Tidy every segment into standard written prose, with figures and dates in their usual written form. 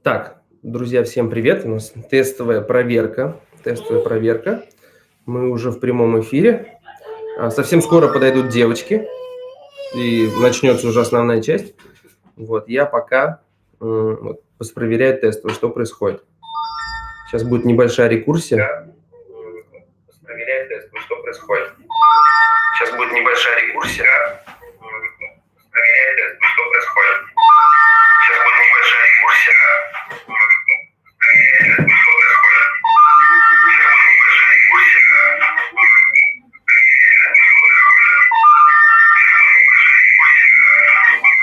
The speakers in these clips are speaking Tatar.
Так, друзья, всем привет. У нас тестовая проверка. Тестовая проверка. Мы уже в прямом эфире. Совсем скоро подойдут девочки, и начнется уже основная часть. Вот, я пока вот, проверяю тестово, что происходит. Сейчас будет небольшая рекурсия. Проверяю тестово, что происходит. Сейчас будет небольшая рекурсия. Проверяю тестово, что происходит. Сейчас будет небольшая рекурсия. Проверяю тестово, что происходит. Сейчас будет небольшая рекурсия.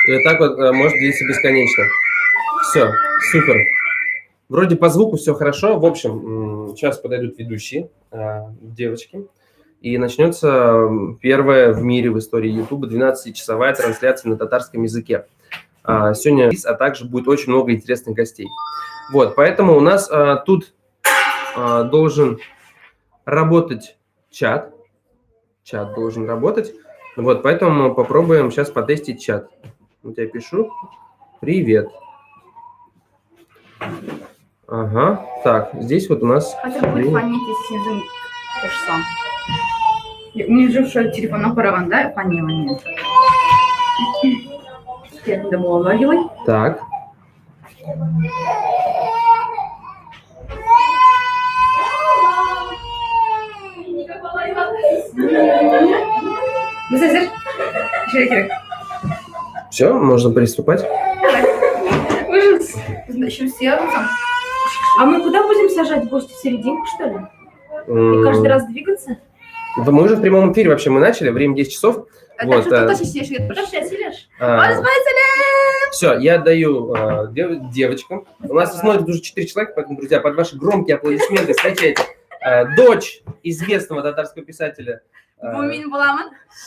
И вот так вот может длиться бесконечно. Все, супер. Вроде по звуку все хорошо. В общем, сейчас подойдут ведущие, девочки. И начнется первая в мире в истории YouTube 12-часовая трансляция на татарском языке. Сегодня, а также будет очень много интересных гостей. Вот, поэтому у нас тут должен работать чат. Чат должен работать. Вот, поэтому попробуем сейчас потестить чат. Вот я пишу. Привет. Ага, так, здесь вот у нас... Хәзер будет фонить сезнең кушсам. Мин уже шул телефоннан караганда фонила инде. Инде балалар елый. Так. Без әзер. Эшләргә кирәк. Все, можно приступать. Ужас. Еще все. А мы куда будем сажать гостя? В серединку, что ли? И каждый раз двигаться? Да мы уже в прямом эфире вообще, мы начали, время 10 часов. Вот, все, я даю девочкам. У нас смотрит уже 4 человека, поэтому, друзья, под ваши громкие аплодисменты встречайте дочь известного татарского писателя,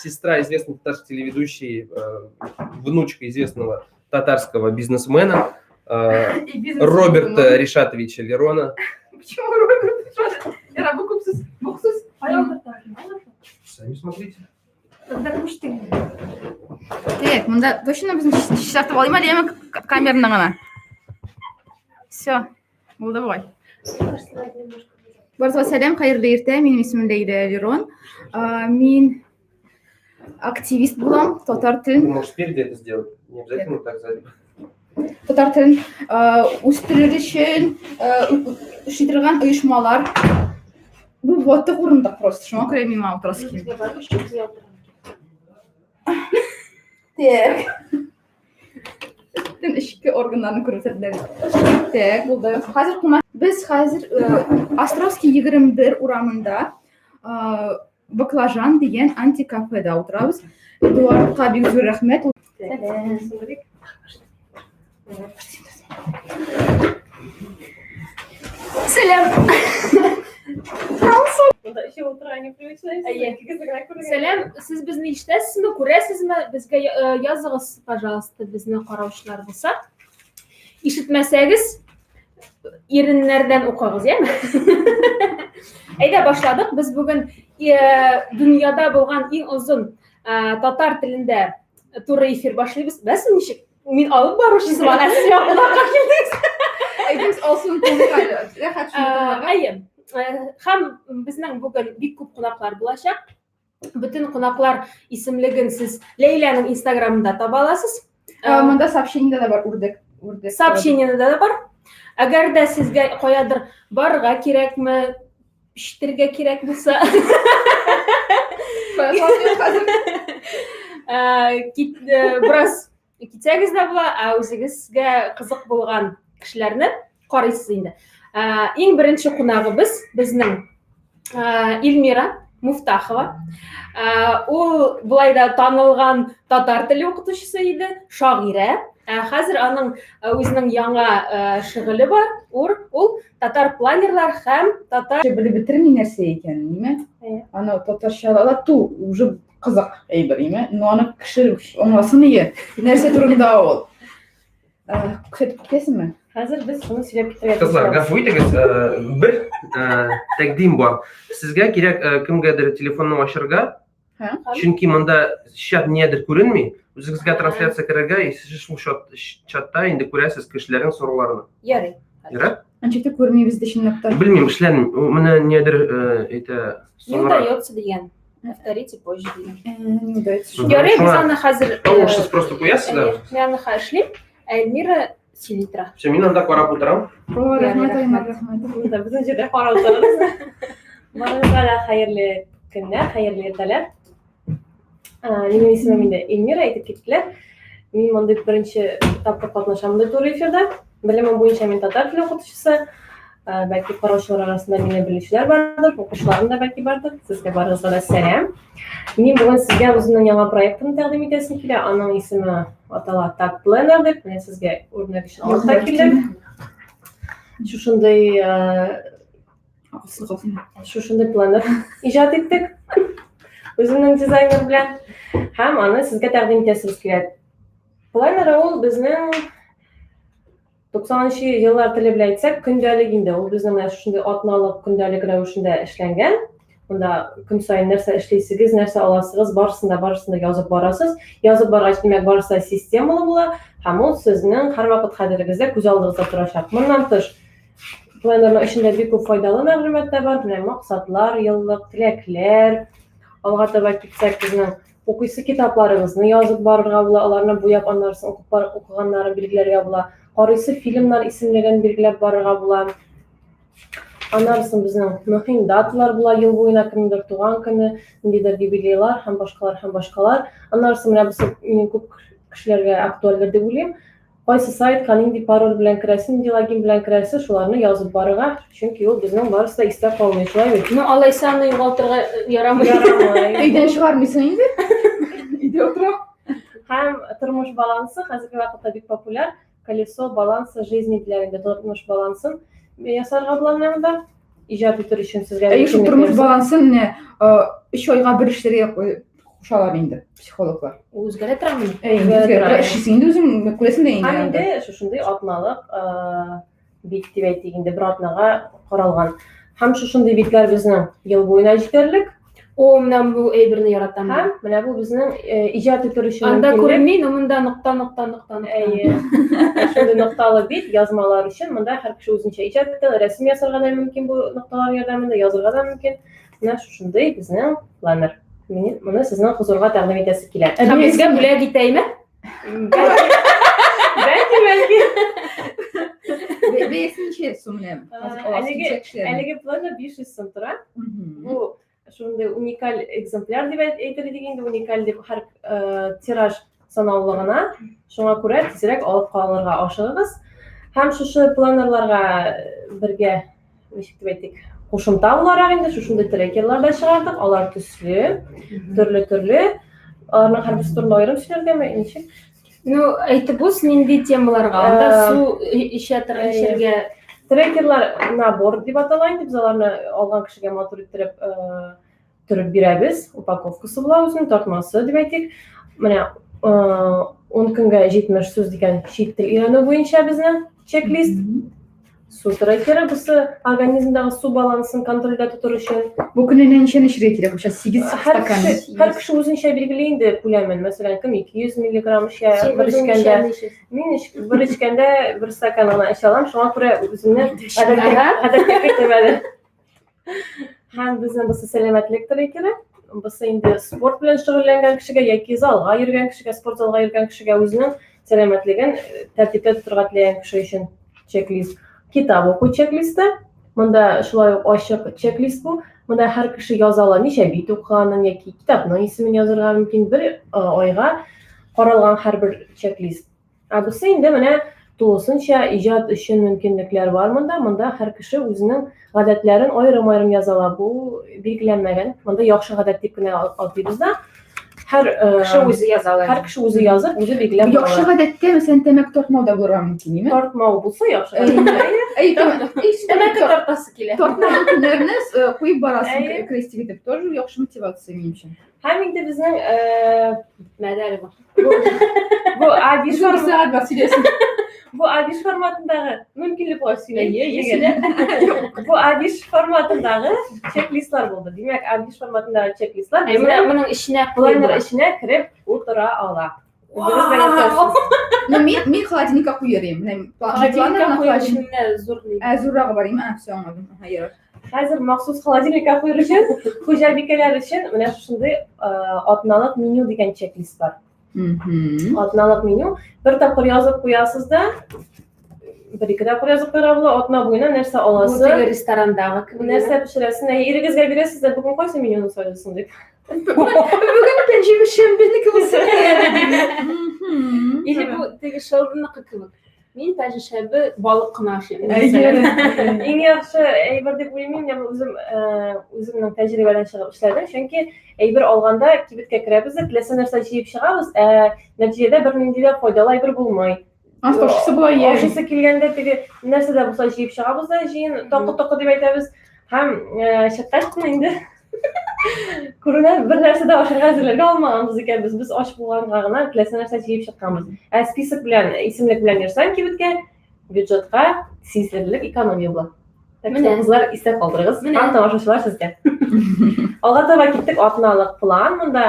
сестра известной татарской телеведущей, внучка известного татарского бизнесмена, Роберта Ришатовича Лерона. Почему Роберт? Сами смотрите. Так, монда точно безне чистартып алыйм әле, яме камераны гына. Все, булды бугай. Барыгызга сәлам, хәерле иртә. Минем исемем Ләйлә Лерон. Мин активист булам, татар телен. Ты можешь спереди это сделать, не обязательно так сзади. Татар телен үстерер өчен эшли торган оешмалар. Бу ватык урындык просто, шуңа күрә мин моңа утырасы килми. Так. Бөтен эчке органнарны күрсәтәләр. Так, булды. Хәзер кунак. Без хәзер Островский 21 урамында Баклажан дигән антикафеда утырабыз. Эдуардка бик зур рәхмәт. Сәлам. Сәлам, сез безне ишетәсезме, күрәсезме? Безгә языгыз, пожалуйста, безне караучылар булса. Ишетмәсәгез, иреннәрдән укыгыз, яме? Әйдә, башладык. Без бүген дөньяда булган иң озын татар телендә туры эфир башлыйбыз. Беләсезме ничек? Мин алып баручы сыман, ә сез миңа кунакка килдегез. Әйдәгез, Алсуны тыңлыйк әле. Рәхәт шуны тыңларга. Әйе. Һәм безнең бүген бик күп кунаклар булачак. Бөтен кунаклар исемлеген сез Ләйләнең Инстаграмында таба аласыз. Монда сообщениедә дә бар, үрдәк. Үрдәк. Сообщениедә дә бар. Әгәр дә сезгә каядыр барырга кирәкме, ишетергә кирәк булса. Бераз китсәгез дә була, ә үзегезгә кызык булган кешеләрне карыйсыз инде. Иң беренче кунагыбыз безнең Илмира Муфтахова. Ул болай да танылган татар теле укытучысы иде, шагыйрә. Хәзер аның үзенең яңа шөгыле бар. Ул татар планерлар һәм татар белеп бетерми нәрсә икәнен, ниме? Аны татарчалату уже кызык әйбер, име? Но аны кеше аңласын ие. Нәрсә турында ул? Күрсәтеп китәсеңме? Хәзер без шуны сөйләп китәргә Кызлар, гафу итегез, бер тәкъдим бар. Сезгә кирәк кемгәдер телефонны ачырга. Чөнки монда чат ниядер күренми. Үзегезгә трансляция керергә, и сез шул чатта инде күрәсез кешеләрнең сорауларын. Ярый. Ярар? Ничек тә күрмибез дә чынлап та. Белмим, эшләнми. Менә ниядер әйтә. Не удается дигән. Повторите позже дигән. Не удается. Ярый, без аны хәзер Тавышсыз просто куясыз да. Мин аны хәзер эшлим, ә Эльмира сөйли тора. Все, мин анда карап утырам. О, рәхмәт, Аймар, рәхмәт. Монда безнең җирдә карап утырабыз. Барыгызга да хәерле көннәр, хәерле иртәләр. Минем исемем инде Эльмира, әйтеп киттеләр. Мин мондый беренче тапкыр катнашам мондый туры эфирда. Белемем буенча мин татар теле укытучысы. Бәлки караучылар арасында мине белүчеләр бардыр, укучыларым да бәлки бардыр. Сезгә барыгызга да сәлам. Мин бүген сезгә үземнең яңа проектымны тәкъдим итәсем килә. Аның исеме атала Tag Planner дип. Менә сезгә үрнәк өчен алып та килдем. Шушындый шушындый планер иҗат иттек. Үземнең дизайнер белән. Һәм аны сезгә тәкъдим итәсебез килә. Планер ул безнең 90-нчы еллар теле белән әйтсәк, көндәлек инде. Ул безнең менә шушындый атналык көндәлек рәвешендә эшләнгән. Монда көн саен нәрсә эшлисегез, нәрсә аласыгыз, барысын да, барысын да язып барасыз. Язып баргач, димәк, барысы да системалы була һәм ул сезнең һәрвакыт хәтерегездә, күз алдыгызда торачак. Моннан тыш, планерның эчендә бик күп файдалы мәгълүмат та бар. Менә максатлар, еллык, теләкләр. Алга таба китсәк, безнең укыйсы китапларыгызны язып барырга була, аларны буяп, аннары укып бар, укыганнарын билгеләргә була. Карыйсы фильмнар исемлеген билгеләп барырга була. Аннары соң безнең мөһим даталар була, ел буена кемнеңдер туган көне, ниндидер юбилейлар һәм башкалар һәм башкалар. Аннары соң менә бусы минем күп кешеләргә актуальдер дип уйлыйм. Кайсы сайтка нинди пароль белән керәсе, нинди логин белән керәсе, шуларны язып барырга, чөнки ул безнең барысы да истә калмый, шулай бит? Ну, алайса аны югалтырга ярамый. Ярамый. Өйдән чыгармыйсың инде. Өйдә утыра. Һәм тормыш балансы хәзерге вакытта бик популяр. Колесо баланса жизни диләр инде, тормыш балансын ясарга була менә монда. Иҗат итер өчен сезгә. Әйе, шул тормыш балансын менә өч айга бер эшләргә кушалар инде психологлар. Үзгәрә торамы? Әйе, үзгәрә тора. Эшлисең инде үзең, күрәсең дә инде. Һәм инде шушындый атналык бит дип әйтик инде, бер атнага каралган. Һәм шушындый битләр безнең ел буена җитәрлек. О, менә бу әйберне яратам. Һәм менә бу безнең иҗат итер өчен Анда күренми, но монда нокта, нокта, нокта, нокта. Әйе. Шундый нокталы бит язмалар өчен монда һәр кеше үзенчә иҗат итә, рәсем ясарга да мөмкин бу нокталар ярдәмендә, язырга да мөмкин. Менә шушындый безнең планер. Мин моны сезнең хозурга тәкъдим итәсе килә. Һәм безгә бүләк итәйме? Бәлки, бәлки. Бәясе ничә сум менә? Әлеге планер 500 сум тора. Бу шундый уникаль экземпляр дип әйтер идек инде, уникаль дип һәр тираж санаулы гына. Шуңа күрә тизрәк алып калырга ашыгыгыз. Һәм шушы планерларга бергә, ничек дип әйтик, кушымта буларак инде шушындый трекерлар да чыгардык. Алар төсле, төрле-төрле. Аларның һәрберсе турында аерым сөйләргәме, ничек? Ну, әйтеп уз, нинди темаларга? Анда су эчә торган эчәргә. Трекерлар набор дип атала инде, без аларны алган кешегә матур иттереп төреп бирәбез. Упаковкасы була үзенең, тартмасы дип әйтик. Менә 10 көнгә 70 сүз дигән чит тел өйрәнү буенча безнең чек-лист. Су трекеры, бусы организмдагы су балансын контрольдә тотыр өчен. Бу көненә ничәне эчәргә кирәк? Сейчас 8 стакан. Һәр кеше үзенчә билгели инде күләмен. Мәсәлән, кем 200 миллиграмм эчә бер эчкәндә. Мин бер эчкәндә бер стакан гына эчә алам, шуңа күрә үземне гадәткә кертәм әле. Һәм безнең бусы сәламәтлек трекеры. Бусы инде спорт белән шөгыльләнгән кешегә яки залга йөргән кешегә, спорт залга йөргән кешегә үзенең сәламәтлеген тәртиптә тотырга теләгән кеше өчен чек-лист. Китап уку чек-листы. Монда шулай ук ачык чек-лист бу. Монда һәр кеше яза ала ничә бит укыганын яки китапның исемен язырга мөмкин. Бер айга каралган һәрбер чек-лист. Ә бусы инде менә тулысынча иҗат өчен мөмкинлекләр бар монда. Монда һәр кеше үзенең гадәтләрен аерым-аерым яза ала. Бу билгеләнмәгән. Монда яхшы гадәт дип кенә атыйбыз да. Һәр кеше үзе яза ала. Һәр кеше үзе язып, үзе билгеләп Яхшы гадәттә, мәсәлән, тәмәке тартмау да булырга мөмкин, димме? Тартмау булса яхшы. Әй, тәмәке тартасы килә. Тартмаган көннәрне куеп барасың, крестик итеп. Тоже яхшы мотивация минемчә. Һәм инде безнең бетмәде әле бу. Бу А5 сәгать бар сөйләсен. Бу А5 форматындагы мөмкинлек булгач сөйлә. Бу А5 форматындагы чек-листлар булды. Димәк, А5 форматындагы чек-листлар Менә моның эченә планер эченә кереп утыра ала. Ну, мин холодильникка куяр идем. Менә Холодильникка куяр өчен менә зур. Ә, зуррагы бар име? Ә, все, аңладым. Ага, ярар. Хәзер махсус холодильникка куяр өчен, хуҗабикәләр өчен менә шушындый атналык меню дигән чек-лист бар. Атналык меню. Бер тапкыр язып куясыз да, бер ике тапкыр язып куярга була, атна буена нәрсә аласы. Бу теге ресторандагы кебек. Нәрсә пешерәсен, әй, ирегезгә бирәсез дә, бүген кайсы менюны сайлыйсың дип. Бүген пәнҗешәмбе шәмбенеке булсын. Или бу теге Шелдонныкы кебек. Мин пәнҗешәмбе балык кына ашыйм. Иң яхшы әйбер дип уйлыйм, мин үзем үземнең тәҗрибәдән чыгып эшләдем, чөнки әйбер алганда кибеткә керәбез дә теләсә нәрсә җыеп чыгабыз, ә нәтиҗәдә бернинди дә файдалы әйбер булмый. Ашыйсы була, Ашыйсы килгәндә теге нәрсә дә булса җыеп чыгабыз да, җыен токы-токы дип әйтәбез. Һәм чыккач кына инде күренә, бер нәрсә дә ашарга әзерләргә алмаганбыз икән без. Без ач булганга гына теләсә нәрсә җыеп чыкканбыз. Ә список белән, исемлек белән йөрсәң кибеткә, бюджетка сизелерлек экономия була. Так что, кызлар, истә калдырыгыз. Һәм тамашачылар сезгә. Алга таба киттек, атналык план. Монда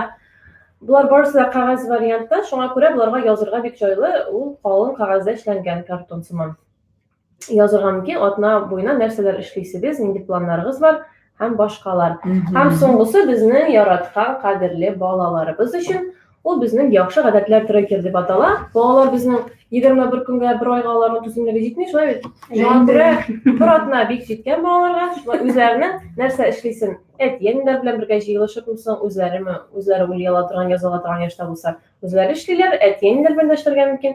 болар барысы да кәгазь вариантта, шуңа күрә боларга язырга бик җайлы, ул калын кәгазьдә эшләнгән картон сыман. Язырга мөмкин, атна буена нәрсәләр эшлисегез, нинди планнарыгыз бар һәм башкалар. Һәм соңгысы безнең яраткан кадерле балаларыбыз өчен, ул безнең яхшы гадәтләр трекер дип атала. Балалар безнең 21 көнгә, бер айга аларның түземлеге җитми, шулай бит? Шуңа күрә бер атна бик җиткән балаларга, шулай үзләренең нәрсә эшлисен, әти-әниләр белән бергә җыелышыпмы соң, үзләреме, үзләре уйлый ала торган, яза ала торган яшьтә булса, Үзләре эшлиләр, әти-әниләр белән дә эшләргә мөмкин.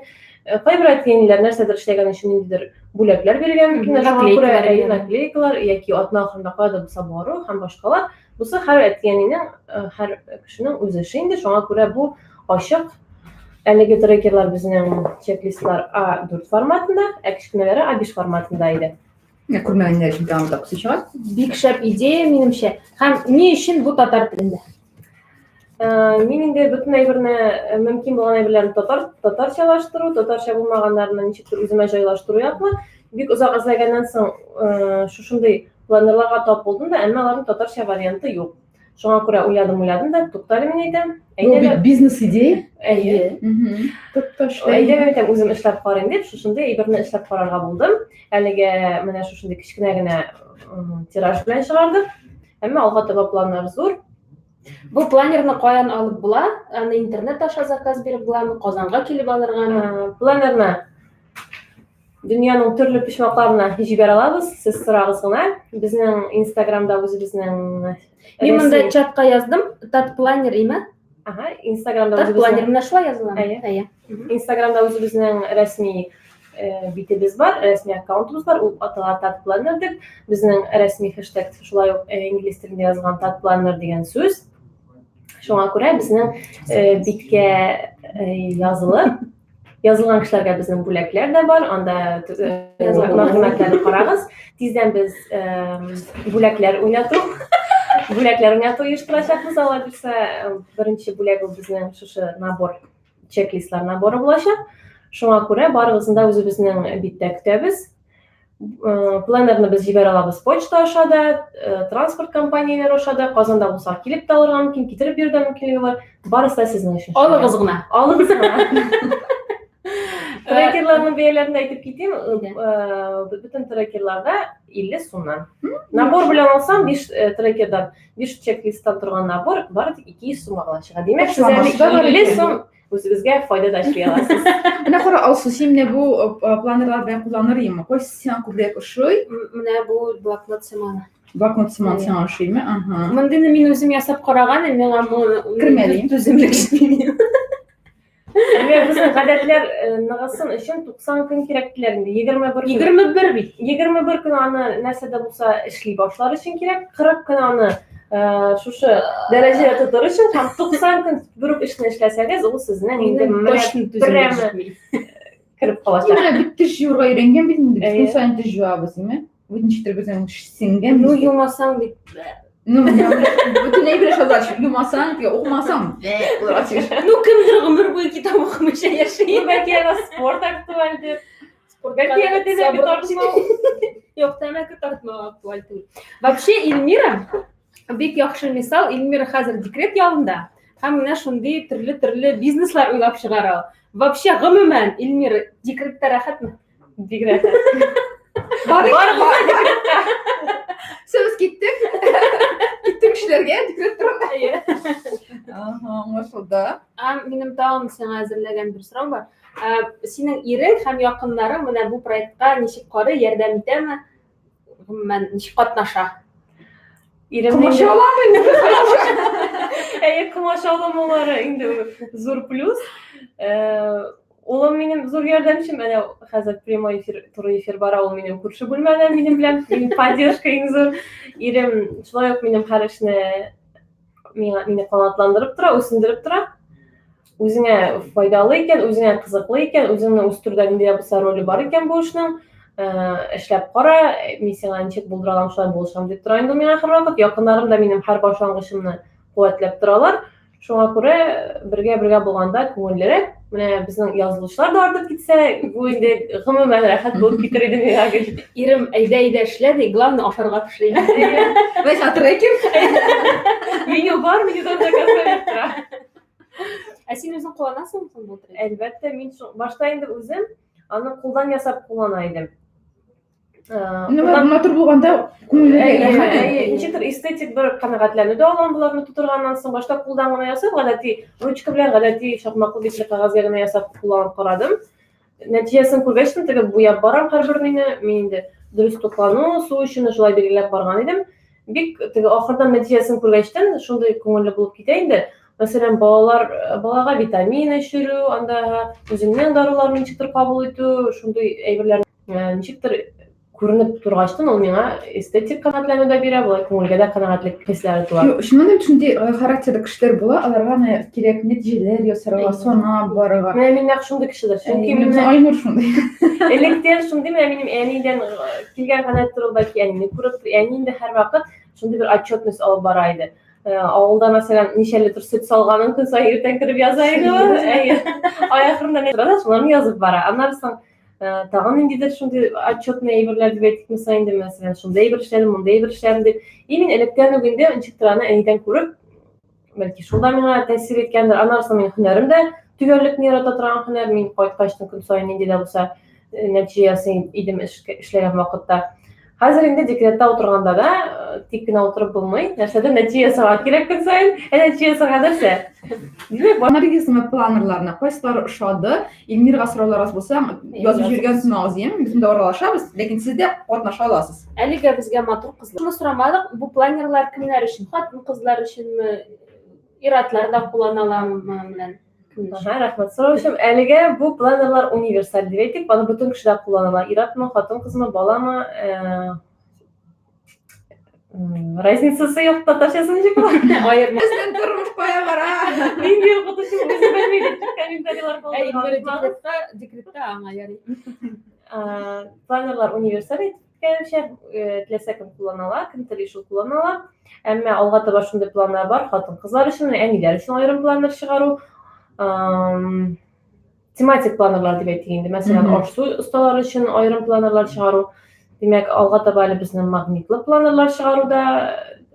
Кайбер әти-әниләр нәрсәдер эшләгән өчен ниндидер бүләкләр бирергә мөмкин. Шуңа күрә әйе, наклейкалар яки атна ахырында кая да булса бару һәм башкалар. Бусы һәр әти-әнинең, һәр кешенең үз эше инде. Шуңа күрә бу ачык. Әлеге трекерлар безнең чек-листлар А4 форматында, ә кечкенәләре А5 форматында иде. Менә күрмәгәннәр өчен тагын тапсы чыга. Бик шәп идея, минемчә. Һәм ни өчен бу татар телендә? Мин инде бөтен әйберне мөмкин булган әйберләрне татар татарчалаштыру, татарча булмаганнарны ничектер үземә җайлаштыру яклы. Бик озак эзләгәннән соң шушындый планерларга тап булдым да, әмма аларның татарча варианты юк. Шуңа күрә уйладым, уйладым да, туктале мин әйтәм. Бу бит бизнес-идея. Әйе. Әйдә, мин әйтәм, үзем эшләп карыйм дип, шушындый әйберне эшләп карарга булдым. Әлегә менә шушындый кечкенә генә тираж белән чыгардык. Әмма алга таба планнар зур. Бу планерны каян алып була? Аны интернет аша заказ биреп буламы? Казанга килеп алыргамы? Планерны дөньяның төрле почмакларына җибәрә алабыз. Сез сорагыз гына. Безнең Инстаграмда үзебезнең Мин монда чатка яздым. Тат планер име? Ага, Инстаграмда үзебезнең Планер менә шулай языла. Әйе. Әйе. Инстаграмда үзебезнең рәсми битебез бар, рәсми аккаунтыбыз бар, ул атала Тат Планер дип. Безнең рәсми хэштег шулай ук инглиз телендә язылган Тат Планер дигән сүз. Шуңа күрә безнең биткә язылып, язылган кешеләргә безнең бүләкләр дә бар, анда мәгълүматларны карагыз. Тиздән без бүләкләр уйнату, бүләкләр уйнату оештырачакбыз, Алла бирсә. Беренче бүләк ул безнең шушы набор, чек-листлар наборы булачак. Шуңа күрә барыгызны да үзебезнең биттә көтәбез. Планерны без җибәрә алабыз почта аша да, транспорт компанияләре аша да, Казанда булса килеп тә алырга мөмкин, китереп бирү дә мөмкинлеге бар. Барысы да сезнең өчен. Алыгыз гына. Алыгыз гына. Трекерларның бәяләрен әйтеп китим. Бөтен трекерларда 50 сумнан. Набор белән алсаң, 5 трекердан, 5 чек-листтан торган набор бары тик 200 сумга гына чыга. Димәк, сез әле 50 сум үзегезгә файда да эшли аласыз. Менә кара, Алсу, син менә бу планерлар белән кулланыр идеңме? Кайсы сиңа күбрәк ошый? Менә бу блокнот сыманы. Блокнот сыман сиңа ошыймы? Ага. Мондыйны мин үзем ясап караган идем, миңа бу Кермәде. Түземлек җитми. Менә безнең гадәтләр ныгысын өчен 90 көн кирәк диләр инде. 21 көн. 21 бит. 21 көн аны нәрсә дә булса эшли башлар өчен кирәк. 40 көн аны шушы дәрәҗәдә тотыр өчен һәм 90 көн бер үк эшне эшләсәгез, ул сезнең инде менә кереп калачак. Менә бит теш юырга өйрәнгән бит инде, без көн саен теш юабыз, димме? Бу ничектер безнең сеңгән. Ну, юмасаң бит. Ну, бөтен әйбер шулай, юмасаң, укымасаң, Ну, кемдер гомер буе китап укымыйча яши. Ну, бәлки аңа спорт актуальдер. Бәлки әле тәмәке тартмау. Юк, тәмәке тартмау актуаль түгел. Вообще Эльмира бик яхшы мисал. Эльмира хәзер декрет ялында һәм менә шундый төрле-төрле бизнеслар уйлап чыгара. Вообще, гомумән, Эльмира, декретта рәхәтме? Бик рәхәт. Бар, бар, Все, без киттек. Киттек эшләргә, декрет турында. Ага, аңлашылды. Ә минем тагын сиңа әзерләгән бер сорау бар. Синең ирең һәм якыннарың менә бу проектка ничек карый, ярдәм итәме? Гомумән, ничек катнаша? Ирем Комачауламый инде. Әйе, комачауламаулары инде зур плюс. Улым минем зур ярдәмчем, әнә хәзер прямой эфир, туры эфир бара, ул минем күрше бүлмәдә минем белән, минем поддержка иң зур. Ирем шулай ук минем һәр эшне миңа мине канатландырып тора, үсендереп тора. Үзеңә файдалы икән, үзеңә кызыклы икән, үзеңне үстерүдә нинди дә булса роле бар икән бу эшнең, эшләп кара, мин сиңа ничек булдыра алам, шулай булышам дип тора инде миңа һәрвакыт. Якыннарым да минем һәр башлангычымны куәтләп торалар. Шуңа күрә бергә-бергә булганда күңеллерәк. Менә безнең язылучылар да артып китсә, бу инде гомумән рәхәт булып китер иде миңа гел. Ирем әйдә әйдә эшлә ди, главное ашарга пешерә. Менә трекер. Меню бар, менюдан заказ биреп тора. Ә син үзең кулланасыңмы соң бу трекер? Әлбәттә, мин башта инде үзем аны кулдан ясап куллана идем. Ну, матур булганда күңелгә рәхәт. Ничектер эстетик бер канәгатьләнү дә алам боларны тутырганнан соң. Башта кулдан гына ясап, гадәти ручка белән гадәти шакмаклы битле кәгазьгә генә ясап кулланып карадым. Нәтиҗәсен күргәч, теге буяп барам һәрбер мине, мин инде дөрес туклану, су эчүне шулай билгеләп барган идем. Бик теге ахырдан нәтиҗәсен күргәчтән шундый күңелле булып китә инде. Мәсәлән, балалар балага витамин эчерү, анда үзеңнең даруларны ничектер кабул итү, шундый әйберләр ничектер күренеп торгачтын ул миңа эстетик канәгатьләнү дә бирә, болай күңелгә дә канәгатьлек хисләре туа. Юк, чыннан да шундый характерлы кешеләр була, аларга менә кирәк нәтиҗәләр ясарга, санап барырга. Менә мин нәкъ шундый кешедер. Чөнки мин Айнур шундый. Электән шундый, менә минем әнидән килгән гадәттер ул, бәлки әнине күреп, әни инде һәрвакыт шундый бер отчетность алып бара иде. Авылда, мәсәлән, ничә литр сөт салганын көн саен иртән кереп яза иде ул. Әйе. Ай ахырында тора да, шуларны язып бара. Аннары соң тагын ниндидер шундый отчетный әйберләр дип әйтик мисал инде, мәсәлән, шундый әйбер эшләдем, мондый әйбер эшләдем дип. И мин электән үк инде ничектер аны әнидән күреп, бәлки шул да миңа тәэсир иткәндер. Аннары соң минем һөнәрем дә төгәллекне ярата торган һөнәр. Мин кайткач көн саен нинди дә булса нәтиҗә ясый идем эшләгән вакытта. Хәзер инде декретта утырганда да тик кенә утырып булмый. Нәрсәдер нәтиҗә ясарга кирәк көн саен. Ә нәтиҗә ясарга нәрсә? Димәк, Наргизның планерларына кайсылары ошады? Эльмирага сораулар аз булса, язып җибәргән сынагыз, яме? Без монда аралашабыз, ләкин сез дә катнаша аласыз. Әлегә безгә матур кызлар. Шуны сорамадык, бу планерлар кемнәр өчен? Хатын-кызлар өченме? Ир-атлар да куллана аламы менә? Ага, рәхмәт сорау өчен. Әлегә бу планерлар универсаль дип әйтик, аны бөтен кеше дә куллана ала. Ир-атмы, хатын-кызмы, баламы, разницасы юк, татарчасы ничек була? Аерма. Безнең тормыш кая бара? Нинди укытучы үзе белми дип комментарийлар калдырган. Декретта аңа ярый. Планерлар универсаль әйткәнемчә, теләсә кем куллана ала, кем тели шул куллана ала. Әмма алга таба шундый планнар бар, хатын-кызлар өчен, әниләр өчен аерым планнар чыгару. Тематик планерлар дип әйтик инде. Мәсәлән, аш-су осталары өчен аерым планерлар чыгару. Димәк, алга таба әле безнең магнитлы планерлар чыгару да,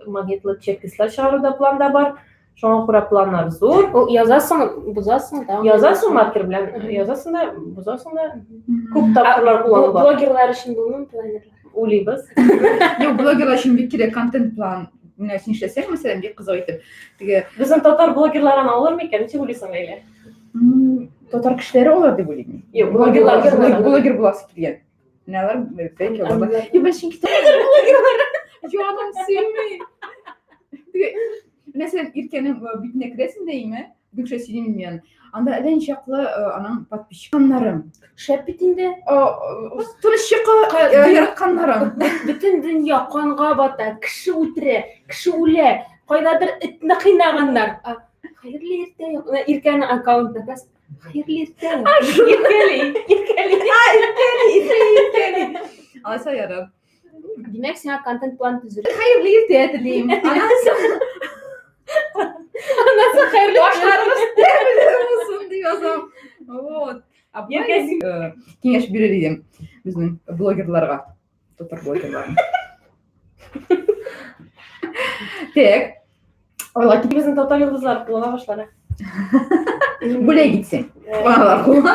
магнитлы чек-листлар чыгару да планда бар. Шуңа күрә планнар зур. Ул язасың, бозасың да. Язасың маркер белән, язасың да, бозасың да. Күп тапкырлар кулланыла. Блогерлар өчен булмый планерлар? Уйлыйбыз. Юк, блогерлар өчен бик кирәк контент-план. Менә син эшләсәң, мәсәлән, бик кызык итеп. Теге Безнең татар блогерларын алыр микән? Ничек уйлыйсың, Ләйлә? Татар кешеләре алыр дип уйлыйм. Юк, блогерлар. Блогер буласы килгән. Менә алар бәлки алар. Юк, мен чөнки татар блогерлары җаным сөйми. Мәсәлән, Иркәнең битенә керәсең дә име? Гөлшә сөйлим мин. Анда әллә ничаклы аның подписчикларым. Шәп бит инде. Тыныч йокы яратканнарым. Бөтен дөнья канга бата, кеше үтерә, кеше үлә, кайдадыр этне кыйнаганнар. Хәерле иртә. Иркәнең аккаунтына керәсең. Хәерле иртә. Иркәли. Иркәли. Иркәли, иркәли. Алайса ярар. Димәк, сиңа контент-план төзергә. Хәерле иртә телим. Аннан Аннан хәерле башларыгыз тәмле булсын дип язам. Вот. Ә болай киңәш бирер идем. Безнең блогерларга, татар блогерларына. Так. Алла китеп Безнең татар йолдызлары куллана башлады. Бүләк итсен. Алар куллана.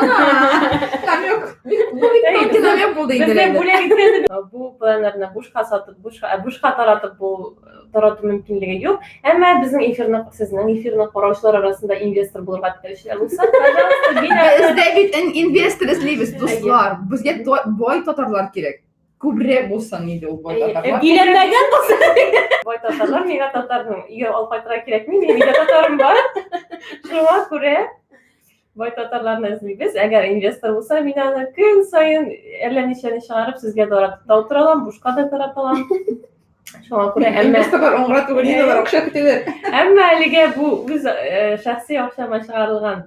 Намек. Бу бик тонкий намек булды инде. Безгә бүләк иткән. Бу планнарны бушка сатып, бушка, бушка таратып бу тарату мөмкинлеге юк. Әмма безнең эфирны, сезнең эфирны караучылар арасында инвестор булырга теләүчеләр булса, пожалуйста, Бездә бит инвестор эзлибез, дуслар. Безгә бай татарлар кирәк. Күбрәк булсын иде ул бай татарлар. Өйләнмәгән булса. Бай татарлар, миңа татарның өйгә алып кайтырга кирәкми, минем өйдә татарым бар. Шуңа күрә бай татарларны эзлибез. Әгәр инвестор булса, мин аны көн саен әллә ничәне чыгарып сезгә таратып та утыра алам, бушка да тарата алам. Шуңа күрә әмма инвесторлар аңгыра түгел, алар акча көтәләр. Әмма әлегә бу үз шәхси акчама чыгарылган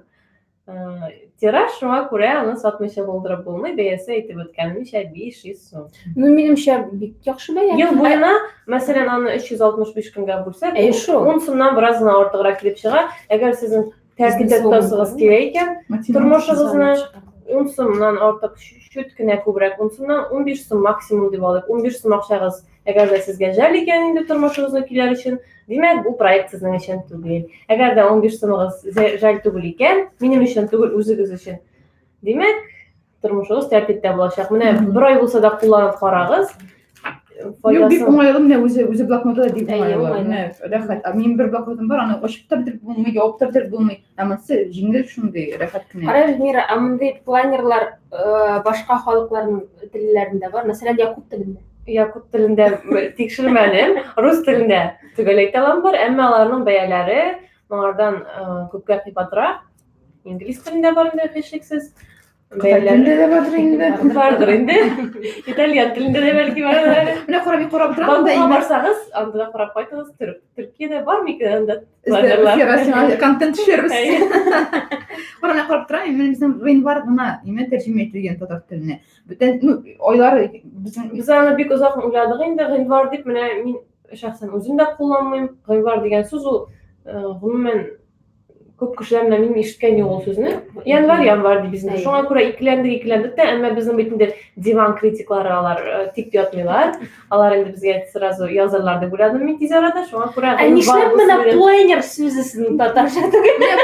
тираж, шуңа күрә аны сатмыйча булдырып булмый, бәясе әйтеп үткәнемчә 500 сум. Ну, минемчә, бик яхшы бәя. Ел буена, мәсәлән, аны 365 көнгә бүлсәк, 10 сумнан бераз гына артыграк килеп чыга. Әгәр сезнең тәртиптә тотасыгыз килә икән, тормышыгызны 10 сумнан артык чүт кенә күбрәк, 10 сумнан 15 сум максимум дип алыйк. 15 сум акчагыз әгәр дә сезгә жәл икән инде тормышыгызны көйләр өчен, димәк, бу проект сезнең өчен түгел. Әгәр дә 15 сумыгыз жәл түгел икән, минем өчен түгел, үзегез өчен. Димәк, тормышыгыз тәртиптә булачак. Менә бер ай булса да кулланып карагыз. Юк, бик уңайлы менә үзе, үзе блокноты да бик уңайлы. Менә рәхәт. Ә минем бер блокнотым бар, аны ачып та бетереп булмый, ябып та бетереп булмый. Ә монысы җиңел шундый, рәхәт кенә. Кара, Эльмира, ә мондый планерлар башка халыкларның телләрендә бар? Мәсәлән, якут телендә. Якут телендә тикшермәдем, рус телендә төгәл әйтә алам бар, әмма аларның бәяләре моңардан күпкә кыйбатрак. Инглиз телендә бар инде һичшиксез. Кытай телендә дә бардыр инде. Бардыр инде. Итальян телендә дә бәлки бардыр әле. Менә карап, карап утырам да. Бакуга барсагыз, анда да карап кайтыгыз. Төркиядә бар микән анда? Планерлар. Контент төшербез. Кара, менә карап торам, менә безнең гыйнвар гына имә тәрҗемә ителгән татар теленә. Бүтән, ну, айлар безнең Без аны бик озак уйладык инде, гыйнвар дип, менә мин шәхсән үзем дә кулланмыйм. Гыйнвар дигән сүз ул гомумән күп кешеләр менә мин ишеткән юк ул сүзне. Январь, январь дибез инде. Шуңа күрә икеләндек, икеләндек тә, әмма безнең бит инде диван критиклары алар тик ятмыйлар. Алар инде безгә сразу язарлар дип уйладым мин тиз арада. Шуңа күрә Ә нишләп менә планер сүзе сезнең татарча түгел? Менә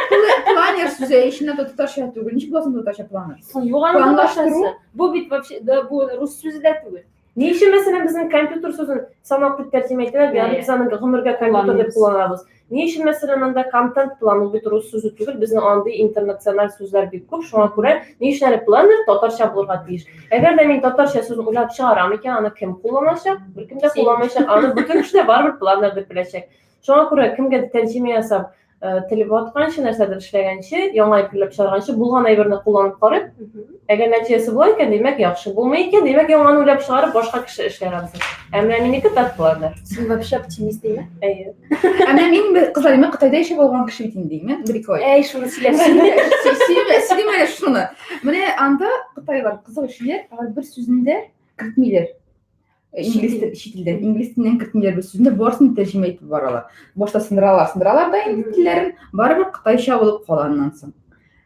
планер сүзе эченә татарча түгел. Ничек булсын татарча планер? Юк аның татарчасы. Бу бит вообще да бу рус сүзе дә түгел. Ни өчен, мәсәлән, безнең компьютер сүзен санак дип тәрҗемә итәләр, ягъни без аны гомергә компьютер дип кулланабыз. Ни өчен, мәсәлән, анда контент план, ул бит рус сүзе түгел, безнең андый интернациональ сүзләр бик күп, шуңа күрә ни өчен әле планер татарча булырга тиеш? Әгәр дә мин татарча сүзен уйлап чыгарам икән, аны кем кулланачак? Беркем дә кулланмаячак, аны бөтен кеше дә барыбер планер дип беләчәк. Шуңа күрә кемгә тәрҗемә ясап, тел ватканчы, нәрсәдер эшләгәнче, яңа әйберләр чыгарганчы, булган әйберне кулланып карыйк. Әгәр нәтиҗәсе була икән, димәк, яхшы. Булмый икән, димәк, яңаны уйлап чыгарып, башка кеше эшләр анысы. Ә менә минеке татпланер. Син вообще оптимист, димә? Әйе. Ә менә мин, кызлар, мин Кытайда яшәп алган кеше бит инде, мин бер ике ай. Әй, шуны сөйләсен. Сөйләмә, сөйләмә әле шуны. Менә анда кытайлар кызык эшлиләр, алар бер сүзне дә кертмиләр. Инглиз тел, чит илдән, инглиз теленнән кертмиләр бер сүзне, барысын тәрҗемә итеп баралар. Башта сындыралар, сындыралар да инде телләрен, барыбер кытайча булып кала аннан соң.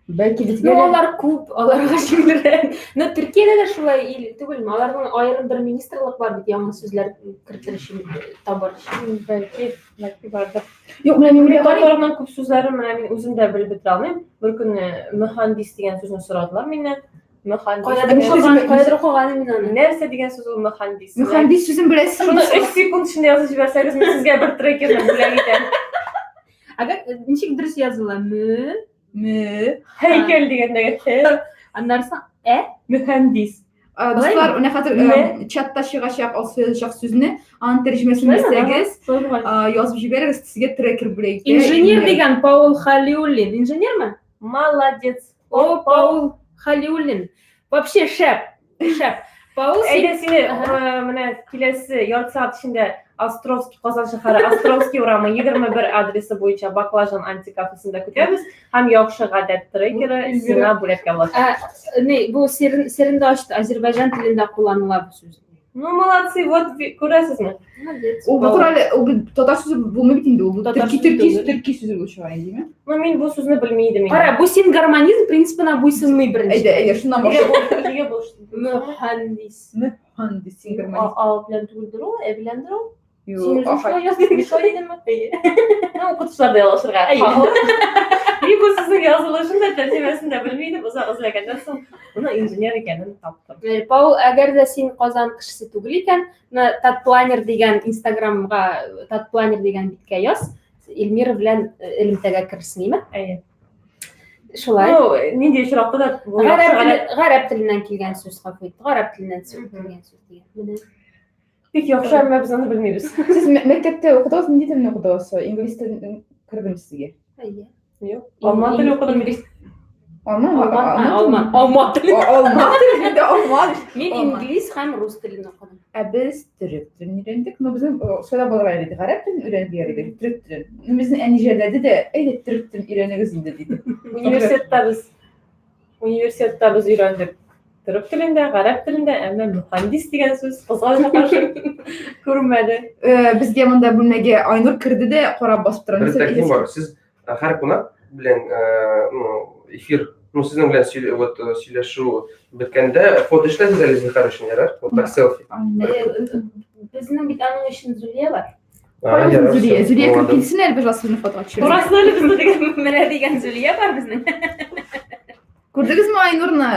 Бәлки безгә Ну, алар күп, аларга җиңелрәк. Но Төркиядә дә шулай ил түгелме? Аларның аерым бер министрлык бар бит, яңа сүзләр кертер өчен, табар өчен. Бәлки, бәлки бардыр. Юк, менә мин Мин татарның күп сүзләрен менә мин үзем дә белеп бетерә алмыйм. Бер көнне мөхәндис дигән сүзне сорадылар миннән. Мөхәндис. Каядыр укыган, каядыр укыган мин аны. Нәрсә дигән сүз ул мөхәндис? Мөхәндис сүзен беләсең. Шуны 3 секунд эчендә язып җибәрсәгез, мин сезгә бер трекерны бүләк итәм. Әгәр ничек дөрес языла? Мө, мө. Һәйкәл дигәндәге һ. Аннан соң ә? Мөхәндис. Дуслар, менә хәзер чатта чыгачак, Алсу язачак сүзне, аның тәрҗемәсен белсәгез, язып җибәрегез, сезгә трекер бүләк итә. Инженер дигән Паул Халиуллин. Инженермы? Молодец. О, Паул Халиуллин. Вообще шәп, шәп. Паул, Әйдә сине менә киләсе ярты сәгать эчендә Островский, Казан шәһәре, Островский урамы 21 адресы буенча Баклажан антикафесында көтәбез һәм яхшы гадәт трекеры сиңа бүләккә булачак. Не, бу серен, серен дә ачты, Азербайҗан телендә кулланыла бу сүз. Ну, молодцы, вот күрәсезме? Молодец. Ул бу туралы, ул бит татар сүзе булмый бит инде, ул бу Татар төрки сүзе төрки түгел. төрки сүзе булып чыга инде, димме? Ну, мин бу сүзне белми идем инде. Кара, бу сингармонизм принцибына буйсынмый беренче. Әйдә, әйдә, шуннан Нигә башлыйк. бу? Нигә бу? Мөхәндис. Мөхәндис сингармонизм. А А белән түгелдер ул, Э беләндер ул. Син Юк, үзең ахай. шулай яздың, шулай дидеңме? Әйе. Ну, укытучылар да ялгышырга. Әйе. Мин бу сүзнең язылышын да, тәрҗемәсен дә белми идем, озак эзләгәннән соң, моның инженер икәнен таптым. Паул, әгәр дә син Казан кешесе түгел икән, менә Татпланер дигән Инстаграмга, Татпланер дигән биткә яз, Эльмира белән элемтәгә керерсең, име? Әйе. Шулай. Ну, нинди очракта да бу Гарәп яхшы теле, гадәт. гарәп теленнән килгән сүз, гафу ит. Гарәп теленнән килгән сүз дигән. Менә. Бик яхшы, әмма без аны белмибез. Сез мәктәптә укыдыгыз, нинди телне укыдыгыз? Инглиз телен кердеме сезгә? Әйе. Юк. Алман теле укыдым мин. Алман, Алман, алман, алман теле. Алман телендә алман. Мин Алман. инглиз һәм рус телен укыдым. Ә без төрек телен өйрәндек. Но безнең сайлап алырга иде, гарәп телен өйрәнеп йөрдек, төрек телен. Ну, безнең әни жәлләде дә, әйдә төрек телен өйрәнегез инде диде. Университетта без университетта без өйрәндек. Төрек телендә, гарәп телендә, әмма мөхәндис дигән сүз кызганычка каршы күренмәде. Безгә монда бүлмәгә Айнур керде дә карап басып тора. Бер тәкъдим бар. Сез һәр кунак белән ну, эфир, ну, сезнең белән сөйлә, вот сөйләшү беткәндә фото эшләгез әле зинһар өчен, ярар? Вот так селфи. Безнең бит аның өчен Зүлия бар. Зүлия, Зүлия кереп килсен әле, пожалуйста, сезне фотога төшереп. Турасын әле безне дигән. Менә дигән Зүлия бар безнең. Күрдегезме Айнурны?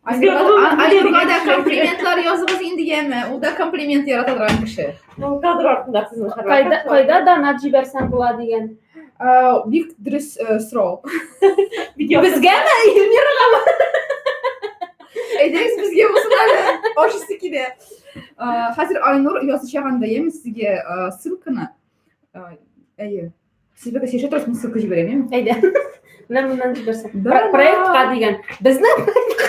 Айнурга да комплиментлар языгыз инде, яме. Ул да комплимент ярата торган кеше. Ул кадр артында сезнең Кайда, кайда донат җибәрсәң була дигән. Бик дөрес сорау. Безгәме, Эльмирагамы? Әйдәгез безгә булсын әле. Ашысы килә. Хәзер Айнур язачак анда, яме, сезгә ссылканы. Әйе. Сез бәлки сөйләшә торасыз, мин ссылка җибәрәм, яме? Әйдә. Менә моннан җибәрсәң. Проектка дигән. Безнең проектка.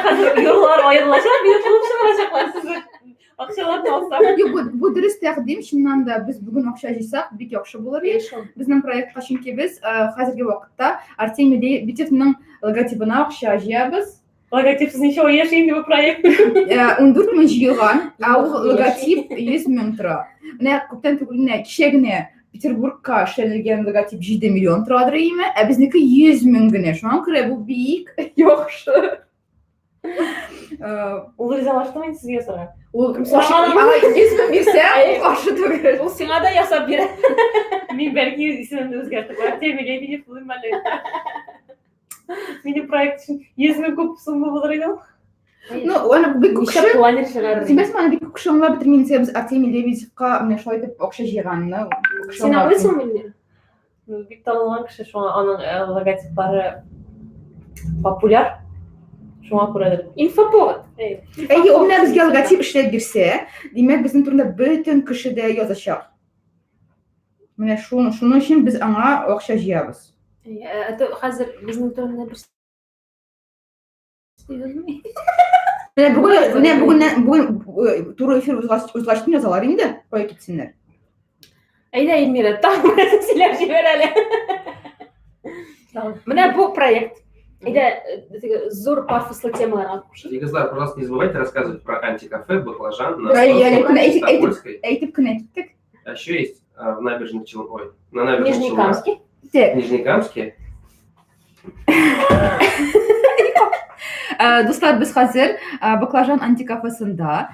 Хәзер юллар аерылачак, мине куып чыгарачаклар сезне. Акчаларны алсам. Юк, бу дөрес тәкъдим, чыннан да без бүген акча җыйсак, бик яхшы булыр иде. Безнең проектка, чөнки без хәзерге вакытта Артемий Лебедевның логотибына акча җыябыз. Логотипсыз ничего яши инде бу проект. 14 мең җыелган, ә ул логотип 100 мең тора. Менә күптән түгел генә, кичә генә Петербургка эшләнелгән логотип 7 миллион торадыр име, ә безнеке 100 мең генә. Шуңа күрә бу бик яхшы. Ул ризалаштымы инде сезгә ясарга? Ул 100 мең бирсә, ул каршы түгел. Ул сиңа да ясап бирә. Мин бәлки исемемне үзгәртеп, Артемий Лебедев булыйм әле. Минем проект өчен 100 мең күп сумма булыр иде ул. Ну, аны бик күп кеше планер чыгарыр. Син беләсеңме, аны бик күп кеше аңлап бетерми. Без Артемий Лебедевка менә шулай итеп акча җыйганны. Син аңлыйсыңмы, Эльмира? Ну, бик танылган кеше, шуңа аның логотиплары популяр. Шуңа күрәдер. Инфоповод. Әйе, ул менә безгә логотип эшләп бирсә, димәк, безнең турында бөтен кеше дә язачак. Менә шуның өчен без аңа акча җыябыз. Ә то хәзер безнең турында бер язмый. Менә бүген, менә бүгеннән, бүген туры эфир узгач, язалар инде, кая китсеннәр. Әйдә, Эльмира, тагын сөйләп җибәр әле. Менә бу проект. Әйдә, зур пафослы темаларга күчик. Кызлар, пожалуйста, не забывайте рассказывать про антикафе, баклажан на Әйтеп кенә киттек. А еще есть в набережных Челнах, ой, на набережных Нижнекамске. Челнах. Нижнекамске. Дуслар, без хәзер Баклажан антикафесында,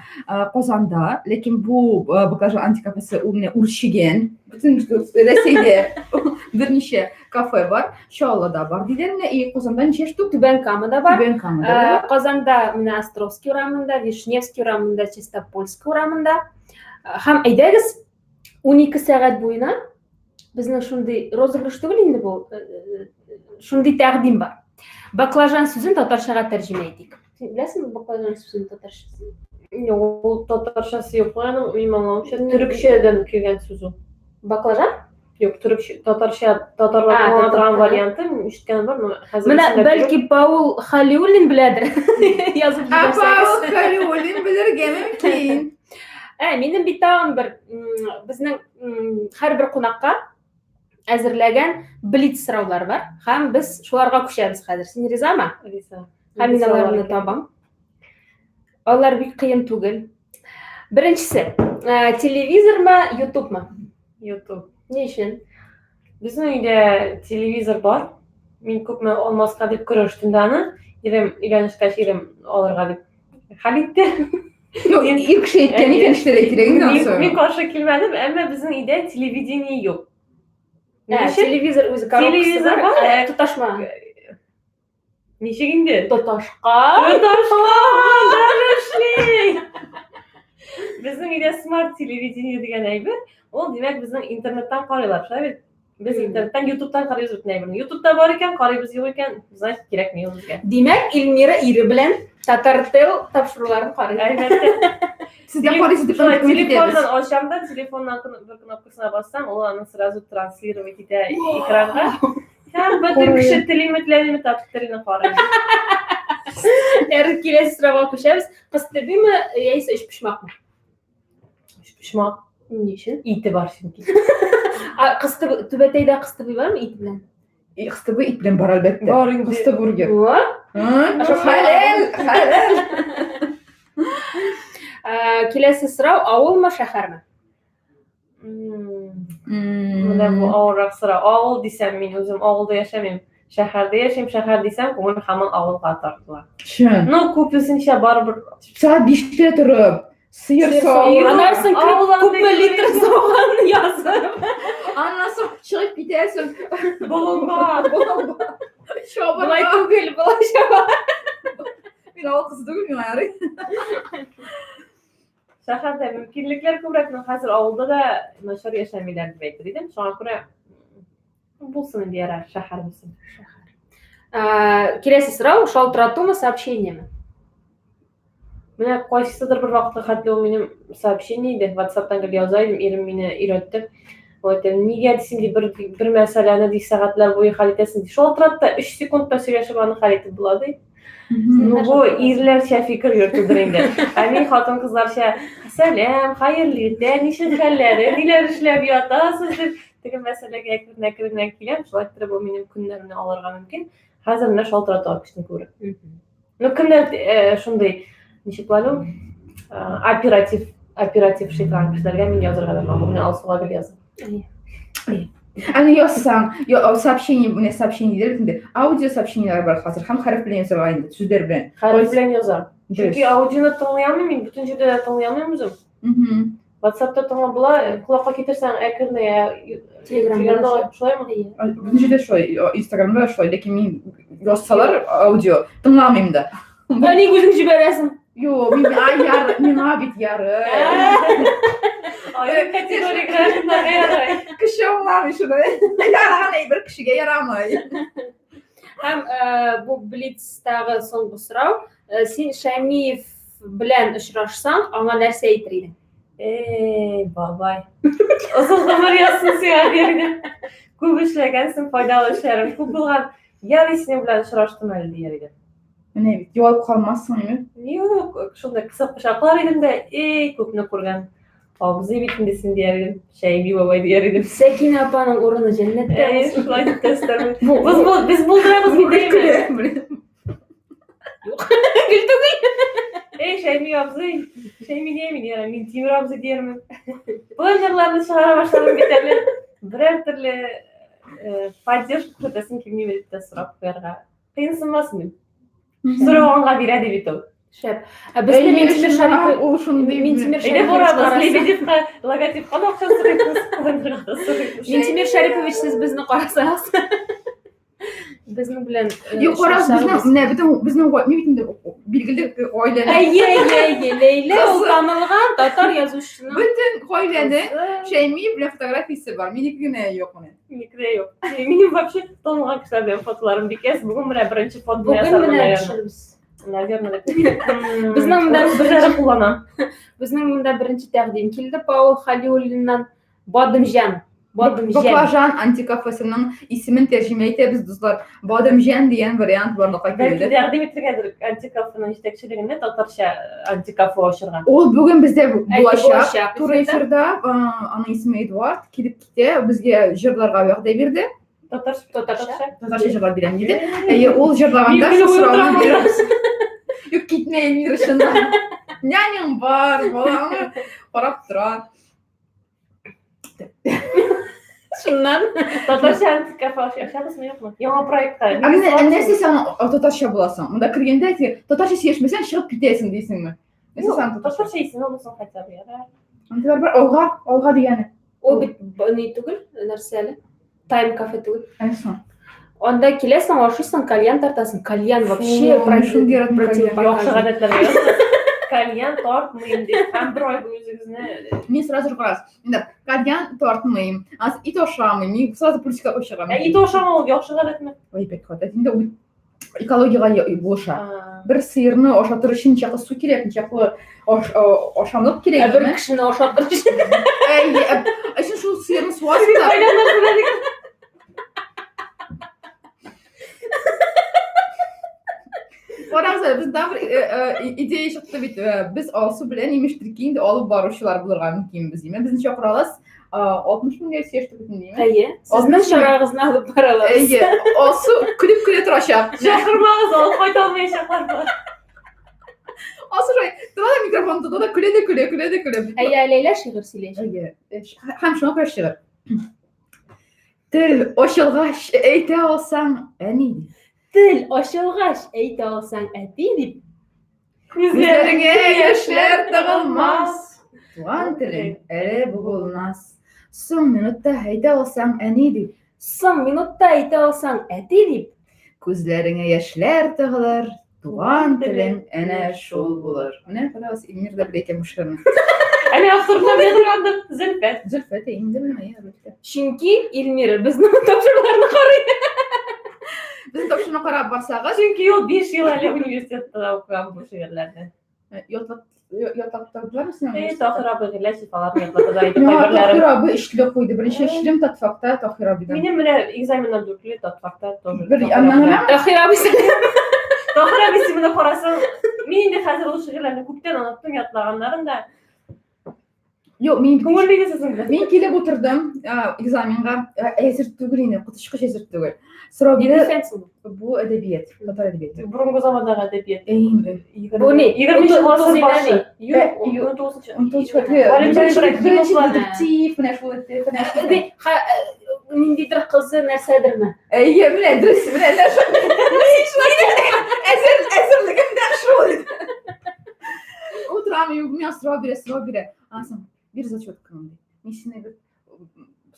Казанда, ләкин бу Баклажан антикафесы ул менә үрчегән. Бөтен Рәсәйдә берничә кафе бар, Чаллыда бар диләр менә, и Казанда ничә штук? Түбән Камада бар. Түбән Камада бар. Казанда менә Островский урамында, Вишневский урамында, Чистопольский урамында. Һәм әйдәгез 12 сәгать буена безнең шундый розыгрыш түгел инде бу, шундый тәкъдим бар. Баклажан сүзен татарчага тәрҗемә итик. Син беләсеңме баклажан сүзен татарчасын? Юк, ул татарчасы юк. Аның минем аңлавымча төрекчәдән килгән сүз ул. Баклажан? Юк, төрекчә, татарча, татарлар куллана торган варианты ишеткәнем бар, но хәзер Менә бәлки Паул Халиуллин беләдер. Язып җибәрсәгез. Паул Халиуллин белергә мөмкин. Минем бит тагын бер безнең һәрбер кунакка әзерләгән блиц сораулар бар һәм без шуларга күчәбез хәзер. Син ризамы? Риза. Һәм мин аларны табам. Алар бик кыен түгел. Беренчесе, телевизормы, ютубмы? Ютуб. Ни өчен? Безнең өйдә телевизор бар. Мин күпме алмаска дип көрәштем дә аны. Ирем өйләнешкәч, ирем алырга дип хәл итте. Ну, ир кеше әйткән икән, эшләргә кирәк инде анысы. Мин каршы килмәдем, әмма безнең өйдә телевидение юк. Телевизор үзе коробкасы Телевизор бар, тоташма. Ничек инде? Тоташка. Тоташка даже эшли. Безнең өйдә смарт телевидение дигән әйбер, ул димәк безнең интернеттан карыйлар, шулай бит? Без интернеттан, ютубтан карыйбыз бөтен әйберне. Ютубта бар икән, карыйбыз, юк икән, значит, кирәкми ул безгә. Димәк, Эльмира ире белән Татартел тапшыруларын карый. Әлбәттә. Сез дә карыйсыз дип Шулай, өмет итәбез. телефоннан ачам да, телефоннан бер кнопкасына бассаң, ул аны сразу транслировать итә экранга. Һәм бөтен кеше телиме, теләмиме татар телен карый. Әр киләсе сорауга күчәбез. Кыстыбыймы яисә өчпочмакмы? Өчпочмак. Ни өчен? Ите бар чөнки. А кыстыбый түбәтәйдә кыстыбый бармы ит белән? Кыстыбый ит белән бар әлбәттә. Бар инде. Кысты бургер. Во. Хәләл, хәләл. Киләсе сорау, авылмы, шәһәрме? Менә бу авыррак сорау. Авыл дисәм, мин үзем авылда яшәмим. Шәһәрдә яшим, шәһәр дисәм, күңел һаман авылга тартыла. Чын. Ну, күбесенчә барыбер Сәгать 5-тә торып, сыер савып. Аннан соң күпме литр сауган язып. Аннан соң чыгып китәсең. Болынга. Болынга. Чабырга. Болай түгел, болай чаба. Мин авыл кызы түгел, миңа ярый. Шәһәрдә мөмкинлекләр күбрәк, но хәзер авылда да начар яшәмиләр дип әйтер идем. Шуңа күрә булсын инде ярар, шәһәр булсын. Шәһәр. Киләсе сорау, шалтыратумы, сообщениеме? Менә кайсыдыр бер вакытка хәтле ул минем сообщение иде. WhatsApp-тан гел яза идем, ирем мине өйрәтте. Ул әйтә, нигә дисең ди, бер, бер мәсьәләне ди сәгатьләр буе хәл итәсең ди. Шалтырат та 3 секундта сөйләшеп аны хәл итеп була ди. Ну бу ирләрчә фикер йөртүдер инде. Ә мин хатын-кызларча сәлам, хәерле иртә, ничек хәлләре, ниләр эшләп ятасыз дип теге мәсьәләгә әкрен-әкреннән киләм. Шулай иттереп бу минем көннәремне алырга мөмкин. Хәзер менә шалтырату көчне күреп. Ну кемнәр шундый ничек була ул? Оператив оператив эшли торган кешеләргә мин язырга да могу. Менә Алсуга гел язам. Аны язсаң, сообщение, менә сообщение диләр бит инде. Аудио сообщениеләр бар хәзер һәм хәреф белән язарга инде, сүзләр белән. Хәреф белән язам. Чөнки аудионы тыңлый алмыйм мин, бөтен җирдә дә тыңлый алмыйм үзем. WhatsAppта тыңлап була, колакка китерсәң әкрен, Телеграмда шулаймы? Бөтен җирдә шулай, Инстаграмда шулай, ләкин мин язсалар аудио тыңламыйм да. Ә ник үзең җибәрәсең? Юк, мин яр, миңа бит ярый. Аерым категория гражданнарга ярый. Кеше аңламый шуны. Яраган әйбер кешегә ярамый. Һәм бу Блицтагы соңгы сорау. Син Шәймиев белән очрашсаң, аңа нәрсә әйтер идең? Эй, бабай. Озын гомер язсын сиңа биргән. Күп эшләгәнсең, файдалы эшләрең күп булган. Ярый синең белән очраштым әле дияр идем. Менә бит, югалып калмассың, әйме? Юк, шундай кысып кочаклар идем дә, эй, күпне күргән. Абзый бит инде син дияр идем. Шәйми бабай дияр идем. Сәкинә апаның урыны җәннәттә. Әй, шулай дип тә өстәрмен. Без булдырабыз бит, әйме? Юк, гел түгел. Эй, Шәйми абзый, Шәйми диямен, яра, мин Тимур абзый диярмен. Планерларны чыгара башладым бит әле. Берәр төрле поддержка күрсәтәсең килмиме дип тә сорап куярга. Кыенсынмасын дип. Сораганга бирә ди бит ул. Шәп. Ә безне Минтимер Шарипов ул шундый Минтимер Әйдә Шарипович барабыз, караса. Лебедевка логотипка да акча сорыйбыз, планерга да сорыйбыз. Минтимер Шарипович, сез безне карасагыз. Безнең белән Юк, карагыз, безнең менә бөтен безнең мин бит инде билгеле гаиләнең. Әйе, әйе, әйе. Ләйлә ул танылган татар язучысының. Бөтен гаиләнең Шәймиев белән фотографиясе бар. Минеке генә юк менә. Минеке дә юк. Минем вообще танылган кешеләр белән фотоларым бик әз. Бүген менә беренче фото Бүген менә төшербез. Наверное. Безнең монда беренче кулланам. Безнең монда беренче тәкъдим килде Паул Халиуллиннан. Бадымҗан. Бадымҗан. Баклажан антикафесының исемен тәрҗемә итәбез, дуслар. Бадымҗан дигән вариант барлыкка Бәлки килде. тәкъдим ителгәндер антикафеның җитәкчелегенә татарча антикафе ачырга. Ул бүген бездә Әйе, булачак. булачак. Туры эфирда, аның исеме Эдуард, килеп китә, безгә җырларга вәгъдә бирде. Татарча, Татарча. Татарча җырлап бирәм диде. Әйе, ул җырлаганда Мин шул көлеп сорауны утырам. бирәбез. Юк, китмә, Эльмира, чыннан. Няняң бар, балаңны карап тора. Шуннан Татарча кафе ачабызмы, юкмы? Яңа проектка. Ә менә нәрсә син татарча буласың? Монда кергәндә син татарча сөйләшмәсәң чыгып китәсең дисеңме? Нәрсә син татарча? Татарча исеме булсын хотя бы, ярар. Андыйлар бар, алга, алга дигәне. Ул бит ни түгел, нәрсә әле? Тайм кафе түгел. Әнә соң. Анда киләсең, ашыйсың, кальян тартасың. Кальян вообще Фу, мин шундый яратмыйм кальян. Яхшы гадәтләргә языгыз. Кальян тартмыйм дип һәм бер ай буе үзегезне Мин сразу же карас. Инде кальян тартмыйм, аз ит ашамыйм, мин сразу пульчика куеп чыгам. Ә ит ашамау ул яхшы гадәтме? Ой, бик гадәт. Инде ул экологиягә булыша. Бер сыерны ашатыр өчен ничаклы су кирәк, ничаклы ашамлык кирәк. Ә бер кешене ашатыр өчен. Әйе, ә син шул сыерны суасың да. Карагыз әле, безнең тагын бер идея чыкты бит. Без Алсу белән имештер ки инде алып баручылар булырга мөмкинбез. Димәк, безне чакыра аласыз. 60 меңгә сөйләштек бит инде, димәк. Әйе. Сезнең чарагызны алып бара алабыз. Әйе, Алсу көлеп көлә торачак. Чакырмагыз, алып кайта алмаячаклар болар. Алсу шулай тора да микрофон тота да көлә дә көлә, көлә дә көлә. Әйе, Ләйлә шигырь сөйләячәк. Әйе. Һәм шуңа күрә шигырь. Тел ачылгач әйтә алсаң, әни. Тел ачылгач әйтә алсаң, әти дип. Күзләреңә яшьләр тыгылмас. Туган телең әле буылмас. Соң минутта әйтә алсаң, әни дип. Соң минутта әйтә алсаң, әти дип. Күзләреңә яшьләр тыгылыр. Туган телең әнә шул булыр. Менә карагыз, Илмир да белә икән бу шигырьне. Әле авторына белә торгандыр. Зөлфәт. Зөлфәт инде менә, әлбәттә. Чөнки Илмир безнең тапшыруларны карый. Безнең тапшыруны карап барсагыз, Чөнки ул 5 ел әле университетта да укыган бу шигырьләрне. Ятлап ятлап тордылармы сиңа? Әй, Таһир абый Гыйләҗев аларны ятлата да иде Миңа кайберләрен. Таһир абый өчле куйды. Беренче өчлем татфакта Таһир абыйдан. Минем менә экзаменнан дүртле татфакта тоже. Бер Таһир аннан абыйдан. гына Таһир абый Таһир абый син моны карасаң, мин инде хәзер ул шигырьләрне күптән оныттым ятлаганнарын да. Юк, мин Күңелле иде сезнең белән. Мин килеп утырдым экзаменга. Әзер түгел инде, коточкыч әзер түгел. Сорау Нинди бирде, фән соң? бу әдәбият, татар әдәбияты. Борынгы замандагы әдәбият. Әй инде. Бу ни? 20 гасыр башы. Юк, Юк, 19-нчы. 19-нчы Галимҗан Беренче Ибраһимовлар. детектив, менә шул итеп, менә шул. Ди, ниндидер кызы нәрсәдерме? Әйе, менә дөрес, менә менә шул. Әзер, әзерлегем дә шул. Утырам, миңа сорау бирә, сорау бирә. Аннан соң, бир зачетканы, ди. Мин сине бер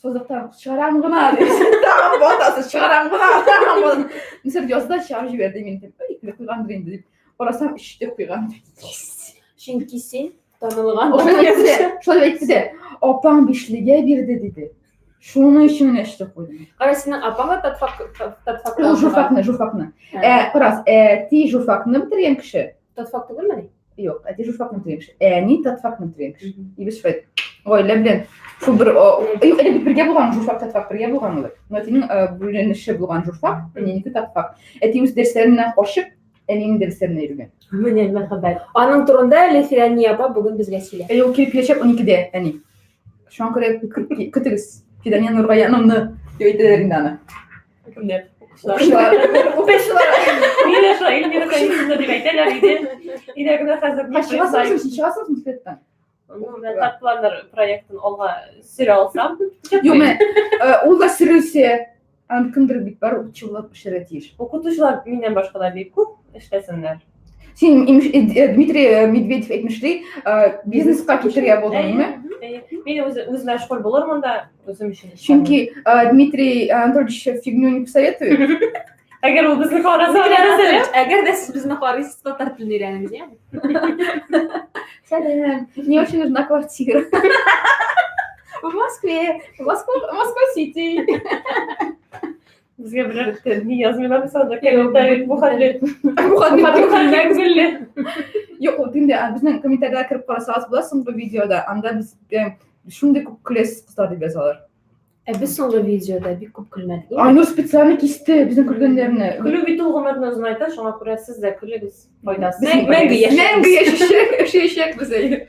созыктан чыгарам гына, ди. Тагын батасы, чыгарам гына, тагын батасы. Мисал язды да чыгарып җибәрде мине. Дип, ой, икеле куйгандыр инде дип. Карасам, өчтә куйган. Чөнки син танылган. Шулай әйтте дә, шулай әйтте дә, апаң бишлегә бирде, диде. Шуның өчен генә өчтә куйдым. Кара, синең апаң да татфак татфак. Ул журфакны, журфакны. Карас, әти журфакны бетергән кеше. Татфак түгелмени? Юк, әти журфакны бетергән кеше. Әни татфакны бетергән кеше. И без шулай гаилә белән шул бер юк, элек бергә булган журфак, татфак бергә булган ул. Но әтинең бүленеше булган журфак, әнинеке татфак. Әти үз дәресләреннән качып, әнинең дәресләренә йөргән. Менә мәхәббәт. Аның турында әле Фидания апа бүген безгә сөйләр. Әй, ул килеп киләчәк 12-дә, әни. Шуңа күрә көтегез. Фидания Нургаяновны дип әйтәләр инде аны. Кемнәр? Укучылар. Укучылар. Мин дә шулай Эльмира Фәнисовна дип әйтәләр иде. Өйдә генә хәзер Ха, чыгасыңмы син? Чыгасыңмы декреттан? Менә планнар проектын алга сөрә алсам. Юк, менә ул да сөрелсә, аны кемдер бит бар укытучылар эшләргә тиеш. Укытучылар миннән башка да бик күп эшләсеннәр. Син Дмитрий Медведев әйтмешли, бизнеска китергә булдың, әйеме? Мин үз үзмәшгуль булырмын да, үзем өчен. Чөнки Дмитрий Анатольевич фигню не посоветует. Әгәр ул безне караса, Дмитрий Анатольевич, әгәр дә сез безне карыйсыз, татар телен өйрәнегез, яме? Сәлам, мне очень нужна квартира. В Москве, в Москва, Москва-Сити. Безгә берәр ни язмыйлар мисалда комментарий бу хәтле. Бу хәтле. Бу хәтле гөлле. Юк, ул инде безнең комментарийлар кереп карасагыз була соңгы видеода. Анда без шундый күп көләсез кызлар дип язалар. Ә без соңгы видеода бик күп көлмәдек. Айнур специально кисте безнең көлгәннәрне. Көлү бит ул гомерне озынайта, шуңа күрә сез дә көлегез. Файдасы. Мәңге яшәгез. Мәңге яшәчәк, яшәячәкбез әйе.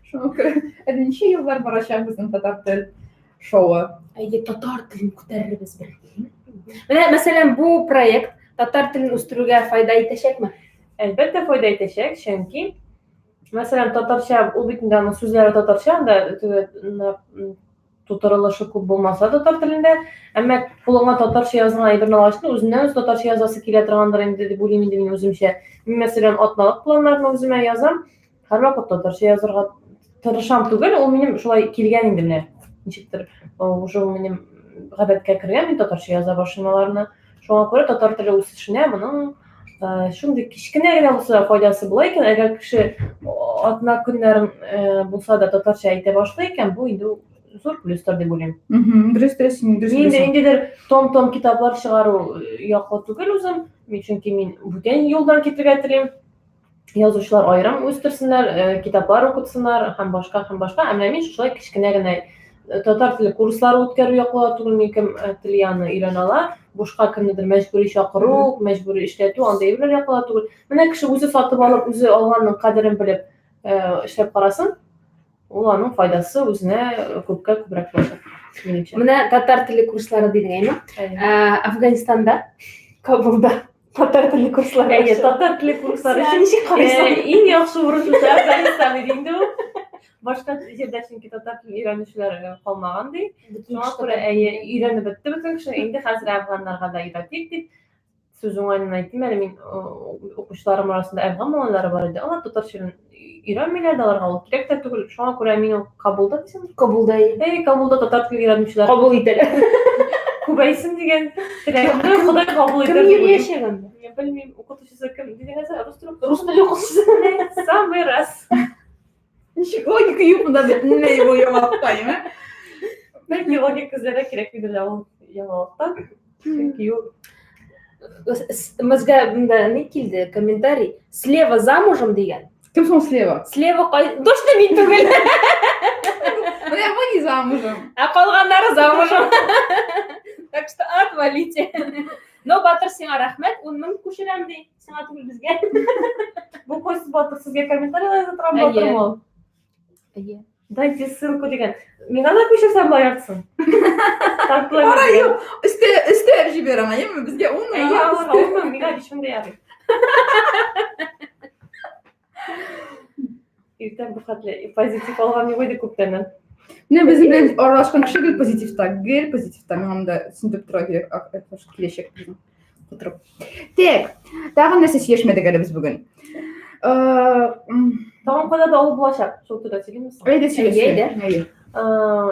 Шуңа күрә әле ничә еллар барачак безнең татар тел шоуы. Әйе, татар телен күтәрербез бер. Менә, мәсәлән, бу проект татар телен үстерүгә файда итәчәкме? Әлбәттә, файда итәчәк, чөнки Мәсәлән, татарча, ул бит инде аның сүзләре татарча, анда теге тутырылышы күп булмаса татар телендә, әмма кулыңа татарча язган әйберне алгач, үзеннән үзе татарча язасы килә торгандыр инде дип уйлыйм инде мин үземчә. Мин, мәсәлән, атналык планнарны үземә язам, һәрвакыт татарча язырга тырышам түгел, ул минем шулай килгән инде менә. Ничектер, уже ул минем гадәткә кергән, мин татарча яза башлыйм аларны. Шуңа күрә татар теле үсешенә моның шундый кечкенә генә булса да файдасы була икән. Әгәр кеше атна көннәрен булса да татарча әйтә башлый икән, бу инде зур плюстыр дип уйлыйм. Дөрес, дөрес, дөрес. Инде ниндидер том-том китаплар чыгару яклы түгел үзем, мин чөнки мин бүтән юлдан китергә телим. Язучылар аерым үстерсеннәр, китаплар укытсыннар һәм башка һәм башка. Ә менә мин шулай кечкенә генә татар теле курслары үткәрү яклы түгел, мин кем тели аны өйрәнә ала. Бушка кемнедер мәҗбүри чакыру, мәҗбүри эшләтү, андый әйберләр яклы түгел. Менә кеше үзе сатып алып, үзе алганның кадерен белеп эшләп карасын, ул аның файдасы үзенә күпкә күбрәк булачак, минемчә. Менә татар теле курслары дидең, әйме? Афганистанда, Кабулда татар теле курслары. Әйе, татар теле курслары өчен ничек карыйсың? Иң яхшы урын шушы Афганистан иде инде ул. Башка җирдә чөнки татар телен өйрәнүчеләр калмаган ди. Шуңа күрә әйе, өйрәнеп бетте бөтен кеше. Инде хәзер әфганнарга да өйрәтик дип. Сүз уңаеннан әйтим әле, мин укучыларым арасында әфган малайлары бар иде. Алар татар телен өйрәнмиләр дә, аларга ул кирәк тә түгел. Шуңа күрә мин ул Кабулда дисәм. Кабулда. Әй, Кабулда татар телен өйрәнүчеләр. Кабул итәләр. Күбәйсен дигән теләгемне Ходай кабул итәр. Кем йөриячәк анда? Мин белмим, укытучысы кем дигән нәрсә, рус теле Рус теле укытучысы. Самый раз. Ничек логика юк монда бөтенләй бу яңалыкта, әйме? Бәлки логика эзләргә кирәкмидер дә ул яңалыкта. Чөнки ул Безгә монда ни килде? Комментарий. Слева замужем дигән. Кем соң слева? Слева кай... Точно мин түгел. Менә бу не замужем. Ә калганнары замужем. Так что отвалите. Но Батыр сиңа рәхмәт, 10 мең күчерәм ди. Сиңа түгел безгә. Бу кайсы батыр сезгә комментарийлар яза торган батырмы ул? Әйе. Дайте ссылку дигән. Миңа да күчерсәң болай артсын. Кара юк, өстә өстәп җибәр аңа, әйеме? Безгә 10 мең. Әйе, аларга 10 мең, миңа 5 мең дә ярый. Иртән бу хәтле позитив алган юк иде күптәннән. Менә безнең белән аралашкан кеше гел позитивта, гел позитивта. Миңа монда түсендереп тора кирәк, киләчәк безнең. Утырып. Так, тагын нәрсә сөйләшмәдек әле без бүген? Тагын кайда да алып булачак, шул турыда сөйлимме соң? Әйдә сөйләшик. Әйдә.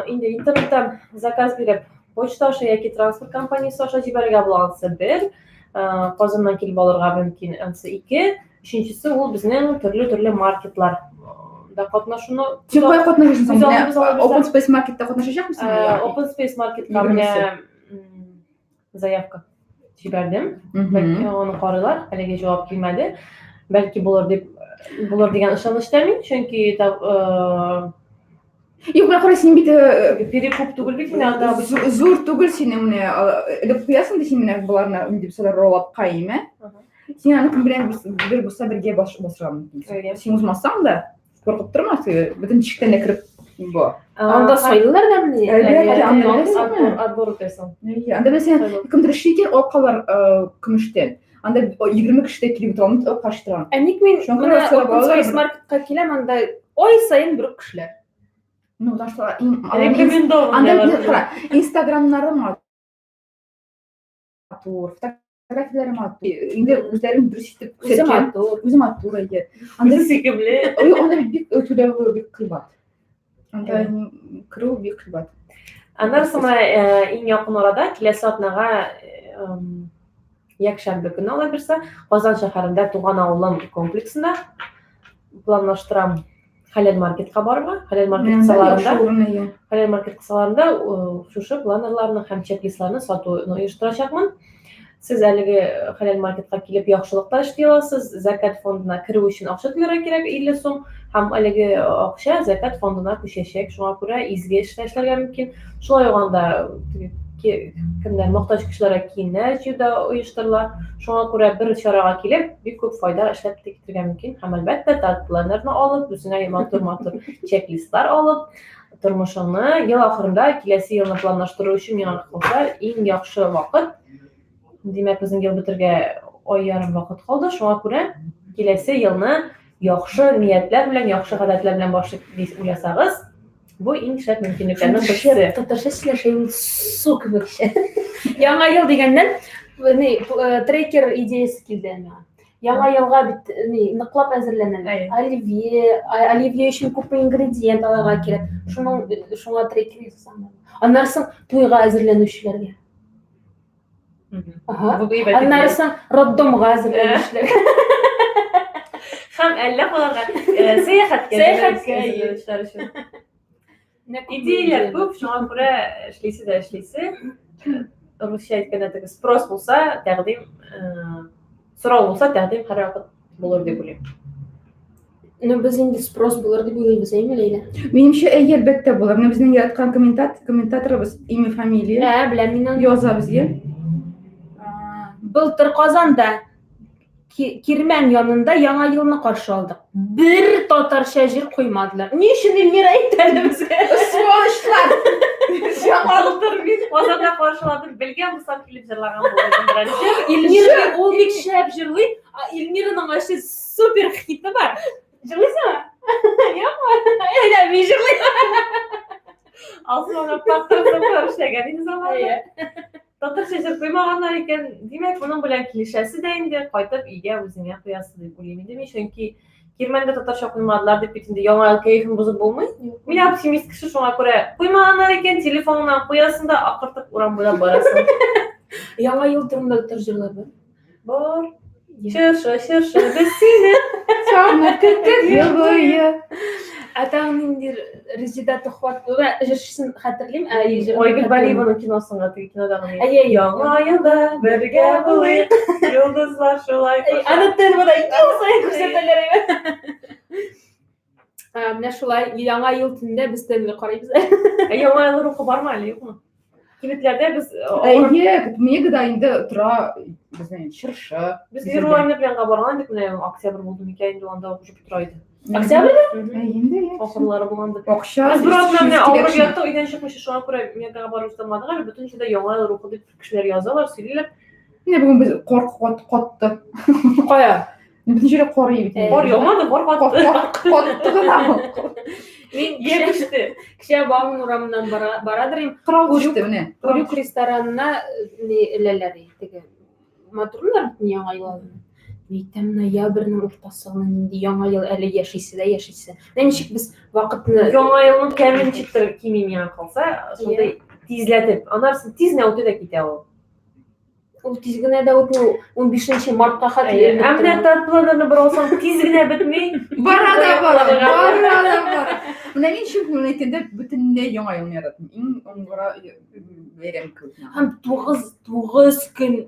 Инде интернеттан заказ биреп, почта аша яки транспорт компаниясе аша җибәрергә була, анысы бер. Казаннан килеп алырга мөмкин, анысы ике. Өченчесе ул безнең төрле-төрле маркетлар да катнашуны. Син кая катнашасың? Open Space Marketта катнашачакмысың? Open Space Marketка менә заявка җибәрдем. Бәлки аны карыйлар, әлегә җавап килмәде. Бәлки булыр дип булыр дигән ышанычта мин, чөнки Юк, менә кара, син бит перекуп түгел бит менә анда зур түгел синең менә элеп куясың да син менә боларны инде булса роллапка име. Син аны кем белән бер булса бергә басырга мөмкинсең. Син узмасаң да, куркып торма, бөтен тишектән дә кереп бу. Анда сайлыйлар да мени? Әлбәттә, анда беләсеңме? Отбор үтәсең. Анда беләсең, кемдер эшли икән, алкалар көмештән. Анда 20 кеше дә килеп утыра, алмый, каршы тора. Ә ник мин менә Open Space Marketка киләм, анда ай саен бер үк кешеләр. Ну, потому что им анда кара, Инстаграмнары матур, фотографияләре матур. Инде үзләрен дөрес итеп Үзе матур. Үзе матур, әйе. Анда сөйкемле. Анда бик түләве бик кыйбат. Анда керү бик кыйбат. Аннан соң иң якын арада киләсе атнага якшәмбе көне алла бирсә, Казан шәһәрендә Туган авылым комплексында планлаштырам Хәләл маркетка барырга. Хәләл маркет кысаларында, Хәләл маркет кысаларында шушы планерларны һәм чек-листларны сатуны оештырачакмын. Сез әлеге Хәләл маркетка килеп яхшылык та эшли аласыз. Зәкят фондына керү өчен акча түләргә кирәк 50 сум һәм әлеге акча зәкят фондына күчәчәк. Шуңа күрә изге эшләр эшләргә мөмкин. Шулай ук анда кемнәр мохтаҗ кешеләргә киемнәр җыю да оештырыла. Шуңа күрә бер чарага килеп, бик күп файда эшләп тә китергә мөмкин. Һәм әлбәттә, тат планерны алып, үзеңә матур-матур чек-листлар алып, тормышыңны ел ахырында киләсе елны планлаштыру өчен миңа калса иң яхшы вакыт. Димәк, безнең ел бетергә ай ярым вакыт калды. Шуңа күрә киләсе елны Яхшы ниятләр белән, яхшы гадәтләр белән башлыйк дип уйласагыз, бу иң шәп мөмкинлекләрнең берсе. Татарча сөйләшә ул су кебек. Яңа ел дигәннән, ни, трекер идеясе килде миңа. Яңа елга бит ни, ныклап әзерләнәләр. Оливье, оливье өчен күп ингредиент алырга кирәк. Шуның шуңа трекер ясасаң. Аннары соң туйга әзерләнүчеләргә. Ага. Аннары соң роддомга әзерләнүчеләргә. Һәм әллә каларга сәяхәткә сәяхәткә әзерләнүчеләр өчен. Идеяләр күп, шуңа күрә эшлисе дә эшлисе. Русча әйткәндә теге спрос булса, тәкъдим, сорау булса, тәкъдим һәрвакыт булыр дип уйлыйм. Ну, без инде спрос булыр дип уйлыйбыз, әйме, Ләйлә? Минемчә, әйе, әлбәттә булыр. Менә безнең яраткан комментатор, комментаторыбыз имя, фамилия. Ә, беләм мин аны. Яза безгә. Былтыр Казанда Кирмән янында Яңа елны каршы алдык. Бер татарча җыр куймадылар. Ни өчен Эльмира әйтте әле безгә? Сволочьлар! Былтыр мин Казанда каршыладым, белгән булсам килеп җырлаган булыр идем берәр җыр. Эльмира ул бик шәп җырлый. А Эльмираның вообще супер хиты бар. Җырлыйсыңмы? Юкмы? Әйдә, мин җырлыйм. Алсу аңа пактан эшләгән инде заманында. Татарча җыр куймаганнар икән, димәк, моның белән килешәсе дә инде, кайтып өйгә үзеңә куясы дип уйлыйм инде мин, чөнки Кирмәндә татарча куймадылар дип бит инде яңа ел кәефен бозып булмый. Мин оптимист кеше, шуңа күрә куймаганнар икән, телефоныңнан куясың да акыртып урам буйлап барасың. Яңа ел турында татар җырлар бар. Бар. Чыршы, чыршы, без сине Сагынып көттек ел буе. Ә тагын ниндидер Резеда Төхвәтова җырчысын хәтерлим, ә җырын Айгөл хәтерлим. Бариеваның киносында теге кинодагы ни? Әйе, әйе. Яңа елда бергә булыйк, йолдызлар шулай Әй, Аны ТНВда ел саен күрсәтәләр. әйе. Ә, Менә шулай яңа ел төнендә без ТНВ карыйбыз. Ә яңа ел рухы бармы әле, юкмы? Кибетләрдә без авыр- Әйе, Мегада инде тора безнең чыршы. Без Леруа Мерленга барган идек, менә октябрь булды микән инде, анда ук җып тора иде. Октябрьдә? Әйе, инде. Ахырлары булгандыр. Акча. Без бер атна менә авырып яттык, өйдән чыкмыйча, шуңа күрә Мегага барып җитә алмадык әле. Бөтен җирдә яңа ел рухы дип кешеләр язалар, сөйлиләр. Менә бүген без кар катты. Кая? Бөтен җиргә кар бит. Кар яумады, кар катты. Катты гына. Мин Ел төште. Кичә Бауман урамыннан барадыр идем. Кырау төште менә. Урюк ресторанына ни эләләр теге. Матурлар бит яңа ел алдыннан. Мин әйтәм, ноябрьнең уртасы гына нинди яңа ел әле яшисе дә яшисе. Менә ничек без вакытны Яңа елның кәме ничектер кими миңа калса, шундый тизләтеп. Аннары тиз генә үтә дә китә ул. Ул тиз генә дә үтми, 15 мартка хәтле. Ә менә татпланнарны бер алсаң, тиз генә бетми. Бара да бара, бара да бара. Менә мин чын күңелдән әйткәндә, бөтенләй яңа елны яратмыйм. Иң уңгыра бәйрәм кебек. Һәм 9 көн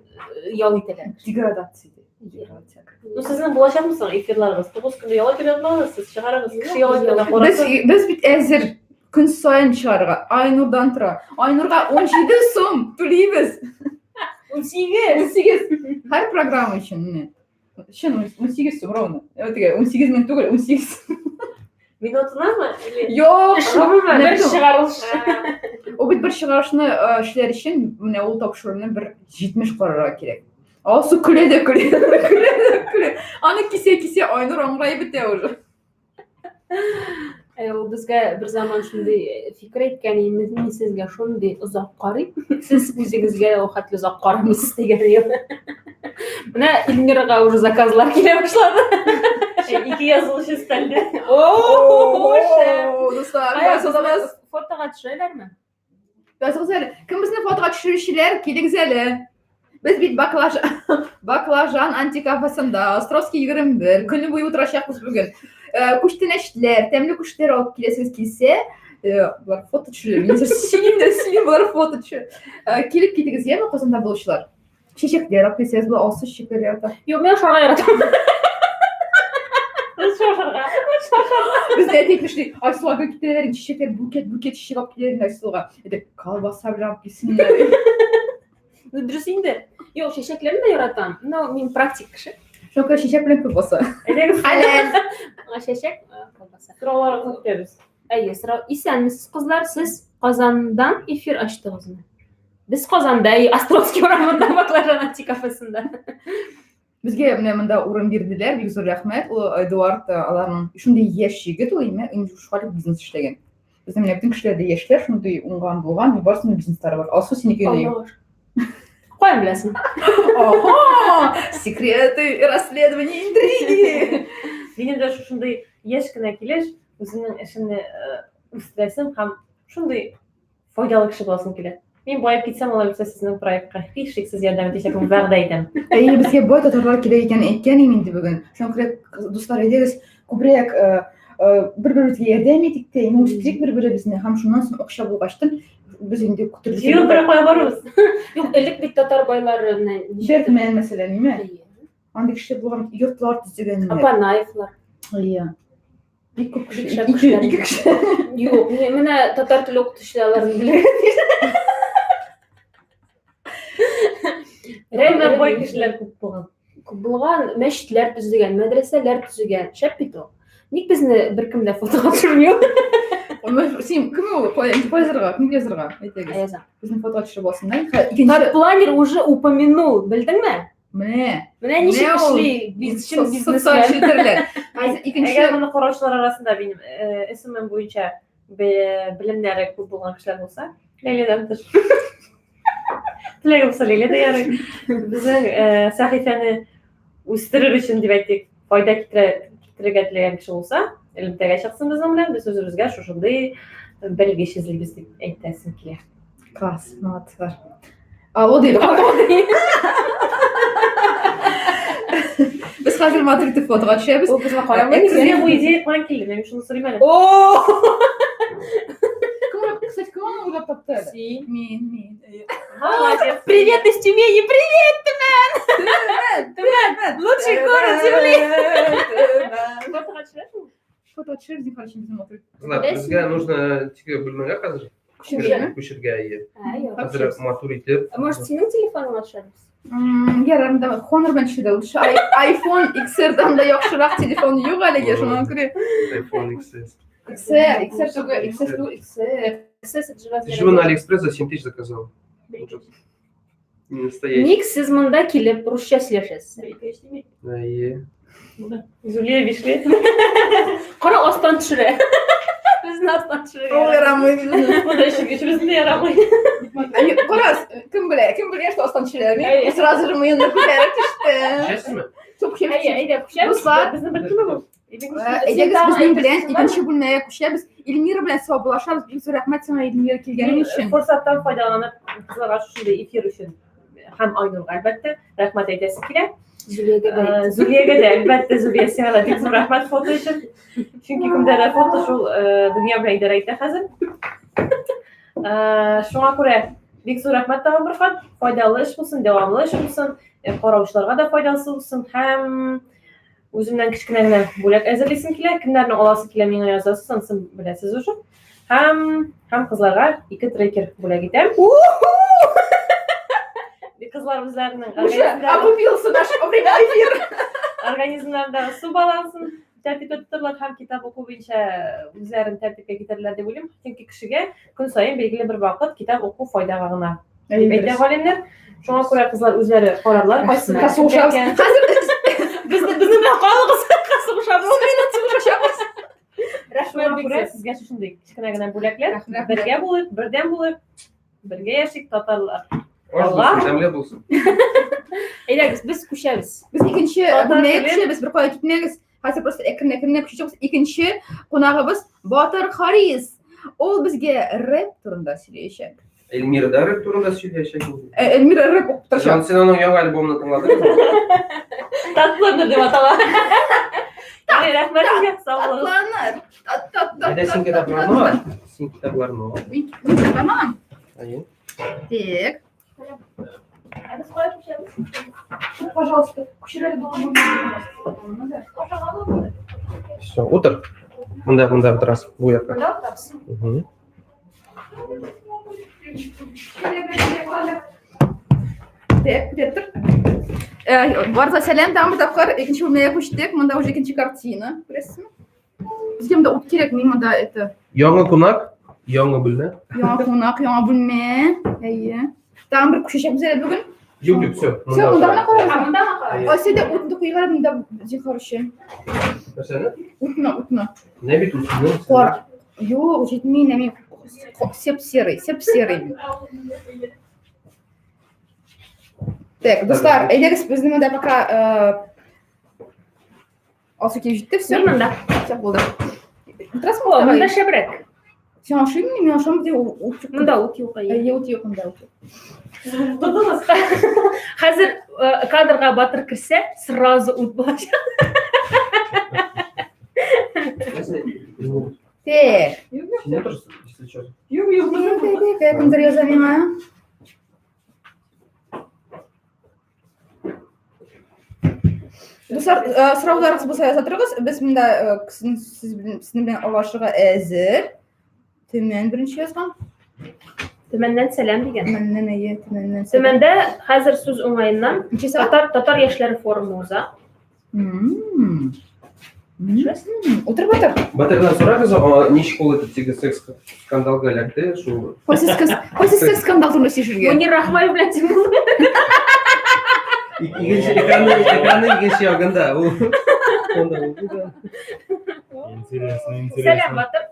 ял итәләр. Деградация. Ну, сезнең булачакмы соң эфирларыгыз? 9 көндә ял итеп ятмагыз, сез чыгарыгыз, кеше ял иткәндә карасын. Без бит әзер көн саен чыгарга. Айнурдан тора. Айнурга 17 сум түлибез. 18. 18. Һәр программа өчен менә. Чын 18 сум ровно. Теге 18 мең түгел, 18. Минутынамы? Или Юк, гомумән бер чыгарылыш. Ул бит бер чыгарылышны эшләр өчен менә ул тапшыруны бер 70 карарга кирәк. Алсу көлә дә көлә, көлә дә көлә. Аны кисә-кисә Айнур аңлай бетә уже. Ул безгә бер заман шундый фикер әйткән иде, мин сезгә шундый озак карыйм, сез үзегезгә ул хәтле озак карамыйсыз дигән иде. Менә Эльмирага уже заказлар килә башлады. Ике язылыш өстәлде. О, шәп. Дуслар, язылыгыз. Фотога төшәләрме? Языгыз әле. Кем безне фотога төшерүчеләр, килегез әле. Без бит Баклажан антикафесында, Островский 21, көне буе утырачакбыз бүген. Күчтәнәчләр, тәмле күчтәнәчләр алып киләсегез килсә, болар фото төшерә. Мин сөйлим дә сөйлим, болар фото төшерә. Килеп китегез, яме Казанда булучылар. Чәчәкләр алып килсәгез, була, алсу чәчәкләр ярата. Юк, мин ашарга яратам. Без дә әти әйтмешли, Айсылуга гел китерәләр инде чәчәкләр, букет, букет чәчәк алып киләләр инде Айсылуга. Әйтә, колбаса белән алып килсеннәр. Ну, дөрес инде. Юк, чәчәкләрне дә яратам. Но мин практик кеше. Шуңа күрә чәчәк белән колбаса. Әйдәгез, Хәләл. Аңа чәчәк, колбаса. Сорауларыгызны көтәбез. Әйе, сорау. Исәнмесез, кызлар, сез Казандан эфир ачтыгызмы? Без Казанда, Островский урамында, Баклажан антикафесында. Безгә менә монда урын бирделәр, бик зур рәхмәт. Ул Эдуард аларның шундый яшь егет ул, инде инде шулай бизнес эшләгән. Безнең менә бөтен кешеләр дә яшьләр, шундый уңган булган, барысының бизнеслары бар. Алсу синеке дә юк. Каян беләсең? Ага! Секреты, расследование, интриги. Минем дә шушындый яшь кенә килеш үземнең эшемне үстерәсем һәм шундый файдалы кеше буласым килә. Мин баеп китсәм, алай булса сезнең проектка һичшиксез ярдәм итәчәкмен, вәгъдә итәм. Әйе, безгә бай татарлар кирәк икәнен әйткән идем инде бүген. Шуңа күрә, дуслар, әйдәгез, күбрәк бер-беребезгә ярдәм итик тә, үстерик бер-беребезне һәм шуннан соң акча булгачтын без инде төрле Юк, бер кая барабыз. Юк, элек бит татар байлары менә Бертмен, мәсәлән, ниме? Андый кешеләр булган, йортлар төзегәннәр. Апанаевлар. Иә. Бик күп кеше. Бик шәп кешеләр. Ике кеше. Юк, менә татар теле укытучыларын беләм. Әмма бай кешеләр күп булган. Күп булган, мәчетләр төзегән, мәдрәсәләр төзегән. Шәп бит ул. Ник безне беркем дә фотога төшерми? Син кем ул? Кая язарга? Кемгә язарга? Әйтегез. Язам. Безне фотога төшереп алсыннар. Икенче Планер уже упомянул, белдеңме? Менә. Менә ничек Менә ул эшли чын Социаль бизнесмен. челтәрләр. Хәзер икенче Әгәр моны караучылар арасында минем SMM буенча белемнәре күп булган кешеләр булса, Ләйләдән тыш. Теләге булса, Ләйлә дә ярый. Безнең сәхифәне үстерер өчен дип әйтик, файда китерергә теләгән кеше булса, элемтәгә чыксын безнең белән, без үзебезгә шушындый белгеч эзлибез дип әйтәсем килә. Класс, молодцылар. Алло диде. Без хәзер матур итеп фотога төшәбез. Ул безне карамый Сезгә микән? бу идея каян килде? Мин шуны сорыйм әле. О! Кем, кстати, кем аны уйлап тапты әле? Син. Мин, мин. Молодец. Привет из Тюмени, привет, Төмән! Төмән, лучший город земли. Төмән. Фотога төшерәсеңме? Фото төшереп, зинһар өчен безне матур. Кызлар, безгә нужно теге бүлмәгә хәзер Күчергә. күчергә, әйе. Ә, юк. Хәзер матур итеп. Может, синең телефоныңа төшерәбез? Ярар, давай, Honor белән төшү дә лучше. iPhone XR-дан да яхшырак телефон юк әлегә, шуңа күрә. iPhone XS. XR, XR түгел, XS түгел, XR. XS это же Ты чего на Алиэкспресс за 7 тысяч заказал? Не настоящий. Ник сез монда килеп русча сөйләшәсез? Әйе. Зулия бишле. Кара астан төшерә. Безне астан төшерә. Ул ярамый. Монда өчебезнең дә ярамый. Әй, Кара, кем белә, кем белә, что астан төшерә. Мин сразу же мыенны күтәреп төште. Төшәсезме? Çok Әйдә, әйдә, күчәбез. Дуслар, Безнең беттеме бу? Әйдәгез безнең белән икенче бүлмәгә күчәбез. Эльмира белән саубуллашабыз. Бик зур рәхмәт сиңа, Эльмира, килгәнең өчен. Форсаттан файдаланып, кызларга шушындый эфир өчен һәм Айнурга әлбәттә рәхмәт әйтәсе килә. Зулиягә дә әйт. Зулиягә дә әлбәттә, Зулия сиңа да бик зур рәхмәт фото өчен. Чөнки кемдә дә фото шул дөнья белән идарә итә хәзер. Шуңа күрә бик зур рәхмәт тагын бер кат. Файдалы эш булсын, дәвамлы эш булсын, караучыларга да файдасы булсын һәм үземнән кечкенә генә бүләк әзерлисем килә. Кемнәрнең аласы килә, миңа язасыз, анысын беләсез уже. Һәм кызларга ике трекер бүләк итәм. Кызлар үзләренең Уже окупился наш прямой эфир. организмнарындагы су балансын тәртиптә тотарлар һәм китап уку буенча үзләрен тәртипкә китерерләр дип уйлыйм. Чөнки кешегә көн саен билгеле бер вакыт китап уку файдага гына дип әйтә галимнәр. Шуңа күрә кызлар үзләре карарлар, кайсы Сугышабыз. Хәзер Безне безнең белән калыгыз. Сугышабыз. сугышабыз. Шуңа күрә сезгә шушындый кечкенә генә бүләкләр. Рәхмәт. Бергә булыйк, бердәм булыйк, бергә яшик, татарлар. Аш Алла. булсын, тәмле булсын. Әйдәгез, без күчәбез. Без икенче Татар бүлмәгә теле. күчәбез, бер кая китмәгез. Хәзер просто әкрен-әкренләп күчәбез. Икенче кунагыбыз Батыр Харис. Ул безгә рэп турында сөйләячәк. Эльмира да рэп турында сөйләячәк инде. Эльмира рэп укып торачак. Җан, син аның яңа альбомын тыңладыңмы? Татланыр дип атала. Рәхмәт сезгә, сау булыгыз. Татланыр. Тат тат тат. Әйдә син китапларны ал. Син китапларны ал. Мин китапларны алам. Әйе. Так. Ә без кая күчәбез? Пожалуйста, күчерә булган. Все, утыр. Монда, монда утырасың, бу якка. Монда утырабыз. Мгм. Так, күтәреп тор. Барыгызга сәлам, тагын бер тапкыр икенче бүлмәгә күчтек. Монда уже икенче картина, күрәсезме? Безгә монда ут кирәк, мин монда это Яңа кунак, яңа бүлмә. яңа кунак, яңа бүлмә. Әйе. Тагын бер күчәчәкбез әле бүген. Юк, юк, все. Все, монда гына карарбыз. Монда гына карарбыз. Асия утны куйган монда зинһар өчен. Нәрсәне? Утны, утны. Менә бит утны. Кар. Юк, җитми, нәми сеп-серый, сеп-серый. Так, дуслар, әйдәгез безнең монда пока Алсу килеп җитте, все. Мин монда. Все булды. Утырасың О, монда шәбрәк. Син ашыймы? Мин ашамын дип ут юк. Монда ут юк. Әйе, ут юк монда ут юк. Булдыгыз. Хәзер кадрга батыр керсә, сразу ут булачак. Так. Син утырсың, если что. Юк, юк, Так, кемдер яза миңа. Дуслар, сорауларыгыз булса яза торыгыз. Без монда сез сезнең белән аралашырга әзер. Төмән беренче язган. Төмәннән сәлам дигән. Төмәннән әйе, Төмәннән. Төмәндә хәзер сүз уңаеннан Ничә сәгать? татар татар яшьләре форумы уза. Утыр, Батыр. Батырдан сорагыз, а ничек ул этот теге секс скандалга эләкте, шул. Кайсы секс скандал турында сөйләшергә? Мөнир Рахмаев белән Тимур. Икенче экранның экранның икенче ягында ул. Онда ул да. Интересно, Сәлам, интересно. Батыр.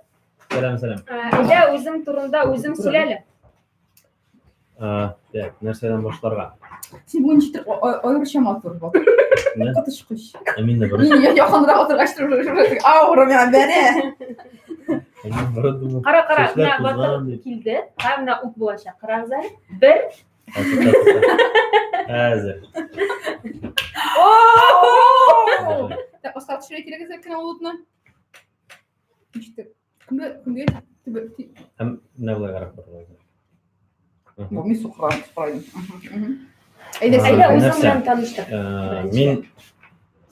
Сәлам, сәлам. Әйдә үзең турында үзең сөйлә әле. Так, нәрсәдән башларга? Син бүген ничектер аеруча матур, Батыр. Менә, Коточкыч. ә мин дә Мин якынрак утыргач аура миңа бәрә. Ә мин наоборот думал. Кара, кара, Чәчләр менә Батыр тузган дип. килде. Һәм менә ут булачак. Карагыз әле. Бер. Ә, тукта, тукта. Әзер. Так, аска төшерә кирәк әзрәк кенә ул утны. Ничектер. Кемгә кемгә Һәм менә болай карап барырга кирәк. Бу мин сукырам, сукырайм. Әйдә, Әйдә, син. үзең Нәрсә? белән таныштыр. Мин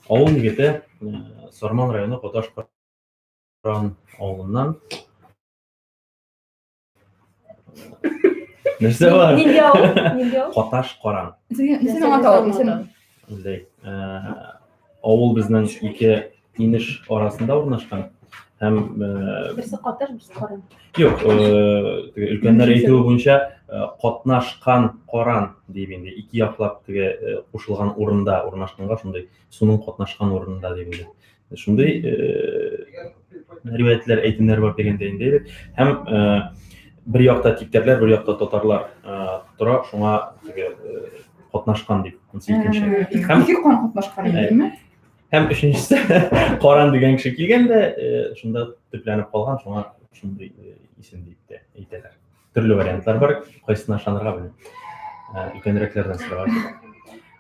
авыл егете, Сарман районы Коташ Каран авылыннан. Нәрсә бар? Нинди авыл? Нинди авыл? Коташ Каран. Син син аңлата алдың, син. Үлдәй. Авыл безнең ике инеш арасында урнашкан. Һәм Берсе Каташ, берсе Каран. Юк, теге өлкәннәр әйтүе буенча катнашкан Каран дип инде ике яклап теге кушылган урында урнашканга шундый суның катнашкан урынында дип инде. Шундый риваятьләр, әйтемнәр бар дигәндә инде. Һәм бер якта типтәрләр, бер якта татарлар тора, шуңа теге катнашкан дип, монысы икенче. Һәм Ике кан катнашкан инде, Һәм өченчесе Каран дигән кеше килгән дә, шунда төпләнеп калган, шуңа шундый исем дип тә әйтәләр. Төрле вариантлар бар, кайсына ышанырга белмим. Өлкәнрәкләрдән сорарга кирәк.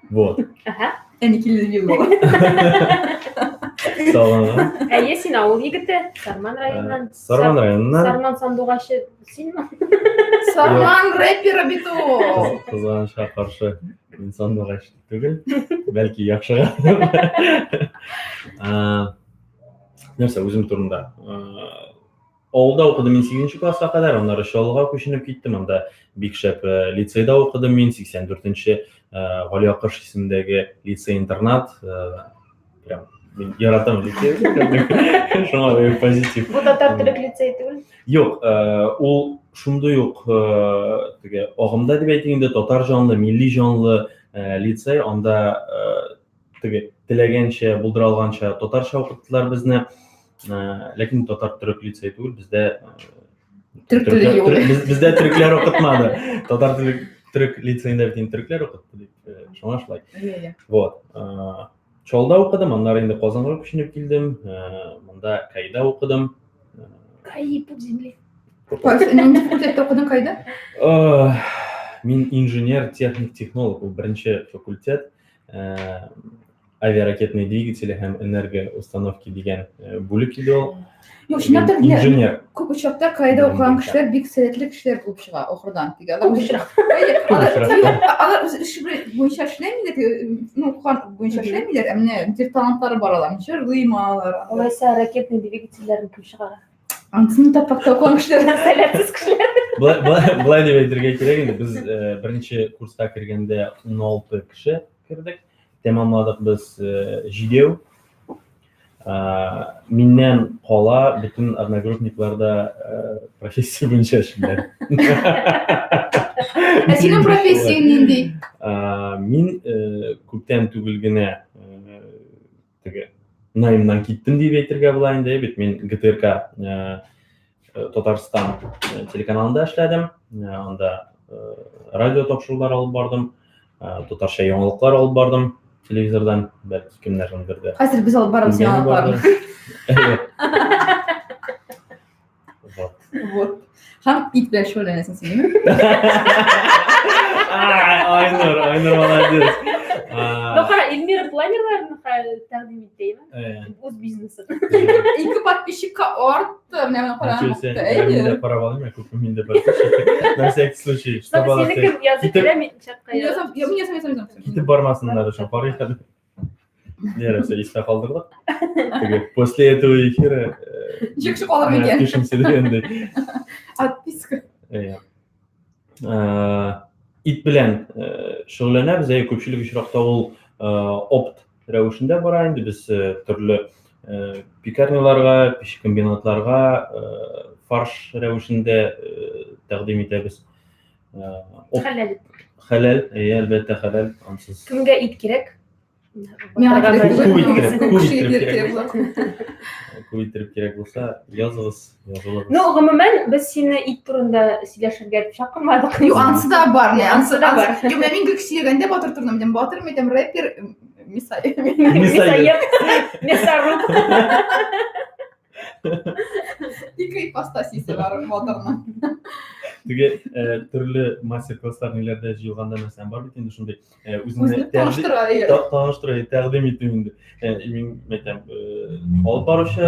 Вот. Ага. Әни килде дип була. Салам. Әйе, син авыл егете, Сарман районыннан. Сарман районыннан. Сарман сандугачы синме? Сарман рэперы бит ул. Кызганычка каршы мин сандугач түгел, бәлки яхшыга. Нәрсә, үзем турында. Авылда укыдым мин 8 класска кадәр, аннары Чаллыга күченеп киттем. Анда бик шәп лицейда укыдым мин, 84-нче Гали Акыш исемендәге лицей-интернат. Прям мин яратам лицей. Шуңа бер позитив. Бу татар төрек лицей түгел. Юк, ул шундый ук теге агымда дип әйтик инде, татар җанлы, милли җанлы лицей. Анда теге теләгәнчә, булдыра алганча татарча укыттылар безне. Ләкин татар төрек лицей түгел, бездә Төрек теле юк. Бездә төрекләр укытмады. Татар теле төрек лицеенда бит инде төрекләр укытты дип, шуңа шулай. Вот. Чаллыда укыдым, аннары инде Казанга күченеп килдем. Монда КАИда укыдым. КАИ пуп земли. Нинди факультетта укыдың кайда? Мин инженер, техник, технолог, ул беренче факультет. Авиаракетные двигатели һәм энергоустановки дигән бүлек иде ул. Юк, чынлап та инженер. Күп очракта кайда укыган кешеләр бик сәләтле кешеләр булып чыга ахырдан. Алар үз эше буенча эшләмиләр, ну, укыган буенча эшләмиләр, ә менә нидер талантлары бар алар. Җырлыймы алар. Алайса ракетный двигательләрне кем чыгара? Антыны таппакта укыган кешеләр. Сәләтсез кешеләр. Былай дип әйтергә кирәк инде, без беренче курска кергәндә 16 кеше кердек. Тәмамладык без җидәү. Миннән кала бөтен одногруппниклар да профессия буенча эшлиләр. Ә синең профессияң нинди? Мин күптән түгел генә теге наймнан киттем дип әйтергә була инде бит мин ГТРК Татарстан телеканалында эшләдем. Анда радио тапшырулар алып бардым, татарча яңалыклар алып бардым телевизордан, бәлки кемнәрнеңдер дә. Хәзер без алып барабыз яңалыкларны. Вот. Вот. Һәм ит белән шөгыльләнәсең син, димме? Айнур, Айнур молодец. Ну, кара, Эльмира планерларны тәкъдим итте, үз бизнесы. Ике подписчикка артты, менә менә кара. Мин дә карап алыйм, күпме миндә подписчик. На всякий случай, чтобы Синеке язып бирә, мин чатка язам. Я мин язам, язам. Китеп бармасыннар өчен карыйк әле. Нервы все истә калдырдык. Теге после этого эфира ничек кеше калыр микән? Пишемся дигәндәй. Отписка. Ит белән шөгыльләнәбез, әйе, күпчелек очракта ул опт рәвешендә бара инде. Без төрле пекарняларга, пищекомбинатларга фарш рәвешендә тәкъдим итәбез. Хәләл. Хәләл, әйе, әлбәттә, хәләл, ансыз. Кемгә ит кирәк? Миңа кирәк. Күп иттереп, күп иттереп кирәк. Күп иттереп кирәк булса, языгыз, язылыгыз. Ну, гомумән, без сине ит турында сөйләшергә дип чакырмадык. Юк, ансы да бар, не, ансы да бар. Юк, мин гел сөйләгәндә Батыр турында әйтәм, Батыр, мин әйтәм, рэпер, Мисаев. Мисаев. Мясоруб. Ике ипостасисе бар Батырның. Теге төрле мастер-класслар ниләрдә җыелганда мәсәлән бар бит инде шундый үзеңне таныштыра, таныштыра, тәкъдим итү инде. Мин әйтәм, алып баручы,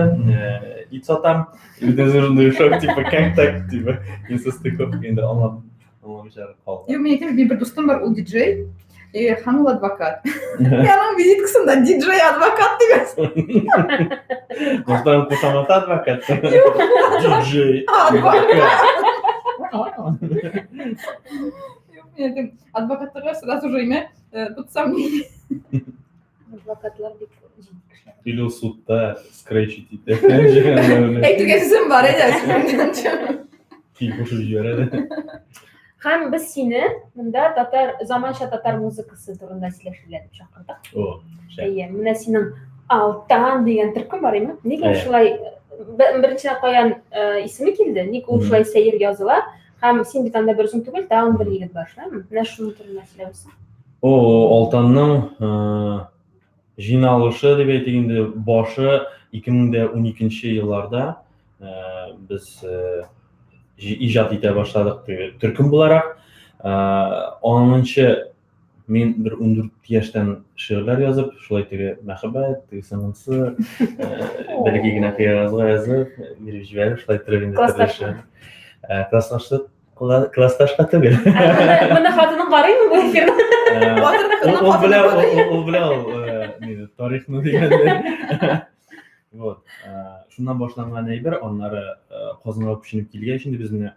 ит сатам. Үзем шундый шок, типа, как так, типа, несостыковка инде аңлап аңламыйча калдым. Юк, мин әйтәм, минем бер дустым бар, ул диджей, и һәм ул адвокат. Аның визиткасында диджей адвокат дигән. Может, аның кушаматы адвокат? Диджей. Адвокат. Юк, мин әйтәм, адвокатларга сразу же имя под сомнение. Адвокатлар бик җитди кешеләр. Или ул судта скретчить итә. Әйтергә сүзем бар, әйдә. Киң кушып җибәрә. Һәм без сине монда татар заманча татар музыкасы турында сөйләшергә дип чакырдык. О, шәп. Әйе, менә синең Алтан дигән төркем бар, әйме? Нигә Әйе. шулай беренчедән каян исеме килде? Ник ул шулай сәер языла? Һәм син бит анда бер үзең түгел, тагын бер егет бар, шулаймы? Менә шуның турында сөйләп. О, Алтанның җыйналышы дип әйтик инде, башы 2012 елларда без иҗат итә башладык төркем буларак. Аңынчы мин бер 14 яшьтән шигырьләр язып, шулай теге мәхәббәт, теге сымынсы, бәләкәй генә кыягазга язып, биреп җибәреп, шулай торып инде. Классташка. Классташка классташка түгел. Моны хатының карыймы бу эфирны? Ул белә, ул белә ул тарихны дигәндәй. Вот. Шуннан башланган әйбер, аннары Казанга күченеп килгәч инде без менә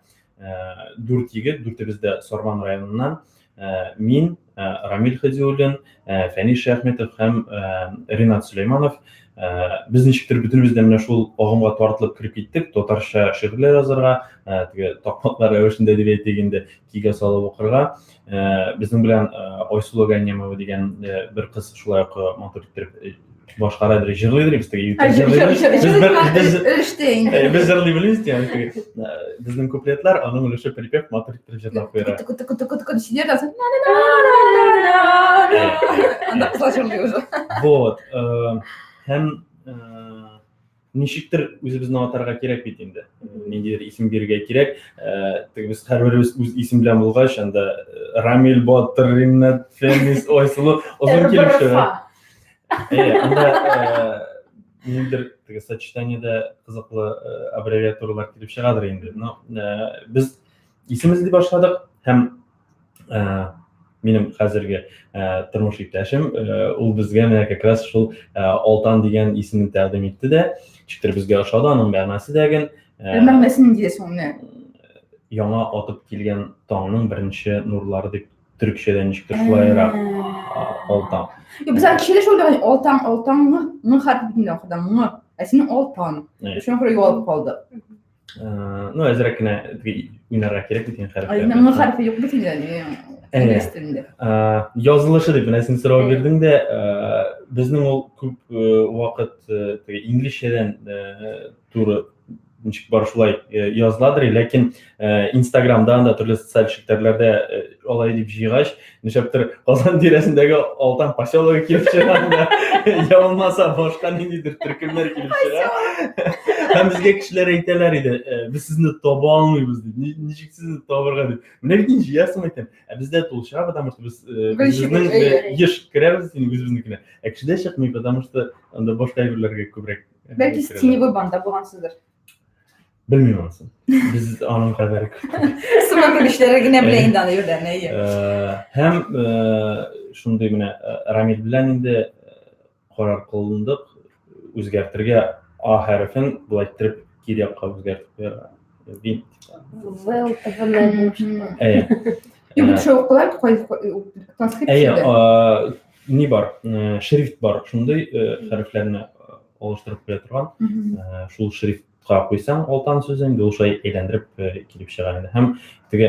дүрт егет, дүртебез дә Сарман районыннан. Мин, Рамил Хадиуллин, Фәнис Шәяхметов һәм Ринат Сөләйманов. Без ничектер бөтенебез дә менә шул агымга тартылып кереп киттек, татарча шигырьләр язарга, теге такмаклар рәвешендә дип әйтик инде, көйгә салып укырга. Безнең белән Айсылу Ганнямова дигән бер кыз шулай ук матур иттереп башкарадыр, җырлыйдыр, без теге Өлештә инде. Без җырлый белмибез, ягъни теге безнең куплетлар, аның өлеше припев матур иттереп җырлап куя. Тыку тыку тыку тыку дисеннәр дә Анда кызлар җырлый уже. Вот. Һәм ничектер үзебезне атарга кирәк бит инде. Ниндидер исем бирергә кирәк. Теге без һәрберебез үз исем белән булгач, анда Рамил Батыр, Ринат Фәнис, Айсылу озын килеп чыга. Әйе, анда ниндидер теге сочетаниедә кызыклы аббревиатуралар килеп чыгадыр инде. Но без исем эзли башладык һәм минем хәзерге тормыш иптәшем, ул безгә менә как раз шул Алтан дигән исемне тәкъдим итте дә, ничектер безгә ошады, аның мәгънәсе дә ген. Мәгънәсе нинди соң менә? Яңа атып килгән таңның беренче нурлары дип төрекчәдә ничектер шулайрак Алтан. Юк, без аны кичә дә шулай уйлаган, Алтан, Алтан, ң хәрефе бит инде ахырда, ң. Ә синең Алтан. Шуңа күрә югалып калды. Ну, әзрәк кенә уйнарга кирәк бит инде хәрефләр. Ай, м хәрефе юк бит инде. Инглиз телендә. Язылышы дип менә син сорау бирдең дә, безнең ул күп вакыт теге инглизчәдән туры ничек бар шулай языладыр, ләкин Инстаграмда да төрле социаль челтәрләрдә алай дип җыйгач, нишләптер Казан тирәсендәге Алтан поселогы килеп чыга да, я булмаса башка ниндидер төркемнәр килеп чыга. Һәм безгә кешеләр әйтәләр иде, без сезне таба алмыйбыз дип, ничек сезне табырга дип. Менә бит ничек җыясың әйтәм. Ә бездә тул чыга, потому что без үзебезнең еш керәбез инде үзебезнекенә. Ә кешедә чыкмый, потому что анда башка әйберләргә күбрәк. Бәлки сез теневой банда булгансыздыр. Белмим анысын. Без аның кадәр Сыман белгечләре генә белә инде аны йөрдән, әйе. Һәм шундый менә Рамил белән инде карар кылындык үзгәртергә А хәрефен болай иттереп кире якка үзгәртеп куярга. Вин. Well, ТВ Әйе. Юк, бит шул укылар, транскрипция. Әйе, ни бар, шрифт бар, шундый хәрефләрне алыштырып куя торган. Шул шрифтка куйсаң, Алтан сүзе инде ул шулай әйләндереп килеп чыга инде. Һәм теге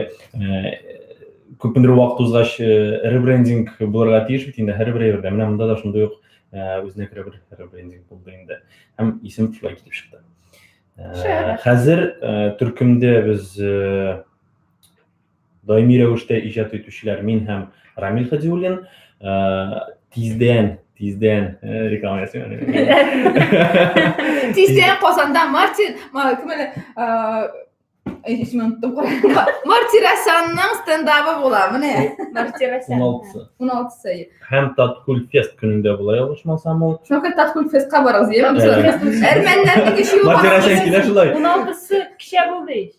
күпмедер вакыт узгач ребрендинг булырга тиеш бит инде һәрбер әйбердә. Менә монда да шундый ук үзенә күрә бер ребрендинг булды инде. Һәм исем шулай килеп чыкты. Хәзер төркемдә без даими рәвештә иҗат итүчеләр мин һәм Рамил Хадиуллин. Тиздән, тиздән реклама ясыйм. Тиздән Казанда Мартин, кем әле, исемен оныттым. Мартиросянның стендабы була, менә. Мартиросян. 16-сы. 16-сы. Һәм Таткул фест көнендә була, ялгышмасам ул. Шуңа күрә Таткул фестка барыгыз, яме? Әрмәннәрнең эше юк. Мартиросян килә шулай. 16-сы кичә булды ич.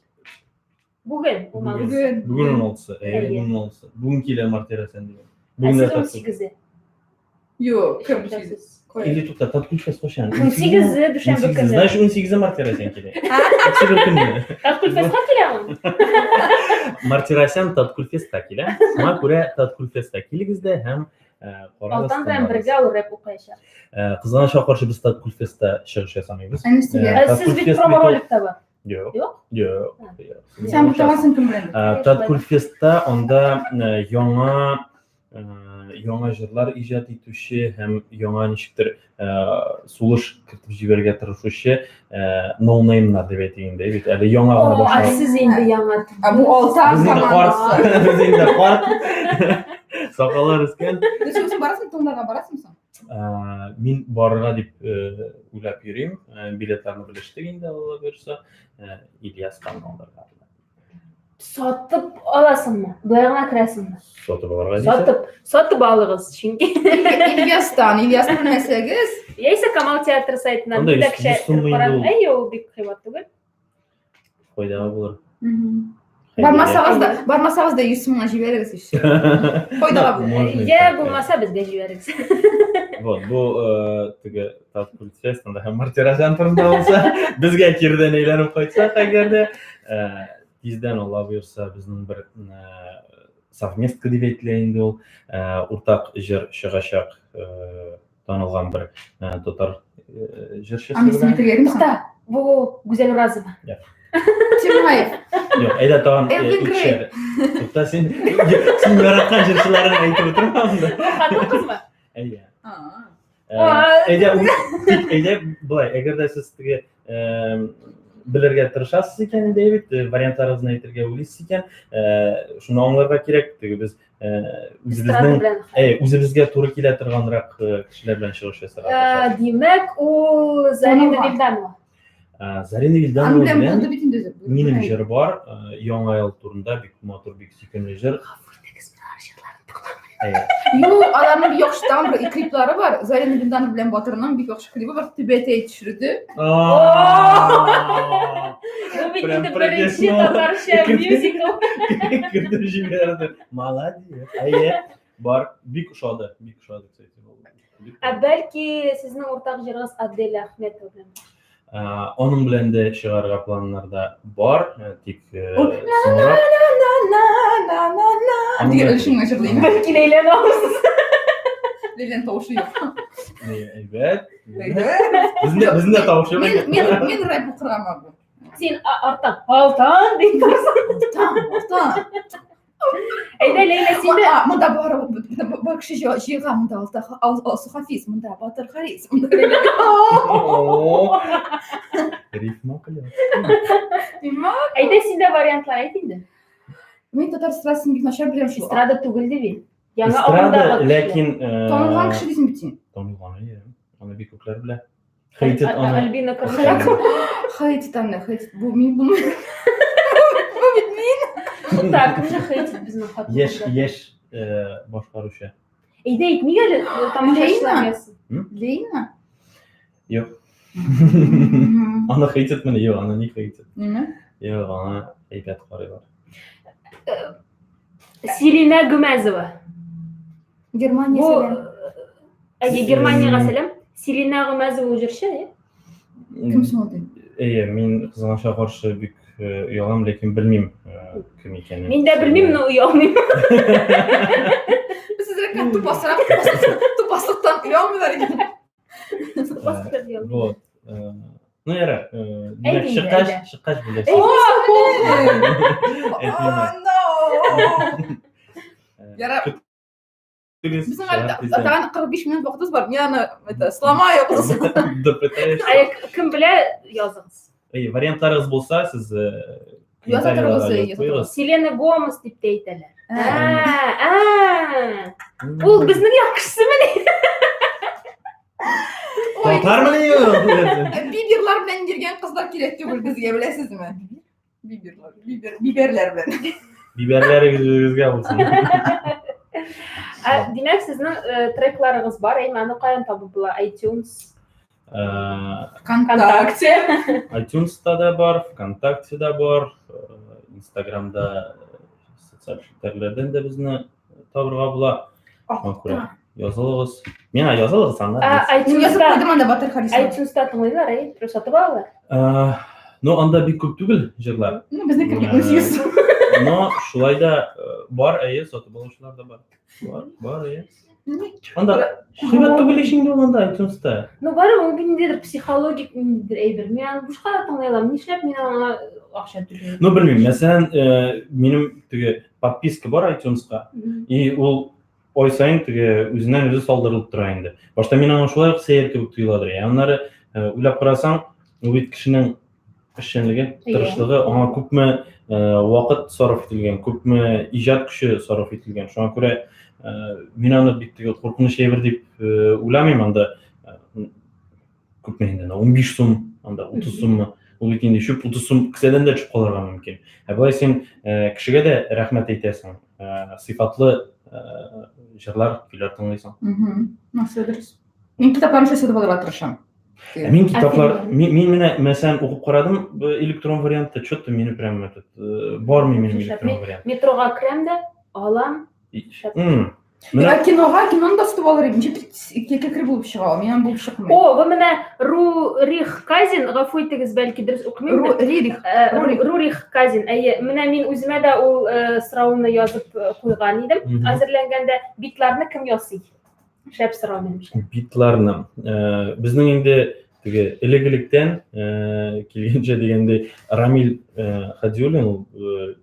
Бүген 16-сы. Бүген. Бүген 16-сы. Әйе, Әйе. бүген 16-сы. Бүген килә Мартиросян дигән. Ә Бүген дә сез Таткул. 18-е. Юк, кем? Сез. Или тукта, Таткул фест кайчан? 18-е дүшәмбе 18-е. көне. Значит, 18-е Мартиросян килә. Икесе бер көнне. Таткул фестка килә ул. Мартиросян Таткул фестка килә. Шуңа күрә Таткул фестка килегез дә һәм карагыз. Алтан белән бергә ул рэп укыячак. Кызганычка каршы без Таткул фестта чыгыш ясамыйбыз. Ә нәрсәгә? Ә Таткул сез бит фест бит ул- промо-роликта бар. Юк. Юк? Юк. Син бу тагын кем белән? Таткул фестта анда яңа яңа җырлар иҗат итүче һәм яңа ничектер сулыш кертеп җибәрергә тырышучы ноунеймнар дип әйтик инде бит әле яңа гына О, ә башлап. сез инде яңа. Ә бу Алтан Без инде карт, командасы. без инде карт. Сакаллар үскән. Син үзең барасың, тыңларга барасыңмы соң? Мин барырга дип уйлап йөрим. Билетларны белештек инде, Алла боерса. Ильястан алырга. Сатып аласыңмы? Болай гына керәсеңме? Сатып алырга дисә. Сатып, сатып алыгыз, чөнки. Ильястан, Ильясны белмәсәгез, Яисә Камал театры сайтыннан Анда бүләкчә 100 сум карап, инде ул. әйе, ул бик кыйбат түгел. Файдага булыр. Бармасагыз да, бармасагыз да 100 сумга җибәрегез ич. Файдага булыр. Можно и Я так, булмаса безгә җибәрегез. Вот, бу теге Таткул фестында һәм Мартиросян турында булса, безгә кирдән әйләнеп кайтсак әгәр дә, тиздән Алла боерса, безнең бер совместка дип әйтелә инде ул, уртак җыр чыгачак, танылган бер татар җырчысы Аны исеме белән. тегәрме? Тукта, бу Гүзәл Уразова. Тимаев. Юк, әйдә тагын Элвин Грей. икешәр. Тукта, син син яраткан җырчыларың әйтеп утырма монда. Бу хатын кызмы? Әйдә. А. Әйдә, тик әйдә былай, әгәр дә сез теге белергә тырышасыз икән, инде бит, вариантларыгызны әйтергә уйлыйсыз икән, шуны аңларга кирәк, теге без Эстрада үзебезнең белән. Үзебезгә туры килә торганрак кешеләр белән чыгыш ясарга тырышабыз. Димәк, ул Зарина Танылган. Вильданова. Зарина Вильданова Аның белән белән булды бит инде үзе. минем җыр бар, Яңа ел турында бик матур, бик сөйкемле җыр. Әйе. Юк, аларның бик яхшы тагын бер клиплары бар. Зарина Вильданова белән Батырның бик яхшы клибы бар. Түбәтәй төшерде. Бу бит Прям инде беренче профессионал. татарча мюзикл. Кертеп җибәрде. Молодец. Әйе, бар. Бик ошады, бик ошады, кстати. Бик Ә бәлки сезнең уртак җырыгыз Аделя Ахметова белән. Аның белән дә чыгарга планнарда бар, тик Ул соңрак. На на на на Аның дигән белән- өлешен генә җырлыйм. Бәлки Ләйләне алырсыз. Ләйләнең тавышы юк. Әйбәт. Әйбәт. Безнең дә тавыш юк. Мин мин мин рэп укырга могу. Син арттан Алтан дип торсың. Алтан, Алтан. Әйдә, Ләйлә, син дә. Монда бар, бар кеше җыйган, монда Алта, Алсу Хафиз, монда Батыр Харис, монда Ләйлә. Рифма кыля. Әйдә, син дә вариантлар әйт инде. Мин татар эстрадасын бик начар беләм шул. Эстрада түгел ди бит. Яңа Эстрада, агымдагы ләкин Танылган кеше дисең бит син. Танылган, әйе. Аны бик күпләр белә. Хейтит аны. Альбина Коршакова. Хейтит аны, хейтит. Бу мин бу. Бу бит мин. Так, кемне хейтит безнең хатын? Яшь, яшь башкаручы. Әйдә, әйт, нигә әле тамашачылар язсын? Лейна? Юк. Аны хейтит мени? Юк, аны не хейтит. Ниме? Юк, аны әйбәт карыйлар. Сирина Гөмәзова. Германия Бу сәлам. Әйе, Германиягә сәлам. Сирина Гөмәзова ул җырчы, әйе? Кем соң ул ди? Әйе, мин кызганычка каршы бик оялам, ләкин белмим кем икәнен. Мин дә белмим, но оялмыйм. Без әзрәк тупасрак, тупаслыктан оялмыйлар икән. Тупаслыктан оялмыйм. Вот. Ну, ярар. Димәк, Әйт инде, чыккач, әйдә. чыккач белерсең. Әйтмим. No! Ярар. Көтегез, Безнең әле чыгар тиздән. тагын 45 минут вакытыбыз бар. Мин аны это сломаю просто. Допытаешься. Ә кем белә, языгыз. Әйе, вариантларыгыз булса, сез Яза торыгыз, комментарийларга язып яза куегыз. Селена Гомес дип тә әйтәләр. Ә, Ә, Ул безнең як кешесемени? Ой, Татармыни ул? Биберлар белән йөргән кызлар кирәк түгел безгә, беләсезме? Биберлар, бибер, биберләр белән. Бибәрләрегезгә булсын. Ә, димәк, сезнең трекларыгыз бар, әйме, аны каян табып була? iTunes, ВКонтакте. iTunes'та да бар, ВКонтактеда бар, Инстаграмда, социаль челтәрләрдән дә безне табырга була. Шуңа күрә язылыгыз. Миңа язылыгыз анда. Ә, Мин язып iTunes'та куйдым анда Батыр Харисов. iTunes'та тыңлыйлар, әй, просто сатып алалар. Ну, анда бик күп түгел җырлар. Ну, безнеке бик 18. Но шулай да бар, әйе, сатып алучылар да бар. Бар, бар, әйе. Анда кыйбат түгел ич инде ул анда iTunes'та. Ну, барыбер ул ниндидер психологик ниндидер әйбер. Мин аны бушка да тыңлый алам. Нишләп мин аңа акча түлим? Ну, белмим, мәсәлән, минем теге подписка бар iTunes'ка, и ул ай саен теге үзеннән үзе салдырылып тора инде. Башта мин аңа шулай ук сәер кебек тоеладыр. Ә аннары уйлап карасаң, ул бит кешенең эшчәнлеге, тырышлыгы, аңа күпме вакыт сарыф ителгән, күпме иҗат көче сарыф ителгән. Шуңа күрә мин аны бик теге куркыныч әйбер дип уйламыйм. Анда күпме инде, 15 сум, анда 30 суммы. Ул бит инде чүп 30 сум кесәдән дә төшеп калырга мөмкин. Ә болай син кешегә дә рәхмәт әйтәсең, сыйфатлы җырлар, көйләр тыңлыйсың. Нәрсә дөрес. Мин китапларны шулай сатып алырга тырышам. Ә мин китаплар, мин менә мәсәлән укып карадым электрон вариантта, что-то мине прям этот бармый минем электрон вариант. Метрога керәм дә алам. Менә кинога, киноны да сатып алыр идем. Ничек кекер булып чыга, миннән булып чыкмый. О, бу менә Рурих Казин, гафу итегез, бәлки дөрес укымыйм. Рурих. Рурих Казин. Әйе, менә мин үземә дә ул сорауны язып куйган идем. Әзерләнгәндә битларны кем ясый? Шәп сорау минемчә. Битларны. Безнең инде теге элек-электән килгәнчә дигәндәй Рамил Хадиуллин, ул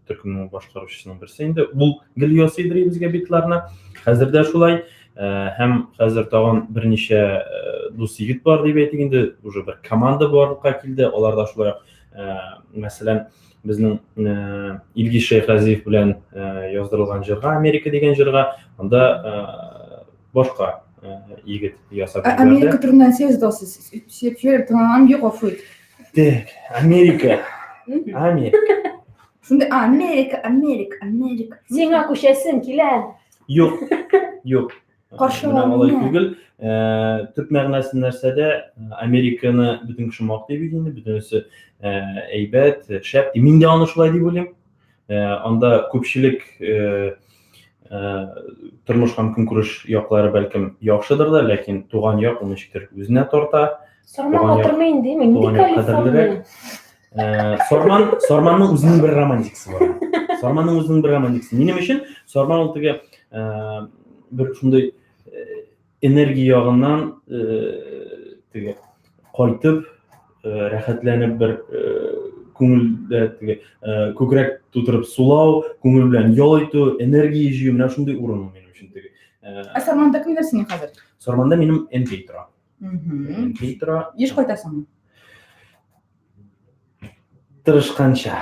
төркемнең башкаручысының берсе инде. Ул гел ясыйдыр безгә битларны. Хәзер дә шулай. Һәм хәзер тагын берничә дус егет бар дип әйтик инде, уже бер команда барлыкка килде. Алар да шулай ук, мәсәлән, безнең Илгиз Шәйхразиев белән яздырылган җырга, Америка дигән җырга, анда башка егет ясап җибәрде. Америка турында нәрсә язасыз? Сөйләп җибәреп тыңлаганым юк, гафу ит. Так, Америка. Америка. Шундай Америка, Америка, Америка. Сиңа күчәсем килә. Юк, юк. Каршы Менә алай алмыйм. түгел. Төп мәгънәсе нәрсәдә? Американы бөтен кеше мактый бит инде, бөтенесе әйбәт, шәп. Мин дә аны шулай дип уйлыйм. Анда күпчелек тормыш һәм көнкүреш яклары бәлкем яхшыдыр да, ләкин туган як ул ничектер үзенә тарта. Сарман утырмый инде, мин нинди Калифорния. Сарман, Сарманның үзенең бер романтикасы бар. Сарманның үзенең бер романтикасы. Минем өчен Сарман ул теге бер шундый энергия ягыннан теге кайтып, рәхәтләнеп бер Күңелдә теге э, күкрәк тутырып сулау, күңел белән ял итү, энергия җыю, менә шундый урын ул минем өчен теге. Э, Ә Сарманда кемнәр синең хәзер? Сарманда минем әнкәй тора. Мгм. Әнкәй тора. Еш кайтасыңмы? Тырышканча.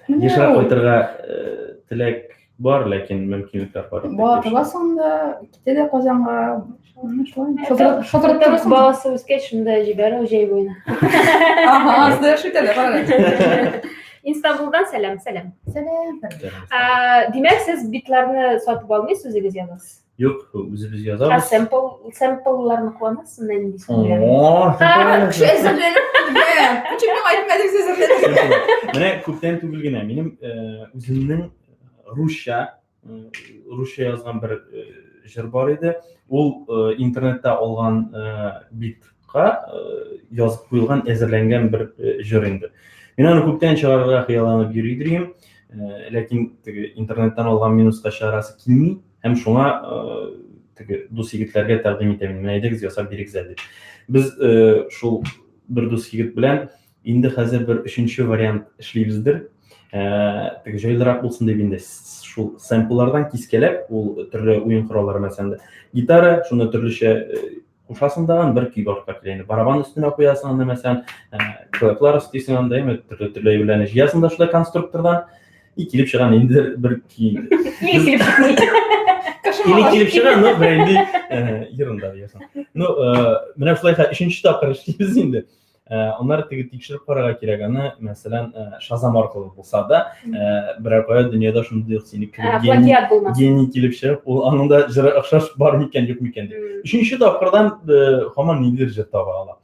Менә Ешрак ул. кайтырга э, теләк бар, ләкин мөмкинлекләр бар. Бала табасың да, китә дә Казанга. Менә шулай. Шылтырат- Шылтыратып торасың. Баласы үскәч, шунда җибәрү җәй буена. Ага, слышь, итә дә, кара әле. Истанбулдан сәлам, сәлам. Сәлам. Ә, Димәк, сез битларны сатып алмыйсыз, үзегез язасыз. Юк, үзебез Ә язабыз. сэмпл, сэмплларны кулланасызмы, нинди сүзләрне? О, сэмплларны. Кеше әзерләнеп килгән. Ничек миңа әйтмәдегез әзерләнеп? Сэмпллар. Менә күптән түгел генә минем э, үземнең русча э, русча язган бер э, җыр бар иде. Ул э, интернетта алган э, битка э, язып куелган, әзерләнгән бер э, җыр инде. Мин аны күптән чыгарырга хыялланып йөри идем. Э, ләкин теге интернеттан алган минуска чыгарасы килми. Һәм шуңа э, теге дус егетләргә тәкъдим итәм, менә әйдәгез ясап бирегез әле дип. Без э, шул бер дус егет белән инде хәзер бер өченче вариант эшлибездер. Э, теге җайлырак булсын дип инде шул сэмпллардан кискәләп, ул төрле уен кораллары мәсәлән, гитара, шуны төрлечә кушасың дагын бер көй барлыкка килә инде. Барабан өстенә куясың аны мәсәлән, клэплар өстисең анда, әйме, төрле-төрле әйберләрне җыясың да шулай конструктордан. И килеп чыга ниндидер бер көй инде. Или килеп чыкмый. Или килеп чыга, но берәнди ерунда диясең. Ну, менә шулай хәзер өченче тапкыр эшлибез инде. Аннары теге тикшереп карарга кирәк аны, мәсәлән, Шазам аркылы булса да, берәр кая дөньяда шундый ук сине кебек гений, Плагиат булмас. гений килеп чыгып, ул аның да җыры охшаш бар микән, юк микән дип. Өченче тапкырдан һаман ниндидер җыр таба ала.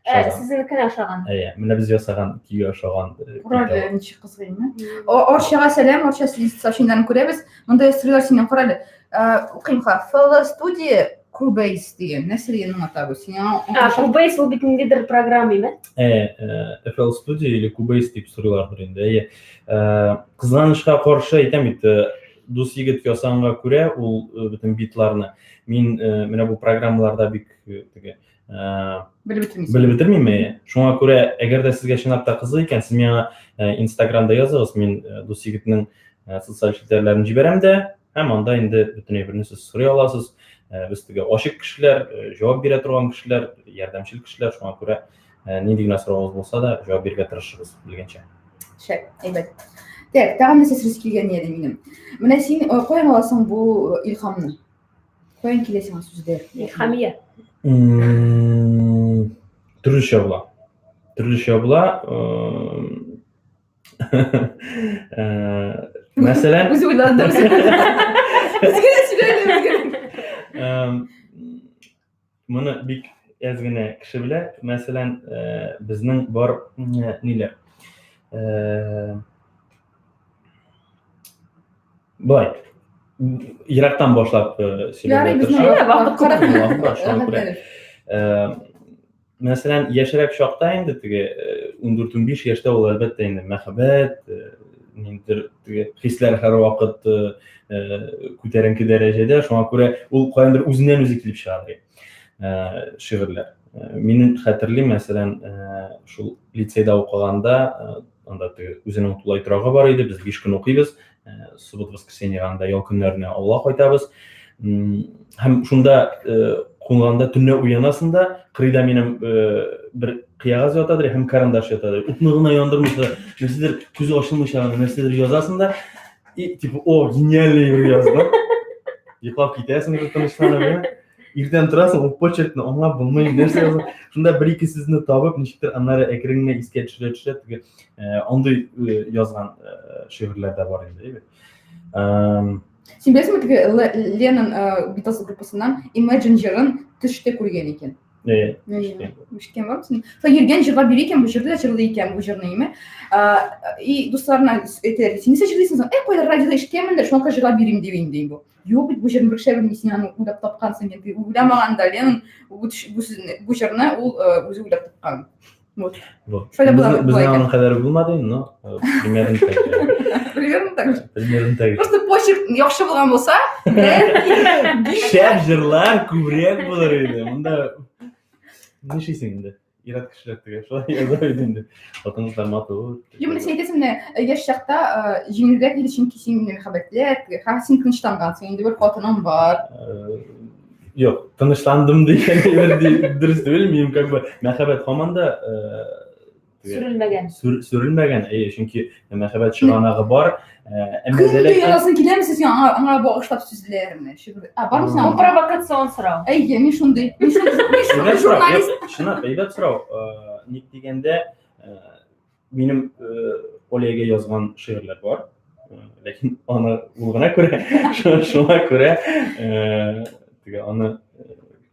Шазам. Сезнекенә ошаган. Әйе, менә без ясаган көйгә ошаган. Кара әле, ничек кызгыймы? Орчага сәлам, Орча сообщениеләрен күрәбез. Монда яздыралар синнән, кара әле. Укыйм ха. FL Studio Cubase дигән. Нәрсә дигән аңлата бу? Син аңа Cubase ул бит ниндидер программа, име? FL Studio или Cubase дип сорыйлардыр инде. Әйе. Кызганычка каршы әйтәм бит, дус егет ясаганга күрә ул бөтен битларны мин менә бу программаларда бик теге белеп бетермисең. Белеп бетермим, әйе. Шуңа күрә, әгәр дә сезгә чынлап та кызык икән, сез миңа Инстаграмда языгыз, мин дус егетнең социаль челтәрләрен җибәрәм дә, һәм анда инде бөтен әйберне сез сорый аласыз. Без теге ачык кешеләр, җавап бирә торган кешеләр, ярдәмчел кешеләр, шуңа күрә нинди генә соравыгыз булса да, җавап бирергә тырышырбыз, белгәнчә. Шәп, әйбәт. Так, тагын нәрсә сорыйсы килгән иде минем. Менә син каян аласың бу илһамны? Каян килә сиңа сүзләр? Илһамия. Төрлечә була. Төрлечә була. Мәсәлән, үзе уйланды. Безгә дә сөйләде, безгә. Моны бик әз генә кеше белә. Мәсәлән, безнең бар ниләр. Былай, ерактан башлап сөйләргә тырышам. Мәсәлән, яшьрәк чакта инде теге 14-15 яшьтә ул әлбәттә инде мәхәббәт, ниндидер теге хисләр һәрвакыт күтәренке дәрәҗәдә, шуңа күрә ул каяндыр үзеннән үзе килеп чыга ди шигырьләр. Мин хәтерлим, мәсәлән, шул лицейда укыганда, анда теге үзенең тулай торагы бар иде, без 5 көн укыйбыз, суббота, воскресеньега анда ял көннәренә авылга кайтабыз. Һәм шунда кунганда төнлә уянасың да, кырыйда минем бер кыягаз ятадыр һәм карандаш ятадыр. Утны гына яндырмыйча, нәрсәдер күзе ачылмыйча гына нәрсәдер язасың да, и типа, о, гениальный бер яздым. Йоклап китәсең бер тынычланып, Иртән торасың, ул почеркны аңлап булмый, нәрсә язган. Шунда бер-ике сүзне табып, ничектер аннары әкрен генә искә төшерә-төшерә теге андый язган шигырьләр дә бар инде, әйбәт. Син беләсеңме теге Леннон Beatles группасыннан Imagine җырын төштә күргән икән? Ишеткән бармы син? Шулай йөргән җырлап йөри икән, бу җырны да җырлый икән, бу җырны, име? И дусларына әйтәләр, син нәрсә җырлыйсың соң? Әй, кайда радиода ишеткәнмен дә, шуңа күрә җырлап йөрим дип инде бу. Юк бит, бу җырны бер кеше белми, син аны уйлап тапкансың инде. Уйламаган да Леннон бу сүзне, бу җырны ул үзе уйлап тапкан. Вот. Вот. Безнең аның кадәр булмады, но примерно так. Примерно так же. Примерно так же. Просто почерк яхшы булган булса, шәп җырлар күбрәк булыр иде. Монда нишлисең инде? Ир-ат кешеләр теге шулай яза бит инде. Хатын-кызлар матур. Юк, менә син әйтәсең, менә яшь чакта җиңелрәк иде, чөнки син мәхәббәтләр, теге, һәм син тынычлангансың, инде бер хатының бар. Юк, тынычландым дигән әйбер дөрес түгел, минем как бы мәхәббәт һаман да Сүрелмәгән. Сүрелмәгән, әйе, чөнки мәхәббәт чыганагы бар. Әмма Көн дә язасың киләме сез аңа, аңа багышлап сүзләрне? Шигырь. А, бармы сиңа? Бу провокацион сорау. Әйе, мин шундый. Мин шундый, мин шундый журналист. Чынлап, әйбәт сорау. Ник дигәндә, минем Олегә язган шигырьләр бар. Ләкин аны ул гына күрә. Шуңа күрә, теге аны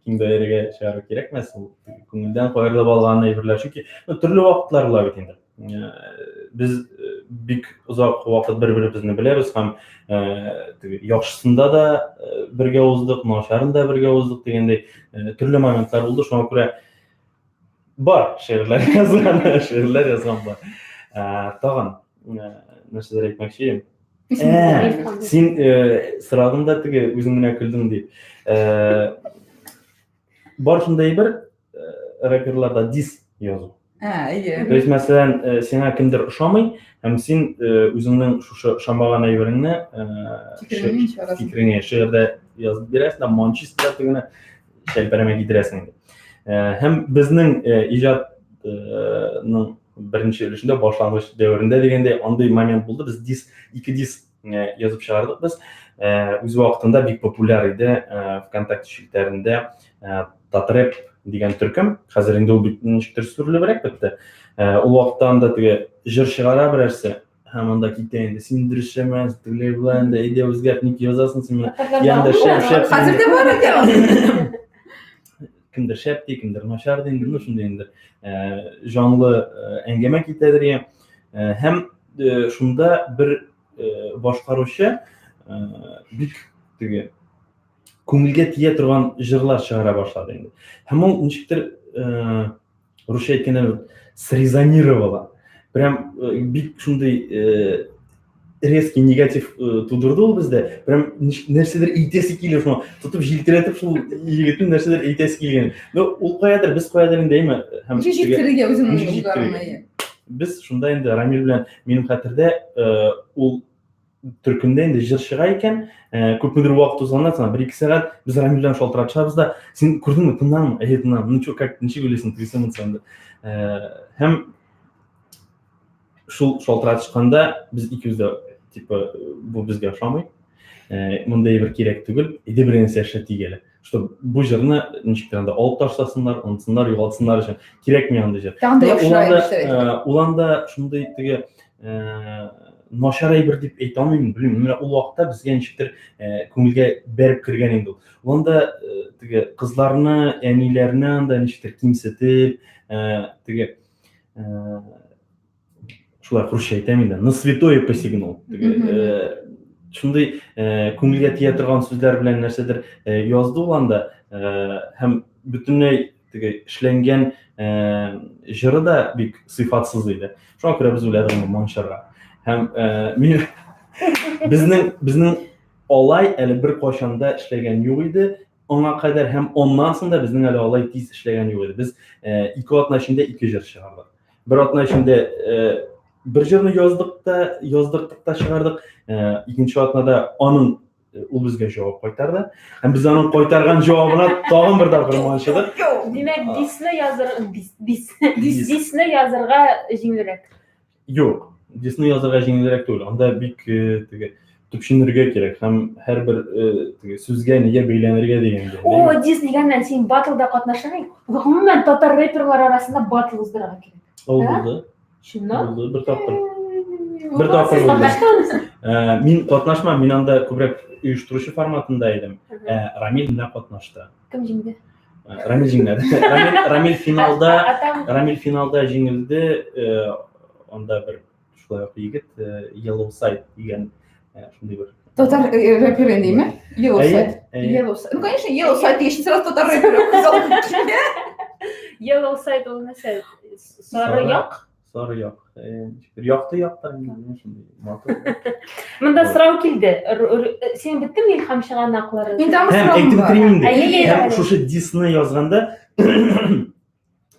киң даирәгә чыгару кирәкмәс, ул күңелдән каерылып алган әйберләр. Чөнки ну, төрле вакытлар була бит инде. Без бик озак вакыт бер-беребезне беләбез һәм теге яхшысында да бергә уздык, начарында бергә уздык дигәндәй төрле моментлар булды. Шуңа күрә бар шигырьләр язган, шигырьләр язган бар. Тагын нәрсәләр әйтмәкче идем. Син сорадың да теге үзең генә көлдең дип. Бар шундай бер рэперларда дис язу. Ә, әйе. То есть, мәсәлән, сиңа кемдер ошамый, һәм син үзеңнең шушы ошамаган әйбереңне фикереңне шигырьдә язып бирәсең дә, манчисың да тегене чәлпәрәмә китерәсең инде. Һәм безнең иҗатның беренче өлешендә, башлангыч дәверендә дигәндәй, андый момент булды. Без дис, ике дис язып чыгардык без. Үз вакытында бик популяр иде ВКонтакте челтәрендә Татрэп дигән төркем. Хәзер инде ул бик ничектер сүрелебрәк бетте. Ул вакытта анда теге җыр чыгара берәрсе, һәм анда китә инде. Син дөрес эшләмәс, тегеләй болай инде, әйдә үзгәрт, ник язасың син моны? Янда шәп, шәп. Хәзер дә бар икән. Кемдер шәп ди, кемдер начар ди инде, ну шундый инде җанлы әңгәмә китәдер я. Һәм шунда бер башкаручы бик теге күңелгә тия торган җырлар чыгара башлады инде. Һәм ул ничектер русча әйткәндә срезонировала. Прям бик шундый резкий негатив тудырды ул бездә. Прям нәрсәдер әйтәсе килә шуңа. Тотып җилтерәтеп шул егетнең нәрсәдер әйтәсе килгән. Ну, ул каядыр, без каядыр инде, әйме? Һәм ничек җиткерергә үзеңнең уйларыңны? Без шунда инде Рамил белән минем хәтердә ул төркемдә инде җыр чыга икән, күпмедер вакыт узганнан соң, бер-ике сәгать без Рамил белән шалтыратышабыз да, син күрдеңме, тыңладыңмы? Әйе, тыңладым. Ну чё, как, ничек уйлыйсың, тегесе монысы инде. Һәм шул шалтыратышканда без икебез дә типа бу безгә ошамый, мондай бер кирәк түгел, әйдә бер нәрсә эшләтик әле. Что бу җырны ничектер анда алып ташласыннар, онытсыннар, югалтсыннар өчен кирәкми андый җыр. Ул анда шундый теге начар әйбер дип әйтә алмыйм, белмим. Менә ул вакытта безгә ничектер күңелгә бәреп кергән инде ул. Ул анда теге кызларны, әниләрне анда ничектер кимсетеп, теге шулай русча әйтәм инде, на святое посягнул. Шундый күңелгә тия торган сүзләр белән нәрсәдер язды ул анда, һәм бөтенләй теге эшләнгән җыры да бик сыйфатсыз иде. Шуңа күрә без уйладык инде манчарга. Һәм мин безнең алай әле бер кайчан да эшләгән юк иде. Аңа кадәр һәм аннан соң да безнең әле алай тиз эшләгән юк иде. Без 2 атна эчендә 2 җыр чыгардык. Бер атна эчендә бер җырны яздык та, яздырттык та чыгардык. Икенче атнада аның ул безгә җавап кайтарды. Һәм без аның кайтарган җавабына тагын бер тапкыр манчыдык. Димәк, дисне языр, дис, дис, дисне язырга җиңелрәк. Юк, дисны язырга җиңелрәк түгел. Анда бик теге төпченергә кирәк һәм һәрбер теге сүзгә нигә бәйләнергә дигәндә. О, дис дигәннән син батлда катнашырсың. Гомумән татар рэперлар арасында батл уздырырга кирәк. Ул булды. Чыннан? Булды бер тапкыр. Бер тапкыр булды. Мин катнашмам, мин анда күбрәк оештыручы форматында идем. Рамил менә катнашты. Кем җиңде? Рамил җиңмәде. Рамил финалда, Рамил финалда җиңелде. Анда бер шулай ук егет Yellow Side дигән шундый бер Татар рэперы димме? Yellow Side. Yellow Side. Ну, конечно, Yellow Side дигәч сразу татар рэперы күз алдына килә. Yellow Side ул нәрсә? Сары як? Сары як. Якты якта инде шундый матур. Монда сорау килде. Син беттеме илһам чыганаклары? Мин там сорау. Әйтеп бетерим инде. Һәм шушы дисны язганда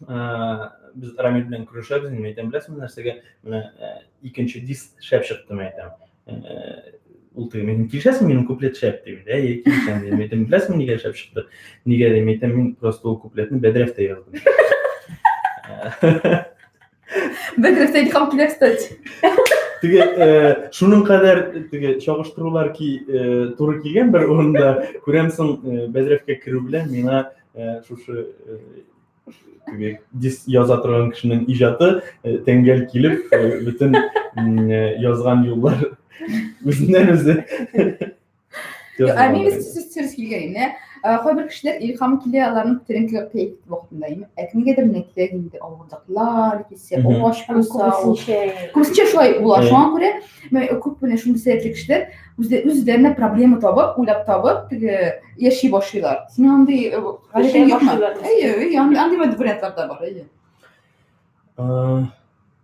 Без Рамил белән көрәшәбез, мин әйтәм, беләсеңме нәрсәгә? Менә икенче диск шәп чыкты, мин әйтәм. Ул теге, мин килешәсең, минем куплет шәп дип. Әйе, килешәм дим. Әйтәм, беләсеңме нигә шәп чыкты? Нигә дим, әйтәм, мин просто ул куплетны бәдрәфтә яздым. Бәдрәфтә илһам килә, кстати. Теге шуның кадәр теге чагыштырулар ки туры килгән бер урында күрәмсең, бәдрәфкә керү белән миңа шушы теге дис яза торган кешенең иҗаты тәңгәл килеп, бөтен язган юллар үзеннән үзе. Ә мин сүз сүз килгән инде. Кайбер кешеләр илһам килә, аларның күтәренке кәеф вакытында. Ә кемгәдер менә кирәк инде авырлыклар килсә, ач булса. Күбесенчә шулай була. Шуңа күрә күп менә шундый сәләтле кешеләр үзләренә проблема табып, уйлап табып, теге яши башлыйлар. Синең андый гадәтең юкмы? Әйе, әйе, андый вариантлар да бар, әйе.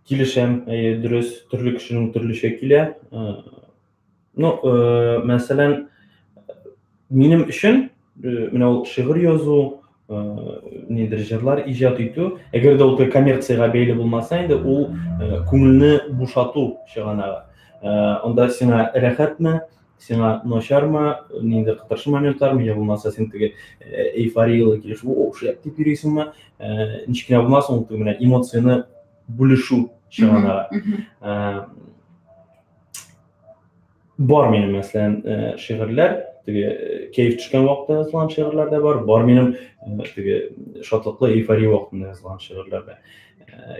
Килешәм, әйе, дөрес, төрле кешенең төрлечә килә. Ну, мәсәлән, минем өчен менә ул шигырь язу, нидер җырлар иҗат итү, әгәр дә ул коммерциягә бәйле булмаса инде, ул күңелне бушату чыганагы. Анда сиңа рәхәтме, сиңа начармы, нинди кытыршы моментлармы, я булмаса син теге эйфориялы килеш, о, шәп дип йөрисеңме, ничек кенә булмасын, ул теге менә эмоцияне бүлешү чыганагы. Бар минем, мәсәлән, шигырьләр, теге кәеф төшкән вакытта язылган шигырьләр дә бар, бар минем теге шатлыклы эйфория вакытында язылган шигырьләр дә.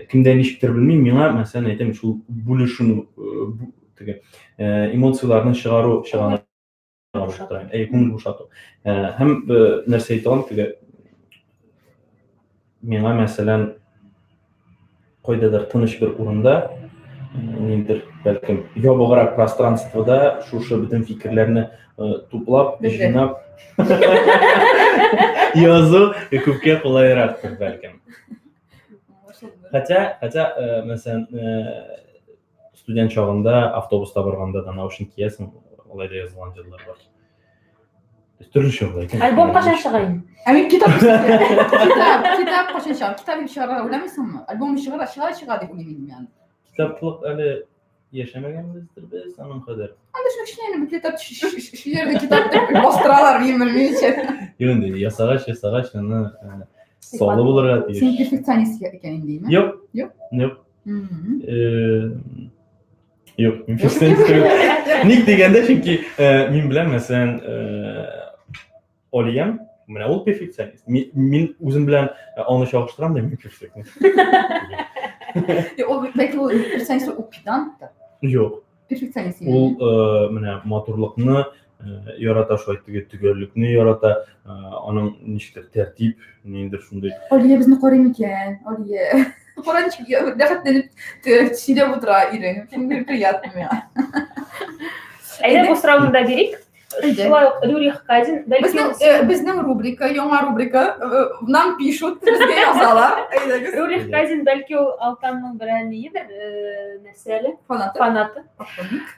Кемдә ничектер белмим, миңа, мәсәлән, әйтәм, шул бүлешү, теге эмоцияләрне чыгару чыганагы бушату, әй, күңел бушату. Һәм нәрсә әйтә алам, теге миңа, мәсәлән, кайдадыр тыныч бер урында, ниндидер, бәлкем, ябыграк пространствода шушы бөтен фикерләрне туплап, җыйнап язу күпкә кулайрактыр, бәлкем. Хотя, хотя, мәсәлән, студент чагында автобуста барганда да наушник киясең, алай да язылган җырлар бар. Төрлечә була икән. Альбом кайчан чыга инде? Ә мин китап китап, китап кайчан чыга? Китап чыгарга уйламыйсыңмы? Альбом чыгара, чыга, чыга дип уйлыйм инде мин. Китаплык әле яшәмәгәнбездер без аның кадәр. Анда шуны кечкенә буклетлар эшләрдә китап дип бастыралар, мин белмичә. Юк инде, ясагач, ясагач, аны саллы булырга тиеш. Син перфекционист икән инде, Юк. Юк. Юк. Юк, мин перфекционист түгел. Ник дигәндә, чөнки мин белән, мәсәлән, Алиям, менә ул перфекционист. Мин үзем белән аны чагыштырам да, мин перфекционист. Ул бәлки ул перфекционист, ул педант та. Юк. Перфекционист. Ул менә матурлыкны ярата, шулай теге төгәллекне ярата, аның ничектер тәртип, ниндидер шундый. Алия безне карый микән? Алия. Кара ничек рәхәтләнеп сөйләп утыра ирең. Шундый приятно миңа. Әйдә бу сорауны да бирик. Шулай ук Рюрих Казин. Безнең, безнең рубрика, яңа рубрика. Нам пишут, безгә язалар. Әйдәгез. Рюрих Казин, бәлки ул Алтанның берәр ниедер, нәрсә әле? Фанаты. Фанаты.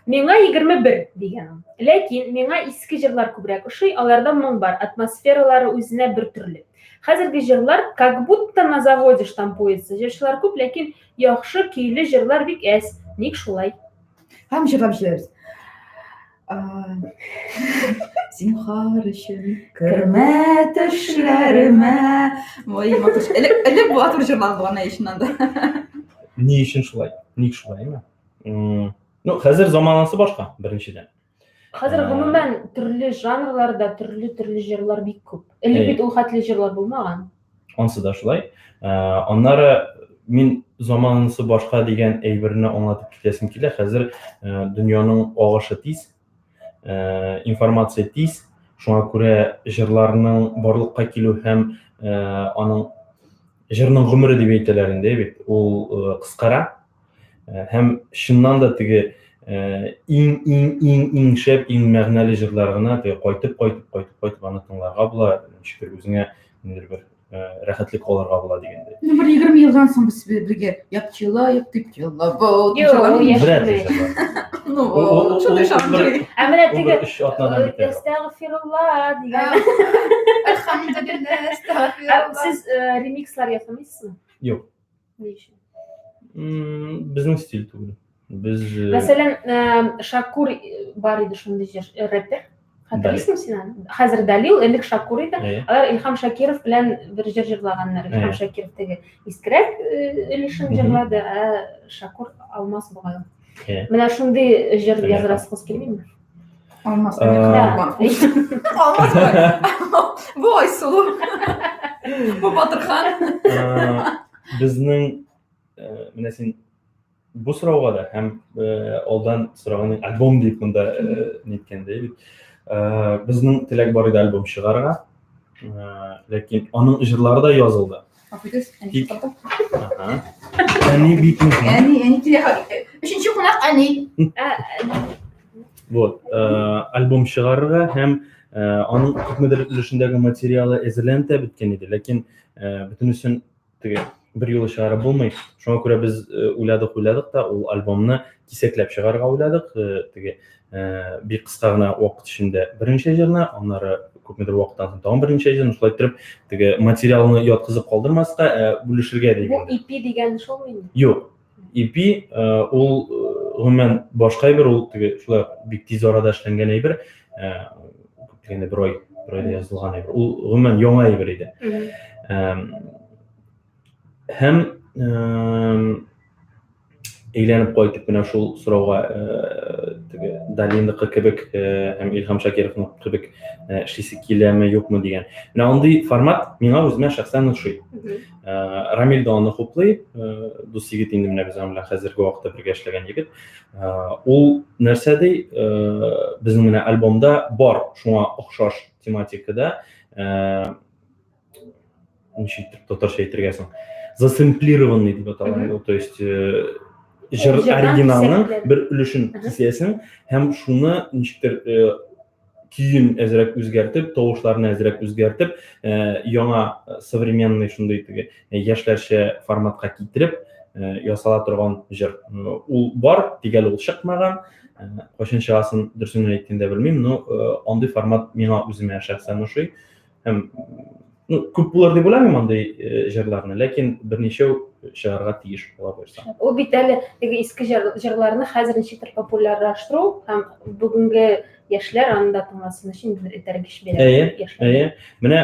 Миңа 21 дигән ул. Ләкин миңа иске җырлар күбрәк ошый, аларда моң бар, атмосфералары үзенә бер төрле. Хәзерге җырлар как будто на заводе штампуется. Җырчылар күп, ләкин яхшы көйле җырлар бик әз. Ник шулай? Һәм җырлап җибәрәбез. Зинһар өчен кермә төшләремә. Ой, матур. Элек элек матур җырлар булган әй чыннан да. Ни өчен шулай? Ник шулай, әйме? Ну, хәзер заманасы башка, беренчедән. Хәзер гомумән төрле жанрларда төрле-төрле җырлар бик күп. Элек бит ул хәтле җырлар булмаган. Ансы да шулай. Аннары мин заманасы башка дигән әйберне аңлатып китәсем килә. Хәзер дөньяның агышы тиз, информация тиз. Шуңа күрә җырларның барлыкка килү һәм аның җырның гомере дип әйтәләр инде бит, ул кыскара. Һәм чыннан да теге иң иң иң иң шәп, иң мәгънәле җырлар гына теге кайтып кайтып кайтып кайтып аны тыңларга була, ничектер үзеңә ниндидер бер рәхәтлек алырга була дигәндәй. Ну, бер 20 елдан соң без бергә я пчела, я ты пчела, вот. Юк, Вряд ли җырлар. Ну, шундый шамчы. Ә менә теге Әстәгъфирулла дигән. Әлхәмдүлилләһ, әстәгъфирулла. Сез ремикслар ясамыйсызмы? Юк. Ни өчен? Безнең стиль түгел. Без Мәсәлән, Шакур бар иде шундый җыр, рэпер. Хәтерлисеңме син аны? Хәзер Далил, элек Шакур иде. Алар Илһам Шакиров белән бер җыр җырлаганнар. Илһам Шакиров теге искерәк өлешен җырлады, ә Шакур Алмаз бугай. Менә шундый җыр язырасыгыз килмиме? Алмаз. Алмаз. Бу Айсылу. Бу Батырхан. Безнең менә син бу сорауга да һәм алдан сораганың альбом дип монда ниткәндәй бит. Безнең теләк бар иде альбом чыгарырга. Ләкин аның җырлары да язылды. Әни бик мөһим. Әни, әни килә. Өченче кунак әни. Вот, альбом чыгарырга һәм аның күпмедер өлешендәге материалы әзерләнеп тә беткән иде, ләкин бөтенесен теге бер юлы чыгарып булмый. Шуңа күрә без уйладык, уйладык та ул альбомны кисәкләп чыгарырга уйладык. Теге бик кыска гына вакыт эчендә берничә җырны, аннары күпмедер вакыттан соң тагын берничә җырны шулай иттереп теге материалны яткызып калдырмаска, бүлешергә дигән. Бу EP дигән шулмы инде? Юк. EP ул гомумән башка әйбер, ул теге шулай бик тиз арада эшләнгән әйбер. Күп дигәндә бер ай, бер айда язылган әйбер. Ул гомумән яңа әйбер иде. Һәм әйләнеп кайтып менә шул сорауга теге Далиныкы кебек һәм Илһам Шакировныкы кебек эшлисе киләме, юкмы дигән. Менә андый формат миңа үземә шәхсән ошый. Рамил дә аны хуплый, дус егет инде менә без аның белән хәзерге вакытта бергә эшләгән егет. Ул нәрсә ди, безнең менә альбомда бар шуңа охшаш тематикада ничек итеп татарча әйтергә соң засэмплированный дип атала инде то есть җыр оригиналның бер өлешен кисәсең һәм шуны ничектер көен әзрәк үзгәртеп тавышларны әзрәк үзгәртеп яңа современный шундый теге яшьләрчә форматка китереп ясала торган җыр ул бар тик әле ул чыкмаган кайчан чыгасын дөресен генә әйткәндә белмим но андый формат миңа үземә шәхсән ошый Һәм ну, күп булыр дип уйламыйм андый җырларны, ләкин берничәү чыгарга тиеш була буйса. Ул бит әле теге иске җырларны хәзер ничектер популярлаштыру һәм бүгенге яшьләр аны да тыңласын өчен бер этәргеч бирә. Әйе, әйе. Менә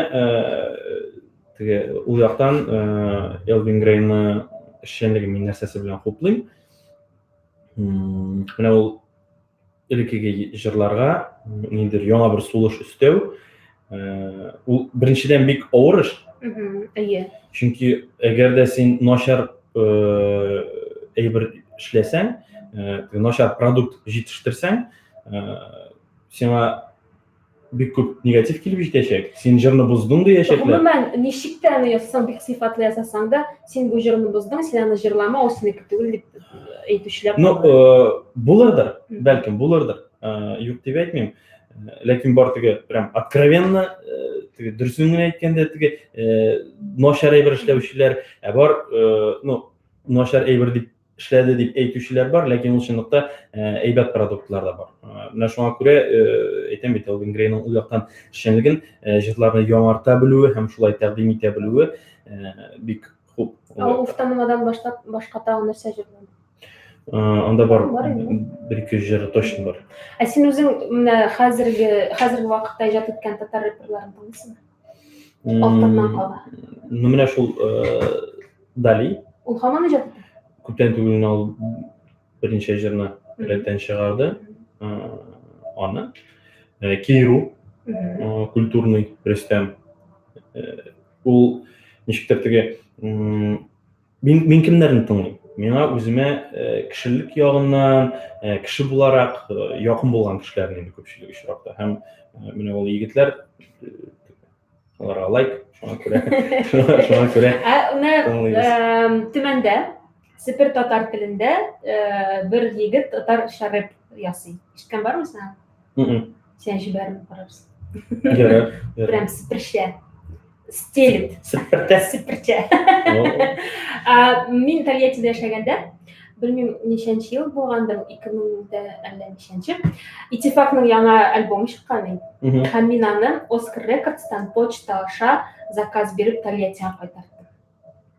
теге ул яктан Элвин Грейны эшчәнлеген мин нәрсәсе белән хуплыйм. Менә ул элеккеге җырларга ниндидер яңа бер сулыш өстәү ул беренчедән бик авыр эш. Әйе. Чөнки әгәр дә син начар әйбер эшләсәң, начар продукт җитештерсәң, сиңа бик күп негатив килеп җитәчәк. Син җырны боздың диячәкләр. Гомумән, ничек тә аны язсаң, бик сыйфатлы ясасаң да, син бу җырны боздың, син аны җырлама, ул синеке түгел дип әйтүчеләр. Ну, булырдыр, бәлкем булырдыр. Юк дип әйтмим. Ләкин бар теге прям откровенно, теге дөресен генә әйткәндә, теге начар әйбер эшләүчеләр, ә бар, ну, начар әйбер дип эшләде дип әйтүчеләр бар, ләкин ул чынлыкта әйбәт продуктлар да бар. Менә шуңа күрә әйтәм бит, Элвин Грейның ул яктан эшчәнлеген, җырларны яңарта белүе һәм шулай тәкъдим итә белүе бик хуп. Ә ул Уфтанымадан башлап башка тагын нәрсә җырлады? Анда бар, бер ике җыры точно бар. Ә син үзең менә хәзерге хәзерге вакытта иҗат иткән татар рэперларын тыңлыйсыңмы? Алтыннан кала. Ну, менә шул Дали. Ул һаман иҗат итә? Күптән түгел генә ул берничә җырны рәттән чыгарды. Аны. Кейру, культурный Рөстәм. Ул ничектер теге мин кемнәрне тыңлыйм? Миңа үземә кешелек ягыннан, кеше буларак якын булган кешеләрне инде күпчелек очракта. Һәм менә ул егетләр аларга лайк, шуңа күрә, шуңа күрә. Ә менә Төмәндә Себер татар телендә бер егет татарча рэп ясый. Ишеткән бармы син? Син җибәрме карарсың. Ярар. Прям себерчә. Стелит. Себерчә. Себерчә. Мин Тольяттида яшәгәндә Белмим, ничәнче ел булгандыр, 2000 дә әллә ничәнче. Итифакның яңа альбомы чыккан иде. Һәм мин аны Оскар Рекордстан почта аша заказ биреп Тольяттига кайтарттым.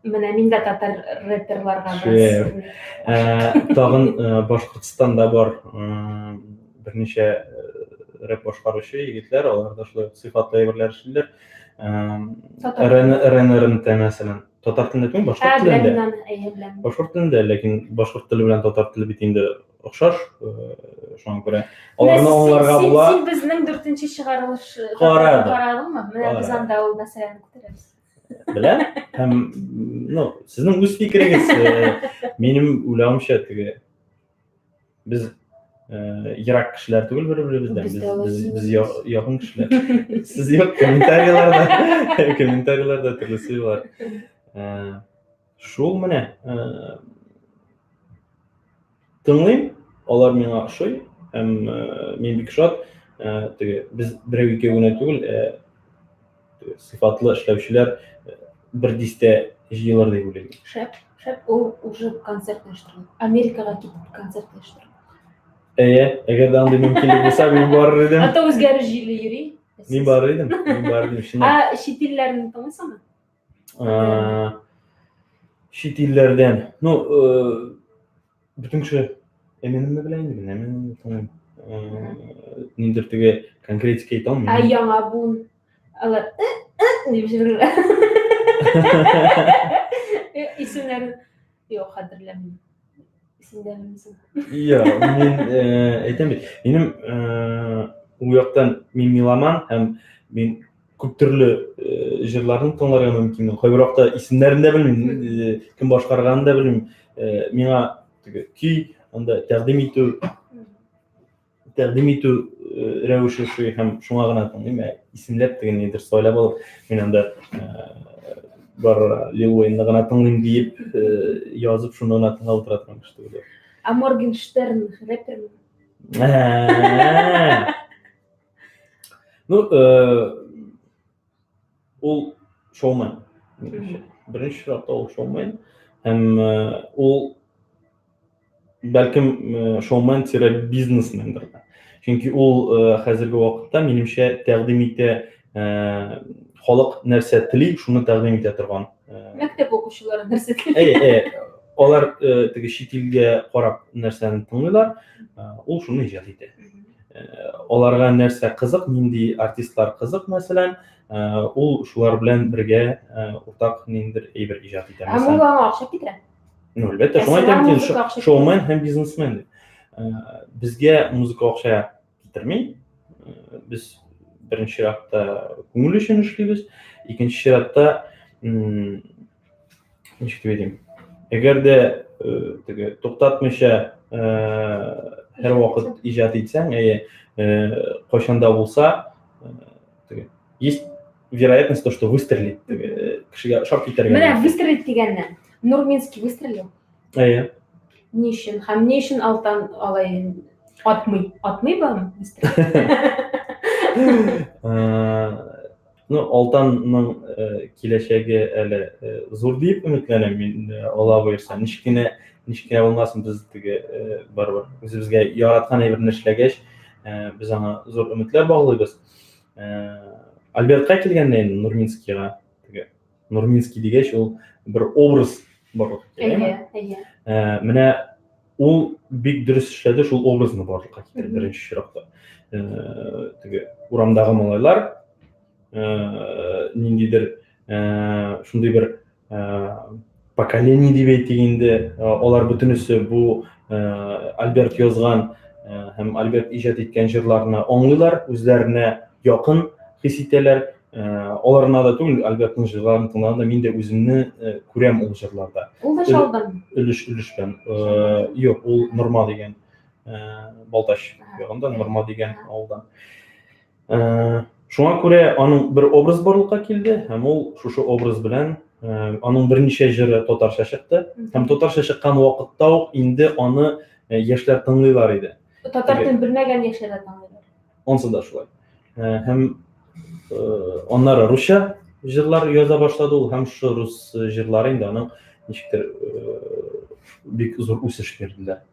Менә мин дә татар рэперларга бераз. Э, тагын э, Башкортстанда бар э, берничә рэп башкаручы егетләр, алар да шулай сыйфатлы әйберләр эшлиләр. Рен РНТ мәсәлән. Татар телендә түгел, башкорт телендә. Беләм, әйе, беләм. Башкорт телендә, ләкин башкорт теле белән татар теле бит инде охшаш, шуңа күрә аларны аңларга була. Син безнең дүртенче чыгарылыш карадыңмы? Менә без анда ул мәсьәләне күтәрәбез. Беләм. Һәм, ну, сезнең үз фикерегез, минем уйлавымча, теге Без э, ерак кешеләр түгел бер-беребездән. Без Без, дә без, алай без якын кешеләр. Сез юк, комментарийларда, комментарийларда төрлесе бар. Э, шул менә э, тыңлыйм, алар миңа ошый һәм э, мин бик шат. Э, теге без берәү икәү генә түгел, э, сыйфатлы эшләүчеләр э, бер дистә җыелыр дип уйлыйм. Шәп, шәп, ул уже концерт оештырды. Америкага китеп концерт оештырды. Әйе, әгәр дә андый мөмкинлек булса, мин барыр идем. А то үзгәреш җиле йөри. Мин барыр идем, мин барыр идем, чынлап. А чит илләрне тыңлыйсыңмы? Э, чит илләрдән. Ну, э, Бөтен кеше Эминемне белә инде, мин Эминемне тыңлыйм. Э, ниндидер теге конкретика әйтә алмыйм. Ә яңа буын алар «Э, э» дип җырлыйлар. Исемнәрен юк, хәтерләмим. Син дә белмисең. Юк, мин әйтәм бит, минем ул яктан мин меломан һәм мин күп төрле э, җырларны тыңларга мөмкинмен. Кайбер вакытта исемнәрен дә белмим, э, кем башкарганын да белмим. Э, миңа теге көй анда тәкъдим итү тәкъдим итү рәвеше шуй һәм шуңа гына тыңлыйм. Ә исемләп теге нидер сайлап алып, мин анда бар Лил Уэйнны гына тыңлыйм диеп язып шуны гына тыңлап утыра торган кеше түгел. Ә Моргенштерн рэпермы? Ну, э, ул шоумен. Беренче чиратта ул шоумен. Һәм э, ул бәлкем э, шоумен тире бизнесмендыр да. Чөнки ул э, хәзерге вакытта минемчә тәкъдим итә э, халык нәрсә тели, шуны тәкъдим итә торган. Э, Мәктәп укучылары нәрсә тели? Әйе, әйе. Алар э, теге чит илгә карап нәрсәне тыңлыйлар, э, ул шуны иҗат итә. Э, аларга нәрсә кызык, нинди артистлар кызык, мәсәлән, э, ул шулар белән бергә э, уртак ниндидер әйбер иҗат итә. Һәм ул аңа акча китерә. Ну, әлбәттә, шуңа әйтәм бит, шоумен һәм бизнесмен дип. Безгә музыка акча китерми. Без беренче чиратта күңел өчен эшлибез, икенче чиратта ничек дип әйтим, әгәр дә э, теге туктатмыйча э, һәрвакыт иҗат итсәң, әйе, э, кайчан да булса, теге, есть вероятность то, что выстрелит, теге, кешегә ошап китәргә. Менә выстрелит дигәннән, Нурминский выстрелил. Әйе. Ни өчен? Һәм ни өчен Алтан алай атмый? Атмый ба? Ну, Алтанның э, киләчәге әле э, зур дип өметләнәм мин, э, Алла боерса. Ничек кенә, ничек кенә булмасын, без теге барыбер үзебезгә яраткан әйберне эшләгәч, без аңа зур өметләр баглыйбыз. Альбертка килгәндә инде Нурминскийга, теге Нурминский дигәч, ул бер образ барлыкка килә. Әйе, әйе. Менә ул бик дөрес эшләде, шул образны барлыкка китерде беренче чиратта. Теге урамдагы малайлар ниндидер шундый бер поколение дип әйтик инде, алар бөтенесе бу Альберт язган һәм Альберт иҗат иткән җырларны аңлыйлар, үзләренә якын хис итәләр. Аларына да түгел, Альбертның җырларын тыңлаганда мин дә үземне күрәм ул җырларда. Ул да Чаллыдан. Өлеш өлеш белән. Юк, ул Норма дигән Балтач ягында Норма дигән авылдан. Шуңа күрә аның бер образ барлыкка килде һәм ул шушы образ белән аның берничә җыры татарча чыкты. Һәм татарча чыккан вакытта ук инде аны яшьләр тыңлыйлар иде. Татар телен белмәгән яшьләр дә тыңлыйлар. Ансы да шулай. Һәм аннары русча җырлар яза башлады ул һәм шушы рус җырлары инде аның ничектер бик зур үсеш бирделәр.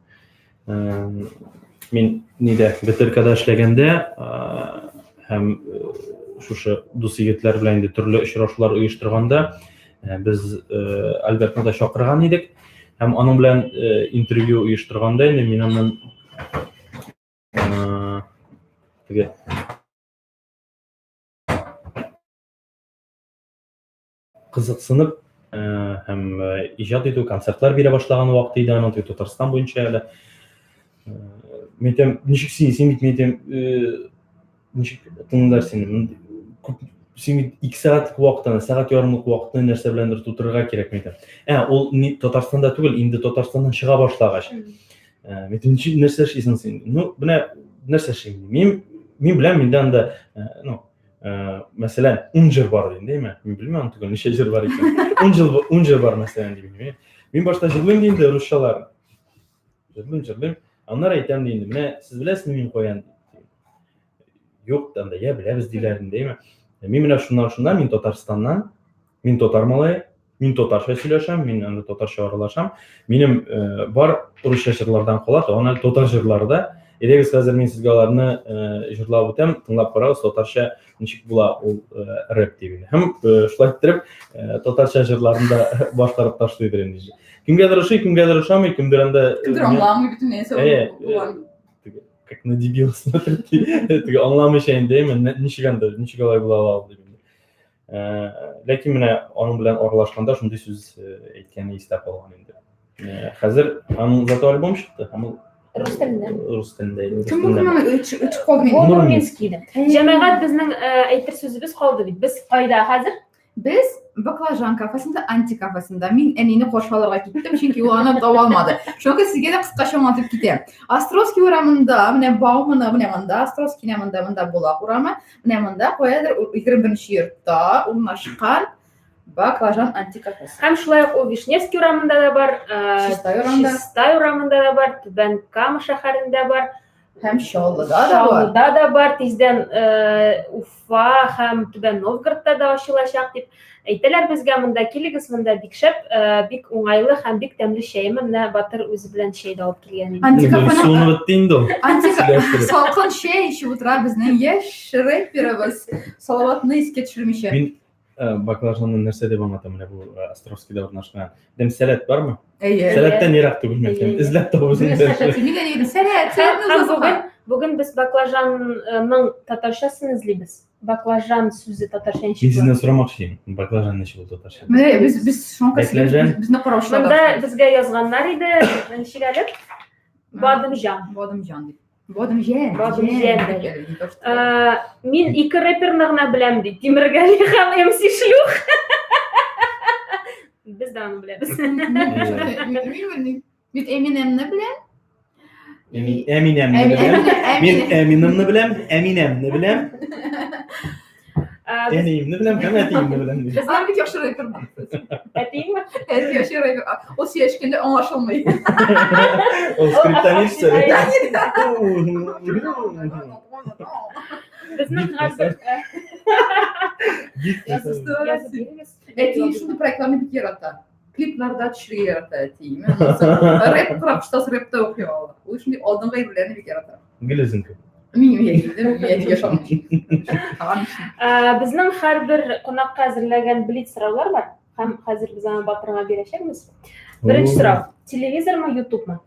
Мин нидә БТРКда эшләгәндә һәм шушы дус егетләр белән инде төрле очрашулар оештырганда без Альбертны да чакырган идек. Һәм аның белән интервью оештырганда инде мин аннан теге кызыксынып һәм иҗат итү, концертлар бирә башлаган вакыт иде аның, теге Татарстан буенча әле. Мин әйтәм, ничек син, син бит, мин әйтәм, ничек тыңлар сине? Күп син бит 2 сәгатьлек вакытны, сәгать ярымлык вакытны нәрсә беләндер тутырырга кирәк, мин әйтәм. Ә, ул ни Татарстанда түгел, инде Татарстаннан чыга башлагач. Мин әйтәм, ничек нәрсә эшлисең син? Ну, менә нәрсә эшлим? Мин беләм, миндә анда, ну, мәсәлән, 10 җыр бар дим, дәйме? Мин белмим аны түгел, ничә җыр бар икән. 10 җыр, 10 җыр бар мәсәлән дим. Мин башта җырлыйм ди инде русчалар. Җырлыйм, җырлыйм. Аннары әйтәм ди инде, менә сез беләсезме мин каян? Юк, анда я беләбез диләр инде, дәйме? Мин менә шуннан шуннан, мин Татарстаннан, мин татар малае, мин татарча сөйләшәм, мин анда татарча аралашам. Минем э, бар русча җырлардан кала, тагын әле татар җырлары да. Әйдәгез, хәзер мин сезгә аларны э, җырлап үтәм, тыңлап карагыз, татарча ничек була ул э, рэп дип инде. Һәм шулай иттереп татарча җырларын да башкарып ташлыйдыр инде. Кемгәдер ошый, кемгәдер ошамый, кемдер анда Кемдер аңламый бөтенләй сәбәп. Как на дебил смотрит. Теге аңламыйча инде, ничек анда, ничек алай була ала дип инде. Ләкин менә аның белән аралашканда шундый сүз әйткәне истә калган инде. Хәзер аның зато альбом чыкты, һәм ул рус телендә. Рус телендә. Кем бу кем өч өч кол мин. Нурминскийда. Җәмәгать безнең әйтер сүзебез калды бит. Без кайда хәзер? Без Баклажан кафесында, Анти кафесында. Мин әнине каршы алырга киттем, чөнки ул аны таба алмады. Шуңа күрә сезгә дә кыскача аңлатып китәм. Островский урамында, менә Баумана, менә монда, Островский менә монда, монда Болак урамы. Менә монда каядыр 21 йортта урнашкан Баклажан антикафесы. Һәм шулай ук ул Вишневский урамында да бар, Чистай урамында. Чистай урамында да бар, Түбән Кама шәһәрендә бар. Һәм Чаллыда да бар. Чаллыда да бар, тиздән Уфа һәм Түбән Новгородта да ачылачак дип әйтәләр безгә. Монда килегез, монда бик шәп, бик уңайлы һәм бик тәмле чәй. Менә Батыр үзе белән чәй дә алып килгән инде. Антикафеның Суынып бетте инде ул. Антика салкын чәй эчеп утыра безнең яшь рэперыбыз. Салаватны искә төшермичә. Мин баклажанны нәрсә дип аңлатам менә бу Островскийда урнашкан. Дим сәләт бармы? Әйе. Сәләттән ерак түгел мәктәп. Эзләп табу Мин әни сәләт, сәләтне Бүген без баклажанның татарчасын эзлибез. Баклажан сүзе татарча ничек Мин сездән сорамакчы идем. Баклажан ничек ул татарча? Менә без без шуңа безне караучылар. Монда безгә язганнар иде, ничек әле? Бадымҗан. Бадымҗан дип. Бадымҗан. Бадымҗан. Мин ике рэперны гына беләм ди. Тимергали һәм МС Шлюх. Без дә аны беләбез. Мин белмим. Мин Эминемны беләм. Эминемны беләм. Мин Эминемны беләм, Эминемны беләм. Әниемне беләм һәм әтиемне беләм. Безнең бик яхшы рэпер. Әтиеңме? Әти яхшы рэпер. Ул сөйләшкәндә аңлашылмый. Ул скриптонит Безнең хәзер Әти шундый проектларны бик ярата. Клипларда төшерергә ярата әти. Рэп кырак рэп та укый ала. Ул шундый алдынгы әйберләрне бик ярата. Гел үзең кебек. Мин әтигә ышанмыйм. Безнең һәрбер кунакка әзерләгән блиц сораулар бар. Һәм хәзер без аны Батырга бирәчәкбез. Беренче сорау. Телевизормы, Ютубмы?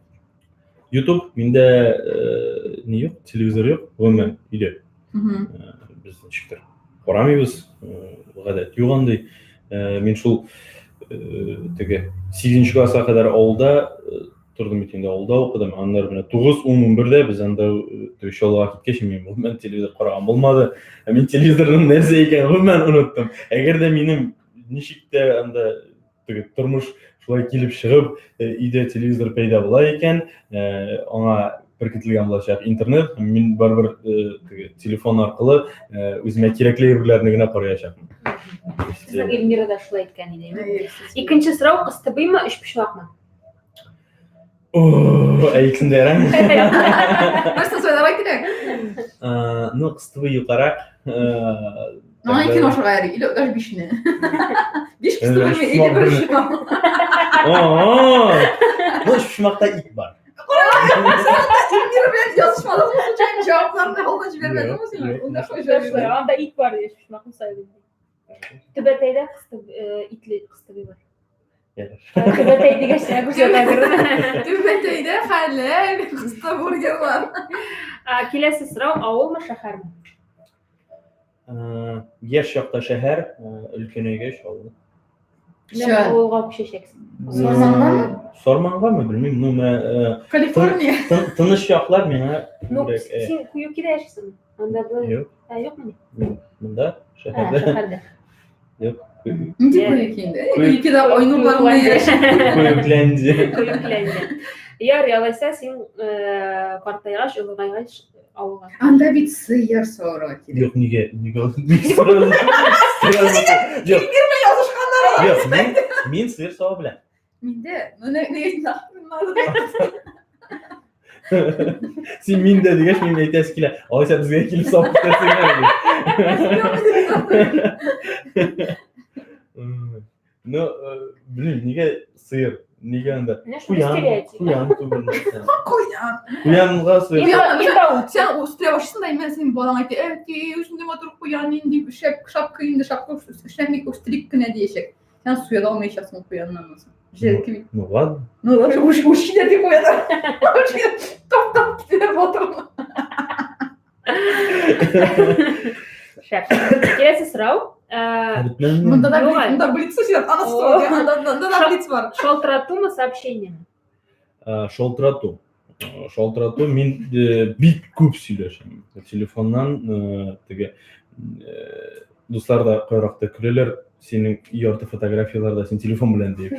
Ютуб миндә ни юк, телевизор юк, гомумән өйдә. Без ничектер карамыйбыз, гадәт юк андый. Мин шул теге 8 класска кадәр авылда тордым бит инде, авылда укыдым. Аннары менә 9, 10, 11-дә без анда теге Чаллыга киткәч, мин гомумән телевизор караган булмады. Мин телевизорның нәрсә икәнен гомумән оныттым. Әгәр дә минем ничек тә анда теге тормыш шулай килеп чыгып, өйдә телевизор пәйда була икән, аңа беркетелгән булачак интернет, мин барыбер теге телефон аркылы үземә кирәкле әйберләрне генә караячакмын. Сезнең Эльмира да шулай әйткән иде. Икенче сорау, кыстыбыймы, өчпочмакмы? О, ә икесен дә ярам. Нәрсә сайларга кирәк? Ну, кыстыбый юкарак. Ну, икене ашарга ярый, или даже бишне. Биш кыстыбый или бер почмак. Ну, өчпочмакта ит бар. Эльмира белән язышмадыңмы случайно? Җавапларны алдан җибәрмәдеңме син? Ул да шулай җавап. Анда ит бар ди, өчпочмакны сайлыйм. Түбәтәйдә итле кыстыбый бар. Түбәтәй дигәч, сиңа күрсәтә. Түбәтәйдә хәләл кыстыбургерлар. Киләсе сорау, авылмы, шәһәрме? Яшь чакта шәһәр, өлкәнәйгәч авыл. Менә авылга күчәчәксең. Сармангамы? Сармангамы, белмим. Ну, менә Калифорния. Тыныч яклар миңа. Ну, син Куюкида яшисең. Анда бу. Юк. Ә, юкмы? Монда, шәһәрдә. Шәһәрдә. Юк. Нинди Куюки инде? Куюкида Айнурлар белән яши. Куюкләнде. Куюкләнде. Ярый, алайса син картайгач, олыгайгач авылга. Анда бит сыер савырга кирәк. Юк, нигә? Нигә? Юк. Бирмә язышканнар. Юк, мин сыер сава беләм. Миндә, ну не Син миндә дигәч, мин әйтәсе килә. Алайса безгә килеп савып китәсең әле. Ну, блин, нигә сыер? Нигә анда? Куян, куян түгел. Куян. Куянга сыер. Сен үстерә башлыйсың да, именно синең балаң әйтә, әти, үзеңдә матур куян нинди шәп шапка инде, шапка эшләми үстерик кенә диячәк. Сен суя да алмаячаксың куяннан соң. Җәлке бит. Ну ладно. Ну ладно, уж уж дип куяда. Топ-топ китә батырма. Шәп. Киләсе сорау. Монда да монда блиц сүз, ана сорау, анда да блиц бар. Шалтыратумы, сообщениеме? Шалтырату. Шалтырату мин бик күп сөйләшәм. Телефоннан теге дуслар да кайракта көләләр, синең ярты фотографияләрдә син телефон белән дип.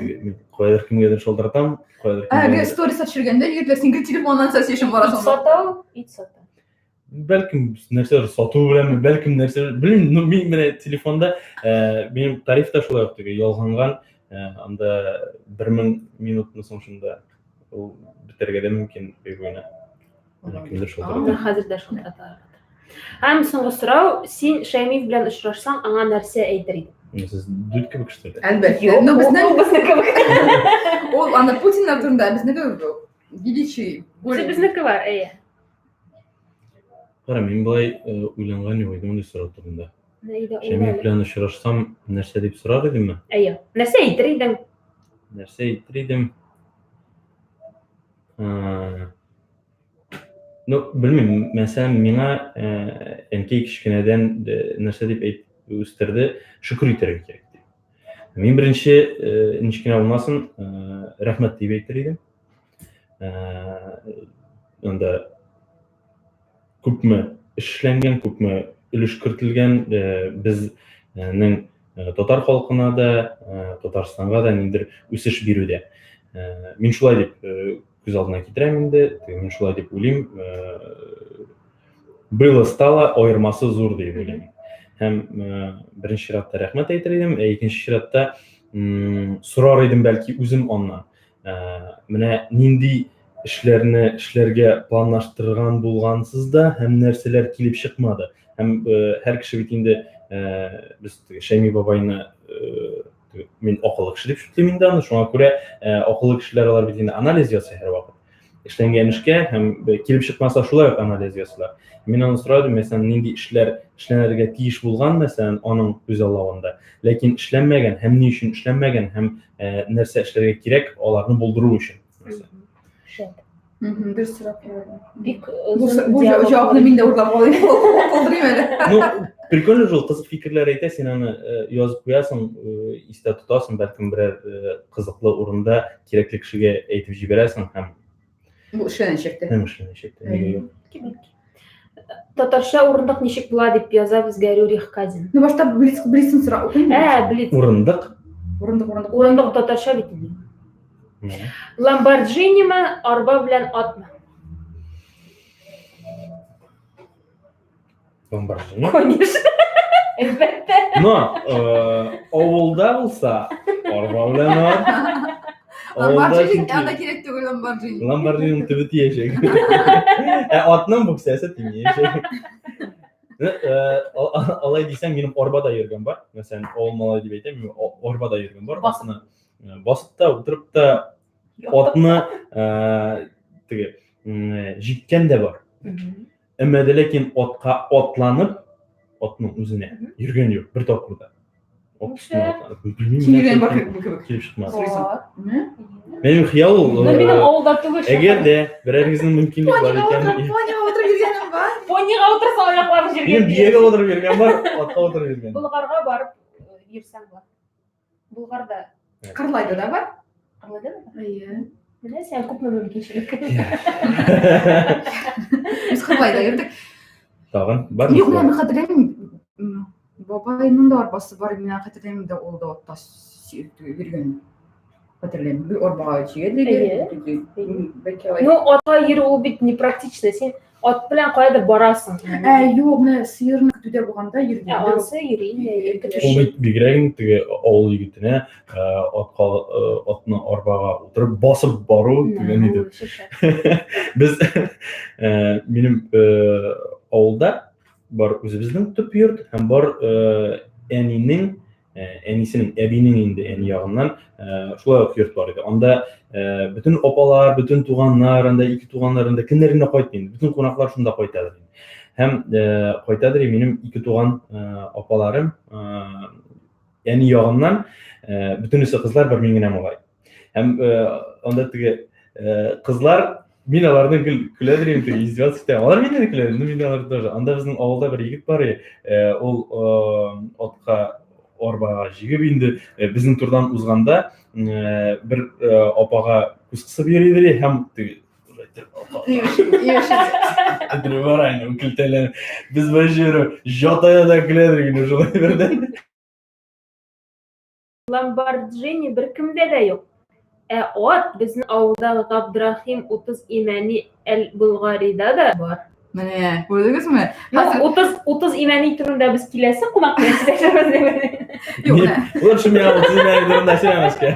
Мин каядыр кемгәдер шалтыратам, каядыр кемгәдер. Сторис төшергәндә егетләр син гел телефоннан сөйләшеп барасың. Ит сатау, ит сатау. Бәлкем нәрсәләр сату беләнме, бәлкем нәрсә, белмим, ну мин менә телефонда, минем тариф та шулай ук теге ялганган, анда 1000 минутны соң шунда ул бетәргә дә мөмкин өй буена. Кемдер шалтырата. Хәзер дә шалтырата. Һәм соңгы сорау, син Шәймиев белән очрашсаң, аңа нәрсә әйтер идең? Сез Дудь кебек что ли? Әлбәттә. Ну, безнең безнеке кебек. Ул аны Путиннар турында, безнеке величий. Безнеке бар, әйе. Кара, мин болай уйланган юк идем мондый сорау турында. Шәмиев белән очрашсам, нәрсә дип сорар идемме? Әйе. Нәрсә әйтер идең? Нәрсә әйтер идем? Ну, белмим, мәсәлән, миңа әнкәй кечкенәдән нәрсә дип әйт үстерде, шөкер итәргә кирәк дип. Мин беренче, ничек кенә булмасын, рәхмәт дип әйтер идем. Анда күпме эшләнгән, күпме өлеш кертелгән, безнең татар халкына да, Татарстанга да ниндидер үсеш бирүдә. Мин шулай дип күз алдына китерәм инде, мин шулай дип уйлыйм. Было стало аермасы зур дип уйлыйм. Һәм беренче чиратта рәхмәт әйтер идем, ә икенче чиратта сорар идем бәлки үзем аннан. Менә нинди эшләрне эшләргә планлаштырган булгансыз да һәм нәрсәләр килеп чыкмады. Һәм һәр кеше бит инде без Шәйми бабайны мин акыллы кеше дип шүтлим инде аны, шуңа күрә акыллы кешеләр алар бит инде анализ ясый һәрвакыт. Эшләнгән эшкә һәм килеп чыкмаса шулай ук анализ ясыйлар. Мин аны сорадым, мәсәлән, нинди эшләр эшләнергә тиеш булган, мәсәлән, аның күзаллавында, ләкин эшләнмәгән һәм ни өчен эшләнмәгән һәм нәрсә эшләргә кирәк аларны булдыру өчен. Шәп. Дөрес сорап куйдың. Бик бу җавапны мин дә уйлап алыйм, калдырыйм әле. Ну, прикольно же ул, кызык фикерләр әйтә, син аны язып куясың, истә тотасың, бәлкем берәр кызыклы урында кирәкле кешегә әйтеп җибәрәсең һәм бу эшләнәчәк тә. Һәм эшләнәчәк тә. Нигә юк? Татарча урындык ничек була дип яза безгә Рюрих Казин. Ну, башта блиц, блицын сора укыйм. Ә, блиц. Урындык. Урындык, урындык. Урындык татарча бит инде. Ламборджиниме, арба белән атмы? Ламборджини. Конечно. Әлбәттә. Но авылда булса, арба белән ат. Ламборджини анда кирәк түгел Ламборджини. Ламборджининың төбе тиячәк. Ә атның бүксәсе тимәячәк. Алай дисәң, минем арбада йөргән бар. Мәсәлән, авыл малай дип әйтәм, минем арбада йөргән бар. Астына. Басып та, утырып та атны теге җиткән дә бар. Әмма дә ләкин атка атланып, атның үзенә йөргән юк бер тапкыр да. Ат өстенә атланып. Белмим, Йөргән бар нәрсә кебек кебек. килеп чыкмады. Сорыйсың. Минем хыял ул. Ну, минем авылда түгел. Әгәр дә берәрегезнең мөмкинлек бар Понига икән, утырып, понига утырып йөргәнем бар. Понига утырса аяклары җиргә. минем биягә утырып йөргән бар, атка утырып йөргән. Болгарга барып йөрсәң була. Болгарда. Кырлайда да бар. Кырлайда да? Әйе. Менә сиңа күпме мөмкинчелек. Без Кырлайда йөрдек. Тагын бар. Юк, менә мин хәтерләмим. Бабайның да арбасы бар, мин хәтерләмим дә ул да атта йөргән. Хәтерләмим. Бер арбага чигәде. Бәлки алай. Ну, атка йөрү ул бит непрактично. Син ат белән каядыр барасың. Ә, юк, менә сыерны көтүдә булганда йөргән. Ә, анысы йөри инде. Ул бит бигрәк инде теге авыл егетенә атка атны арбага утырып басып бару дигән иде. Без минем авылда бар үзебезнең төп йорт һәм бар әнинең әнисенең әбинең инде әни ягыннан шулай ук йорт бар иде. Анда бөтен апалар, бөтен туганнар, анда ике туганнар, анда кемнәр генә кайтмый инде. Бөтен кунаклар шунда кайтадыр. Һәм кайтадыр минем ике туган апаларым әни ягыннан бөтенесе кызлар, бер мин генә малай. Һәм анда теге кызлар мин аларны гел көләдер инде, теге издеваться итәм. Алар миннән көлә, ну мин алар тоже. Анда безнең авылда бер егет бар, ул атка арбага җигеп инде безнең турдан узганда бер апага күз кысып йөри һәм теге бара инде, көлтәләнеп. Без вообще жатая да көләдер инде шулай бердән. Ламборджини беркемдә дә юк. Ә ат безнең авылдагы Габдрахим 30 Имәни әл-Болгарида да бар. Менә, күрдегезме? Юк, 30 Имәни турында без киләсе кунак белән сөйләшербез дип. Юк, менә. Лучше миңа 30 Имәни турында сөйләмәскә.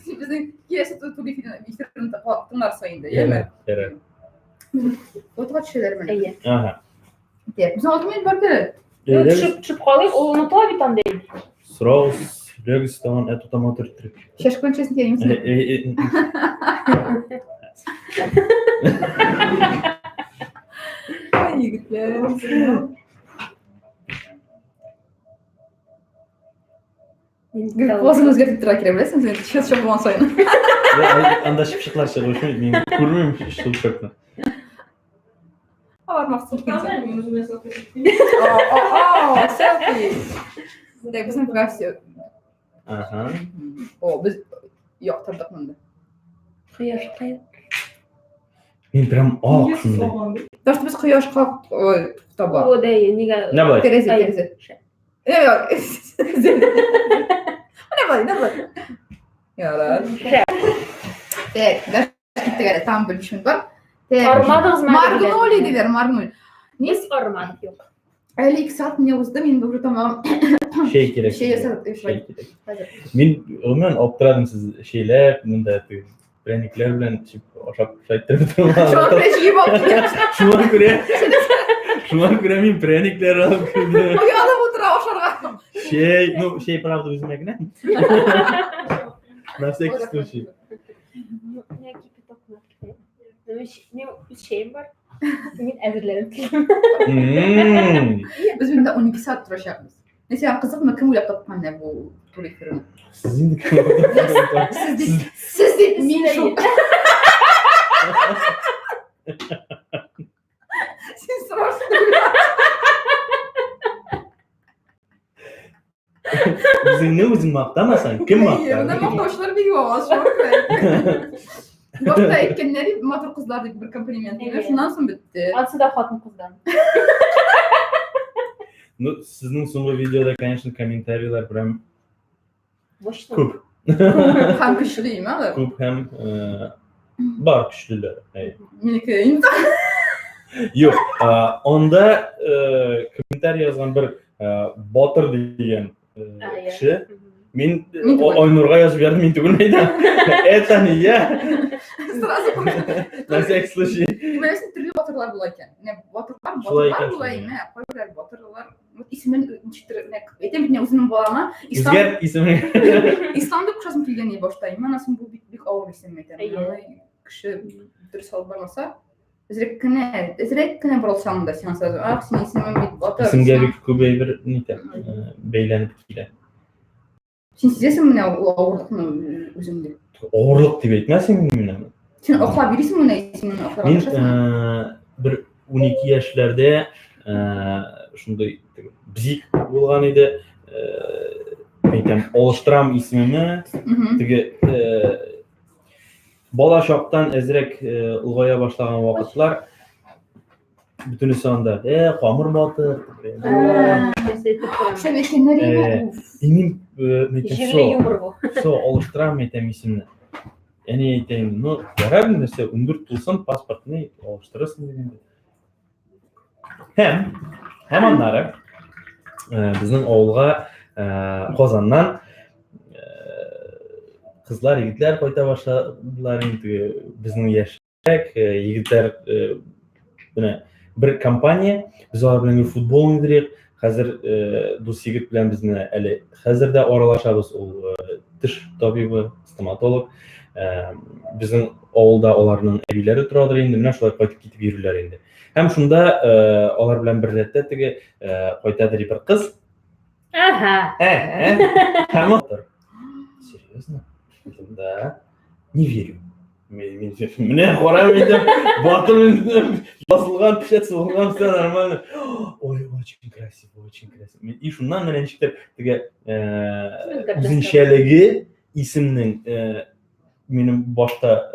Син безнең киләсе туры эфирын тыңларсың инде, яме? Ярар. Фотога төшәләр менә. Әйе. Ага. Так, безнең 6 минут бар әле. Төшеп, төшеп калыйк, ул онытыла бит анда инде. Сорау сөйләгез тагын, ә тотама төрттереп. Чәшкән чәсен дигән. Ай, егетләр. Позаны үзгәртеп тора кирәк, беләсеңме, син щелчок булган саен. Анда чыпчыклар чыгу өчен мин күрмим щелчокны. Алар махсус О, селфи. Так, безнең пока все. Ага. О, без яктырдык монда. Кояш кая? Мин прям ак шундый. Потому что без кояшка ой, таба. О, да, нигә? Менә болай. Тәрәзә, тәрәзә. Менә болай, менә болай. Ярар. Так, киттек әле, там бер биш минут бар. Так. Армадыгызмы? Маргнули диләр, маргнули. Без армадык, юк. Әле 2 сәгать менә узды, мин уже тамагым. Чәй кирәк. Чәй ясап, Чәй кирәк. Мин гомумән аптырадым сез чәйләп, монда теге прәникләр белән чип ашап шайтырып торган. Шуңа күрә җыеп алып килдем. Шуңа күрә Шуңа күрә мин прәникләр алып килдем. Оялып утыра ашарга. Чәй, ну, чәй правда үземә генә. На всякий случай. Менә кипяток Минем үз чәем бар. Мин әзерләнеп килдем. Без монда 12 сәгать торачакбыз. Нәрсә кызыкмы, кем уйлап тапкан менә бу тур эфирын? Сез инде кем уйлап тапкан? Сез дип, сез дип мин шул. Син сорарсың. Үзеңне үзең мактамасаң, кем мактар? Менә мактаучылар бик аз, шуңа күрә. Башта әйткәннәр матур кызлар дип бер комплимент. Менә шуннан соң бетте. Ансы да хатын-кыздан. Ну, сезнең соңгы видеода, конечно, комментарийлар прям күп. Һәм көчле, име алар? Күп һәм бар көчлеләр. Минеке инде. Юк, анда комментарий язган бер батыр дигән кеше. Мин Айнурга язып җибәрдем, мин түгел әйтәм. Это не я. Сразу. На всякий случай. Беләсең, төрле батырлар була икән. Менә батырлар, батырлар була име? Кайберләр батырлар. Вот исемен ничектер, менә әйтәм бит, мин үземнең балама Ислам Үзгәрт исемен. Ислам дип кушасым килгән иде башта. Иман соң бу бик бик авыр исем әйтәм. Әйе. Аны кеше дөрес алып бармаса, әзрәк кенә, әзрәк кенә борылсаң да сиңа сразу, ах, синең исемең бит Батыр. Исемгә бик күп әйбер нитә, бәйләнеп килә. Син сизәсең менә ул авырлыкны үзеңдә. Авырлык дип әйтмәсең инде мин аны. Син аклап йөрисең менә исемеңне акларга Мин тырышасыңмы? бер 12 яшьләрдә шундый теге бзик булган иде. Әйтәм, алыштырам исемемне. Теге бала чактан әзрәк олгая башлаган вакытлар бөтенесе анда, камыр батыр. Сен әйткәннәр иде. И мин әйтәм, Җирле все, юмор бу. все, алыштырам, әйтәм исемне. Әни әйтә инде, ну, ярар инде, нәрсә, 14 тулсын, паспортны алыштырырсың дип инде. Һәм аннары безнең авылга Казаннан кызлар, егетләр кайта башладылар инде, безнең яшь егетләр менә бер компания, без алар белән футбол уйныйк. Хәзер дус егет белән без менә әле хәзер дә аралашабыз, ул теш табибы, стоматолог. Безнең авылда аларның әбиләре торадыр инде, менә шулай кайтып китеп йөриләр инде. Һәм шунда алар белән бер рәттә теге кайтадыр бер кыз. Ага. Һәм серьезно? Да. Не верю. Менә карам инде, батыр инде, басылган, печать сугылган, все нормально. Ой, очень красиво, очень красиво. И шуннан менә ничектер теге үзенчәлеге исемнең минем башта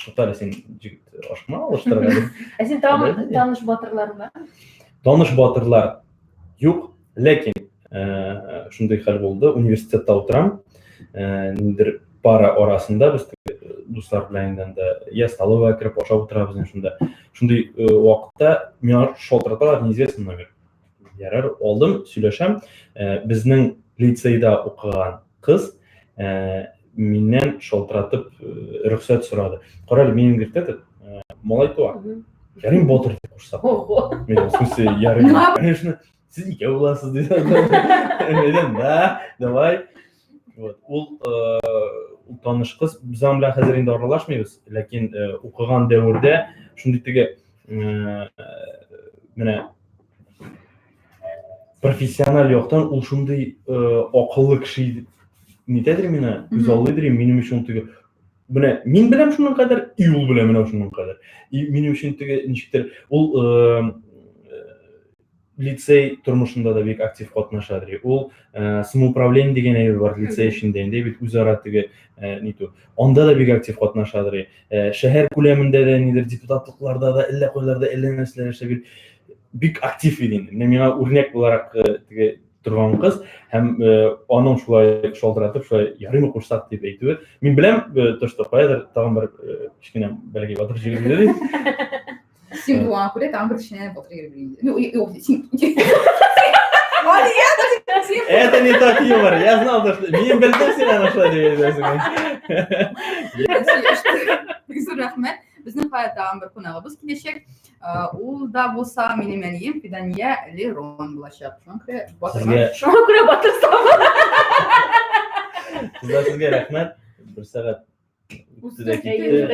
туктале син, җегет, ашыкма алыштырырга дип. Ә син таныш батырлар бар? Таныш батырлар юк, ләкин шундый хәл булды, университетта утырам, ниндидер пара арасында без дуслар белән инде анда я столовая кереп ашап утырабыз инде шунда. Шундый вакытта миңа шалтыраталар, неизвестный номер. Ярар, алдым, сөйләшәм. Безнең лицейда укыган кыз миннән шалтыратып рөхсәт сорады. Карале, минем говорит, этот малай туа. Ярыйм батыр дип кушсак. Мин, в смысле, ярыйм. Конечно, сез икәү буласыз диде. Әйтәм, да, давай. Вот. Ул таныш кыз, без аның белән хәзер инде аралашмыйбыз, ләкин укыган дәвердә шундый теге менә профессиональ яктан ул шундый акыллы кеше иде. Нитәдер миңа, күзаллыйдыр, минем өчен теге менә мин беләм шуның кадәр, и ул белә менә шуның кадәр. И минем өчен теге ничектер ул лицей тормышында да бик актив катнаша ди. Ул самоуправление дигән әйбер бар лицей эчендә инде бит үзара теге нитү. Анда да бик актив катнаша ди. Шәһәр күләмендә дә нидер депутатлыкларда да әллә кайларда әллә нәрсәләр эшләп бит бик актив иде инде. Менә миңа үрнәк буларак теге торган кыз һәм аның шулай шалтыратып шулай ярыймы кушсак дип әйтүе. Мин беләм, то что каядыр тагын бер кечкенә бәләкәй батыр җегет иде. Син булган күрә тагын бер кечкенә батыр егет инде. Ну, юк, син. Алия, син. Это не тот юмор. Я знал, то, что мин белдем син аны шулай дип әйтәсең. Бик зур рәхмәт. Безнең кая тагын бер кунагыбыз киләчәк. Ул да булса минем әнием Фидания Лерон булачак. Шуңа күрә батыр. Шуңа күрә батыр сабыр. Кызлар, сезгә рәхмәт. Бер сәгать үтте дә китте.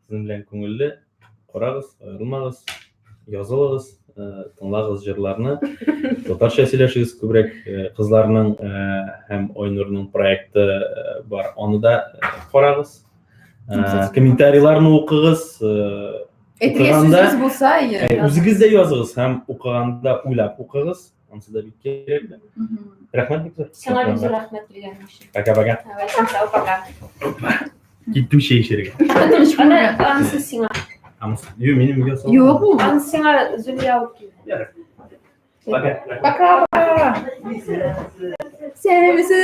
Сезнең белән күңелле. Карагыз, аерылмагыз, язылыгыз, тыңлагыз җырларны. Татарча сөйләшегез күбрәк. Кызларның һәм Айнурның проекты бар. Аны да карагыз. Комментарийларны укыгыз. Әйтергә сүзегез булса, үзегез дә языгыз һәм укыганда уйлап укыгыз. Анысы да бик кирәк. Рәхмәт бик зур. Сиңа бик зур рәхмәт килгәнең өчен. Пока-пока. Давай, сау, пока. Киттем чәй эчәргә. Ана, анысы сиңа. Анысы. Юк, минем өйгә салам. Юк, ул. Анысы сиңа Зүлия алып килде. Ярар. Пока. Пока. Сәләмсез.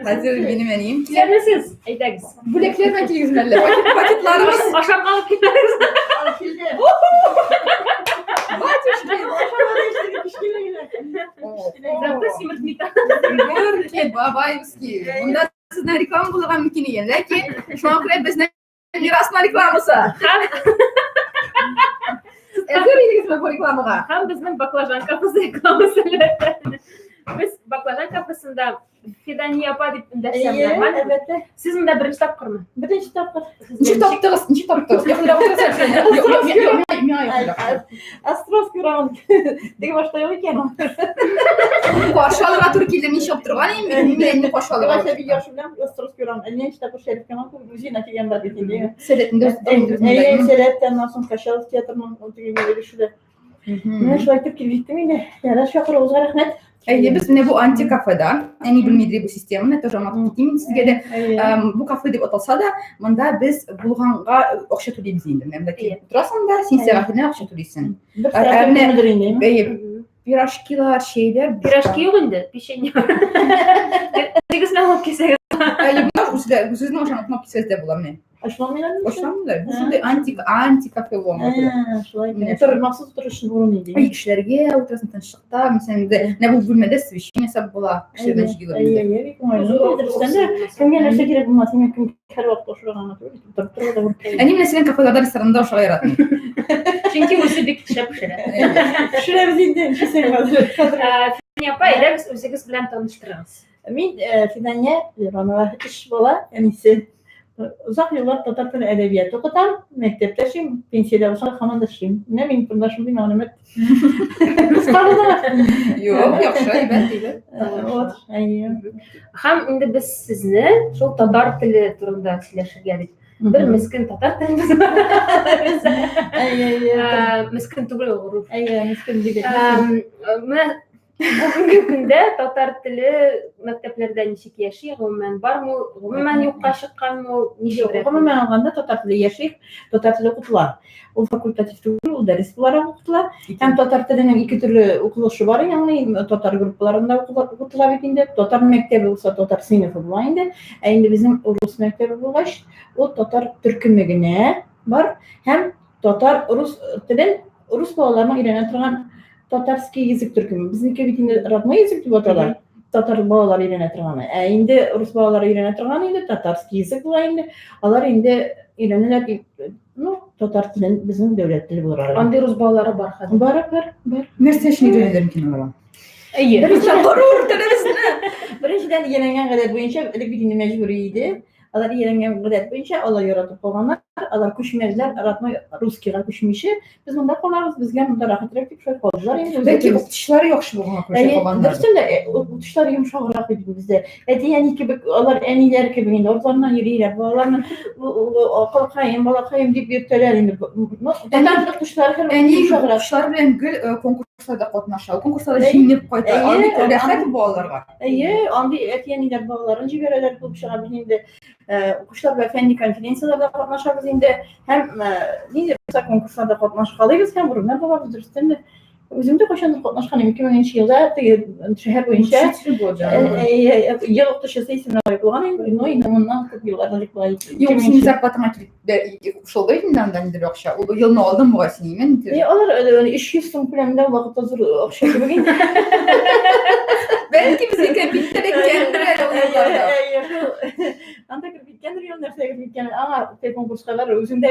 Хәзер минем әнием килә. Сәләмсез, әйдәгез. Бүләкләр белән килегез әллә. Пакетларыбыз. Ашарга алып килдегез. Батюшки. Зато симертми. Горки, бабаевский. Монда сезнең реклама булырга мөмкин икән, ләкин шуңа күрә безнең Мирасның рекламасы. Әзер идегезме бу рекламага? Һәм безнең баклажан кафесы рекламасы әлбәттә. Без баклажан кафесында Фидания апа дип эндәшсәм Әйе, нормально. әлбәттә. Сез монда беренче тапкырмы? Беренче тапкыр. Ничек таптыгыз? Ничек таптыгыз? Якынрак утырсам. Юк, юк, юк, миңа якынрак. Островский урамын. Теге башта юк икән ул. Каршы алырга туры килде, мин чыгып торган идем, мин мине каршы алырга. Башта бик яхшы беләм, Островский урам. Әллә ничә тапкыр Шәриф Камал музеена килгән бар бит инде. Сәләтендә Әйе, Сәләттән соң Качалов театрының ул теге өлеше дә. Менә шулай итеп килеп җиттем инде. Ярар, чакыруыгызга рәхмәт. Әйе, без менә бу антикафеда, әни белми бу системаны, тоже аңлатып китим мин сезгә дә. Бу кафе дип аталса да, монда без булганга акча түлибез инде. Менә монда килеп утырасың да, син сәгатенә акча түлисең. Бер сәгать күпмедер инде. Әйе, пирожкилар, чәйләр. Пирожки юк инде, печенье. Үзегез белән алып килсәгез. Әйе, болар үзегезнең ашамлыкны алып килсәгез дә була менә. Ачламыйлар Ачламыйлар. Бу шундый анти анти кафе булган. Шулай. Утыр, махсус утыр өчен урын иде. Әй, кешеләргә утырасың тынычлыкта, мәсәлән, инде менә бу бүлмәдә совещание ясап була, кешеләр белән җыелып инде. Әйе, бик уңайлы. Дөрестән дә, кемгә нәрсә кирәк булмас, мин кем һәрвакыт ашырган түгел, утырып торырга да була. Әни менә синең кафеларда, ресторанда ашарга яратмый. Чөнки үзе бик шәп пешерә. Пешерәбез инде, ничек хәзер. Фидания апа, әйдәгез үзегез белән таныштырыгыз. Мин Фидания Лиранова, өч бала әнисе. Озак еллар татар теле әдәбияты укытам, мәктәптә эшлим, пенсиядә булсам һаман да эшлим. Менә минем турында шундый мәгълүмат. Кыска булдымы? Юк, яхшы, әйбәт, әйбәт. Вот, әйе. Һәм инде без сезне шул татар теле турында сөйләшергә дип. Бер мескен татар телебез бар. Әйе, әйе. Мескен түгел ул, горур. Әйе, мескен егет. Менә Бүгенге көндә татар теле мәктәпләрдә ничек яши, гомумән бармы ул, гомумән юкка чыкканмы ул, ничегрәк? Гомумән алганда татар теле яши, татар теле укытыла. Ул факультатив түгел, ул дәрес буларак укытыла. Һәм татар теленең ике төрле укылышы бар, ягъни татар группаларында укытыла бит инде. Татар мәктәбе булса, татар сыйныфы була инде. Ә инде безнең урыс мәктәбе булгач, ул татар төркеме генә бар һәм татар рус телен рус балаларының өйрәнә торган татарский язык төркеме. Безнеке бит инде родной язык дип атала. Татар балалары өйрәнә торганы. Ә инде рус балалары өйрәнә торган инде татарский язык була инде. Алар инде өйрәнәләр, ну, татар телен безнең дәүләт теле буларак. Андый рус балалары бар хәзер. Бар, бар, бар. Нәрсә өчен өйрәнәләр микән алар? Әйе. Беренчедән горур телебезне. Беренчедән, ияләнгән гадәт буенча, элек бит инде мәҗбүри иде. Алар ияләнгән гадәт буенча, алар яратып калганнар, алар күчмәделәр, родной русскийга күчмичә, без монда калабыз, безгә монда рәхәтрәк дип шулай калдылар инде. Бәлки укытучылар яхшы булганга күрә калганнар. Дөрестән дә, укытучылар йомшаграк бит бездә. Әти-әни кебек, алар әниләр кебек инде, артларыннан йөриләр, балаларны акылкаем, балакаем дип йөртәләр инде. Татар укытучылары һәр Әни укытучылар белән гел конкурсларда катнаша, конкурсларда җиңеп кайта. Андый рәхәт балаларга. Әйе, андый әти-әниләр балаларын җибәрәләр булып чыга бит инде. Укучылар белән фәнни конференцияләрдә катнашабыз инде һәм нинди булса конкурсларда катнашкалыйбыз һәм урыннар табабыз, дөрестән дә. Үзем дә кайчандыр катнашкан идем, 2000 елда теге шәһәр буенча ел укытучысы исеменә лаек булган инде, но инде моннан күп еллар элек була. Юк, синең зарплатаңа килеп кушылды инде анда ниндидер акча. Ул елны алдың бугай син, име ниндидер? Алар 300 сум күләмендә ул вакытта зур акча кебек инде. Бәлки безгә кәмпит эләккәндер әле ул елларда. Әйе, шул. Анда кереп киткәндер, ел нәрсә кереп киткән. Аңа теге конкурска бар, үзеңдә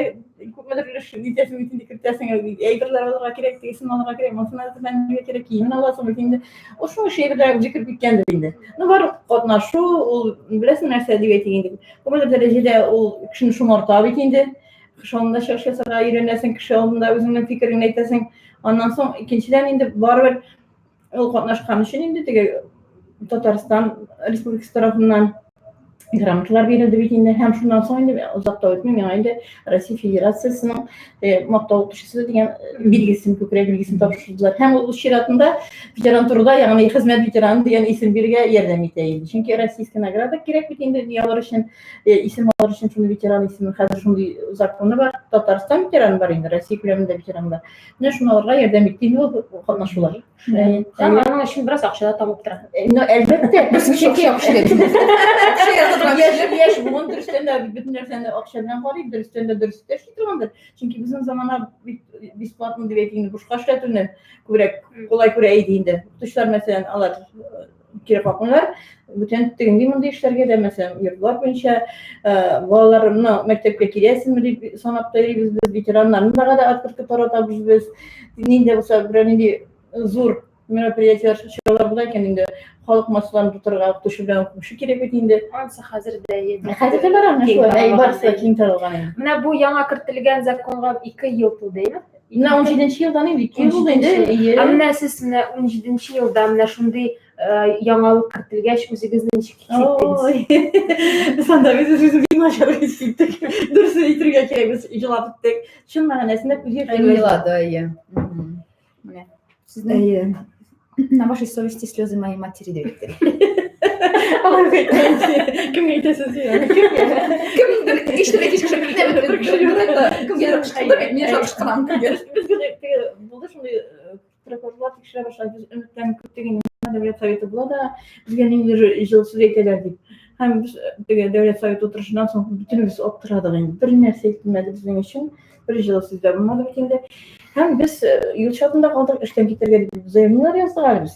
күпмедер өлеш нитәсең бит инде, кертәсең, әйберләр алырга кирәк, тегесен алырга кирәк, монысын әзерләнергә кирәк, киемен аласың бит инде. Ул шул әйберләр үзе кереп киткәндер инде. Ну, бар катнашу, ул беләсең нәрсә дип әйтик инде. Күпмедер дәрәҗәдә ул кешене шомарта бит инде. Кеше алдында чыгыш ясарга өйрәнәсең, кеше алдында үзеңнең фикереңне әйтәсең. Аннан соң икенчедән инде барыбер ул катнашкан өчен инде теге Татарстан Республикасы тарафыннан грамоталар бирелде бит инде һәм шуннан соң инде озак та үтми миңа инде Россия Федерациясенең мактау укытучысы дигән билгесен, күкрәк билгесен тапшырдылар. Һәм ул үз чиратында ветеран турыда, ягъни хезмәт ветераны дигән исем бирергә ярдәм итә инде. Чөнки российский награда кирәк бит инде ни алыр өчен, исем алыр өчен шундый ветеран исеме хәзер шундый законы бар. Татарстан ветераны бар инде, Россия күләмендә ветеран бар. Менә шуны алырга ярдәм итте инде ул катнашулар. Һәм аның өчен бераз акча да табып тора. Ну, әлбәттә, чөнки яшь буын дөрестән дә бөтен нәрсәне акча белән карый, дөрестән дә дөрес эшли торгандыр. Чөнки безнең замана бит бесплатно дип әйтик инде, бушка эшләтүне күбрәк кулай күрә иде инде. Укытучылар, мәсәлән, алар кире какмыйлар. Бүтән тегенди мондый эшләргә дә, мәсәлән, йортлар буенча балалар менә мәктәпкә киләсеңме дип санап та йөрибез без, ветераннарны да открытка таратабыз без. Нинди булса берәр нинди зур мероприятиеләр, чаралар була икән инде, халык массаларын тотарга укытучы белән укучы кирәк бит инде. Ансы хәзер дә бик Хәзер дә бар аны киң шулай, таралган. барысы да киң таралган инде. Менә бу яңа кертелгән законга 2 ел тулды, әйме? Менә 17 елдан инде 2 ел булды инде. 17 Әйе. Ә менә сез менә 17 елда менә шундый яңалык кертелгәч, үзегезне ничек хис иттегез? Ой. Без анда без үзебезне бик начар хис иттек. Дөресен әйтергә кирәк, без җылап беттек. Чын мәгънәсендә күз яшьләре. Елады, әйе. Менә. Сезнең Әйе. На вашей совести слезы моей матери дип әйтте. Алай әйтмәйсең. Кемгә әйтәсең син? Кемгә? Кемдер ишетеп әйтеш кеше Бер кеше юк. Кемгәдер кычкырды бит, мин шул кычкырам кемгәдер. Безгә дә теге булды шундый прокурорлар тикшерә башлады. Без өметләнеп көттек инде дәүләт советы була да, безгә ниндидер җылы сүз әйтәләр дип. Һәм без теге дәүләт советы утырышыннан соң бөтенебез аптырадык инде. Бер нәрсә әйтелмәде безнең өчен. Бер җылы сүз дә булмады бит инде. Һәм без юл чатында калдык, эштән китәргә дип заявлениеләр яздык әле без.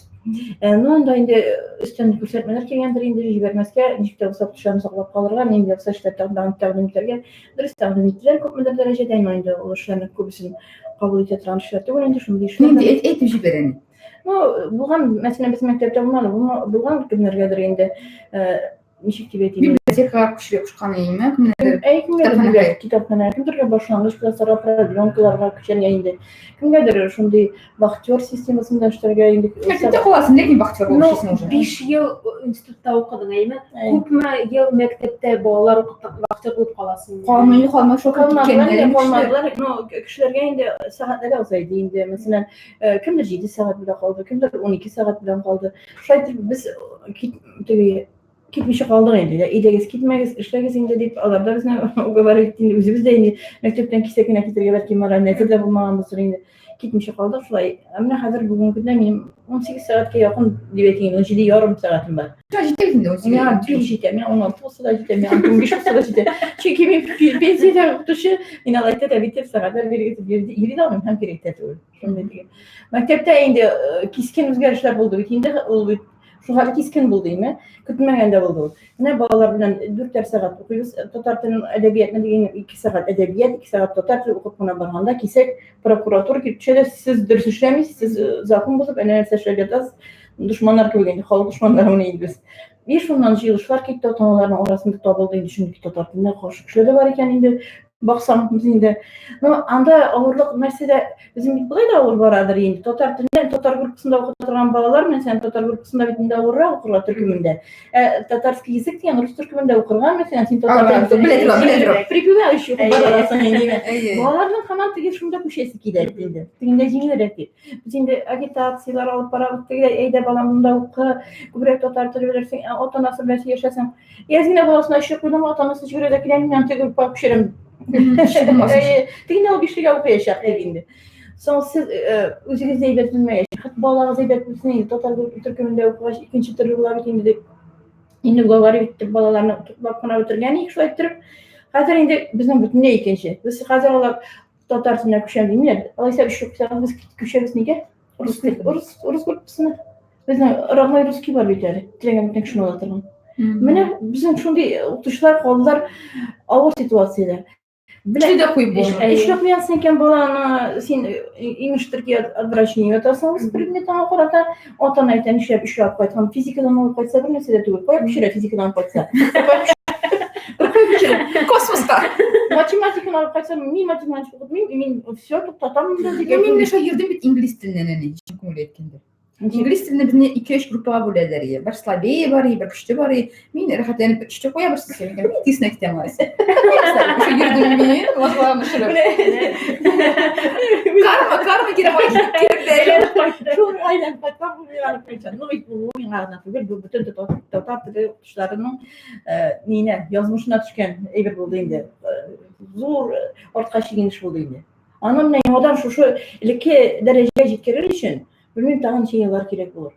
Ну, анда инде өстән күрсәтмәләр килгәндер инде, җибәрмәскә, ничек тә булса эшләрне саклап калырга, нинди дә булса эшләр тәкъдим итәргә. Дөрес тәкъдим иттеләр күпмедер дәрәҗәдә, әмма инде ул эшләрнең күбесен кабул итә торган эшләр түгел инде, шундый эшләр. Нинди әйтеп җибәр әни. Ну, булган, мәсәлән, без мәктәптә булмады, булган кемнәргәдер инде ничек дип әйтим? Библиотекага күчерә кушкан иеме? Кемнәрдер? Әй, кемгәдер китапханә, кемдергә башлангыч классларга, продленкаларга күчәргә инде. Кемгәдер шундый вахтер системасында эшләргә инде. Мәктәптә каласың, ләкин вахтер булып эшлисең уже. 5 ел институтта укыдың, әйме? Күпме ел мәктәптә балалар укыткан вахтер булып каласың? Калмый, калмый, шул калмадылар, калмадылар. Ну, кешеләргә инде сәгатьләр азайды инде. Мәсәлән, кемдер 7 сәгать белән калды, кемдер 12 сәгать белән калды. Шулай итеп без теге китмичә калдык инде. Әйдәгез, китмәгез, эшләгез инде дип, алар да безне уговаривать итте инде. Үзебез дә инде мәктәптән кисәк кенә китәргә бәлки мораль әзер дә булмаганбыздыр инде. Китмичә калдык шулай. Ә менә хәзер бүгенге көндә минем 18 сәгатькә якын дип әйтик инде, 17,5 сәгатем бар. Җитә инде 18. Миңа бик җитә, миңа 16 булса да җитә, миңа 15 булса да җитә. Чөнки мин пенсиядә укытучы, мин алай итә дә бит сәгатьләр биргезеп йөри дә алмыйм һәм кирәк тә түгел. Шундый дигән. Мәктәптә инде кискен үзгәрешләр булды бит инде, ул бит шуңа кискен булды име? Көтмәгәндә булды ул. Менә балалар белән 4 сәгать укыйбыз. Татар телен, әдәбиятны дигән 2 сәгать әдәбият, 2 сәгать татар теле укып кына барганда кисәк прокуратура килеп төшә дә, сез дөрес эшләмисез, сез закон бозып, әнә нәрсә эшләп ятасыз. Дошманнар кебек инде, халык дошманнары менә инде без. И шуннан җыелышлар китте, ата-аналарның арасында табылды инде, чөнки татар теленә каршы кешеләр дә бар икән инде. Баксаң, без инде. Ну, анда авырлык нәрсәдә, безнең бит болай да авыр барадыр инде. Татар теленнән татар группасында укыта торган балалар, мәсәлән, татар группасында бит инде авыррак укырга төркемендә. Ә татарский язык дигән рус төркемендә укырга, мәсәлән, син татар телен белә тора, белә тора. Припевающий укып барасың инде. Балаларның һаман теге шунда күчәсе килә бит инде. Тегендә җиңелрәк дип. Без инде агитацияләр алып барабыз, теге әйдә балам монда укы, күбрәк татар теле белерсең, ата-анасы белән сөйләшәсең. Язмина баласына өче куйдым, ата-анасы җибәрә дә килә, мин теге группага күчерәм. Тегендә ул бишлегә укыячак дип инде. Соң сез үзегез дә әйбәт белмәгәч, хәтта балагыз әйбәт белсен инде, татар төркемендә укыгач икенче төрле була бит инде дип. Инде уговаривать итеп балаларны туплап кына бетергән идек шулай иттереп. Хәзер инде безнең бөтенләй икенче. Без хәзер алар татар теленә күчәм димиләр. Алайса өч укысагыз без күчәбез нигә? Рус рус рус группасына. Безнең родной русский бар бит әле. Теләгән бөтен кешене ала торган. Менә безнең шундый укытучылар калдылар авыр ситуациядә. Эшле дә куеп булмый. Эшләп куясың икән баланы, син имештер ки отвращение ятасың үз предметыңа карата. Ата-ана әйтә, нишләп эшләп кайткан, физикадан алып кайтса бер нәрсә дә түгел. Кая күчерә физикадан алып кайтса? Космоска. Математиканы алып кайтса, мин математика укытмыйм, мин все туктатам монда дигән. Мин менә шулай йөрдем бит инглиз теленнән әни, чын күңел әйткәндә. Инглиз телене безне 2-3 группага бүләләр ие. Бер слабее бар, бер көчле бар. Мин рәхәтләнеп көчле куя бер сүз мин тизенә китәм алайса. Шул йөрдем мин, башларым өшереп. Карма, карма кирәк кирәк. Шул айланып кайткан бу миңа кайчан. Ну, бу миңа гына түгел, бу бөтен татар теле укытучыларының нинә, язмышына төшкән әйбер булды инде. Зур артка чигенеш булды инде. Аны менә яңадан шушы элекке дәрәҗәгә җиткерер өчен, белмим, тагын ничә еллар кирәк булыр.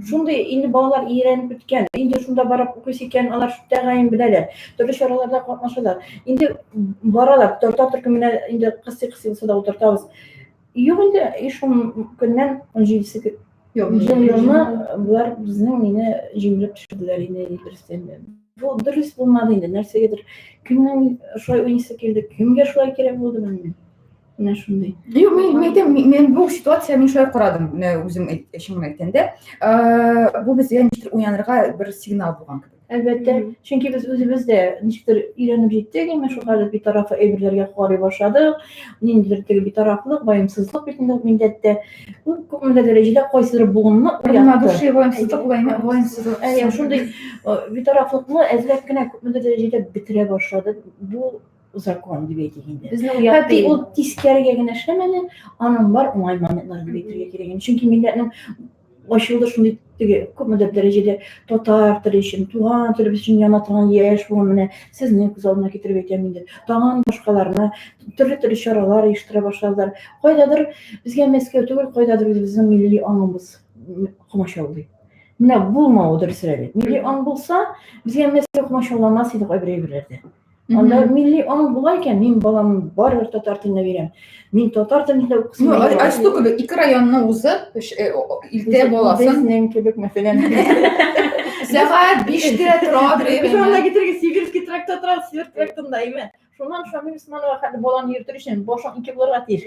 Шундый инде балалар өйрәнеп беткән, инде шунда барып укыйсы икән, алар тәгаен беләләр, төрле чараларда катнашалар. Инде баралар, татар төркеменә инде кысый-кысый булса да утыртабыз. Юк инде, и шул көннән 17-се Юк, Узган елны болар безнең мине җимереп төшерделәр инде дөрестән дә. Бу дөрес булмады инде, нәрсәгәдер кемнең шулай уйныйсы килде, кемгә шулай кирәк булды белмим. Менә шундый. Юк, мин әйтәм, мин бу ситуация мин шулай карадым, менә үзем чынын әйткәндә. Бу безгә ничектер уянырга бер сигнал булган кебек. Әлбәттә, чөнки без үзебез дә ничектер өйрәнеп җиттек, әмма шул хәзер битараф әйберләргә карый башладык. Ниндидер теге битарафлык, ваемсызлык бит инде милләттә. Ул күпмедер дәрәҗәдә кайсыдыр буынны уятты. Равнодушие, ваемсызлык, ваемсызлык. Әйе, шундый битарафлыкны әзрәк кенә күпмедер дәрәҗәдә бетерә башлады. Бу закон дип әйтик инде. Безне уятты. Хәтта ул тискәрегә генә эшләмәде, аның бар уңай моментлары дип әйтергә кирәк. Чөнки милләтнең ачылды шундый теге күпмедер дәрәҗәдә татар теле өчен, туган телебез өчен яна торган яшь буын менә сезне күз алдына китереп әйтәм инде. Тагын башкаларны төрле-төрле чаралар оештыра башладылар. Кайдадыр безгә Мәскәү түгел, кайдадыр үзебезнең милли аңыбыз комачаулый. Менә булмавы дөресрәге. Милли аң булса, безгә Мәскәү комачауламас иде кайбер әйберләрдә. Анда милли аң була икән, мин баламны барыбер татар теленә бирәм. Мин татар телендә укысын. Ну, Айсылу кебек ике районны узып, илтә баласын. Безнең кебек, мәсәлән. Сәгать 5-тә торадыр. Без анда китергә Сибирский тракта тора, Сибирь трактында, әйме. Шуннан Шамил Усманова хәтле баланы йөртер өчен башың ике булырга тиеш.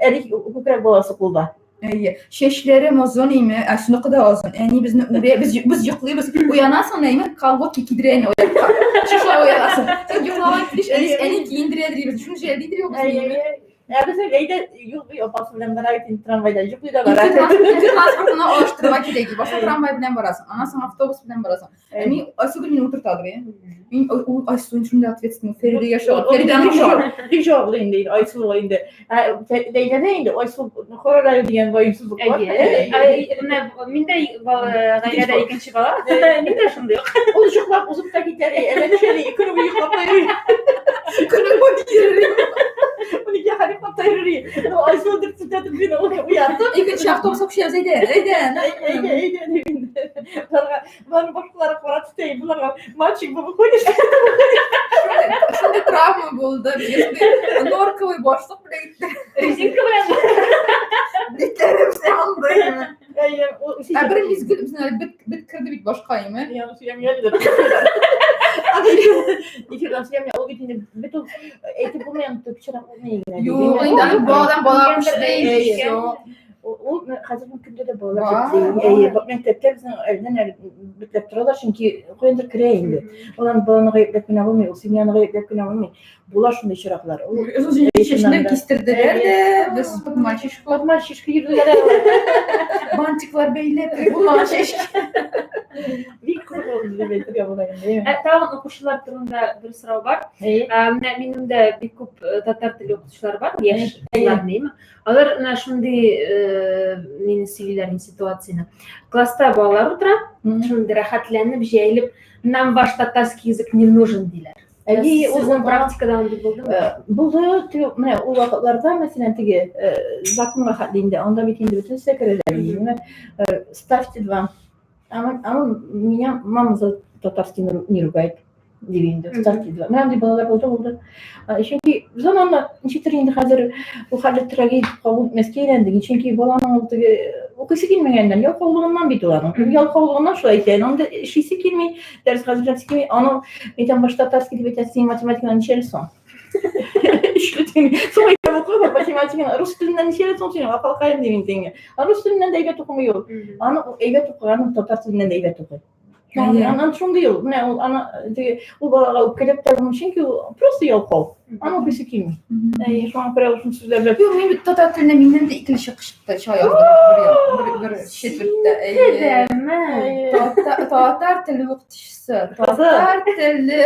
Әле күкрәк баласы кулда. Әйе, чәчләрем озын име, ә шуныкы да озын. Әни безне үрә, без йоклыйбыз. Уянасың, әйме, колготки кидерә әни оятка. Шушылай уянасың. Син йоклаган килеш, әни, әни киендерә дибез. Шуны җәлдидер юк безне. Әйе. Ә без әйдә юл буе апасы белән бара бит трамвайда йоклый да бара. Транспортны алыштырырга кирәк. Башта трамвай белән барасың, аннан соң автобус белән барасың. Мин Айсугөл мине утыртадыр, я. Мин ул Айсу шундый ответственный, Фәридәгә шагы, Фәридәне шагы. Бик җаваплы инде Айсу инде. Ләйләдә инде Айсу Хорарай дигән ваемсызлык бар. Әйе. Менә мин дә гаиләдә икенче бала. Мин дә шундый ук. Ул йоклап узып та китәр, әллә ничә көне буе йоклап та йөри. Көне буе йөри. Унике йоклап та йөри. Айсу дөртсетәтеп мине уятып. Икенче автобуска күчәбез, әйдә, әйдә. Әйдә, әйдә дип инде. Боларның башкалары кара төстә, боларга мальчик булып выходишь. Шундый травма булды. Шундый норковый башлык белән китте. Резинка белән. Битләребез янды. Ә бер мизгел безнең бет бет керде бит башка, име? Я сөйләм әле. Эфирдан сөйләм, ул бит инде бит ул әйтеп булмый, аны төпчерәк булмый. Юк, инде аның баладан бала күчте. Ул хәзерге көндә дә балалар җитди. Әйе, мәктәптә безнең әлдән әле бетләп торалар, чөнки каяндыр керә инде. Алар баланы гаепләп кенә булмый, ул семьяны гаепләп кенә булмый. Була шундый очраклар. Ул чәчне кистерделәр дә, без мальчишка, мальчишка йөрделәр. Бантиклар бәйләп, булмаган чәч. Бик кызык булды дип әйтергә була инде. Ә тагын укучылар турында бер сорау бар. Менә минем дә бик күп татар теле укытучылар бар, яшь кызлар димме. Алар менә шундый нини сөйлиләр ситуацияне. Класста балалар утыра, шундый рәхәтләнеп, җәелеп, нам ваш татарский язык не нужен диләр. Әйе, сезнең практикада андый булдымы? Булды, менә ул вакытларда, мәсәлән, теге законга хәтле инде, анда бит инде бөтенесе керәләр. Ставьте два. А меня мама за татарский не ругает. Дип инде, ставьте два. Менә андый балалар булды, булды. Чөнки заманна ничектер инде хәзер бу хәлле трагедия кабул итмәскә өйрәндек. Чөнки баланың ул теге укыйсы килмәгәннән, ялкаулыгыннан бит ул аның. Ялкаулыгыннан шулай икән. Анда эшлисе килми, дәрес хәзерләсе килми. Аның әйтәм, башта татарский дип әйтәсең, син математикадан ничәле соң? Өчле тиң. Соң әйтәм, укыма математиканы, рус теленнән ничәле соң синең, акылкаем дим инде. Рус теленнән дә әйбәт укымый ул. Аны әйбәт укыган татар теленнән дә әйбәт укый. Анан шундый ул. Менә ул аны теге ул балага үпкәләп тә булмый, чөнки ул просто ялкау. Аны укыйсы килми. Әйе, шуңа күрә ул шундый сүзләр белән. Юк, мин бит татар теленә миннән дә икеле чыгыш чыкты, чыга яздым бер ел, бер четвертьтә. Әйе. Татар теле укытучысы, татар теле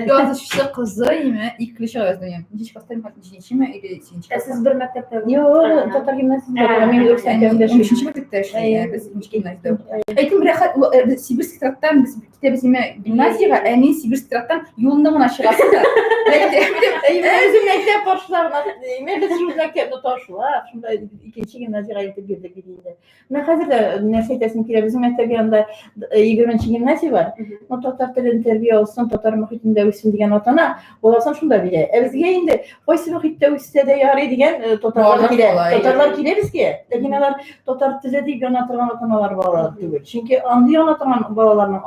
язучысы кызы, име, икеле чыга яздым. Ничә класста мин хәзер ничәнчеме или сигезенче Ә сез бер мәктәптә? Юк, татар гимназиясендә мин урыс мәктәбендә эшлим. Өченче мәктәптә эшлим, без икенче гимназиядә. Әйтем, рәхәт, Сибирский тракттан без китәбез имә гимназиягә, ә мин Сибирстраттан юлында гына чыгасың да. Үзем мәктәп каршыларына, мин без шул мәктәпне ташлап, шунда икенче гимназиягә илтеп бирдек бит инде. Менә хәзер дә нәрсә әйтәсем килә, безнең мәктәп янында 20 гимназия бар. Ну, татар телен тәрбия алсын, татар мохитендә үссен дигән ата-ана баласын шунда бирә. Ә безгә инде кайсы мохиттә үссә дә ярый дигән татарлар килә. Татарлар килә безгә. Ләкин алар татар теле дип яна торган ата-аналар балалар түгел. Чөнки андый яна торган балаларның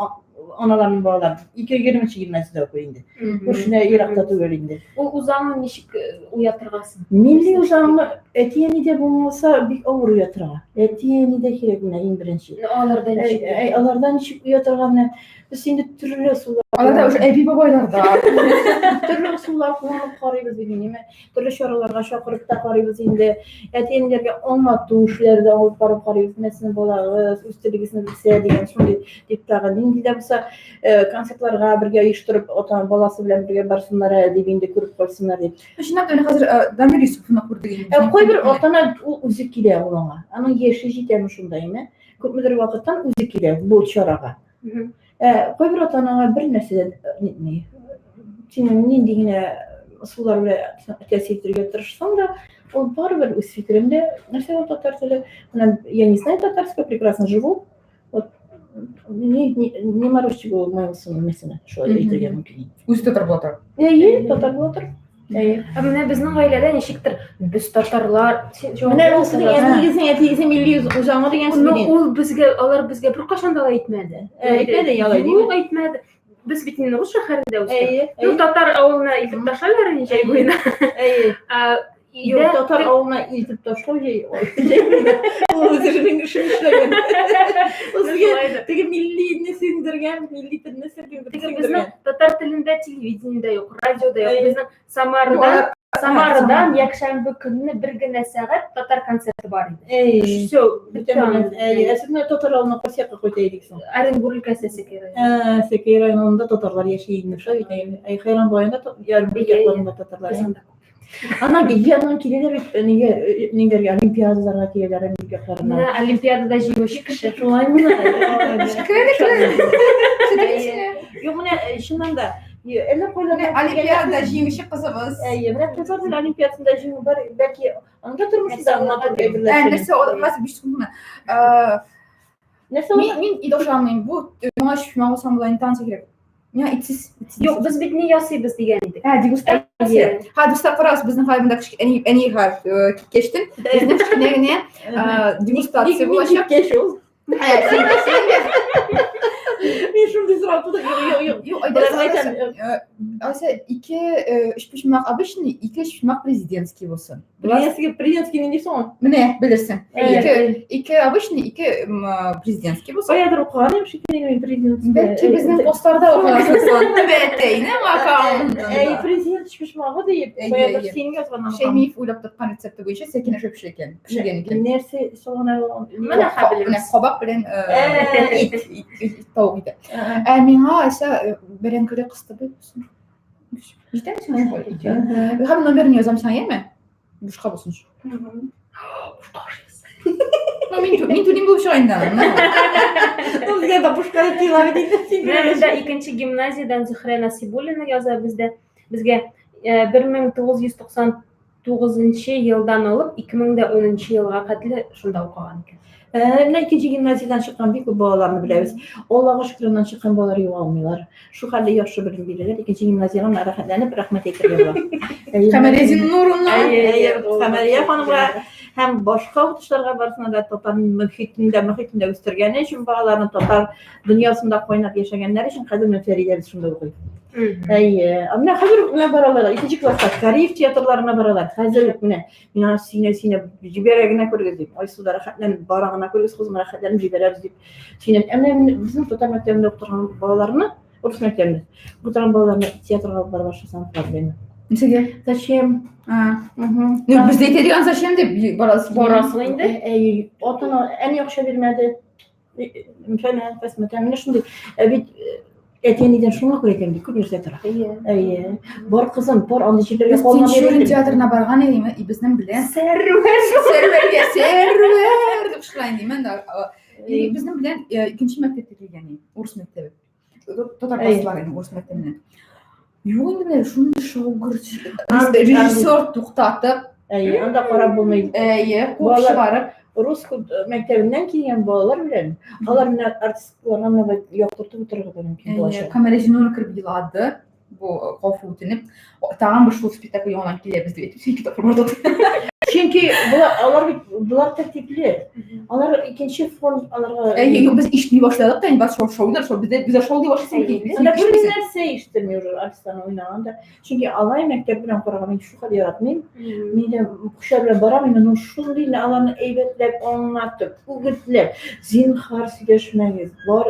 аналарның балалары 220 гимназиядә укый инде. Күршедә еракта түгел инде. Ул үзаңны ничек уятырга соң? Милли үзаңны әти-әнидә булмаса бик авыр уятырга. Әти-әнидә кирәк менә иң беренче. Аларда ничек? Аларда ничек уятырга менә без инде төрле ысуллар. Аларда уже әби бабайларда. Төрле ысуллар кулланып карыйбыз бит инде. Төрле чараларга чакырып та карыйбыз инде. Әти-әниләргә аңлату эшләре дә алып барып карыйбыз. Менә сезнең балагыз үз телегезне белсә дигән шундый дип тагы нинди дә булса концертларга бергә оештырып, ата баласы белән бергә барсыннар әле дип инде күреп калсыннар дип. Чынлап та менә хәзер Дамир Юсуфны күрдек инде. Кайбер ата-ана ул үзе килә ул аңа. Аның яше җитәме шунда, әйме? Күпмедер вакыттан үзе килә бу чарага. Ә кайбер ата-анага бер нәрсә дә нитми. Син нинди генә ысуллар белән тәэсир итәргә тырышсаң да, ул барыбер үз фикерендә. Нәрсә ул татар теле? Менә я не знаю татарского, прекрасно живу. Вот не, не, не морочьте голову моему сыну, мәсәлән, шулай әйтергә мөмкин. Үзе татар була тора. Әйе, татар була тора. Әйе. Ә менә безнең гаиләдә ничектер без татарлар. Менә ул сезнең әтиегезнең әтиегезнең милли үзаңы дигән сүз. Ну, ул безгә, алар безгә беркайчан да әйтмәде. Әйтмәде, ялай. Юк, әйтмәде. Без бит инде рус шәһәрендә үстек. Ну, татар авылына илтеп ташларлар инде җәй буена. Әйе. Юк, татар авылына илтеп ташлау җәй. Ул үзенең эшен эшләгән. Ул сезгә теге миллине сеңдергән, милли телне сеңдергән. Безнең татар телендә телевидение дә юк, радио да юк. Безнең Самарадан Самарадан якшәмбе көнне бер генә сәгать татар концерты бар иде. Әй. Все, Әй, ә сез менә татар авылына кайсы якка кайта идек соң? Оренбург өлкәсе Сәкәй районы. Ә, Сәкәй районында татарлар яши инде, шулай бит. Әй, Хәйран районында, Оренбург якларында татарлар. Аннан яннан киләләр бит, нигә, нигәргә олимпиадаларга киләләр, Оренбург якларына. Менә олимпиадада җиңүче кеше. Шулаймы? Юк, менә чыннан да, әллә кайлардан Олимпиадада җиңүче кызыбыз. Әйе, менә татар теле олимпиадасында җиңү бар, бәлки анда тормышында матур әйберләр. Нәрсә, хәзер 5 секунд. Нәрсә Мин мин ит ашамыйм. Бу моңа шуңа алсам була, интонация кирәк. Миңа итсез. Юк, без бит ни ясыйбыз дигән идек. Ә, дегустация. Ха, дуслар, карагыз, безнең хәзер монда кечкенә әни әнигә киткәчтен, безнең кечкенә генә дегустация булачак. Киткәч ул. Ә, син син дә. Мин шундый сорау туды. Юк, юк, юк. Юк, әйдә, Ася, ике өчпочмак обычный, ике өчпочмак президентский булсын. Президентский, президентский нинди соң? Менә, белерсең. Ике, ике обычный, ике президентский булсын. Каядыр укыган идем шикелле мин президентский. Бәлки безнең постларда укыгансың соң. Түбәтәйнең аккаунтында. Әй, президент өчпочмагы диеп, каядыр син язган. Шәймиев уйлап тапкан рецепты буенча Сәкинә шөп пешергән. Пешергән икән. Нәрсә салган ул? Менә Менә кабак белән ит, ит, тавык ите. Ә миңа Ася бәрәңгеле кыстыбый булсын. Җитәме сиңа шулай? Һәм номерын язам сиңа, яме? Бушка булсын. Бушка ашыйсың. Ну, мин мин түлим булып чыга инде аны. Ну, безгә дә бушка дип тыела бит инде. Син Менә монда икенче гимназиядән Зөһрә Насибуллина яза бездә. Безгә 1999 елдан алып 2010 елга хәтле шунда укыган икән. Менә икенче гимназиядән чыккан бик күп балаларны беләбез. Аллага шөкер, аннан чыккан балалар югалмыйлар. Шу хәлле яхшы белем бирәләр. Икенче гимназиягә менә рәхәтләнеп рәхмәт әйтергә була. Камәрия Зиннуровна. Камәрия ханымга һәм башка укытучыларга барысына да татар мөхитендә, мөхитендә үстергәне өчен балаларны татар дөньясында кайнап яшәгәннәр өчен хәзер менә Фәридә без шунда укый. Әйе. Ә менә хәзер менә баралар, икенче класска Кариев театрларына баралар. Хәзер үк менә мин аны сөенә-сөенә җибәрә генә күрегез дип. Айсу да рәхәтләнеп бара гына күрегез, кызым, рәхәтләнеп җибәрәбез дип сөенәм. Ә менә безнең татар мәктәбендә укыткан балаларны, урыс мәктәбендә укыткан балаларны театрга алып бара башласаң проблема. Нәрсәгә? Зачем? Ну, без дә әйтә зачем дип барасың. Барасың инде. Әй, ата-ана әни акча бирмәде. Фәлән, фәсмәтән, менә шундый. Ә бит әти-әнидән шуңа күрә әйтәм, бик күп нәрсә тора. Әйе. Бар кызым, бар андый җирләргә Без калма Тинчурин театрына барган идем, и безнең белән Сәрвәр, Сәрвәргә Сәрвәр дип шулай дим. И безнең белән икенче мәктәпкә килгән идем, урыс мәктәбе. Татар класслары инде урыс мәктәбеннән. Юк инде менә шундый шаугыр режиссер туктатып, Әйе, анда карап булмый. Әйе, куып чыгарып. Рус мәктәбеннән килгән балалар белән алар менә артистларга менә яктыртып утырырга да мөмкин булачак. Камера Зинура кереп елады. Бу гафу үтенеп, тагын бер шул спектакль яңадан киләбез дип әйтеп, ике тапкыр барды. Чөнки болар алар бит болар тәртипле. Алар икенче фон аларга. Әйе, юк, без ишетми башладык та, инде бар шоу шоулар, шоу бездә бездә шоу дип башлыйсың икән. Анда бер нәрсә ишетелми уже артистларның уйнаганда. Чөнки алай мәктәп белән караган мин шулкадәр яратмыйм. Мин дә укучылар белән барам, инде ну шундый аларны әйбәтләп аңлатып, үгетләп, зинһар сөйләшмәгез. Бар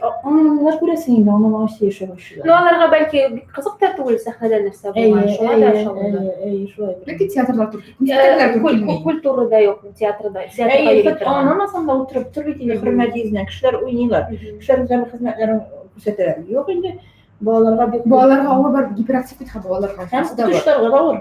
аңламыйлар күрәсең инде, аңламагач сөйләшә башлыйлар. Ну аларга бәлки бик кызык та түгел сәхнәдә нәрсә булган, шуңа да шалынды. Әйе, шулай. Бәлки театрлар тур. Спектакльләр тур килми. Культура да юк театрда. Театрга йөри торган. Аңламасаң да утырып тор бит инде, хөрмәт йөзенә. Кешеләр уйныйлар. Кешеләр үзләренең хезмәтләрен күрсәтәләр. Юк инде. Балаларга бик Балаларга авыр бар, гиперактив бит балаларга. Һәм укытучыларга да авыр.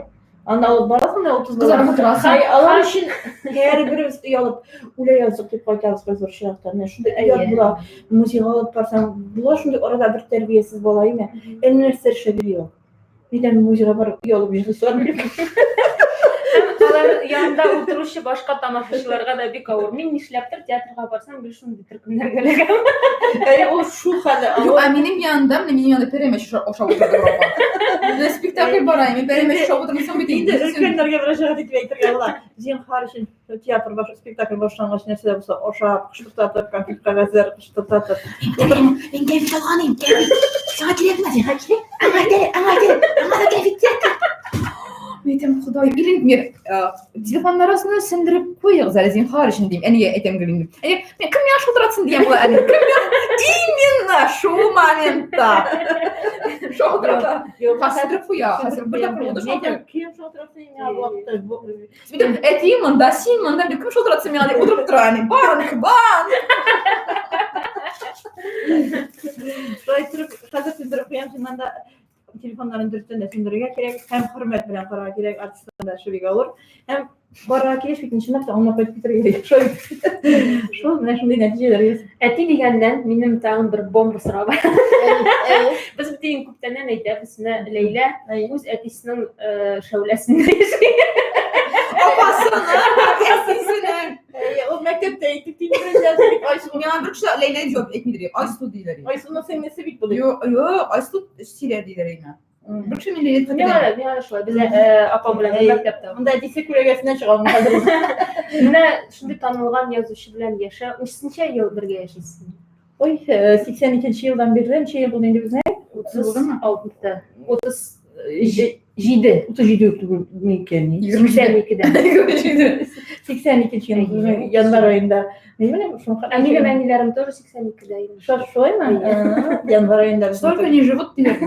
Анда алып барасың да 30 бала. Кызарып утырасың. Хай, алар өчен һәрберебез оялып үлә яздык дип кайтабыз без бер чираттан. Менә шундый оят була. Музейга алып барсаң, була шундый арада бер тәрбиясез бала име? Әллә нәрсә эшләп йөри ул. Нидән музейга барып оялып йөрисең? Алар янында утыручы башка тамашачыларга да бик авыр. Мин нишләптер театрга барсам, гел шундый төркемнәргә эләгәм. Әй, ул шул хәле. Юк, ә минем янында, менә минем янында пәрәмәч ашап утырды бер апа. Менә спектакль бара, мин пәрәмәч ашап утырмасам бит инде. Өлкәннәргә мөрәҗәгать итеп әйтергә була. Зинһар өчен театр баш спектакль башлангач нәрсә дә булса ашап, кыштырдатып, конфет кәгазьләр кыштырдатып. Мин кәнфит алган идем, кәнфит. Сиңа кирәкме? Сиңа кирәк. Аңа кирәк, аңа кирәк, аңа да кәнфит кирәк. Мин әйтәм, Ходай, или мин телефоннар арасына сүндереп куегыз әле зинһар өчен дим. Әнигә әйтәм гел инде. Әни, мин кем миңа шылтыратсын дигән була әни. Кем миңа именно шул моментта шалтырата. Хәзер куя, хәзер бер тапкыр булды шалтырат. Кем шалтыратсын миңа бу вакытта? Әтием монда, син монда, кем шалтыратсын миңа дип утырып тора әни. Банк, банк. Шулай торып, хәзер сүндереп куям, чыннан да телефоннарын дөрестән дә сүндерергә кирәк һәм хөрмәт белән карарга кирәк, артистларга да эше бик авыр. Һәм барырга кирәк бит, чынлап та аңлап кайтып китәргә кирәк. Шулай Шул менә шундый нәтиҗәләр ясый. Әти дигәннән минем тагын бер бомба сорау бар. Без бит инде күптәннән әйтәбез, менә Ләйлә үз әтисенең шәүләсендә яши. Апасының, әтисенең. Ул мәктәптә әйтеп тилмерәләр бит Айсылу. Миңа бер кеше Ләйлә дип җавап әйтмидер. Айсылу диләр. Айсылуның сеңлесе бит бу. Юк, юк, Айсылу сөйләр диләр инде. Бер кеше мине әйтеп Миңа да, миңа да шулай. Без апам белән бер мәктәптә. Монда әтисе күләгәсеннән чыга алмый хәзер. Менә шундый танылган язучы белән яшәү. Ничә ел бергә яшисез? Ой, 82 елдан бирле, ничә ел булды инде безнең? 36-да. 37. 37 үк түгел микән? 82-дә. 82 ел январь аенда. Мин менә шуңа. Ә минем әниләрем тоже 82-дә инде. Шулаймы? Январь аенда. Столько не живут диләр.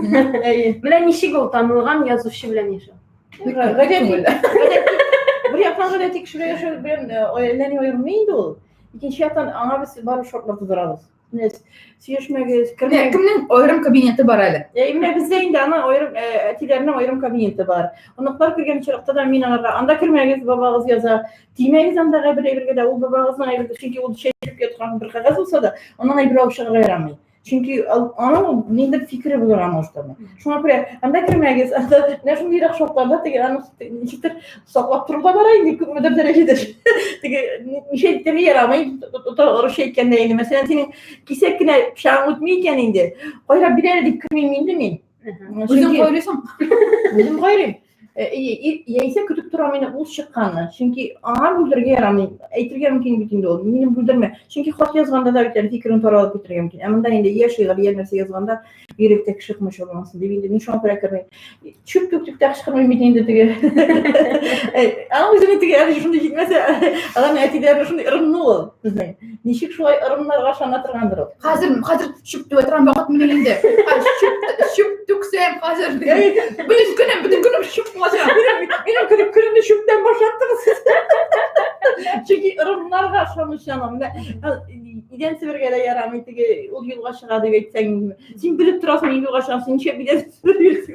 Менә ничек ул танылган язучы белән яшәү? Гадәти. Бер яктан гадәти кеше белән яшәү белән әллә ни аерылмый инде ул. Икенче яктан аңа без барып шартлар тудырабыз. Менә сөйләшмәгез, кермәгез. Кемнең аерым кабинеты бар әле? Менә бездә инде аның аерым әтиләренең аерым кабинеты бар. Оныклар кергән очракта да мин аларга анда кермәгез, бабагыз яза. Тимәгез андагы бер әйбергә дә, ул бабагызның әйбере, чөнки ул чәчеп яткан бер кәгазь булса да, аннан әйбер алып чыгарга ярамый. Чөнки аның ниндидер фикере булырга может аны. Шуңа күрә анда кермәгез, анда менә шундыйрак шартларда теге аны ничектер саклап тору да бар инде күпмедер дәрәҗәдә. Теге ничә әйтергә ярамый, русча әйткәндә инде, мәсәлән, синең кисәк кенә пычагың үтми икән инде, кайрап бир әле дип кермим инде мин. Үзең кайрыйсың. Үзем кайрыйм. Яисә көтеп торам инде ул чыкканны. Чөнки аңа бүлдерергә ярамый. Әйтергә мөмкин бит инде ул. Минем бүлдермә. Чөнки хат язганда да бит әле фикерен таралып китәргә мөмкин. Ә монда инде я шигырь, я нәрсә язганда йөрәктә кеше комачауламасын дип инде мин шуңа күрә кермим. Чүп түк дип тә кычкырмыйм бит инде теге. Аның үзенең теге әле шундый җитмәсә, аларның әтиләре шундый ырымлы ул безнең. Ничек шулай ырымнарга ышана торгандыр ул. Хәзер, хәзер чүп түгә торган вакыт минем инде. Чүп, чүп түксәм хәзер. Бөтен көнем, бөтен көнем чүп булачак. Минем көнем көнемне чүптән башлаттыгыз. Чөнки ырымнарга ышанучан. Менә Идән себергә дә ярамый, теге ул юлга чыга дип әйтсәң, син белеп торасың, мин юлга чыгам, син ничек идән себерәсең?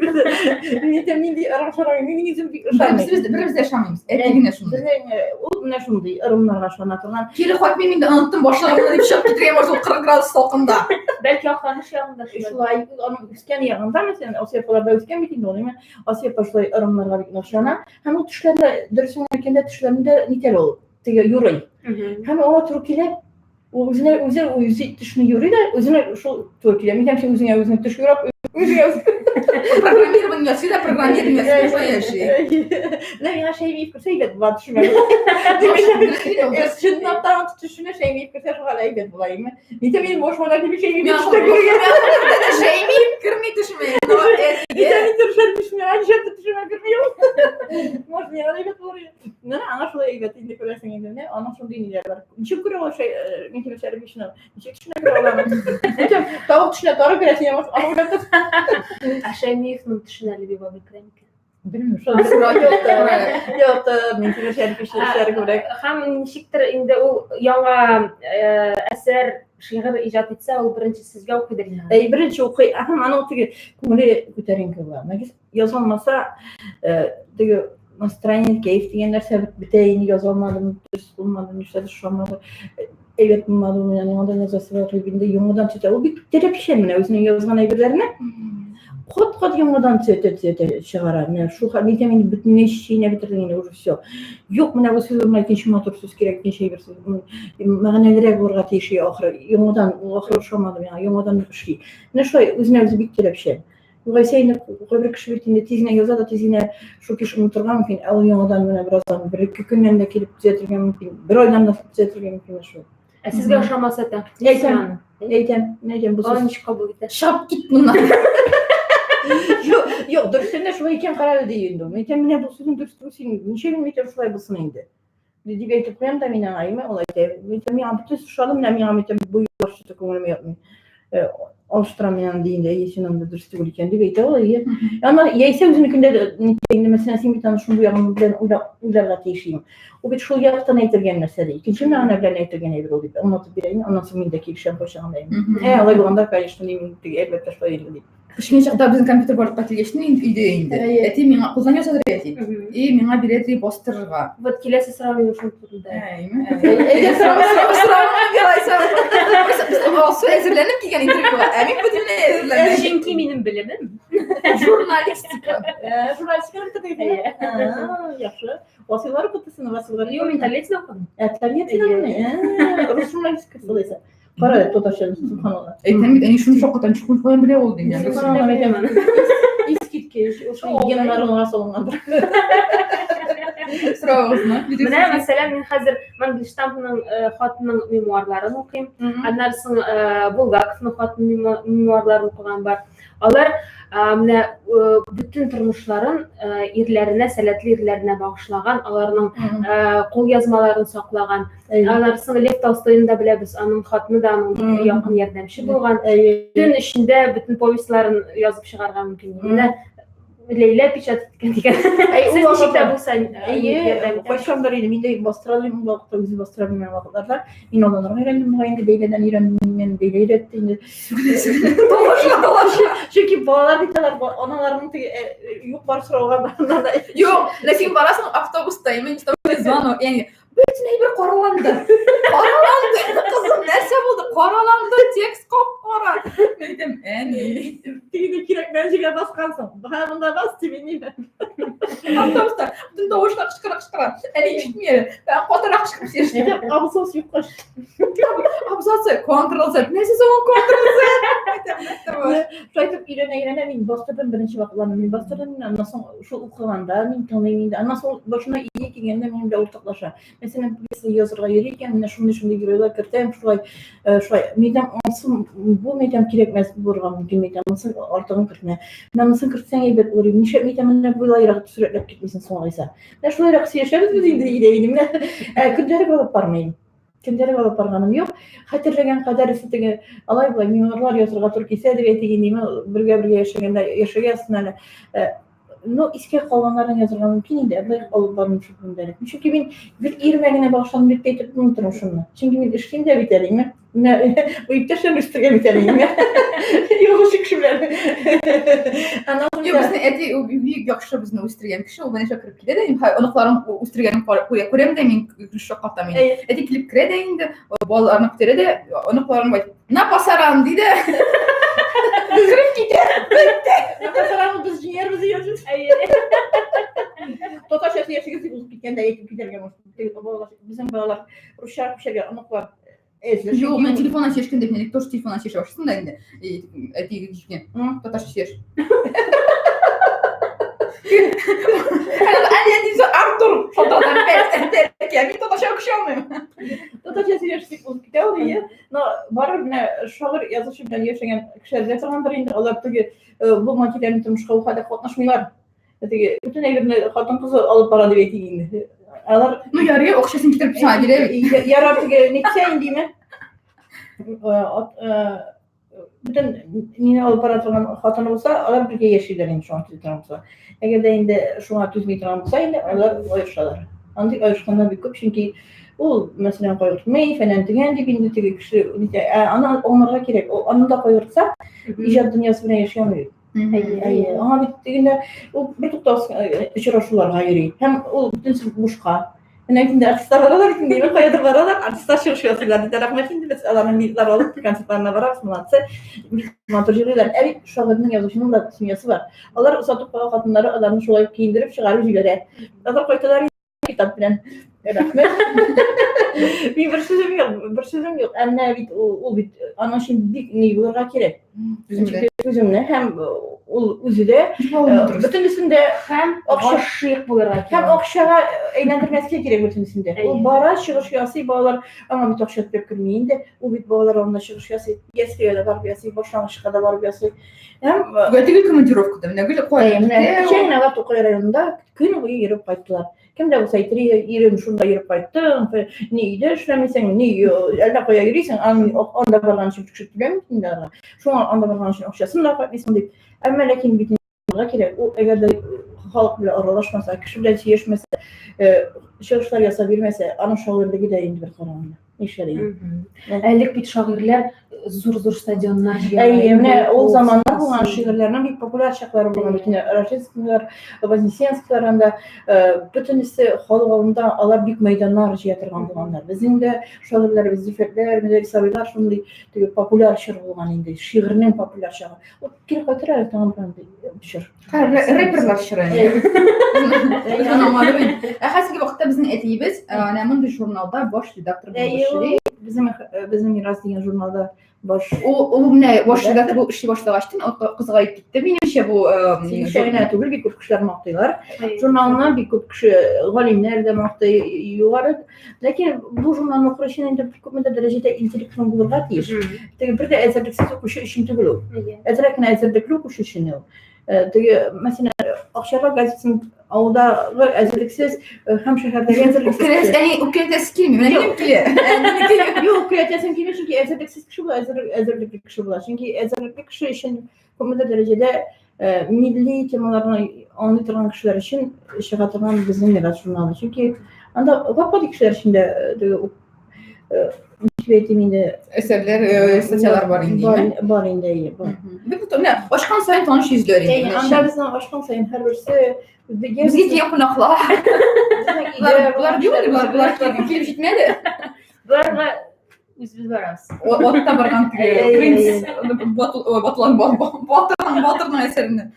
Мин әйтәм, нинди ырым чара, мин үзем бик ышанмыйм. Беребез беребез дә ышанмыйбыз. Әти генә шундый. Безнең ул менә шундый ырымнарга ышана торган. Кире кайтмыйм инде, оныттым башлыгымны дип чыгып китергән бар шул 40 градус салкында. Бәлки Актаныш ягында шулай. Шулай, аның үскән ягында, мәсәлән, Асия апаларда үскән бит инде ул, әмма Асия апа шулай ырымнарга бик нык ышана. Һәм ул төшләрдә, дөресен әйткәндә, төшләрендә нитәр ул, теге юрый. Һәм аңа туры килә, ул үзенә үзе үзе төшне юрый да, үзенә шул туры килә. Мин син үзеңә үзең төш юрап, үзеңә үзең Программирование ясый да программирование ясый яши. Менә миңа Шәймиев керсә әйбәт була төшемә. Чынлап та аның төшенә Шәймиев керсә шуңа әйбәт була име? Нитә минем башыма да килми Шәймиев төштә күргән. Шәймиев керми төшемә. Нитә мин төшәр төшемә, нишләп төшемә керми ул? Может, миңа да әйбәт булыр иде. Менә аңа шулай әйбәт инде күрәсең инде. Менә аның шундый ниләр бар. Ничек күрә ул шәй, Минтимер Шәриповичны? Ничек төшенә күрә ул аны? Әйтәм, тавык төшенә тары керә, син аны уйлап тот. Ә Шәймиевның төшенә Леви бабай керә микән? Белмим, шул юктыр. Юктыр, Минтимер Шәриповичның эшләре күбрәк. Һәм ничектер инде ул яңа әсәр, шигырь иҗат итсә, ул беренче сезгә укыйдыр инде. Әй, беренче укый, һәм аның теге күңеле күтәренке була. Яза алмаса, теге настроение, кәеф дигән нәрсә бетә инде, яза алмадым, дөрес булмады, нишләде, ошамады, әйбәт булмады, менә яңадан язасы бар дип инде яңадан төзәтә. Ул бик таләпчән менә үзенең язган әйберләренә. Кат-кат яңадан төзәтә, төзәтә чыгара. Менә шул хәл, әйтәм инде бөтенләй чәйнәп бетердең инде, уже все. Юк, менә бу сүз урынына икенче матур сүз кирәк, икенче әйбер сүз. Мәгънәлерәк булырга тиеш ахыры. Яңадан, ул ахыры ошамады миңа, яңадан эшли. Менә шулай үзенә үзе бик таләпчән. Югыйсә инде кайбер кеше бит инде тиз генә яза да тиз генә шул кеше онытырга мөмкин, ә ул яңадан менә бераздан бер-ике көннән дә килеп төзәтергә мөмкин, бер айдан да төзәтергә мөмкин шул. Ә сезгә ошамаса тәнкыйть Әйтәм, әйтәм, әйтәм, бу сүз. Ничек кабул итә? Чап кит моннан. Юк, юк, дөрестән дә шулай икән, карале ди инде. Мин әйтәм, менә бу сүзең дөрес түгел, син ничек мин әйтәм шулай булсын инде. Дип әйтеп куям да мин аңа, әйме, ул әйтә. Мин әйтәм, миңа бөтен ошады, менә миңа әйтәм, бу юлы күңелемә ятмый. Алыштырам мин аны дигәндә, әйе, чыннан да дөрес түгел икән дип әйтә ул, әйе. Аны яисә үзенекендә дә инде, мәсәлән, син бит аны шундый ягын белән уйларга тиеш идең. Ул бит шул яктан әйтелгән нәрсә ди. Икенче мәгънә белән әйтелгән әйбер ул дип аңлатып бирә инде. Аннан соң мин дә килешәм кайчагында инде. Ә, алай булганда, конечно, мин теге әлбәттә шулай инде дип. Кечкенә чакта безнең компьютер барлыкка килгәч инде өйдә инде. Әти миңа кулдан ясадыр әти. И миңа бирә ди бастырырга. Вот киләсе сорау минем шул турында. Әйдә сорау бирәйсә. Алсу әзерләнеп килгән интервьюга. Ә мин бөтенләй әзерләнмәдем. Чөнки минем белемем журналистика. Журналистика бетердегез. Яхшы. Васыйлар укытасың, Васыйлар. Юк, мин Тольяттида укыдым. Ә Тольяттида? Рус журналистикасы алайса. Кара, татарча, субханалла. Әйтәм бит, әни шуны шаккатам, шуны каян белә ул дим. Искиткеч, ошо геннар уңга салынгандыр. Соравыгызны. Менә, мәсәлән, мин хәзер Мандельштамның хатының мемуарларын укыйм. Аннан соң Булгаковның хатының мемуарларын укыган бар. Алар менә бөтен тормышларын ирләренә, сәләтле ирләренә багышлаган, аларның кулъязмаларын саклаган. Аннан соң Лев Толстойны да беләбез, аның хатыны да аның якын ярдәмче булган. Төн эчендә бөтен повестьларын язып чыгарга мөмкин. Менә Ләйлә печат иткән дигән. Сез ничек тә булса Әйе, кайчандыр инде мин дә бастыра алмыйм ул вакытта, үзе бастыра белмәгән вакытларда. Мин алданырга өйрәндем бугай инде, Ләйләдән өйрәндем, мин Ләйлә өйрәтте инде. Талаша, талаша. Чөнки балалар бит алар аналарының теге юк бар сорауга барында да. Юк, ләкин барасың автобуста, именно что звонок, ягъни бөтен әйбер караланды. Караланды, кызым, нәрсә булды? Караланды, текст кап-кара. Мин әйтәм, әни. Тегене кирәкмәгән җиргә баскансың. Һә, монда бас, дип инде. Автобуста бөтен тавышка кычкыра кычкыра. Әни ишетми әле. Катырак кычкырып сөйләште. Абзац юкка. Абзацы, Ctrl Z. Нәрсә соң ул Ctrl Z? Әйтәм, нәрсә бу? Шулай итеп өйрәнә-өйрәнә мин бастырдым беренче вакытларны мин бастырдым, аннан соң шул укыганда мин тыңлыйм инде. Аннан соң башына идея килгәндә минем белән уртаклаша. Мәсәлән, пьеса язырга йөри икән, менә шундый-шундый геройлар кертәм, шулай, шулай. Мин әйтәм, ансын бу мин әйтәм кирәкмәс булырга мөмкин, мин әйтәм, монысын артыгын кертмә. Менә монысын кертсәң әйбәт булыр иде. Нишләп мин әйтәм, менә болайрак сурәтләп китмисең соң алайса. Менә шулайрак сөйләшәбез без инде өйдә инде. Менә көндәлек алып бармыйм. Көндәлек алып барганым юк. Хәтерләгән кадәресе теге алай-болай мемуарлар язырга туры килсә дип әйтик инде, бергә-бергә яшәгәндә яшәргә язсын әле. Ну, искә калганнарын язырга мөмкин инде, ә болай алып бармыйм шул көндәлек. Чөнки мин гел иремә генә багышланып бик әйтеп тормыйм тормышымны. Чөнки мин эшлим дә бит әле, име? Менә бу иптәшләр үстергән бит әле инде. Юлчы кеше белән. Аннан соң Юк, безнең әти ул бик яхшы безне үстергән кеше. Ул менә кереп килә дә, инде оныкларын үстергәнен күрәм дә, мин шаккатам инде. Әти килеп керә дә инде, балаларны күтәрә дә, оныкларын әйтеп, на пасаран ди дә. Кереп китә. Бетте. На пасаран без җиңәрбез дигән сүз. Татарча сөйләшегез дип узып киткәндә әйтеп китәргә может. Безнең балалар русча күчәргә оныклар әзер. Юк, мен телефоннан сөйләшкәндә мин тоже телефоннан сөйләшә башлыйм да инде. Әти килгән, татарча сөйләш. Әле әти Артур шалтырата, мин татарча күчә алмыйм. Татарча сөйләшсек узып китә ул, ие. Но барыбер менә шагыйрь язучы белән яшәгән кешеләр белә торгандыр инде, алар теге бу материальный тормышка ул хәтле катнашмыйлар. Теге бөтен әйберне хатын-кыз алып бара дип әйтик инде. Алар Ну ярый, акчасын китереп сиңа бирә бит. Ярар теге нитсә индеме? Бөтен мине алып бара торган хатыны булса, алар бергә яшиләр инде шуңа түзә торган булса. Әгәр дә инде шуңа түзми торган булса инде, алар аерышалар. Андый аерышканнар бик күп, чөнки ул, мәсәлән, кайгыртмый, фәлән төгән дип инде теге кеше нитә. Ә аны аңларга кирәк. Ул аны да кайгыртса, иҗат дөньясы белән яши алмый бит. Әйе, аңа бит тегендә ул бер туктаусыз очрашуларга йөри. Һәм ул бөтенесе бушка. Менә инде артистлар баралар бит инде, каядыр баралар, артистлар чыгыш ясыйлар. Диде, рәхмәт инде без аларның билетлар алып концертларына барабыз, молодцы. Бик матур җырлыйлар. Ә бит шагыйрьнең, язучының да семьясы бар. Алар озатып калган хатыннары аларны шулай ук киендереп чыгарып җибәрә. Алар кайталар китап белән. Рәхмәт. Мин бер сүзем юк, бер сүзем юк. Ә менә бит ул бит аның өчен бик ни булырга кирәк. Үземне һәм ул үзе дә бөтенесендә һәм гашыйк булырга кирәк. Һәм акчага әйләндермәскә кирәк бөтенесендә. Ул бара, чыгыш ясый, балалар аңа бит акча түләп керми инде. Ул бит балалар алдында чыгыш ясый. Яслигә дә барып ясый, башлангычка да барып ясый. Һәм гел командировкада, менә гел кая. Менә кичә генә алар Тукай районында көн буе йөреп кайттылар. Кем дә булса әйтер, ирем шунда йөреп кайттым, ни өйдә эшләмисең, ни әллә кая йөрисең, анда барган өчен кеше түләми инде аларга. Шуңа анда барган өчен акчасын да кайтмыйсың дип. Әмма ләкин бит кирәк, ул әгәр дә халык белән аралашмаса, кеше белән сөйләшмәсә, чыгышлар ясап йөрмәсә, аның шагыйрьлеге дә инде бер караганда. Нишләр иде? Элек бит шагыйрьләр зур-зур стадионнар җыялар. Әйе, менә ул заманнар булган шигырьләрнең бик популяр чаклары булган бит инде. Рождественскийлар, Вознесенскийлар анда бөтенесе халык алдында алар бик мәйданнар җыя торган булганнар. Безнең дә шагыйрьләребез Зөфәрләр, Мөдәррис абыйлар шундый теге популяр чор булган инде, шигырьнең популяр чагы. Ул кире кайтыр әле тагын бер чор. Рэперлар чоры. Ә хәзерге вакытта безнең әтиебез әнә мондый журналда баш редактор булып эшли. Безнең безнең мирас дигән журналда баш Ул менә баш редактор булып эшли башлагачтын кызгаеп китте. Минемчә бу Синеңчә генә түгел, бик күп кешеләр мактыйлар. Журналны бик күп кеше, галимнәр дә мактый югары. Ләкин бу журналны укыр өчен инде күпмедер дәрәҗәдә интеллектың булырга тиеш. Теге бер дә әзерлексез укучы өчен түгел ул. Әзрәк кенә әзерлекле укучы өчен ул. Теге, мәсәлән, Акчарлак газетасын авылдагы әзерлексез һәм шәһәрдәге әзерлексез. Әни үпкәләтәсе килми, менә минем килә. Юк, үпкәләтәсем килми, чөнки әзерлексез кеше була, әзерлекле кеше була. Чөнки әзерлекле кеше өчен күпмедер дәрәҗәдә милли темаларны аңлый торган кешеләр өчен чыга торган безнең мирас журналы. Чөнки анда гап-гади кешеләр өчен дә теге ничек әйтим инде әсәрләр, статьялар бар инде. Бар инде, әйе, бар. Бик менә ачкан саен таныш йөзләр инде. Анда безнең ачкан саен һәрберсе безгә килгән кунаклар. Болар юк инде, болар килеп җитмәде. Боларга үзебез барабыз. Атта барган принц Батлан батырның әсәренә.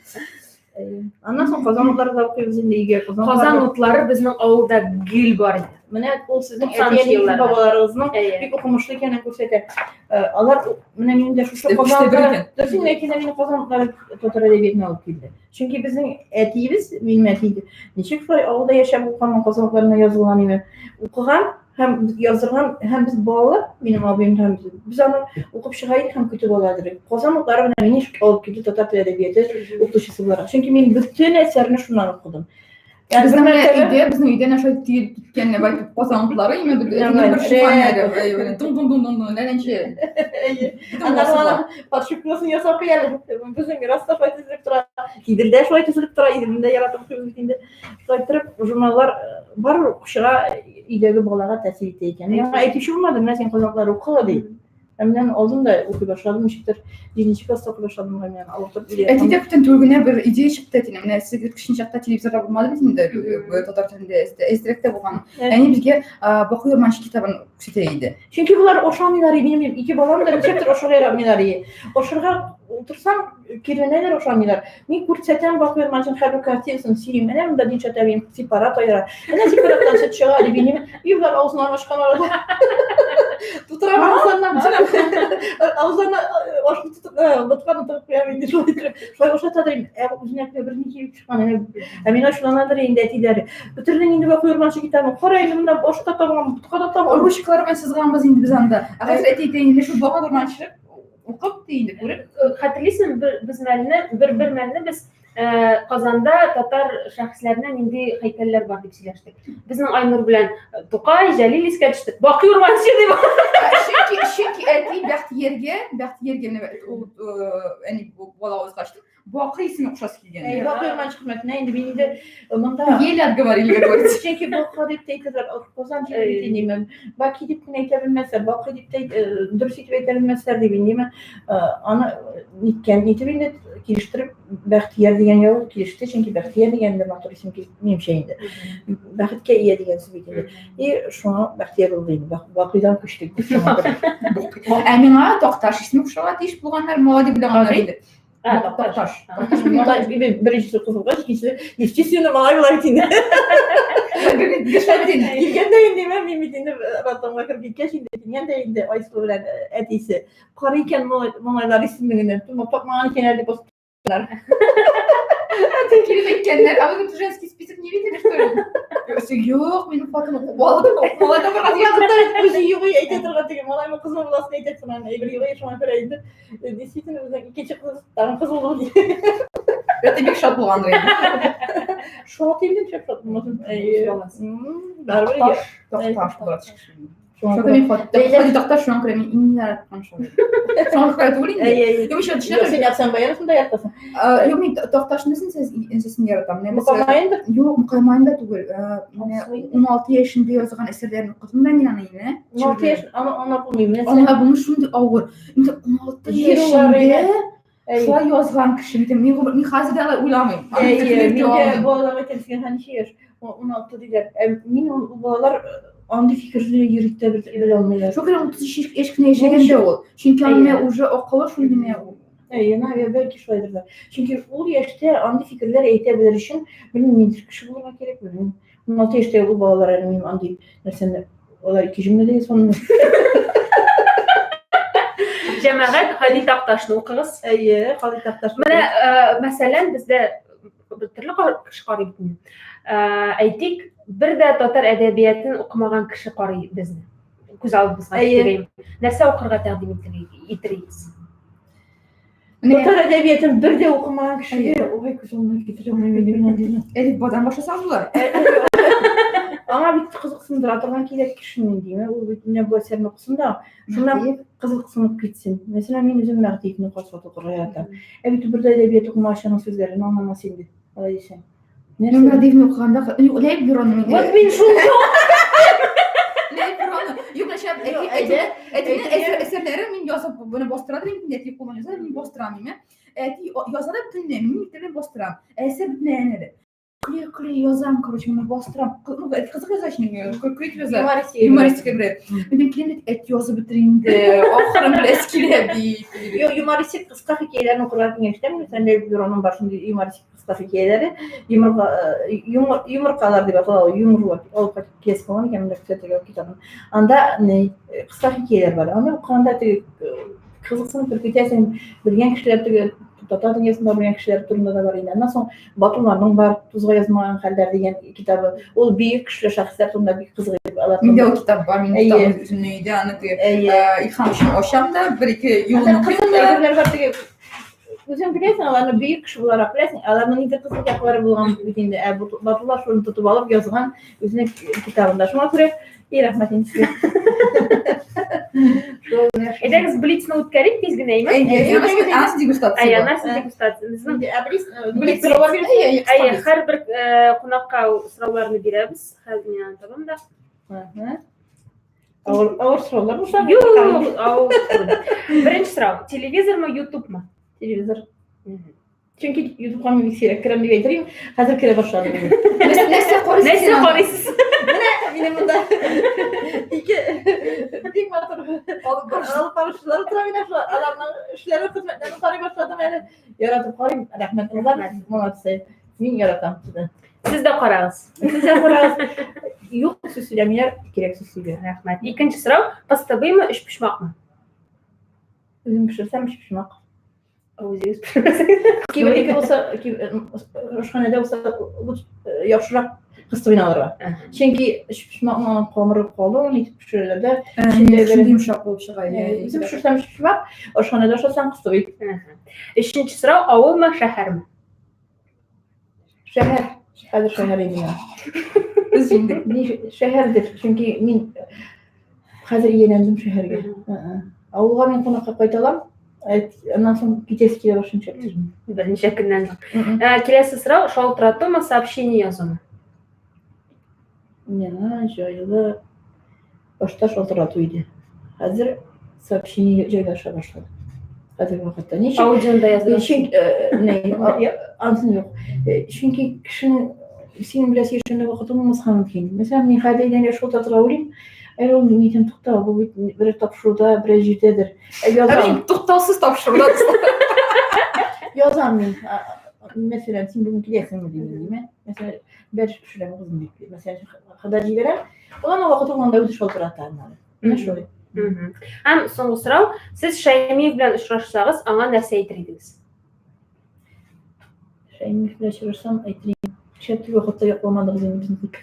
Аннан соң Казан утлары да укыйбыз инде өйгә. Казан утлары безнең авылда гел бар иде. Менә ул сезнең әти-әниегез, бабаларыгызның бик укымышлы икәнен күрсәтә. Алар менә минем дә шушы Казан утлары, дөресен әйткәндә, мине Казан утлары татар әдәбиятына алып килде. Чөнки безнең әтиебез, минем әти, ничек шулай авылда яшәп укыган, Казан утларына язылган иде. Укыган һәм яздырган, һәм без балалар, минем абыем һәм без аны укып чыга идек һәм көтеп ала идек. Казан утлары менә мине ничек алып килде татар теле әдәбияты укытучысы буларак. Чөнки мин бөтен әсәрне шуннан укыдым. Безнең өйдә, безнең өйдә әнә шулай тиеп киткән бәлки Казан утлары имә бер шифоньер. Тун тун тун тун нәнәнче. Аннан подшипнысын ясап куя әле. Безнең мирас та шулай төзелеп тора. Иделдә шулай төзелеп тора, Иделне дә яратып укыйбыз бит инде. Шулай иттереп, журналлар бар укучыга, өйдәге балага тәэсир итә икән. Миңа әйтүче булмады, менә син казаклар укы, ди. Ә менә алдым да укый башладым, ничектер 7 класста укый башладым мин алып Әти дә күптән түгел генә бер идея чыкты әтинең. Менә сез кечкенә чакта телевизорда булмады бит инде, татар телендә әзрәк тә булган. Әни безгә Бакый Урманчы китабын күрсәтә иде. Чөнки болар ошамыйлар, минем ике балам да ничектер ошарга яратмыйлар. Ошарга утырсаң, кирәнәләр ошамыйлар. Мин күрсәтәм Бакый Урманчының һәрбер картинасын сөйм. Менә монда Диншат әбием сепарат аера. Менә сепараттан сөт чыга дип инде. И болар авызыннан ачкан арада. Тутыра авызларына, авызларына ашны тотып, ботканы тыгып куям инде шулай итеп. Шулай ошата дим. Ә үзенә күрә бер ни килеп чыккан. Ә мин ачуланадыр инде әтиләре. Бөтердең инде Бакый Урманчы китабын. Кара инде монда аш та табылган, ботка да табылган. Ручкалар белән сызганбыз инде без анда. Ә хәзер әти әйтә инде шул Бакый Урманчы укып ди инде күреп. Хәтерлисеңме, бер без мәлне, бер бер мәлне без Казанда татар шәхесләренә нинди һәйкәлләр бар дип сөйләштек. Безнең Айнур белән Тукай, Җәлил искә төште. Бакый Урманчы дип. Чөнки чөнки әти Бәхтияргә, Бәхтияргә менә ул әни бала узгач Бакый исеме кушасы килгән. Әй, Бакый Урманчы хөрмәтенә инде мин инде монда Еле отговорили, как говорится. Чөнки Бака дип тә әйтәләр, Казан җире бит инде. Баки дип кенә әйтә белмәсләр, Бакый дип тә дөрес итеп әйтә белмәсләр дип инде. Аны ниткән, нитеп инде килештереп Бәхтияр дигән ял килеште, чөнки Бәхтияр дигән дә матур исем минемчә инде. Бәхеткә ия дигән сүз бит инде. И шуңа Бәхтияр булды инде. Бакыйдан күчтек. Ә миңа Такташ исеме кушарга тиеш булганнар, малай дип уйлаганнар инде. Такташ. Малай, беренчесе кыз булгач, икенчесе, естественно, малай була бит инде. Килгәндә инде мин бит инде роддомга кереп киткәч инде килгәндә инде Айсылу белән әтисе. Карый икән малайлар исемлегеннән, тапмаган икән әле дип басып. Килеп әйткәннәр, а вы тут женский список не видели, что ли? Юк, минем хатыным малай табарга тиеш. Үзе юк әйтә торган теге малаймы кызмы буласын әйтә торган әйбер юк шуңа күрә инде действительно безнең икенче кыз тагын кыз булды. Это бик шат булгандыр инде. Шат инде, шат булмасын. Барыбер Такташ була. Шуңа мин Һади Такташ шуңа күрә мин иң яраткан шагыйрь. Шуңа күрә түгел инде. Юк, еще төшенә. Син Әхсән Баяновны да яратасың. Юк, мин Такташны нәрсәсен яратам. Мукамаендыр? Юк, Мукамаен да түгел. Менә 16 яшендә язган әсәрләрен укыдым да мин аны инде. 16 яшь, аны аңлап булмый. Аңлап булмый, шундый авыр. Инде 16 яшендә шулай язган кеше. Мин хәзер дә алай уйламыйм. Әйе, мин дә балаларга әйтәм, сиңа ничә яшь? 16 диләр. Ә мин ул балалар андый фикерне йөртә белә алмыйлар. Шул кадәр 33 яшь кенә яшәгәндә ул. Чөнки аның уже акылы шундый менә ул. Әйе, на, бәлки шулайдыр да. Чөнки ул яшьтә андый фикерләр әйтә белер өчен, белмим, ниндидер кеше булырга кирәк, белмим. 16 яшьтә ул балалар әле мин андый нәрсәне алар ике җөмләдә язганнар. Җәмәгать, Һади Такташны укыгыз. Әйе, Һади Такташ. Менә, мәсәлән, бездә төрле кеше карый бит инде. Әйтик, бер дә татар әдәбиятын укымаган кеше карый безне. Күз алдыбызга китерәм. Нәрсә укырга тәкъдим итер идегез? Татар әдәбиятын бер дә укымаган кешегә, ой, күз алдына китерә алмыйм инде мин андыйны. Әлифбадан башласаң була. Аңа бит кызыксындыра торган кирәк кешене, димә, ул бит менә бу әсәрне укысын да, шуннан кызыксынып китсен. Мәсәлән, мин үзем Мәгъдиевне кат-кат укырга яратам. Ә бит бер дә әдәбият укымагач, аның сүзләрен аңламас инде, алай дисәң. Мин Мәгъдиевне укыганда, юк, Ләйб Бюроны мин. Вот мин шул. Ләйб Бюроны. Юк, нәшәп, әтинең әсәрләрен мин язып, буны бастыра да инде, әти кулын яза, мин бастырам, димә. Әти яза да бөтенләй, мин бөтенләй бастырам. Әсәр бөтенләй әле. Көлә-көлә язам, короче, моны бастырам. Ну, кызык яза өчен, көлеп яза. Юмористика бер. Минем килен бит әти язып бетер инде. Ахырын беләсе килә бит. Юк, юмористик кыска хикәяләрне укырга киңәш итәм. Мәсәлән, Ләйб Бюроның бар шундый юмористик кыска хикәяләре. Йомырка, юмор, йомыркалар дип атала, юмор алып кайтып киләсе булган икән, монда күрсәтергә китабын. Анда ни, кыска хикәяләр бар. Аны укыганда теге кызыксынып бер китәсең, белгән кешеләр теге татар дөньясында белгән кешеләр турында да бар инде. Аннан соң Батулланың бар Тузга язмаган хәлләр дигән китабы. Ул бөек кешеләр, шәхесләр турында бик кызык итеп алар. Миндә ул китап бар, минем китабым үземнең өйдә, аны теге Илһам өчен ачам да, бер-ике юлын укыйм да. Әйберләр бар теге. Үзең беләсең, аларны бөек кеше буларак беләсең, аларның нинди кызык яклары булган бит инде. Ә Батулла шуны тотып алып язган үзенең китабында. Шуңа күрә и рәхмәт инде сезгә. Әйдәгез, блицны үткәрик тиз генә, әйме? Әйе, анасы дегустация. Әйе, анасы дегустация. Безнең Ә блиц, блиц сораулар бирәсез? Әйе, һәрбер кунакка сорауларны бирәбез. Хәзер мин аны табам да. Авыр, авыр сораулар булса. Юк, авыр түгел. Беренче сорау. Телевизормы, ютубмы? Телевизор. Чөнки ютубка мин бик сирәк керәм дип әйтер идем. Хәзер керә башладым инде. Нәрсә нәрсә карыйсыз? Нәрсә син анда? карыйсыз? Минем монда ике бик матур алып баручылар утыра менә шул аларның эшләре, хезмәтләрен карый башладым әле. Яратып карыйм. Рәхмәт, кызлар, молодцы. Мин яратам сезне. Сез дә карагыз. Сез дә карагыз. Юк сүз сөйләмиләр, кирәк сүз сөйли. Рәхмәт. Икенче сорау. Кыстыбыймы, өчпочмакмы? Үзем пешерсәм, өчпочмак. Үзегез пешермәсәгез. Кибеттәге булса, ашханәдә булса, яхшырак кыстыбыйны алырга. Чөнки өчпочмакның аның камыры калын итеп пешерәләр дә. Шундый йомшак булып чыга. Үзем пешерсәм өчпочмак, ашханәдә ашасаң кыстыбый. Өченче сорау, авылмы, шәһәрме? Шәһәр. Хәзер шәһәр инде миңа. Без җиңдек. Шәһәрдер, чөнки мин хәзер ияләндем шәһәргә. Авылга мин кунакка кайта алам. Аннан соң китәсе килә башлый ничектер. Берничә көннән соң. Киләсе сорау, шалтыратумы, сообщение язумы? Миңа җайлы башта шалтырату иде. Хәзер сообщение җайлаша башлады. Хәзерге вакытта. Ничек? Аудионы да яздырасың. Чөнки, ансын юк. Чөнки кешенең синең белән сөйләшкәндә вакыты булмаска мөмкин. Мәсәлән, мин хәзер әйдәнгә шалтыратырга уйлыйм. Әле ул мин әйтәм, тукта, бу бит берәр тапшыруда, берәр җирдәдер. Язам. Туктаусыз тапшыруда. Язам мин. Мәсәлән, син бүген киләсеңме дим, димә. Мәсәлән, бәлеш пешерәм кызым дип. Мәсәлән, хәбәр җибәрәм. Ул аны вакыты булганда үзе шалтырата аннары. Менә шулай. Һәм соңгы сорау, сез Шәймиев белән очрашсагыз, аңа нәрсә әйтер идегез? Шәймиев белән очрашсам, әйтер идем. Шәп теге вакытта якламадыгыз инде безне дип.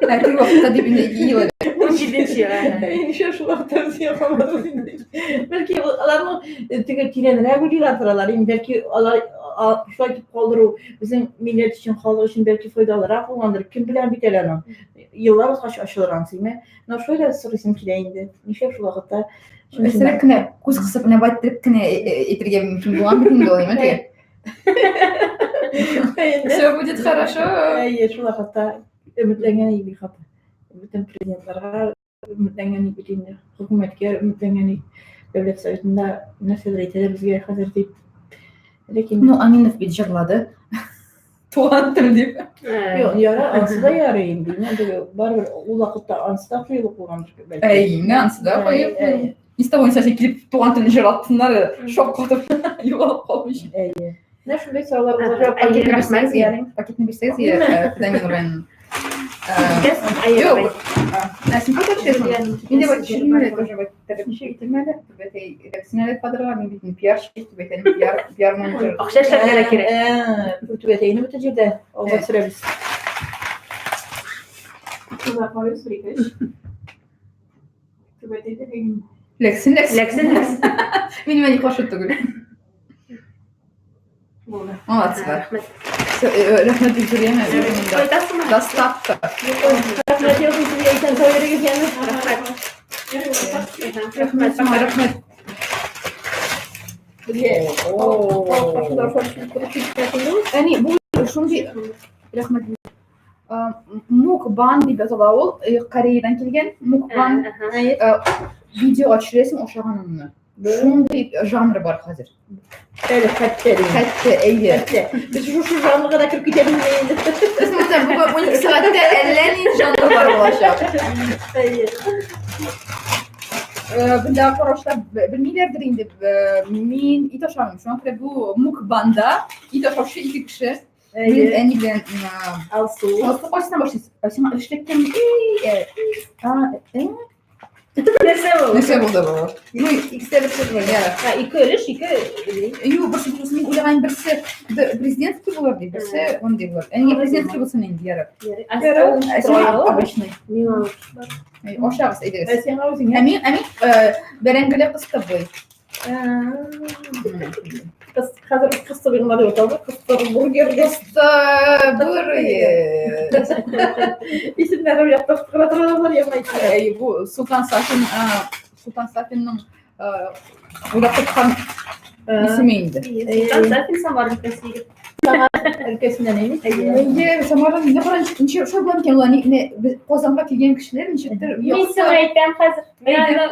Ә теге вакытта дип инде ел әле. 17 ел. Ничә шул вакытта без якламадыгыз инде. Бәлки аларның теге тирәнрәк уйлыйлар торалар. Инде бәлки алар шулай итеп калдыру безнең милләт өчен, халык өчен бәлки файдалырак булгандыр. Кем белән бит әле аның. Еллар узгач ачылыр анысы, име? Но шулай да сорыйсым килә инде. Нишләп шул вакытта? Әстерәк кенә күз кысып менә бай иттереп кенә әйтергә мөмкин булган бит инде ул, име теге. Все будет хорошо. Әйе, шул вакытта өметләнгән идек хата. Бөтен президентларга өметләнгән идек инде. Хөкүмәткә өметләнгән идек. Дәүләт советында нәрсәдер әйтәләр безгә хәзер дип. Ләкин Ну, Аминов бит җырлады. Туган тел дип. Юк, яра, ансы да ярый инде. Менә теге барыбер ул вакытта ансы да куелып куйгандыр бәлки. Әй, менә ансы да куеп. Ни с того ни с сего килеп туган телне җырлаттыннар, шок катып югалып калмыйча. Әйе. Менә шундый сораулар Ага. булачак. Пакетны Рәхмәт. бирсәгез, я. Пакетны бирсәгез, я, Фиданил районын. Юк. Ә син кайда төшәсең? Мин дә бит төшермә әле тоже бит. Ничек ителмә әле? Түбәтәй эләксен әле кадрга, мин бит пиарщик, түбәтәйнең пиар, пиар менеджер. Акча эшләргә дә кирәк. Түбәтәйне бөтен җирдә алга сөрәбез. Ләксен, ләксен. Ләксен, ләксен. Минем әни каршы түгел. Булды. Молодцы. Рәхмәт. Рәхмәт бик зур яме. Кайтасыңмы? Доставка. Рәхмәт яусын сезгә, исән сау йөрегез яме. Рәхмәт. Рәхмәт, сиңа рәхмәт. Безгә башында Әни, бу шундый рәхмәт. Мукбан дип языла ул, Кореядан килгән мукбан. Видеога төшерәсең, ашаганыңны. Шундый жанр бар хәзер. Әле хәтта дим. Хәтта, әйе. Хәтта. Без шушы жанрга да кереп китәбез инде. Без монда бүген 12 сәгатьтә әллә нинди жанрлар булачак. Әйе. Бында карашлар белмиләрдер инде. Мин ит ашамыйм. Шуңа күрә бу мукбанда ит ашаучы ике кеше. Мин әни белән Алсу. Алсу кайсына башлыйсыз? Сиңа эшләткән эй, а, э? Нәрсә ул? Нәрсә булды бу? Ну, икесе берсе түгел, я. Ха, ике өлеш, ике Юк, берсе булсын, мин уйлаган берсе президентский булыр дип, берсе мондый булыр. Ә нигә президентский булсын инде, ярар. Ярар. Ә син обычный. Миңа Ашагыз, әйдәгез. Ә сиңа үзеңә? Ә мин, ә мин бәрәңгеле кыстыбый. Хәзер кыстыбый гына дип аталды. Кыстыр бургер. Кыстыбый. Исемнәре яктыртып торалар яңа Әй, бу Султан Сафин, Султан Сафинның уйлап тапкан Исеме инде. Солтан Сафин Самар өлкәсе егет. Өлкәсеннән әйме? Әйе, Самардан не кара ничек шулай була микән ул? Не без Казанга килгән кешеләр ничектер Мин сиңа әйтәм хәзер. Мин аны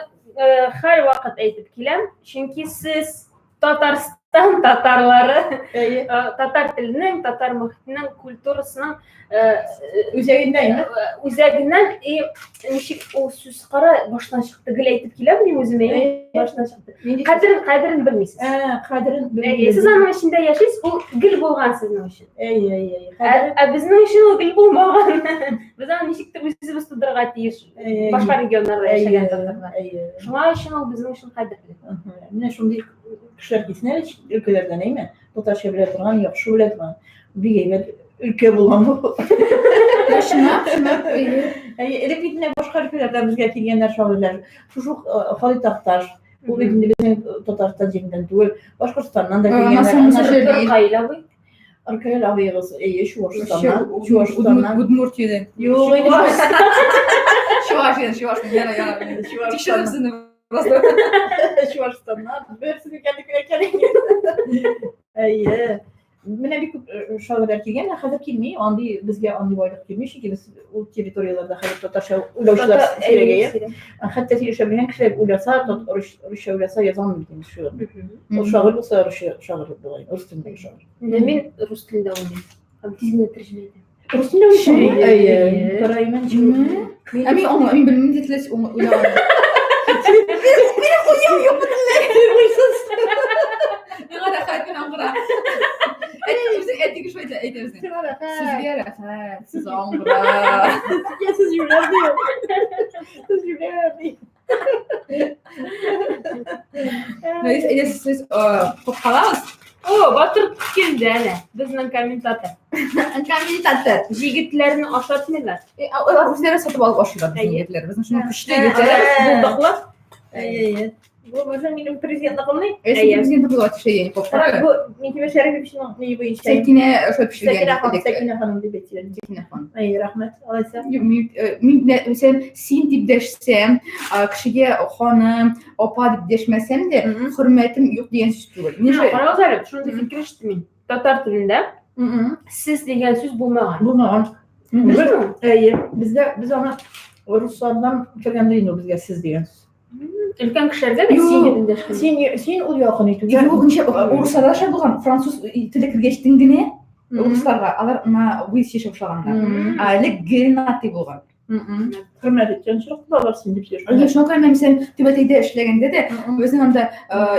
һәрвакыт әйтеп киләм, чөнки сез Татарстан татарлары, татар теленең, татар мохитенең, культурасының үзәгендә инде. Үзәгеннән и ничек ул сүз кара баштан чыкты, гел әйтеп киләм мин үземә, баштан чыкты. Кадерен, кадерен белмисез. Ә, кадерен белмисез. Сез аның эчендә яшисез, ул гел булган сезнең өчен. Әй, әй, әй. Ә безнең өчен ул гел булмаган. Без аны ничектер үзебез тудырырга тиеш. Башка регионнарда яшәгән татарлар. Шуңа өчен ул безнең өчен кадерле. Менә шундый кешеләр килсен әле чит өлкәләрдән, әйме? Татарча белә торган, яхшы белә торган. Бик әйбәт өлкә булган бу. Чынлап, чынлап, әйе. Әйе, элек бит менә башка өлкәләрдән безгә килгәннәр шагыйрьләр. Шушы ук Халит Такташ, ул бит инде безнең Татарстан җиреннән түгел, Башкортстаннан да килгәннәр. Ркаил абый. Ркаил абыегыз, әйе, Чуашстаннан. Чуашстаннан. Удмуртиядән. Юк, инде Чуашиян, Чуашиян, яра, яра. Тикшереп сезне просто. Чуашстаннан. Берсен икәнлекен әйткән. Әйе. Менә бик күп шагыйрьләр килгән, ә хәзер килми. Андый безгә андый байлык килми, чөнки без ул территорияләрдә хәзер татарча уйлаучылар сирәгәя. Хәтта сөйләшә белгән кешеләр уйласа, русча уйласа яза алмый бит инде шигырьне. Ул шагыйрь булса, русча шагыйрь була, рус телендәге шагыйрь. Менә мин рус телендә уйлыйм. Һәм тиз генә тәрҗемә итәм. Рус телендә уйлыйсың? Әйе. Караймын. Ә мин аңламыйм, мин белмим дип уйлаган. Минем уем юк бөтенләй. Уйсыз. Миңа рәхәт, мин аңгыра. Әти, әти кеше әйтә, әйтә безнең. Сиңа рәхәт. Сезгә рәхәт, сез аңгыра. Я сез юләр ди. Сез юләр ди. Әйдә, сез коткарабыз. О, Батыр килде әнә, безнең комментатор. Комментатор. Җегетләрне ашатмыйлар. Алар үзләре сатып алып ашыйлар безнең егетләр. Безнең шуның көчле егетләр. Булдыклы. Әйе, әйе. Бу безнең минем президентныкымны. Әйе, президент булып төшә, коткарабыз. Бу Минтимер Шәриповичның ни буенча. Сәкинә шулай пешергән. Сәкинә ханым, Сәкинә ханым дип әйтәләр. Сәкинә ханым. Әйе, рәхмәт. Алайса. Мин мәсәлән, син дип дәшсәм, кешегә ханым, апа дип дәшмәсәм дә, хөрмәтем юк дигән сүз түгел. Мин карагыз әле, шундый фикер ишеттем мин. Татар телендә сез дигән сүз булмаган. Булмаган. Әйе, бездә без аны руслардан кергәндер инде безгә сез дигән сүз. Өлкән кешеләргә дә син дип эндәшкән. Син, син ул якын итү. Юк, ничә урысларда шулай булган, француз теле кергәчтен генә урысларга алар на вы сөйләшә башлаганнар. Ә элек гел на ты булган. Хөрмәт иткән очракта алар син дип сөйләшә. Әйе, шуңа күрә мәсәлән, Түбәтәйдә эшләгәндә дә безнең анда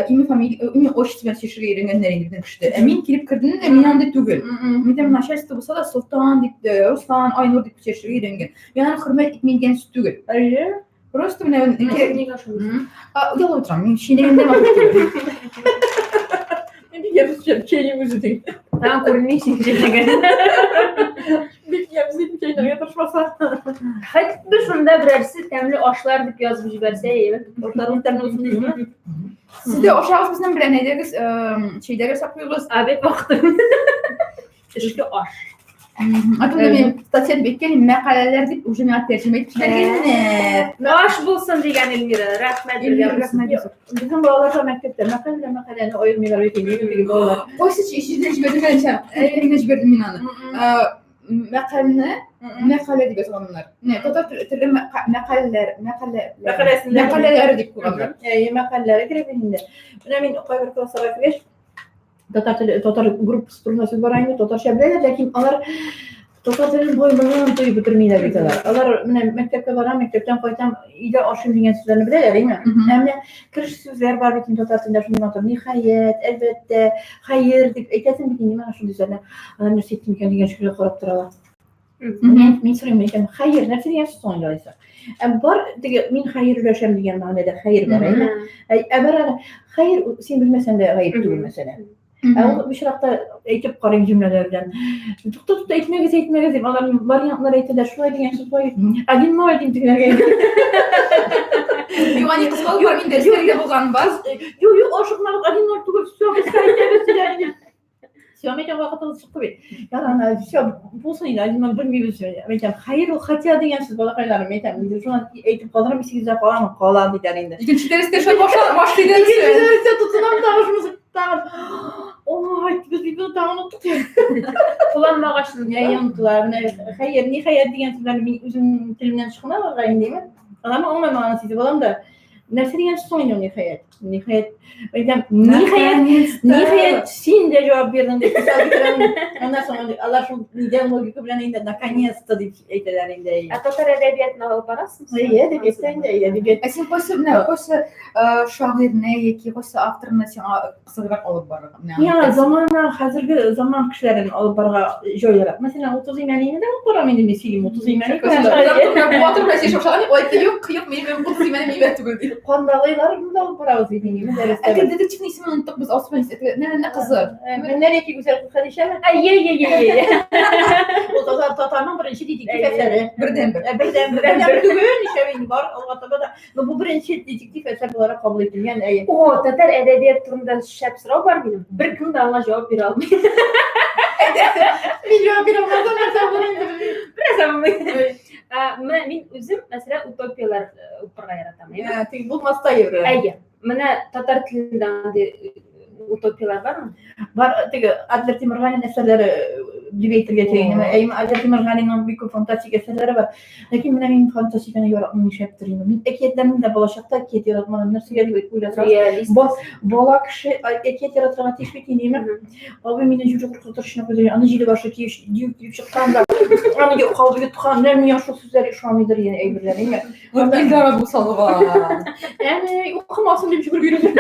имя, фамилия, имя, отчество белән сөйләшергә өйрәнгәннәр инде безнең кешедә. Ә мин килеп кердем дә, мин андый түгел. Мин дә начальство булса да Солтан дип, Руслан, Айнур дип сөйләшергә өйрәнгән. Мин аны хөрмәт итмим дигән сүз түгел. Әйе. Просто менә Нигә ышанасың? Оялып утырам. Мин чәйнәгәндә матур түгел. Мин бик ямьсез чәйним үзе ди. Тагын күренми син чәйнәгән. Бик ямьсез чәйнәргә тырышмаса. Хәт бер шунда берәрсе тәмле ашлар дип язып җибәрсә, әйбәт. Ашларың тәмле булсын дисеңме? Сез дә ашагыз безнең белән, әйдәгез, чәйләр ясап куегыз. Обед вакыты. Төшке аш. А то мин статья дип әйткән, мәкаләләр дип уже миңа тәрҗемә итеп җибәргәннәр. Аш булсын дигән Эльмира, рәхмәт. Эльмира, рәхмәт. Безнең балалар да мәктәптә мәкалә белән мәкаләне аермыйлар бит инде, теге балалар. Кайсы җирдән җибәрдем әле сән? Генә җибәрдем мин аны. Мәкальне мәкалә дип язганнар. Не, татар теле мәкаләләр, мәкалә Мәкаләсендә мәкаләләре дип куйганнар. Әйе, мәкаләләре кирәк инде. Менә мин кайбер классларга кергәч, татар теле, татар группасы турында сүз бара инде, татарча беләләр, ләкин алар татар телен байлыгын тоеп бетермиләр бит алар. Алар менә мәктәпкә барам, мәктәптән кайтам, өйдә ашыйм дигән сүзләрне беләләр, әйме? Ә менә кереш сүзләр бар бит инде татар телендә шундый матур. Ниһаять, әлбәттә, хәер дип әйтәсең бит инде менә шундый сүзләрне. Алар нәрсә әйттем икән дигән шикелле карап торалар. Мин сорыйм, әйтәм, хәер, нәрсә дигән сүз соң инде алайса? Ә бар теге мин хәер өләшәм дигән мәгънәдә хәер бар, әйме? Ә бар әле хәер син белмәсәң дә гаеп түгел мәсәлән. Ә ул очракта әйтеп карыйм җөмләләр белән. Тукта, тукта, әйтмәгез, әйтмәгез дип, алар вариантлар әйтәләр, шулай дигән сүз бар. Один ноль дим тегеләргә. Юк, ани кыз бар, мин дәресләрдә булган бар. Юк, юк, ашыкмагыз, один ноль түгел, все, без әйтәбез дигән. Все, әйтәм, вакытыгыз чыкты бит. Ярар, все, булсын инде, один ноль белмибез. Әйтәм, хәер ул хотя дигән сүз, балакайларым, әйтәм, инде шуны әйтеп калдырам, исегездә каламы? Кала диләр инде. Икенче дәрестә шулай башлый Икенче дәрестә тотынам тагы шунысын. Тагын, ой, без бит моны тагын оныттык. Кулланмагач Менә онытыла. Менә хәер, ниһаять дигән сүзләрне мин үзем телемнән чыкмый аларга инде, димме? Аларны аңламаганын сизеп алам да. Нәрсә дигән сүз соң инде ул ниһаять? Ниһаять, әйтәм, ниһаять, ниһаять син дә җавап бирдең дип мисал китерәм. Аннан соң алар шул нидән логика белән инде наконец-то дип әйтәләр инде. Ә татар әдәбиятын алып барасызмы? Әйе, әдәбиятта инде, әдәбият. Ә син кайсы менә кайсы шагыйрьне яки кайсы авторны сиңа кызыграк алып барырга? Миңа замана, хәзерге заман кешеләрен алып барырга җайлырак. Мәсәлән, 30 Имәнине дә алып барам инде мин сөйлим, 30 Имәни. Батыр белән сөйләшеп башлаган, ул әйтте, юк, юк, минем 30 Имәнем әйбәт түгел ди. Кандалыйларны да алып барабыз бит инде, дәрестә. Ә детективның исемен оныттык без, Алсу Нә кызы. Менә яки Гүзәл Хәдичәме? Әйе, әйе, әйе. Ул татар татарның беренче детектив әсәре. Бердән-бер. Бердән-бер. Бердән-бер түгел, ничә инде бар, алга таба да. Но бу беренче детектив әсәр буларак кабул ителгән, әйе. О, татар әдәбият турында шәп сорау бар минем. Беркем дә аңа җавап бирә алмый. Мин җавап бирә алмасам, нәрсә булыр инде белмим. Бераз алмый. Менә мин үзем, мәсәлән, утопияләр укырга яратам. Теге булмастай евре. Әйе. Менә татар телендә андый утопияләр бармы? Бар, теге Адлер Тимергалин әсәрләре дип әйтергә кирәк. Әйе, әйе, Адлер Тимергалинның бик күп фантастик әсәрләре бар. Ләкин менә мин фантастиканы яратмыйм нишләптер инде. Мин әкиятләрне дә балачакта әкият яратмадым. Нәрсәгә дип уйласагыз, Реалист. Бала кеше әкият яратырга тиеш бит инде, әйеме? Абый мине җүле куркытыр өчен куйды. Аны җиле башы киеш дию килеп чыккан да, аны калды йоткан. Менә миңа шул сүзләр ошамыйдыр инде әйберләр, әйеме? Вот Илдара бу салган. Әни, укымасын дип йөгереп йөрде.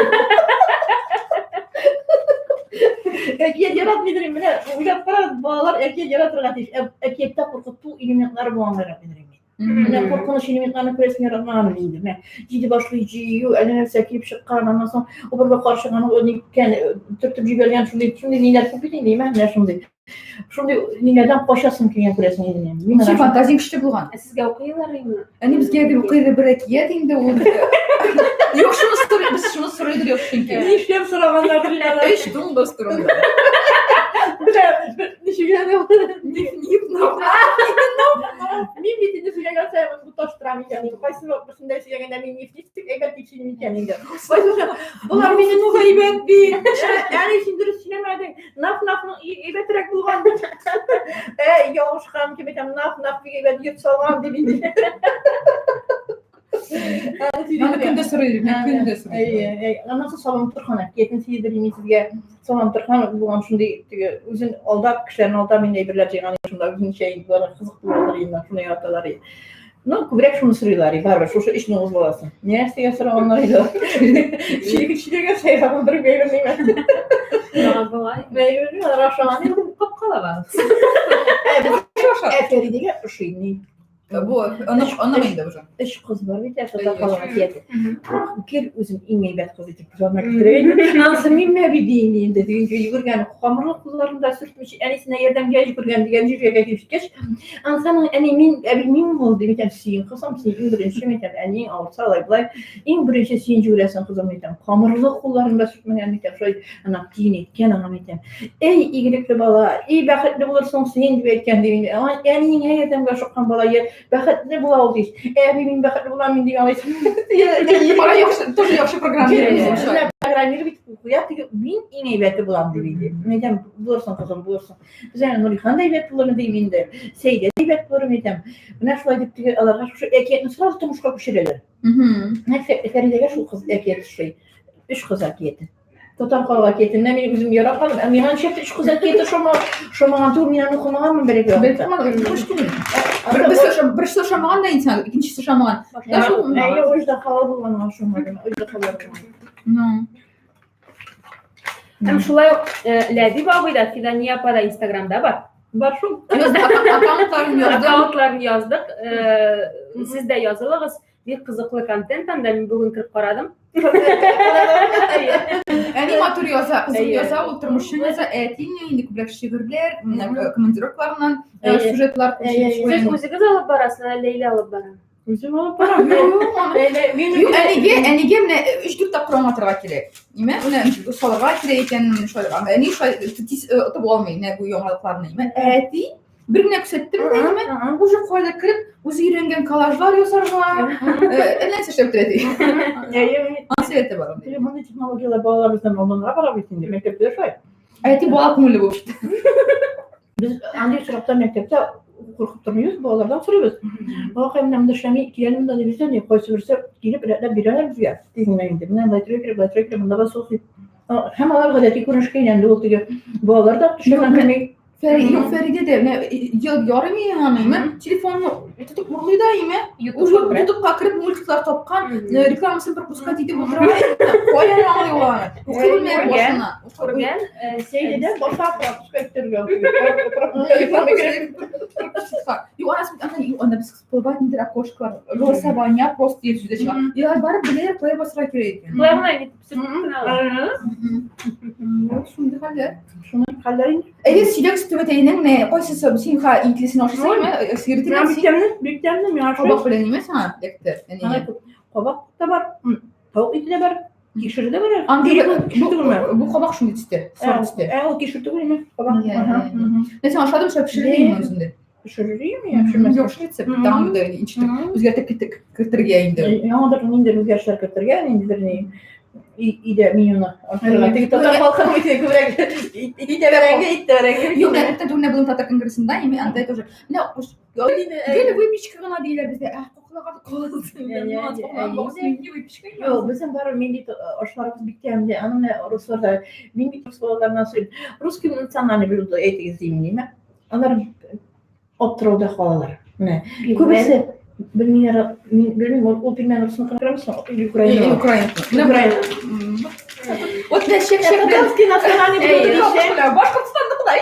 Әкият яратмыйдыр инде. Менә уйлап карагыз, балалар әкият яратырга тиеш. Ә әкияттә куркыту элементлары булганга яратмыйдыр инде. Менә куркыныч элементларны күрәсең яратмаган инде. Менә җиде башлы җыю, әллә нәрсә килеп чыккан, аннан соң убырга карчыганы ниткән, төртеп җибәргән шундый шундый ниләр күп бит инде, менә шундый. Шундый ниләрдән качасың килгән күрәсең инде. Мин Син фантазияң көчле булган. Ә сезгә укыйлар инде? Әни безгә гел укыйды бер әкият инде ул. Юк, шуны сорый, без шуны сорыйдыр юк чөнки. Нишләп сораганнар диләр. Өч дуңгыз турында. Менә ничек әле Ниф, ниф, наф. Мин бит инде сөйләгән саен буташтырам икән. Кайсы берсендә сөйләгәндә мин ниф ничек әйбәт дип сөйлим икән инде. Кайсы болар мине ну әйбәт бит. Әни син дөрес сөйләмәдең. Наф нафның әйбәтрәк булган дип. Ә ялгышкан кем әйтәм, наф наф бик әйбәт йорт салган дип инде. Аны көндә сорый, мен көндә сорый. Әйе, әйе. Аннан соң Салам Торхан әкиятен сөйләдер мин сезгә. Салам Торхан булган шундый теге үзен алдап, кешеләрне алдап инде әйберләр җыйган шунда үзенчә инде болар кызык булалар инде, шуны яраталар. Ну, күбрәк шуны сорыйлар, барыбер шушы өч дуңгыз баласы. Нәрсәгә сораганнар иде? Чиләгә сайлаган бер бәйләмим. Болай. Бәйләмим, алар ашаган инде Капкала бар. Ә Фәридәгә ошый ни? Бу онык, онык инде уже. Өч кыз бар бит, ә татар халык әкияте. Гел үзен иң әйбәт кыз итеп күз алдына китерә инде. Анысы мин әби дим инде, дигән йөгергән, камырлы кулларын да сөртмичә, әнисенә ярдәмгә йөгергән дигән җиргә килеп җиткәч, анысы аның әни мин әби мин ул дип әйтәм, син кызым, син иң беренче мин әйтәм, әниең авырса алай болай, иң беренче син йөгерәсең кызым әйтәм, камырлы кулларын да сөртмәгән әйтәм, шулай ана тиен әйткән аңа әйтәм. Эй, игелекле бала, эй, бәхетле булырсың син дип әйткән ди инде. Аңа әниеңә ярдәмгә ашыккан бала, я бәхетле була ул ди. Әби мин бәхетле булам инде алайса. Бала яхшы, тоже яхшы программирование. Менә программировать куя теге мин иң әйбәте булам дип инде. Мин әйтәм, булырсың кызым, булырсың. Без әле Нурихан да әйбәт булыр дим инде. Сәйдә дә әйбәт булыр әйтәм. Менә шулай дип теге аларга шушы әкиятне сразу тормышка күчерәләр. Менә Фәридәгә шул кыз әкият ошый. Өч кыз әкияте. Татар халык әкиятеннән мин үзем яратмадым. Ә миңа ничек өч кыз әкияте ошамаган, ошамаган түгел, мин аны укымаганмын бер ике вакытта. Берсе ошамаган да инсан, икенчесе ошамаган. Әйе, Оҗдахалар булганга ошамады. Оҗдахалар булган. Ну. Һәм шулай ук Ләбиб абый да, Фидания апа да Инстаграмда бар. Бар шул. Аккаунтларын яздык. Аккаунтларын яздык. Сез дә язылыгыз. Бик кызыклы контент анда, мин бүген кереп карадым. Әни матур яза, кызым яза, ул тормышын яза, әти инде күбрәк шигырьләр, менә командировкаларыннан сюжетлар. Сез үзегез алып барасыз, әллә Ләйлә алып бара? Үзем алып барам. Юк, әнигә, әнигә менә 3-4 тапкыр аңлатырга кирәк. Ниме? Менә салырга кирәк икән, шулай. Әни шулай тиз отып алмый, менә бу яңалыкларны. Әти бер генә күрсәттем дә, ниме? Уже кайда кереп, үзе өйрәнгән коллажлар ясарга, әллә нәрсә эшләп тора ди. Әйе, Анысы әте бар. Теге мондый технологияләр балалар бездән алданга бара бит инде. Мәктәптә шулай. Ә әти бала күңелле булып чыкты. Без андый очракта мәктәптә куркып тормыйбыз, балалардан сорыйбыз. Балакай, менә монда эшләми, киләле монда дип бездән, кайсы берсе килеп рәтләп бирәләр безгә. Тиз генә инде. Менә болай торырга кирәк, болай торырга кирәк, монда басу дип. Һәм алар гадәти күренешкә әйләнде ул теге. Балалар да төшергән керми. Юк, Фәридә дә, менә ел ярым яңа, телефонны тотып урлый да име? Уже ютубка кереп мультиклар тапкан, рекламасын пропускать итеп утыра. Каян аңлый ул аны? Укый белмәй башына. Күргән. Сәйдәдән башлап пропускать итәргә. Юк, анасы бит анда, юк, анда без всплывать нидер окошкалар, голосование, просто дип сүзе чыга. Алар барып беләләр, кая басырга кирәк икән. Болай гына нитеп сөртеп кенә ала. Вот шундый хәлләр. Шуның хәлләр инде. Әйе, сөйләгез түбәтәйнең не кайсысы син ха итлесен ашыйсыңмы? Сигертеме Миңа син? бик тәмле, бик тәмле, миңа ошый. Кабак белән ниме сиңа эләкте? Ана күп. Кабак та бар, тавык ите дә бар, кишер дә бар. Андый Кишер түгелме? бу кабак шундый төстә, сары төстә. Ә, ул кишер түгелме? Кабак. Иә, Ага, иә, иә. мгм. Мен сиңа ошадым, шулай пешердем үземдә. Пешерер идем, я пешермәс. Юк, рецепт там да ничек үзгәртеп киттек, кертергә инде. Яңадыр ниндидер үзгәрешләр кертергә, ниндидер ни өйдә менюны арттырырга. Теге татар халкының бит күбрәк ит итә бәрәңге, ит тә бәрәңге. Юк, менә күптән түгел булдым татар конгрессында, ими анда тоже. Менә гел выпечка гына диләр бездә. Ә, каклаган калды. Выпечка. Юк, безнең бары милли ашларыбыз бик тәмле. Аны менә русларда, мин бит рус балаларыннан сорыйм. Русский национальный блюдо әйтегез дим, ниме? Алар аптырауда калалар. Менә күбесе белмиләр, мин белмим, ул пельмень русныкын күрәмсең, или Украина. Украина. Украина. Вот менә чәк-чәк белән. Татарский национальный блюдо дисәң, Башкортстанда Ходай.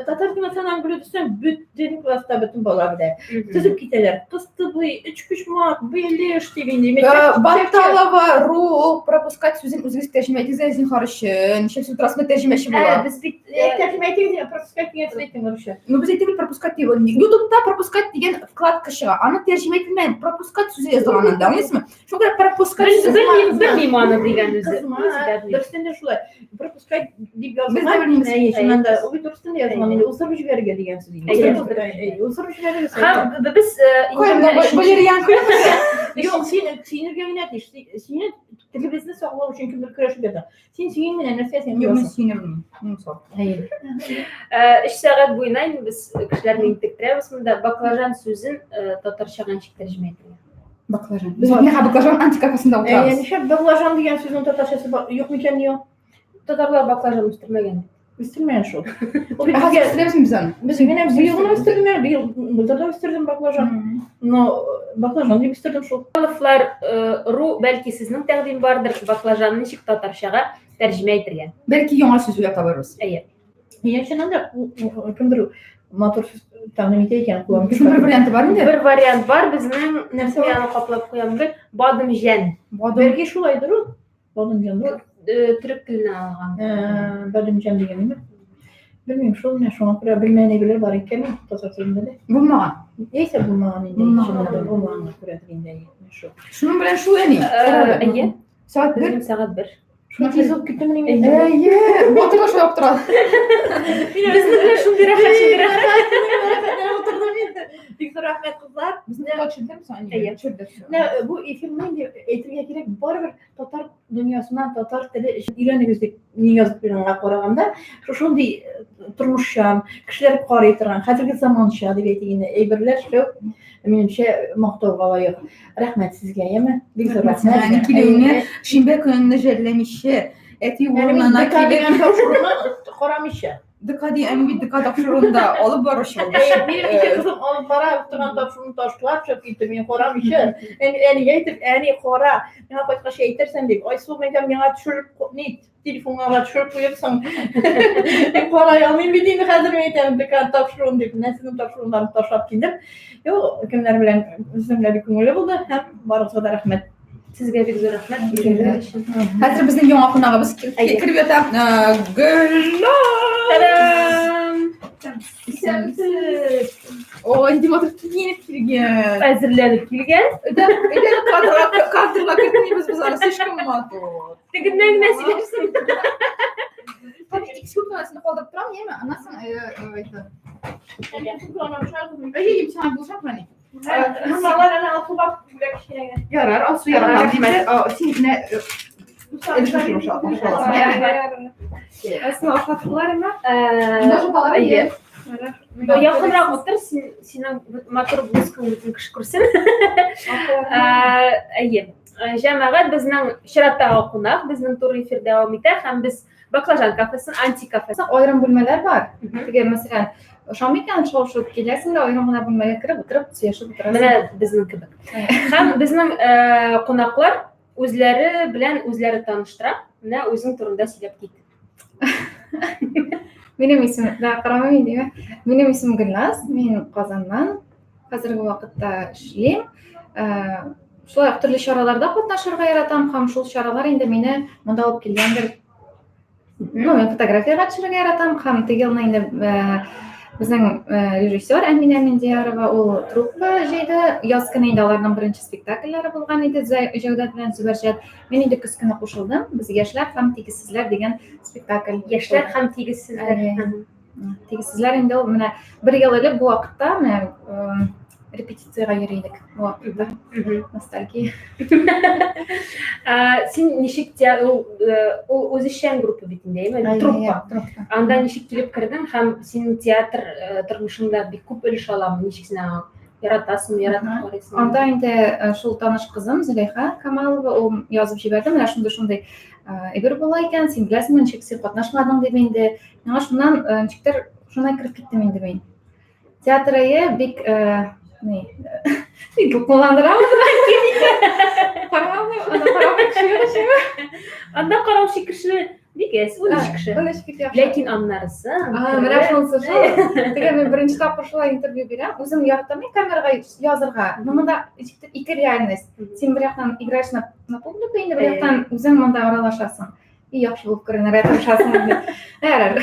Татарский национальный блюдо дисәң, бөтен класста бөтен бала белә. Төзеп китәләр. Кыстыбый, өчпочмак, белеш дип инде. Батталова, ру, пропускать сүзен үзегез тәрҗемә итегез, зинһар өчен. Ничек сүз турасында тәрҗемәче була? Без бит Тәрҗемә итегез, пропускать дигән сүз әйттең русча. Ну, без әйтеп пропускать дип. Ютубта пропускать дигән вкладка чыга. Аны тәрҗемә ителмәгән, пропускать сүзе язылган анда, аңлыйсызмы? Шуңа күрә пропускать сүзе белмим, белмим аны дигән үзе. Кызма, Үзе дә белми. дөрестән дә шулай. Пропускать дип Без дә язылган. белмибез. Әйе, чыннан да, ул бит дөрестән дә язылган. Инде уздырып җибәрергә дигән сүз инде. Әйе. Әйе, уздырып җибәрергә. Һәм без Кайда валерьян Юк, син сөенергә генә тиеш. Сине телебезне саклау өчен кемдер көрәшеп ята. Син сөен генә нәрсә син Юк, мин кыласың? сөенермен. Мин сол. Әйе. 3 сәгать буена инде без кешеләрне интектерәбез монда баклажан сүзен татарчага ничек тәрҗемә итәргә? Баклажан. Без менә баклажан антикафесында Әйе, утырабыз. нишләп баклажан дигән сүзнең татарчасы бар? Юк микән, юк. Татарлар баклажан үстермәгән. Үстермәгән шул. Ул бит Ә хәзер безгә үстерәбезме без аны? без генә быел гына үстердем әле, быел былтыр да үстердем баклажан. Но баклажан дип үстердем шул. Алыфлар ру, бәлки сезнең тәкъдим бардыр, баклажанны ничек татарчага тәрҗемә итәргә? Бәлки яңа сүз уйлап табарбыз. Әйе. Я чыннан да кемдер матур сүз тәкъдим итә икән, кулам. Шуның бер варианты бар инде. Бер вариант бар безнең, Нәрсә мин аны каплап куям бер, бадымҗан. Бадым. Бәлки шулайдыр ул. Бадымҗан. Төрек теленнән алган. Бадымҗан дигән ниме? Белмим, шул менә шуңа күрә белмәгән әйберләр бар икән татар телендә дә. Булмаган. Яисә булмаган инде, Булмаган. чыннан да булмаганга күрәдер инде, менә шул. Шуның белән шул әни. Әйе. Сәгать бер. Безнең сәгать бер. Шул тиз үк киттеме ни? Әйе, батырга шулай аптыра. Безнең белән шундый рәхәт, шундый рәхәт. Утырдым инде. Бик зур рәхмәт, кызлар. Безне төшердеме соң? Әйе. Төшерде. Менә бу эфирны инде әйтергә кирәк, барыбер татар дөньясына, татар теле өчен өйрәнегез дип ни язып куйганга караганда, шушындый тормышчан, кешеләр карый торган, хәзерге заманча дип әйтик инде, әйберләр эшләү, минемчә, мактауга лаек. Рәхмәт сезгә, яме? Бик зур Рәхмәт сиңа, рәхмәт. әни, килүеңә. Шимбә көнне жәлләмичә, әти Әле мин урынына ДК килеп, дигән тапшыруны карамыйча. ДК дигән, мин бит ДК тапшыруында алып баручы булдым. Әйе, минем ике кызым алып бара торган тапшыруны ташлап чыгып китте, мин карамыйча. Әни, әнигә әйтеп, әни, кара, миңа кайткач әйтерсең дип. Айсылу мәйтәм, миңа төшереп, ни, телефонга төшереп куерсың. Мин карай алмыйм бит инде хәзер, мин әйтәм, ДК тапшыруын дип. Менә сезнең тапшыруыннан ташлап килдем. Юк, кемнәр белән безнең белән бик күңелле булды һәм барыгызга да рәхмәт. Сезгә бик зур рәхмәт килгәнегез өчен. Хәзер безнең яңа кунагыбыз кереп ята. Гөлназ! Та-дам! Исәнмесез. Ой, нинди матур киенеп килгән. Әзерләнеп килгән. Өйдә өйдә кадрга кадрга кертмибез без аны, слишком матур. Тегеннән генә сөйләрсең. Tabii ikisi kutunasını kaldırıp duram, değil mi? Anasın, evet. Öyle gibi sana bulacak mı hani? Журналлар әнә Алсуга бүләк кечкенә генә. Ярар, Алсу ярар. Димәк, син менә Әсма ашаттылармы? Әйе. Якынрак утыр, син синең матур блузкаң бөтен кеше күрсен. Әйе. Җәмәгать, безнең чираттагы кунак, безнең туры эфир дәвам итә һәм без Баклажан кафесын, анти кафесын. Аерым бүлмәләр бар. Теге, мәсәлән, ошамый икән, шау-шуып киләсең дә, аерым гына бүлмәгә кереп утырып, сөйләшеп утырасың. Менә безнең кебек. Һәм безнең кунаклар үзләре белән үзләре таныштыра. Менә үзең турында сөйләп кит. Минем исемем, да, карамыйм инде. Минем исемем Гөлназ, мин Казаннан. Хәзерге вакытта эшлим. Шулай ук төрле чараларда катнашырга яратам һәм шул чаралар инде мине монда алып килгәндер. Ну, мин фотографиягә төшерергә яратам һәм теге елны инде безнең режиссер Әминә Миндиярова ул труппа җыйды. Яз көне инде аларның беренче спектакльләре булган иде Җәүдәт белән Зөбәрҗәт. Мин инде көз көне кушылдым. Без Яшьләр һәм тигезсезләр дигән спектакль. Яшьләр һәм тигезсезләр. Тигезсезләр инде ул менә бер ел элек бу вакытта менә репетициягә йөри идек бу вакытта. Ностальгия. Син ничек ул ул үзешчән группа бит инде, әйеме? Труппа. Анда ничек килеп кердең һәм синең театр тормышыңда бик күп өлеш аламы? Ничек син аңа яратасың, яратып карыйсың? Анда инде шул таныш кызым Зөләйха Камалова ул язып җибәрде, менә шундый-шундый әйбер була икән, син беләсеңме, ничек син катнашмадың дип инде. Миңа шуннан ничектер шуннан кереп киттем инде мин. Театр әйе бик ни бик дулкынландыра. Карамый, анда карамый кеше юк эчеме. Анда караучы кеше бик әз, 13 кеше. 13 кеше яхшы. Ләкин аннарысы. Менә шунысы шул. Теге мин беренче тапкыр шулай интервью бирәм. Үзем яратам мин камерага язырга. Но монда ничектер ике реальность. Син бер яктан играешь на публику, инде бер яктан үзең монда аралашасың. И яхшы булып күренергә тырышасың инде. Ярар.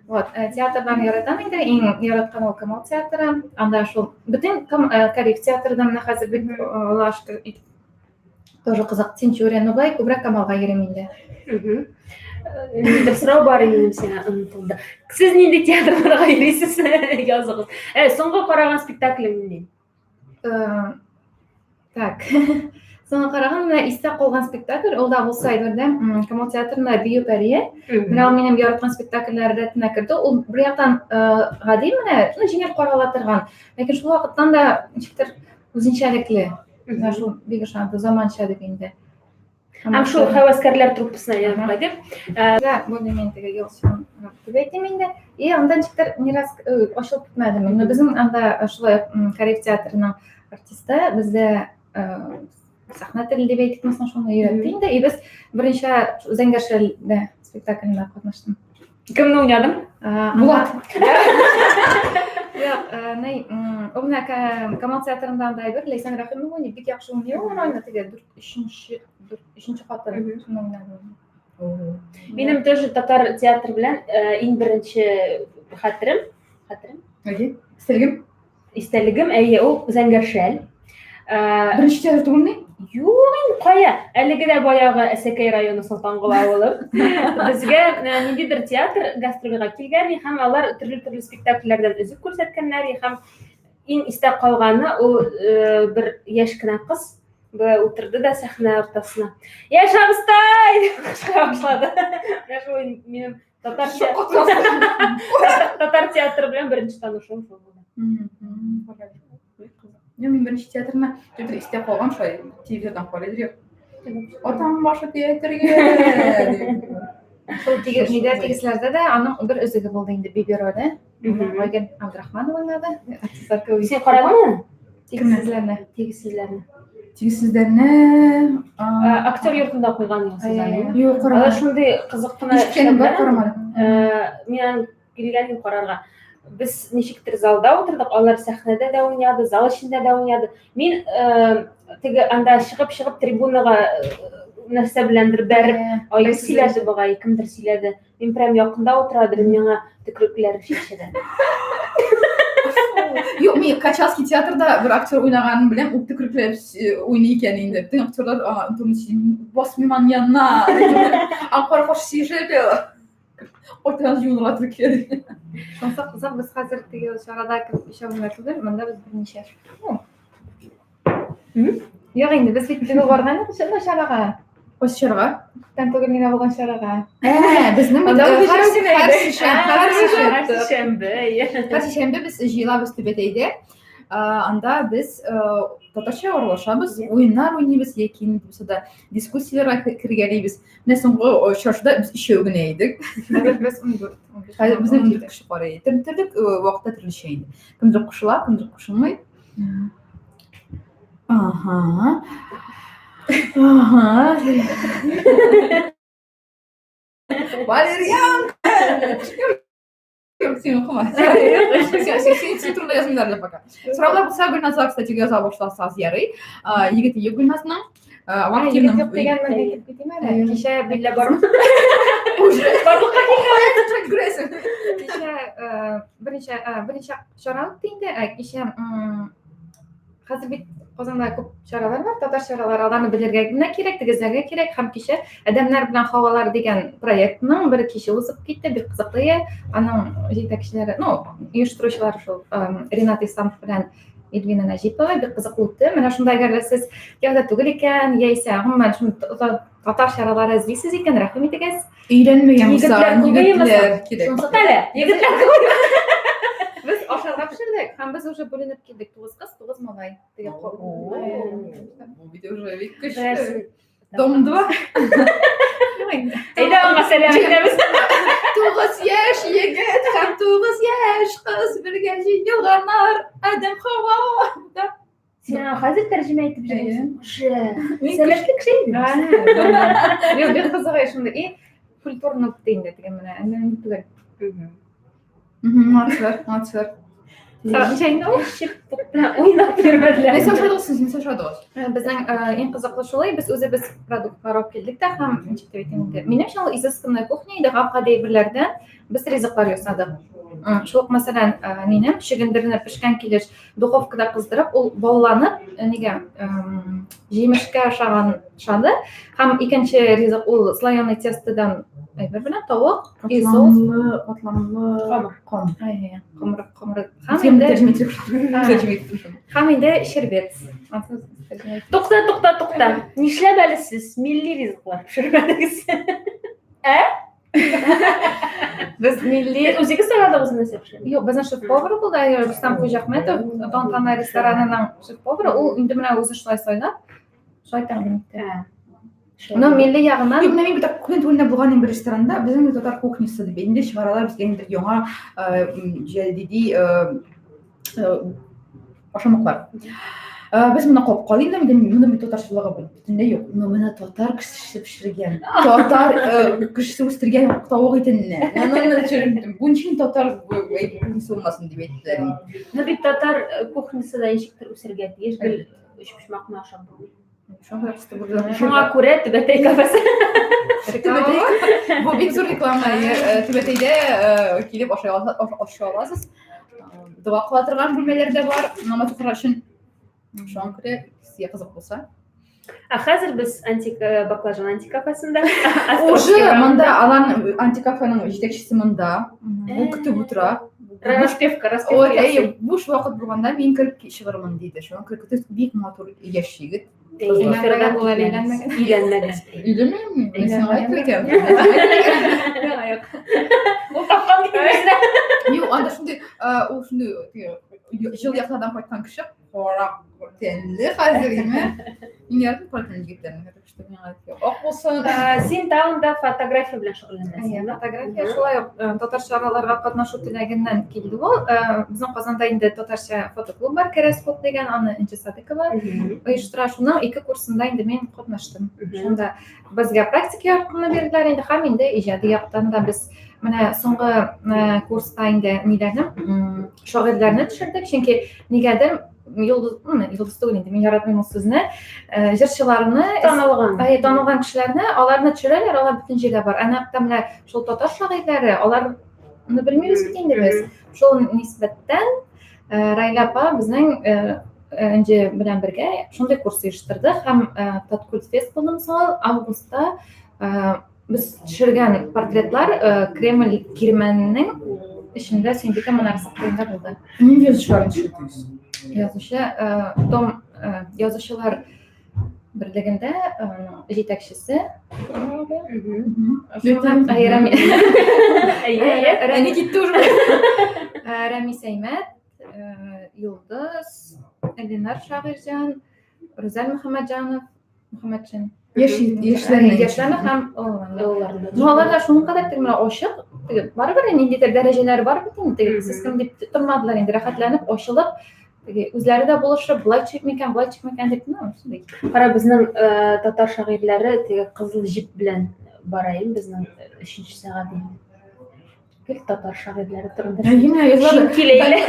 Вот, театрдан яратам инде. Иң яраткан ул Камал театры. Анда шул бөтен Кариф театры да менә хәзер бик Аллаһка шөкер итеп тоже кызык. Ценчурион, но былай күбрәк Камалга йөрим инде. Бер сорау бар иде минем сиңа, онытылды. Сез нинди театрларга йөрисез? Языгыз. Соңгы караган спектаклең нинди? Так. Соңгы караган менә истә калган спектакль, ул да булса әйбердә, Камал театрында Бию пәрие. Менә ул минем яраткан спектакльләр рәтенә керде. Ул бер яктан гади менә, ну, җиңел карала торган. Ләкин шул вакыттан да ничектер үзенчәлекле. Менә шул бик ошады, заманча дип инде. Һәм шул һәвәскәрләр труппасына әйләнеп кайтып. Да, более-менее теге ел дип әйтим инде. И анда ничектер не раз ачылып китмәде. Но безнең анда шулай ук Кариев театрының артисты бездә сәхнә теле дип әйтикме соң, шуны өйрәтте инде. И без беренче Зәңгәр шәлдә спектаклендә катнаштым. Кемне уйнадың? Булат. Юк, ни, ул менә Камал театрында анда әйбер, Ләйсән Рәхимова уйный, бик яхшы уйный ул рольне, теге дүрт, өченче, дүрт, өченче хатын, шуны уйнады. Минем тоже татар театры белән иң беренче хәтерем, хәтерем? Әйе, истәлегем. Истәлегем, әйе, ул Зәңгәр шәл. Беренче театр түгелме? Юк, инде кая? Әлеге дә баягы Әсәкәй районы Солтангол авылы. Безгә ниндидер театр гастрольгә килгән һәм алар төрле-төрле спектакльләрдән өзек күрсәткәннәр һәм иң истә калганы ул бер яшь кенә кыз болай утырды да сәхнә уртасына. Яшь абыстай! дип кычкыра башлады. Менә шул минем татар татар театры белән беренче танышуым шул булды. Юк, мин беренче театрны театр истә калган шулай телевизордан карый идек. Атам башы театрга. Шул нидә тигезләрдә дә аның бер өзеге булды инде Биби роле. Айгөл Абдрахманова уйнады. Артистлар күп. Син карадыңмы? Тигезсезләрне. Тигезсезләрне. Тигезсезләрне актер йортында куйган сез аны. Юк, карамадым. Алар шундый кызык кына Ишеткәнем бар, карамадым. Мин аны килгән идем карарга. Без ничектер залда утырдык, алар сәхнәдә дә уйнады, зал эчендә дә уйнады. Мин теге анда чыгып-чыгып трибунага нәрсә беләндер бәреп, аю сөйләде бугай, кемдер сөйләде. Мин прям якында утыра идем, миңа төкрекләр чәчәде. Юк, мин Качалский театрда бер актер уйнаганын беләм, ул төкрекләп уйный икән инде. Бөтен актерлар басмыйм аның янына. Аңа каршы сөйләшә Ортадан җуынырга туры килә. Шунысы кызык, без хәзер теге чарада кебек өчәү генә түгел, монда без берничә. Юк инде, без бит быел барган идек шунда чарага. Кайсы чарага? Күптән түгел генә булган чарага. Ә, безнең бит Анда һәр без һәр сишәмбе, һәр сишәмбе. Сишәмбе, иә. Һәр сишәмбе без җыелабыз Түбәтәйдә. Анда без татарча аралашабыз, уеннар уйныйбыз яки нинди булса да дискуссияләргә кергәлибез. Менә соңгы очрашуда без өчәү генә идек. Хәзер без 14. Хәзер безнең 14 кеше карый. Төрле вакытта төрлечә инде. Кемдер кушыла, кемдер кушылмый. Ага. Ага. Валерьян! Юк, син укыма. Син син турында язмыйлар әле пока. Сораулар булса Гөлназга, кстати, яза башласагыз ярый. Егете юк Гөлназның. Егет юк дигәнне әйтеп китим әле. Кичә Биллә бармы? Уже. Барлыкка Күрәсең. Кичә берничә берничә чара үтте инде. Кичә хәзер бит Казанда күп чаралар бар, татар чаралары, аларны белергә генә кирәк, тигезләргә кирәк. Һәм кичә Адәмнәр белән һавалар дигән проектның бер киче узып китте, бик кызыклы. Аның җитәкчеләре, ну, оештыручылары шул Ринат Исламов белән Эльвина Нәҗипова, бик кызыклы үтте. Менә шунда әгәр дә сез кияүдә түгел икән, яисә гомумән шуны татар чаралары эзлисез икән, рәхим итегез. Өйләнмәгән булса, Егетләр күбәйме егетләр кирәк. Шунсы әле, егетләр күбәйме? Без ашарга пешердек һәм без уже бүленеп килдек. 9 кыз, 9 малай. Теге Бу бит уже бик көчле. Дом 2. Әйдә аңа сәлам итәбез. 9 яшь егет һәм 9 яшь кыз бергә җыелганнар. Адәм Хава. Да. Син аңа хәзер тәрҗемә итеп Әйе. җөрисең. Уже. Мин Сәләтле кеше инде. Юк, бик кызык шундый. И культурно үтте инде теге менә. Әллә ни түгел. Молодцлар, молодцлар. Сәгать ничә инде ул? Эчеп белән уйнап йөрмәделәр. Нәрсә ашадыгыз сез? Нәрсә ашадыгыз? Безнең иң кызыклы шулай, без үзебез продуктлар алып килдек тә һәм ничек дип әйтим инде. Минемчә, ул изысканная кухня иде, гап-гади әйберләрдән без ризыклар ясадык. Шул ук, мәсәлән, минем чөгендерне пешкән килеш духовкада кыздырып, ул балланып, нигә, җимешкә ошаган ошады. Һәм икенче ризык ул слоеный тестодан әйбер белән тавык и соус. Катламлы, катламлы ком. Әйе, комры, комры. Һәм Син инде тәрҗемә итеп, тәрҗемә итеп шуны. Һәм инде шербет. Ансыз тәрҗемә итеп. Тукта, тукта, тукта. Нишләп әле сез милли ризыклар пешермәдегез? Ә? Без милли Үзегез сайладыгыз нәрсә пешерергә? Юк, безнең шеф-повар булды, Рустам Хуҗахмәтов, Тантана ресторанының шеф-повары, ул инде менә үзе шулай сайлап, шулай тәкъдим итте. Но милли ягыннан Юк, менә мин бит күптән түгел булган бер ресторанда безнең татар кухнясы дип инде чыгаралар безгә инде яңа җәдиди ашамлыклар. Без моны кабып калыйм да, минем моның бит татарчалыгы бөтенләй юк. Но менә татар кешесе пешергән, татар кешесе үстергән тавык итенне. Моны менә төшереп, бу ничек татар кухнясы булмасын дип әйттеләр. Ну бит татар кухнясы да ничектер үсергә тиеш, гел өчпочмакны ашап булмый. Шуңа күрә Түбәтәй кафесы. Түбәтәй. Бу бик зур реклама. Түбәтәйдә килеп ашай аласыз. Дога кыла торган бүлмәләр дә бар, намаз укырга өчен. Шуңа күрә сезгә кызык булса. Ә хәзер без антик баклажан антикафесында. Уже монда алан антикафеның җитәкчесе монда. Ул көтеп утыра. Распевка, распевка. Ой, әйе, буш вакыт булганда мин кереп чыгырмын диде. Шуңа күрә көтеп бик матур яшь егет. Өйләнмәгән ул әле, өйләнмәгән. Өйләнмәгән. Өйләнмәгәнме? Мин сиңа әйтеп әйтәм. Ул тапкан кебек. Юк, анда шундый, ул шундый җыл яклардан кайткан кеше, кара тәнле хәзер, име? Мин яратам кара тәнле егетләрне, так что миңа ак булсын. Син тагын да фотография белән шөгыльләнәсең. Фотография шулай ук татар чараларга катнашу теләгеннән килде ул. Безнең Казанда инде татарча фотоклуб бар, Кәрәз клуб дигән, аны Энҗе Садыкова оештыра. Шуның ике курсында инде мин катнаштым. Шунда безгә практик якны бирделәр инде һәм инде иҗади яктан да без менә соңгы курста инде ниләрне, шагыйрьләрне төшердек, чөнки нигәдер йолдыз, йолдыз түгел инде, мин яратмыйм ул сүзне, җырчыларны, танылган, әй, танылган кешеләрне, аларны төшерәләр, алар бөтен җирдә бар. Ә нәкъ тә менә шул татар шагыйрьләре, аларны белмибез бит инде без. Шул нисбәттән Райля апа безнең Энҗе белән бергә шундый курс оештырды һәм Таткультфест булды, мисал, августта без төшергән портретлар Кремль кирмәненең эчендә Сөембикә манарасы кырыенда булды. Нинди язучыларны төшердегез? Язучы Том язучылар берлегендә җитәкчесе. Әни китте уже. Рәмис Әймәт, Йолдыз, Ленар Шагыйрьҗан, Рүзәл Мөхәммәтҗанов, Мөхәммәтшин. Яшьләрне. Яшьләрне һәм олыларны. Ну, алар да шуның кадәр теге менә ачык, теге барыбер ниндидер дәрәҗәләре бар бит инде, теге сез кем дип тормадылар инде, рәхәтләнеп, ачылып, теге үзләре дә булышып, болай төшик микән, болай төшик микән дип, ну, шундый. Кара, безнең татар шагыйрьләре теге кызыл җеп белән бара инде безнең өченче сәгать инде. Гел татар шагыйрьләре турында. Әйе, язылады. Чөнки Ләйлә.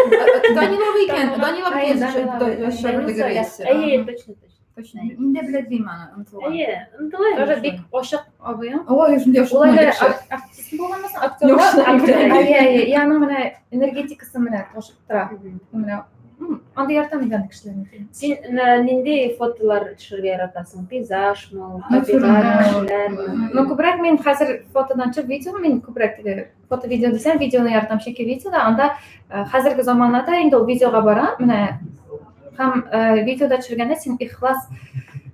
Данилова икән, Данилова язучылар берлеге рәисе. Әйе, точно, точно. Точно. Мин дә белә дим аны, онытылган. Әйе, ынтыла. Тоже бик ачык абыем. Ой, шундый ачык. Улай да артист булганмы соң, актерлар? Әйе, әйе, и аның менә энергетикасы менә ташып тора. Менә андый яратам мин андый кешеләрне. Син нинди фотолар төшерергә яратасың? Пейзажмы, табигать, кешеләрме? Ну, күбрәк мин хәзер фотодан чыгып видео мин күбрәк теге фото видео дисәм, видеоны яратам, чөнки видеода анда хәзерге заманада инде ул видеога бара, менә һәм видеода төшергәндә син ихлас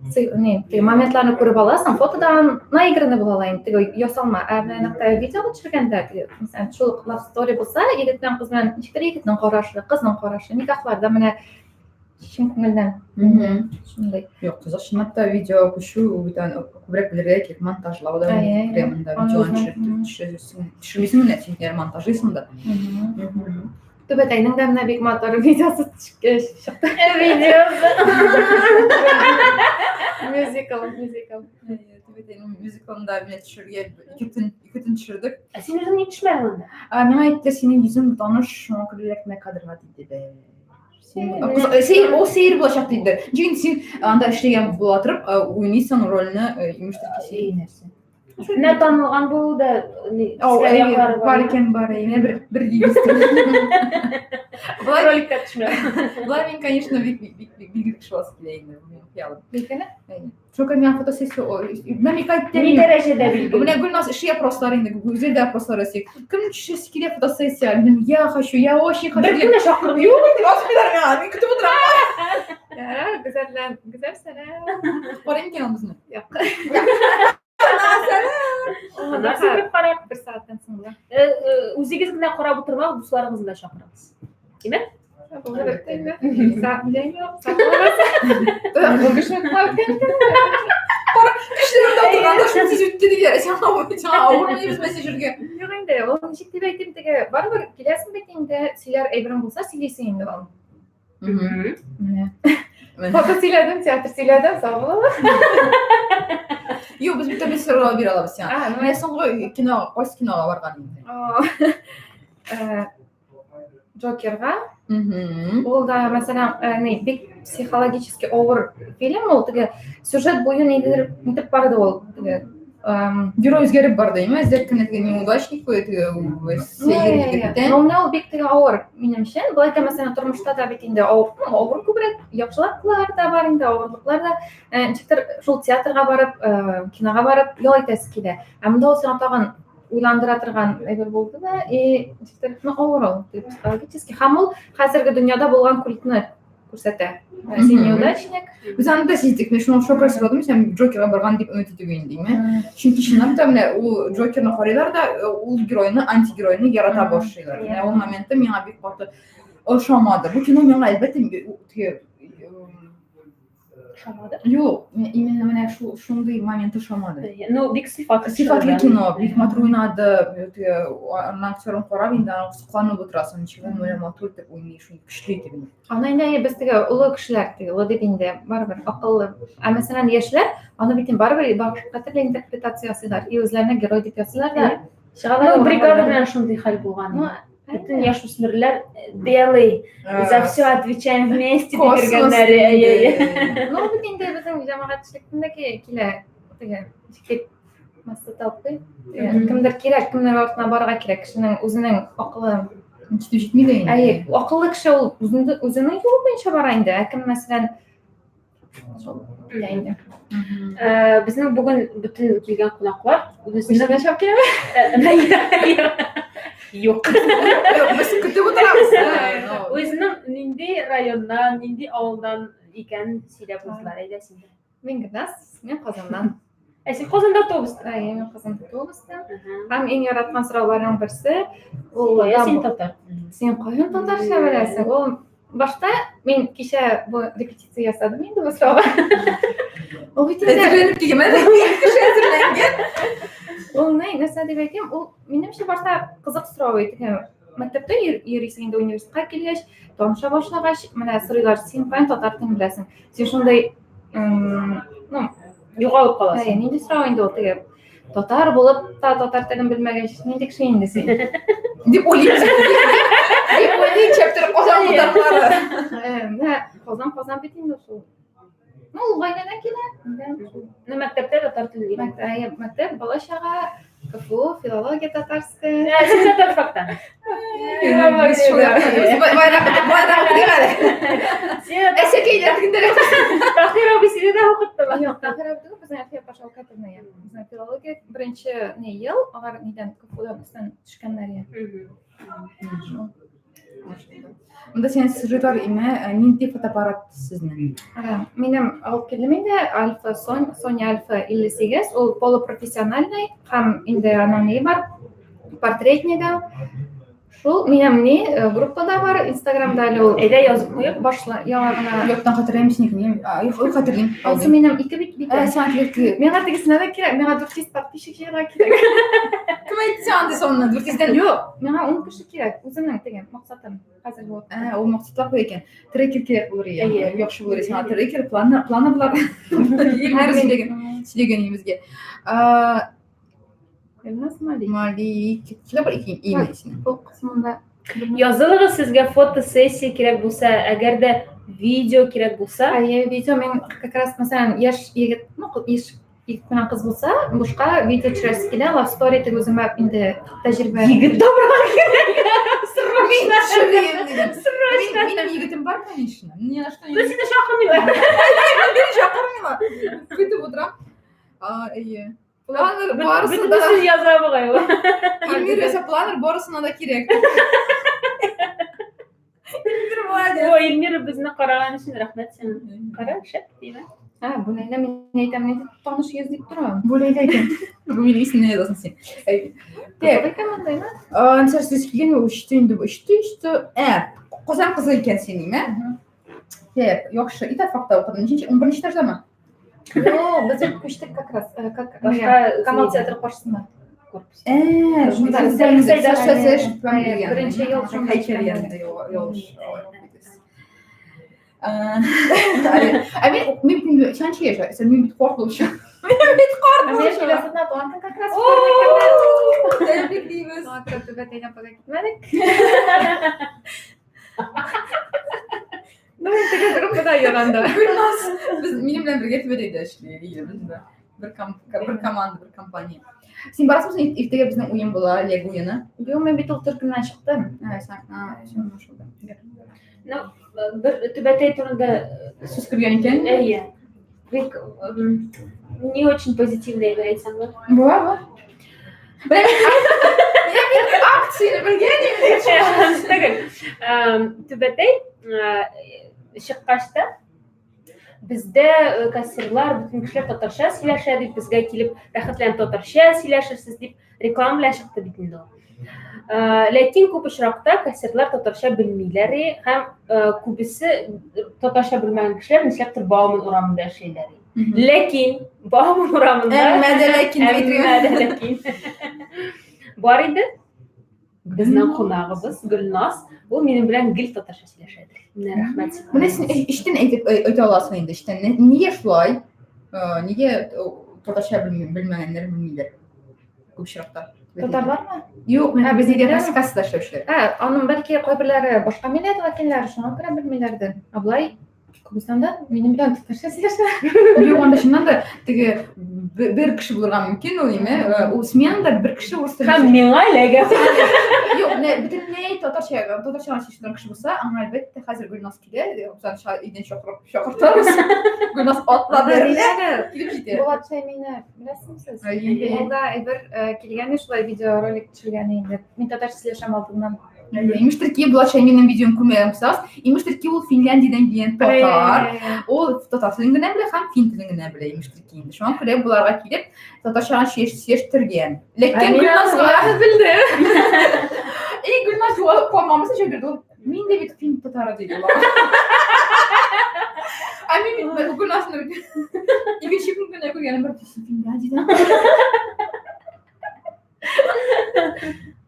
не, теге моментларны күреп аласың, фотодан наигранный була ала инде, теге ясалма. Ә менә нәкъ видеога төшергәндә, теге, мәсәлән, шул ук love story булса, егет белән кыз белән ничектер егетнең карашы, кызның карашы, никахларда менә чын күңелдән. Шундый. Юк, кызык, чынлап та видео күчү ул бит аны күбрәк белергә кирәк, монтажлау да керә монда, видеоны төшереп төшермисең менә, син монтажлыйсың да. Түбәтәйнең дә менә бик матур видеосы чыкты. Видеосы. Мюзикл, мюзикл. Түбәтәйнең мюзиклында менә төшергә ике төн төшердек. Ә син үзең ник төшмәдең анда? Миңа әйтте, синең йөзең таныш, шуңа күрә эләкмә кадрга диде. Сәер, ул сәер булачак диде. Чөнки син анда эшләгән була торып, уйныйсың рольне, имештер ки сәер нәрсә. Менә танылган булу да бар икән, бар. Менә бер бер дибез. Болай роликта төшмә. Болай мин, конечно, бик бик бик билгеле кеше буласы килә инде. Минем хыялым. Билгеле? Шука миңа фотосессия менә мин әйттем. Ни дәрәҗәдә билгеле? Менә Гөлназ эшли опрослар инде, Гүзәл дә опрослар ясый. Кем төшәсе килә фотосессия? Мин я хочу, я очень хочу. Бер көн дә чакырып юк инде, басмыйлар миңа. Мин көтеп утырам. Ярар, Гүзәл белән Гүзәл сәлам. Карыйм икән ул безне. Юк. Аннан сикереп карап, бер сәгатьтән соң була. Үзегез генә карап утырмагыз, дусларыгызны да чакырыгыз. Димәк? Кешеләр үтте дигән. Сиңа авырмы без мессенджерге? Юк инде, ул ничек дип әйтим, теге барыбер киләсең бит инде, сөйләр әйберең булса, сөйлисең инде ул. Менә. Фото сөйләдем, театр сөйләдем, сау булыгыз. Юк, без бит төрле сораулар бирә алабыз сиңа. Менә соңгы кино, кайсы кинога барган инде? Джокерга. Ул да, мәсәлән, ни, бик психологически авыр фильм ул, теге сюжет буе нидер нитеп барды ул, теге Герой үзгәреп барды, әйме? Эзләп кенә теге неудачник теге сәер егеттән. Ну, менә ул бик теге авыр, минемчә. Болай да, мәсәлән, тормышта да бит инде авыр, ну, авыр күбрәк, яхшылыклар да бар инде, авырлыклар да. Ничектер шул театрга барып, кинога барып ял итәсе килә. Ә монда ул сиңа тагын уйландыра торган әйбер булды да, и ничектер, ну, авыр ул, психологически. Һәм ул хәзерге дөньяда булган культны күрсәтә. Син неудачник. Без аны да сиздек. Мин шуңа шок сорадым, сен Джокерга барган дип өмет итүгә инде, димме? Чөнки чынлап та менә ул Джокерны карыйлар да, ул геройны, антигеройны ярата башлыйлар. Менә ул моментта миңа бик каты ошамады. Бу кино миңа әлбәттә теге Ошамады? Юк, именно менә шул шундый момент ошамады. Ну, бик сыйфатлы. Сыйфатлы кино, бик матур уйнады. Аннан актерын карап инде аны сокланып утырасың, ничек ул менә матур итеп уйный, шундый көчле итеп. Аны инде без теге олы кешеләр, теге олы дип инде барыбер акыллы. Ә мәсәлән, яшьләр аны бит инде барыбер башка төрле интерпретация ясыйлар. И үзләренә герой дип ясыйлар да. Чыгалар. Ну, бригада белән шундый хәл булган. Ну, Бөтен яшүсмерләр белый, за все отвечаем вместе дип йөргәннәре. Әйе. Ну, бит инде безнең җәмәгатьчелектән дә килә теге ничек дип масса толпы. Кемдер кирәк, кемнәр артына барырга кирәк. Кешенең үзенең акылы китеп җитми дә инде. Әйе, акыллы кеше ул үзенең юлы буенча бара инде. Ә кем, мәсәлән, шул килә инде. Безнең бүген бөтен килгән кунаклар үзенең чап киләме? Юк. Юк, без көтеп утырабыз. Үзенең нинди районнан, нинди авылдан икәнен сөйләп уздылар. Әйдә син. Мин Гөлназ, мин Казаннан. Ә син Казанда туып үстең? Әйе, мин Казанда туып үстем. Һәм иң яраткан сорауларның берсе ул Кая син татар? Син каян татарча беләсең? Ул башта мин кичә бу репетиция ясадым инде бу сорауга. Ул бит инде Әзерләнеп килгән. Менә кеше әзерләнгән. Ул ни, нәрсә дип әйтим, ул минемчә башта кызык сорау иде. Мәктәптә йөрисең инде университетка килгәч, таныша башлагач, менә сорыйлар, син каян татар телен беләсең? Син шундый, ну, югалып каласың. Әйе, нинди сорау инде ул теге? Татар булып та татар телен белмәгәч, нинди кеше инде син? Дип уйлыйм. Дип уйлыйм, чәптер Казан татарлары. Менә Казан, Казан бит инде шул. Ну, ул гаиләдән килә. Ну, мәктәптә татар теле өйрән. Мәктәп, мәктәп, бала чага, КФУ, филология татарская. Ә, син татар фактан. Без шул байрак байрак дип әле. Син Әсәкәйләр дигәндә. Таһир абый сине дә укыттымы? Юк, Таһир абый түгел, безнең Әлфия апа Шәүкәтовна. Безнең филология беренче ни ел, алар нидән КФУдан өстән төшкәннәр. Шул. Монда синең сюжетлар име, нинди фотоаппарат сезнең? Минем алып килдем инде Альфа Sony, Sony Альфа 58, ул полупрофессиональный, һәм инде аның ни бар, портретный да. Шул минем ни группада бар, Инстаграмда әле ул. Әйдә язып куйыйк. Башла, яңа гына. Юктан хәтерләмим синекене. Юк, юк хәтерлим. Ансы минем ике бит бит. Сиңа кирәк. Миңа тегесенә дә кирәк, миңа 400 подписчик җыярга кирәк. Кем әйтте сиңа андый санны? 400-дән? Юк, миңа 10 кеше кирәк. Үземнең теге максатым хәзер бу. Ул максатлар куй икән. Трекер кирәк булыр Әйе. икән. Яхшы булыр сиңа трекер, планы, планы булар. Илмир сөйләгән, сөйләгән үзебезгә. Элназ Малик. Малик. Килә бер ике имя исеме. Бу кысмында Язылыгыз сезгә фотосессия кирәк булса, әгәр дә видео кирәк булса, Әйе, видео мин как раз, мәсәлән, яшь егет, ну, яшь егет белән кыз булса, бушка видео төшерәсе килә, love story дип үземә инде тәҗрибә. егет табырга кирәк. Мин Срочно. төшерәм дидем. Срочно. Минем егетем бар, конечно. Ни на что Ну, сине чакырмыйлар. Мине чакырмыйлар. Көтеп утырам. Әйе. Планер барысы да. Бөтенесен яза бугай ул. Эльмира яза планер барысына да кирәк. Эльмира молодец. Ой, Эльмира безне караган өчен рәхмәт сиңа. Кара, шәп димә. А, бу Ләйлә мин әйтәм, ни таныш йөз дип торам. Бу Ләйлә икән. Бу минем исемне язасың син. Так, Кызык икән мондый, нәрсә сүз килгән, ул өчте инде, өчте, өчте. Казан кызы икән син, име? Так, яхшы. Итафакта укыдың. Ничәнче? 11 этаждамы? Юк, без бит күчтек как раз, как Башка Камал театры каршысына. корпус. Шунда Беренче ел шунда һәйкәл эшләгән. янында ялыш. Ә мин мин ничәнче яшь? Син мин бит карт булып чыгам. Мин бит карт Ә булып мин чыгам. киләсенә туган көн как раз. Тәбриклибез. Шуңа күрә түбәтәйдән пока китмәдек. Ну, мин теге группада йөргәндә. Гөлназ, без минем белән бергә түбәтәйдә эшли, без дә. Бер бер команда, бер компания. Син барасыңмы соң иртәгә безнең уен була, Лего уены? Юк, мин бит ул төркемнән чыктым. Син Ну, бер түбәтәй турында сүз кергән икән. Әйе. Бик не очень позитивный әйбер әйтсәм була. Була, була. Менә мин акцияне белгән идем. Түгел. Түбәтәй чыккач та бездә кассирлар, бөтен кешеләр татарча сөйләшә дип, безгә килеп рәхәтләнеп татарча сөйләшерсез дип реклама белән чыкты бит инде ул. Ләкин күп очракта кассирлар татарча белмиләр һәм күбесе татарча белмәгән кешеләр нишләптер Бауман урамында эшлиләр. Ләкин Бауман урамында Әмма дә ләкин дип әмма дә ләкин бар иде. Безнең кунагыбыз Гөлназ, ул минем белән гел татарча сөйләшәдер. Менә рәхмәт сиңа. Менә син эчтән әйтеп әйтә аласың инде эчтән. Нигә шулай? Нигә татарча белмәгәннәр белмиләр? Күп очракта. Татарлармы? Юк, менә Ә, без нигә безнекеләрме? кассада эшләүчеләр. Ә, аның бәлки кайберләре башка милләт вәкилләре, шуңа күрә белмиләрдер. Ә болай күбесе анда минем белән татарча сөйләшә. Юк, анда чыннан да теге бер кеше булырга мөмкин ул, име? Ул сменада бер кеше урыс телен Һәм миңа эләгә. Юк, менә бөтенләй татар татарча татарча гына сөйләшә торган кеше булса, аңа әлбәттә хәзер Гөлназ килә, Абзан өйдән чакырып чакыртабыз. Гөлназ атлап бәрелә, килеп җитә. Булат Шәймине беләсеңме сез? Ул да әйбер килгән шулай видеоролик төшергән инде. Мин татарча сөйләшәм алдыннан. Имештер ки, Булат Шәйминең видеоын күрмәгән булсагыз, имештер ки, ул Финляндиядән килгән татар. Ул татар телен генә белә һәм фин телен генә белә, имештер ки. Шуңа күрә боларга килеп татарча сөйләштергән. Ләкин Гөлназга белде. И Гөлназ югалып калмамысы җибәрде ул. Мин дә бит фин татары диде. Ә мин бит Гөлназны икенче көн генә күргәнем бар, Финляндиядән.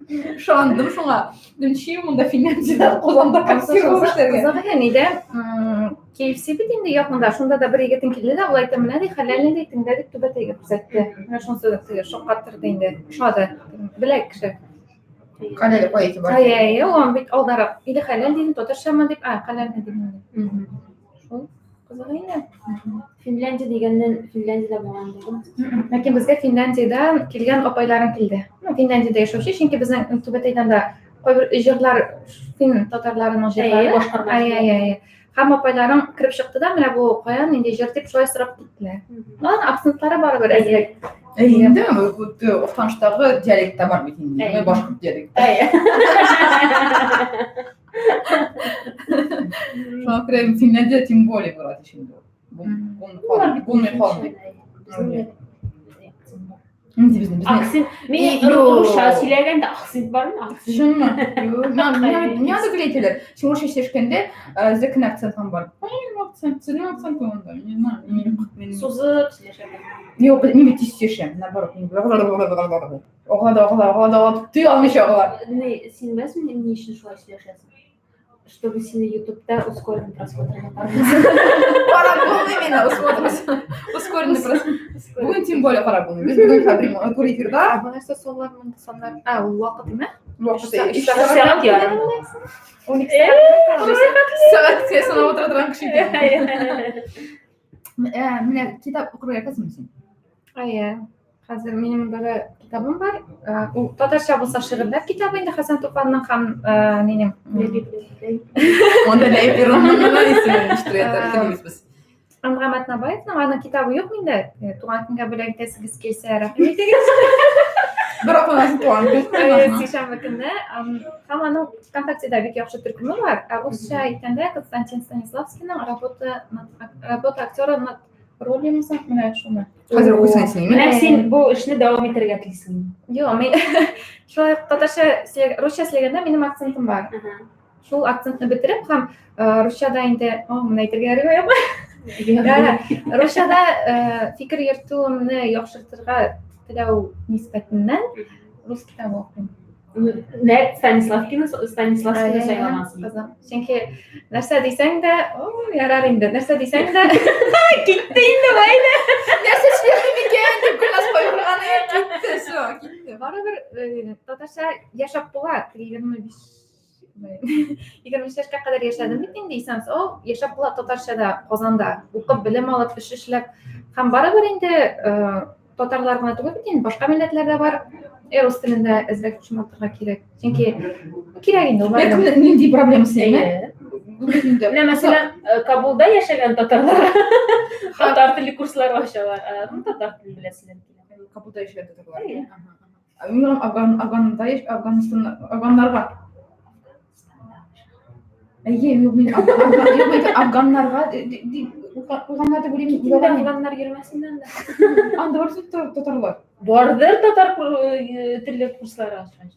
Ышандым шуңа. Ничек монда Финляндиядә Казанда консерва эшләргә. Кызыгы нидә? KFC бит инде якында. Шунда да бер егетең килде дә, ул әйтте, менә ди, хәләл ди, теңдә дип түбәтәйгә күрсәтте. Менә шунысы да теге шаккаттырды инде. Ошады. Белә кеше. Хәләл кая итеп бар. Әйе, әйе, ул бит алдарак. Или хәләл дидем, татарчамы дип, а, хәләл дидем. Шул. Кызык инде. Финляндия дигәннән Финляндиядә булган булдым. Ләкин безгә Финляндиядән килгән апайларым килде. Ну, Финляндиядә яшәүче, чөнки безнең Түбәтәйдән дә кайбер җырлар фин татарларының җырлары. Башкарма. Әй, әй, әй. Һәм апайларым кереп чыкты да, менә бу каян нинди җыр дип шулай сорап киттеләр. Аларның акцентлары барыбер әзрәк. Инде Актаныштагы диалект та бар бит инде, башкорт диалекты. Шуңа күрә Финляндия тем более бар инде. Булмый калмый. Нинди безнең? Акцент. Мин русча сөйләгәндә акцент бармы? Акцент. Чынмы? Миңа да әйтәләр. Син русча сөйләшкәндә зәкин акцентың бар. Минем акцент, сезнең акцент анда. Не знаю, мин сузып сөйләшәм. Юк, мин бит тиз сөйләшәм, наоборот, мин Агыла да агыла, агыла да агыла, тыя алмыйча агыла. Не, син беләсеңме, ни өчен шулай сөйләшәсең? Чтобы сине ютубта ускоренный просмотр Карап булмый мине, ускоренный просмотр. Бүген тем более карап булмый. Без бүген хәзер туры эфирда. Бу нәрсә сонлар, монда сонлар. А, ул вакыт име? Вакыт. Өч сәгать ярым. 12 сәгать. Сәгать санап утыра торган кеше икән. Менә китап укырга яратасыңмы син? Әйе. Хәзер минем бер китабым бар. Ул татарча булса шигырьләр китабы инде Хәсән Туфанның һәм минем. Монда Ләйб Иронның исемен ишетергә без. Әнгам Атнабаевның аның китабы юк миндә. Туган көнгә бүләк итәсегез килсә, рәхим итегез. Бер атнасын туган көн. Сишәмбе көнне. Һәм аның ВКонтактеда бик яхшы төркеме бар. Ә русча әйткәндә Константин Станиславскийның работа работа актера над ролью менә шуны. Хәзер укыйсың син, Менә син бу эшне дәвам итәргә телисең. Юк, мин шулай татарча, русча сөйләгәндә минем акцентым бар. Шул акцентны бетереп һәм русчада инде, о, моны әйтергә ярыймы, юкмы? Русчада фикер йөртүемне яхшыртырга теләү нисбәтеннән рус китабы укыйм. Нәкъ Станиславкины Станиславскийны сайлагансың. Кызым. Чөнки нәрсә дисәң дә, о, ярар инде. Нәрсә дисәң дә, китте инде бәйле. Нәрсә сөйләдем икән дип Гөлназ кайгырган китте, все, китте. Барыбер татарча яшәп була. 25 яшькә кадәр яшәдем бит инде, исән сау яшәп була татарчада, Казанда укып, белем алып, эш эшләп. Һәм барыбер инде татарлар гына түгел бит инде, башка милләтләр дә бар. Рус телендә әзрәк шомартырга кирәк. Чөнки кирәк инде ул. Кемнең нинди проблемасы инде? Менә мәсәлән, Кабулда яшәгән татарлар татар теле курслары ачалар. Ну, татар телен беләселәр килә. Кабулда яшәгән татарлар. Мин Афган, Афганда, Афганстан, афганнарга. Әйе, юк, мин юк, мин афганнарга куйганнар дип уйлыйм. Инде афганнар йөрмәсен анда. Анда барысы татарлар. Бардыр татар теле курслары ачкач.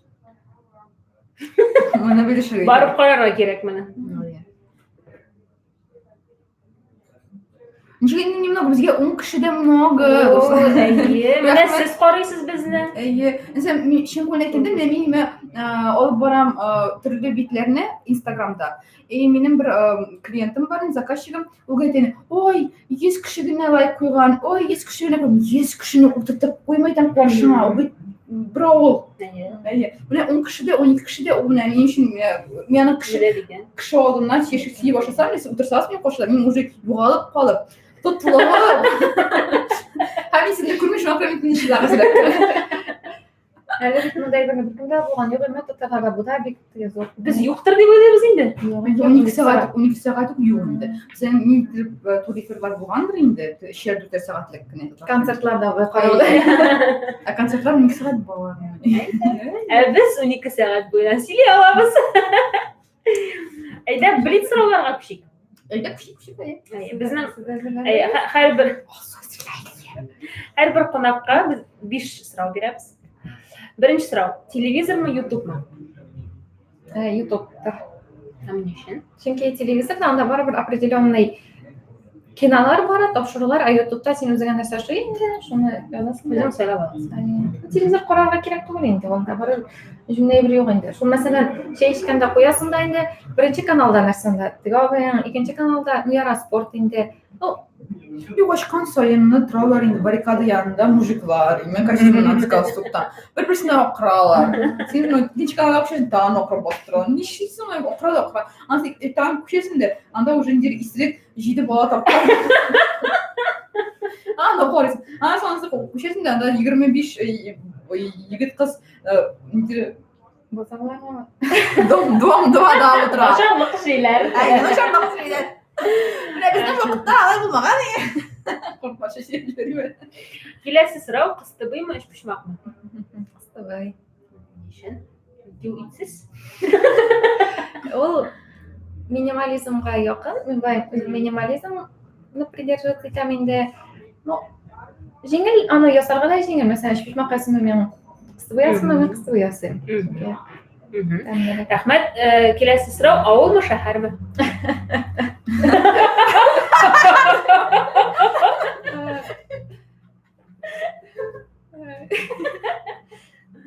Моны белешергә. Барып карарга кирәк моны. Ничек инде немного безгә 10 кешедә много. Әйе, менә сез карыйсыз безне. Әйе. Мәсәлән, мин чын күңелдән әйткәндә, менә мин менә алып барам төрле битләрне Инстаграмда. И минем бер клиентым бар, заказчигым, ул әйтә, "Ой, 100 кеше генә лайк куйган, ой, 100 кеше генә куйган, 100 кешене утыртып куймый там каршыма, ул бит бер авыл." Әйе. Менә 10 кеше дә, 12 кеше дә, ул менә ни өчен мин аны кеше кеше алдыннан чишеп сөйли башласам, мин утырсагыз минем каршыда, мин уже югалып калып, тотлыгып. Һәм мин сезне күрми, шуңа күрә мин тынычлыгыз. Әле бит мондай берни беркемдә булган юк, әмма татарларда бу да бик теге зур. Без юктыр дип уйлыйбыз инде. 12 сәгать, 12 сәгать үк юк инде. Сен ниндидер тур эфирлар булгандыр инде, өчәр дүртәр сәгатьлек кенә. Концертлардагы карауда. Ә концертлар 12 сәгать бар. Ә без 12 сәгать буена сөйли алабыз. Әйдә, блиц сорауларга күчик. Әйдә, күчик, күчик, әйе. Безнең һәрбер һәрбер кунакка без 5 сорау бирәбез. Беренче сорау: телевизормы, ютубмы? Ютуб. Һәм ни өчен? Чөнки телевизорда анда барыбер определенный кинолар бара, тапшырулар, ә ютубта син үзеңә нәрсә ошый инде, шуны язасың. Үзең сайлап аласың. Телевизор карарга кирәк түгел инде, анда барыбер җүнле әйбер юк инде. Шул мәсәлән, чәй эчкәндә куясың да инде, беренче каналда нәрсә анда, теге абыең, икенче каналда, ну яра спорт инде. Ну, Юк, ачкан саен торалар инде баррикада янында мужиклар, именно костюмнан, с галстуктан. Бер-берсенә акыралар. Син ну, икенче каналга күчәсең, тагын акырып басып торалар. Нишлисең, акыра да акыра. Ансы тагын күчәсең дә, анда уже инде исерек җиде бала тапкан. Анда карыйсың. Аннан соң анысы күчәсең дә, анда 25 егет кыз нидер бозаулармы? Дом, дом, два да утыра. Начарлык шейләр. Әй, начарлык шейләр. Менә безнең вакытта алай булмаган. Куркма, шешеп җибәрмә. Киләсе сорау, кыстыбыймы, өчпочмакмы? Кыстыбый. Ни өчен? Ю итсез. Ул минимализмга якын. Мин былай үзем минимализмны придерживаться итәм инде. Ну, җиңел аны ясарга да җиңел. Мәсәлән, өчпочмак ясыйм мин кыстыбый ясыйм, мин кыстыбый ясыйм. Рәхмәт. Киләсе сорау, авылмы, шәһәрме?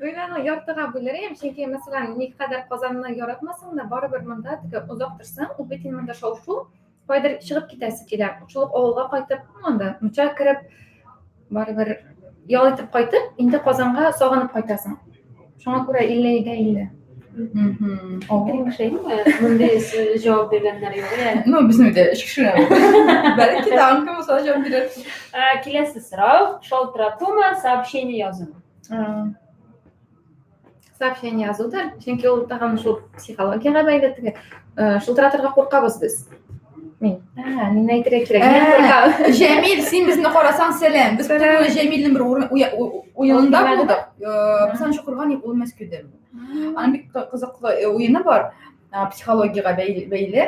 Уйлану яртыга бүлер идем, чөнки, мәсәлән, никадәр Казанны яратмасаң да, барыбер монда теге озак торсаң, ул бит инде монда шау-шу, кайдыр чыгып китәсе килә. Шул ук авылга кайтып, анда мунча кереп, барыбер ял итеп кайтып, инде Казанга сагынып кайтасың. Шуңа күрә 50 дә 50. Авыл кеше инде, мондый җавап биргәннәр юк әле. Ну, безнең өйдә өч кеше. Бәлки тагын кем булса җавап бирер. Киләсе сорау, шалтыратумы, сообщение язумы? Сообщение язудыр, чөнки ул тагын шул психологиягә бәйле теге. Шылтыратырга куркабыз без. Мин, мин әйтергә кирәк, мин куркам. Җәмил, син безне карасаң, сәлам. Без бөтен Җәмилнең бер уенында булдык. Без аны чакырган идек, ул Мәскәүдә. Аның бик кызыклы уены бар, психологиягә бәйле.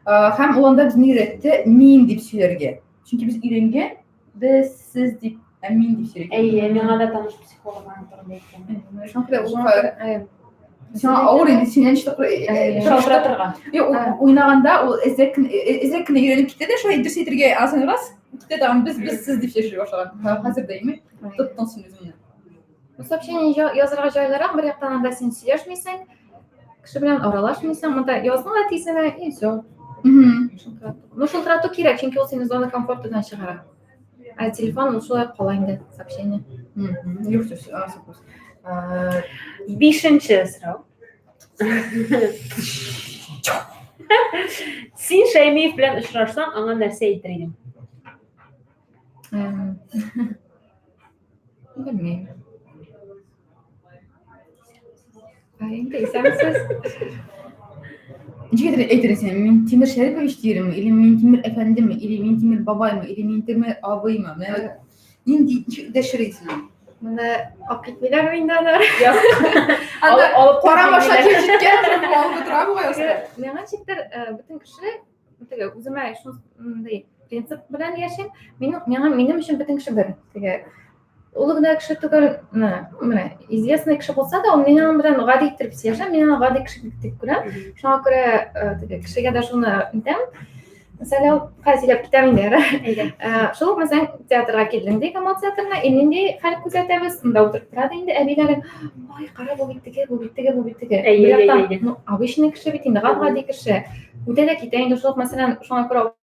Һәм ул анда безне өйрәтте мин дип сөйләргә. Чөнки без өйрәнгән, без сез дип, ә мин дип сөйләргә. Әйе, миңа да таныш психолог аның турында әйткән. Шуңа күрә ул сиңа авыр инде синнән шалтыратырга. Юк, уйнаганда ул әзрәк әзрәк кенә өйрәнеп китә дә, шулай дөрес әйтергә азын раз, китә тагын без без сез дип сөйләшә башлаган. Хәзер дә имеш, тоттың син үзеңне. Сообщение язырга җайлырак, бер яктан анда син сөйләшмисең, кеше белән аралашмыйсың, монда яздың да тиз генә, и все. Ну, шылтырату кирәк, чөнки ул сине зона комфортадан чыгара. Ә телефон ул шулай кала инде, сообщение. Юк, сүз, сүз. Бишенче сорау. Син Шәймиев белән очрашсаң, аңа нәрсә әйтер идең? Белмим. Инде исәнсез. Ничек әйтер син? Минтимер Шәрипович диерме, или Минтимер әфәндеме, или Минтимер бабаймы, или Минтимер абыймы? Менә нинди ничек дәшер идең? Менә алып китмиләрме инде алар? Анда кара баша килеп җиткән, алып утыра бугай асты. Миңа ничектер бөтен кеше теге үземә шундый принцип белән яшим. Минем миңа минем өчен бөтен кеше бер. Теге олы гына кеше түгел, менә менә известный кеше булса да, ул минем белән гади итеп сөйләшә, мин аны гади кеше дип күрәм. Шуңа күрә теге кешегә дә шуны әйтәм. Мәсәлән, хәзер сөйләп китәм инде. Шул ук, мәсәлән, театрга килдең ди, Камал театрына, и нинди хәл күзәтәбез? Монда утырып тора да инде әбиләрең. Ой, кара, бу бит теге, бу бит теге, бу бит теге. Бер яктан, ну, обычный кеше бит инде, гап-гади кеше. Үтә дә китә инде шул ук, мәсәлән, шуңа күрә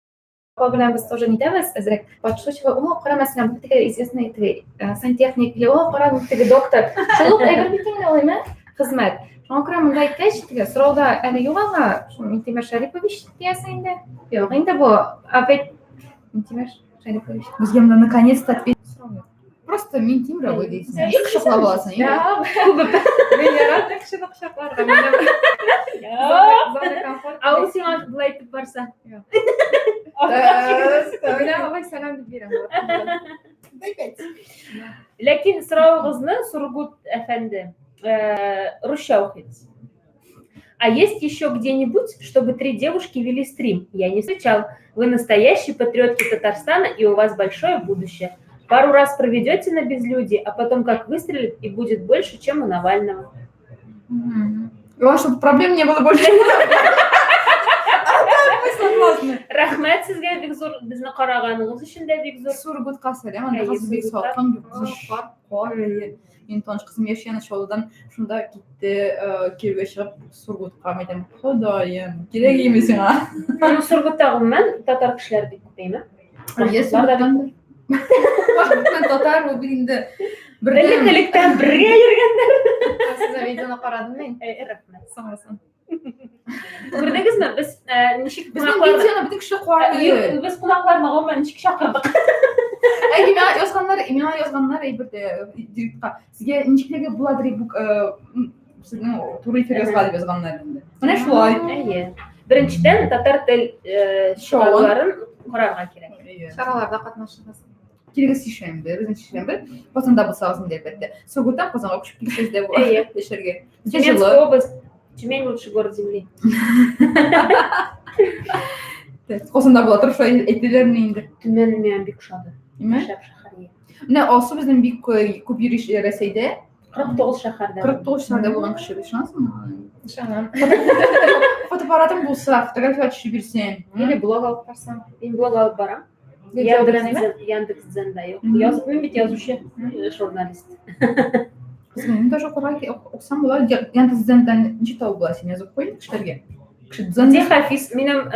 апа белән без тоже нитәбез, әзрәк подшучивай, о, кара, мәсәлән, бу теге известный теге сантехник, или о, кара, бу теге доктор. Шул ук әйбер бит инде ул, әйме? Хезмәт. Шуңа күрә монда әйткәч, теге сорау да әле юк аңа, шул Минтимер Шәрипович диясең инде. Юк, инде бу опять Минтимер Шәрипович. Безгә монда наконец-то ответ. Сорау юк. Просто Минтимер абый дисең. Әй, И кочаклап аласың. и. Күбеп. Мин яратам кешене кочакларга. Минем зона комфорта. Ә ул сиңа болай итеп барса. Юк. Э, Менә алай сәлам дип бирәм. Ләкин соравыгызны Сургут әфәнде русча укыйбыз. А есть еще где-нибудь, чтобы три девушки вели стрим? Я не встречал. Вы настоящие патриотки Татарстана, и у вас большое будущее. Пару раз проведете на безлюдье, а потом как выстрелит, и будет больше, чем у Навального. Главное, чтобы проблем не было больше. А так мы согласны. Рәхмәт сезгә бик зур, безне караганыгыз өчен дә бик зур. Сургутка сәлам, анда Әйе, хәзер бик Сургутка. салкын, кар, кар, әйе. Минем таныш кызым яши ана Чаллыдан, шунда китте, кияүгә чыгып Сургутка. Мин әйтәм, Ходаем, кирәк име сиңа? Ну, Сургутта гомумән татар кешеләре бик күп, әйеме? Әйе, Башкортлар да бик Сургуттан. Башкорт белән татар ул бит инде бердәм. Элек-электән бергә йөргәннәр. Сезнең видеоны карадым мин. Әй, рәхмәт. Соңгысын. Күрдегезме, без ничек Безнең кунакларны видеоны бөтен кеше карый. Без кунакларны гомумән ничек чакырдык? Әй, миңа язганнар, миңа язганнар әйбер дә директка. Сезгә ничеклеге буладыр бу сезнең туры эфир язга дип язганнар инде. Менә шулай. Әйе. Беренчедән, татар тел Шоуын. чараларын карарга кирәк. Әйе. Чараларда катнашыгыз. Килегез сишәмбе, безнең сишәмбе. Казанда булсагыз инде әлбәттә. Сургуттан Казанга күчеп килсәгез дә була. Әйе. Яшәргә. Бездә җылы. Тюменская область. Тюмень лучший город земли. Казанда була торып шулай әйтәләрме инде. Төмән миңа бик ошады. Ниме? Шәп шәһәр. Әйе. Менә Алсу безнең бик күп йөри Рәсәйдә. 49 шәһәрдә. 49 шәһәрдә булган кеше, ышанасыңмы? Ышанам. Фотоаппаратың булса, фотография төшереп бирсәң. Или блог алып барсаң. Мин блог алып барам. Видео белән әйме? Яндекс.Дзенда юк. Мгм. Яз, мин бит язучы, журналист. Кызым, мин даже укырга укысам була. Яндекс.Дзендан ничек табып була син язып куй кешеләргә. Кеше Дзен Где Хафиз? Минем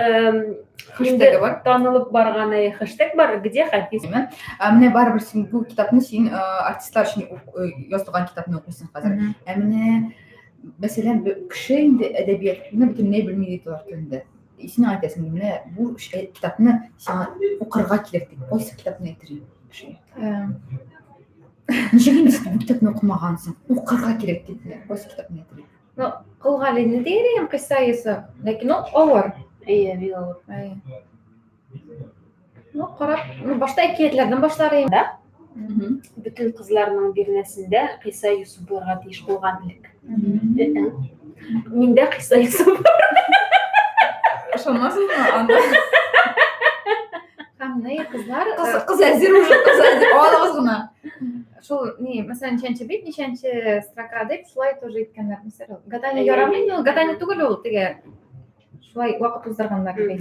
хэштегы бар. танылып барган хэштег бар. Где Хафиз? Ә, менә барыбер син бу китапны син артистлар өчен язылган китапны укыйсың хәзер. Ә менә мәсәлән, кеше инде әдәбиятны бөтенләй белми ди татар телендә. И син аңа әйтәсең, менә бу китапны сиңа укырга кирәк дип. Кайсы китапны әйтер кешегә? Ничек инде син бу китапны укымагансың? Укырга кирәк дип. Менә кайсы китапны әйтер? Ну, Кол Галине дияр идем, Кыйса Йосыф. Ләкин ул авыр. Әйе, бик авыр. Әйе. Ну, карап, ну, башта әкиятләрдән башлар идем. Да? Мгм. Бөтен кызларның бирнәсендә Кыйса Йосыф булырга тиеш булган элек. Миндә Кыйса Йосыф. Ышанасызмы анда? Һәм ни, кызлар, Кыз кыз әзер уже, кыз әзер. Алыгыз гына. шул ни, мәсәлән, ничәнче бит, ничәнче строка дип шулай тоже әйткәннәр. Мәсәлән, гадание Әйе, ярамый, әйе. ул гадание түгел ул, теге шулай вакыт уздырганнар кебек.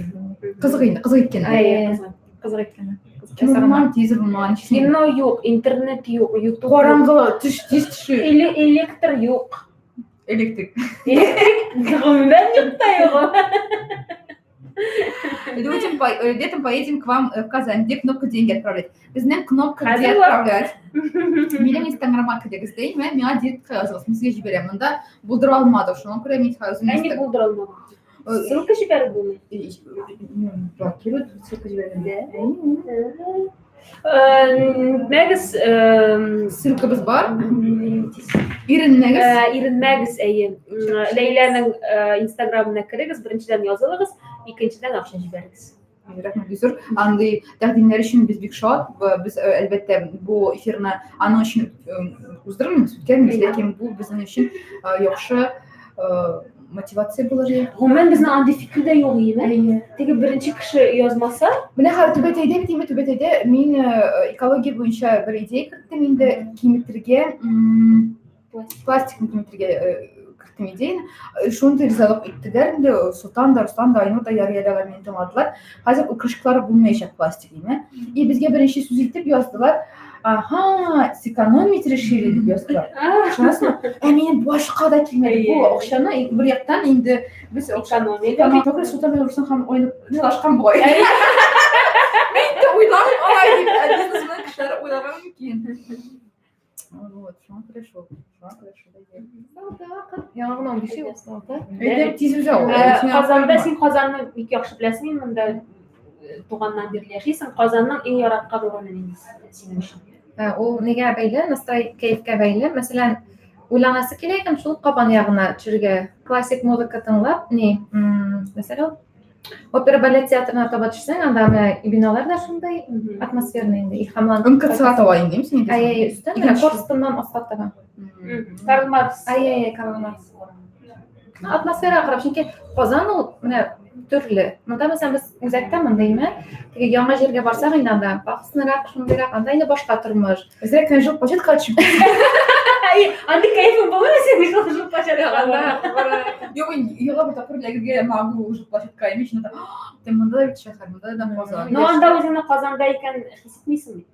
Кызык инде, кызык иткән. Әйе. Кызык. Кызык иткәннәр. Кызык Кино ясаганнар. булмаган, телевизор булмаган, ничек Кино юк, интернет юк, ютуб юк. Караңгы, төш, тиз төшү. Или электр юк. Электрик. Электрик гомумән юк та юк. Людям летом поедем к вам в Казань. Где кнопка деньги отправлять? Безнең кнопка где Хәзер бар. отправлять? Минем Инстаграмга керегез дә, миңа директка языгыз. Мин сезгә җибәрәм. Монда булдыра алмадык. Шуңа күрә мин үзем Ә ник булдыра алмадың? Ссылка җибәреп булмый. Блокируют, ссылка җибәргәндә. Мәгез Ссылкабыз бар. Иренмәгез. Иренмәгез, әйе. Ләйләнең Инстаграмына керегез, беренчедән язылыгыз, икенчедән акча җибәрегез. Рәхмәт бик зур. Андый тәкъдимнәр өчен без бик шат. Без әлбәттә бу эфирны аның өчен уздырмыйбыз, үткәрмибез, ләкин бу безнең өчен яхшы мотивация булыр иде. Гомумән безнең андый фикер дә юк иде. Теге беренче кеше язмаса, Менә хәзер Түбәтәйдә бит инде Түбәтәйдә мин экология буенча бер идея керттем инде киметергә, пластикны киметергә керттем идеяны. Шундый ризалык иттеләр инде Солтан да, Руслан да, Айнур да ярый әле алар мине тыңладылар. Хәзер ул крышкалар булмаячак пластик име. И безгә беренче сүз итеп яздылар. Ага, сэкономить решили дип яздылар. Ышанасызмы? Ә минем башка да килмәде. Бу акчаны бер яктан инде без экономия. Түгел Солтан белән Руслан һәм уйлап ризалашкан бугай. Мин дә уйламыйм алай дип. Ә бизнесмен кешеләр уйларга мөмкин. Вот, шуңа күрә шул. Шуңа күрә шул. Яңа гына 15 ел алты. Әйтәм, тиз үзә ул. Казанда син Казанны бик яхшы беләсең, инде монда туганнан бирле яшисең. Казанның иң яраткан урыны нинди синең өчен? Ул нигә бәйле? Настрой, кәефкә бәйле. Мәсәлән, уйланасы килә икән, шул Кабан ягына төшергә, классик музыка тыңлап, ни, мәсәлән, ул опера балет театрына таба төшсәң, анда менә биналар да шундый атмосферный инде, илһамланып. МКЦга таба инде, димсең инде. Әй, әй, өстән, менә Корстоннан аска таба. Карл Маркс. Әй, әй, Карл Маркс. Атмосферага карап, чөнки Казан ул менә төрле. Монда мәсәлән без үзәктә мондыймы, теге яңа җиргә барсак инде анда пафосныйрак, шундыйрак, анда инде башка тормыш. Әзрәк кенә җыл площадка төшеп. Әй, андый кәефең булырмы синең шул җыл площадкага? Юк, мин елга бер тапкыр эләгергә могу уже площадка, имеш, Ты монда да бит шәһәр, монда да Казан. Но анда үзеңне Казанда икән хис итмисең бит.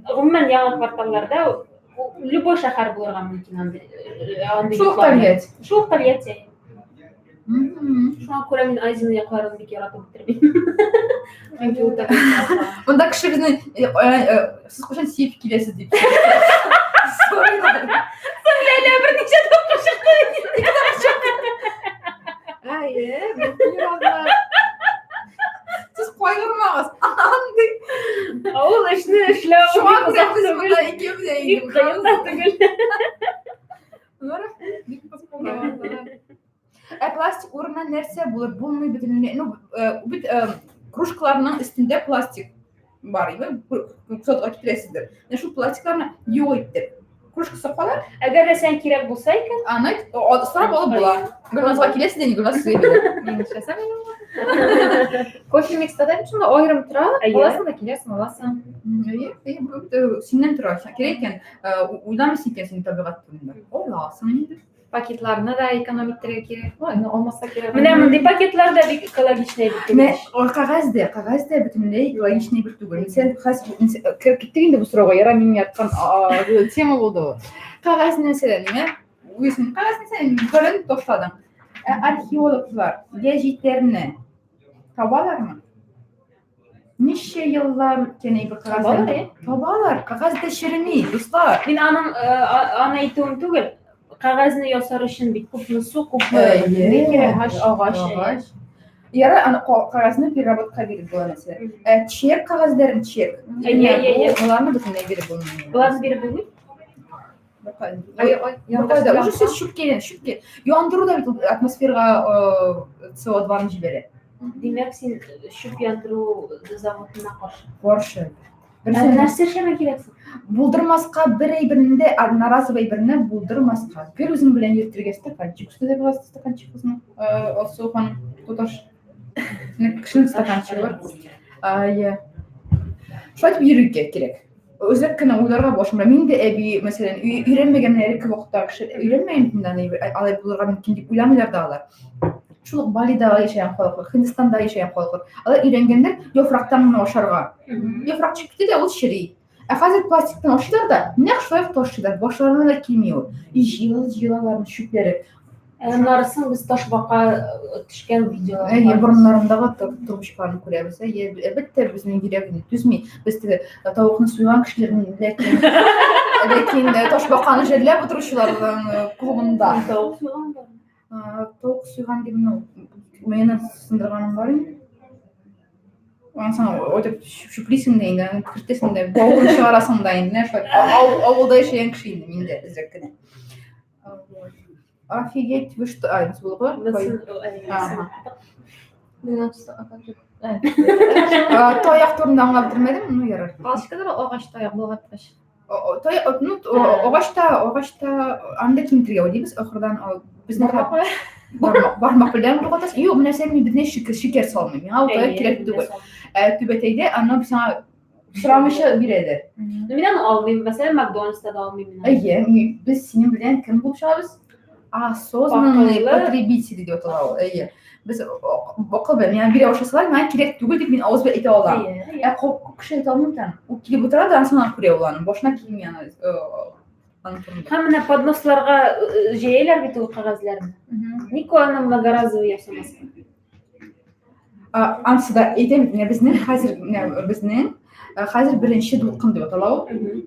Гомумән, яңа кварталларда любой шәһәр булырга мөмкин андый. Андый Шул ук йортлар. Тольятти. Шул ук Тольятти. Шуңа күрә мин Азина якларын бик яратып бетермим. Чөнки ул Тольятти. Монда кеше безне сез кайчан сөеп киләсез дип. Сорыйлар. Ләйлә берничә тапкыр чыкты. Әйе, бу Сез кайгырмагыз. Андый. Ул эшне эшләү Шуңа бик күрә озак без түгел. монда икебез дә Бик инде. кыен да түгел. Бик кызык булды. Ә пластик урынына нәрсә булыр? Булмый бөтенләй. Ну, бит кружкаларның өстендә пластик бар, име? Сотка китерәсездер. Менә шул пластикларны юк иттек. Кружкасы кала. Әгәр дә сән кирәк булса икән, Аны сорап алып була. Гөлназга киләсез дә, Гөлназ сезгә бирә. Мин эшләсәм инде. Кофе микста да бит шунда аерым тора, аласың да киләсең, аласың. Әйе, әйе, бу бит синнән тора. Кирәк икән, уйламыйсың икән син табигать турында. Аласың инде. Пакетларны да эконом иттерергә кирәк. Ой, ну алмаска кирәк. Менә мондый пакетлар да бик экологичный бит. Менә кәгазь дә, кәгазь дә бөтенләй экологичный бер түгел. Сен хәзер кереп киттек инде бу сорауга. Яра минем яткан тема булды бу. Кәгазь нәрсәдән, нимә? Үзең кәгазь нәрсәдән берен ташладың. Ә археологлар гәҗитләрне табалармы? Ничә еллар үткән әйбер кәгазьдән? Табалар, э? Табалар, кәгазь дә череми, дуслар. Мин аның аны әйтүем түгел. Кәгазьне ясар өчен бит күпме су, күпме Әйе. агач, агач. Агач. Яра аны кәгазьне переработка биреп була мәсәлән. Ә чек кәгазьләрен чек. Әйе, әйе, әйе. Аларны бөтенләй биреп булмый. Боларны биреп булмый. Ай, ай, Беркайда уже все чүпкә, чүпкә. Яндыру да бит ул атмосферага СО2-ны җибәрә. Димәк, син чүп яндыру заводына каршы. Каршы. Ә нәрсә эшләргә кирәк соң? Булдырмаска бер әйберне дә, одноразовый әйберне булдырмаска. Гел үзең белән йөртергә стаканчик. Өстә дә була стаканчик кызның. Алсу ханым, туташ. Кешенең стаканчигы бар. Әйе. Шулай итеп йөрергә кирәк. Үзәк кенә уйларга башым белән. Мин дә әби, мәсәлән, өйрәнмәгән элекке вакытта кеше өйрәнмәгән бит инде, алай булырга мөмкин дип уйламыйлар да алар. Шул ук Балида яшәгән халыклар, Һиндстанда яшәгән халыклар. Алар өйрәнгәннәр яфрактан гына ашарга. Яфрак чыгып китә дә ул чери. Ә хәзер пластиктан ашыйлар да, нәкъ шулай ук ташыйлар. Башларына да килми ул. И җыела-җыелалар чүпләре. Ә Аннарысын без ташбака төшкән видеолар. Әйе, борыннарындагы трубочкаларны күрәбез. Әйе, әлбәттә, безнең йөрәк инде түзми. Без теге тавыкны суйган кешеләрнең, ләкин ләкин ташбаканы жәлләп утыручыларның клубында. Тавык суйган бар. Тавык суйган дип, ну, муенын сындырганым бар инде. Аннан соң өйтеп чүплисең дә инде, аны кертәсең дә, бавын чыгарасың да инде. Менә шулай авылда яшәгән кеше инде мин дә әзрәк кенә. Офигеть, вы что? А, это было? Ага. Таяк турында аңлап бетермәдем, ну ярар. Палочкалар агач таяк болгаткыч. Таяк, ну, агачта, агачта анда кимтергә уйлыйбыз, ахырдан безнең бармак, бармак белән болгатасың. Юк, менә сен мин безне шикәр, шикәр салмыйм. Миңа ул таяк кирәк түгел. Ә түбәтәйдә аны сиңа сорамыйча бирәләр. Ну, мин аны алмыйм. Мәсәлән, Макдональдста да алмыйм мин аны. Әйе, без синең белән кем булып чыгабыз? Осознанный потребитель дип атала ул. Әйе. Без акыл белән, миңа бирә башласалар, миңа кирәк түгел дип мин авыз белән әйтә алам. Ә күп кеше әйтә алмый икән. Ул килеп утыра да, ансын күрә ул аның. Башына килми аны. Аның турында. Һәм менә подносларга җәяләр бит ул кәгазьләрне. Ник аны многоразовый ясамаска? Ансы да әйтәм, менә безнең хәзер, менә безнең хәзер беренче дулкын дип атала ул.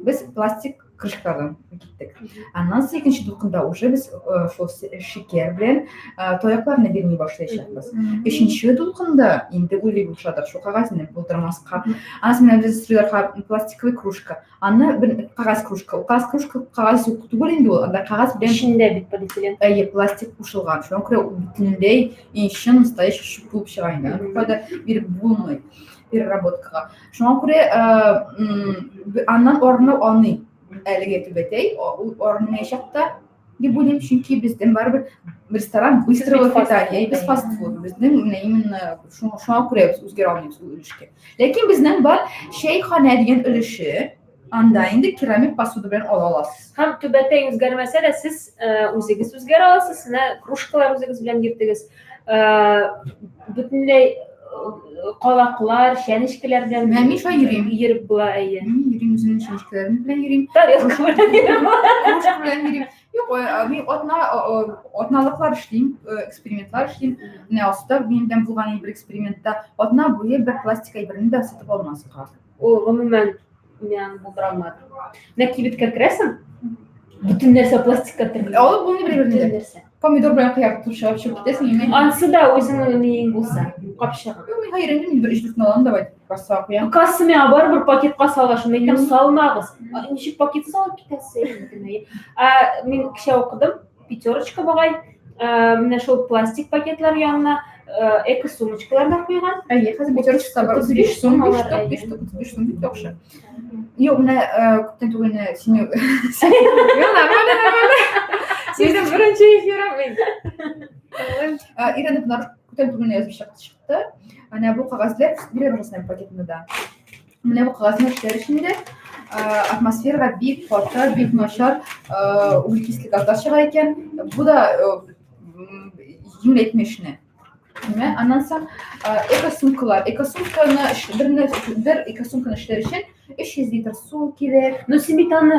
Без пластик Крышкалардан киттек. Аннан соң икенче дулкында уже без шул шикәр белән таякларны бирми башлаячакбыз. Өченче дулкында инде уйлый башладык, шул кәгазьне булдырмаска. Аннан соң менә без стрелярга пластиковый кружка. Аны бер кәгазь кружка. Ул кәгазь кружка кәгазь юк түгел инде ул. Анда кәгазь белән Эчендә бит полиэтилен. Әйе, пластик кушылган. Шуңа күрә ул бөтенләй и чын настоящий чүп булып чыга инде. Аны кайда биреп булмый переработкага. Шуңа күрә аннан арыну алмый әлеге түбәтәй, ул арынмаячак та дип уйлыйм, чөнки бездән барыбер ресторан быстрого питания, без фастфуд. Безнең менә именно шуңа күрә без үзгәрә алмыйбыз ул өлешкә. Ләкин безнең бар чәйханә дигән өлеше, анда инде керамик посуда белән ала аласыз. Һәм түбәтәй үзгәрмәсә дә, сез үзегез үзгәрә аласыз, менә кружкалар үзегез белән йөртегез. Бөтенләй калаклар, чәнечкеләр белән. Менә мин шулай йөрим. Йөреп була, әйе. Мин йөрим үземнең чәнечкеләрем белән йөрим. Тарелка белән йөреп була. Кружка белән йөрим. Юк, мин атна атналыклар эшлим, экспериментлар эшлим. Менә Алсуда минем белән булган бер экспериментта атна буе бер пластик әйберне дә сатып алмаска. Ул гомумән мин аны булдыра алмадым. Менә кибеткә керәсең, бөтен нәрсә пластикка төрелгән. Алып булмый бер Бөтен нәрсә. Помидор белән кыяр тотып чыгып чыгып китәсең, имеш. Ансы да үзеңнең ниең булса, капчыгың. Юк, мин хәер, инде мин бер өч дүртне алам, давай кассага куям. Касса миңа барыбер пакетка сала, шуны әйтәм, салмагыз. Ничек пакет салып китәсең? Ә мин кичә укыдым, Пятерочка бугай, менә шул пластик пакетлар янына эко сумочкалар да куйган. Әйе, хәзер Пятерочка бар 35 сум, 5 штук, 5 штук, 35 сум бик яхшы. Юк, менә күптән түгел менә сине Юк, нормально, нормально. Синең беренче эфирың мин. Ирина Пнар күптән түгел язып чыкты. Менә бу кәгазьләр бирә башласам пакетны да. Менә бу кәгазьне эшләр өчен дә атмосферага бик каты, бик начар углекислый газлар чыга икән. Бу да җиңеләйтми эшне. Менә аннан соң экосумкалар. Экосумканы берне бер экосумканы эшләр өчен 300 литр су кирәк. Но син бит аны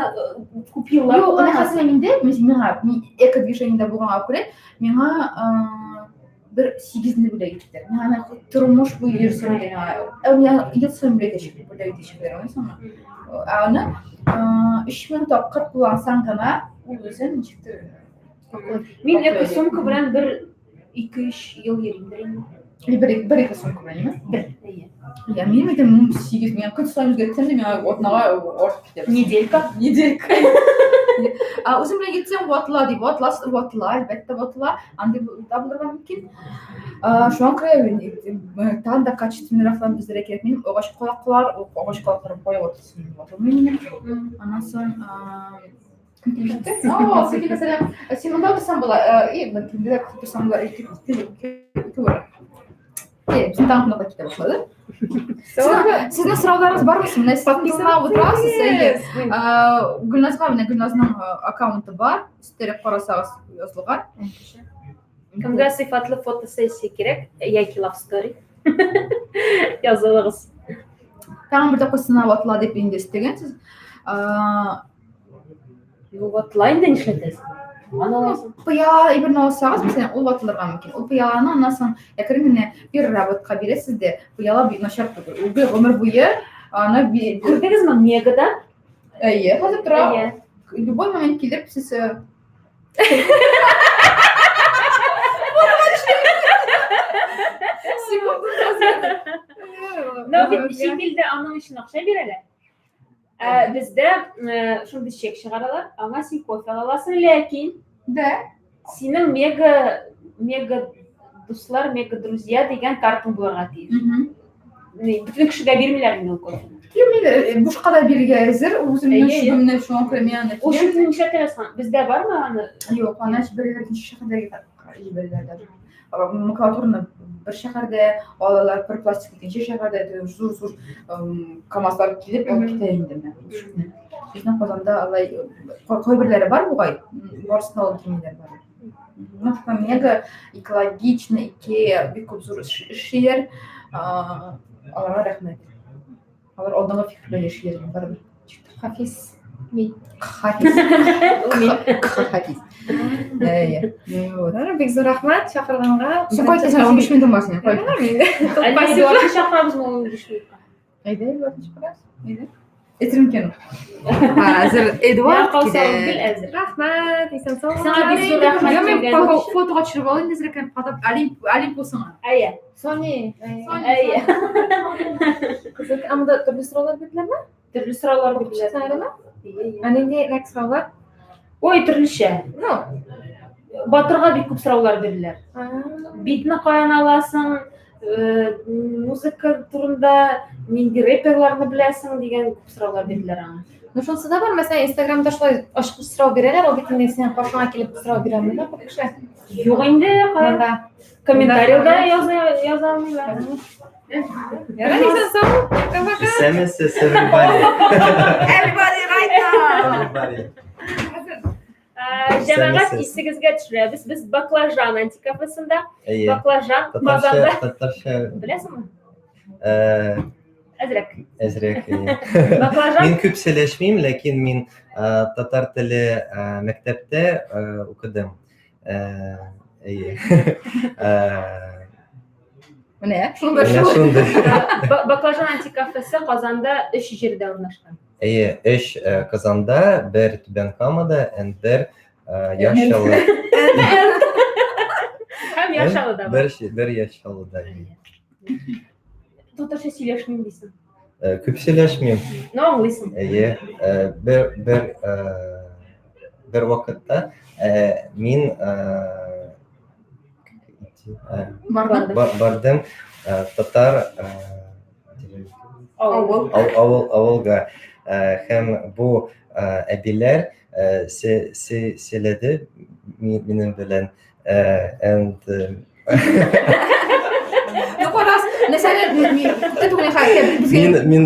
күп еллар Юк, менә хәзер миндә, миңа эко-движениедә булганга күрә, миңа бер сигезне бүләк иттеләр. Миңа аны тормыш буе йөрсәм дә миңа, ә миңа ел саен бүләк итәчәк, бүләк итәчәкләр, аңлыйсыңмы? Ә аны 3000 тапкыр куллансаң гына, ул үзен ничектер. Мин эко сумка белән бер 2-3 ел йөрим инде. Бер бер эко сумка белән, әйеме? Бер. Әйе. Я минем әйтәм, сигез, миңа көн саен үзгәртсәм дә, миңа атнага артып китә. Неделька. Неделька. А үзем белән йөртсәң ватыла дип, ватыла, ватыла, әлбәттә ватыла. Андый да булырга мөмкин. Шуңа күрә тагын да качественныйракларын эзләргә кирәк. Минем агач калаклар, агач калакларым кая ватылсын, ватылмый минем. Аннан соң О, син сәлам. Син монда утырсаң була. И, бездә утырсаң була. Ике була. Безнең тагын кунакка китә башлады. Сезнең сорауларыгыз бармы? Менә сез подписана утырасыз, әйе. Гөлназга менә Гөлназның аккаунты бар. Өстәрәк карасагыз язылган. Кемгә сыйфатлы фотосессия кирәк яки love story? Язылыгыз. Тагын бер тапкыр сынап атыла дип инде өстәгәнсез. Ну, ватыла инде нишләтәсең? Аны аласың. Пыяла әйберне алсагыз, мәсәлән, ул ватылырга мөмкин. Ул пыяланы аннан соң әкрен генә переработка бирәсез дә, пыяла бик начар түгел. Ул бер гомер буе аны Күрдегезме, Мегада? Әйе, хәзер тора. Любой момент килеп сез Но бит чит илдә аның өчен акча бирәләр. Ә бездә шундый чек чыгаралар, аңа син кофе ала аласың, ләкин да синең мега мега дуслар, мега друзья дигән картаң булырга тиеш. Бөтен кешегә бирмиләр инде ул кофены. Юк, мин бушка да бирергә әзер, үземнең чүбемне шуңа күрә мин аны. Ул чүпне нишләтә соң? Бездә бармы аны? Юк, аны бер икенче шәһәргә җибәрәләр даже. Макулатураны бер шәһәрдә алалар, бер пластик икенче шәһәрдә зур-зур КАМАЗлар килеп алып китә инде менә чүпне. Безнең Казанда алай кайберләре бар бугай, барысын алып килмиләр барыбер. Ну, мега экологично, Икея бик күп зур эшлиләр. Аларга рәхмәт. Алар алдынгы фикер белән яшиләр барыбер. Хафиз. Мин. Хафиз. Хафиз. Әйе. Вот. Бик зур рәхмәт чакырганга. Син кайтасың, 15 минутың бар синең. Әле Эдуардны чакырабызмы 15 минутка? Әйдә, Эдуардны чакырабыз. Әйдә. Әйтер микән? Хәзер Эдуард Калса килә. гел әзер. Рәхмәт, исән сау. Сиңа бик зур рәхмәт Я мин килгән өчен. фотога төшереп алыйм әзрәк һәм катап Олимп Олимпусыңа. Әйе. Сони. Әйе. Кызык, ә монда төрле сораулар бирделәрме? Төрле сораулар бирделәр. Чыксаңармы? Әйе. Ә ниндирәк сораулар? Ой, төрлечә. Ну, Батырга бик күп сораулар бирделәр. а, Битне каян аласың? Музыка турында нинди рэперларны беләсең дигән күп сораулар бирделәр аңа. Ну, шунысы да бар, мәсәлән, Инстаграмда шулай ачык сорау бирәләр, ул бит инде синең каршыңа килеп сорау бирә алмый да күп кеше. Юк инде, Монда. комментарийда яза яза алмыйлар. Ярар, исән сау. Пока-пока. Исәнмесез, everybody. Everybody right now. Everybody. Җәмәгать Исәнмесез. исегезгә төшерәбез. Без Баклажан антикафесында. Әйе. Баклажан Татарча, Казанда. татарча, Беләсеңме? Әзрәк. әзрәк. Әйе. Баклажан Мин күп сөйләшмим, ләкин мин татар теле мәктәптә укыдым. Әйе. Менә шунда Менә шул. шундый. Баклажан антикафесы Казанда өч җирдә урнашкан. Әйе, өч Казанда, бер Түбән Камада, and бер Яр Чаллы. Һәм Яр Чаллыда бар. Бер Яр Чаллыда. Татарча сөйләшмим дисең. Күп сөйләшмим. Но аңлыйсың. Әйе, бер бер бер вакытта мин Бардым. бардым татар Авыл. авыл авылга һәм бу әбиләр сөйләде минем белән and Ну, карас, мәсәлән, мин күптән түгел хәтта безгә мин мин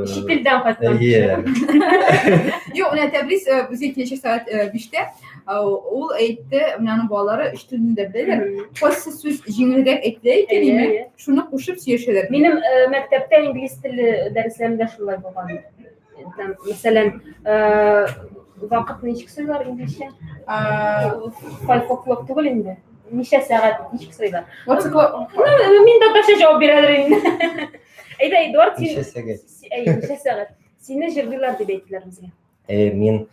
Чит илдән кайткан. Әйе. Юк, менә Тәбрис безгә киләчәк сәгать 5-тә ул әйтте, менә аның балалары өч телне дә беләләр. Кайсы сүз җиңелрәк әйтелә икән, име, шуны кушып сөйләшәләр. Минем мәктәптә инглиз теле дәресләрендә шулай булган. Там, мәсәлән, вакыт ничек сөйләр инглизчә? 5 o'clock түгел инде. Ничә сәгать ничек сөйләр? What's o'clock? Ну, мин татарча җавап бирәдер инде. Әйдә, Эдуард, син Ничә сәгать? Әй, ничә сәгать? Сине җырлыйлар дип әйттеләр безгә. Мин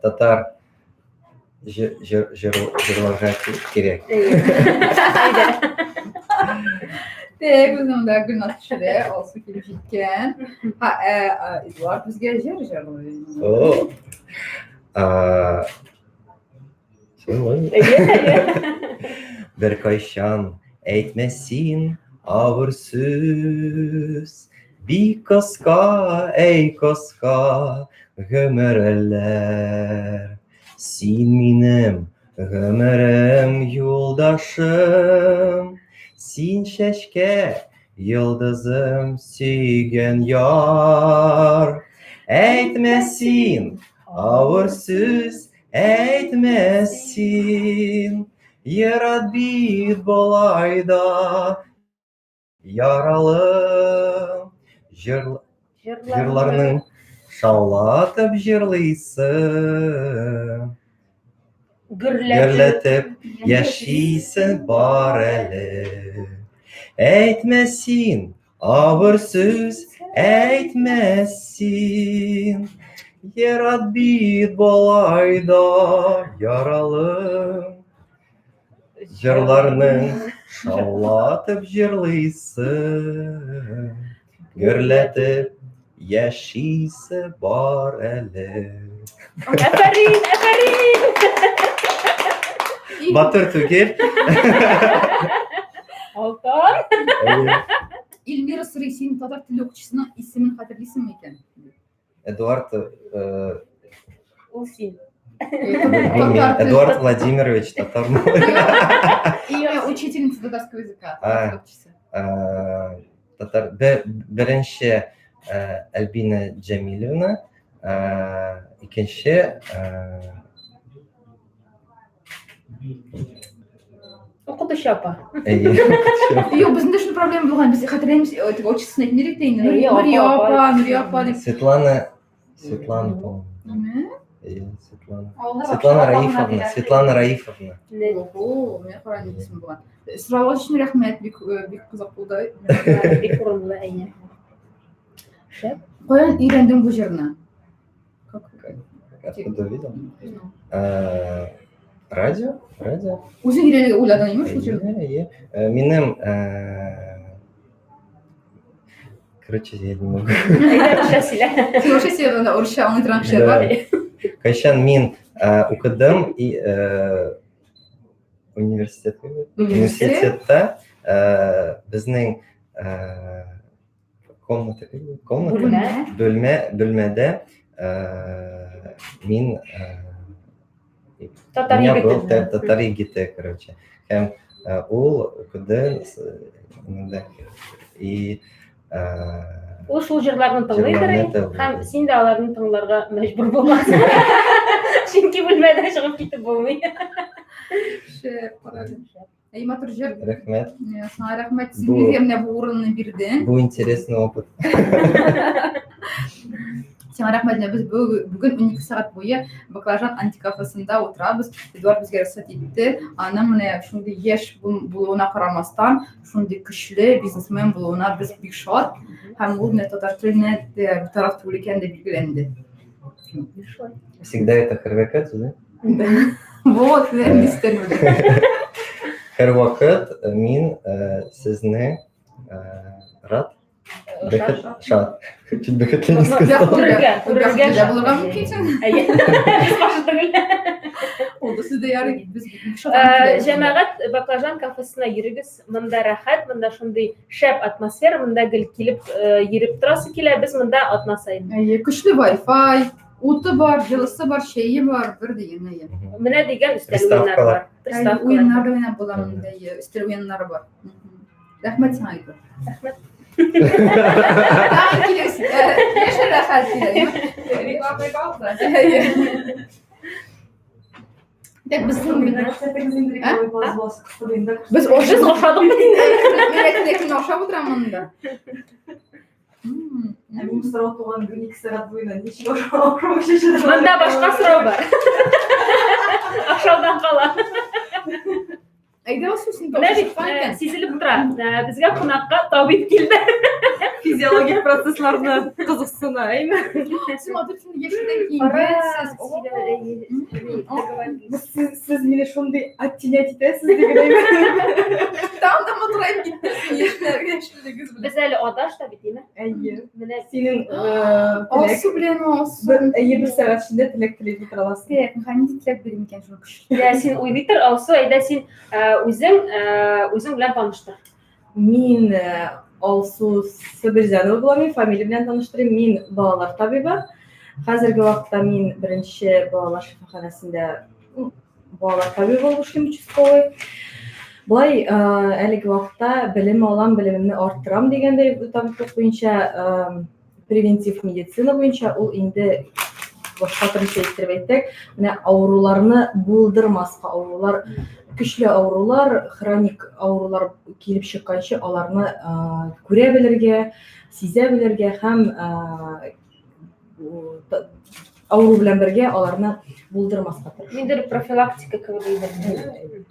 татар җырларга кирәк. Әйдә. Так, безнең монда Гөлназ төшерә, Алсу килеп җиткән. Ха, Эдуард безгә җыр җырлый. О. Шулай. Бер кайчан әйтмә син авыр сүз, бик кыска, әй кыска гомерләр. Син минем гомерем юлдашым, син чәчкә йолдызым сөйгән яр. Әйтмә син авыр сүз, әйтмә син, ярат бит болай да яралы. Җырларның шаулатып җырлыйсың, гөрләтеп яшисең бар әле. Әйтмә син авыр сүз, әйтмә син, ярат бит болай да яралы. Җырларның шаулатып җырлыйсың, гөрләтеп яшисе бар әле. Афәрин, афәрин! Батыр түгел. Алтан. Эльмира сорый, син татар теле укытучысының исемен хәтерлисеңме икән? Эдуард Ул син. Белмим. Эдуард Владимирович татар. Имя учительницы татарского языка. Укытучысы. Татар беренче Альбина Джамилевна, икенче Укытучы апа. Әйе. Юк, безнең дә шундый проблема булган. Без хәтерләмибез, теге отчествосын әйтмилек тә инде. Нурия апа, Нурия апа, апа. Нурия апа дип. Светлана, Светлана, по-моему. Ниме? Әйе, Светлана. Авылда Светлана бакчага Раифовна, бирәләр. Светлана Раифовна. Ого, менә кара нинди исем булган. Соравыгыз өчен рәхмәт, бик бик кызык булды. Бик урынлы, әйе. Шәп. Каян өйрәндең бу җырны? Откуда увидел? Радио? Радио? Үзең өйрәнергә уйладың, имеш, шул җырны? Әйе, әйе. Минем Короче, я не могу. Әйдә, русча сөйлә. Син русча сөйлә, урысча аңлый торган кешеләр бар. Кайчан мин укыдым и университет университетта безнең комната комната Бүлмә. бүлмә бүлмәдә мин Татар у меня егете. был татар егете, короче. Һәм ул укыды и Ул шул җырларны тыңлыйдыр Җырларны тыңлый. һәм син дә аларны тыңларга мәҗбүр буласың. Чөнки бүлмәдән чыгып китеп булмый. Шәп, карадым. Әй, матур җыр. Рәхмәт. Сиңа рәхмәт, син Бу- безгә менә бу урынны бирдең. Бу интересный опыт. Сиңа рәхмәт, менә без бүген 12 сәгать буе Баклажан антикафесында утырабыз. Эдуард безгә рөхсәт итте. Аның менә шундый яшь булуына карамастан, шундый көчле бизнесмен булуына без бик шат. Һәм ул менә татар теленә дә битараф түгел икән дип билгеләнде. Всегда это һәрвакыт, да? Вот, менә мистер. Һәрвакыт мин сезне рад Бәхет, шат. Чуть бәхетле не сказал. Күрергә, күрергә. Бәхетле булырга мөмкинсең. Әйе. Без каршы түгел. Ул да сүз дә ярый. Без бик шат. Җәмәгать Баклажан кафесына йөрегез. Монда рәхәт, монда шундый шәп атмосфера, монда гел килеп йөреп торасы килә. Без монда атна саен. Әйе, көчле Wi-Fi, уты бар, җылысы бар, чәе бар, бер дигән әйе. Менә дигән өстәл уеннары бар. Приставкалар. Уеннар да уйнап була монда, әйе, өстәл уеннары бар. Рәхмәт сиңа, Айгөл. Рәхмәт. Тагын килегез. Яшә рәхәт килә. Так, без Без без ашадык бит инде. Мин әкрен ашап утырам монда. Ә минем сорау туган 12 сәгать буена ничек ашау чәчелде? Монда башка сорау бар. Ашаудан кала. Әйдә Алсу, син Менә бит сизелеп тора. Безгә кунакка табиб килде. Физиологик процессларны кызыксына, әйме? Син матур син яшелдән киенгәнсез. Сез мине шундый оттенять итәсез диген, әйме? Там да матураеп киттесең яшеллегез белән. Без әле адаш та бит, әйме? Әйе. Менә синең теләк. Алсу белән Алсу. Әйе, бер сәгать эчендә теләк теләп бетерә аласың. Теләк, нинди теләк бирим икән шул көчле? Я, син уйлый тор, Алсу, әйдә син үзең үзең белән таныштыр. Мин Алсу Сабирзянова булам, мин фамилия белән таныштырыйм. Мин балалар табибы. Хәзерге вакытта мин беренче балалар шифаханәсендә балалар табибы булып эшлим, участковый. Болай әлеге вакытта белем алам, белемемне арттырам дигәндәй табиблык буенча превентив медицина буенча ул инде башка төрлечә иттереп әйтсәк, менә авыруларны булдырмаска, авырулар, көчле авырулар, хроник авырулар килеп чыкканчы аларны күрә белергә, сизә белергә һәм авыру белән бергә аларны булдырмаска тырышу. Ниндидер профилактика кебек әйбер.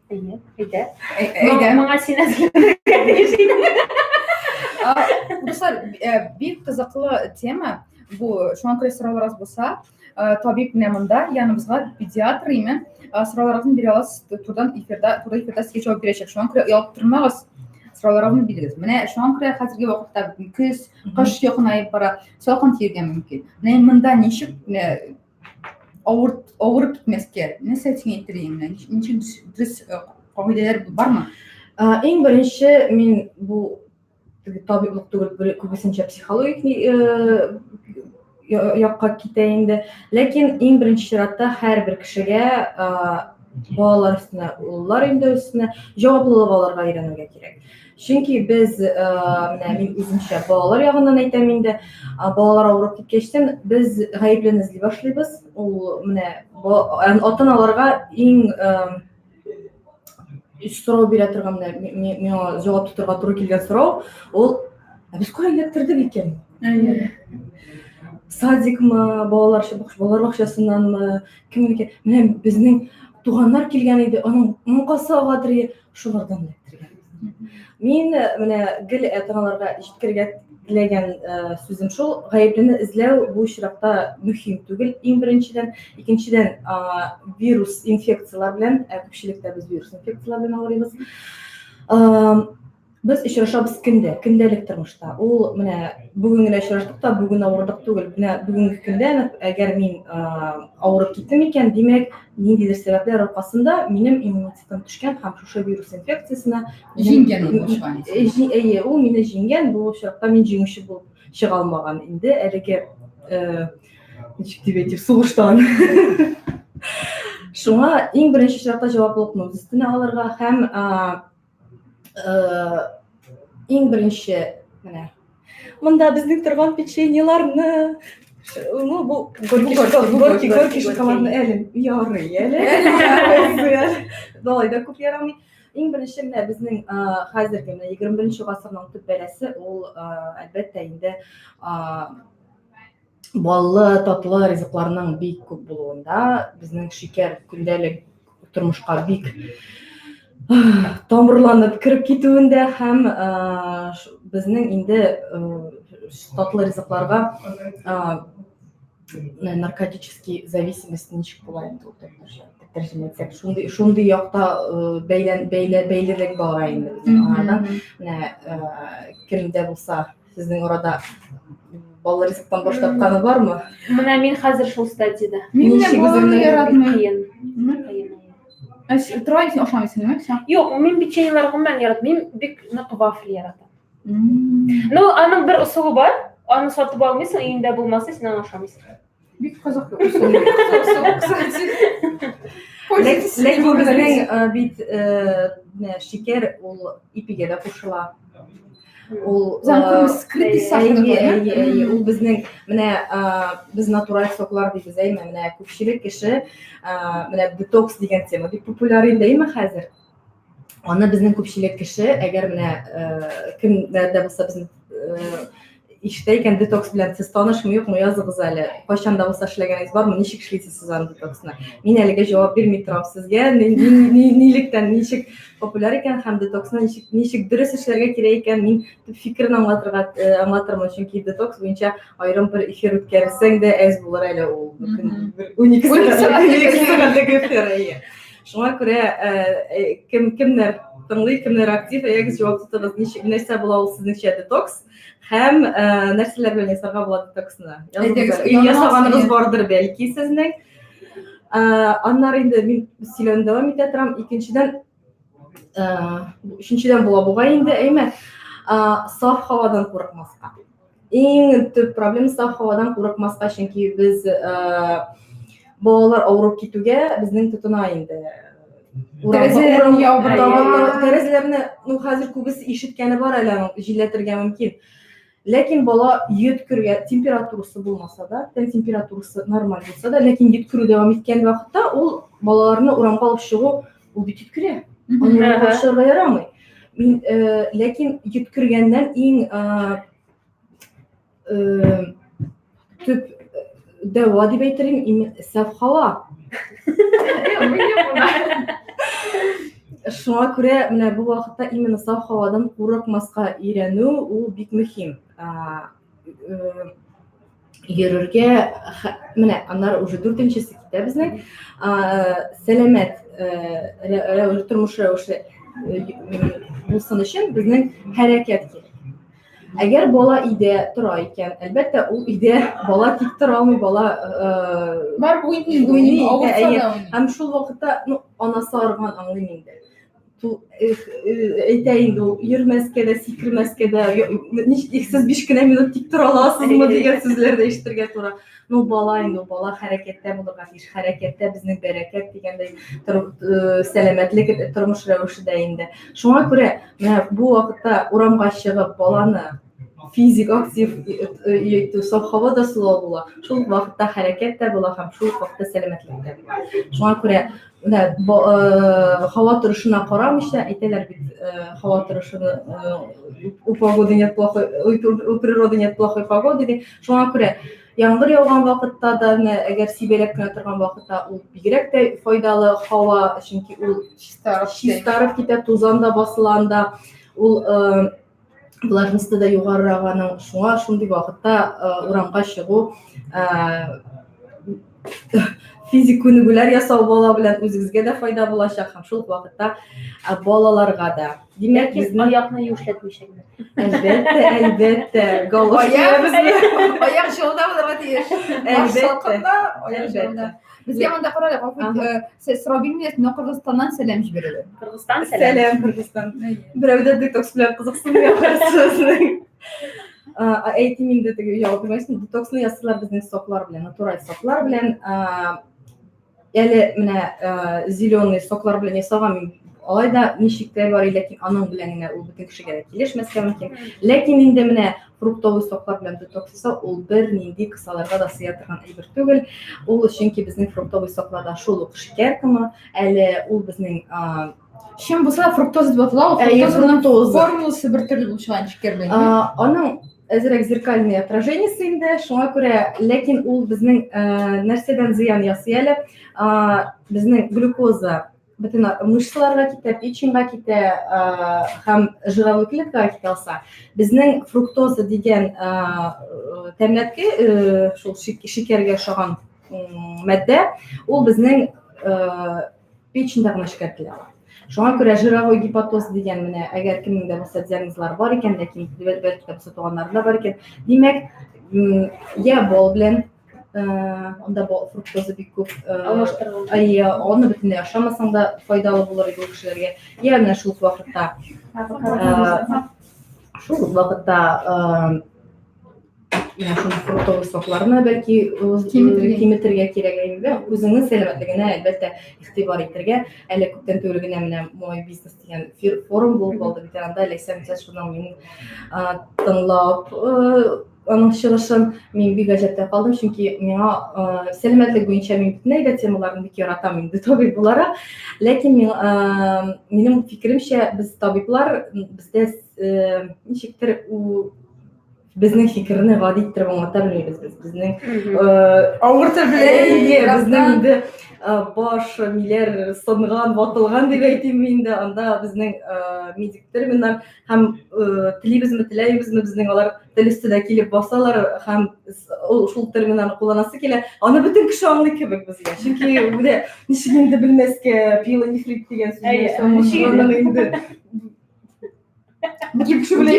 Әйе, әйдә. Әйдә. Моңа син әзерләнергә тиеш идең. Дуслар, бик кызыклы тема. Бу шуңа күрә сорауларыгыз булса, табиб менә монда, яныбызга педиатр име, сорауларыгызны бирә аласыз, турыдан эфирда, туры эфирда сезгә җавап бирәчәк. Шуңа күрә оялып тормагыз, сорауларыгызны бирегез. Менә шуңа күрә хәзерге вакытта көз, кыш якынаеп бара, салкын тиергә мөмкин. Менә монда ничек менә авырып китмәскә, нәрсә сиңа әйтер идең менә, ничек дөрес кагыйдәләр бармы? Иң беренче мин бу табиблык түгел, күбесенчә психологик якка китә инде. Ләкин иң беренче чиратта һәрбер кешегә балалар өстенә, олылар инде өстенә җаваплылык алырга өйрәнергә кирәк. Чөнки без, менә мин үземчә балалар ягыннан әйтәм инде, балалар авырып киткәчтен без гаеплене эзли башлыйбыз. Ул менә ата-аналарга иң сорау бирә торган, менә миңа җавап тотырга туры килгән сорау, ул, ә без кая эләктердек икән? Садикмы, балалар балалар бакчасыннанмы, кем икән? Менә безнең туганнар килгән иде, аның мукасы агадыр, шулардан эләктергән. Мин менә гел ата-аналарга җиткерергә теләгән сүзем шул, гаеплене эзләү бу очракта мөһим түгел, иң беренчедән. Икенчедән, вирус инфекцияләр белән, ә күпчелектә без вирус инфекцияләр белән авырыйбыз. Без очрашабыз көндә, көндәлек тормышта. Ул менә бүген генә очраштык та, бүген авырдык түгел. Менә бүгенге көндә, әгәр мин авырып киттем икән, димәк, ниндидер сәбәпләр аркасында минем иммунитетым төшкән һәм шушы вирус инфекциясенә җиңгән ул очракта. Әйе, ул мине җиңгән, бу очракта мин җиңүче булып чыга алмаган инде әлеге ничек дип әйтим, сугыштан. Шуңа иң беренче чиратта җаваплылыкны үз өстенә алырга һәм иң беренче менә монда безнең торган печеньеларны, ну, бу горький, горький, горький шоколадны әле ярый әле, болай да күп ярамый. Иң беренче менә безнең хәзерге менә 21 гасырның төп бәласе ул, әлбәттә инде, баллы, татлы ризыкларның бик күп булуында, безнең шикәр көндәлек тормышка бик тамырланып кереп китүендә һәм безнең инде татлы ризыкларга наркотический зависимость ничек була инде ул тәрҗемә итсәк, шундый шундый якта бәйлән бәйле бәйлелек бара инде безнең аңардан. Менә кемдә булса сезнең арада баллы ризыктан баш тартканы бармы? Менә мин хәзер шул стадиядә. Мин дә баллы яратмыйм. Кыен. Кыен. Ә тора син ашамыйсың, димәк, син? Юк, мин печеньелар гомумән яратмыйм, бик нык вафли яратам. Ну, аның бер ысулы бар, аны сатып алмыйсың, өеңдә булмаса, син аны ашамыйсың. Бик кызыклы ысул. Ләкин безнең бит менә шикәр ул ипигә дә кушыла. Ул скрытый сахар. Әйе, әйе, ул безнең менә без натураль соклар дибез, әйме, менә күпчелек кеше менә детокс дигән тема бик популяр инде, әйме хәзер. Аны безнең күпчелек кеше, әгәр менә кемнәр дә булса безнең ишетә икән, детокс белән сез танышмы, юкмы, языгыз әле. Кайчан да булса эшләгәнегез бармы, ничек эшлисез сез аны детоксны? Мин әлегә җавап бирми торам сезгә, нилектән, ничек популяр икән һәм детоксны ничек, ничек дөрес эшләргә кирәк икән, мин төп фикерен аңлатырга аңлатырмын, чөнки детокс буенча аерым бер эфир үткәрсәң дә әз булыр әле ул. Бер 12 сәгатьлек эфир, әйе. Шуңа күрә кем кемнәр тыңлый, кемнәр актив, әйдәгез җавап тотыгыз, ничек нәрсә була ул сезнеңчә детокс һәм нәрсәләр белән ясарга була детоксны? Әйдәгез, ясаганыгыз бардыр бәлки сезнең. Аннары инде мин сөйләүне дәвам итә торам. Икенчедән, өченчедән була бугай инде, әйме, саф һавадан курыкмаска. Иң төп проблема саф һавадан курыкмаска, чөнки без балалар авырып китүгә безнең тотына инде. Тәрәзәләрне ябырга. Тәрәзәләрне, ну, хәзер күбесе ишеткәне бар әле аның, җилләтергә мөмкин. Ләкин бала йөткергә, температурасы булмаса да, тән температурасы нормаль булса да, ләкин йөткерү дәвам иткән вакытта ул балаларны урамга алып чыгу, ул бит йөткерә. Аны урамга алып чыгарга ярамый. Мин, ләкин йөткергәннән иң төп дәва дип әйтер идем, саф һава. Шуңа күрә менә бу вакытта именно саф һавадан курыкмаска өйрәнү ул бик мөһим. Йөрергә, менә аннары уже дүртенчесе китә безнең. Сәламәт тормыш рәвеше булсын өчен безнең хәрәкәт кирәк. Әгәр бала өйдә тора икән, әлбәттә, ул өйдә бала тик тора алмый, бала бар уйный, уйный, әйе. Һәм шул вакытта, ну, анасы арыган, аңлыйм инде. Әйтә инде ул, йөрмәскә дә, сикермәскә дә, ничек сез 5 кенә минут тик тора аласызмы дигән сүзләр дә ишетергә тура. Ну, бала инде ул, бала хәрәкәттә булырга тиеш, хәрәкәттә безнең бәрәкәт дигәндәй, сәламәтлек тормыш рәвеше дә инде. Шуңа күрә менә бу вакытта урамга чыгып баланы физик актив итү, саф һава да сулау була. Шул ук вакытта хәрәкәт тә була һәм шул ук вакытта сәламәтлек тә була. Шуңа күрә менә һава торышына карамыйча әйтәләр бит, һава торышыны у погоды нет плохой, у природы нет плохой погоды ди. Шуңа күрә яңгыр яуган вакытта да, менә әгәр сибәләп кенә торган вакытта ул бигрәк тә файдалы һава, чөнки ул чистарып китә, тузан да басыла анда. Ул Влажносты да югарырак аның. Шуңа шундый вакытта урамга чыгу, физик күнегүләр ясау бала белән үзегезгә дә файда булачак һәм шул ук вакытта балаларга да. Димәк, безнең аякны юешләтмичә генә. Әлбәттә, әлбәттә. Галош киябезме? Аяк җылыда булырга тиеш. Әлбәттә. Аяк җылыда. Безгә монда карале, гафу ит, сез сорау бирмиләр, но Кыргызстаннан сәлам җибәрәләр. Кыргызстан сәлам. Сәлам, Кыргызстан. Берәү дә детокс белән кызыксынмый ахрысы. Әйтим инде теге җавап бирмәсен, детоксны ясыйлар безнең соклар белән, натураль соклар белән. Әле менә зеленый соклар белән ясалган мин алай да ничек тә бар, ләкин аның белән генә ул бөтен кешегә дә килешмәскә мөмкин. Ләкин инде менә фруктовый соклар белән детокс ясау ул бернинди кысаларга да сыя торган әйбер түгел. Ул чөнки безнең фруктовый сокларда шул ук шикәр комы, әле ул безнең Чем булса да фруктоза дип атала, ул фруктозаның формуласы бер төрле булып чыга шикәр белән. Аның әзрәк зеркальный отражениесе инде, шуңа күрә, ләкин ул безнең нәрсәдән зыян ясый әле? Безнең глюкоза бөтен мышцаларга китә, печеньга китә һәм жировой клеткага китә алса, безнең фруктоза дигән тәмләтке, шул шикәргә ошаган матдә, ул безнең печеньда гына эшкәртелә ала. Шуңа күрә жировой гепатоз дигән менә, әгәр кемнең дә булса диагнозлары бар икән, ләкин бәлки дә булса туганнарында бар икән, димәк, я бал белән, анда бал фруктоза бик күп, Алмаштырылган. Әйе, аны бөтенләй ашамасаң да файдалы булыр иде ул кешеләргә. Я менә шул ук вакытта, шул ук вакытта, менә шундый фруктовый сокларны бәлки Киметергә. киметергә кирәк инде. Үзеңнең сәламәтлегенә әлбәттә игътибар итәргә. Әле күптән түгел генә менә Мой бизнес дигән форум булып алды бит, анда Ләйсән Митяшевның минем тыңлап аның чыгышын мин бик гаҗәптә калдым, чөнки миңа сәламәтлек буенча мин бөтенләй дә темаларны бик яратам инде табиб буларак. Ләкин минем фикеремчә, без табиблар, бездә ничектер безнең фикерне гади иттереп аңлата белмибез без. Безнең авыр тел белән безнең инде баш миләр сынган, ватылган дип әйтим инде. Анда безнең медик терминнар һәм телибезме, теләмибезме, безнең алар тел өстенә килеп басалар һәм шул терминнарны кулланасы килә. Аны бөтен кеше аңлый кебек безгә. Чөнки менә ничек инде белмәскә пиелонефрит дигән сүзне инде. Бөтен кеше белә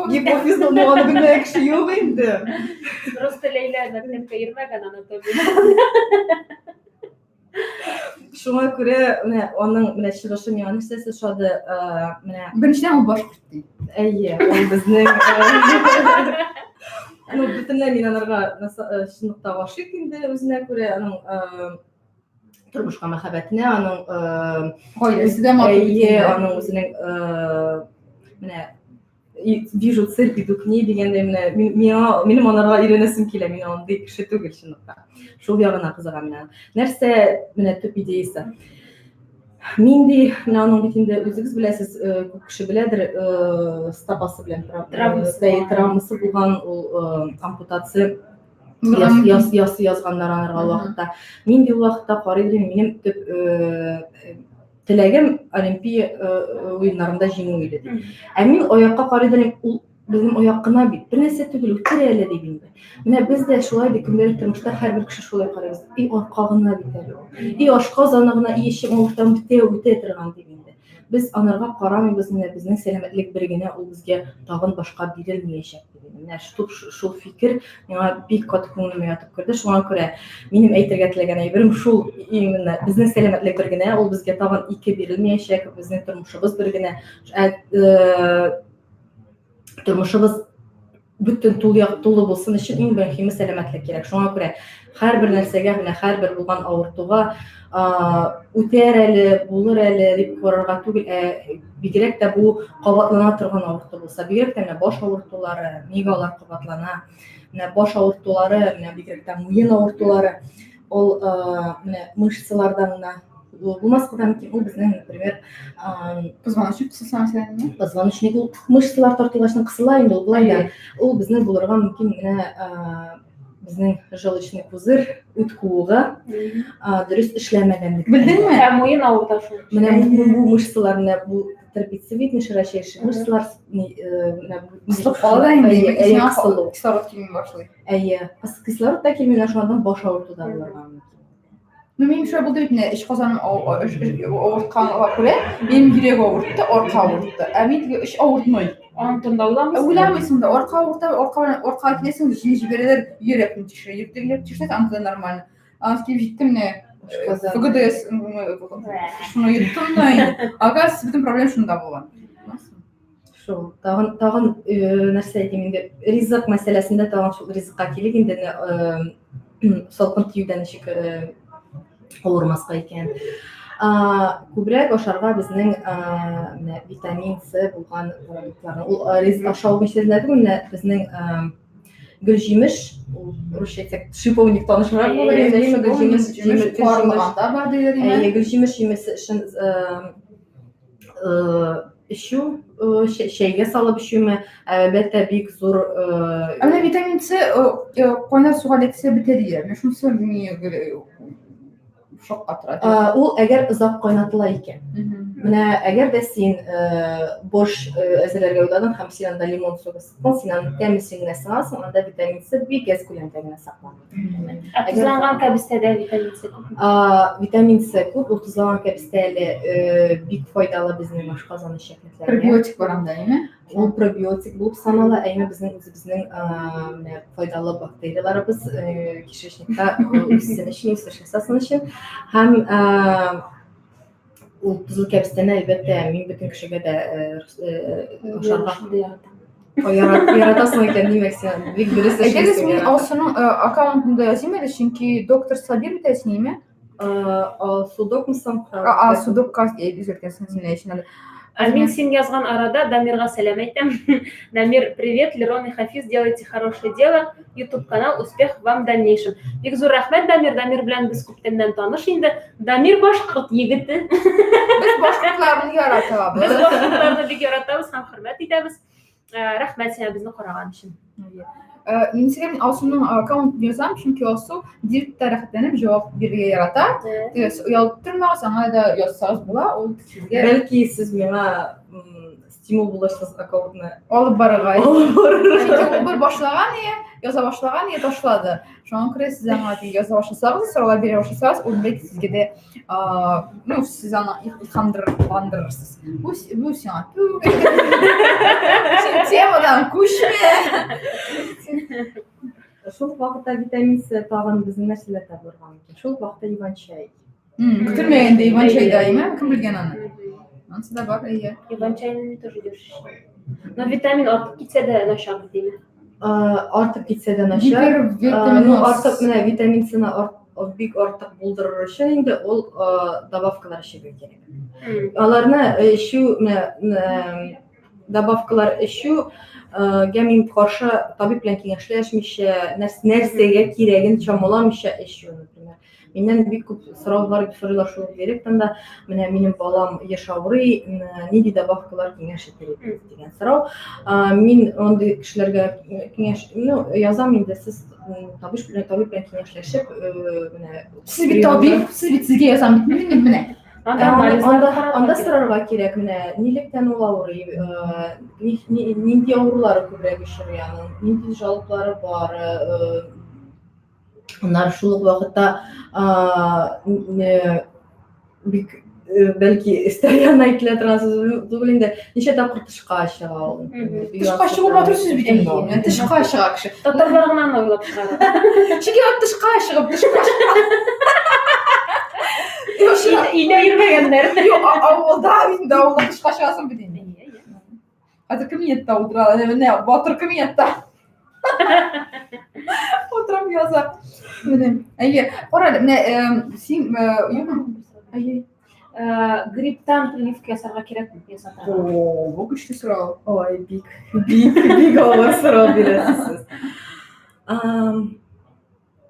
Гипофиз аны белмәгән кеше юк инде. Просто Ләйлә мәктәпкә йөрмәгән анатомия. Шуңа күрә менә аның менә чыгышы миңа нәрсәсе ошады, менә Беренчедән ул башкорт ди. Әйе, ул безнең Ну, бөтенләй мин анарга чынлыкта гашыйк инде үзенә күрә, аның тормышка мәхәббәтенә, аның гаиләсе дә матур. Әйе, аның үзенең менә вижу цель, иду к ней дигәндәй, менә миңа минем анарга өйрәнәсем килә, мин андый кеше түгел чынлыкта. Шул ягына кызыгам менә. Нәрсә менә төп идеясы? Мин ди, менә аның бит инде үзегез беләсез, күп кеше беләдер, стопасы белән травмасы булган, ул ампутация яс язганнар анарга вакытта. Мин ди ул вакытта карый идем, минем төп теләгем Олимпия уеннарында җиңү иде ди. Ә мин аякка карый идем, ул безнең аяк кына бит, бер нәрсә түгел, үтер әле дип инде. Менә без дә шулай ди, көндәлек тормышта һәрбер кеше шулай карыйбыз. И арка гына бит әле ул. И ашказаны гына, и эчем авыртам, үтә үтә торган дип инде. Без анарга карамыйбыз, менә безнең сәламәтлек бер генә, ул безгә тагын башка бирелмәячәк дип инде. Менә шул фикер миңа бик каты күңелемә ятып керде. Шуңа күрә минем әйтергә теләгән әйберем шул именно безнең сәламәтлек бер генә, ул безгә тагын ике бирелмәячәк, безнең тормышыбыз бер генә. Тормышыбыз бөтен тул як тулы булсын өчен иң мөһиме сәламәтлек кирәк. Шуңа күрә һәрбер нәрсәгә, менә һәрбер булган авыртуга үтәр әле, булыр әле дип карарга түгел, ә бигрәк тә бу кабатлана торган авырту булса, бигрәк тә менә баш авыртулары, нигә алар кабатлана? Менә баш авыртулары, менә бигрәк тә муен авыртулары, ул менә мышцалардан гына булмаска да мөмкин. Ул безнең, например, позвоночник кысылса, мәсәлән, позвоночник ул мышцалар тартылгачны кысыла инде ул болай да. Ул безнең булырга мөмкин менә безнең желчный пузырь, үт куыгы дөрес эшләмәгәнлектән. Белдеңме? Ә муен авырта шул. Менә бу мышцалар, менә бу трапециевидный широчайший мышцалар менә бу Кысылып кала да инде, Әйе, кысылу. Кислород килми башлый. Әйе, кислород та килми, менә шуннан баш авырту да булырга мөмкин. Ну, минем шулай булды бит, менә эч казаным авыртканга күрә, минем йөрәк авыртты, арка авыртты. Ә мин теге эч авыртмый. Аның турында уйламыйсың? Уйламыйсың да, арка авырта, арка белән аркага киләсең, җине җибәрәләр, йөрәкне тикшерә. Йөрәкне тикшерсәң, анда да нормально. Аннан килеп җиттем менә ФГДС шуны йоттым да инде. Оказывается, бөтен проблема шунда булган. Шул, тагын тагын нәрсә әйтим инде, ризык мәсьәләсендә тагын шул ризыкка килик инде, салкын тиюдән ничек авырмаска икән. Күбрәк ашарга безнең менә витамин С булган продуктларны. Ул ризык ашау мәсьәләсендә түгел, менә безнең гөлҗимеш, ул русча әйтсәк, шиповник танышрак булыр инде, әйеме, гөлҗимеш, карлыганда бар диләр, әйе, гөлҗимеш җимеше өчен эчү, чәйгә салып эчүме, әлбәттә, бик зур. Ә менә витамин С кайнар суга эләксә бетә диләр. Менә шунысы мине шаккатыра. Ул әгәр озак кайнатыла икән. Менә әгәр дә син борщ әзерләргә уйладың һәм син анда лимон согы сыктың, син аның тәмесен генә сыгасың, анда витамин С бик әз күләмдә генә саклана. Ә тозланган кәбестәдә витамин С күп? Витамин С күп, ул тозланган кәбестә әле бик файдалы безнең ашказан эчәклекләренә. Пробиотик бар анда, әйме? Ул пробиотик булып санала, әйме безнең үзебезнең менә файдалы бактерияләребез кишечникта үссен өчен, үсеш ясасын өчен. Һәм ул кызыл кәбестәне, әлбәттә, мин бөтен кешегә дә ашарга яратасың икән, димәк, син бик дөрес эшлисең. Әйдәгез, мин Алсуның аккаунтында языйм әле, чөнки доктор Сабир бит әле син, Алсудокмысың? Алсудокка үзгәрткәнсең син өчен әле. Ә мин син язган арада Дамирга сәлам әйтәм. Дамир, привет, Лерон и Хафиз, делайте хорошее дело. YouTube канал, успех вам в дальнейшем. Бик зур рәхмәт, Дамир. Дамир белән без күптәннән таныш инде. Дамир башкорт егете. Без башкортларны яратабыз. Без башкортларны бик яратабыз һәм хөрмәт итәбез. Рәхмәт сиңа безне караган өчен. Мин сезгә мин Алсуның аккаунтын язам, чөнки Алсу директта рәхәтләнеп җавап бирергә ярата. Оялып тормагыз, аңа да язсагыз була, ул сезгә. Бәлки сез миңа стимул булырсыз аккаунтны алып барырга. Алып барырга. Чөнки ул бер башлаган ие, яза башлаган ие, ташлады. Шуңа күрә сез аңа яза башласагыз, сораулар бирә башласагыз, ул бәлки сезгә дә ну, сез аны илһамландырырсыз. Бу, бу сиңа түгел. Син темадан күчмә. Шул ук вакытта витамин С тагын безнең нәрсәләр табылырга мөмкин? Шул ук вакытта иван-чай. Көтелмәгәндә иван-чай да, әйме? Кем белгән аны? Анысы да бар, әйе. Иван-чайны мин тоже дөрес. Но витамин артып китсә дә начар димә. Артып китсә дә начар. Ну, артык менә витамин С-ны бик артык булдырыр өчен инде ул добавкалар эчәргә кирәк. Аларны эчү менә добавкалар эчү гә мин каршы табиб белән киңәшләшмичә, нәрсәгә кирәген чамаламыйча эчү, например. Миннән бик күп сораулар сорыйлар шул директордан да. Менә минем балам еш авырый, нинди добавкалар киңәш итер идегез дигән сорау. Мин андый кешеләргә киңәш, ну, язам инде, сез табиб белән табиб белән киңәшләшеп, менә Сез бит табиб, сез бит сезгә язам бит мин менә. Анда, анда сорарга кирәк, менә нилектән ул авырый, нинди авырулары күбрәк очрый аның, нинди жалоблары бар, Аннары шул ук вакытта бик бәлки өстәл янына әйтелә торган сүз түгел инде. Ничә тапкыр тышка чыга ул? Тышка чыгу матур сүз бит инде ул. Тышка чыга кеше. Татарлар гына аны уйлап чыгара. Чөнки ул тышка чыгып, тышка чыга. Өйдә йөрмәгәннәр. Юк, авылда инде авылда тышка чыгасың бит инде. Хәзер кабинетта утыра, менә батыр кабинетта. Утырып яза. Менә, әйе, кара әле, менә син юкмы? Әйе. Грипптан прививка ясарга кирәкме? Ясатырга. О, бу көчле сорау. Ой, бик, бик, бик авыр сорау бирәсез сез.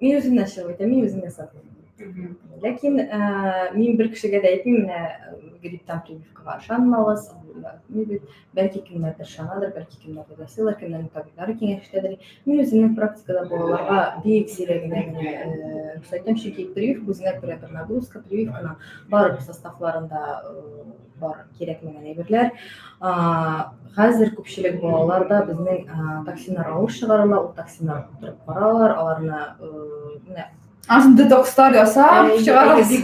Мин үземнән чыгып әйтәм, мин үзем ясатмыйм. Ләкин мин бер кешегә дә әйтмим, менә грипптан прививкага ышанмагыз, бәлки кемнәрдер ышанадыр, бәлки кемнәрдер ясыйлар, кемнәрнең табиблары киңәш итәдер. Мин үземнең практикада балаларга бик сирәк генә рөхсәт итәм, чөнки прививка үзенә күрә бер нагрузка, прививканың барыбер составларында бар кирәкмәгән әйберләр. Хәзер күпчелек балаларда безнең токсиннар авыр чыгарыла, ул токсиннар утырып каралар, аларны менә Асын детокслар ясап чыгарасыз.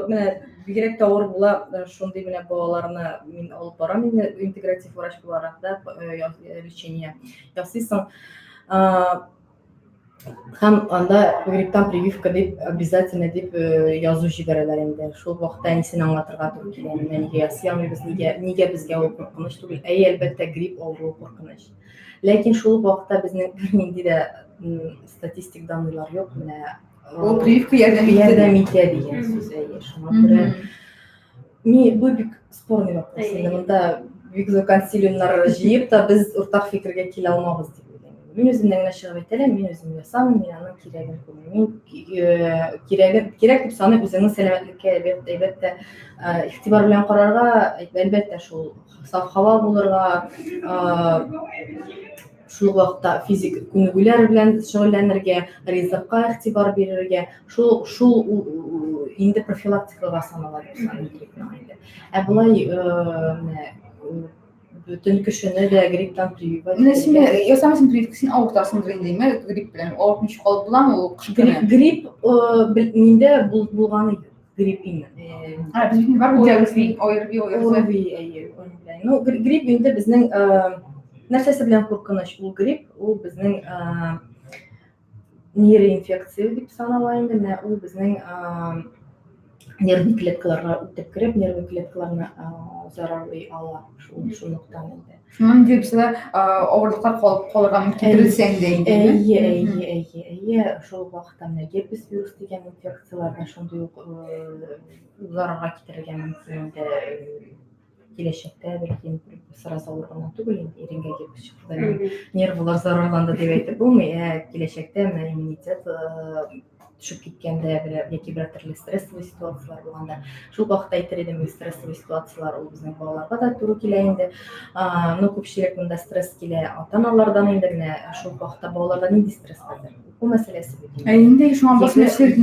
Менә бигрәк тә авыр була шундый менә балаларны мин алып барам инде интегратив врач буларак да лечение ясыйсың. Һәм анда грипптан прививка дип обязательно дип язу җибәрәләр инде. Шул вакытта әнисен аңлатырга туры килә. Менә нигә ясый алмыйбыз, нигә нигә безгә ул куркыныч түгел. Әйе, әлбәттә, грипп авыруы куркыныч. Ләкин шул ук вакытта безнең бернинди дә статистик данныйлар юк. Менә ул прививка ярдәм итә ярдәм итә дигән сүз, әйе. Шуңа күрә ни бу бик спорный вопрос. Инде монда бик зур консилиумнар җыеп та без уртак фикергә килә алмабыз дип уйлыйм. Мин үземнән генә чыгып әйтәләм, мин үзем ясамыйм, мин аның кирәген күрмим. Мин кирәген кирәк дип саныйм үзеңнең сәламәтлеккә әлбәттә игътибар белән карарга, әлбәттә шул саф һава булырга, шул ук вакытта физик күнегүләр белән шөгыльләнергә, ризыкка игътибар бирергә, шул шул инде профилактикага санала дип саныйм гриппның инде. Ә болай менә бөтен кешене дә грипптан прививать. Менә син ясамыйсың прививка, син авыртасыңдыр инде, әйме, грипп белән. Авырып ничек калып буламы ул кыш көне? Грипп миндә булганы юк. Грипп именно. А, без бит бар ОРВИ, ОРВИ, ОРВИ, әйе, ОРВИ. Ну, грипп инде безнең нәрсәсе белән куркыныч? Ул грипп, ул безнең нейроинфекция дип санала инде. Менә ул безнең нервный клеткаларга үтеп кереп, нервный клеткаларны зарарлый ала. Шул шунлыктан инде. Шуннан дип сә авырлыклар калып калырга мөмкин терелсәң дә инде. Әйе, әйе, әйе, әйе. Шул ук вакытта менә герпес вирус дигән инфекцияләр дә шундый ук зарарга китерергә мөмкин инде киләчәктә бәлки сразу авырган түгел инде иренгә герпес чыкты да нервылар зарарланды дип әйтеп булмый, ә киләчәктә менә иммунитет төшеп киткәндә берәр яки берәр төрле стрессовый ситуацияләр булганда шул вакытта әйтер идем стрессовый ситуацияләр ул безнең балаларга да туры килә инде. Ну, күпчелек монда стресс килә ата аналардан инде. Менә шул вакытта балаларда нинди стресс хәзер? Уку мәсьәләсе бит. Ә инде шуңа басым ясый.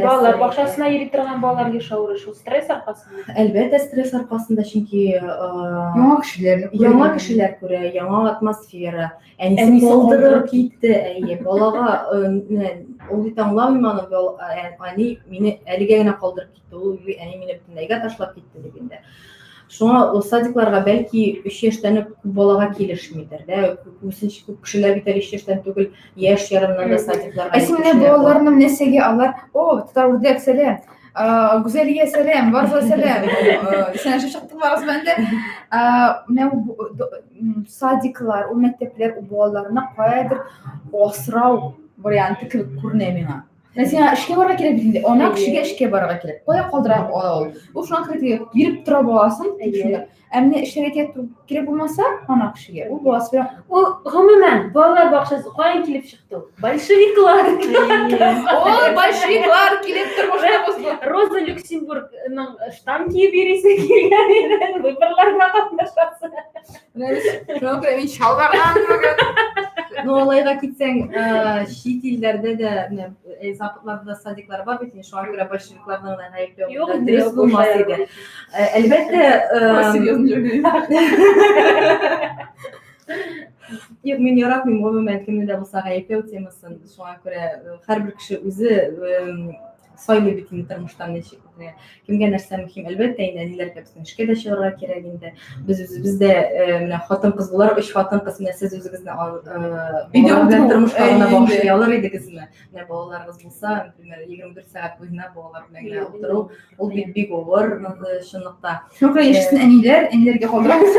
Балалар бакчасына йөри торган балалар еш авырый шул стресс аркасында. Әлбәттә, стресс аркасында, чөнки яңа кешеләр, яңа кешеләр күрә, яңа атмосфера. Әнисе калдырып китте, әйе. Балага менә ул бит аңламыйм аны, әни мине әлегә генә калдырып китте. Ул уйлый, әни мине бөтенләйгә ташлап китте дип инде. Шуңа ул садикларга бәлки 3 яшьтән үк күп балага килешмидер, дә. Күбесенчә күп кешеләр бит әле 3 яшьтән түгел, яшь ярымнан да садикларга. Ә син менә балаларны нәрсәгә алар, о, татар үрдәк сәлам. Гүзәлия сәлам, барыгызга сәлам. Исәнләшеп чыктык барыбыз белән дә. Менә садиклар, ул мәктәпләр, ул балаларны каядыр асрау варианты кебек күренә миңа. Менә сиңа эшкә барырга кирәк бит инде. Ана кешегә эшкә барырга кирәк. Кая калдыра ала ул? Ул шуңа күрә биреп тора баласын, шунда. Ә менә эшләргә кирәк булмаса, ана кешегә, ул баласы белән Ул гомумән балалар бакчасы каян килеп чыкты ул? Большевиклар. Ой, большевиклар килеп тормышны бозды. Роза Люксембургның штан киеп йөрисе килгән иде, выборларда катнашасы. Менә без шуңа күрә мин чалбардан бүген. Ну, алайга китсәң, чит илләрдә дә, менә западларда да садиклар бар бит, шуңа күрә большевикларны гына гаепләү Юк инде, дөрес булмас иде. Әлбәттә, Серьезно. Юк, мин яратмыйм гомумән кемне дә булса гаепләү темасын. Шуңа күрә һәрбер кеше үзе сайлый бит инде тормыштан ничек кемгә нәрсә мөһим. Әлбәттә, инде әниләргә безнең эшкә дә чыгарга кирәк инде. Без үзебез дә менә хатын-кыз буларак, өч хатын-кыз менә сез үзегезне Өйдә балалар белән утыру, тормышка гына әйе инде. багышлый алыр идегезме? Менә балаларыгыз булса, например, 24 сәгать буена балалар белән генә утыру, ул бит бик авыр, чынлыкта. Шуңа күрә яшәсен әниләр, әниләргә калдырабыз.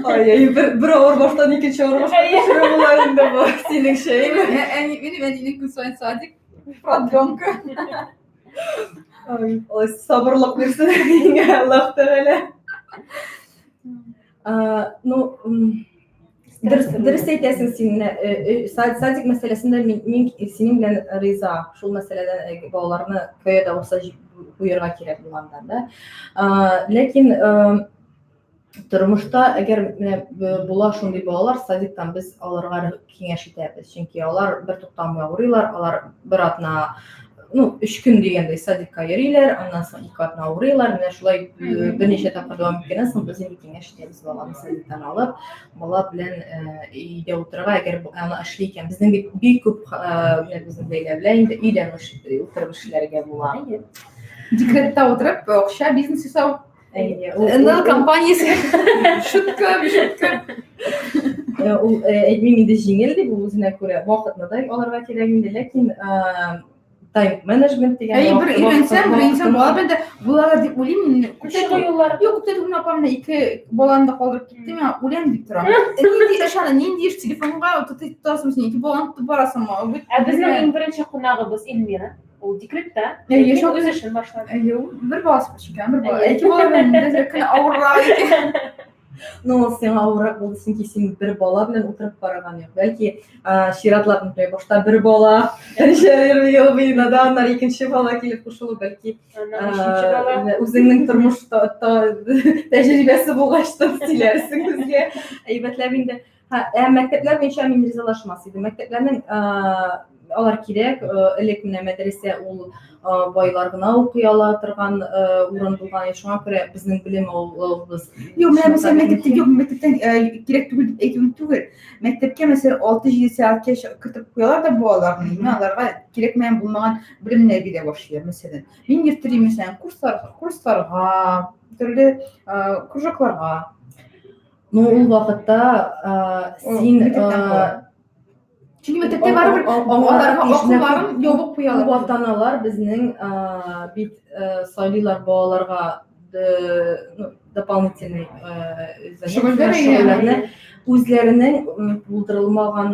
Ай, ай, бер авыр баштан икенче авыр башка төшерү була инде бу, синеңчә, әйме? Әни, минем әнинең көн саен садик, продленка. Ай, Алай сабырлык бирсен әниеңә Аллаһ Тәгалә. Ну, Дөрес, дөрес әйтәсең син. Менә, садик мәсьәләсендә мин синең белән риза. Шул мәсьәләдән балаларны кая да булса куярга кирәк булганнан да. Ләкин тормышта әгәр менә була шундый балалар, садиктан без аларга киңәш итәбез. Чөнки алар бер туктамый авырыйлар, алар бер атна, ну, 3 көн дигәндәй садикка йөриләр, аннан соң 2 атна авырыйлар. Менә шулай берничә тапкыр дәвам иткәннән соң без инде киңәш итәбез баланы садиктан алып, бала белән өйдә утырырга, әгәр аны эшли икән. Безнең бит бик күп менә безнең Ләйлә белән инде өйдән утырып эшләргә була. Декретта утырып, акча бизнес ясау. Әйе, НЛ компаниясе. Шутка, шутка. Ул әйтмим инде җиңел дип, ул үзенә күрә вакытны да алырга кирәк инде, ләкин тайм менеджмент дигән. Әйе, бер өйрәнсәң, бер өйрәнсәң, бала белән дә булалар дип уйлыйм мин. Чыгу юллары. Юк, күптән түгел апам менә ике баланы да калдырып китте, миңа үләм дип торам. Нинди эш аны, нинди эш телефонга тотасың син, ике баланы тотып барасыңмы? Ә безнең иң беренче кунагыбыз Эльмира. Ул декретта. Әйе, Ләкин үз эшен башлады. Әйе, ул бер баласы бар икән, бер бала. Әйе. Ике бала белән әзрәк кенә авыррак икән. Ну, ул сиңа авыррак булды, чөнки син бер бала белән утырып караган юк. Бәлки, чиратлап, например, башта бер бала, ничә ел буена да, аннары икенче бала килеп кушылу, бәлки, Аннан өченче бала. үзеңнең тормыш тәҗрибәсе булгач та сөйләрсең безгә. Әйбәтләп инде. Ә мәктәпләр буенча мин ризалашмас идем. Мәктәпләрнең алар кирәк, элек менә мәдрәсә ул байлар гына укый ала торган урын булган. Шуңа күрә безнең белем алуыбыз. Юк, менә мәсәлән, мәктәптә юк, мәктәптән кирәк түгел дип әйтүем түгел. Мәктәпкә мәсәлән 6-7 сәгатькә кертеп куялар да балаларны, менә аларга кирәкмәгән булмаган белемнәр бирә башлыйлар, мәсәлән. Мин йөрттерим, мәсәлән, курслар, курсларга, төрле кружокларга. Ну, ул вакытта син Чөнки мәктәптә барыбер аларга акылларын ябып куялар. Күп ата-аналар безнең бит сайлыйлар балаларга дополнительный шөгыльләрне үзләренең булдырылмаган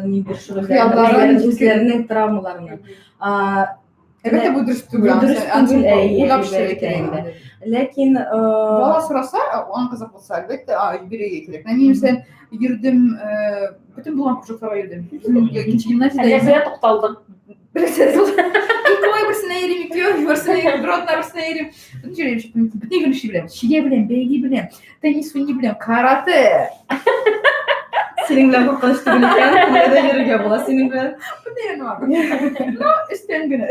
нидер шөгыльләрне, үзләренең травмаларына. Әлбәттә, бу дөрес түгел. Бу дөрес түгел, әйе, Уйлап эшләргә әлбәттә кирәк инде. инде. Ләкин Бала сораса, аң кызык булса, әлбәттә, бирергә кирәк. Мин мәсәлән, йөрдем, бөтен булган кружокларга йөрдем. Безнең икенче гимназиядә. Нәрсәгә тукталдың? Берсе ике ай берсенә йөрим, ике ай берсенә йөрим, бер атна берсенә йөрим. Бөтен җиргә йөреп чыктым. Бөтен генә эшли беләм. Чигә беләм, бәйли беләм, теннис уйный беләм, карате. Синең белән куркыныч түгел икән, кая йөрергә була синең белән. Бөтен генә бар. Ну, өстән генә.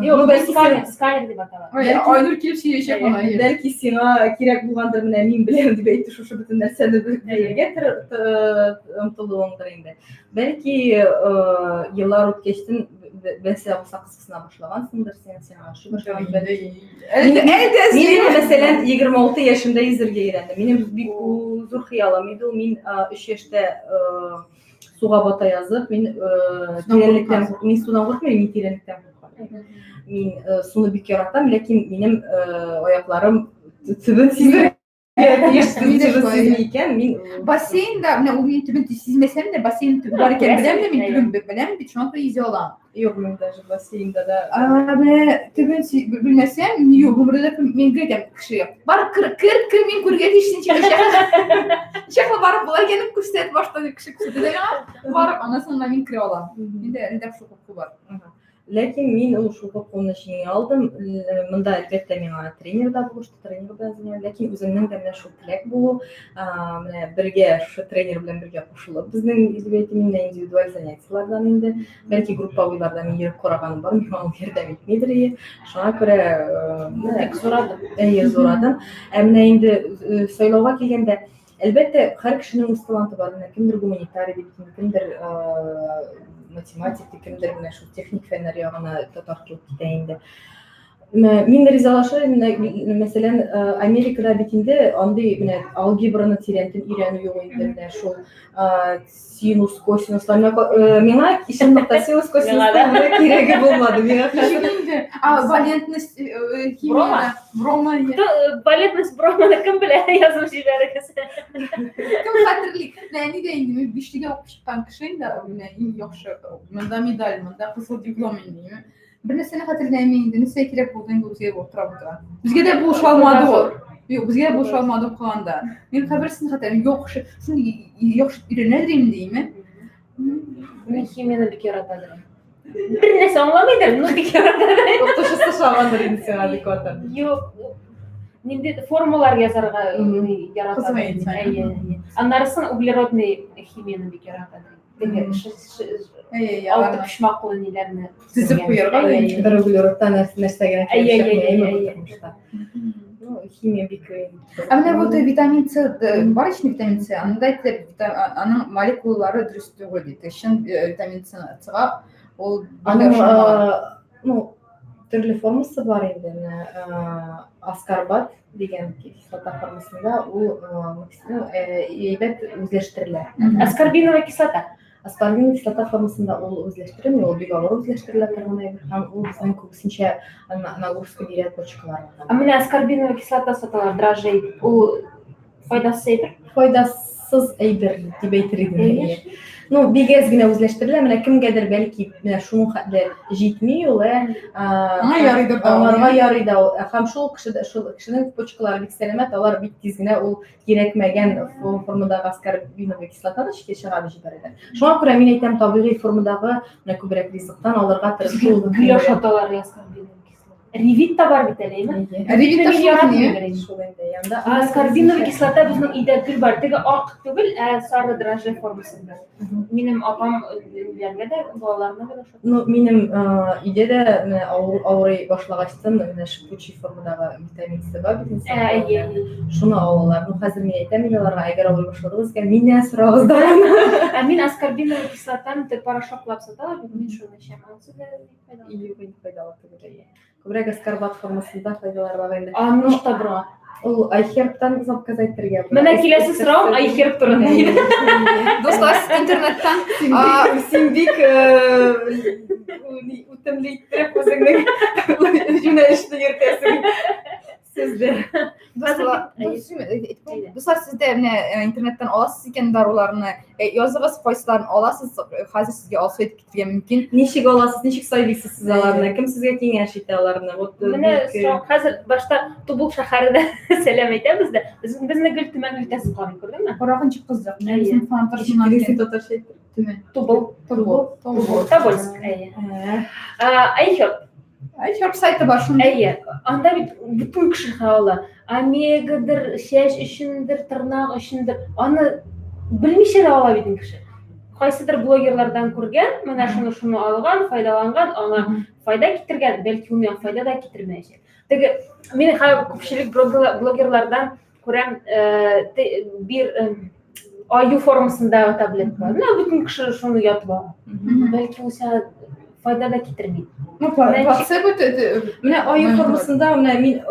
Юк, сканер, сканер дип атала. Айнур килеп сөйләячәк моны. Бәлки сиңа кирәк булгандыр, менә мин беләм дип әйтте, шушы бөтен нәрсәне белергә омтылуыңдыр инде. Бәлки еллар үткәчтен бәлки булса кызыксына башлагансыңдыр син, сиңа ошый башлаган бәлки. Мин, мәсәлән, 26 яшемдә йөзергә өйрәндем. Минем бик зур хыялым иде ул. Мин 3 яшьтә суга бата язып, мин тирәнлектән, мин судан куркмыйм, мин тирәнлектән куркам. Мин суны бик яратам, ләкин минем аякларым төбен сиздерә тиеш сизми икән, мин бассейнда, менә ул минем төбен сизмәсәм дә, бассейн төбе бар икән беләм дә, мин төбен беләм бит, шуңа күрә йөзә алам. Юк, мин даже бассейнда да. Менә төбен белмәсәм, юк, гомердә мин әйтәм кешегә. Бар, кер, кер, кер, мин күргән тиешсең, чаклы барып була икәнен күрсәт башта дип кеше күрсәтә дә миңа. Барып, аннан соң мин керә алам. Инде әле дә шул курку бар. Ләкин мин ул шул куркуны җиңә алдым. Монда, әлбәттә, миңа тренер да булышты, тренер белән занимаюсь. Ләкин үземнең дә менә шул теләк булу, менә бергә шушы тренер белән бергә кушылып, безнең дип әйтим, инде индивидуаль занятиелардан инде, бәлки групповыйларда мин йөреп караганым бар, миңа ул ярдәм итмидер ие. Шуңа күрә бик зур адым. Әйе, зур адым. Ә менә инде сайлауга килгәндә, әлбәттә, һәр кешенең үз таланты бар. Менә кемдер гуманитарий дип, кемдер математик дип, кемдер менә шул техник фәннәр ягына тартылып китә инде. Мин ризалашыр идем, мәсәлән, Америкада бит инде андый менә алгебраны тирәнтен өйрәнү юк инде, менә шул синус, косинуслар. Миңа чынлыкта синус, косинустан кирәге булмады. Миңа хәзер инде. А валентность химияда, брома. Валентность броманы кем белә, язып җибәрегез. Кем хәтерли? Менә нидә инде мин бишлегә укып чыккан кеше инде, менә иң яхшы, монда медаль, монда кызыл диплом инде. Бер нәрсәне хәтерләмим инде, нәрсә кирәк булды инде үзгә булып тора утыра. Безгә дә булыша алмады ул. Юк, безгә булыша алмады укыганда. Мин хәбәрсез хәтта яхшы, шундый яхшы өйрәнәдер инде, димме? Мин химияне бик яратадыр. Бер нәрсә аңламыйдыр, но бик яратадыр. Укытучысы шагандыр инде сиңа бик каты. Юк. Нинди формулар язарга ярата. Кызым әйтсә. Әйе, әйе. Аннарысын углеродный химияне бик яратадыр. Теге Әйе, алты почмаклы ниләрне Төзеп куярга Әйе, әйе. Бер углеродтан нәрсә генә Әйе, килеп әйе, чыкмый, әйме бу әйе. тормышта. Ну, химия бик Ә менә вот витамин С бар ич витамин С, анда әйтелә, аның молекулалары дөрес түгел ди. Чын витамин С-га ул Аның, ошамаган. ну, төрле формасы бар инде. Менә аскорбат дигән кислота формасында ул әйбәт үзләштерелә. Аскорбиновая кислота. Аскорбин кислота формасында ул үзләштерелми, ул бик авыр үзләштерелә торган әйбер һәм ул безнең күбесенчә нагрузка бирә почкаларга. Ә менә аскорбиновая кислота саталар, дрожжей. Ул файдасыз әйбер. Файдасыз әйбер дип әйтер идем. Әйе. Әйе. Ну, бик әз генә үзләштерелә, менә кемгәдер бәлки менә шуның хәтле җитми ул, ә. Аңа ярыйдыр да ул, Аңарга иә? ярый да ул. Һәм шул кеше шул кешенең почкалары бик сәламәт, алар бик тиз генә ул кирәкмәгән формадагы аскорбиновый кислотаны эчкә чыгарып җибәрәләр. Шуңа күрә мин әйтәм, табигый формадагы менә күбрәк ризыктан алырга тырышу. Гөл ашаталар аскорбиновый кислота. Ревит та бар бит әле, әйме? Әйе. Ревит та Мин шул яратмыйм не? ревит. Шул инде, янда. Аскорбиновая кислота безнең өйдә гөл бар. Теге ак түгел, ә сары дрожжи формасында. Минем апам ниләргә дә, балаларына да ашата. Ну, минем өйдә дә менә авырый башлагачтын менә шипучий формадагы витамин С бар бит инде. Ә, әйе, әйе. Шуны алалар. Ну, хәзер мин әйтәм инде аларга, әгәр авырый башладыгыз икән, миннән сорагыз да. Ә мин аскорбиновая кислотаны теге порошоклап саталар бит, мин шуны эчәм. Анысы да бик файдалы. Юк, инде файдалы түгел, әйе. Күбрәк аскорбат формасында файдалар бар инде. Аны ничек табырга? Ул айхербтан заказ әйтергә була. Менә киләсе сорауым айхерб турында иде. Дуслар, сез интернеттан Син бик үтемле иттереп үзеңнең юнәлешне йөртәсең. Сездә. Дуслар, Әйе. дуслар, сез дә менә интернеттан аласыз икән даруларны, языгыз, кайсыларын аласыз, хәзер сезгә алсу әйтеп китәргә мөмкин. Ничек аласыз, ничек сайлыйсыз сез аларны? Кем сезгә киңәш итә аларны? Вот Менә бик, сорау хәзер башта Тубыл шәһәренә сәлам әйтәбез дә. Безне гел Төмән өлкәсе карый, күрдеңме? Карагынчы кызык. Әйе. Безнең фанатлар ничек шуннан дигән икән. татарча әйтеп. Төмән. Тубыл. Тобол. Тобол. Тобольск, әйе. Айхерб. Айхерб сайты бар шундый. Әйе, анда бит бөтен кеше ала. Омегадыр, чәч өчендер, тырнак өчендер. Аны белмичә дә ала бит кеше. Кайсыдыр блогерлардан күргән, менә шуны шуны алган, файдаланган, аңа файда китергән, бәлки ул миңа файда да китермәячәк. Теге мин хәзер күпчелек блогерлардан күрәм, бер аю формасындагы таблетка. Менә бөтен кеше шуны ятып ала. Бәлки ул сиңа файда да китерми. Ну, плацебо это Менә аю формасында менә мин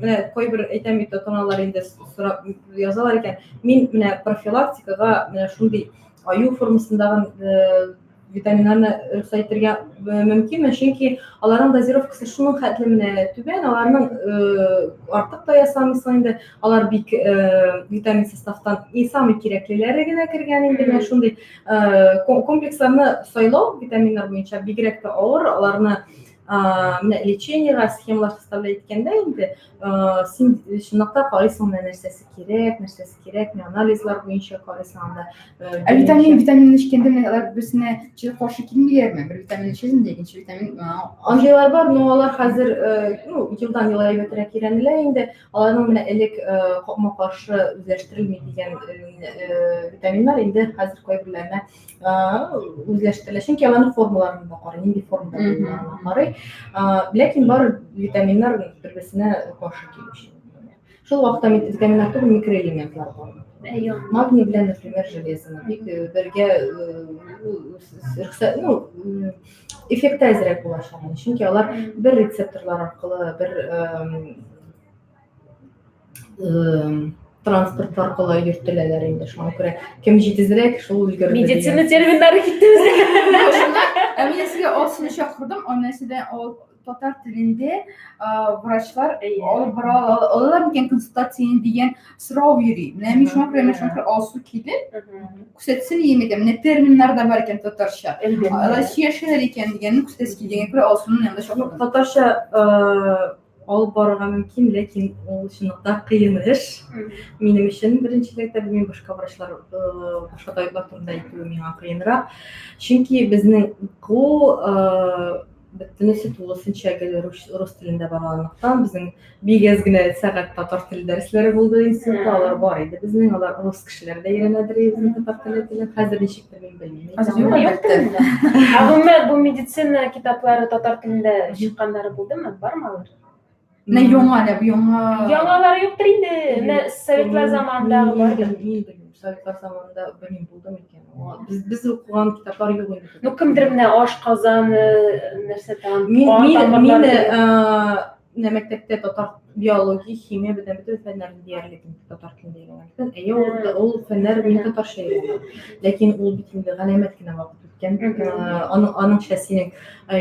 менә кайбер әйтәм бит, ата-аналар инде сорап язалар икән. Мин менә профилактикага менә шундый аю формасындагы витаминнарны рөхсәт итәргә мөмкинме? Чөнки аларның дозировкасы шуның хәтле менә түбән, аларның артык та ясамыйсың инде. Алар бик витамин составтан и самый кирәклеләре генә кергән инде. Менә шундый комплексларны сайлау витаминнар буенча бигрәк тә авыр. Аларны менә лечениега схемалар составлять иткәндә инде син чынлыкта карыйсың, менә нәрсәсе кирәк, нәрсәсе кирәкми, анализлар буенча карыйсың анда. Ә витамин эчкәндә менә алар берсенә каршы килмиләрме? Бер витамин эчәсең дә, икенче витамин Андыйлар бар, но алар хәзер, ну, елдан ел әйбәтрәк өйрәнелә инде. Аларның менә элек капма-каршы үзләштерелми дигән витаминнар инде хәзер кайберләренә үзләштерелә. Чөнки аларның формаларын да карый, нинди формада булуларын карый. Ләкин бар витаминнар бер-берсенә каршы килүче. Шул вакытта витаминнар түгел, микроэлементлар бар. Магний белән, например, железоны бик бергә рөхсәт, ну, эффекты әзрәк булачак. Чөнки алар бер рецепторлар аркылы, бер транспорт аркылы йөртеләләр инде. Шуңа күрә кем җитезрәк, шул өлгерде. Медицина терминнары китте безгә. Ә мин сезгә Алсуны чакырдым, аны сездән алып татар телендә врачлар алып бара алалар микән консультацияне дигән сорау йөри. Менә мин шуңа күрә, менә шуңа күрә Алсу килеп күрсәтсен ием икән. Менә терминнар да бар икән татарча. Алар сөйләшәләр икән дигәнне күрсәтәсе килгәнгә күрә Алсуның янында чакырдым. Татарча алып барырга мөмкин, ләкин ул чынлыкта кыен эш. Минем өчен беренчелектә, белмим, башка врачлар, башка табиблар турында әйтүе миңа кыенрак. Чөнки безнең уку бөтенесе тулысынча гел рус, рус телендә барганлыктан, безнең бик әз генә сәгать татар теле дәресләре булды институтта, алар бар иде безнең, алар рус кешеләре дә өйрәнәдер безнең татар теле телен. Хәзер ничектер мин белмим. Хәзер юк, әлбәттә. Ә гомумән бу медицина китаплары татар телендә чыкканнары булдымы? Бармы алар? Менә яңа, менә бу яңа. Яңалары юктыр инде. Менә советлар заманындагы бардыр. Мин белмим, советлар заманында белмим булды микән. Без без укыган китаплар юк инде. Ну кемдер менә ашказан нәрсә там. Мин мин мин менә мәктәптә татар биология, химия бөтен бөтен фәннәрне диярлек татар телендә өйрәнгәнлектән, әйе, ул ул фәннәр мин татарча өйрәндем. Ләкин ул бит инде галәмәт кенә вакыт үткән. Аның аныңча синең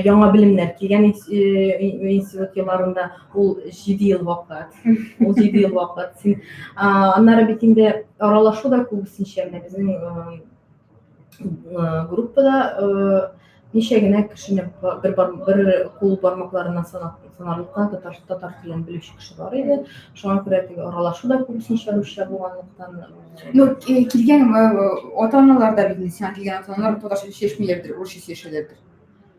яңа белемнәр килгән институт елларында ул 7 ел вакыт. Ул 7 ел вакыт. Син аннары бит инде аралашу да күбесенчә менә безнең группада ничә генә кешене бер бар, бер кул бармакларыннан санап санарлык кына татар татар телен белүче кеше бар иде. Шуңа күрә теге аралашу да күбесенчә русча булганлыктан. Ну, килгән ата-аналар да бит инде сиңа килгән ата-аналар татарча сөйләшмиләрдер, урысча сөйләшәләрдер.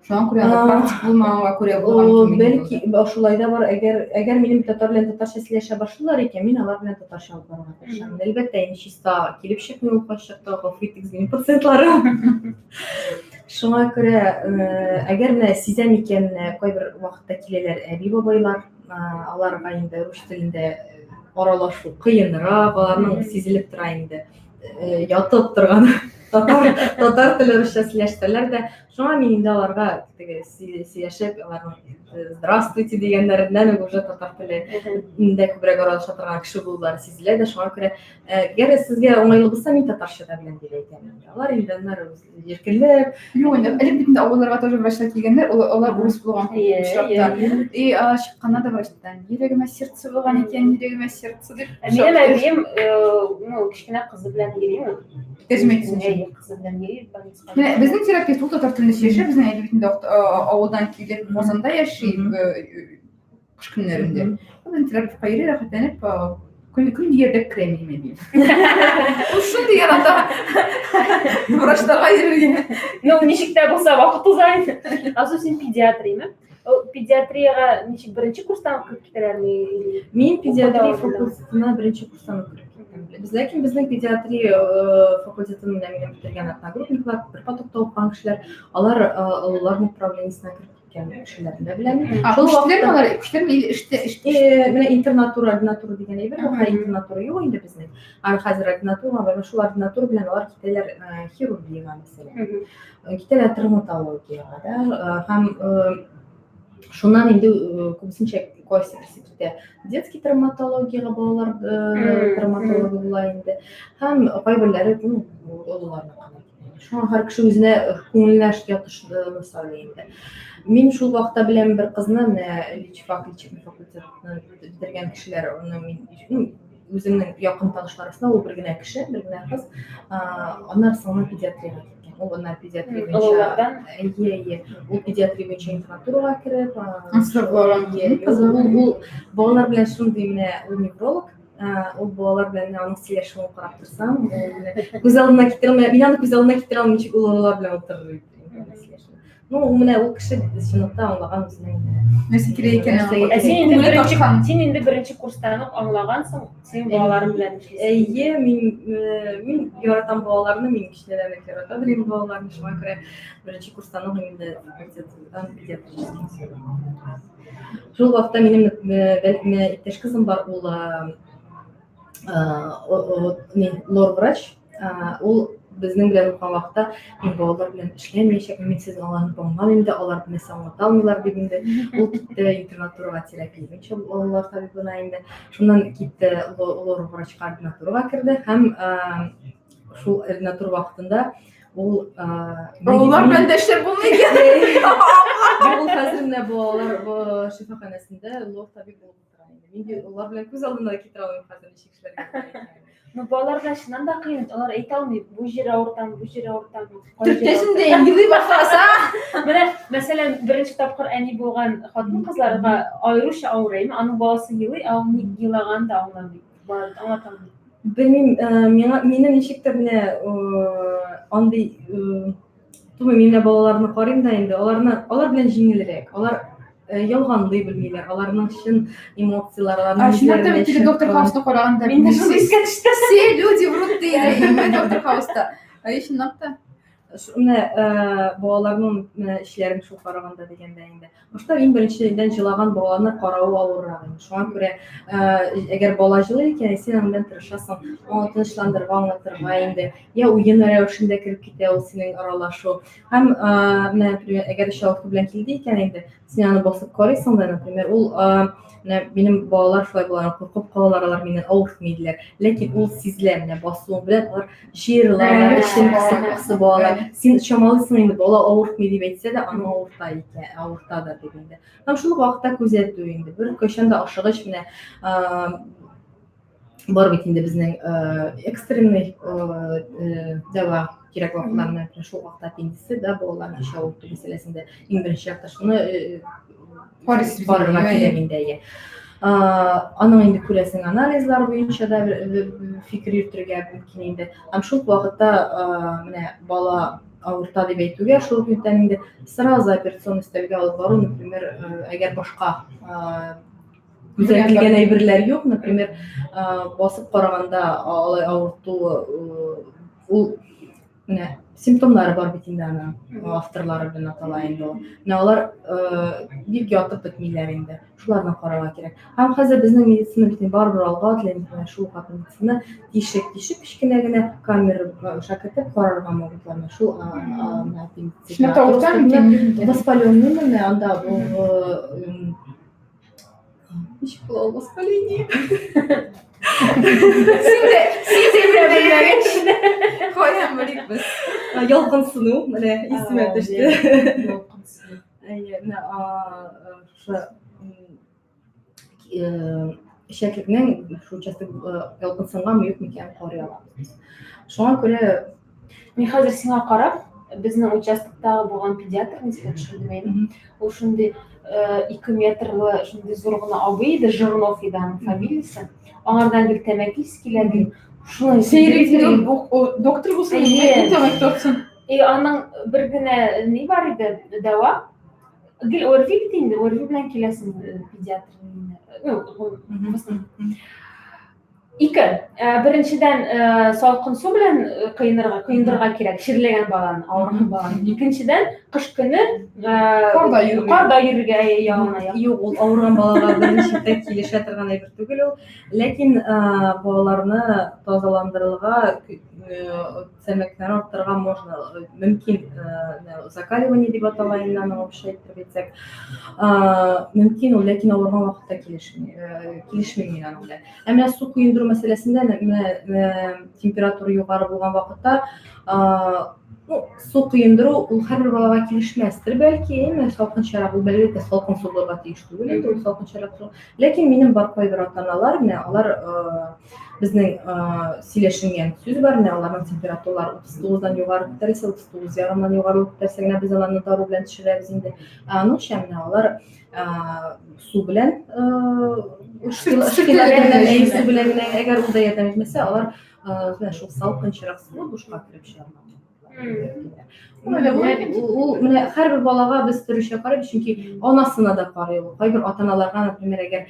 Шуңа күрә анда практик булмаганга күрә булган. Бәлки шулай да бар, әгәр әгәр минем татар белән татарча сөйләшә башлыйлар икән, мин алар белән татарча алып барырга тырышам. Әлбәттә, инде чиста килеп чыкмый ул кайчакта, гафу итегез минем пациентларым. Шуңа күрә, әгәр менә сизәм икән, кайбер вакытта киләләр әби-бабайлар, аларга инде рус телендә аралашу кыенрак, аларның сизелеп тора инде ятып торган татар татар теле русча сөйләшсәләр дә, шуңа мин инде аларга теге сөйләшеп, аларның здравствуйте дигәннәреннән үк уже татар телендә күбрәк аралаша торган кеше булулары сизелә дә, шуңа күрә әгәр сезгә уңайлы булса, мин татарча да беләм дип әйтәм инде. Алар инде аннары иркенләп. Юк инде, элек бит инде авылларга тоже врачлар килгәннәр, алар урыс булган күп очракта. И чыкканнар да врачтан, йөрәгемә сердце булган икән, йөрәгемә сердце дип. Минем әбием, ну, кечкенә кызы белән йөри. Тәрҗемә итсен. Әйе, кызы белән йөри больницага. Менә безнең терапевт ул татар телендә сөйләшә, безнең әби бит инде авылдан килеп Казанда яши кыш көннәрендә. Безнең терапевтка йөри, рәхәтләнеп, көн көн диярлек керә минем әбием. Ул шундый ярата врачларга йөрергә. Ну, ничек тә булса вакыт уза инде. Алсу, син педиатр, име? Ул педиатриягә ничек беренче курстан ук кереп китәләрме? Мин педиатрия факультетына беренче курстан ук кереп киттем. Без ләкин безнең педиатрия факультетын менә минем бетергән одногруппниклар, бер потокта укыган кешеләр, алар олылар направлениесенә кереп киткән кешеләрне дә беләм. Шул вакытта алар күчтеләрме или эштә эштә? Менә интернатура, ординатура дигән әйбер бар, хәзер интернатура юк инде безнең. Аны хәзер ординатура бар, шул ординатура белән алар китәләр хирургиягә, мәсәлән. Китәләр травматологиягә дә һәм шуннан инде күбесенчә кайсы берсе китә детский травматологиягә, балалар травматологы була инде, һәм кайберләре ну олыларныкына. Шуңа һәр кеше үзенә күңеленә ятышлы сайлый инде. Мин шул вакытта беләм бер кызны, менә лечфак, лечебный факультетны бетергән кешеләр, аны мин үземнең якын танышлар арасында ул бер генә кеше, бер генә кыз, аннары соңыннан педиатриягә киткән. Ул аннары педиатрия буенча. Олылардан? Әйе, әйе. Ул педиатрия буенча интернатурага кереп, ул балалар белән шундый менә ул невролог, ул балалар белән аның сөйләшүен карап торсаң, күз алдына китерә алмыйм, мин аны күз алдына китерә алмыйм, ничек ул олылар белән утырыр. Ну, менә ул кеше чынлыкта аңлаган үзенең нәрсә кирәк икәнен. Ә син инде беренче, син инде беренче курстан ук аңлагансың, син балаларың белән эшлисең. Әйе, мин мин яратам балаларны, мин кечкенәдән үк ярата беләм балаларны, шуңа күрә беренче курстан ук инде факультеттан педиатрический. Шул вакытта минем иптәш кызым бар, ул лор врач, ул безнең белән укыган вакытта мин балалар белән эшләмәячәкмен, мин сезнең аларны аңламыйм да, алар нәрсә аңлата алмыйлар дип инде. Ул китте интернатурага терапия буенча балалар табибына инде. Шуннан китте лор врачка ординатурага керде һәм шул ординатура вакытында ул балалар белән дә эшләп булмый икән. Ул хәзер менә балалар шифаханәсендә лор табиб булып утыра инде. Мин алар белән күз алдына китерә алмыйм хәзер ничек эшләргә. Ну, балалар белән чыннан да кыен. Алар әйтә алмый, бу җир авыртам, бу җир авыртам. кай җир Төртәсен дә елый башласа. Менә, мәсәлән, беренче тапкыр әни булган хатын-кызларга аеруча авыр, әйме? Аның баласы елый, ә ул ник елаганын да аңламый. Бала аңлата алмый. Белмим, миңа мине ничектер менә андый Думаю, мин менә балаларны карыйм да инде, аларны алар белән җиңелрәк. Алар ялганлый белмиләр, аларның чын эмоцияләре, аларның А чынлап та үзләренә бит теге чын доктор Хаусны караганда Мин дә шуны искә төште. Все люди врут диде, доктор Хауста. Әй, чынлап та. Менә балаларның менә эшләрен шул караганда дигәндә инде. Башта иң беренчедән җылаган баланы каравы авыррак инде. Шуңа күрә, әгәр бала җылый икән, син аның белән тырышасың, аны тынычландырырга, аңлатырга инде. Я уен рәвешендә кереп китә ул синең аралашу. Һәм, менә, например, әгәр чалкы белән килде икән инде, син аны басып карыйсың да, например, ул менә минем балалар шулай була, куркып калалар, алар миннән авыртмый диләр. Ләкин ул сизелә, менә басуың белән алар җыерылалар, эчен кысып кысып алалар. Син чамалыйсың инде, бала авыртмый дип әйтсә дә, аны авырта икән, авырта да дип инде. Һәм шул ук вакытта күзәтү инде. Бер кайчан да ашыгыч менә бар бит инде безнең экстренный дәва кирәк вакытларны, шул вакытта аппендицит да балаларның эче авырту мәсьәләсендә иң беренче чиратта шуны карарга кирәк инде, әйе. Аның инде күрәсең анализлар буенча да фикер йөртергә мөмкин инде. Һәм шул вакытта менә бала авырта дип әйтүгә, шул ук минуттан инде сразу операционный өстәлгә алып бару, например, әгәр башка күзәтелгән әйберләр юк, например, басып караганда алай авырту ул менә симптомнары бар бит инде аның, авторлары белән атала инде ул. Менә алар бик ятып бетмиләр инде. Шуларны карарга кирәк. Һәм хәзер безнең медицина бит барыбер алга атлый инде. Менә шул ук медицина тишек тишек кечкенә генә камера аша кертеп карарга могут менә шул менә аппендицит. Воспаленный менә анда бу ничек була ул воспаление? Син дә, син дә белмәгәч. Каян белик без? Ялкынсыну, менә исемә төште. Ялкынсыну. Әйе, менә шушы эчәклекнең шул участок ялкынсынганмы, юкмы икәнен карый алабыз. Шуңа күрә Мин хәзер сиңа карап, безнең участоктагы булган педиатрны искә төшердем әйе. Ул шундый 2 метрлы, шундый зур гына абый иде, Жирнов иде аның фамилиясе. Аңардан гел тәмәке исе килә гел. Шуны Сәйрәйтен доктор булсын, тәмәке тартсын. И аның бер генә ни бар иде, дәва. Гел ОРВИ бит инде, ОРВИ белән киләсең педиатр. Ну, Ике. Беренчедән, салкын су белән кыенырга, коендырырга кирәк, чирләгән баланы, авырган баланы. Икенчедән, кыш көне карда йөрергә. Карда йөрергә ялан аяк. Юк, ул авырган балага берничек тә килешә торган әйбер түгел ул. Ләкин балаларны тазаландырырга, сәламәтлекләрен арттырырга можно, мөмкин, закаливание дип атала инде аның общий әйтеп әйтсәк. Мөмкин ул, ләкин авырган вакытта килешми, килешмим мин аның белән. Ә менә су коендыру мәсьәләсендә менә температура югары булган вакытта, ну, су коендыру ул һәрбер балага килешмәстер бәлки, әмма салкынчарак, ул әлбәттә салкын су булырга тиеш түгел инде, ул салкынчарак су. Ләкин минем бар кайбер ата-аналар, менә алар безнең сөйләшенгән сүз бар, менә аларның температуралары 39-дан югары күтәрелсә, 39 ярымнан югары күтәрелсә генә без аларны дару белән төшерәбез инде. Ә аныңча менә алар су белән су белән генә, әгәр ул да ярдәм итмәсә, алар менә шул салкынчарак суны душка кереп чыга. Ул менә һәрбер балага без төрлечә карыйбыз, чөнки анасына да карый ул. Кайбер ата-аналарга, например, әгәр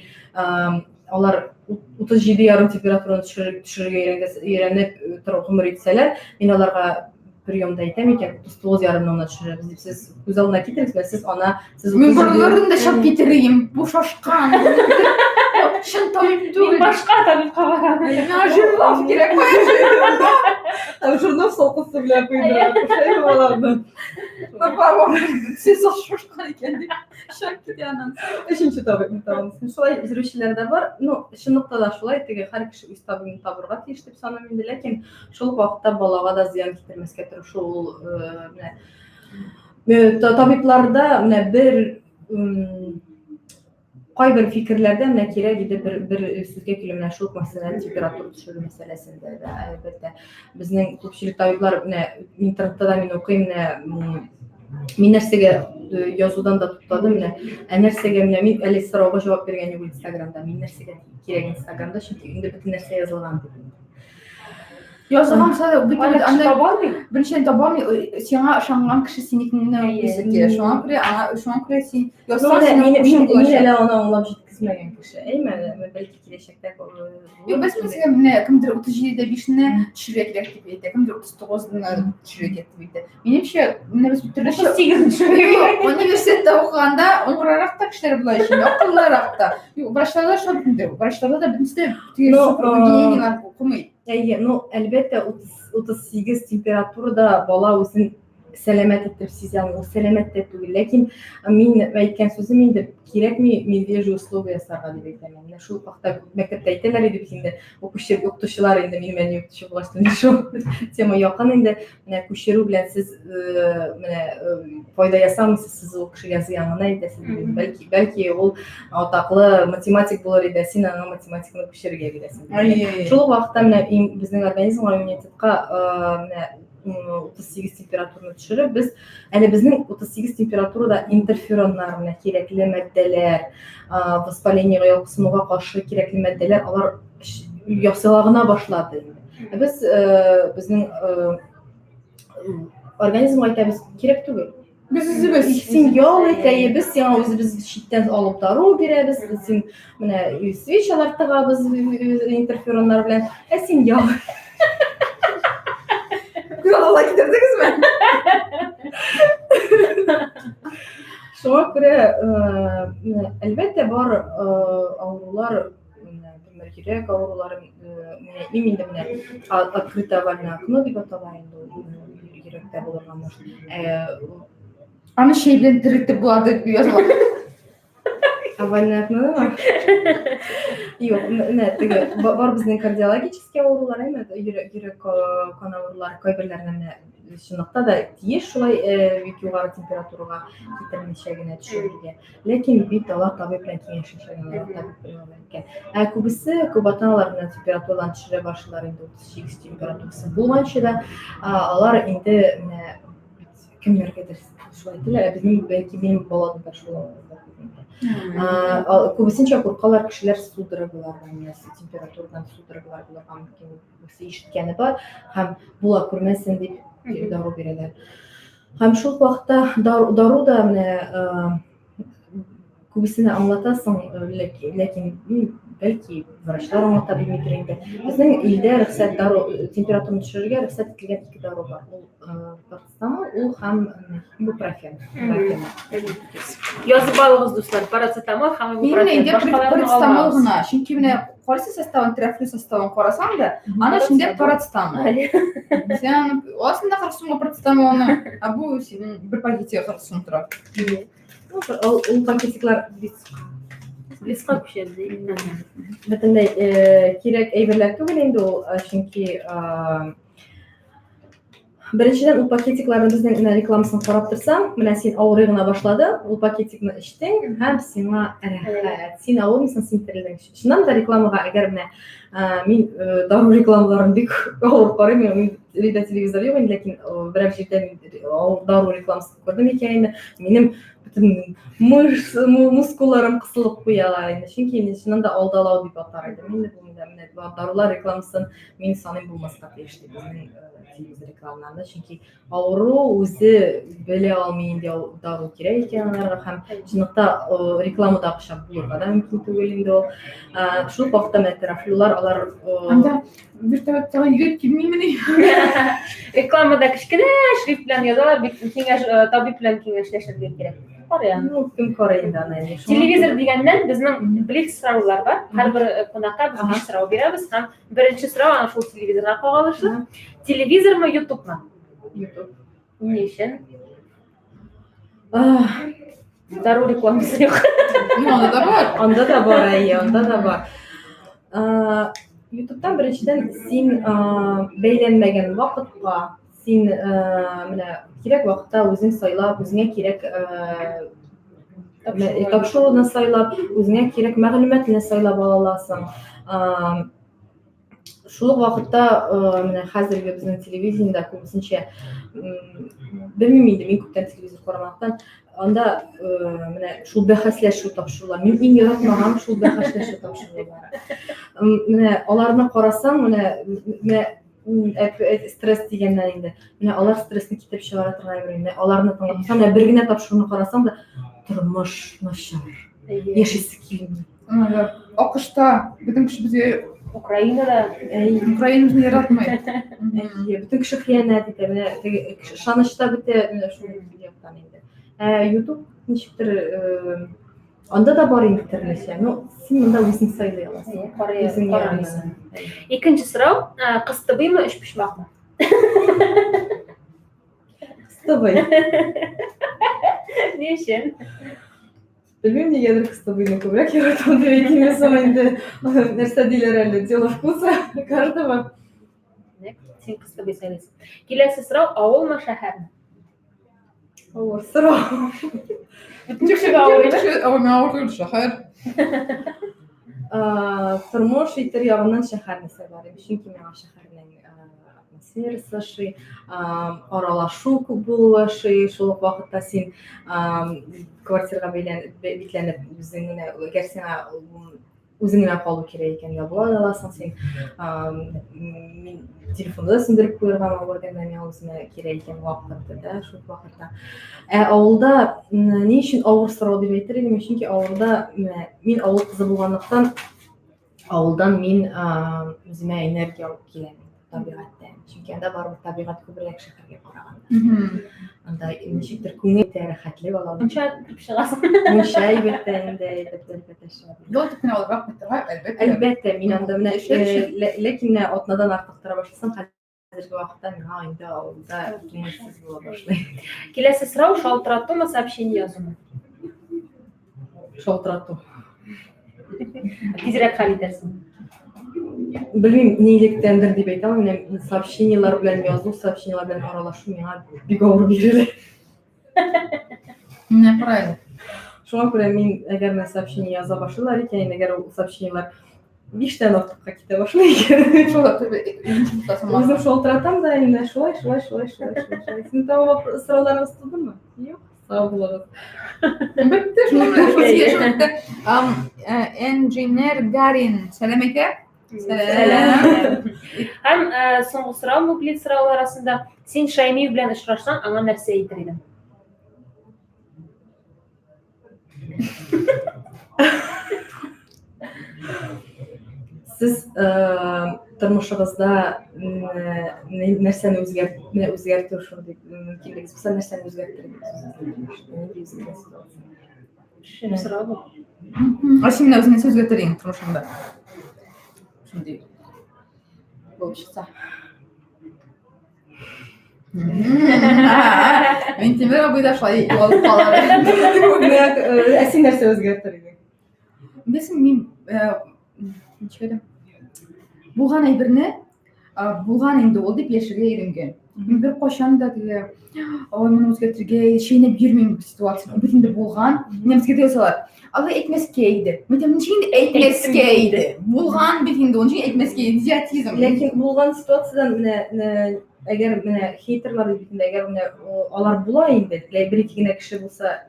алар 37 ярым температураны төшерергә өйрәнеп торып гомер итсәләр, мин аларга приемда әйтәм икән, 39 ярымнан гына төшерәбез дип, сез күз алдына китерегез, менә сез ана, сез Мин борыннарын да чап китерим, бу шашкан. Чын табиб түгел. Мин башка табибка барам. Миңа Жирнов кирәк. Һәм Жирнов салкынсы белән куйдыра. Кушаймы аларны? Сез шашкан икән дип. Чап китә аннан. Өченче табибны табабыз. Шулай йөрүчеләр дә бар. Ну, чынлыкта да шулай, теге һәр кеше үз табибын табырга тиеш дип саныйм инде, ләкин шул ук вакытта балага да зыян китермәскә тырышу ул менә табибларда менә бер Кайбер фикерләрдә менә кирәк иде бер бер сүзгә килү, менә шул ук мәсәлән температура төшерү мәсьәләсендә дә, әлбәттә. Безнең күпчелек табиблар менә интернетта да мин укыйм, менә мин нәрсәгә язудан да туктадым, менә ә нәрсәгә менә мин әле сорауга җавап биргән юк Инстаграмда, мин нәрсәгә кирәк Инстаграмда, чөнки инде бөтен нәрсә язылган дип. Язылган булса бит Аны анда таба алмый. Беренчедән таба алмый, сиңа ышанган кеше синекен генә укыйсы килә. Шуңа күрә аңа шуңа күрә син язсаң, Мин синең мин укучың мин булачак. әле аны аңлап җиткезмәгән кеше. Әйме, бәлки киләчәктә Юк, без мәсәлән, менә кемдер 37-дә 5-не төшерергә кирәк дип әйтә, кемдер 39-ны төшерергә кирәк дип әйтә. Минемчә, менә без төрлечә 38-не төшерергә Юк, университетта укыганда уңгырарак та кешеләр була ич, акыллырак та. Юк, врачларда шул бит инде. Врачларда да бөтенесе дә теге Но, супер генийлар укымый. Әйе, ну, әлбәттә, 38 температурада бала үзен сәламәт итеп сизә алмый, ул сәламәт тә түгел. Ләкин мин әйткән сүзем инде кирәкми медвежий услуга ясарга дип әйтәм. Менә шул хакта мәктәптә әйтәләр иде бит инде, укучы, укытучылар инде, минем әни укытучы булгач, менә шул тема якын инде. Менә күчерү белән сез менә файда ясамыйсыз, сез ул кешегә зыян гына итәсез. Бәлки, бәлки ул атаклы математик булыр иде, син аңа математиканы күчерергә бирәсең. Шул ук вакытта менә безнең организмга, иммунитетка менә 38 температураны төшереп, без әле безнең 38 температурада интерфероннар, менә кирәкле матдәләр, воспалениегә, ялкынсынуга каршы кирәкле матдәләр, алар ясала гына башлады инде. Ә без безнең организмга әйтәбез, кирәк түгел. Без үзебез. Син ял ит, әйе, без сиңа үзебез читтән алып дару бирәбез, син менә свечалар тыгабыз интерфероннар белән, ә син ял. Күз алдына китердегезме? Шуңа күрә, әлбәттә, бар авырулар, например, йөрәк авырулары, менә именно менә открытое овальное окно дип атала инде ул, йөрәктә булырга может. Аны чәй белән терелтеп була дип языла. Овальное окно? Юк, менә теге бар безнең кардиологический авырулар, әйме, йөрәк кан авырулары, кайберләренә менә чынлыкта да тиеш шулай бик югары температурага китермичә генә төшерергә. Ләкин бит алар табиб белән киңәшләшә генә, алар табиб белән әйткән. Ә күбесе, күп ата-аналар белән температурадан төшерә башлыйлар инде 38 температурасы булганчы да, алар инде менә кемнәргәдер шулай әйтәләр, ә безнең бәлки минем балада да шулай булыр инде. Күбесенчә куркалар кешеләр судорогалардан, менә температурадан судорогалар булырга мөмкин. Күбесе ишеткәне бар һәм була күрмәсен дип дару бирәләр. Һәм шул вакытта дару, дару да менә күбесенә аңлатасың, ләкин, ләкин бәлки врачлар аңлата белмидер инде. Безнең илдә рөхсәт дару температураны төшерергә рөхсәт ителгән ике дару бар. Ул парацетамол, ул һәм ибупрофен. Язып алыгыз, дуслар, парацетамол һәм ибупрофен. Парацетамол гына, чөнки менә карыйсың составын, трафлю составын карасаң да, аның эчендә парацетамол. Син аны аласың да 40 сумга парацетамолны, ә бу синең бер пакетига 40 сум тора. Ул ул пакетиклар Блицка күчәбез. Бөтенләй кирәк әйберләр түгел инде ул, чөнки Беренчедән, ул пакетикларны безнең менә рекламасын карап торсаң, менә син авырый гына башладың, ул пакетикны эчтең һәм сиңа рәхәт. Син авырмыйсың, син терелдең. Чыннан да рекламага, әгәр менә мин дару рекламаларын бик авыр карыйм, мин өйдә телевизор юк инде, ләкин берәр җирдә мин дару рекламасын күрдем икән инде, минем бөтен мышц, мускулларым кысылып куялар инде. Чөнки инде чыннан да алдалау дип атар идем. Инде бу менә дарулар рекламасын мин саныйм булмаска тиеш дип безнең телевизор экраннарында, чөнки авыру үзе белә алмый инде дару кирәк икән аларга, һәм чынлыкта рекламада акча булырга да мөмкин түгел инде ул. Шул ук вакытта менә терафлюлар алар Анда вертолеттагы егет килмимени? Рекламада кечкенә шрифт белән язалар, бит киңәш табиб белән киңәшләшергә кирәк. Карый Ну, кем карый инде аны инде. Телевизор дигәннән безнең блиц сораулар бар. Һәрбер кунакка без биш сорау бирәбез һәм беренче сорау ана шул телевизорга кагылышлы. Телевизормы, ютубмы? Ютуб. Ни өчен? Дару рекламасы юк. Ну, анда да бар. Анда да бар, әйе, анда да бар. Ютубтан беренчедән син бәйләнмәгән вакытка, син менә кирәк вакытта үзең сайлап, үзеңә кирәк Тапшыруны сайлап, үзеңә кирәк мәгълүматны сайлап ала аласың. Шул ук вакытта менә хәзерге безнең телевидениедә күбесенчә, белмим инде, мин күптән телевизор карамаган, анда менә шул бәхәсләшү тапшырулар. Мин иң яратмаган шул бәхәсләшү тапшырулары. Менә аларны карасаң, менә стресс дигәннән инде. Менә алар стрессны китереп чыгара торган әйбер. Менә аларны тыңлап, менә бер генә тапшыруны карасаң да, тормыш начар. Яшисе килми. АКШта бөтен кеше безгә Украинада Украина безне яратмый. Әйе, бөтен кеше хыянәт итә. Менә теге ышаныч та бетә менә шул яктан инде. Ә YouTube ничектер анда да бар инде төрлечә. Ну, син монда үзең сайлый аласың. Үзең карыйсың. Икенче сорау, кыстыбыймы, өчпочмакмы? Кыстыбый. Ни өчен? Белмим, нигәдер кыстыбыйны күбрәк яратам дип әйтимме соң инде. Нәрсә диләр әле, дело вкуса каждого. Син кыстыбый сайлыйсың. Киләсе сорау, авылмы, шәһәрме? Авыр сорау. Бөтен кешегә авыр. Авыр, миңа авыр түгел, шәһәр. Тормыш итер ягыннан шәһәрне сайлар идем, чөнки миңа шәһәрнең атмосферасы ошый, аралашу күп булуы ошый, шул ук вакытта син квартирага бикләнеп үзең генә, әгәр сиңа үзең генә калу кирәк икән, ябыла да аласың син. Мин телефонды да сүндереп куярга могу, әгәр миңа үземә кирәк икән вакыт, да, шул вакытта. Ә авылда ни өчен авыр сорау дип әйтер идем, чөнки авылда мин авыл кызы булганлыктан, авылдан мин үземә энергия алып киләм табигатьтән. Чөнки анда барыбер табигать күбрәк шәһәргә караганда. Анда ничектер күңел дә рәхәтлек ала. Мунча кереп чыгасың. Мунча әйбәт инде, әйбәт, әлбәттә чыга. Юл итеп кенә алырга кайтырга, әлбәттә. Әлбәттә, мин анда менә ләкин менә атнадан артык тора башласам, хәзерге вакытта миңа инде авылда күңелсез була башлый. Киләсе сорау, шалтыратумы, сообщение язумы? Шалтырату. Тизрәк хәл итәрсең. Белмим, нилектәндер дип әйтә алмыйм, менә сообщениеләр белән язу, сообщениеләр белән аралашу миңа бик авыр бирелә. Менә правильно. Шуңа күрә мин, әгәр менә сообщение яза башлыйлар икән, әгәр ул сообщениеләр биштән артыкка китә башлый икән. Үзем шалтыратам да инде шулай, шулай, шулай, шулай, шулай. Сезнең тагы сорауларыгыз тудымы? Юк. Сау булыгыз. Бетте, шуның белән шул сөйләшү бетте. Инженер Гарин, сәлам әйтә. Сәлам. Һәм соңгы сорау бу блиц сораулар арасында. Син Шаймиев белән очрашсаң, аңа нәрсә әйтер идең? Сез тормышыгызда нәрсәне үзгәрт, менә үзгәртү шундый мөмкинлегегез булса, нәрсәне үзгәртер идегез? Нинди үзгәртү ситуация? Шәп сорау бу. Ә син менә үзеңне үзгәртер идең тормышыңда? Шундый булып чыкса. Минтимер абый да шулай югалып калыр. Ә син нәрсә үзгәртер идең? Беләсең, мин ничек әйтәм? Булган әйберне булган инде ул дип яшәргә өйрәнгән. Мин беркайчан да теге, ой, моны үзгәртергә чәйнәп йөрмим ситуацияне. Бит инде булган. Менә безгә дә язалар. Алай әйтмәскә иде. Мин әйтәм, ничек инде әйтмәскә иде? Булган бит инде, ул ничек әйтмәскә иде? Идиотизм. Ләкин булган ситуациядән менә әгәр менә хейтерлар бит инде, әгәр менә алар була инде, бер-ике генә кеше булса,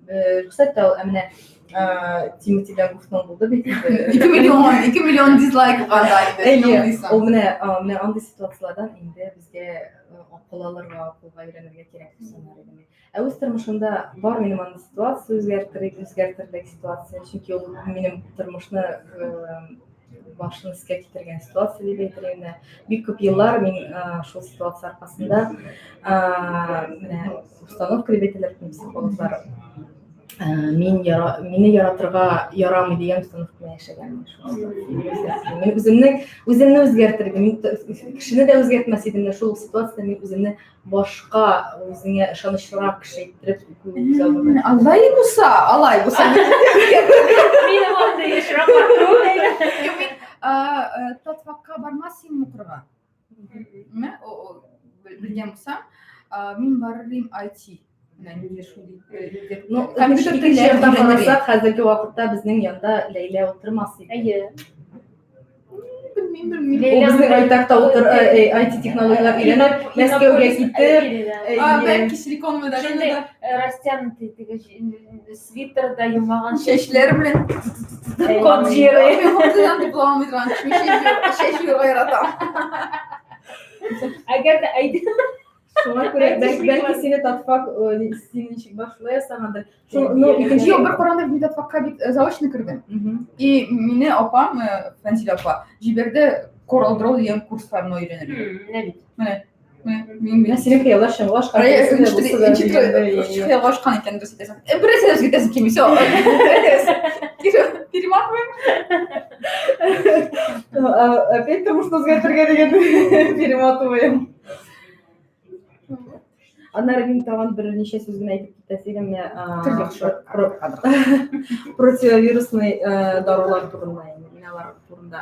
рөхсәт тә, ә менә Тимоти белән Гуфның булды бит инде. 2 миллион, 2 миллион дизлайк анда инде. Әйе, ул менә, менә андый ситуацияләрдән инде безгә акыл алырга, акылга өйрәнергә кирәк дип санар идем. Ә үз тормышымда бар минем андый ситуация үзгәртер, үзгәртерлек ситуация, чөнки ул минем тормышны башын өскә китергән ситуация дип әйтер идем. Бик күп еллар мин шул ситуация аркасында менә установка дип әйтәләр психологлар. Мин яра, мине яратырга ярамый дигән установка белән яшәгәнмен. Мин үземне үземне үзгәртер идем. Мин кешене дә үзгәртмәс идем, шул ситуацияда мин үземне башка үзеңә ышанычлырак кеше иттереп күз алдыма. Алай булса, алай булса. Минем андый очраклар күп. Юк, мин татфакка бармас идем укырга. Белгән булсам, мин барыр идем IT. Менә нинди шундый. Э, Ну, компьютер икенче телләрен яктан өйрәнергә. карасак, хәзерге вакытта безнең янда Ләйлә утырмас иде. Әйе. Белмим, белмим. Ул безнең Айтакта утыр, IT технологияләр өйрәнеп, Мәскәүгә китеп, А, әйе. бәлки Силикон Шундый долинада растянутый теге свитерда юмаган чәчләре белән Кот җыйрый. Мин хатыннан дип була алмый торган кеше. Мин чәч юырга яратам. Әгәр дә әйдә Шуңа күрә бәлки, бәлки сине татфак, сине ничек бар шулай ясагандыр. Шул, ну, икенче Юк, бер каранда мин татфакка бит заочно кердем. И мине апам, Фәнзилә апа, җибәрде Coral Draw дигән курсларны өйрәнергә. Менә бит. Менә, менә, мин Менә синең хыяллар чынга ашкан. Хыялга ашкан икән, дөрес әйтәсең. Бер нәрсә дә үзгәртәсең килми, всё. Перематываем. Опять тормышны үзгәртергә дигән перематываем. Аннары мин тагын берничә сүз генә әйтеп китәсе идем менә противовирусный дарулар турында инде. Менә алар турында.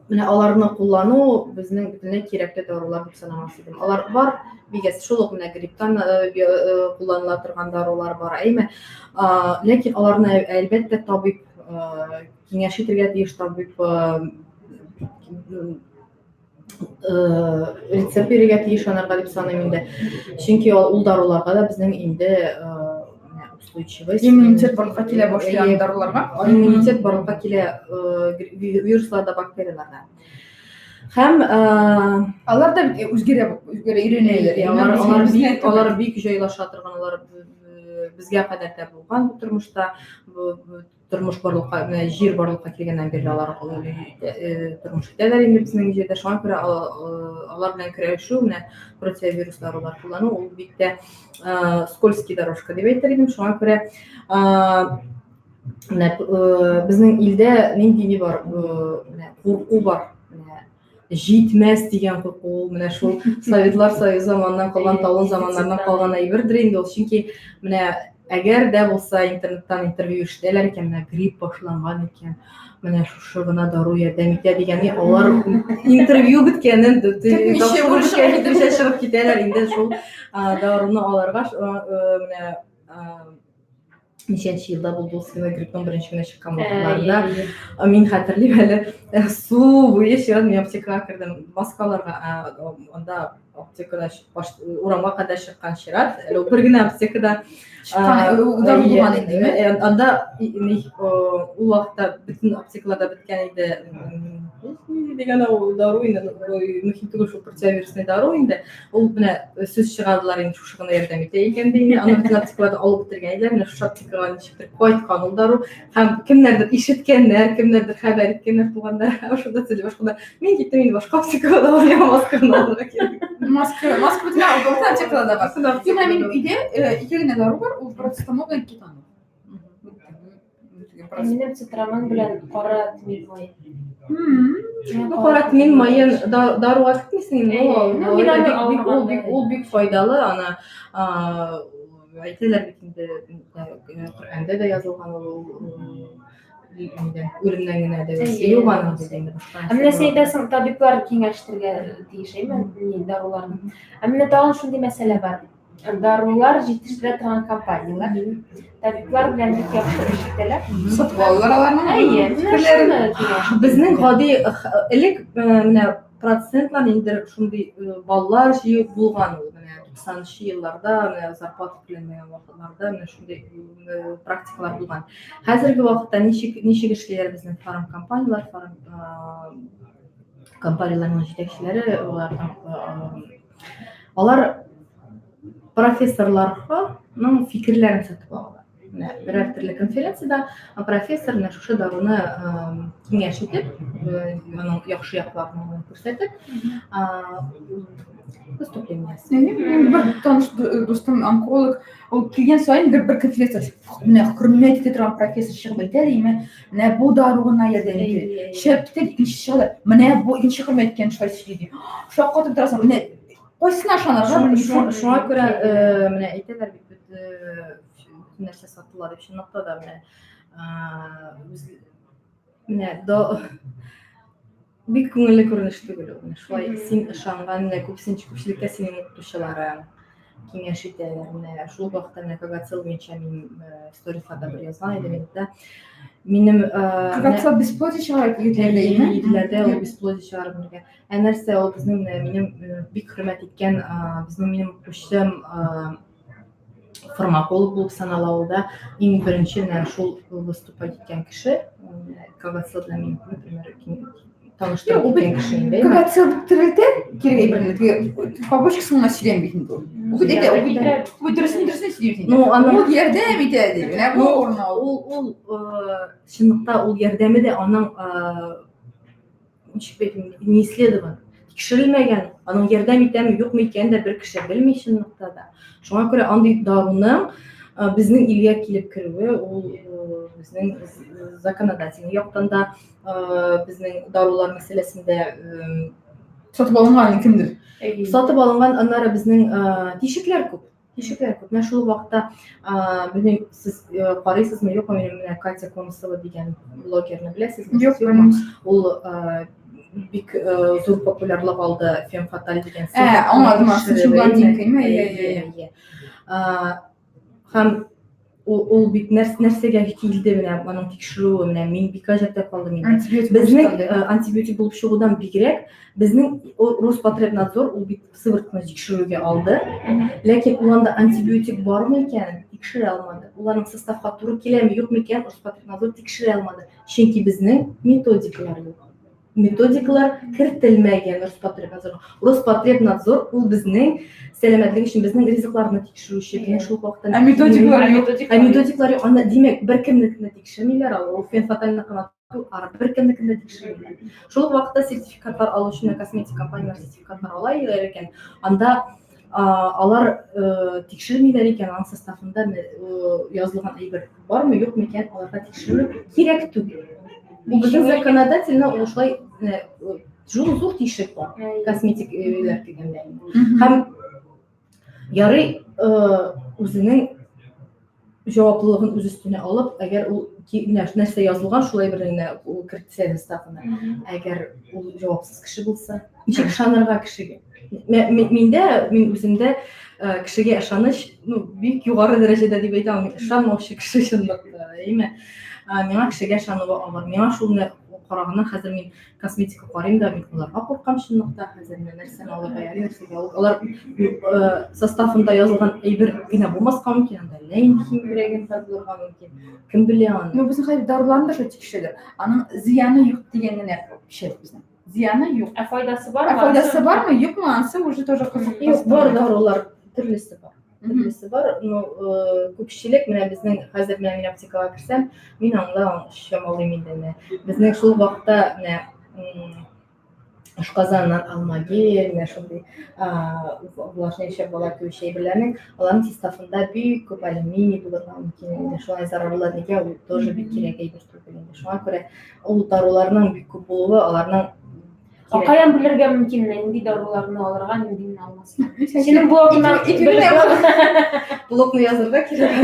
Менә аларны куллану безнең бөтенләй кирәкле дарулар дип санамас идем. Алар бар, бигәс шул ук менә грипптан кулланыла торган дарулар бар, әйме. Ләкин аларны әлбәттә табиб киңәш итергә тиеш, табиб рецепт бирергә тиеш анарга дип саныйм инде. Чөнки ул даруларга да безнең инде устойчивость. Иммунитет барлыкка килә башлый андый даруларга. Иммунитет барлыкка килә вирусларда, бактерияләрдә. Һәм алар да бит үзгәрә, үзгәрә өйрәнәләр. Алар, алар бик, алар бик җайлаша торган, алар безгә кадәр дә булган бу тормышта. Тормыш барлыкка, менә җир барлыкка килгәннән бирле алар тормыш итәләр инде безнең җирдә. Шуңа күрә алар белән көрәшү, менә противовирус дарулар куллану, ул бик тә скользкий дорожка дип әйтер идем. Шуңа күрә менә безнең илдә нинди ни бар, менә курку бар, менә җитмәс дигән курку, ул менә шул Советлар Союзы заманыннан калган, талон заманнарыннан калган әйбердер инде ул. Чөнки менә әгәр дә булса интернеттан интервью ишетәләр икән, менә грипп башланган икән, менә шушы гына дару ярдәм итә дигән, алар интервью беткәнен көтмичә чыгып китәләр инде шул даруны аларга менә ничәнче елда булды ул свиной гриппның беренче генә чыккан вакытларында. Мин хәтерлим әле, су буе чират мин аптекага кердем маскаларга, анда аптекада урамга кадәр чыккан чират, әле ул бер генә аптекада чыккан булган инде. Анда ул вакытта бөтен аптекаларда беткән иде. Дигән ул дару инде, мөһим түгел шул противовирусный дару инде. Ул менә сүз чыгардылар инде шушы гына ярдәм итә икән ди инде. Аны бөтен аптекаларда алып бетергән иделәр. Менә шушы аптекага ничектер кайткан ул дару. Һәм кемнәрдер ишеткәннәр, кемнәрдер хәбәр иткәннәр туганнар. Шунда сөйли башкалар. Мин киттем инде башка аптекага да бармыйм, масканы алырга кирәк. Маска, маска бөтен аптекаларда бар. Менә минем өйдә ике генә дару бар, ул парацетамол белән кетонал. Минем цитрамон белән кара тмин мае. Ну, кара тмин маен даруга кертмисең инде. Ул бик ул бик файдалы, аны әйтәләр бит инде, Коръәндә дә язылган ул үлемнән генә дәвасы юк аның диде инде башка. Ә менә син әйтәсең, табиблар киңәштерергә тиеш, әйме, даруларны. Ә менә тагын шундый мәсьәлә бар. Дарулар җитештерә торган компанияләр табиблар белән бик яхшы эш итәләр. Сатып алалар аларны. Әйе, менә шуны киңәш. Безнең гади элек менә процентлар инде шундый баллар җыю булган ул. Менә 90нчы елларда, менә зарплата түләнмәгән вакытларда менә шундый практикалар булган. Хәзерге вакытта ничек ничек эшлиләр безнең фарм компанияләр, фарм компанияләрнең җитәкчеләре, аларның Алар профессорларның фикерләрен сатып алалар. Менә берәр төрле конференциядә профессор менә шушы даруны киңәш итеп, аның яхшы якларын күрсәтеп, выступление. Минем бер таныш дустым онколог, ул килгән саен бер бер конференция, менә хөрмәт итә торган профессор чыгып әйтә, димә, менә бу дару гына ярдәм итә. Чыгып китә, икенче чыга, менә бу икенче хөрмәт иткән шулай сөйли ди. Шаккатып торасың, менә кайсына ышанырга белмисең. Шуңа күрә менә әйтәләр бит, бөтен нәрсә сатыла дип, чынлыкта да менә менә бик күңелле күренеш түгел ул. Менә шулай син ышанган, менә күбесенчә күпчелеккә синең укытучыларың. киңәш итәләр. Менә шул ук вакытта менә Кагацел буенча мин сторисларда бер язган идем инде дә. Минем Кагацел бесплодие чыгара егетләрдә, име? Егетләрдә ул бесплодие чыгарып менә. Ә нәрсә ул безнең менә минем бик хөрмәт иткән безнең минем укучым фармаколог булып санала ул да. Иң беренче менә шул выступать иткән кеше, Кагацел белән мин, например, таныштырып киткән кеше инде. Кагацел терелтә кирәк әйберне, теге побочкасын гына сөйләми бит инде ул. Ул бит әйтә, ул бит ул дөресен дөресен сөйли бит инде. Ну, аның Ул ярдәм итә ди. Менә бу урын ул. Ул чынлыкта ул ярдәме дә аның ничек әйтим, не исследован, тикшерелмәгән, аның ярдәм итәме, юкмы икәнен дә бер кеше белми чынлыкта да. Шуңа күрә андый даруның безнең илгә килеп керүе ул безнең законодательный яктан да безнең дарулар мәсьәләсендә сатып алынган кемдер. Сатып алынган, аннары безнең тишекләр күп. Тишекләр күп. Менә шул вакытта, белмим, сез карыйсызмы, юкмы, минем менә Катя Конусова дигән блогерны беләсезме? Юк, белмим. Ул бик зур популярлык алды Фем Фаталь дигән. Ә, аңладым, син блондинка, иә, иә, иә. Һәм ул бит нәрсәгә килде менә аның тикшерүе, менә мин бик гаҗәптә калдым инде. Антибиотик Безнең антибиотик булып чыгудан бигрәк, безнең Роспотребнадзор ул бит сыворотканы тикшерүгә алды, ләкин ул анда антибиотик бармы икәнен тикшерә алмады. Ул аның составка туры киләме, юкмы икәнен Роспотребнадзор тикшерә алмады. Чөнки безнең методикалар юк. Методикалар кертелмәгән Роспотребнадзорга. Роспотребнадзор ул безнең сәламәтлек өчен безнең ризыкларны тикшерүче, безнең шул вакытта. Ә методикалар юк. Ә методикалар юк. Анда, димәк, беркемнекен дә тикшермиләр, ул фенфатальныкын беркемнекен дә тикшермиләр. Шул ук вакытта сертификатлар алу өчен косметик компанияләр сертификатлар ала иләр икән. Анда алар тикшермиләр икән, аның составында язылган әйбер бармы, юкмы икән, аларга тикшерү кирәк түгел. Бу безнең законодательно ул шулай зур зур тишек бар косметик өйләр дигәндә. Һәм ярый үзенең җаваплылыгын үз өстенә алып, әгәр ул нәрсә язылган, шулай бер генә ул кертсә составына. Әгәр ул җавапсыз кеше булса, ничек ышанырга кешегә? Миндә, мин үземдә кешегә ышаныч, ну, бик югары дәрәҗәдә дип әйтә алмыйм. Ышанмаучы кеше чынлыкта, әйеме? Миңа кешегә ышануы авыр. Миңа шуны караганнан хәзер мин косметика карыйм да, мин аларга куркам чынлыкта. Хәзер менә нәрсәне алырга ярый, нәрсәгә алып. Алар составында язылган әйбер генә булмаска мөмкин, анда әллә нинди химик реагентлар булырга мөмкин. Кем белә аны? Ну, безнең хәзер даруларны да шулай тикшерәләр. Аның зыяны юк дигән генә пешә безнең. Зыяны юк. Ә файдасы бармы? Ә файдасы бармы, юкмы, ансы уже тоже кызык. Юк, бар дарулар төрлесе бар. Төрлесе бар, но күпчелек менә безнең хәзер менә мин аптекага керсәм, мин аңла чамалыйм инде менә. Безнең шул вакытта менә ашказаннан алмагел, менә шундый увлажняющий обволакивающий әйберләрнең аларның составында бик күп алюминий булырга мөмкин инде. Шулай зарарлы нигә ул тоже бик кирәк әйбер түгел инде. Шуңа күрә ул даруларның бик күп булуы аларның А каян белергә мөмкин, нинди даруларны алырга, ниндиен алмаска? Синең блогыңнан блогны язырга кирәк.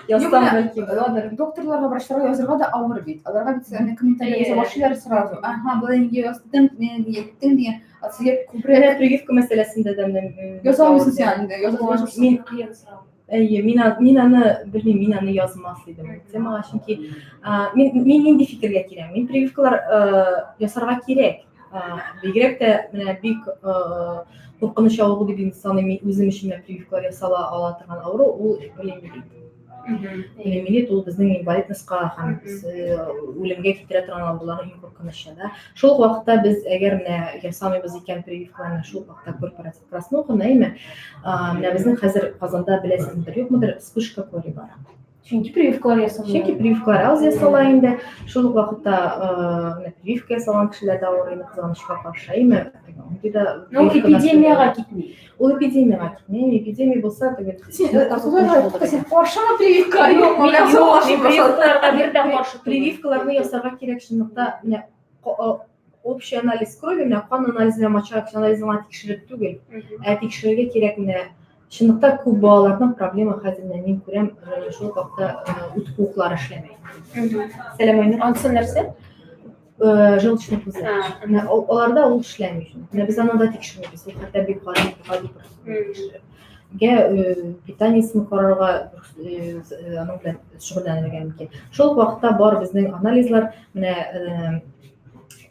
Язсам бәлки буладыр. Докторларга, врачларга язырга да авыр бит. Аларга бит сәне комментарий яза башлыйлар сразу. Ага, болай нигә яздың, нигә әйттең дигән. А сезгә күбрәк Менә прививка мәсьәләсендә дә менә яза алмыйсың син инде, яза алмыйсың. Мин кыен сорау. Әйе, мин мин аны белмим, мин аны язмас идем ул темага, чөнки мин мин нинди фикергә киләм? Мин прививкалар ясарга кирәк. Бигрәк тә менә бик куркыныч авыру дип инде саныйм мин үзем өчен дә прививкалар ясала ала торган авыру ул полиомиелит. Полиомиелит ул безнең инвалидностька һәм үлемгә китерә торган авыруларның иң куркынычы да. Шул ук вакытта без әгәр менә ясамыйбыз икән прививкаларны, шул ук вакытта корпоратив Краснуха, әйме? Менә безнең хәзер Казанда беләсезмедер, юкмыдыр, вспышка кори бара. Чөнки прививкалар ясала. Чөнки прививкалар аз ясала инде. Шул ук вакытта менә прививка ясалган кешеләр дә авырый, кызганычка каршы, әйме? Андый да. Ну, эпидемиягә китми. Ул эпидемиягә китми. Эпидемия булса, теге Син каршымы прививка? Юк, мин прививкаларга бер дә каршы. Прививкаларны ясарга кирәк чынлыкта, менә общий анализ крови, менә кан анализы белән моча анализын гына тикшереп түгел, ә тикшерергә кирәк менә чынлыкта күп балаларның проблема хәзер менә мин күрәм, шул вакытта үт куыклары эшләми. Сәлам, Айнур. Ансы нәрсә? Желчный пузырь. Менә аларда ул эшләми. Менә без аны да тикшермибез. Ул хәтта бик гади, гади процедура. Гә питаниесен карарга, аның белән шөгыльләнергә мөмкин. Шул ук вакытта бар безнең анализлар, менә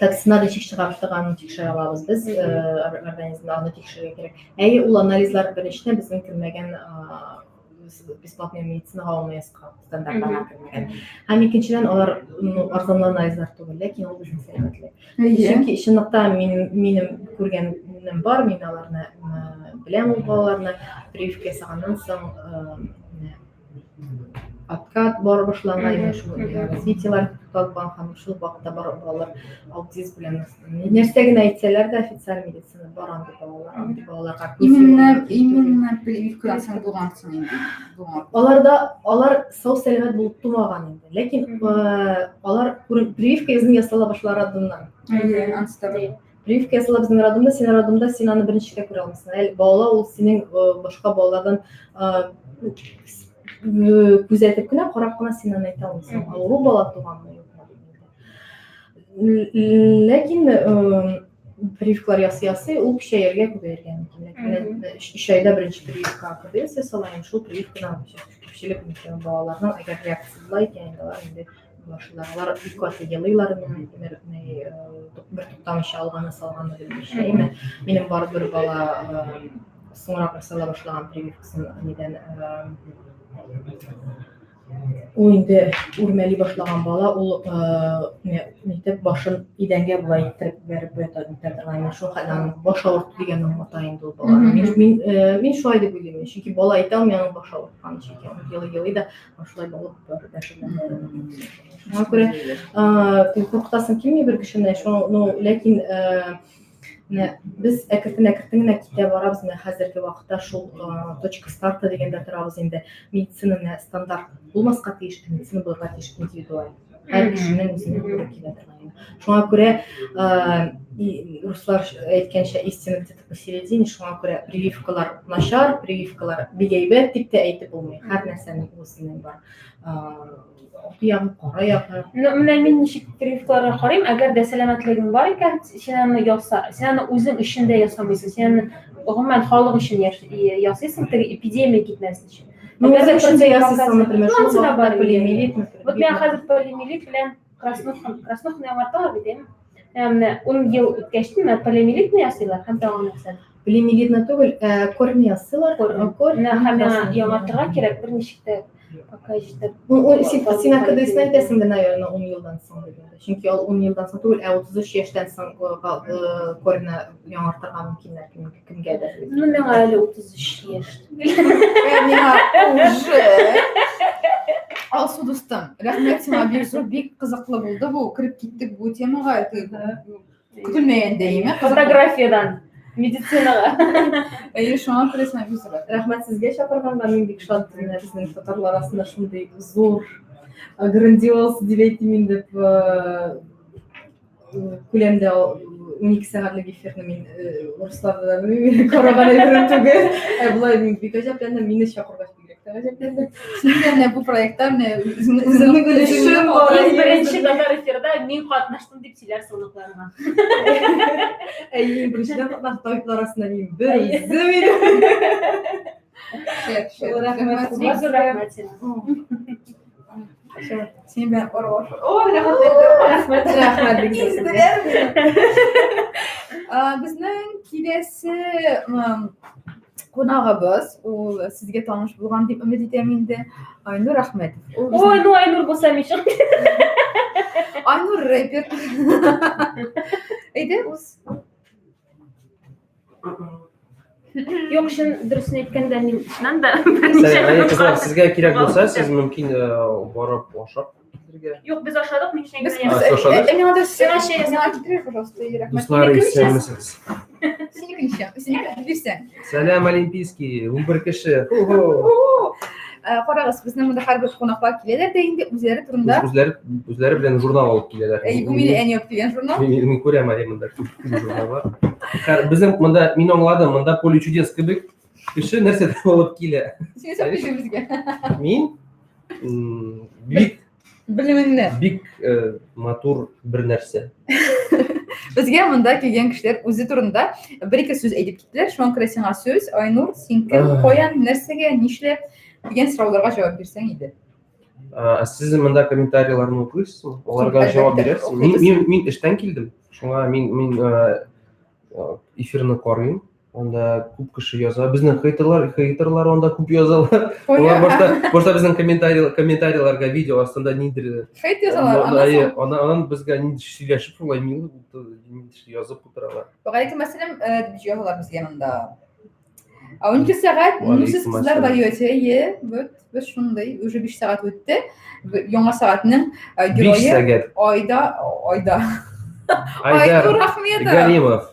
токсиннар ничек чыгарып торганын тикшерә алабыз без, организмда аны тикшерергә кирәк. Әйе, ул анализлар беренчедән безнең кермәгән бесплатный медицинага ОМСка стандартларга кермәгән. Һәм икенчедән, алар, ну, арзанлы анализлар түгел, ләкин ул безнең сәламәтлек. Чөнки чынлыкта минем күргәнем бар, мин аларны беләм, ул балаларны прививка ясаганнан соң откат бар башлана, инде шул развитиелар тукталган һәм шул вакытта бар балалар аутизм белән. Нәрсә генә әйтсәләр дә, официаль медицина бар андый балалар, андый балаларга күз Именно, йомарга мөмкин түгел. Именно прививкадан соң булгансың инде. Булган. Аларда алар сау сәламәт булып тумаган инде. Ләкин алар прививка безнең ясала башлар роддомнан. Әйе, анысы да бар. Прививка ясала безнең роддомда, син роддомда син аны беренче дә күрә алмыйсың. Әле бала ул синең башка балалардан күзәтеп кенә, карап кына син аны әйтә алмыйсың. Авыру бала туганмы, юкмы дип инде. Ләкин прививкалар ясый-ясый ул көчәергә, күбәергә мөмкин. Ләкин 3 айда беренче прививка КДС ясала, инде шул прививкадан күпчелек балаларның әгәр реакция була икән, инде алар инде башлыйлар. Алар бик каты елыйлар, например, бер туктамыйча алганы салганы белмичә. Әйме, минем бар бер бала соңрак ясала башлаган прививкасын нидән, ул инде үрмәли башлаган бала, ул нитеп башын идәнгә болай иттереп бәреп ята торган иде. Шул хәтле аның баш авырту дигәнне аңлата инде ул бала. Мин шулай дип уйлыйм, чөнки бала әйтә алмый аның башы авыртканын, чөнки ул елый-елый да шулай булып бар. Шуңа күрә куркытасың килми бер кешене, шуңа, ну, ләкин менә без әкертен-әкертен генә китә барабыз, менә хәзерге вакытта шул точка старта дигәндә торабыз инде. Медицина менә стандарт булмаска тиеш, медицина булырга тиеш индивидуаль. Һәр кешенең үзенә туры килә торган. Шуңа күрә руслар әйткәнчә, истина где-то посередине, шуңа күрә прививкалар начар, прививкалар бик әйбәт дип тә әйтеп булмый. Һәр нәрсәнең үзенең бар. Ак ягы, кара ягы. Ну, менә мин ничек прививкаларга карыйм, әгәр дә сәламәтлегең бар икән, син аны яса, син аны үзең өчен дә ясамыйсың, син аны гомумән халык өчен ясыйсың, теге эпидемия китмәсен өчен. Ну, үзең өчен дә ясыйсың, например, Ну, шул анысы да вакытта бар инде. полиомиелит, например. Вот миңа хәзер полиомиелит белән краснуха, краснуханы яңарталар бит, әйеме? Менә 10 ел үткәч, менә полиомиелитне ясыйлар һәм тагын нәрсә. Полиомиелитны түгел, ә корьны ясыйлар. Корь. Менә һәм миңа яңартырга кирәк, берничек тә пока җитеп. Ну, син АКДСны әйтәсең дә, наверное, 10 елдан соң дигәндә. Чөнки ул 10 елдан соң түгел, ә 33 яшьтән соң корьны яңартырга мөмкиннәр кемгәдер. Ну, миңа әле 33 яшь. Ә миңа уже. Алсу дустым, рәхмәт сиңа бик зур, бик кызыклы булды бу. Кереп киттек бу темага. Көтелмәгәндә, әйеме? Фотографиядән медицинага. Әйе, шуңа күрә сиңа бик зур рәхмәт. Рәхмәт сезгә чакырганга, мин бик шат, менә безнең татарлар арасында шундый зур, грандиоз дип әйтим инде, күләмдә 12 сәгатьлек эфирны мин урысларда да белмим, караган әйберем түгел. Ә болай мин бик гаҗәпләндем, мине чакыргач бигрәк тә гаҗәпләндем. Син дә менә бу проектта менә үзеңнең өлешең бар. Иң беренче татар эфирда мин катнаштым дип сөйләрсең оныкларыңа. Әйе, иң беренчедән катнаштым, табиблар арасында мин бер үзем идем. Шәп, шәп. Рәхмәт. Бик зур рәхмәт сиңа. Син белән аралашып. О, рәхмәт. Рәхмәт, рәхмәт бик зур сезгә. Безнең киләсе кунагыбыз, ул сезгә таныш булган дип өмет итәм инде, Айнур Әхмәтов. Ул безнең- Ой, ну Айнур булса мин чыгып Айнур рэпер. Әйдә, уз. Юк, чын дөресен әйткәндә, мин чыннан да берничә Әйе, минут кызлар, сезгә кирәк булса, Калып сез мөмкин барып ашап килергә. Юк, без ашадык, мин чәй Без генә А, ашадык? Миңа да Сиңа чәй ясап. Миңа китерер, пожалуйста, рәхмәт. Дуслар, Синеке ничә? исәнмесез. Синеке ничә? Синеке бирсәң. Сәлам, Олимпийский, 11 кеше. Хо-хо. О, Карагыз, безнең монда һәрбер кунаклар киләләр дә инде үзләре турында. Үзләре үзләре белән журнал алып киләләр. Әй, бу мине әни алып килгән журнал. Мин күрәм әле монда күп күп журнал бар. Һәр безнең монда мин аңладым, монда поле чудес кебек кеше нәрсәдер алып килә. Син нәрсә алып килдең безгә? Мин бик Белемеңне. Бик матур бер нәрсә. Безгә монда килгән кешеләр үзе турында бер-ике сүз әйтеп киттеләр. Шуңа күрә сиңа сүз, Айнур, син кем, каян, нәрсәгә, нишләп дигән сорауларга җавап бирсәң иде. Ә сез монда комментарийларны укыйсызмы? Аларга җавап бирәсезме? Мин, мин, мин эштән килдем. Шуңа мин мин эфирны карыйм. Анда күп кеше яза. Безнең хейтерлар, хейтерлар анда күп язалар. Алар башта, башта безнең комментарий, комментарийларга видео астында нидер хейт язалар. Аннан соң ана, анан безгә нидер сөйләшеп шулай милый нидер язып утыралар. Вәгаләйкүм әссәлам дип язалар безгә монда. А 12 сәгать, ну сез кызлар даете, е, вот, без шундый, уже 5 сәгать үтте. Яңа сәгатьнең герое Айда, Айда. Айнур Ахметов. Галимов.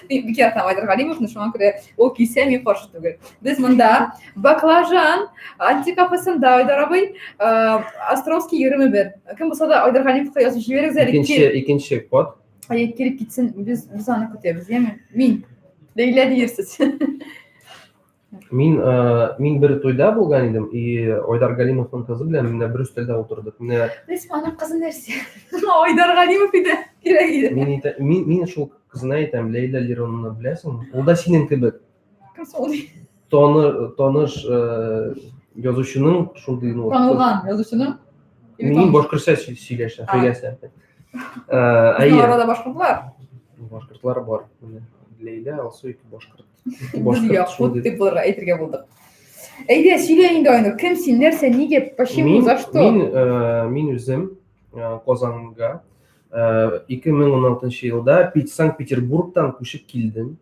Бик яратам Айдар Галимовны, шуңа күрә ул килсә мин каршы түгел. Без монда Баклажан антикафесында Айдар абый, Островский 21. Кем булса да Айдар Галимовка язып җибәрегез әле. Икенче, икенче код. Әйе, килеп китсен, без без аны көтәбез, яме? Мин. Ләйлә диерсез. Мин мин бер туйда булган идем, и Айдар Галимовның кызы белән менә бер өстәлдә утырдык. Менә Нәрсә, аның кызы нәрсә? Айдар Галимов иде, кирәк иде. Мин әйтә, мин мин шул кызына әйтәм, Ләйлә Лероновны беләсеңме? Ул да синең кебек. Кем соң ул? Тоны, таныш язучының шундый, ну, Танылган язучының. Мин башкортча сөйләшә, сөйләсә. Әйе. Арада башкортлар. Башкортлар бар. Ләйлә, Алсу ике башкорт. Без якут дип булырга әйтергә булдык. Әйдә, сөйлә инде, Айнур, кем син, нәрсә, нигә, почему, за что? Мин, мин үзем Казанга 2016 елда Санкт-Петербургтан күчеп килдем.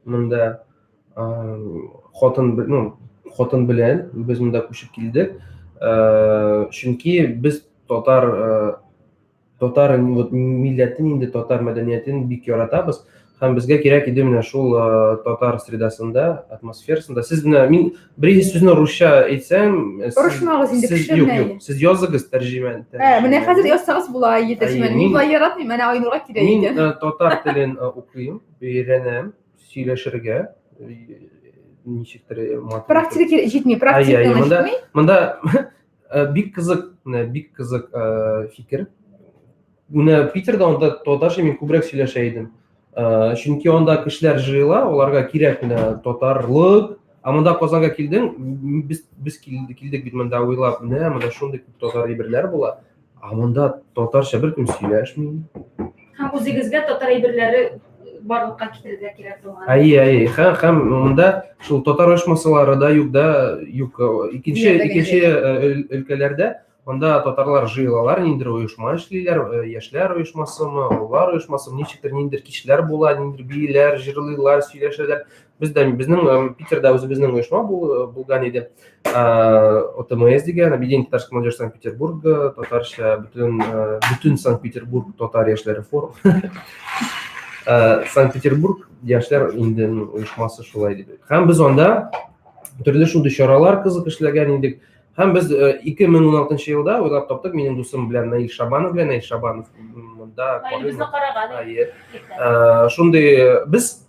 Монда хатын, ну, хатын белән без монда күчеп килдек. Чөнки без татар татар вот милләтен инде татар мәдәниятен бик яратабыз һәм безгә кирәк иде менә шул татар средасында, атмосферасында. Сез менә мин бер сүзне русча әйтсәм, Орышмагыз инде, сез юк, юк, сез языгыз тәрҗемә. Ә, менә хәзер язсагыз була, тәрҗемәне. Мин болай яратмыйм, менә Айнурга кирәк икән. Мин татар телен укыйм, өйрәнәм. Сөйләшергә ничектер матур. Практика җитми, практика монда, җитми. Монда бик кызык, менә бик кызык фикер. Менә Питерда анда татарча мин күбрәк сөйләшә идем. Чөнки анда кешеләр җыела, аларга кирәк менә татарлык. Ә монда Казанга килдең, без без килдек бит монда уйлап, менә монда шундый күп татар әйберләр була. Ә монда татарча беркем сөйләшми. Һәм үзегезгә татар әйберләре барлыкка китерергә кирәк булган. Әйе, әйе. Һәм, һәм монда шул татар оешмасылары да юк да, юк. Икенче, икенче өлкәләрдә анда татарлар җыелалар, ниндидер оешма эшлиләр, яшьләр оешмасымы, олылар оешмасымы, ничектер ниндидер кичләр була, ниндидер бииләр, җырлыйлар, сөйләшәләр. Бездә безнең Питерда үзебезнең оешма булган иде. ОТМС дигән, Объединение татарской молодежи Санкт-Петербурга, татарча бөтен бөтен Санкт-Петербург татар яшьләре форум. Санкт-Петербург яшьләр инде оешмасы шулай дип. Һәм без анда төрле шундый чаралар кызык эшләгән идек. Һәм без 2016 елда уйлап таптык, минем дусым белән Наил Шабанов белән, Наил Шабанов монда безне караган. Шундый без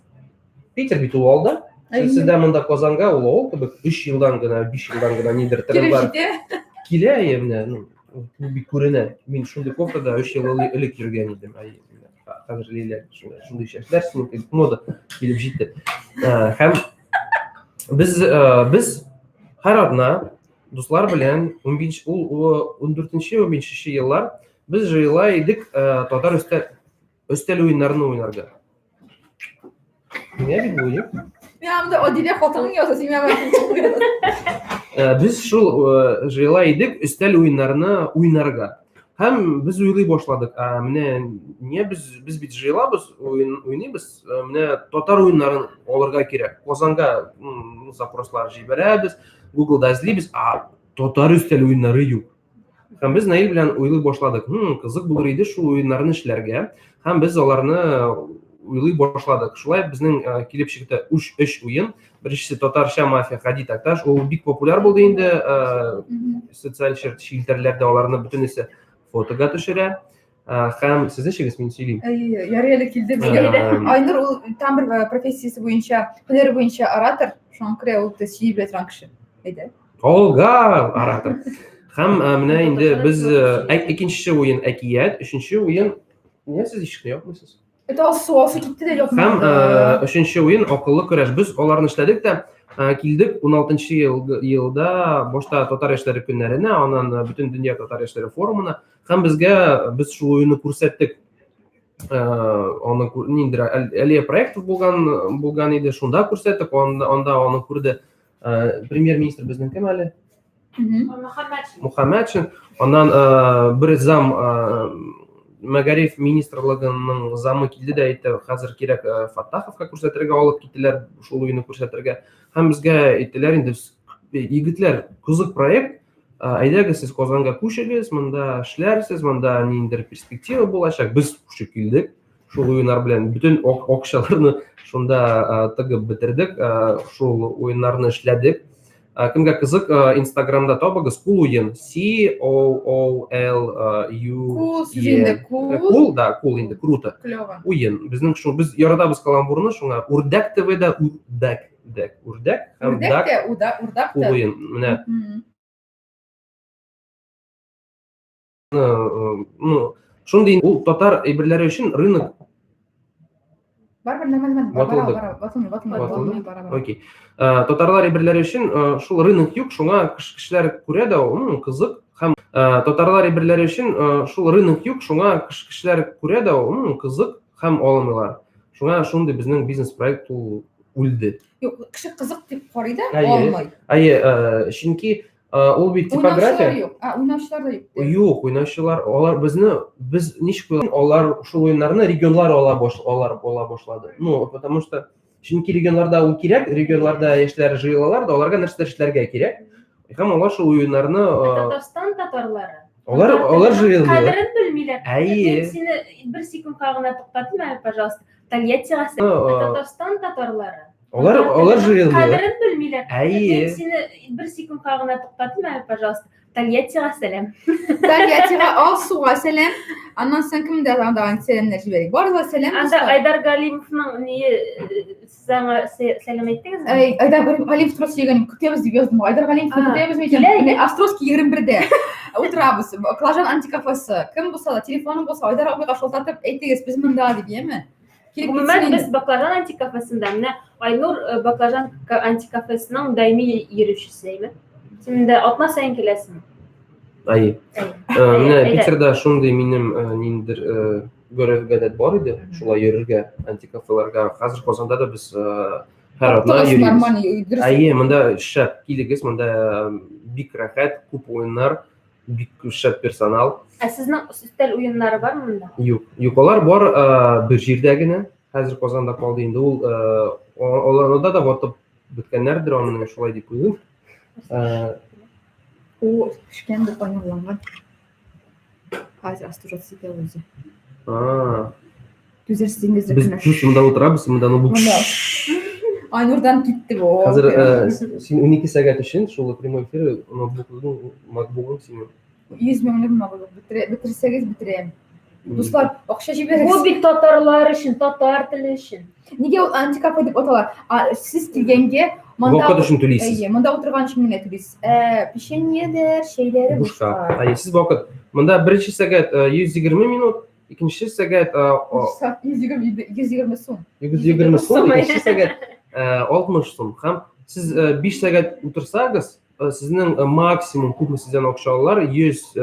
Питер бит ул алда. Сездә монда Казанга ул авыл кебек 3 елдан гына, 5 елдан гына нидер трендлар килә, әйе, менә, ну, бу бик күренә. Мин шундый кофтада 3 ел элек йөргән идем. Әйе, хәзер Лилия шундый чәчләр, синеке мода килеп җитте. Һәм без без һәр атна дуслар белән 15 ул 14-15 еллар без җыела идек татар өстәл өстәл уеннарын уйнарга. Миңа бит бу, юк. Мин анда Адилә хатының яза, син миңа Без шул җыела идек өстәл уеннарына уйнарга. Һәм без уйлый башладык, ә менә не без без бит җыелабыз, уен уйныйбыз, менә татар уеннарын алырга кирәк. Казанга запрослар җибәрәбез, Google'да эзлибез, а татар өстәл уеннары юк. Һәм без Наил белән уйлый башладык. Хм, кызык булыр иде шул уеннарны эшләргә. Һәм без аларны уйлый башладык. Шулай безнең килеп чыкты өч өч уен. Беренчесе татарча мафия Хади Такташ. Ул бик популяр булды инде. Социаль челтәрләрдә аларны бөтенесе фотога төшерә. Һәм сез эшегез, мин сөйлим. Әйе, ярый әле килде безгә. Айнур ул там бер профессиясе буенча, һөнәре буенча оратор. Шуңа күрә ул сөйли белә торган кеше. Әйдә. Алга, оратор. Һәм менә инде без икенче уен әкият, өченче уен. Нигә сез ишекне япмыйсыз? Это Алсу, Алсу китте дә япмады. Һәм өченче уен акыллы көрәш. Без аларны эшләдек тә, килдек 16 елда башта татар яшьләре көннәренә, аннан бөтен дөнья татар яшьләре форумына һәм безгә без шул уенны күрсәттек. Аны ниндидер әле проект булган булган иде, шунда күрсәттек, анда, анда аны күрде. Премьер-министр безнең кем әле? Мөхәммәтшин. Мөхәммәтшин. Аннан бер зам мәгариф министрлыгының замы килде дә әйтте, хәзер кирәк Фаттаховка күрсәтергә алып киттеләр, шул уенны күрсәтергә. Һәм безгә әйттеләр инде, егетләр, кызык проект, әйдәгез сез Казанга күчегез, монда эшләрсез, монда ниндидер перспектива булачак. Без күчеп килдек. Шул уеннар белән бөтен акчаларны шунда тыгып бетердек, шул уеннарны эшләдек. Кемгә кызык, Инстаграмда табыгыз кул уен C O O L U Кул сүзе инде, кул. Кул, да, кул инде, круто. Клево. Уен. Безнең шул без яратабыз каламбурны, шуңа Үрдәк ТВда үрдәк, дәк, үрдәк һәм Үрдәк тә, уда, урдак кул та. уен. Менә ну, шундый ул татар әйберләре өчен рынок. Барыбер нормально, Ватылды. бара, ватылмый, ватылмый, Ватылды? ватылмый, бара, бара. Окей. Татарлар әйберләре өчен шул рынок юк, шуңа кешеләр күрә дә, кызык. Һәм татарлар әйберләре өчен шул рынок юк, шуңа кешеләр күрә дә, кызык һәм алмыйлар. Шуңа шундый безнең бизнес-проект ул үлде. Юк, кеше кызык дип карый да, Әйе. алмый. Әйе, чөнки ул бит Уйнаучылар типография. юк. А, уйнаучылар да юк. Юк, уйнаучылар, алар безне, без ничек уйлыйм, алар шул уеннарны регионлар ала баш, алар ала башлады. Ну, потому что чөнки регионларда ул кирәк, регионларда яшьләр җыелалар да, аларга нәрсәдер эшләргә кирәк. Һәм алар шул уеннарны, Татарстан татарлары. алар алар җыелмыйлар. Кадерен белмиләр. Әйе. Мин сине бер секундка гына туктатыйм әле, пожалуйста. Тольяттига Татарстан татарлары. Алар алар җыелмыйлар. Кадерен белмиләр. Әйе. Мин сине бер секундка гына туктатыйм әле, пожалуйста. Тольяттига сәлам. Тольяттига Алсуга сәлам. Аннан соң кемдә анда сәламнәр җибәрик? Барыгызга сәлам. Анда Айдар Галимовның ние сез аңа сәлам әйттегезме? Әй, Айдар Галимов турында сөйләгән көтәбез дип яздым. Айдар Галимовны көтәбез микән? Менә Островский 21-дә утырабыз. Баклажан антикафесы. Кем булса да, телефоны булса, Айдар абыйга шалтыратып әйтегез, без монда дип, яме? Килеп Гомумән, китсен без инде. Баклажан антикафесында, менә Айнур Баклажан антикафесының даими йөрүчесе, әйме? Син инде атна саен киләсең. Әйе. Әйе. Менә Әйдә. Питерда шундый минем ниндидер гореф-гадәт бар иде, шулай йөрергә антикафеларга. Хәзер Казанда да без һәр атна Таптыгыз йөрибез. нормально, дөрес. Әйе, монда шәп, килегез, монда бик рәхәт, күп уеннар, бик шәп персонал. Ә сезнең өстәл уеннары бармы монда? Юк, юк, алар бар бер җирдә генә. Хәзер Казанда калды инде ул, аларда да ватып беткәннәрдер, аны мин шулай дип уйлыйм. О, пешкән бу кайнарланган. Хәзер остужаться итә үзе. Түзәрсез инде Без без монда утырабыз, монда ноутбук. Монда. Айнурдан китте бу. Хәзер син 12 сәгать өчен шул прямой эфир ноутбукның, макбукың синең. 100 меңлек ноутбук. Бетерсәгез бетерәм. Дуслар, акча җибәрегез. Бу бит татарлар өчен, татар теле өчен. Нигә ул антикафе дип атала? А, сез килгәнгә монда Вакыт өчен түлисез. Әйе, монда утырган өчен генә түлисез. Печеньеләр, чәйләре бушка. Әйе, сез вакыт. Монда беренче сәгать 120 минут, икенче сәгать 120 сум. 120 сум, икенче сәгать 60 сум. Һәм сез 5 сәгать утырсагыз, сезнең максимум күпме сездән акча алалар? 100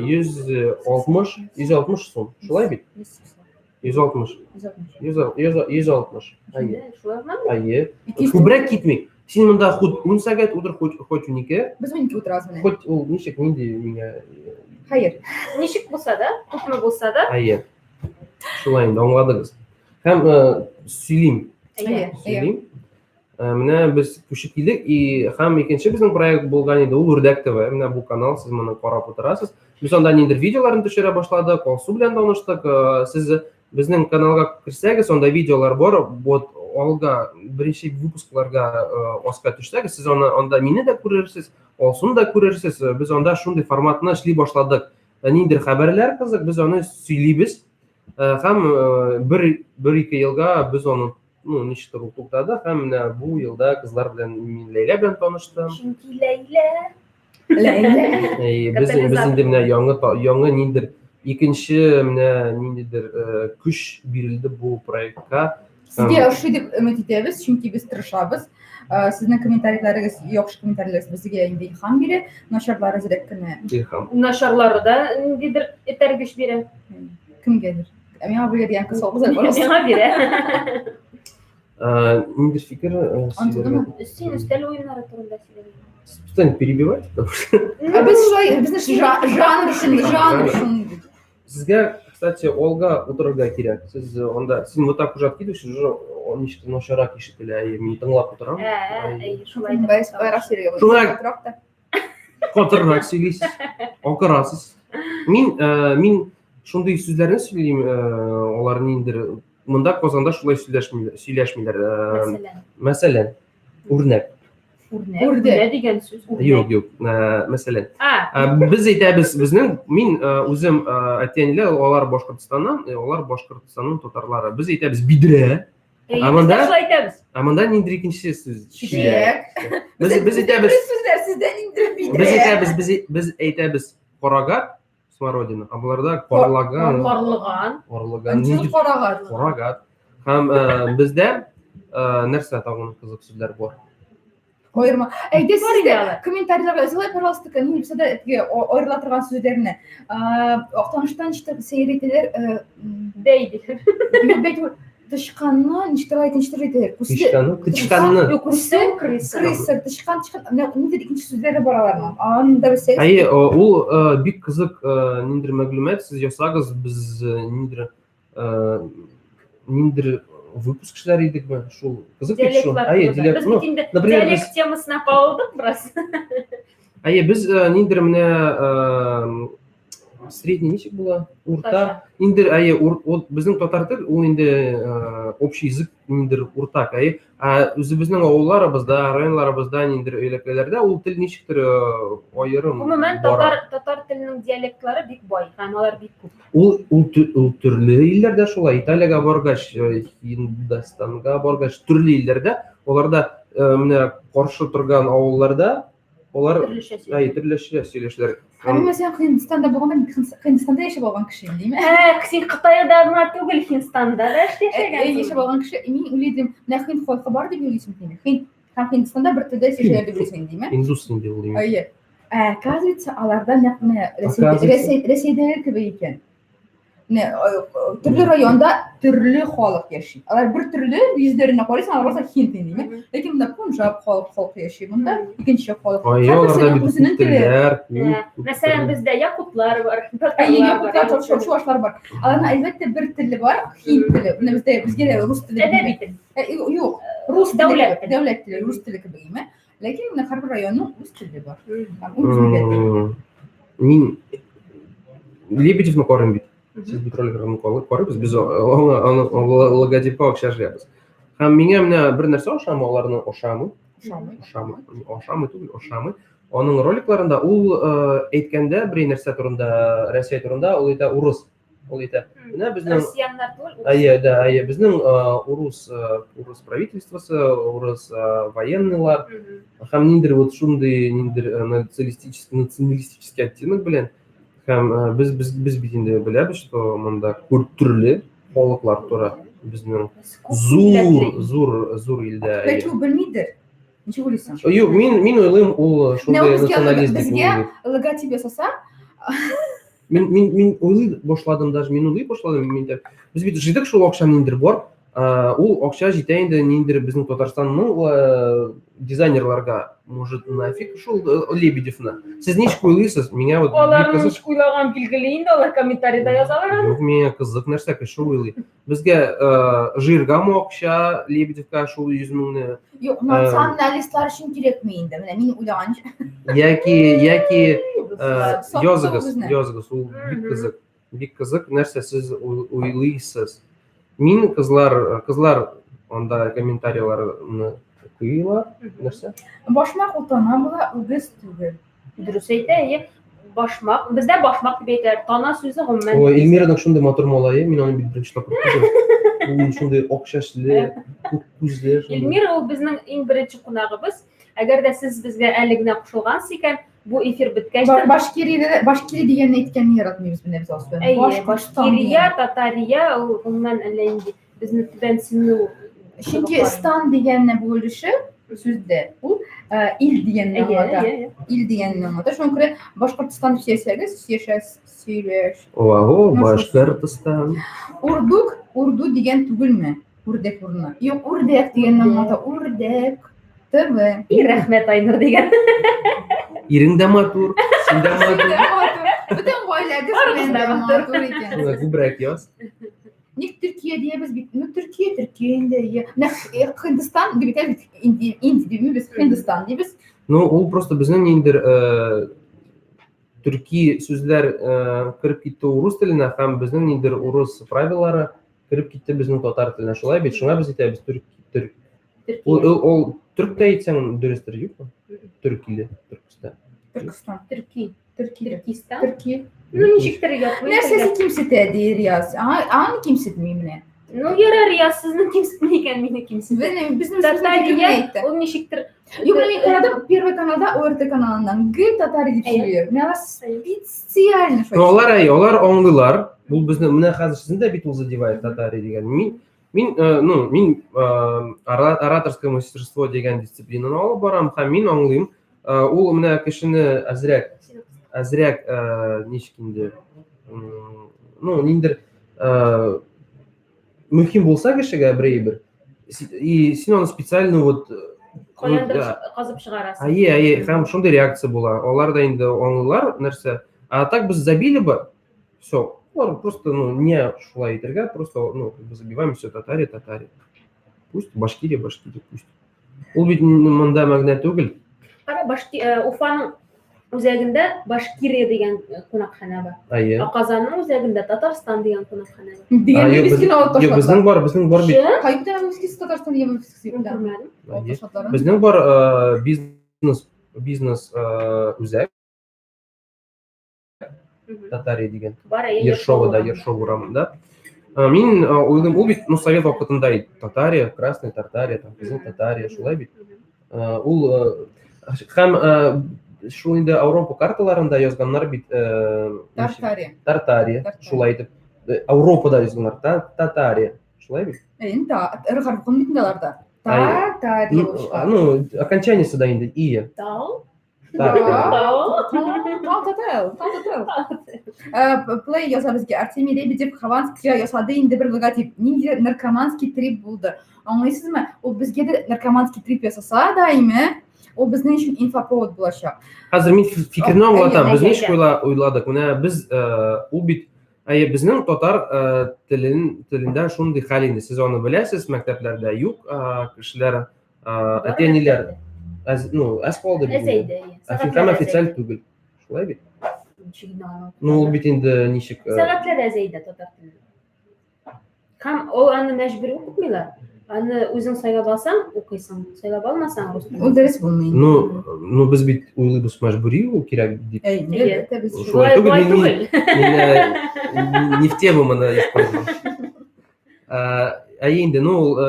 160, 160 сум. Шулай бит? 160. 160. Әйе. Әйе. Күбрәк китми. Син монда хоть 10 сәгать утыр, хоть 12. Без 12 утырабыз менә. Хоть ул ничек, нинди миңа. Хәер. Ничек булса да, күпме булса да. Әйе. Шулай инде аңладыгыз. Һәм сөйлим. Әйе. Сөйлим. Менә без күчеп килдек и һәм икенче безнең проект булган иде, ул Үрдәк ТВ. Менә бу канал, сез моны карап утырасыз. Без анда ниндидер видеоларны төшерә башладык, Алсу белән таныштык. Сез безнең каналга керсәгез, анда видеолар бар. Вот алга беренче выпускларга аска төшсәгез, сез аны анда мине дә күрерсез, Алсуны да күрерсез. Без анда шундый форматны эшли башладык. Ниндидер хәбәрләр кызык, без аны сөйлибез. Һәм бер-ике елга без аны ну, ничектер ул туктады һәм менә бу елда кызлар белән мин Ләйлә белән таныштым. Чөнки Ләйлә. Ләйлә. Әй, без без инде менә яңа яңа ниндидер икенче менә ниндидер э, көч бирелде бу проектка. Сезгә ошый дип өмет итәбез, чөнки без тырышабыз. Э, сезнең комментарийларыгыз, яхшы комментарийларыгыз безгә инде илһам бирә, начарлары зирәк кенә. Илһам. Начарлары да ниндидер этәргеч бирә. Кемгәдер. Ә миңа бүлә дигән кыз ул кызар барасы. Миңа бирә. Ниндидер фикер Антонова? сөйләргә. Син өстәл уеннары турында сөйләдең. Постоянно перебивать, потому что Ә без шулай, безнең жанр шундый, жанр шундый. Сезгә, кстати, Олга утырырга кирәк. Сез анда, син вот так уже откидываешься, уже ничек начаррак ишетелә, и мин тыңлап утырам. Ә, шулай. Байрак сөйләргә Шулай. Катырак та. Катырак сөйлисез, акырасыз. Мин, мин шундый сүзләрне сөйлим, алар ниндидер монда Казанда шулай сөйләшмиләр, сөйләшмиләр. Мәсәлән. Мәсәлән, үрнәк. Үрнәк. Үрдә. Үрнә дигән сүз. Үрнәк. Юк, юк. Мәсәлән, А, без әйтәбез, безнең мин үзем әти-әниләр, алар Башкортстаннан, алар Башкортстанның татарлары. Без әйтәбез бидрә, әйе, А без монда? дә шулай әйтәбез. ә монда ниндидер икенче сүз. Чиләк. Без без әйтәбез, Сүзләр сездә ниндидер без бидрә. әйтәбез, без без әйтәбез карагат, смородина, а боларда карлыган, Карлыган. карлыган, Ничек ниндидер карагат? карагат. Һәм бездә нәрсә тагын кызык сүзләр бар? Аерма. Әйдә Бар сез инде дә алар. комментарийларга языгыз, пожалуйста, нинди булса да теге аерыла торган сүзләрне. Актаныштан ничектер сәер әйтәләр, Бәй диләр. юк, бәй түгел, тычканны ничектер алай ничектер әйтәләр. Күсе, Тычканны, тычканны. Юк, күсе, крыса. крыса, тычкан, тычкан, менә ниндидер икенче сүзләре бар аларның. Аны да белсәгез. Әйе, ул бик кызык ниндидер мәгълүмат сез ясагыз, без ниндидер ниндидер выпуск эшләр идекме? Шул кызык бит шул. Диалектлар Әйе, турында. диалект. Без Ну, бит инде например, диалект без темасына кагылдык бераз. Әйе, без ниндидер менә средний ничек була? Урта. Ниндидер, әйе, ул безнең татар тел, ул инде общий язык ниндидер уртак, әйе. Ә үзебезнең авылларыбызда, районнарыбызда, ниндидер өйләкләрдә ул тел ничектер аерым Гомумән, бара. татар теленең диалектлары бик бай һәм алар бик күп. Ул ул ул төрле илләрдә шулай. Италиягә баргач, Һиндстанга баргач, төрле илләрдә аларда менә каршы торган авылларда алар Төрлечә сөйләшә. әй, төрлечә сөйләшәләр. Ә мин мәсәлән Һиндстанда булганда, мин Һиндстанда яшәп алган кеше димме? Ә, син Кытайда гына түгел, Һиндстанда да Яшәп яшәгәнсең. алган кеше, мин уйлыйм, менә һинд халкы бар дип уйлыйсың димме? Һинд һәм Һиндстанда бер телдә сөйләшәләр дип уйлыйсың димме? Индус инде ул димәк. Әйе. Ә, оказывается, аларда нәкъ менә Оказывается. Рәсәйдәге кебек икән. Менә төрле районда төрле халык яши. Алар бер төрле йөзләренә карыйсың, алар барысы һинд инде. Ләкин монда пунжаб халык халкы яши, монда икенче халык. Ай, аларда Һәрберсенең бит үзенең күп теле. телләр, Ә, күп, күп Мәсәлән, төрле. бездә якутлар бар, Әйе, татарлар бар. якутлар, чуашлар бар. Аларның әлбәттә бер теле бар, һинд теле. Менә бездә безгә дә рус теле. Әдәби тел. Юк, рус теле Дәүләт кебек, теле. дәүләт теле, рус теле кебек име. Ләкин менә һәрбер районның үз теле бар. Һәм үз милләте. Мин Лебедевны карыйм бит. Сез бит роликларны карыйбыз, без аңа аны логотипка акча эшләбез. Һәм миңа менә бер нәрсә ошамый, аларны ошамый. Ошамый. Ошамый, ошамый түгел, ошамый. Аның роликларында ул әйткәндә бер нәрсә турында, Россия турында ул әйтә урыс. Ул әйтә. Менә безнең Россияннар түгел, урыс. Әйе, да, әйе, безнең урыс урыс правительствосы, урыс военныйлар һәм ниндидер вот шундый ниндидер националистический националистический оттенок белән һәм без без без бит инде беләбез, что монда күп төрле халыклар тора безнең зур зур зур илдә. Бәлки ул белмидер. Ничек уйлыйсың? Юк, мин мин уйлыйм, ул шундый националист дип Безгә логотип ясаса, Мин мин мин уйлый башладым даже, мин уйлый башладым, мин дә. Без бит җыйдык шул акчаны ниндидер бар. Ул акча җитә инде ниндидер безнең Татарстанның дизайнерларга, может, нафиг шул Лебедевны. Сез ничек уйлыйсыз? Миңа вот Алар ничек уйлаган билгеле инде, алар комментарийда язалар аны. Юк, миңа кызык нәрсә кеше уйлый. Безгә жиргамы акча Лебедевка шул 100 меңне? Юк, националистлар өчен кирәкме инде? Менә мин уйлаганча. Яки яки языгыз, языгыз, ул бик кызык. Бик кызык нәрсә сез уйлыйсыз. Мин кызлар, кызлар анда комментарийларны укыйлар, нәрсә? Башмак ул тана була, үгез түгел. Дөрес әйтә, әйе. Башмак. Бездә башмак дип әйтәләр. Тана сүзе гомумән. Ой, Эльмираның шундый матур малае, мин аны бит беренче тапкыр күрдем. Ул шундый ак чәчле, күк күзле. шундый. Эльмира ул безнең иң беренче кунагыбыз. Әгәр дә сез безгә әле генә кушылгансыз икән, бу эфир беткәч тә Башкирия, Башкирия дигәнне әйткәнне яратмыйбыз менә без Алсу. Әйе, Башкортстан Башкирия, дигән. Татария, ул гомумән әллә нинди безне түбәнсенү. Чөнки стан дигәнне бу өлеше сүздә ул э, ил дигәнне Әйе, аңлата. әйе, әйе. Ил дигәнне аңлата. Шуңа күрә Башкортстан дип сөйләсәгез, сөйләшәсез, сөйләш. О, Ну, Башкортостан. Урдук, урду дигән түгелме? Үрдәк урыны. Юк, үрдәк дигәнне аңлата. Үрдәк. ТВ. И рәхмәт Айнур дигән. Ирең дә матур, син дә матур. Бөтен гаиләгез Барыгыз белән да дә матур. матур икән. Шуңа күбрәк яз. Ник Төркия диябез бит? Ну, Төркия, Төркия инде. Е. Менә Һиндстан дип әйтәбез бит. Инди, Инди димибез, Һиндстан дибез. Ну, ул просто безнең ниндидер төрки сүзләр кереп китте урыс теленә һәм безнең ниндидер урыс правилары кереп китте безнең татар теленә. Шулай бит, шуңа без әйтәбез төрк, төрк. Ул, ул, ул төрк тә әйтсәң дөрестер, юкмы? Төрк иле, Төркстан. Төркстан. Төрки. Төрки. Төркистан. Төрки. Ну, ничектер ятмый. Нәрсәсе кимсетә ди Рияз? Аңа аны кимсетми менә. Ну, ярар, Рияз, сезне кимсетми икән, мине кимсетә. Безнең безнең сүзне Татария, әйтте. ул ничектер Юк, мин карадым, Первый каналда ОРТ каналыннан гел татар дип Әйе. сөйли. Менә алар специально Ну, алар әй, алар аңлыйлар. Бу безне менә хәзер сезне дә бит ул задевает татари дигән. Мин мин ну, мин ораторское мастерство дигән дисциплинаны алып барам һәм мин аңлыйм. Ул менә кешене әзрәк әзрәк ничек инде ну, ниндер мөһим булса кешегә бер әйбер, и син аны специально вот каяндыр да. казып чыгарасың. Әйе, әйе, һәм шундый реакция була. Алар да инде аңлыйлар нәрсә. А так без забили бы, все. Алар просто, ну, не шулай итәргә, просто, ну, как бы забиваем все татари, татари. Пусть Башкирия, Башкирия, пусть. Ул бит монда мәгънә түгел. Кара, Уфаның үзәгендә Башкирия дигән кунакханә бар. Әйе. Ә Казанның үзәгендә Татарстан дигән кунакханә бар. Дигән Юк, вывесканы алып Юк, ташладылар. безнең бар, безнең бар бит. Чын? Кайда вывескасы Татарстан дигән вывескасы юк да. Күрмәдем. Алып Әйе. ташладылар. Безнең бар бизнес бизнес үзәк Татария дигән. Бар, әйе, Ершова, да, урамында. Ершова урамында. Мин уйлыйм, ул бит, ну, совет вакытында иде. Татария, Красная Татария, там, Кызыл Татария, шулай бит. Ул һәм шул инде Ауропа карталарында язганнар бит Тартария. Тартария, Тартария. шулай итеп. Ауропада язганнар, Татария, шулай бит. Инде та, р хәрефе бит инде аларда. Әйе. Татария Ну, булып чыга. ну, окончаниесе да инде ия. Тау? Тартария. Тау? Тау татал, тау татал. Плей яза безгә Артемий Лебедев Хованскийга ясады инде бер логотип. Нинди наркоманский трип булды. Аңлыйсызмы? Ул безгә дә наркоманский трип ясаса да, име, ул безнең өчен инфоповод булачак. Хәзер мин фикерне аңлатам. Без әйе, ничек уйладык? Менә без ул бит әйе, безнең татар телен телендә шундый хәл инде. Сез аны беләсез, мәктәпләрдә юк, кешеләр әти-әниләр әз, ну, әз калды бит. инде. Әзәйде, әйе. Һәм официаль түгел. Шулай бит? Ничек инде аны? Ну, ул бит инде ничек Сәгатьләр әзәйде татар теле. Һәм ул аны мәҗбүри укытмыйлар. Аны үзең сайлап алсаң, укыйсың. Сайлап алмасаң, рус телен. Ул дөрес булмый. Ну, ну без бит уйлыйбыз мәҗбүри ул кирәк дип. Әй, Әйе. әлбәттә без Шулай Шулай түгел, болай мин- түгел. Мин не в тему моны использую. Әйе инде, ну ул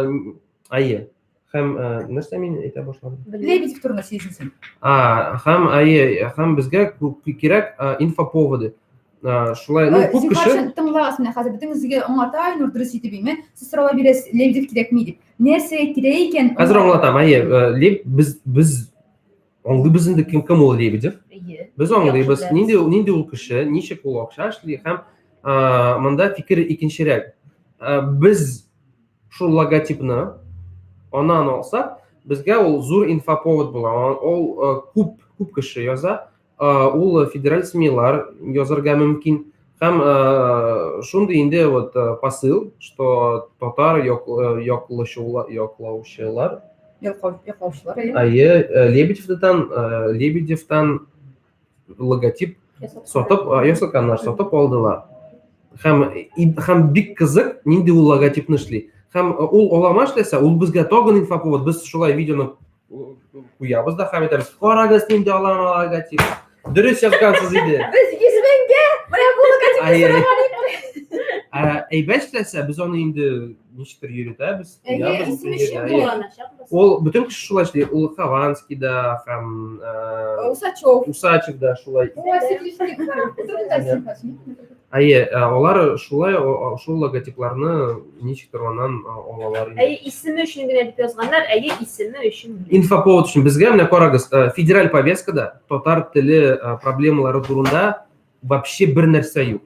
әйе. Һәм нәрсә мин әйтә башладым? Лебедев турында сөйлисең син. Һәм әйе, һәм безгә кирәк инфоповоды. Шулай, ну, күп кеше Зинһар тыңлагыз менә хәзер бөтенегезгә аңлата Айнур дөрес итеп име? Сез сорала бирәсез, Лебедев кирәкми дип. Нәрсәгә кирәк икән? Хәзер аңлатам, әйе, Леб без без аңлыйбыз инде кем кем ул Лебедев. Әйе. Без аңлыйбыз, Яхшы нинди нинди ул кеше, ничек ул акча эшли һәм монда фикер икенчерәк. Без шул логотипны аннан алсак, безгә ул зур инфоповод була. Ул күп күп кеше яза, ул федераль СМИлар язарга мөмкин. Һәм шундый инде вот посыл, что татар яклаучылар, яклаучылар, Яклаучылар, әйе. Әйе, Лебедевтан, Лебедевтан логотип сатып, ясаганнар, сатып алдылар. Һәм һәм бик кызык, нинди ул логотипны эшли. Һәм ул алама эшләсә, ул безгә тагын инфоповод. Без шулай видеоны куябыз да һәм әйтәбез, карагыз, нинди алама логотип. Дөрес язгансыз иде. Без 100 меңгә менә бу логотипны Ай, ай. сораган Ә, әйбәт эшләсә, без аны инде ничектер йөритәбез. Әйе, куябыз исеме бөтен җирдә. өчен Әйе. Кулланачакбыз. Ул бөтен кеше шулай эшли. Ул Хованский да һәм э, Усачев. Усачев да шулай. Ой, син Әйе, э, алар шулай о- о- шул логотипларны ничектер аннан э, алалар инде. Әйе, исеме өчен генә дип язганнар, әйе, исеме өчен генә. Инфоповод өчен безгә менә карагыз, э, федераль повесткада татар теле э, проблемалары турында вообще бер нәрсә юк.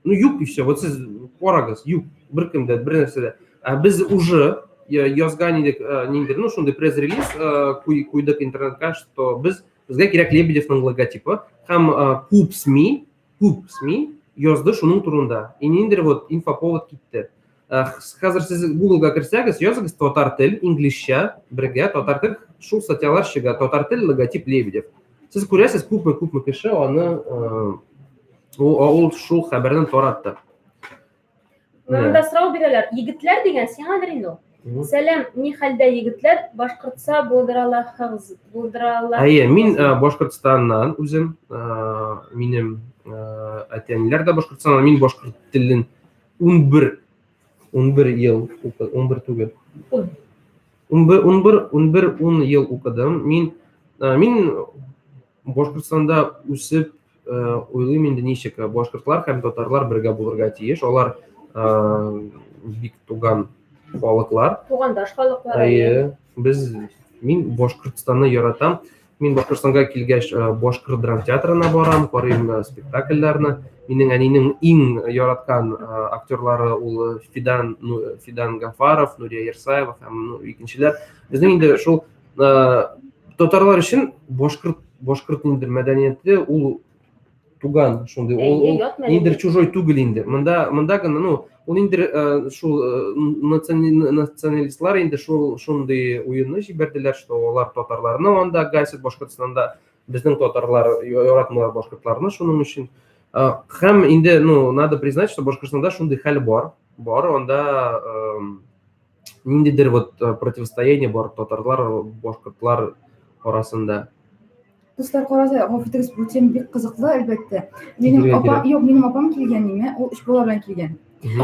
Ну юк и все. Вот сез карагыз, юк, беркемдә бер нәрсә дә. Ә без уже э, язган идек э, ниндидер, ну шундый пресс-релиз э, куйдык интернетка, что без безгә кирәк Лебедевның логотипы һәм э, күп СМИ, күп СМИ язды шуның турында. И ниндидер вот инфоповод китте. Э, Хәзер сез Google-га керсәгез, языгыз татар тел, инглизчә бергә татар тел, шул статьялар чыга. Татар тел логотип Лебедев. Сез күрәсез, күпме-күпме кеше аны э, ул шул хәбәрне таратты. Монда сорау бирәләр. Егетләр дигән сиңадыр инде ул. Сәлам, ни хәлдә егетләр? Башкортса булдыралахыгыз, булдырала. Әйе, мин э, Башкортстаннан үзем, э, минем э, әти-әниләр дә Башкортстаннан. Мин башкорт телен 11 11 ел укы, 11 түгел. Ун. 11 11 11 10 ел укыдым. Мин э, мин Башкортстанда үсеп, э, уйлыйм инде ничек э, башкортлар һәм татарлар бергә булырга тиеш. Алар э, бик туган халыклар. Тугандаш халыклар. әйе. Әйе, без мин Башкортстанны яратам. Мин Башкортстанга килгәч, э, Башкорт драма театрына барам, карыйм э, спектакльләрне. Минем әнинең иң яраткан э, актерлары ул Фидан, ну, Фидан Гафаров, Нурия Ерсаева һәм ну, икенчеләр. Безнең инде шул э, татарлар өчен башкорт башкорт инде мәдәнияте ул туган шундый ул, Әйе, ул ят ниндидер мәдәният. чужой түгел инде. Монда монда гына ну ул инде э, шул э, националистлар инде шул шундый уенны җибәрделәр, что алар татарларны анда гасят Башкортстанда, безнең татарлар яратмыйлар башкортларны шуның өчен. Э, Һәм инде ну надо признать, что Башкортстанда шундый хәл бар. Бар анда эм, ниндидер вот э, противостояние бар татарлар, башкортлар арасында. Дуслар, караса, гафу итегез, бу тема бик кызыклы, әлбәттә. Минем Килергә апа, кирәк. юк, минем апам килгән име, ул өч бала белән килгән. Мгм.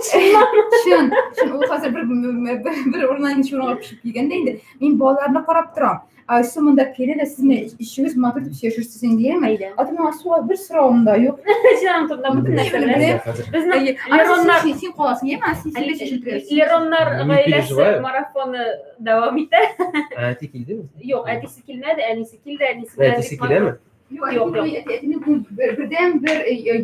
Чын, чын, ул хәзер бер бер бер урыннан икенче урынга күчеп килгән дә инде. Мин балаларны карап торам. Ә сез монда килә дә сез менә өчегез матур дип сөйләшерсез инде, яме? Әйдә. Ата миңа суга бер соравым да юк. Син аның турында бөтен нәрсә Беләм. беләсең. Хәзер. Безнең Әйе. Ана син Лероннар син син каласың, яме? Син син дә чәчелтерәсең. Лероннар Не гаиләсе переживаю. марафоны дәвам итә. Ә, әти килдеме? Юк, әтисе килмәде, әнисе килде, әнисе белән Әтисе бик матур. киләме? Юк, Юк, әти юк. әти әтинең бүген бердән бер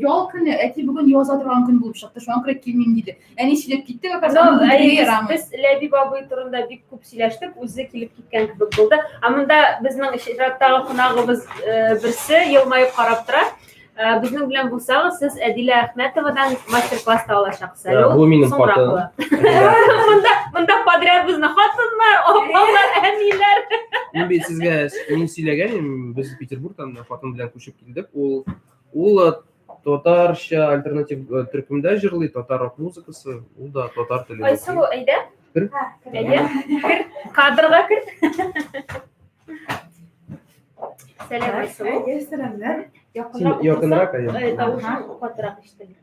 ял көне, әти бүген яза торган көн булып чыкты, шуңа күрә килмим диде. Әни сөйләп китте, как раз Но, аның әйе, бергә без, ярамый. без Ләбиб абый турында бик күп сөйләштек, үзе килеп киткән кебек булды. Ә монда безнең чираттагы кунагыбыз э, берсе елмаеп карап тора. Э, Безнең белән булсагыз, сез Әдилә Әхмәтовадан мастер-класс та алачаксыз. Әле Ә, ул бу минем соңрак хатыным. була. Монда монда подряд безнең хатыннар, апалар, әниләр. Мин бит сезгә мин сөйләгән идем, без Петербургтан хатын белән күчеп килдек. Ул ул э, татарча альтернатив э, төркемдә җырлый, татар рок музыкасы, ул да татар теле. Айсылу, әйдә. Кер. Әйдә. Кер. Кадрга кер. Сәлам, Айсылу. Әйе, сәламнәр. Син Якынрак якынрак, утырсаң, әйе. э, тавышың катырак ишетелер.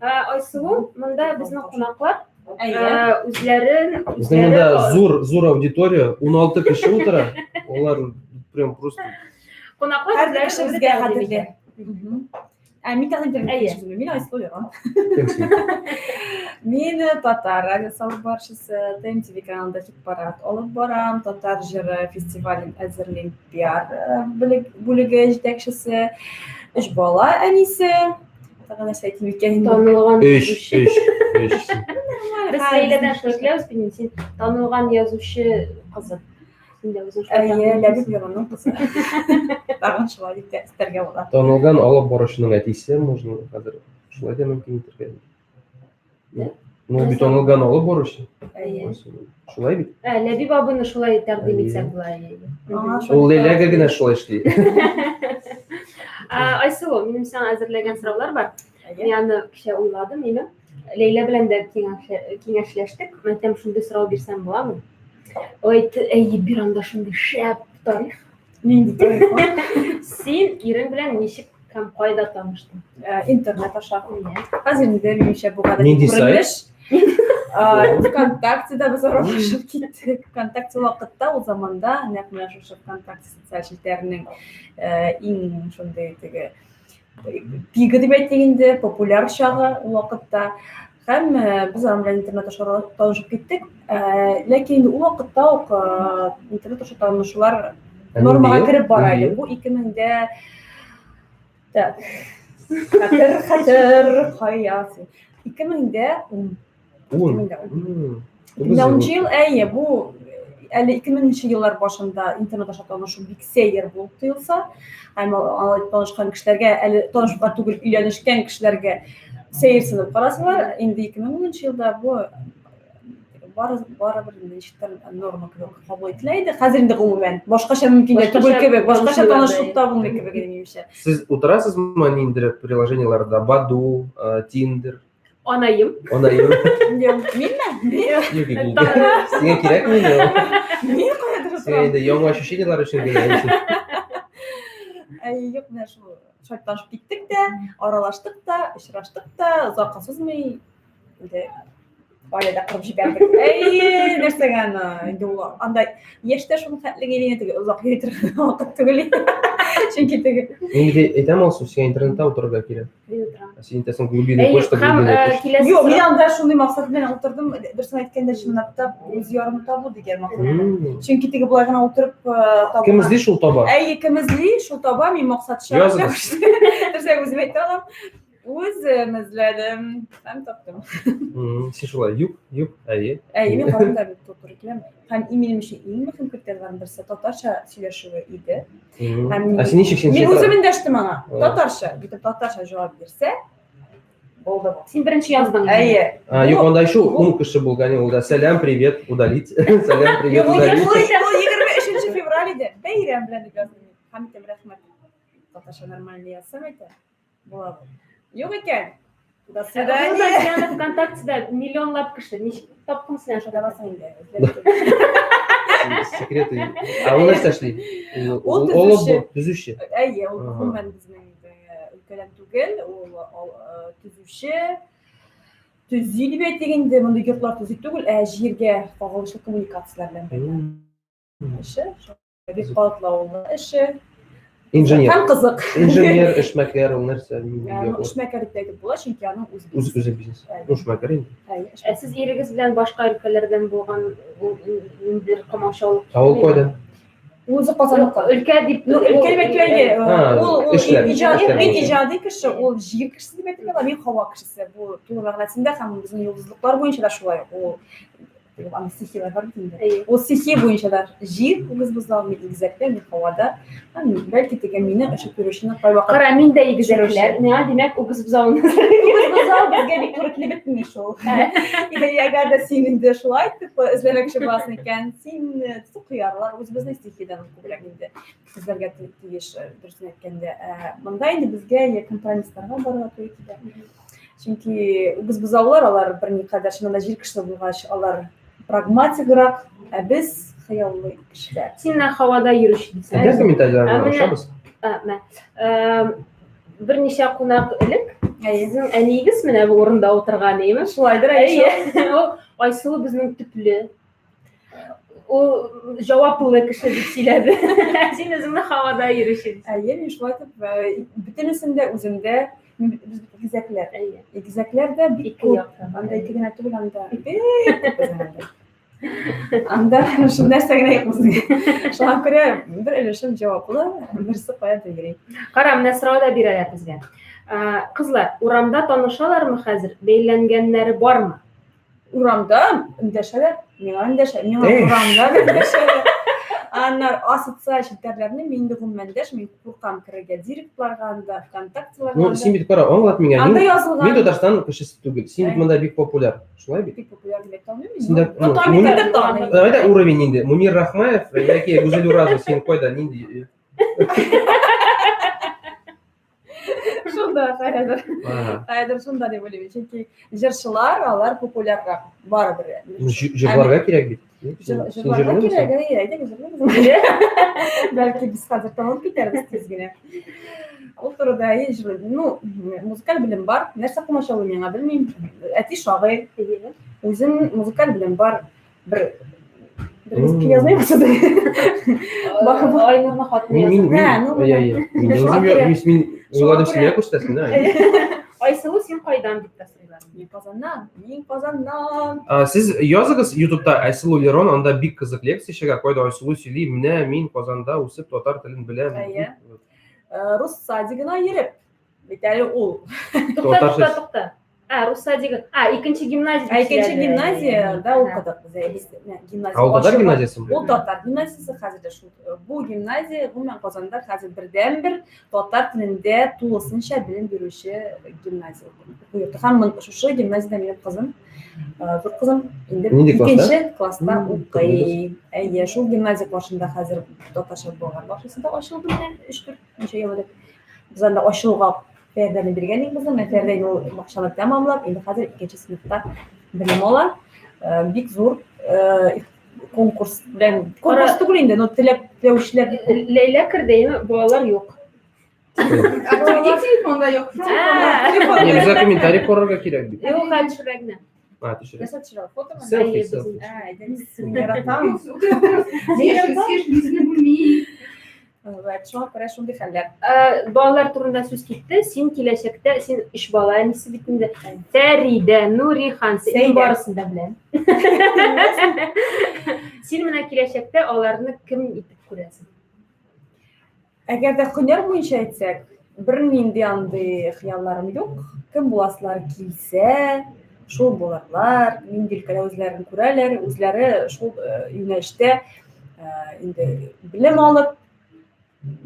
Э, Айсылу, монда безнең кунаклар Әйе. э, үзләрен Безнең үзләре монда зур зур аудитория, 16 кеше утыра. Алар прям просто кунаклар Һәр үзләрен кеше үзе безгә тәкъдим кадерле. итә. Ә мин тәкъдим итәргә Әйе. тиеш түгел. Мин Айсылу Яран. кемсең? Мин э, татар радиосы алып баручысы, ТМТВ каналында хит-парад алып барам, татар җыры фестивален әзерлим, пиар э, бүлеге җитәкчесе, өч бала әнисе. Тагын нәрсә әйтим икән инде? Танылган Өч, язучы. өч, өч. Без Ләйләдән шулай киләбез бит инде, син танылган язучы кызы. Син дә үзең шулай Әйе, тәкъдим Ләбиб итәсең. Леронның кызы. Тагын шулай дип тә өстәргә була. Танылган алып баручының әтисе, можно хәзер шулай да мөмкин итәргә. Да? Ну, бит танылган алып баручы. Әйе. Шулай бит. Ә, Ләбиб абыйны шулай тәкъдим Әйе. итсәк була. әйе, әйе. Аңа Мгм. шулай Ул Ләйләгә генә шулай эшли. Ә, Айсылу, минем сиңа әзерләгән сораулар бар. Әйе. Мин аны кичә уйладым, име. Ләйлә белән дә киңәшләштек. Мен әйтәм, шундый сорау бирсәм буламы? Ул әйтте, әйе, бир анда шундый шәп тарих. Нинди тарих? Син ирең белән ничек һәм кайда таныштың? Э, интернет аша. Хәзер инде минемчә бу гадәти Нинди сайт? күренеш. Э, ВКонтактеда без аралашып киттек. ВКонтакте вакытта ул заманда нәкъ менә шушы ВКонтакте социаль челтәренең э, иң шундый теге пигы дип әйтик инде, популяр чагы ул вакытта. Һәм э, без аның белән интернет аша танышып киттек. Э, ләкин инде ул вакытта ук э, интернет аша танышулар нормага кереп бара иде. Бу 2000 дә так. Хәтер, хәтер, кая син? 2010. 10. 2010. 2010 ел, әйе, бу әле 2000 еллар башында интернет аша танышу бик сәер булып тоелса, һәм алай танышкан кешеләргә, әле танышуга түгел, өйләнешкән кешеләргә сәерсенеп карасалар, инде 2010 елда бу бары барыбер инде ничектер норма кебек кабул ителә иде. Хәзер инде гомумән башкача мөмкин дә түгел кебек, башкача танышу та булмый кебек минемчә. Сез утырасызмы ниндидер приложениеларда? Баду, Тиндер? Анаем. Анаем. Минме? Юк, юк, юк. Сиңа кирәкме инде ул? Мин каядыр утырам. Сиңа инде яңа ощущениелар өчен генә. Әй, юк, менә шул шулай танышып киттек тә, аралаштык та, очраштык та, озакка сузмый инде гаиләдә корып җибәрдек. Әй, нәрсәгә аны? Инде ул анда яшьтә шуның хәтле генә теге озак йөри торган вакыт түгел. Чөнки теге Мин бит әйтәм Алсу, сиңа интернетта утырырга кирәк. Мин утырам. Ә син әйтәсең глубинный Әй, почта, һәм глубинный э, почта. киләсе Юк, мин сорау. анда шундый максат белән утырдым. Дөресен әйткәндә, чынлап та үз ярымны табу дигән максат. Чөнки теге болай гына утырып табу. Кем эзли, шул таба. Әй, кем эзли, шул таба, мин максатчан. Языгыз. Дөресен үзем әйтә алам. Үзем эзләдем һәм таптым. Син шулай, юк, юк, әйе. Әйе, мин хатын да бик туры киләм. Һәм минем өчен иң мөһим критерийларның берсе татарча сөйләшүе иде. Һәм Ә син ничек син? Мин үзем эндәштем аңа. Татарча, битеп татарча җавап бирсә, булды бу. Син беренче яздың. Әйе. Юк, анда еще ун кеше булган, ул да сәлам, привет, удалить. Сәлам, привет, удалить. Ул 23 февраль иде. Бәйрәм белән дип яздым. Һәм әйтәм, рәхмәт. Татарча нормально язсам әйтә. Була бу. Юк икән. До свидания. Татьяна ВКонтактеда миллионлап кеше. Ничек таптың син Шунда басың инде. Секреты. Ә ул нәрсә эшли? Ул төзүче. Төзүче. Әйе, ул гомумән безнең өлкәдән түгел, ул төзүче. Төзи дип әйтик инде, мондый йортлар төзи түгел, ә җиргә кагылышлы коммуникацияләр белән бәйле. Эше. Бик катлаулы эше. Инженер. Һәм кызык. Инженер, эшмәкәр, ул нәрсә? Ну, эшмәкәр дип әйтеп була, чөнки аның үз бизнесы. Үз үзе бизнес. Ну, эшмәкәр инде. Ә сез ирегез белән башка өлкәләрдән булган ниндидер комаучаулык? Ә ул кайдан? Үзе Казанныкы. Өлкә дип, ну, өлкә дип әйтү, ул ул иҗади, мин иҗади кеше, ул җир кешесе дип әйтергә була, мин һава кешесе. Бу тулы мәгънәсендә һәм безнең йолдызлыклар буенча да шулай. Ул аны стихияләр бар бит инде. Ул стихия буенча да җир үгез бозау, мин игезәктә, мин һавада. Бәлки теге мине очып йөрүчене кайвакыт. Кара, мин дә игезәкләр. Миңа димәк үгез бозауны. Үгез бозау безгә бик туры килеп бетми шул. Әгәр дә син инде шулай итеп эзләмәкче буласың икән, син сукыярлар үзебезнең стихиядән күбрәк инде эзләргә тиеш, дөресен әйткәндә. Монда инде безгә компромиссларга барырга туры килә. Чөнки үгез бозаулар алар берникадәр чыннан да җир кешесе булгач, алар прагматиграк, ә без хыяллы кешеләр. Син менә һавада йөрүче дисең. Әйдә комментарийларны ашабыз. Мә. Берничә кунак элек сезнең әниегез менә бу урында утырган, әйеме? Шулайдыр, әйе. Ул Айсылу безнең төпле, ул җаваплы кеше дип сөйләде. Син үзеңне һавада йөрүче. Әйе, мин шулай итеп бөтенесен дә үземдә без бит игезәкләр. Әйе. Игезәкләр дә бик күп. Анда ике генә түгел, анда бик күп безнең анда. Анда шул нәрсә генә юк безнең. Шуңа күрә бер өлешем җаваплы, берсе каядыр йөри. Кара, менә сорау да бирәләр безгә. Кызлар, урамда танышалармы хәзер? Бәйләнгәннәре бармы? Урамда эндәшәләр, миңа эндәшә, миңа урамда да эндәшәләр. Аннар социаль челтәрләрне мин инде гомумән дәшмим, куркам керергә директларга анда, ВКонтактеларга. Ну, син бит кара, аңлат миңа. Анда язылган. Мин Татарстан кешесе түгел. Син бит монда бик популяр. Шулай бит? Бик популяр дип әйтә алмыйм. Син дә, ну, Давай да уровень инде. Мунир Рахмаев яки Гүзәл Уразова син кайда нинди? Шунда, каядыр. Каядыр шунда дип уйлыйм. Чөнки җырчылар, алар популяррак барыбер. Җырларга кирәк бит. Җырларга кирәк, әйе, әйдәгез җырлыйбыз. Бәлки без хәзер танылып китәрбез тиз генә. Ул турыда әйе җырлыйм. Ну, музыкаль белем бар. Нәрсә комачаулый миңа, белмим. Әти шагыйрь. Үзем музыкаль белем бар. Бер бер көй язмыйм Айнурның хатыны Мин мин язды. мин. Әйе, әйе. Мин үзем мин уйладым син миңа күрсәтәсең, да? Айсылу, син кайдан дип тә сорыйлар. Мин Казаннан, мин Казаннан. Сез языгыз YouTube'та Айсылу Лерон, анда бик кызык лекция чыга, кайда Айсылу сөйли, менә мин Казанда үсеп татар телен беләм. Әйе. Рус садигына йөреп, бит әле ул. Тукта, тукта, тукта. А, рус садигы. А, икенче гимназия. Ә икенче гимназиядә укыдык без. Без гимназия. Ә ул татар гимназиясе? Ул татар гимназиясе хәзер дә шул. Бу гимназия гомумән Казанда хәзер бердәнбер татар телендә тулысынча белем бирүче гимназия. Уку йорты. Һәм шушы гимназиядә минем кызым, зур кызым инде икенче класста укый. Әйе, шул гимназия каршында хәзер татарча балалар бакчасы да ачылды менә 3-4 ничә ел элек. Без анда ачылуга Фәрдәне биргән идек безнең. Менә Фәрдә инде ул бакчаны тәмамлап, инде хәзер икенче сыйныфта белем ала. Бик зур конкурс белән, конкурс түгел инде, но теләп теләүчеләр бик күп. Ләйлә керде, әйме, балалар юк. Телефонда юк. Не, безгә комментарий карарга кирәк бит. Юк, әле төшерә генә. А, төшерә. Нәрсә төшерә? Фотомы? Селфи, селфи. Ә, әйдә, яратам. Вәт, шуңа күрә шундый хәлләр. Э, балалар турында сүз китте. Син киләчәктә, син өч бала әнисе бит инде. Фәридә, Нурихан, син барысын да беләм. Син менә киләчәктә аларны кем итеп күрәсең? Әгәр дә һөнәр буенча әйтсәк, бернинди андый хыялларым юк. Кем буласылар килсә, шул булырлар. Нинди өлкәдә үзләрен күрәләр, үзләре шул э, юнәлештә э, инде белем алып,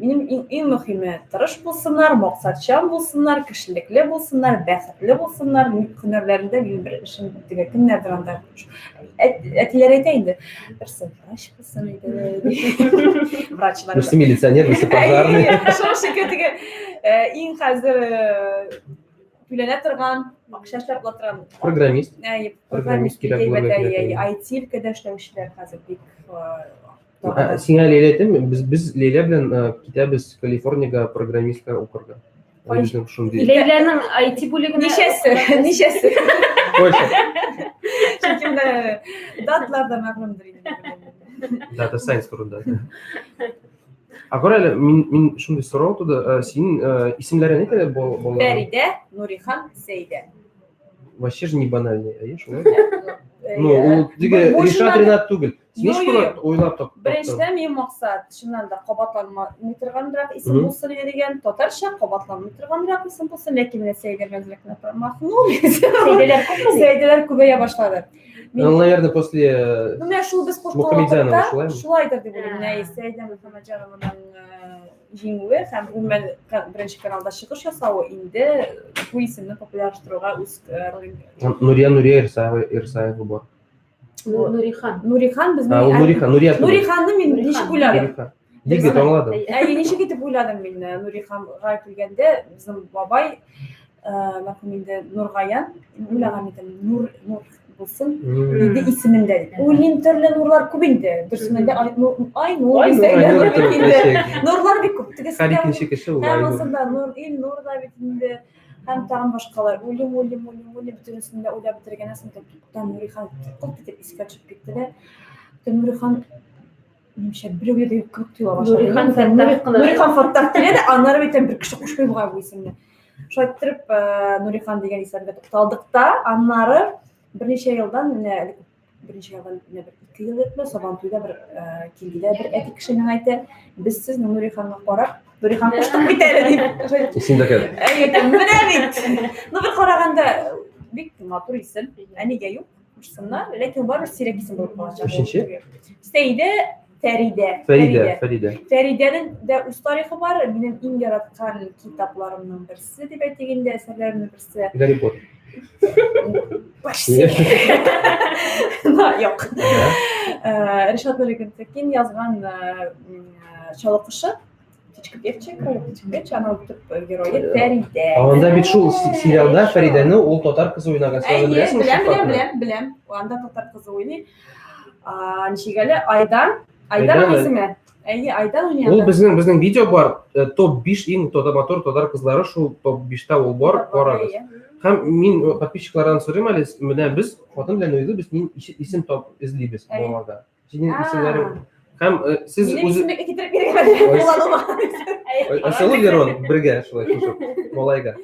минем иң, иң мөһиме тырыш булсыннар, максатчан булсыннар, кешелекле булсыннар, бәхетле булсыннар. Мин һөнәрләрендә минем бер эшем теге кемнәрдер анда әтиләр әйтә инде, берсе врач булсын иде. Врачлар. Берсе милиционер, берсе пожарный. Шул шикелле теге э, иң хәзер э, түләнә торган, акча эшләп була торган. Программист. Әйе, Программист кирәк бик булыр әйбәт, бит, әйе, әйе. IT өлкәдә эшләүчеләр хәзер бик Ә, Сиңа Ләйлә әйтәм, без без Ләйлә белән китәбез Калифорниягә программистка укырга. Ой. Безнең шундый. Ләйләнең IT бүлегенә Ничәсе? Ничәсе? Больше. Чөнки менә даталар да мәгълүмдер инде. Data science турында. Ә кара әле, мин мин шундый сорау туды. Синең исемнәрең әйт әле балаларның. Фәридә, Нурихан, Сәйдә. Вообще же не банальный, әйе, шулай. Ну, ул теге Бу Ришат чыннан- Ринат түгел. Син Юк, ничек юк, юк. уйлап таптың? Беренчедән минем максат, чыннан да кабатланмый торганрак исем Мгм. булсын иде дигән, татарча кабатланмый торганрак исем булсын, ләкин менә Сәйдә белән әзрәк кенә промахнулись. Сәйдәләр күпме? Сәйдәләр күбәя башлады. Мин- Ну, наверное, после Ну, менә шул без кушкан Мухаммедҗанова, вакытта шулаймы? шулайдыр дип уйлыйм. Менә Сәйдә Мөхәммәтҗанованың җиңүе һәм гомумән беренче каналда чыгыш ясавы инде бу исемне популярлаштыруга үз ролен Нурия Нурия Ирсаева Ирсаева бар. Нурихан. Нурихан безнең А, ул Нурихан, Нурия түгел. Нуриханны мин ничек уйладым? Нурихан. Егет аңладым. Әйе, ничек итеп уйладым мин Нуриханга килгәндә безнең бабай мәрхүм инде Нургаян уйлаган идем Нур Нур булсын инде исемендә дип. Уйлыйм төрле нурлар күп инде. Дөресеннән дә Ай Нур Ай Нур бит инде. Нурлар бик күп. Тегесе Һәр икенче кеше ул Һәм Айнур. ансында Нур Илнур да бит инде. Һәм тагын башкалар. Уйлыйм, уйлыйм, уйлыйм, уйлыйм, бөтенесен дә уйлап бетергәннән соң тукта Нурихан кылт итеп искә төшеп китте дә. Нурихан минемчә берәүгә дә юк кебек тоела башлады. Нурихан Фәттах кына. Нурихан Фәттах килә дә, аннары бит бер кеше кушмый бугай бу исемне. Шулай иттереп, Нурихан дигән исемгә тукталдык та, аннары берничә елдан менә берничә елдан менә бер ике ел элекме Сабантуйда бер килде дә бер әти кеше миңа әйтә, без сезне Нуриханга карап, Нурихан куштык бит әле дип. Син дә кер. Әйе, менә бит. Ну бер караганда бик матур исем. Ә нигә юк? Кушсыннар, ләкин барыбер сирәк исем булып калачак. Өченче? Сәйдә, Фәридә. Фәридә, Фәридә. Фәридәнең дә үз тарихы бар. Минем иң яраткан китапларымның берсе дип әйтик инде, әсәрләремнең берсе. Гарри Поттер. Почти. Юк. Ришат Нуригантакин язган Чалык кошы. Птичка певчая, птичка певчая, аның төп герое Фәридә. Анда бит шул сериалда Фәридәне ул татар кызы уйнаган. Син аны беләсеңме? Беләм, беләм, беләм, беләм. Анда татар кызы уйный. Ничек әле? Айдан. Айдан Айдан, исеме. Әйе, Айдан уйный Ул анда. безнең безнең видео бар, топ 5 иң татар матур татар кызлары шул топ 5-тә ул бар, карагыз. Әйе. Һәм мин подписчиклардан сорыйм әле, менә без хатын белән уйлыйбыз, мин исем тап эзлибез Әйе. балага. Синең А. исемнәрең һәм сез Минем үзе исемне китереп биргән. Ой, Кулланылмаган. Асылы Лерон бергә шулай кушып малайга.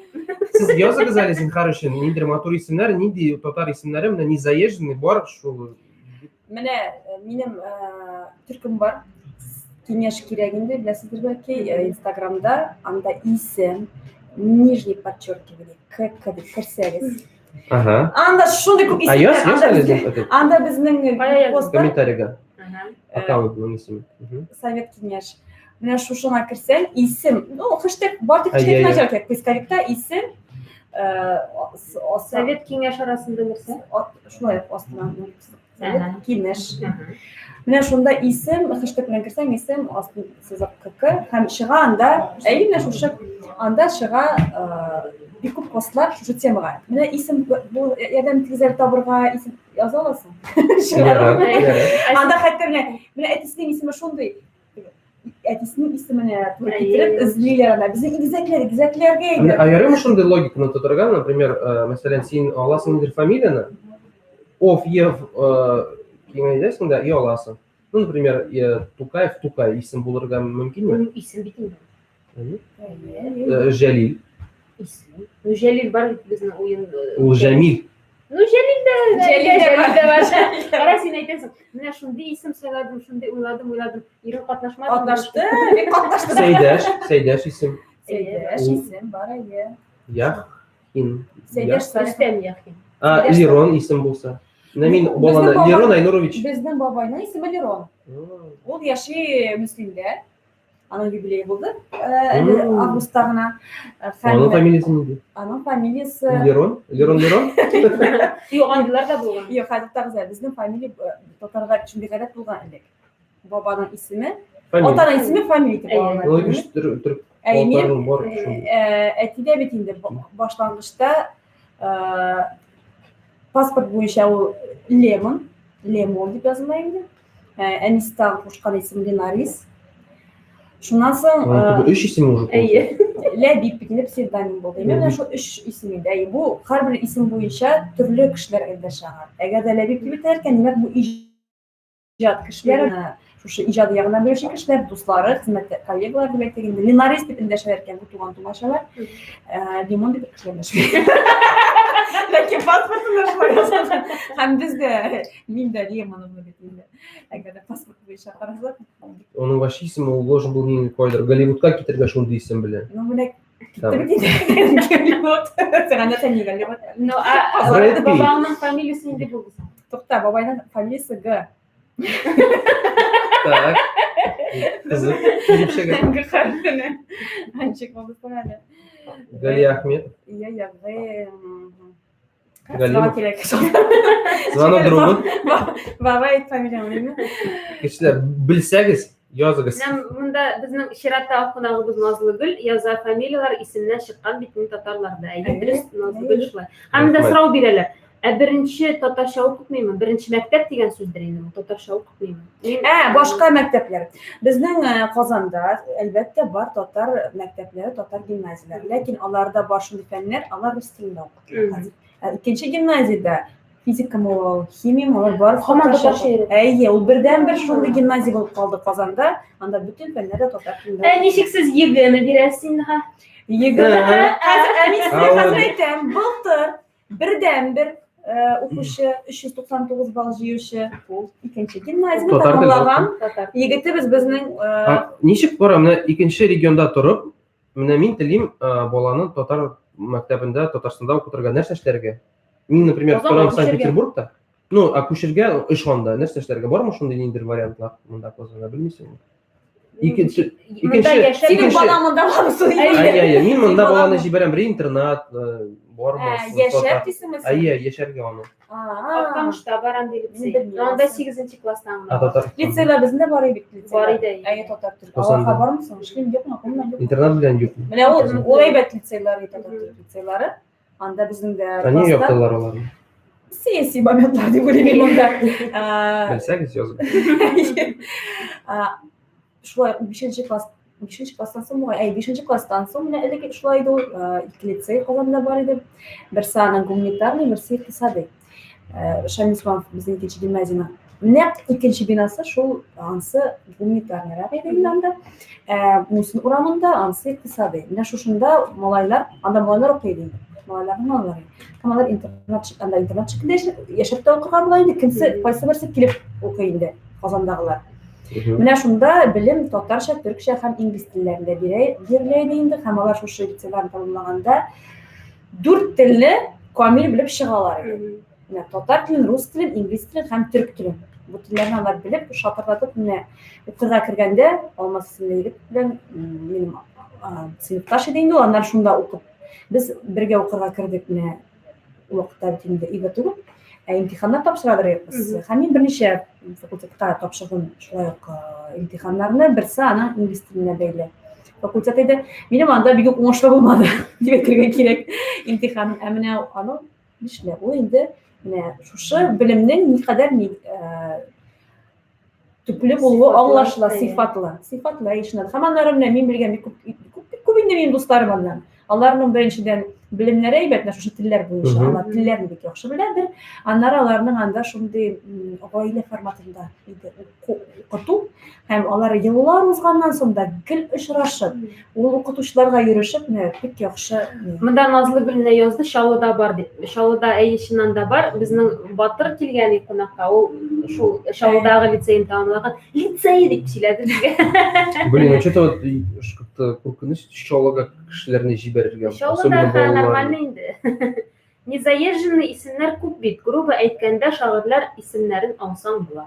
Сез языгыз әле зинһар өчен ниндидер матур исемнәр, нинди татар исемнәре менә не заезженный бар шул. Менә минем төркем бар. Киңәш кирәк инде, беләсездер бәлки, Инстаграмда анда исем, нижний подчеркивание, КК дип керсәгез. Ага. Анда шундый күп А яз, исемнәр. яз Анда әле безнең, этот анда безнең Кая пост бар. комментарийга Ага. аккаунтның исеме. Мгм. Совет киңәш. Менә шушыңа керсәң, исем, ну, хэштег, бар тик Әйе, хэштег әйе. начар кирәк. Поисковикта исем, Совет киңәш арасында нәрсә? Шулай ук астына совет Ага. киңәш. Менә шунда исем, хэштег белән керсәң, исем астын сызык КК һәм чыга анда, әйе, менә шушы анда чыга бик күп постлар шушы темага. Менә исем бу ярдәм итегез әле табырга, исем яза аласың. Ярар, ярар. Анда хәтта менә менә әтисенең исеме шундый. Әтисенең исеменә туры китереп эзлиләр анда. Безнең игезәкләр, игезәкләргә Менә әйдә. а ярыймы шундый логиканы тотарга, например, мәсәлән, син аласың ниндидер фамилияне, ов, ев киңәйтәсең дә и аласың. Ну, например, Тукаев, Тукай исем булырга мөмкинме? Ул исем бит инде. Әйе. Әйе. Җәлил. Исем. Ну, Җәлил бар бит безнең уен. Ул Җәмил. Ну, Җәлил дә, Җәлил дә Җәлил дә бар. Кара, син әйтәсең, менә шундый исем сайладым, шундый уйладым, уйладым. Ирең катнашмады. Катнашты, бик катнашты. Сәйдәш, Сәйдәш исем. Сәйдәш Ул- исем бар, әйе. Яхин. Сәйдәш Салих. Рөстәм Яхин. А, Сәйдәш Лерон исем булса. Менә мин Безнең баланы бабай- Лерон Айнурович. Безнең бабайның исеме Лерон. Ул яши Мөслимдә. Аның юбилее булды. Әле августта гына. Аның фамилиясе нинди? Аның фамилиясе Лерон? Лерон Лерон? Юк, андыйлар да булган. Юк, хәзер тагы безнең фамилия татарда шундый гадәт булган элек. Бабаның исеме, атаның исеме фамилия итеп алына. Ул өч төр Ә мин әтидә бит инде башлангычта паспорт буенча ул Лемон, Лемон дип языла инде. Әнисе тагын кушкан исем Ленарис. Шуннан соң өч исем уже. Әйе. Ләбиб бит инде псевдоним булды. Менә шул өч исем инде. Әйе, бу һәрбер исем буенча төрле кешеләр эндәшә аңа. Әгәр дә Ләбиб дип әйтәләр икән, димәк, бу иҗат кешеләре, шушы иҗат ягына белүче кешеләр, дуслары, хезмәттә коллегалар дип әйтик инде. Ленарис дип эндәшәләр икән, бу туган тумачалар. Лимон дип кешеләр эндәшми. Ләкин паспортында шулай язылган. Һәм без дә, мин дә Лемоновна бит инде. Әгәр дә паспорт буенча карасак. Аның вообще исеме ул должен был нинди кайдыр Голливудка китергә шундый исем белән. Ну, менә китте бит инде Голливуд. Сиңа нәрсә не Голливуд? Ну, а Брэд Питт. бабаңның фамилиясе нинди булды соң? Тукта, бабайның фамилиясе Г. Так. Кызык. Килеп чыга. Г хәрефенә. Ничек булды соң әле? Гали Ахмед. Я, я, Г. Галимов. Кирәк. Звонок другу. Бабай фамилияң димме? Кешеләр, белсәгез, языгыз. Менә монда безнең чираттагы кунагыбыз Назлыгөл яза, фамилияләр исемнән чыккан бит инде татарларда. Әйе, дөрес, Назлыгөл шулай. Һәм дә сорау бирәләр. Ә беренче татарча укытмыймы? Беренче мәктәп дигән сүздер инде бу, татарча укытмыймы? Мин Ә, башка мәктәпләр. Безнең Казанда, әлбәттә, бар татар мәктәпләре, татар гимназияләре. Ләкин аларда бар шундый фәннәр, алар рус телендә укытыла хәзер. Ә икенче гимназиядә физикамы ул, химиямы, алар бар Һаман татарча өйрәтә. Әйе, ул бердәнбер шундый гимназия булып калды Казанда. Анда бөтен фәннәр дә татар телендә. Ә ничек сез ЕГЭны бирәсез инде, ха? ЕГЭны хәзер, ә мин сезгә Ә, хәзер әйтәм, былтыр бердәнбер укучы 399 балл җыючы ул икенче гимназияне Татар теле тәмамлаган Татар. егетебез безнең А, ничек бара? Менә икенче регионда торып, менә мин телим баланы татар мәктәбендә, Татарстанда укытырга. Нәрсә эшләргә? Мин, например, Казанга торам күчергә. Санкт-Петербургта. Ну, а күчергә эш анда. Нәрсә эшләргә? Бармы шундый ниндидер вариантлар монда Казанда, белмисеңме? Икенче, Монда икенче, яшәп Синең икенче. балаң монда бармы соң? Әйе, әйе, мин монда Синең баланы балаң- җибәрәм, бер интернат, бармы? Яшәп дисеңме син? Әйе, яшәргә аны. Актанышта бар андый лицей. Мин белмим. Но анда 8 класстан А гына. татар. Лицейлар безнең дә бар иде бит лицейлар. Бар иде, әйе. Әйе, татар төрк. Казанда. Аларга бармы соң? Эшлим юкмы? Гомумән юкмы? Интернат белән юк. Менә ул ул әйбәт лицейлар, татар төрк лицейлары. Анда безнең дә Ә ни класста яптылар аларны? Сәяси моментлар дип уйлыйм мин монда. Белсәгез язып. Шулай 5 класс 5 класстан соң бугай, әй, 5 класстан соң менә элек шулай иде ул, ике лицей Казанда бар иде. Берсе аның гуманитарный, берсе икътисадый. Шамил Усманов безнең икенче гимназияның нәкъ икенче бинасы шул, ансы гуманитарныйрак иде инде анда. Мусин урамында, ансы икътисадый. Менә шушында малайлар, анда малайлар укый иде инде. Малайларның малайлары. Һәм алар интернат, анда интернат шикелле яшәп тә укырга була инде. Кемсе, кайсы берсе килеп укый инде Казандагылар. Менә шунда белем татарча, төркчә һәм инглиз телләрендә бирелә иде инде. Һәм алар шушы лицейларны тәмамлаганда дүрт телне камил белеп чыгалар иде. Менә татар телен, рус телен, инглиз телен һәм төрек телен. Бу телләрне алар белеп, шатырдатып, менә укырга кергәндә Алмаз исемле егет белән минем сыйныфташ иде инде ул, аннары шунда укып. Без бергә укырга кердек менә ул вакытта бит инде өйгә түгел, ә имтиханнар тапшырадыр идек без. Һәм мин берничә факультетка тапшырдым шулай ук имтиханнарны, берсе аның инглиз теленә бәйле факультет иде. Минем анда бик үк уңышлы булмады, дип әйтергә кирәк имтиханым. Ә менә аның нишлә, ул инде менә шушы белемнең никадәр төпле булуы аңлашыла, сыйфатлы. Сыйфатлы әйшенә. Һәм аннары менә мин белгән бик күп, күп, күп инде минем дусларым аннан. Аларның беренчедән белемнәре әйбәт, менә шушы телләр буенча. Алар телләрне бик яхшы беләдер. Аннары аларның анда шундый гаилә форматында иде укыту. Һәм алар еллар узганнан соң да гел очрашып, ул укытучыларга йөрешеп, менә бик яхшы. Монда Назлы Гөл менә язды, Чаллыда бар дип. Чаллыда әйе, чыннан да бар. Безнең Батыр килгән иде кунакка, ул шул Чаллыдагы лицейны тәмамлаган. Лицей дип сөйләде безгә. Блин, ну что-то вот как-то куркыныч Чаллыга кешеләрне җибәрергә. Чаллыда нормально инде. Незаезженный исемнәр күп бит, грубо әйткәндә, шагыйрьләр исемнәрен алсаң була.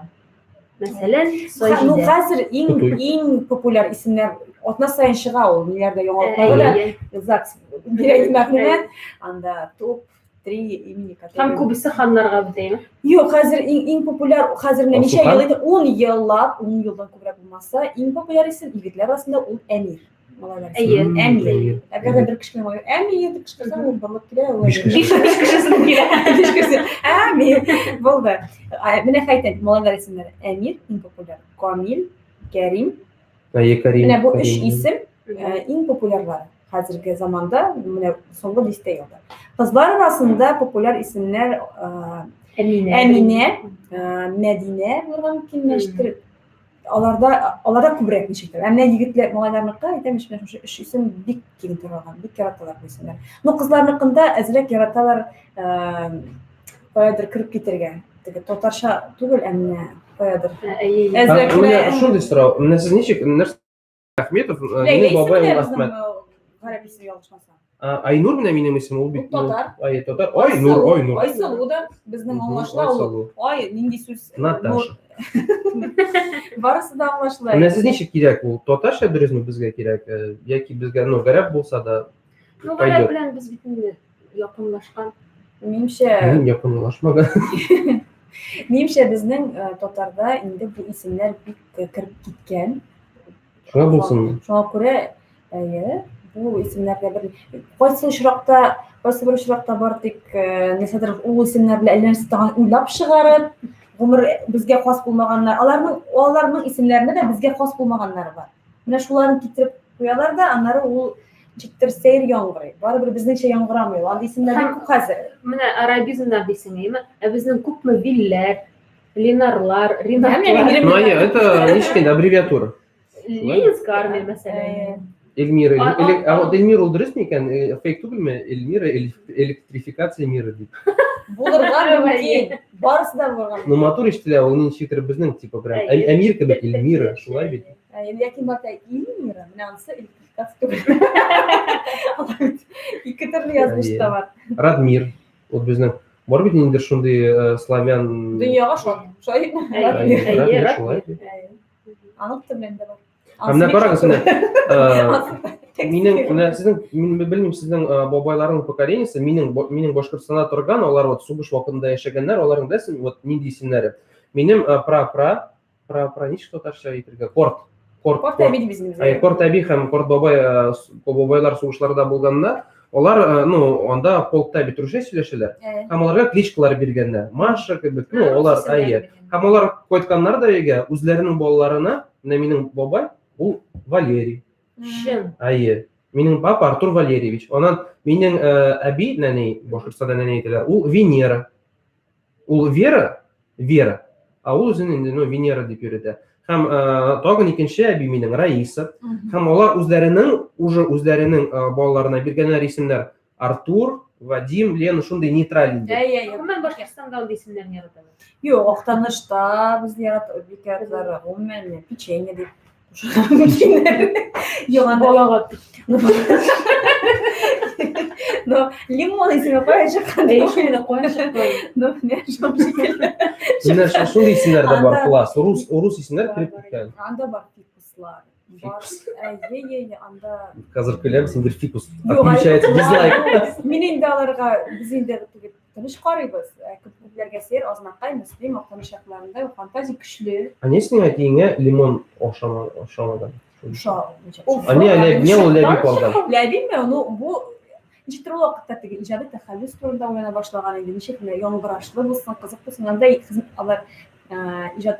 Мәсәлән, Саҗидә. Ну, хәзер иң иң популяр исемнәр атна саен чыга ул, ниләрдә яңалыкларда да ЗАГС бирә мәгълүмат, анда топ 3 имени которые. Һәм күбесе ханнарга бит, Юк, хәзер иң иң популяр, хәзер менә ничә ел инде, 10 еллап, 10 елдан күбрәк булмаса, иң популяр исем егетләр арасында ул Әмир. Малайлар. Әйе. Әмир. Әгәр дә бер кечкенә малай Әмир дип кычкырсаң, ул борылып килә. Ул Биш кеше. Биш кешесен килә. Биш кеше. Әмир. Булды. Менә хәйтән, малайлар исемнәре. Әмир иң популяр. Камил, Кәрим. Әйе, Кәрим. Менә бу өч исем иң популярлары хәзерге заманда, менә соңгы дистә елда. Кызлар арасында популяр исемнәр Әминә. Әминә, Мәдинә булырга мөмкин, ничектер. Аларда аларда күбрәк ничектер. Ә менә егетләр, малайларныкы, әйтәм ич, менә шушы өч исем бик киң таралган, бик яраталар бу исемнәр. Но кызларныкында әзрәк яраталар каядыр кереп китергә. Теге татарча түгел, ә менә каядыр. Әзрәк менә шундый сорау. Менә сез ничек, нәрсә Ахметов, минем бабай ул Ахмет. Гарәп исеме ялгышмасам. Айнур менә минем исем, ул бит. Татар. Ай, татар. Айнур, Айнур. Айсылу да безнең аңлашыла ул. Ай, нинди сүз? Наташа. Барысы да аңлашыла. Менә сез ничек кирәк ул? Татарча дөресме безгә кирәк? Яки безгә, ну, гарәп булса да. Ну, гарәп белән без бит инде якынлашкан. Минемчә, Мин якынлашмаган. Минемчә, безнең татарда инде бу исемнәр бик кереп киткән. Шуңа булсын. Шуңа күрә, әйе, бу исемнәргә бер кайсы очракта, кайсы бер очракта бар тик нәрсәдер ул исемнәр белән әллә нәрсә тагын уйлап чыгарып, гомер безгә хас булмаганнар, аларның аларның исемнәрендә дә безгә хас булмаганнары бар. Менә шуларын китереп куялар да, аннары ул ничектер сәер яңгырый. Барыбер безнеңчә яңгырамый. Андый исемнәр бик күп хәзер. Менә арабизмнар дисең, әйеме? Ә безнең күпме вилләр, Ленарлар, Ренатлар. Ну, не, это ничек инде аббревиатура. Ленинская армия, мәсәлән. Эльмира, а вот Эльмира ул дөрес микән? Фейк түгелме? Эльмира электрификация мира дип. Булырга мөмкин. Барысы да булырга мөмкин. Ну, матур ишетелә, ул ничектер безнең типа прям Әмир кебек Эльмира, шулай бит? Ләкин бата Эльмира, менә анысы электрификация түгел. Ике төрле язмыш та бар. Радмир, Ул безнең бар бит ниндидер шундый э, славян Дөньяга шат. Шулай Әйе, шулай. Аның телендә дә бар. Ә менә карагыз менә. Э, минем менә сезнең мин белмим сезнең э, бабайларның поколениесе, минем минем Башкортстанда торган, алар вот сугыш вакытында яшәгәннәр, аларның беләсең, вот нинди исемнәре. Минем пра-пра пра пра ничек татарча әйтергә? Корт. Корт. Корт әби дибез инде. Корт әби һәм корт бабай, бабайлар сугышларда булганнар. Алар, э, ну, анда полкта бит русча сөйләшәләр. Һәм аларга кличкалар биргәннәр. Маша кебек, ну, алар, әйе. Һәм алар кайтканнар да өйгә үзләренең балаларына, менә минем бабай, ул Валерий. Чын. Әйе. Минем папа Артур Валерьевич. Аннан минем э, әби, нәни, Башкортстанда нәни әйтәләр, ул Венера. Ул Вера, Вера, а ул үзен инде, ну, Венера дип йөртә. Һәм э, тагын икенче әби минем Раиса. Һәм алар үзләренең, уже үзләренең э, балаларына биргәннәр исемнәр Артур, Вадим, Лена шундый нейтраль инде. Әй, әй, Гомумән Башкортстанда андый исемнәрне яраталар. Юк, Актанышта безне ярата, бик яраталар. Гомумән, печенье дип кушарга мөмкиннәр. Юк, анда Балага Но лимон исеме кая чыккан? Әй, шуны кая чыккан? Ну, менә шул шикелле. Менә шундый исемнәр дә бар, Анда- класс. Рус, рус исемнәр Бар, кереп бар. киткән. Анда бар фикуслар. Бар. Әйе, әйе, анда Хәзер көләм, син бер фикус. Юк, Отключается, дизлайк. Мин инде аларга, без инде теге тыныч карыйбыз. Ә Күпләргә сәер, Азнакай, Мөслим, Актаныш якларында фантазия көчле. А ни синең әтиеңә лимон ошамаган? Ошау. А не, не ул ләбиб алган. Ләбибме? Ну, бу ничектер ул вакытта теге иҗади тәхәллүс турында уйлана башлаган инде. Ничек менә яңгырашлы булсын, кызык булсын. Анда алар иҗат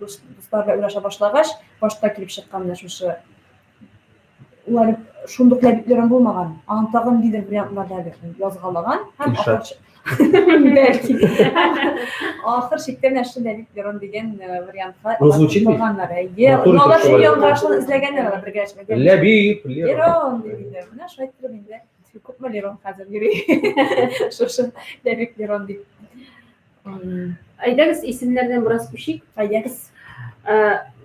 дуслар белән уйлаша башлагач, башта килеп чыккан менә шушы улар шундук ләбибләрем булмаган. Аның тагын нидер вариантлар да әле язгалаган һәм ахыр бәлки ахыр чиктә менә шул ләбиб Лерон дигән вариантка Ну, звучит бит. булганнар. Әйе, Матур алар итеп шул шулай. яңгырашлы эзләгәннәр алар бергә эшләгән. Ләбиб Лерон. Лерон дип инде. Менә шулай иттереп инде күпме Лерон хәзер йөри. Шушы Ләбиб Лерон дип. Әйдәгез исемнәрдән бераз күчик. Әйдәгез.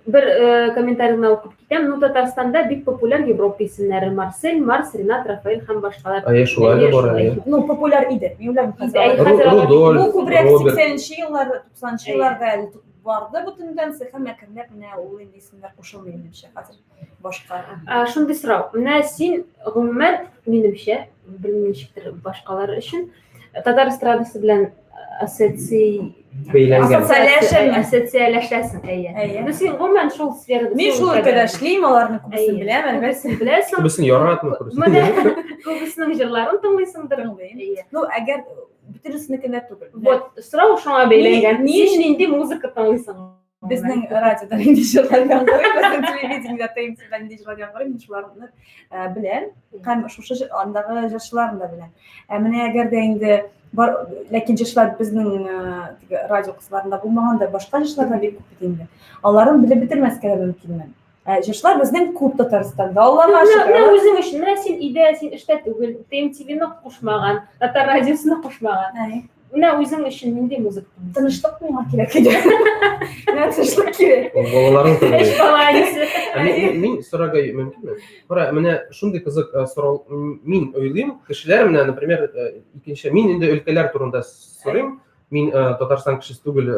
Бер комментарий гына укып китәм. Ну, Татарстанда бик популяр Европа исемнәре. Марсель, Марс, Ренат, Рафаэль һәм башкалар. Әйе, шулай да бар, әйе. Ну, популяр иде. Мин уйлыйм, хәзер. Әйе, хәзер алар- Рудольф, Бу күбрәк Роберт. 80-нче еллар, 90-нчы елларда әле барды бу тенденция һәм әкренләп менә ул инде исемнәр кушылмый минемчә хәзер башка. Шундый сорау. Менә син гомумән, минемчә, белмим ничектер башкалар өчен, татар эстрадасы белән ассоци Бәйләнгән. Ассоциаләшәме? Ассоциаләшәсең, әйе. Әйе. Ну, син гомумән шул сферада. Мин шул өлкәдә эшлим, аларны күбесен Әйе. беләм, әлбәттә. Күбесен беләсең. Күбесен яратмый күбесен. Менә күбесенең җырларын тыңлыйсыңдыр. Тыңлыйм. Әйе. Ну, әгәр бөтенесенекенә түгел. Вот, сорау шуңа бәйләнгән. Ни- Син нинди музыка тыңлыйсың? Безнең радиода нинди җырлар яңгырый, безнең телевидениедә ТМТда нинди җырлар яңгырый, мин шуларны беләм. Һәм шушы андагы җырчыларны да беләм. Ә менә әгәр дә инде бар, ләкин җырчылар безнең теге радио кысаларында булмаганда башка җырчылар да бик күп бит инде. Аларын белеп бетермәскә дә мөмкинмен. Ә җырчылар безнең күп Татарстанда, Аллага шөкер. Менә үзең өчен, менә син өйдә, син эштә түгел, ТМТВны кушмаган, Татар радиосына кушмаган. Менә үзең өчен нинди музыка тыңлыйсың? Тынычлык миңа кирәк иде. Миңа тынычлык кирәк. Ул балаларың тыңлый. Өч бала әнисе. Ә мин сорарга мөмкинме? Кара, менә шундый кызык сорау мин уйлыйм, кешеләр менә, например, икенче, мин инде өлкәләр турында сорыйм. Мин Татарстан кешесе түгел,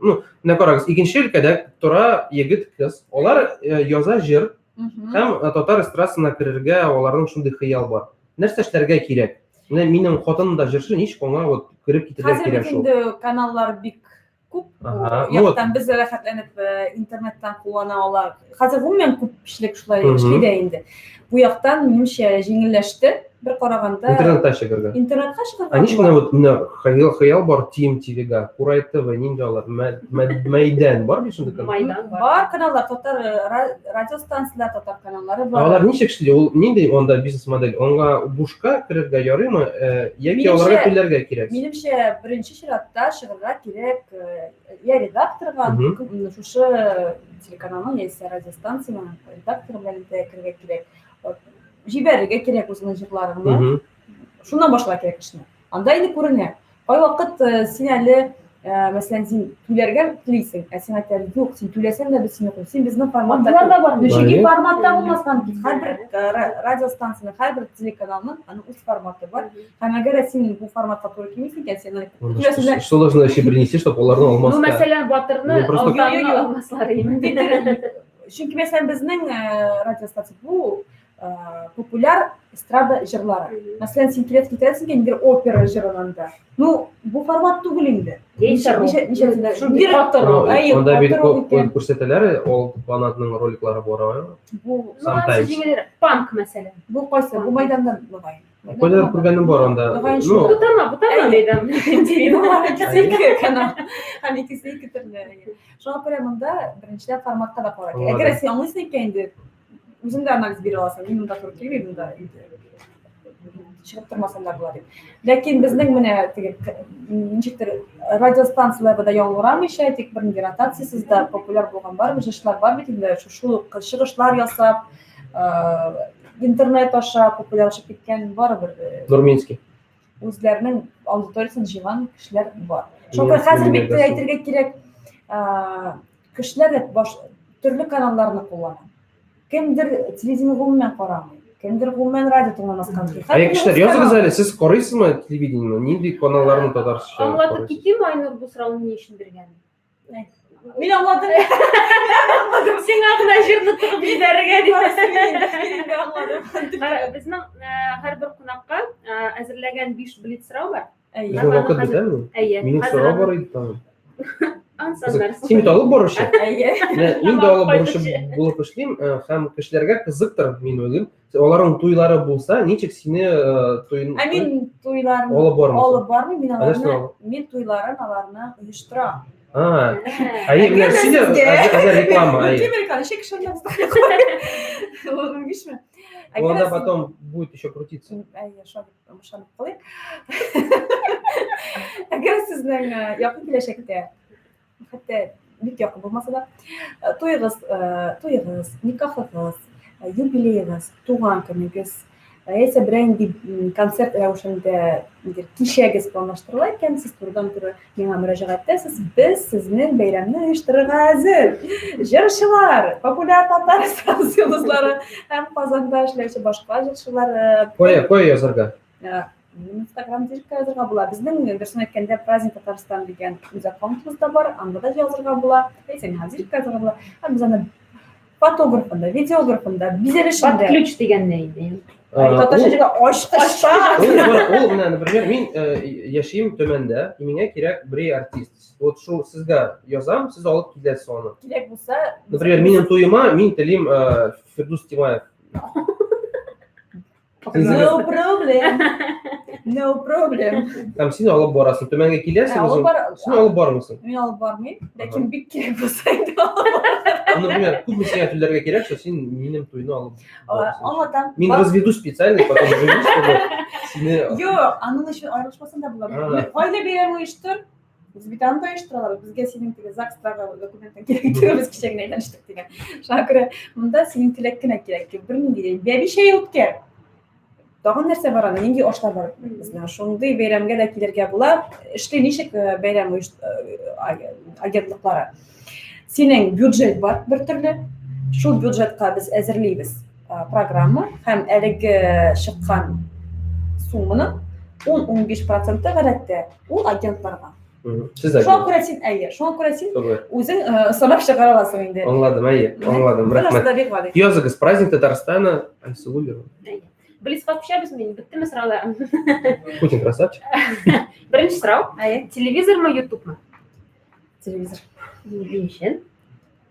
ну, менә карагыз, икенче өлкәдә тора егет, кыз. Алар яза җыр һәм татар эстрадасына керергә аларның шундый хыял бар. Нәрсә эшләргә кирәк? Менә минем хатыным да җырчы, ничек аңа вот кереп китергә Хәзер кирәк бит шул. инде каналлар бик күп. Ага, Бу ну вот. яктан без дә рәхәтләнеп интернеттан куллана ала. Хәзер гомумән күпчелек шулай эшли дә инде. Бу яктан минемчә җиңелләште. Бер караганда Интернетта чыгарга. Интернетка чыгарга. А ничек менә вот менә хыял бар Team TV-га, Курай ТВ, нинди алар? Мәйдан бар бит шундый канал. Майдан бар. Бар каналлар, татар радиостанцияләр, татар каналлары бар. Алар ничек эшли? Ул нинди анда бизнес модель? Аңа бушка керергә ярыймы, яки аларга түләргә кирәк? Минемчә, беренче чиратта чыгарга кирәк я редакторга, шушы телеканалның яисә радиостанциянең редакторы белән керергә кирәк. Җибәрергә кирәк үзеңнең җырларыңны. Шуннан башларга кирәк эшне. Анда инде күренә. Кайвакыт син әле, мәсәлән, син түләргә телисең, ә син әйтәләр, юк, син түләсәң дә без сине куймыйбыз. Син безнең форматта. Андыйлар да бар. Чөнки форматта булмасаң, һәрбер радиостанциянең, һәрбер телеканалның аның үз форматы бар. Һәм әгәр син бу форматка туры килмисең икән, син аны түләсәң. Что должно еще принести, чтобы аларны алмаска? Ну, мәсәлән, Батырны Алтанны алмаслар инде. Чөнки, мәсәлән, безнең радиостанция бу. популяр эстрада җырлары. Мәсәлән, син килеп китерәсең икән, ниндидер опера җырын анда. Ну, бу формат түгел инде. Яисә рок. Ничә ничә Шундый каты рок. Әйе, Анда бит каты рок икән. күрсәтәләр, ул фанатның роликлары бар. Бу Ну, анысы җиңелрәк. Панк, мәсәлән. Бу кайсы? Бу майданнан мөгаен. Кайдадыр күргәнем бар анда. Мөгаен Ну, шул. Бутама, бутама мәйдан. Болар икесе ике канал. Һәм икесе ике төрле. Шуңа күрә монда беренчедән форматка да карарга кирәк. Әгәр син аңлыйсың икән инде, үзең дә анализ бирә аласың. Мин монда туры килмим, монда инде чыгып тормасам да була дип. Ләкин безнең менә теге ничектер радиостанцияләрдә дә яңгырамыйча, тик бернинди ротациясез дә популяр булган барыбер җырчылар бар бит инде, шул ук чыгышлар ясап, интернет аша популярлашып киткән барыбер Нурминский. Үзләренең аудиториясен җыйган кешеләр бар. Шуңа күрә хәзер бит әйтергә кирәк, кешеләр дә баш төрле каналларны куллана. Кемдер телевидение гомумән карамый, кемдер гомумән радио тыңламаска мөмкин. Әй, кешеләр, языгыз әле, сез карыйсызмы телевидениене? Нинди каналларны татарча? Аңлатып китим, Айнур бу сорауны ни өчен биргәнен. Мин аңладым. Аңладым. Сиңа гына җырны тыгып җибәрергә дип. Мин аңладым. Безнең һәрбер кунакка әзерләгән 5 блиц сорау бар. Әйе. Безнең вакыт бетәме? Әйе. Минем сорау бар иде тагын. Ансаннар. Син бит алып баручы. Әйе. Мин дә алып баручы булып эшлим, һәм кешеләргә кызыктыр, мин уйлыйм. Аларның туйлары булса, ничек сине туен Ә мин туйларын алып бармыйсың? Алып бармыйм, мин Конечно, аларны, алып. мин туйларын аларны оештырам. А, әйе, менә сине әзер реклама, әйе. Кем реклама? Ничә кеше Унбишме? Анда потом будет еще крутиться. Әйе, ышанып калыйк. Әгәр сезнең якын киләчәктә, хәтта бик якын булмаса да, туегыз, туегыз, никахыгыз, юбилеегыз, туган көнегез, яисә берәр нинди концерт рәвешендә ниндидер кичәгез планлаштырыла икән, сез турыдан-туры миңа мөрәҗәгать итәсез, без сезнең бәйрәмне оештырырга әзер. Җырчылар, популяр татар эстрадасы йолдызлары һәм Казанда эшләүче башка җырчылар. Кая, кая язарга? Минем Инстаграм директка язырга була. Безнең, дөресен әйткәндә, Праздник Татарстан дигән үз аккаунтыбыз да бар, анда да язырга була. Әйтсәң, миңа директка язырга була. Һәм без аны фотографын да, видеографын да, бизәлешен дә. Под ключ дигән ни инде? Татарча җырга ачкычта. Ул, ул, менә, например, мин яшим Төмәндә, и миңа кирәк берәй артист. Вот шул сезгә язам, сез алып киләсез аны. Кирәк булса, Например, минем туема мин телим Фирдүс Тимаев. No problem. No problem. Һәм син алып барасың. Төмәнгә киләсең Алып үзең. бар. Син алып бармыйсың. Мин алып бармыйм, ләкин бик кирәк булса инде алып барам. Ну, например, күпме сиңа түләргә кирәк, что син минем туйны алып барасың. Аңлатам. Мин разведу специально, потом женюсь, чтобы сине... Юк, аның өчен аерылышмасаң да була. Гаилә бәйрәме оештыр. Без бит аны да оештыра алабыз. Безгә синең теге ЗАГСтагы документың кирәк түгел, без кичә генә өйләнештек дигән. Шуңа күрә монда синең теләк кенә кирәк. Бернинди дә бәби чәе үткәр. Тагын нәрсә бар анда? Нинди ашлар бар? Безнең шундый бәйрәмгә дә килергә була. Эшли ничек бәйрәм агентлыклары? Синең бюджет бар бер төрле. Шул бюджетка без әзерлибез программа һәм әлеге чыккан сумманың 10-15 проценты гадәттә ул агентларга. Сез агент. Шуңа күрә син, әйе, шуңа күрә син үзең санап чыгара аласың инде. Аңладым, әйе, аңладым, рәхмәт. Языгыз, праздник Татарстана, Айсылу Лерон. Блицка күчәбез мин, беттеме сораулар? Путин красавчик. Беренче сорау. Телевизормы, ютубмы? Телевизор. Ни өчен?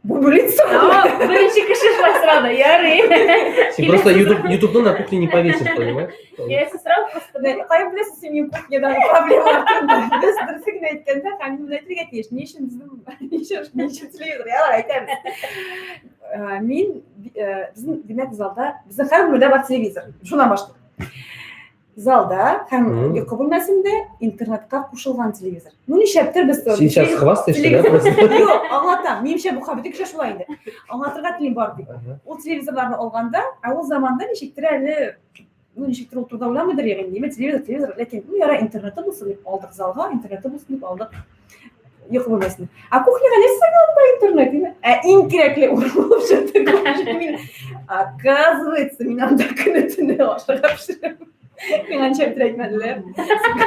Бу блиц. Беренче кеше шулай сорады. Ярый. Син просто YouTube, YouTube'ны на кухне не повесишь, понимаешь? Киләсе сорау просто. Каян беләсең син минем кухнядагы проблемалар турында? Без дөресен генә әйткәндә, һәм мин әйтергә тиеш. Ни өчен безнең, ни өчен, ни өчен телевизор? Ярар, әйтәбез. Мин, безнең, димәк, залда, безнең һәр бүлмәдә бар телевизор. Шуннан башлыйк. Залда һәм йокы бүлмәсендә интернетка кушылган телевизор. Ну, нишләптер без Син сейчас хвастаешься, да, просто? Юк, аңлатам. Минемчә, бу бөтен кеше шулай инде. Аңлатырга телим бар дип. Ул телевизорларны алганда, ә ул заманда ничектер әле, ну, ничектер ул турыда уйламыйдыр, ягъни, ниме телевизор, телевизор, ләкин, ну, яра, интернеты булсын дип алдык залга, интернеты булсын дип алдык йокы бүлмәсенә. Ә кухняга нәрсә анда интернет? Димә? Ә иң кирәкле урын булып чыкты кухня. Мин, оказывается, мин анда көне төне ашарга пешерәм. Миңа ничәптер әйтмәделәр.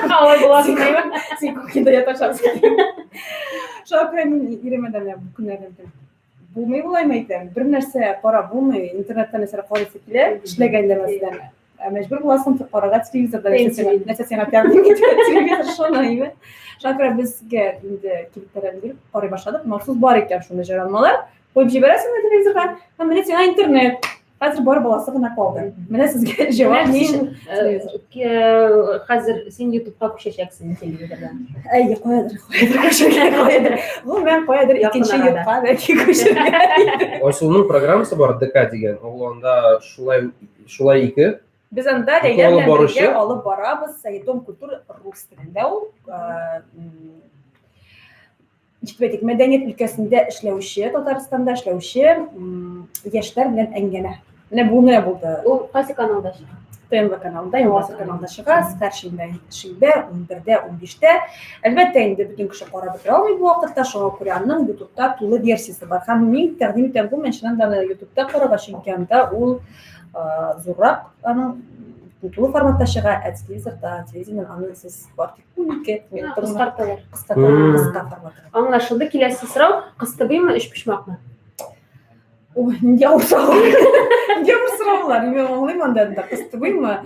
Алай буласың, димә. Син кухняда яташасың. Шуңа күрә мин иремә дә менә бу көннәрдә Булмый булаймы әйтәм. Бер нәрсә карап булмый, интернеттан нәрсә карыйсы килә, эшләгәндә мәсәлән. Ә мәҗбүр буласың карарга телевизорда нәрсә сиңа тәкъдим итә, телевизор шуны, әйме. Шуңа күрә безгә инде кибетләрдән йөреп карый башладык. Махсус бар икән шундый җайланмалар. Куеп җибәрәсең дә телевизорга, һәм менә сиңа интернет. Хәзер бар баласы гына калды. Менә сезгә җавап. Мин хәзер син YouTubeка күчәчәксең телевизордан. Әйе, каядыр, каядыр күчәргә, каядыр. Гомумән, каядыр икенче йортка бәлки күчәргә. Айсылуның программасы бар, ДК дигән. Ул анда шулай шулай ике. Без анда Ләйлә белән бергә алып барабыз. Дом культуры рус телендә ул. Ничек әйтик, мәдәният өлкәсендә эшләүче, Татарстанда эшләүче яшьләр белән әңгәмә. Менә бу генә булды. Ул кайсы каналда чыга? ТНВ каналында, Яңа гасыр каналында чыга, һәр шимбә, шимбә 11-дә, 15-тә. Әлбәттә, инде бөтен кеше карап бетерә алмый бу вакытта, шуңа күрә аның YouTube'та тулы версиясе бар. Һәм мин тәкъдим итәм, бу чыннан да YouTube'та карарга, чөнки анда ул зуррак, аның тулы форматта чыга, ә телевизорда, телевидениедән аны сез бар тик 12 минут кыскарталар. Кыскарталар, кыска форматта. Аңлашылды. Киләсе сорау, кыстыбыймы, өчпочмакмы? Ой, нинди авыр сорау. Нинди авыр сораулар. Мин аңлыйм анда да кыстыбыймы?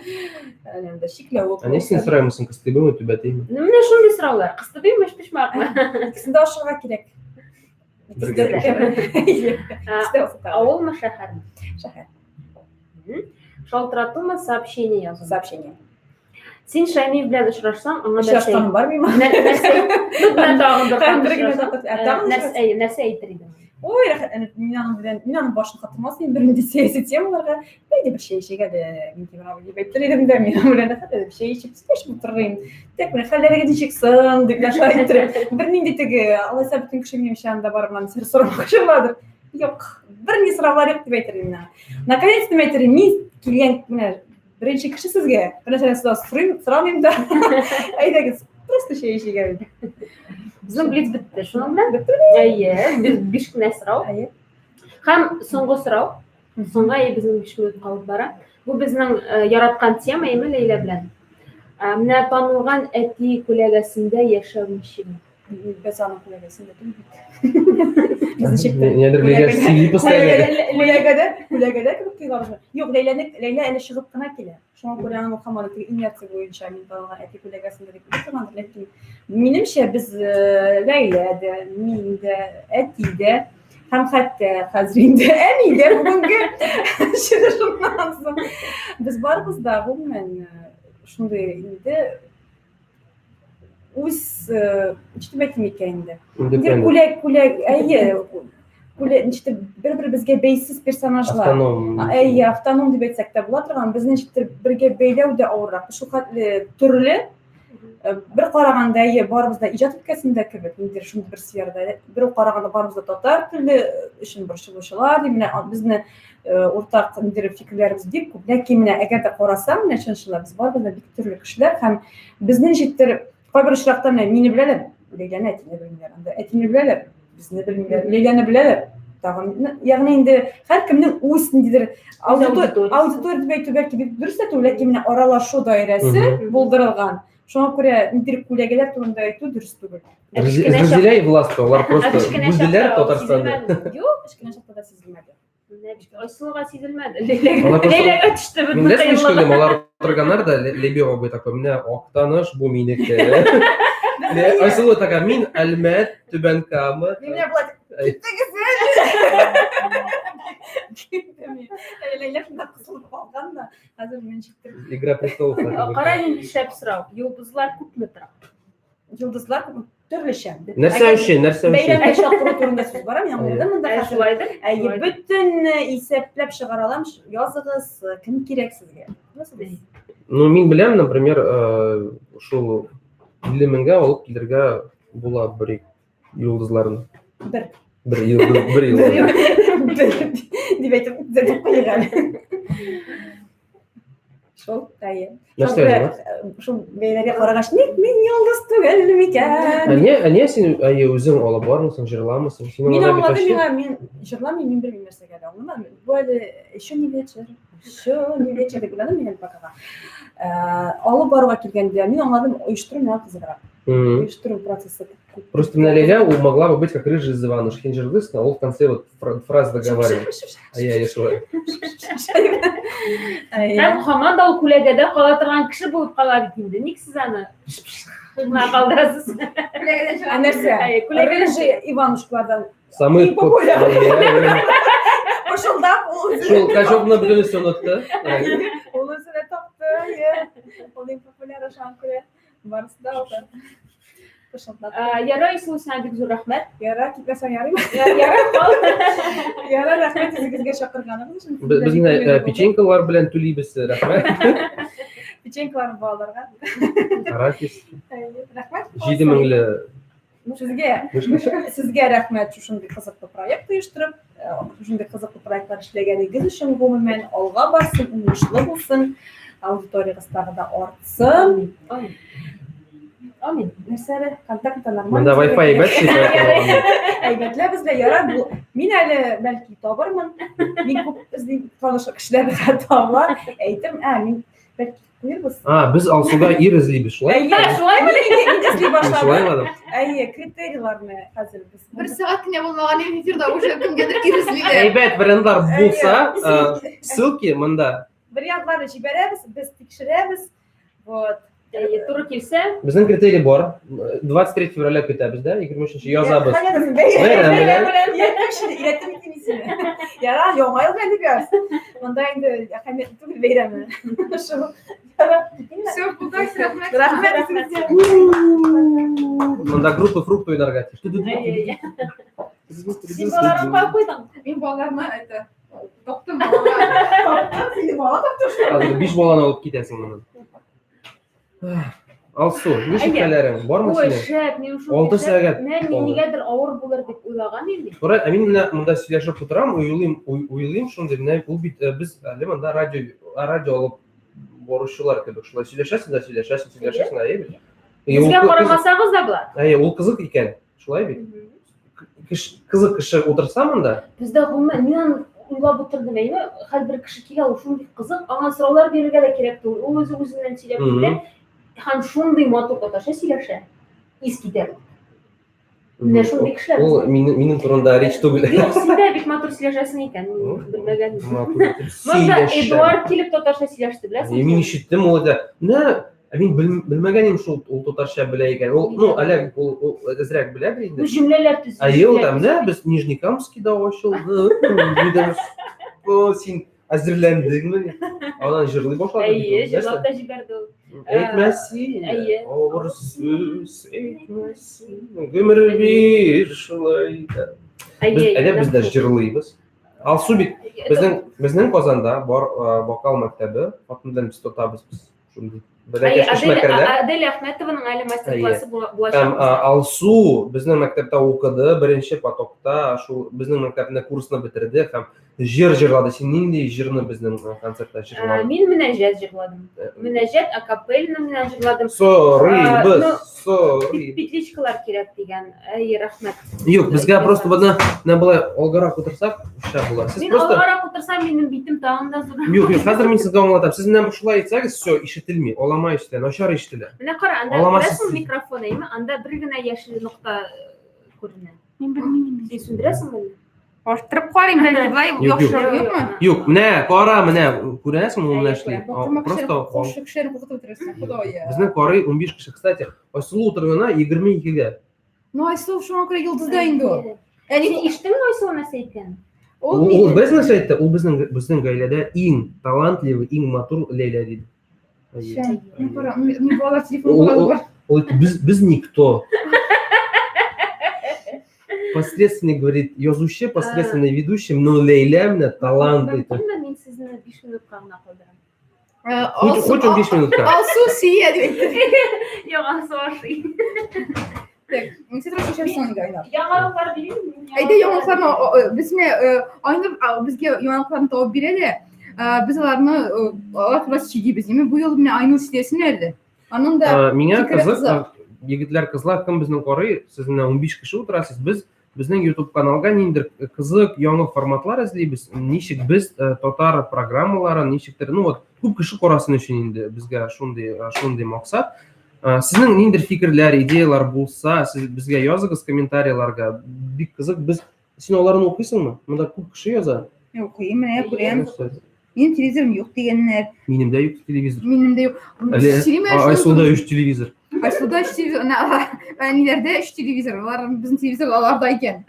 Әле анда чикләвек. Ә нисен сораймысың, кыстыбыймы, түбәтәйме? Ну, менә шундый сораулар. Кыстыбыймы, өчпочмакмы? Икесен дә ашарга кирәк. Бергә. Авылмы, шәһәрме? Шәһәр. Шалтыратумы, сообщение язу? Сообщение. Син Шәймиев белән очрашсаң, аңа нәрсә? Очрашканым бар миңа. Нәрсә? Ну, менә тагын бер Һәм бер генә тапкыр. Ә, тагын Нәрсә, әйе, нәрсә әйтер идең? Ой, рәхәт, мин аның белән, мин аның башын катырмас идем бернинди сәяси темаларга. Әйдә бер чәй эчик әле, Минтимер абый дип әйтер идем дә, мин аның белән рәхәт әле чәй эчеп сөйләшеп утырыр идем. Тик менә хәлләрегез ничек соң дип шулай иттереп. Бернинди теге, алайса бөтен кеше минем янында барып мин сер сорамакчы буладыр. Юк, бернинди сораулар юк дип әйтер идем мин аңа. Наконец-то әйтер идем, мин килгән менә беренче кеше сезгә бер нәрсәдән сорау сорыйм, сорамыйм да. Әйдәгез, просто чәй эчик әле. Безнең блиц бетте. Шуның белән бетте. Әйе, без биш кенә сорау. Әйе. Һәм соңгы сорау. Соңгы әйе, безнең 5 минут калып бара. Бу безнең яраткан тема, әйеме, Ләйлә белән. Менә танылган әти күләгәсендә яшәү ничек? Без аның күләгәсендә түгел бит. Без ничек тә. Нидер Ләйлә сөйли постоянно. Күләгәдә, күләгәдә кебек тоелабыз. Юк, Ләйләне, Ләйлә әле чыгып кына килә. Шуңа күрә аның һаман теге инерция буенча мин танылган әти күләгәсендә дип уйлый торгандыр. Ләкин минемчә без Ләйлә дә, мин дә, әти дә һәм хәтта хәзер инде әни дә бүгенге чыгышымнан соң без барыбыз да гомумән шундый инде үз ничек дип әйтим икән инде күләк күләк әйе күләк ничектер бер беребезгә бәйсез персонажлар автоном әйе автоном дип әйтсәк тә була торган безне ничектер бергә бәйләү дә авыррак шул хәтле төрле бер караганда әйе барыбыз да иҗат өлкәсендә кебек ниндидер шундый бер сферада бер караганда барыбыз да татар теле өчен борчылучылар менә безне уртак ниндидер фикерләребез бик күп. Ләкин менә әгәр дә карасаң, менә чын-чынлап без барыбыз да бик төрле кешеләр һәм безне ничектер кайбер очракта менә мине беләләр, Ләйләне әтине белмиләр. Анда әтине беләләр, безне белмиләр. Ләйләне беләләр, тагын ягъни инде һәркемнең үз ниндидер аудитория дип әйтү бәлки бик дөрес тә түгел, ләкин менә аралашу даирәсе булдырылган. Шуңа күрә ниндидер күләгәләр турында әйтү дөрес түгел. Разделяй власть, алар просто бүлделәр Татарстанда. Юк, кечкенә чакта да сизелмәде. Айсылуга сизелмәде. Ләйләгә төште бөтен кыенлыгы. Мин нәрсә алар утырганнар да Лебег абый такой, менә Актаныш бу минеке. Айсылу такая, мин Әлмәт, Түбән Кама. Менә болай киттегез. Ләйлә шунда кысылып калган да, хәзер мин ничектер. Игра престолов. Кара нинди шәп сорау. Йолдызлар күпме тора? Йолдызлар күпме? Төрлечә. Нәрсә өчен, нәрсә өчен? Бәйрәмгә чакыру турында сүз бара, мин аңладым монда хәзер. Шулайдыр. Әйе, бөтен исәпләп чыгара алам, языгыз, кем кирәк сезгә. Языгыз. Ну, мин беләм, например, шул 50 меңгә алып килергә була бер йолдызларны. Бер. Бер йолдыз, бер йолдыз. Бер дип әйтеп, төзәтеп куйыйк әле. Шул, әйе. Нәрсә Шул бәйләргә карагач, ник мин йолдыз түгел микән? Ә не, ә не син әйе үзең алып бармыйсың, җырламыйсың? Син Мин аңладым, миңа мин җырламыйм, мин белмим нәрсәгә әле аңламадым. Бу әле еще не вечер, еще не вечер дип уйладым мин әле пока. Алып баруга килгәндә, мин аңладым, оештыру миңа кызыграк. Оештыру процессы күп. Просто менә Ләйлә ул могла бы быть как рыжий из Иванушки. Һин җырлыйсың, а ул в конце вот фраза договаривает. А я шулай. Һәм һаман да ул күләгәдә кала торган кеше булып кала бит инде. Ник сез аны гына калдырасыз? Ә нәрсә? Күләгәдән Рыжий Иванушкалардан Самый Иң популярный. Пышылдап ул үзенә Шул качокны бөтенесе онытты. Ул үзенә тапты, иә. Ул иң популяр шуңа күрә барысы да алды. Пышылдап. Ярай, Айсылу, сиңа бик зур рәхмәт. Яра, китмәсәң ярыймы? Ярай, кал. Яра, рәхмәт үзегезгә чакырганыгыз өчен. Без менә печенькалар белән түлибез, рәхмәт. Печенькалар балаларга. Арахис. Рәхмәт. 7000-ле Сезгә сезгә рәхмәт шушындый кызыклы проект оештырып, шушындый кызыклы проектлар эшләгәнегез өчен гомумән алга барсын, уңышлы булсын, аудиториягез тагы да артсын. Амин. Нәрсә әле? Контактта нормально. Монда Wi-Fi әйбәт ши, Әйбәтләп эзлә, ярар. Бу мин әле бәлки табырмын. Мин күп эзлим, таныш кешеләрне таба. Әйтем, ә мин бәлки куербыз. А, без Алсуга ир эзлибез, шулай? Әйе, шулаймы? Мин эзли башладым. Шулай ладым. Әйе, критерийларны хәзер без. Бер сәгать кенә булмаган эфирда уже кемгәдер ир эзлиләр. Әйбәт вариантлар булса, ссылки монда. Вариантларны җибәрәбез, без тикшерәбез. Вот. Әйе, туры килсә. Безнең критерий бар. 23 февраля көтәбез дә, 23 язабыз. Бәйрәм белән. Өйрәттем бит мин сине. Ярар, яңа ел белән дип яз. Монда инде әһәмиятле түгел бәйрәме. Шул. Все, булды, рәхмәт. Рәхмәт сезгә. Монда группа фрукт уйнарга тиеш. Син балаларыңа кая куйдың? Мин балаларны это таптым балалар. Сине бала тапты шул. Хәзер 5 баланы алып китәсең моннан. Алсу, ничек Әйе. хәлләрең? Бармы Ой, синең? шәп, мин шундый Алты шәп. сәгать Менә мин калды. нигәдер авыр булыр дип уйлаган идем. Кара, ә мин менә монда сөйләшеп утырам, уйлыйм, уйлыйм шундый, менә ул бит без әле монда радио радио алып баручылар кебек шулай сөйләшәсең дә сөйләшәсең, сөйләшәсең, әйе бит. И ул Безгә кыз- карамасагыз да була. Әйе, ул кызык икән, шулай бит. Кызык кеше утырса монда. Бездә гомумән мин аны уйлап утырдым, әйеме? Һәрбер кеше килә, ул шундый кызык, аңа сораулар бирергә дә кирәк түгел. Ул үзе үзеннән сөйләп китә. Һәм шундый матур татарча сөйләшә. Ис китә. Менә шундый кешеләр. Ул минем минем турында речь түгел. Юк, син дә бик матур сөйләшәсең икән, мин белмәгән. Матур итеп Монда сөйләшә. Эдуард килеп татарча сөйләште, беләсеңме? Мин ишеттем ул да. Менә Ә мин белмәгән идем шул ул татарча белә икән. Ул, ну, әле ул, ул әзрәк беләдер инде. Ну, җөмләләр төзи. Ә ел да менә без Нижнекамскида ачылды. Дидем, О, син әзерләндеңме? Анан җырлый башлады. Әйе, җырлап та җибәрде ул. Әйтмә син, Әйе. авыр сүз, әйтмә син, гомер бир шулай да. Без, әйдә без дә җырлыйбыз. Алсу бит безнең безнең Казанда бар вокал мәктәбе, хатын белән без тотабыз без. Шундый бәләкәй эшмәкәрләр. Аделя Әхмәтованың әле мастер-классы булачак. Һәм Алсу безнең мәктәптә укыды, беренче потокта шул безнең мәктәпне курсны бетерде һәм җыр җырлады. Син нинди җырны безнең концертта җырладың? Мин мөнәҗәт җырладым. Мөнәҗәт акапельно менә җырладым. Сорыйбыз, сорый. Петличкалар кирәк дигән. Әй, рәхмәт. Юк, безгә просто менә менә болай алгарак утырсак, шәп була. Сез просто алгарак утырсам, минем битем тагын да зуррак. Юк, юк, хәзер мин сезгә аңлатам. Сез менә шулай әйтсәгез, все, ишетелми, алама ишетелә, начар ишетелә. Менә кара, анда күрәсең микрофон, әйме? Анда бер генә яшел нокта күренә. Мин белмим инде. Син сүндерәсеңме әллә? Арттырып карыйм, бәлки болай яхшырак юкмы? Юк, менә кара, менә күрәсеңме, ул менә эшли. Просто кошык кешеләрне куркытып бетерәсең, Ходай. Безнең карый 15 кеше, кстати, Айсылу утыргана 22-гә. Ну, Айсылу шуңа күрә йолдызда инде ул. Әни, син ишеттеңме Айсылу нәрсә әйткәнен? Ул, ул без нәрсә әйтте? Ул безнең безнең гаиләдә иң талантливый, иң матур Ләйлә диде. Мин кара, мин балалар телефон карадылар. Ул без без никто. Посредственный, говорит, язучы, посредственный ведущий, но Ләйлә менә талант әйтте. Мин сезне 5 минутка гына калдырам. Хоть, хоть 15 минутка. Алсу сөя дип әйтте. Юк, Алсу ашый. Так, син сразу сөйләшәсең инде, Айнур. Яңалыклар бирим. Әйдә яңалыкларны без менә Айнур безгә яңалыкларны табып бирә дә, без аларны алар турында сөйлибез. Димәк, бу юлы менә Айнур сөйләсен әле. Аның да Миңа кызык, егетләр, кызлар, кем безне карый, сез менә 15 кеше утырасыз, без Безнең YouTube каналга ниндидер кызык яңа форматлар эзлибез. Ничек без татар программаларын ничектер, ну вот күп кеше карасын өчен инде безгә шундый шундый максат. Сезнең ниндидер фикерләр, идеялар булса, сез безгә языгыз комментарийларга. Бик кызык. Без син аларны укыйсыңмы? Монда күп кеше яза. Укыйм, менә күрәм. Минем телевизорым юк дигәннәр. Минем дә юк телевизор. Минем дә юк. Айсылуда өч телевизор. Айсылуда өч телевизор. Әниләрдә өч телевизор. Алар безнең телевизор аларда икән.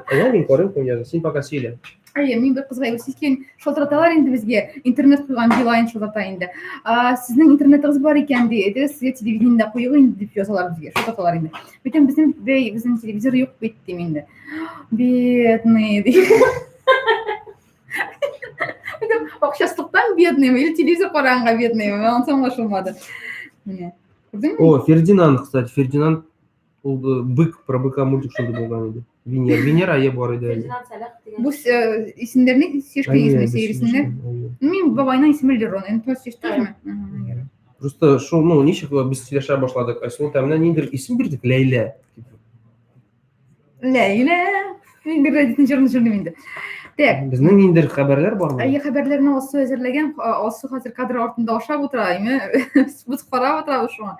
Әйе, мин карыйм кем яза. Син пока сөйлә. Әйе, мин бер кызга сискән шалтыраталар инде безгә. Интернет куйган Билайн шалтырата инде. Сезнең интернетыгыз бар икән ди. Әйдәгез, сезгә телевидениедә куегыз инде дип язалар безгә. Шалтыраталар инде. Бүтән безнең бәй, безнең телевизор юк бит дим инде. Бедный ди. Акчасызлыктан бедный или телевизор караганга бедный, анысы аңлашылмады. Менә. Күрдеңме? О, Фердинанд, кстати, Фердинанд ул бык, про быка мультик шундый булган иде. Венера, Венера ае бар иде әле. Бу исемнәрне сөйләшкән исеме сөйләсеннәр. Мин бабайның исеме Лерон, инде просто сөйләштеңме? Просто шул, ну, ничек без сөйләшә башладык, Айсылу тәмле ниндидер исем бирдек, Ләйлә. Ләйлә. Мин бер рәдифне җырны җырлыйм инде. Так. Безнең ниндидер хәбәрләр бармы? Әйе, хәбәрләрне Алсу әзерләгән. Алсу хәзер кадр артында ашап утыра, әйме? Без карап утырабыз шуңа.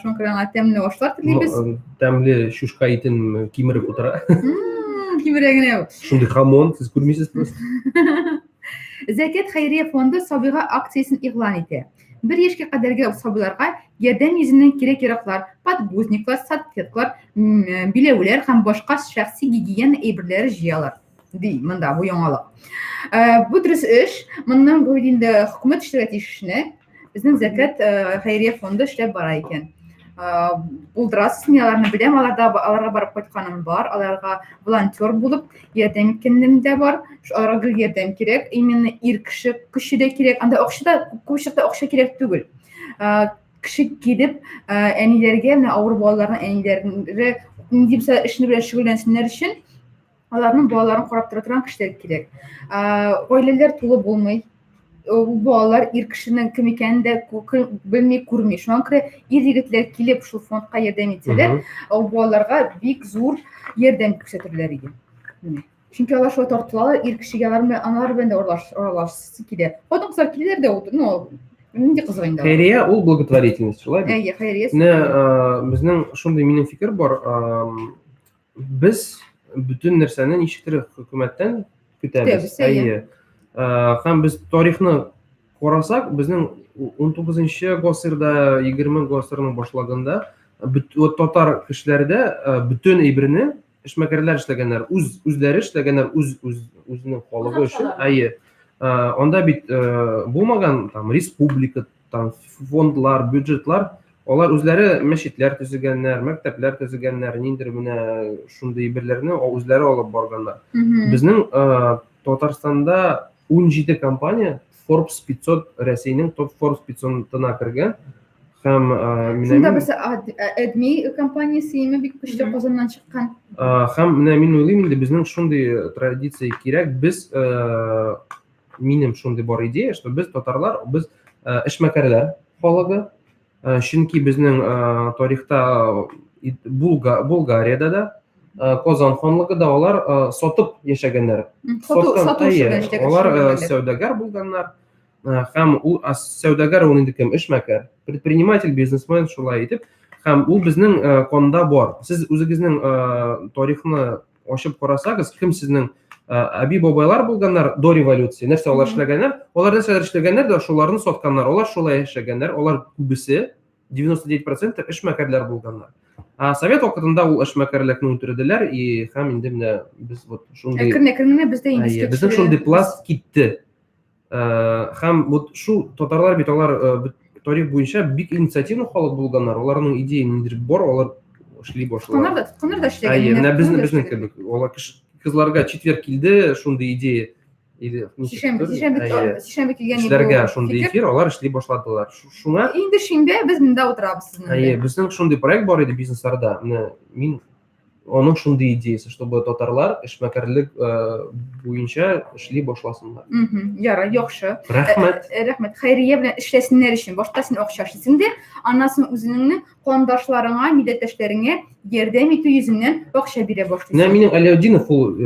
Шуңа күрә аңа тәмле ашлар телибез. Тәмле чушка итен кимереп утыра. Кимерә генә ул. Шундый хамон, сез күрмисез просто. Зәкят хәйрия фонды сабыйга акциясен игълан итә. Бер яшькә кадәрге сабыйларга ярдәм йөзеннән кирәк-яраклар, подгузниклар, салфеткалар, биләүләр һәм башка шәхси гигиена әйберләре җыялар, ди монда бу яңалык. Бу дөрес эш. Моннан бу инде хөкүмәт эшләргә тиеш эшне. Безнең Зәкят хәйрия фонды эшләп бара икән. Булдырасыз, мин аларны беләм, аларда аларга барып кайтканым бар, аларга волонтер булып ярдәм иткәнем дә бар. Аларга гел ярдәм кирәк, именно ир кеше көче дә кирәк. Анда акча да күп чакта акча кирәк түгел. Кеше килеп, әниләргә, менә авыру балаларның әниләре нинди булса эшне белән шөгыльләнсеннәр өчен аларның балаларын карап тора торган кешеләр кирәк. Гаиләләр тулы булмый. Ул балалар ир кешенең кем икәнен дә белми, күрми. Шуңа күрә ир егетләр килеп шул фондка ярдәм итсәләр, ул балаларга бик зур ярдәм күрсәтерләр иде. Менә. Чөнки алар шулай тартылалар, ир кешегә алар белән, аналар белән дә аралашасы килә. Хатын-кызлар киләләр дә, ну, нинди кызык инде. Хәйрия ул благотворительность, шулай бит? Әйе, хәйрия. Менә безнең шундый минем фикер бар, без бөтен нәрсәне ничектер хөкүмәттән көтәбез. Әйе. Һәм без тарихны карасак, безнең 19 гасырда, 20 гасырның башлагында татар кешеләре дә бөтен әйберне эшмәкәрләр эшләгәннәр, үз үзләре эшләгәннәр, үз үз үзенең халыгы өчен. Әйе. Анда бит булмаган там республика, там фондлар, бюджетлар, алар үзләре мәчетләр төзегәннәр, мәктәпләр төзегәннәр, ниндидер менә шундый әйберләрне үзләре алып барганнар. Безнең Татарстанда 17 компания Forbes 500 Рәсәйнең топ Forbes 500-на кергән. Һәм менә Шунда берсе Эдми компаниясе име бик көчле Казаннан чыккан. Һәм менә мин уйлыйм инде безнең шундый традиция кирәк. Без минем шундый бар идея, что без татарлар, без эшмәкәрләр халыгы, чөнки безнең тарихта Булгариядә дә, Казан ханлыгы да алар сатып яшәгәннәр. Алар сәүдәгәр булганнар. Һәм ул сәүдәгәр ул инде кем? Эшмәкәр, предприниматель, бизнесмен шулай итеп. Һәм ул безнең канда бар. Сез үзегезнең тарихны ачып карасагыз, кем сезнең әби бабайлар булганнар до революции, нәрсә алар эшләгәннәр? Алар нәрсәләр эшләгәннәр дә, шуларны сатканнар. Алар шулай яшәгәннәр. Алар күбесе 99% эшмәкәрләр булганнар. А совет вакытында ул эшмәкәрлекне үтерделәр и һәм инде менә без вот шундый Әкрен-әкрен генә бездә инде Безнең шундый пласт китте. Һәм вот шул татарлар бит алар тарих буенча бик инициативный халык булганнар. Аларның идея ниндидер бар, алар эшли башлыйлар. Тотканнар да, тотканнар да эшләгән. Әйе, менә безнең безнең кебек. Алар кызларга четверг килде шундый идея. Или сишәмбе, сишәмбе, сишәмбе килгән Кешеләргә шундый эфир, алар эшли башладылар. Шуңа инде шимбә без монда утырабыз сезнең. Әйе, безнең шундый проект бар иде бизнесларда. Менә мин аның шундый идеясы, чтобы татарлар эшмәкәрлек буенча эшли башласыннар. Ярар, яхшы. Рәхмәт. Рәхмәт. Хәйрия белән эшләсеннәр өчен башта син акча эшлисең дә, аннан соң үзеңнең кандашларыңа, милләттәшләреңә ярдәм итү йөзеннән акча бирә башлыйсың. Менә минем Аляутдинов ул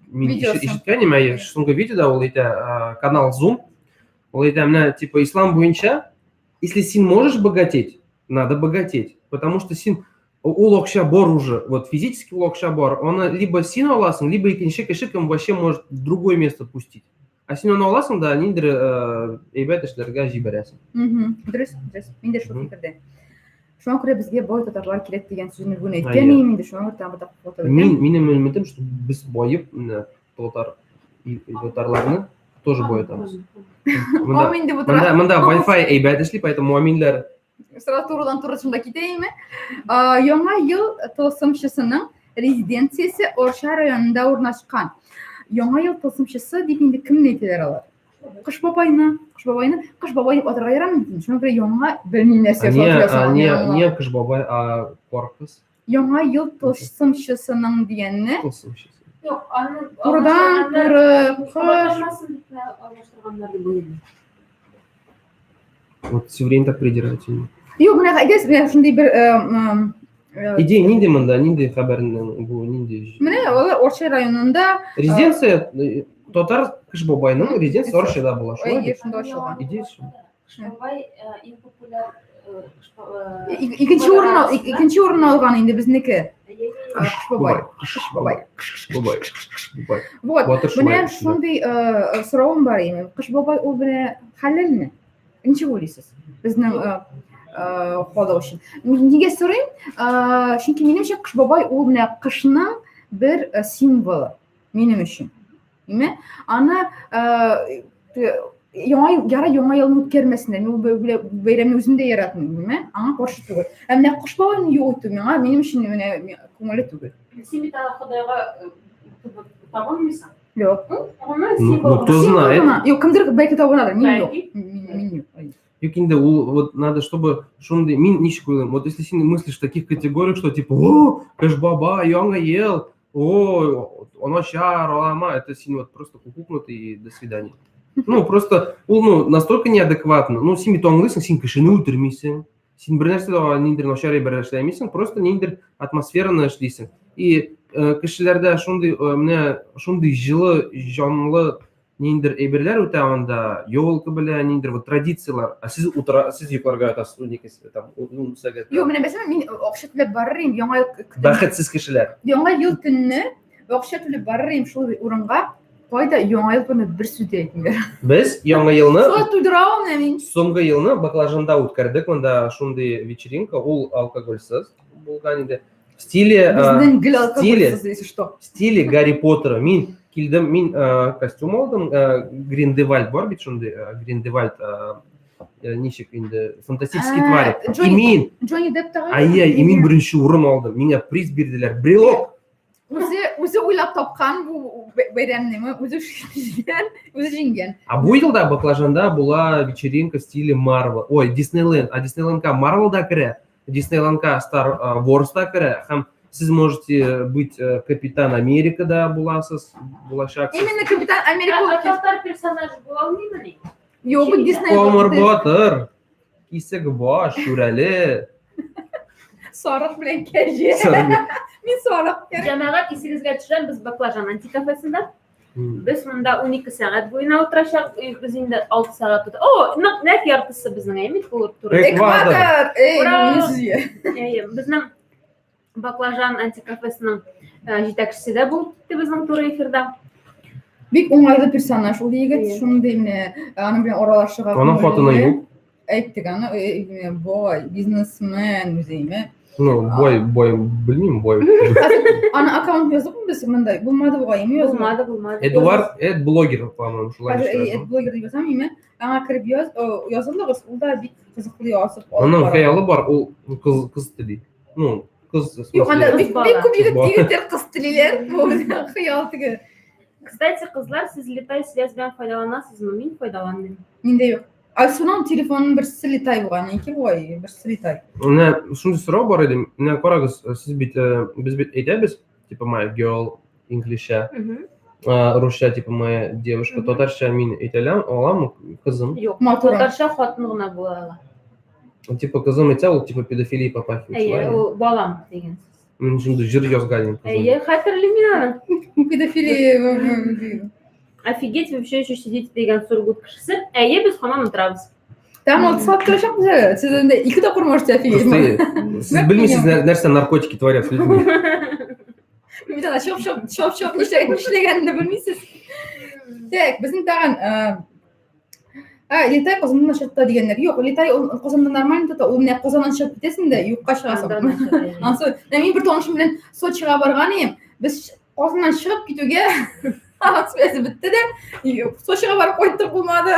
мин ишеткән идем, әйе, соңгы видеода ул әйтә, канал Zoom. Ул әйтә, менә, типа, ислам буенча, если син можешь богатеть, надо богатеть, потому что син ул акча бар уже, вот физически ул акча бар, аны либо син аласың, либо икенче кеше кем вообще может в другое место пустить. Ә син аны аласың да ниндидер әйбәт эшләргә җибәрәсең. Дөрес, дөрес. Мин дә шул фикердә. Шуңа күрә безгә бай татарлар кирәк дигән сүзне бүген әйткән идем инде, шуңа күрә тагын бер тапкыр Мин минем өметем, что без баеп, менә татар татарларны тоже баетабыз. Монда, монда, монда Wi-Fi әйбәт эшли, поэтому аминләр Сразу турыдан туры шунда китәйме? Яңа ел тылсымчысының резиденциясе Орша районында урнашкан. Яңа ел тылсымчысы дип инде кемне әйтәләр алар? Кыш бабайны, Кыш бабайны, Кыш бабай дип атарга ярамый бит. Шуңа күрә яңа белмим нәрсә Не, не Кыш бабай, а кар кыз. Яңа ел тылсымчысының дигәнне. Тылсымчысы. Юк, аны турыдан туры кыш. Алмаштырганнар дип уйлыйм. Вот все время так придираются. Юк, менә әйдәгез, менә шундый бер Идея нинди монда, нинди хәбәрнең бу нинди? Менә алар Орча районында резиденция татар Кыш бабайның резиденциясе Орчада була, шулай бит? Шунда ачылган. Идея шул. Кыш бабай иң популяр Икенче урын икенче урын алган инде безнеке. Кыш бабай. Кыш бабай. Кыш бабай. Кыш бабай. Вот. Менә шундый соравым бар инде. Кыш бабай ул менә хәләлме? Ничек уйлыйсыз? Безнең халык өчен. Нигә сорыйм? Чөнки минемчә Кыш бабай ул менә кышның бер символы минем өчен. Ниме? Аны яңа яра яңа елны үткәрмәсеннәр. Мин ул бәйрәмне үзем дә яратмыйм, ниме? Аңа каршы түгел. Ә менә Кыш бабайны юк итү миңа, минем өчен менә күңелле түгел. Син бит аны Ходайга табынмыйсың. Юк. Ну, кто знает. Юк, кемдер бәлки табынадыр, мин юк. Мин юк. Юк инде ул вот надо, чтобы шундый мин ничек уйлыйм. Вот если син мыслишь в таких категориях, что типа, о, Кыш бабай, яңа ел, о, начар, алама, это син вот просто кукукнутый и до свидания. Ну, просто ул, ну, настолько неадекватно. Ну, син бит аңлыйсың, син кешене үтермисең. Син бер нәрсә дә ниндидер начар әйбер эшләмисең, просто ниндидер атмосфераны эшлисең. И кешеләрдә шундый менә шундый җылы, җанлы ниндидер әйберләр үтә анда, елка белән ниндидер вот традицияләр. Ә сез утыра, сез йокларга ятасыз 12 там 10 сәгать. Юк, менә мәсәлән, мин акча түләп барыр идем яңа ел Бәхетсез кешеләр. Яңа ел төнне акча түләп барыр идем шул урынга, кайда яңа ел турында бер сүз дә әйтмиләр. Без яңа елны Шулай туйдыра ул менә мин. Соңгы елны Баклажанда үткәрдек, монда шундый вечеринка, ул алкогольсез булган иде. В стиле Безнең гел алкогольсез, если что. В стиле Гарри Поттера. Мин килдем, мин костюм алдым, Гриндевальд бар бит шундый, Гриндевальд ничек инде фантастический твари. И мин Джонни Депп тагы. Ай-яй, и мин беренче урын алдым. Миңа приз бирделәр. Брелок. Үзе үзе уйлап тапкан бу бәйрәмне, үзе җиңгән, үзе җиңгән. А бу елда Баклажанда була вечеринка в стиле Марвел. Ой, Диснейленд. А Диснейлендка Марвел да керә. Диснейлендка Star Wars та керә һәм сез можете быть Капитан Америка да буласыз, булачаксыз. Именно Капитан Америка. А татар персонаж була алмыймыни? Юк, Дисней. Комар Батыр, Кисек баш, Шүрәле. Сарык белән кәҗә. Мин сарык. Җәмәгать, исегезгә төшерәм, без Баклажан антикафесында. Без монда 12 сәгать буена утырачак, без инде 6 сәгать утыр. О, нәкъ нәкъ яртысы безнең, әйме, булып туры. Экватор! Эй, Ура! Әйе, безнең Баклажан антикафесының җитәкчесе дә булып китте безнең туры эфирда. Бик уңайлы персонаж ул егет, шундый менә аның белән аралашырга. Аның хатыны юк. Әйттек аны, бай, бизнесмен үзе, Ну, бай, бай, белмим, бай. Аны аккаунт яздыкмы без монда? Булмады бугай, име язмады? Булмады, булмады. Эдуард, эд блогер, по-моему, шулай Хәзер эд блогер дип язам, име? Аңа кереп яз, язылыгыз, ул да бик кызыклы язып. Аның хыялы бар, ул кыз кыз тели. Ну, кыз. Юк, анда бик күп егет егетләр кыз телиләр. Бу хыял теге. Кстати, кызлар, сез летай связь белән файдаланасызмы? Мин файдаланмыйм. Миндә юк. Айсуның телефонының берсе летай булган, ике бугай, берсе летай. Менә шундый сорау бар иде. Менә карагыз, сез бит без бит әйтәбез, типа my girl инглизчә, русча типа моя девушка, татарча мин әйтә алам, кызым. Юк, татарча хатын гына була ала. Типа кызым әйтсә, ул типа педофилия попахивает. Әйе, ул балам дигән сүз. Мин шундый җыр язган идем. Әйе, хәтерлим мин аны. Педофилия. Офигеть, вы все еще сидите дигән Сургут кешесе. Әйе, без һаман утырабыз. Там ул сат торачакбыз әле. Сез инде ике тапкыр можете офигеть. Просто сез белмисез нәрсә наркотики творят с людьми. Мин ана чоп чоп чоп чоп нишләгәнен дә белмисез. Так, безнең тагын А, Летай Казаннан начар тота дигәннәр. Юк, Летай ул Казанда нормально тота. Ул менә Казаннан чыгып китәсең дә, юкка чыгасың. Ансы, мин бер танышым белән Сочига барган идем. Без Казаннан чыгып китүгә связи бетте дә, Сочига барып кайттык булмады.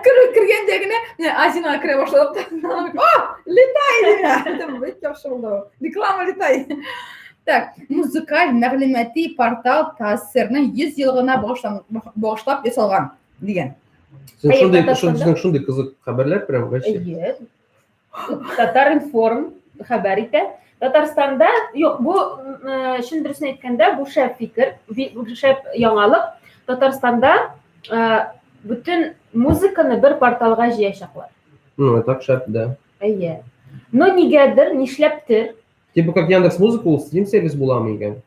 Кергәндә генә менә Азинаға керә башладык. О, летай дигән. Бик яхшы булды. Реклама летай. Так, музыкаль мәгълүмати портал ТАССРның 100 еллыгына багышлап ясалган дигән. Шундый шундый кызык хәбәрләр прям вообще. Әйе. Татар-информ хәбәр итә. Татарстанда, юк, бу чын дөресен әйткәндә, бу шәп фикер, бу шәп яңалык. Татарстанда бөтен музыканы бер порталга җыячаклар. Ну, это шәп, да. Әйе. Но нигәдер, нишләптер. Типа как Яндекс Музыка ул стрим сервис буламы икән?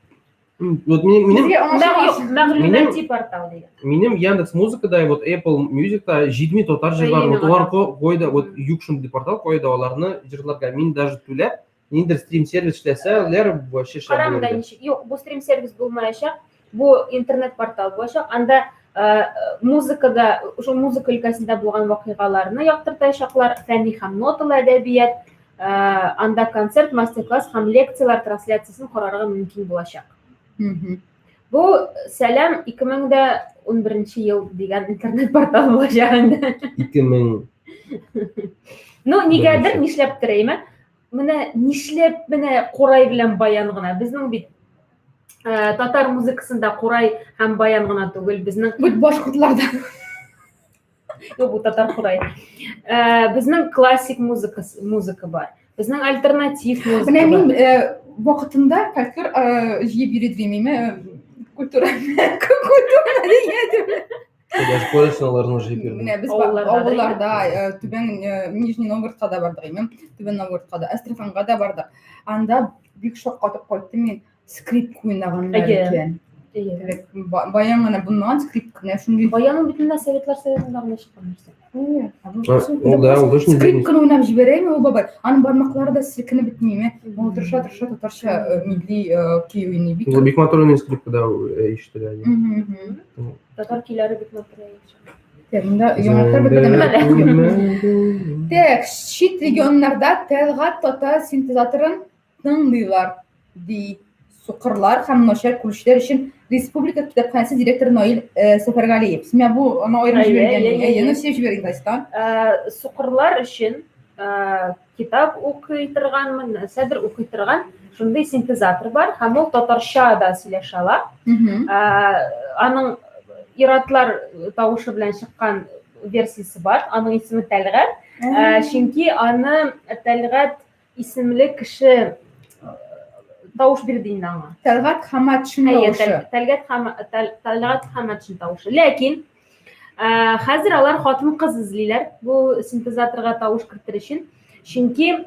Вот минем Мәгълүмати портал дигән. Минем Яндекс Музыкада вот Apple Musicта җитми татар җырлары. Вот алар койда вот юк шундый портал койда аларны җырларга мин даже түләп ниндидер стрим сервис эшләсәләр вообще шәп. Карам да ничек. Юк, бу стрим сервис булмаячак. Бу интернет портал булачак. Анда музыкада, шул музыка өлкәсендә булган вакыйгаларны яктыртачаклар, фәнни һәм ноталы әдәбият, анда концерт, мастер-класс һәм лекцияләр трансляциясен карарга мөмкин булачак. Бу Сәлам 2011 ел дигән интернет портал булачак инде. 2000. Ну, нигәдер, нишләптер, әйме? Менә нишләп менә курай белән баян гына. Безнең бит татар музыкасында курай һәм баян гына түгел, безнең Бит башкортларда. Юк, бу татар курай. Безнең классик музыка музыка бар. Безнең альтернатив музыка. Менә мин вакытында фольклор җыеп йөри димиме? Культура. Культура дигән. Даже колледж аларны җыеп йөрдем. Менә без авылларда, Түбән Нижний Новгородка да бардык, имем. Түбән Новгородка да, Әстерханга да бардык. Анда бик шаккатып кайттым мин. Скрипка уйнаганнар икән. Баян гына булмаган скрипка менә шундый. Баян бит менә Советлар Союзында гына чыккан нәрсә. Скрипканы уйнап җибәрәме ул бабай? Аның бармаклары да селкенеп бетмиме? Ул тырыша тырыша татарча милли көй уйный бик. Ул бик матур уйный скрипкада ишетелә. Татар көйләре бик матур. Так, монда яңалыклар бетмәгән. Так, чит регионнарда Тәлгать татар синтезаторын тыңлыйлар, ди сукырлар һәм начар күрүчеләр өчен республика китапханәсе директоры Наил Сәфәргалиев. Менә бу аны аерым җибәргән. Әйе, ну син җибәргән Дастан. Сукырлар өчен китап укый торган, нәрсәдер укый торган шундый синтезатор бар һәм ул татарча да сөйләшә ала. Аның иратлар тавышы белән чыккан версиясе бар. Аның исеме Тәлгать. Чөнки аны Тәлгать исемле кеше тавыш бирде инде аңа. Тәлгать Хаматшин тавышы. Тәлгать Тәлгать Хаматшин тавышы. Ләкин хәзер алар хатын-кыз эзлиләр бу синтезаторга тавыш кертер өчен. Чөнки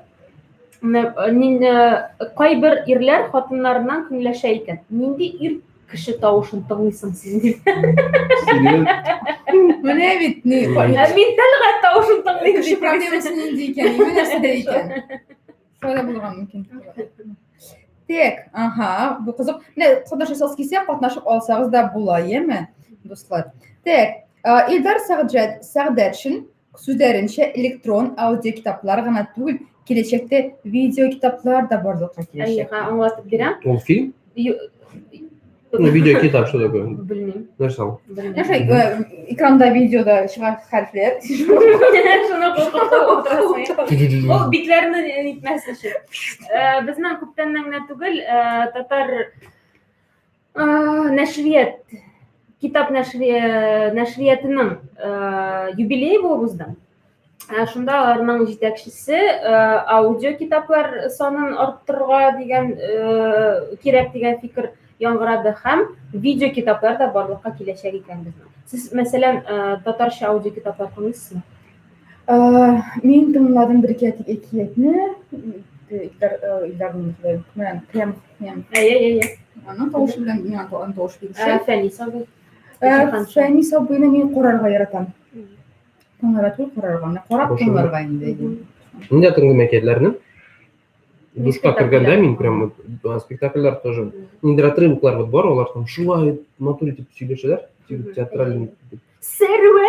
кайбер ирләр хатыннарыннан көнләшә икән. Нинди ир кеше тавышын тыңлыйсың син дип. Менә бит ни. Ә мин Тәлгать тавышын тыңлыйм. Кеше проблемасы нинди икән, нимә нәрсәдә икән? Шулай да булырга мөмкин. Так, ага, бу кызык. Менә катнашасыгыз килсә, катнашып алсагыз да була, яме, дуслар. Так, Илдар Сәгъдәтшин сүзләренчә, электрон аудиокитаплар гына түгел, киләчәктә видеокитаплар да барлыкка киләчәк. Әйе, аңлатып бирәм. Ул фильм? Ну, видеокитап что такое? Белмим. Нәрсә ул? Нәрсә, экранда видеода чыга хәрефләр. Шуны куркытып утырасың. Ул битләрне нитмәс өчен. Безнең күптәннән генә түгел, татар Нәшрият, китап нәшриятының юбилее булып узды. Шунда аларның җитәкчесе аудио китаплар санын арттырырга дигән кирәк дигән фикер яңгырады һәм видео китаплар да барлыкка киләчәк икән безнең. Сез, мәсәлән, татарча аудио китаплар тыңлыйсызмы? Мин тыңладым бер ике әкиятне. Илдар Илдарның Кыям Кыям. Әйе, әйе. Аның тавышы белән миңа аның тавышы бик ошый. Фәнис абый. Фәнис абыйны мин карарга яратам. Тыңларга түгел, карарга. Менә карап тыңларга инде. Нидә тыңлыйм әкиятләрне? Душка кергәндә мин прям вот спектакльләр тоже ниндидер отрывоклар вот бар, алар там шулай матур итеп сөйләшәләр, театральный. Сәрвә!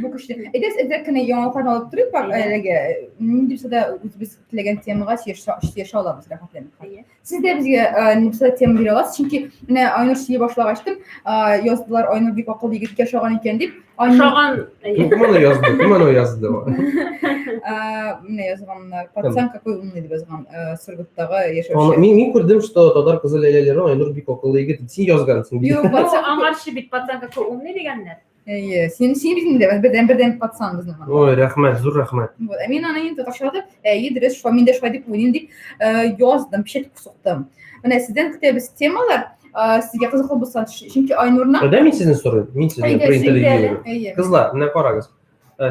Бу көчле. Әйдәгез, әзрәк кенә яңалыкларны алып торыйк әлегә. Нинди булса да үзебез теләгән темага сөйләшә алабыз рәхәтләнеп. Сез дә безгә нинди булса да тема бирә аласыз, чөнки менә Айнур сөйли башлагач яздылар, Айнур бик акыллы егеткә ошаган икән дип. Ошаган. Кем аны язды? Кем аны язды? Менә язганнар. Пацан какой умный дип язган Сургуттагы яшәүче. Мин күрдем, что татар кызы Ләйлә Лерон Айнур бик акыллы егет. Син язгансың. Юк, пацан аңарчы бит пацан какой умный дигәннәр. Әйе, син син бит инде бердән бердән пацан безнең монда. Ой, рәхмәт, зур рәхмәт. Вот, ә мин аны инде татарчалатып, әйе, дөрес, шулай мин дә шулай дип уйлыйм дип яздым, печать суктым. Менә сездән көтәбез темалар, сезгә кызыклы булса, чөнки Айнурның Әйдә мин сезне сорыйм, мин сезне про интервью. Кызлар, менә карагыз.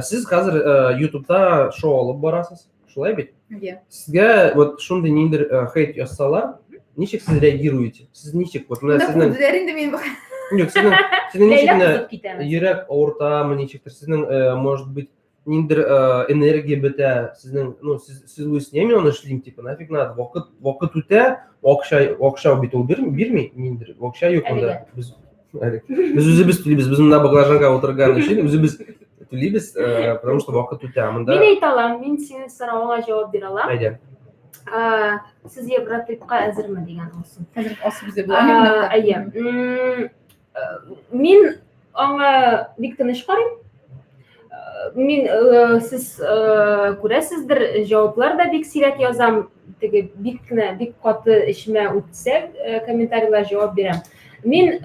Сез хәзер YouTube'та шоу алып барасыз, шулай бит? Әйе. Сезгә вот шундый ниндидер хейт язсалар, ничек сез реагируете? Сез ничек вот менә сезнең инде мин Юк, сезнең сезнең ничек менә йөрәк авыртамы, ничектер, сезнең, может быть, ниндидер энергия бетә, сезнең, ну, сез сез уйлыйсыз, не мин аны эшлим, типа, нафиг надо, вакыт вакыт үтә, акча акча бит ул бирми, ниндидер, акча юк монда. Без без үзебез түлибез, без монда баклажанга утырган өчен үзебез түлибез, потому что вакыт үтә. Монда Мин әйтә алам, мин синең соравыңа җавап бирә алам. Әйдә. Сез Евротрипка әзерме дигән алсын. Хәзер асы бездә була. Әйе. Мин аңа бик тыныч карыйм. Мин сез күрәсездер, җаваплар да бик сирәк язам. Теге бик кенә бик каты эчемә үтсә, комментарийлар җавап бирәм. Мин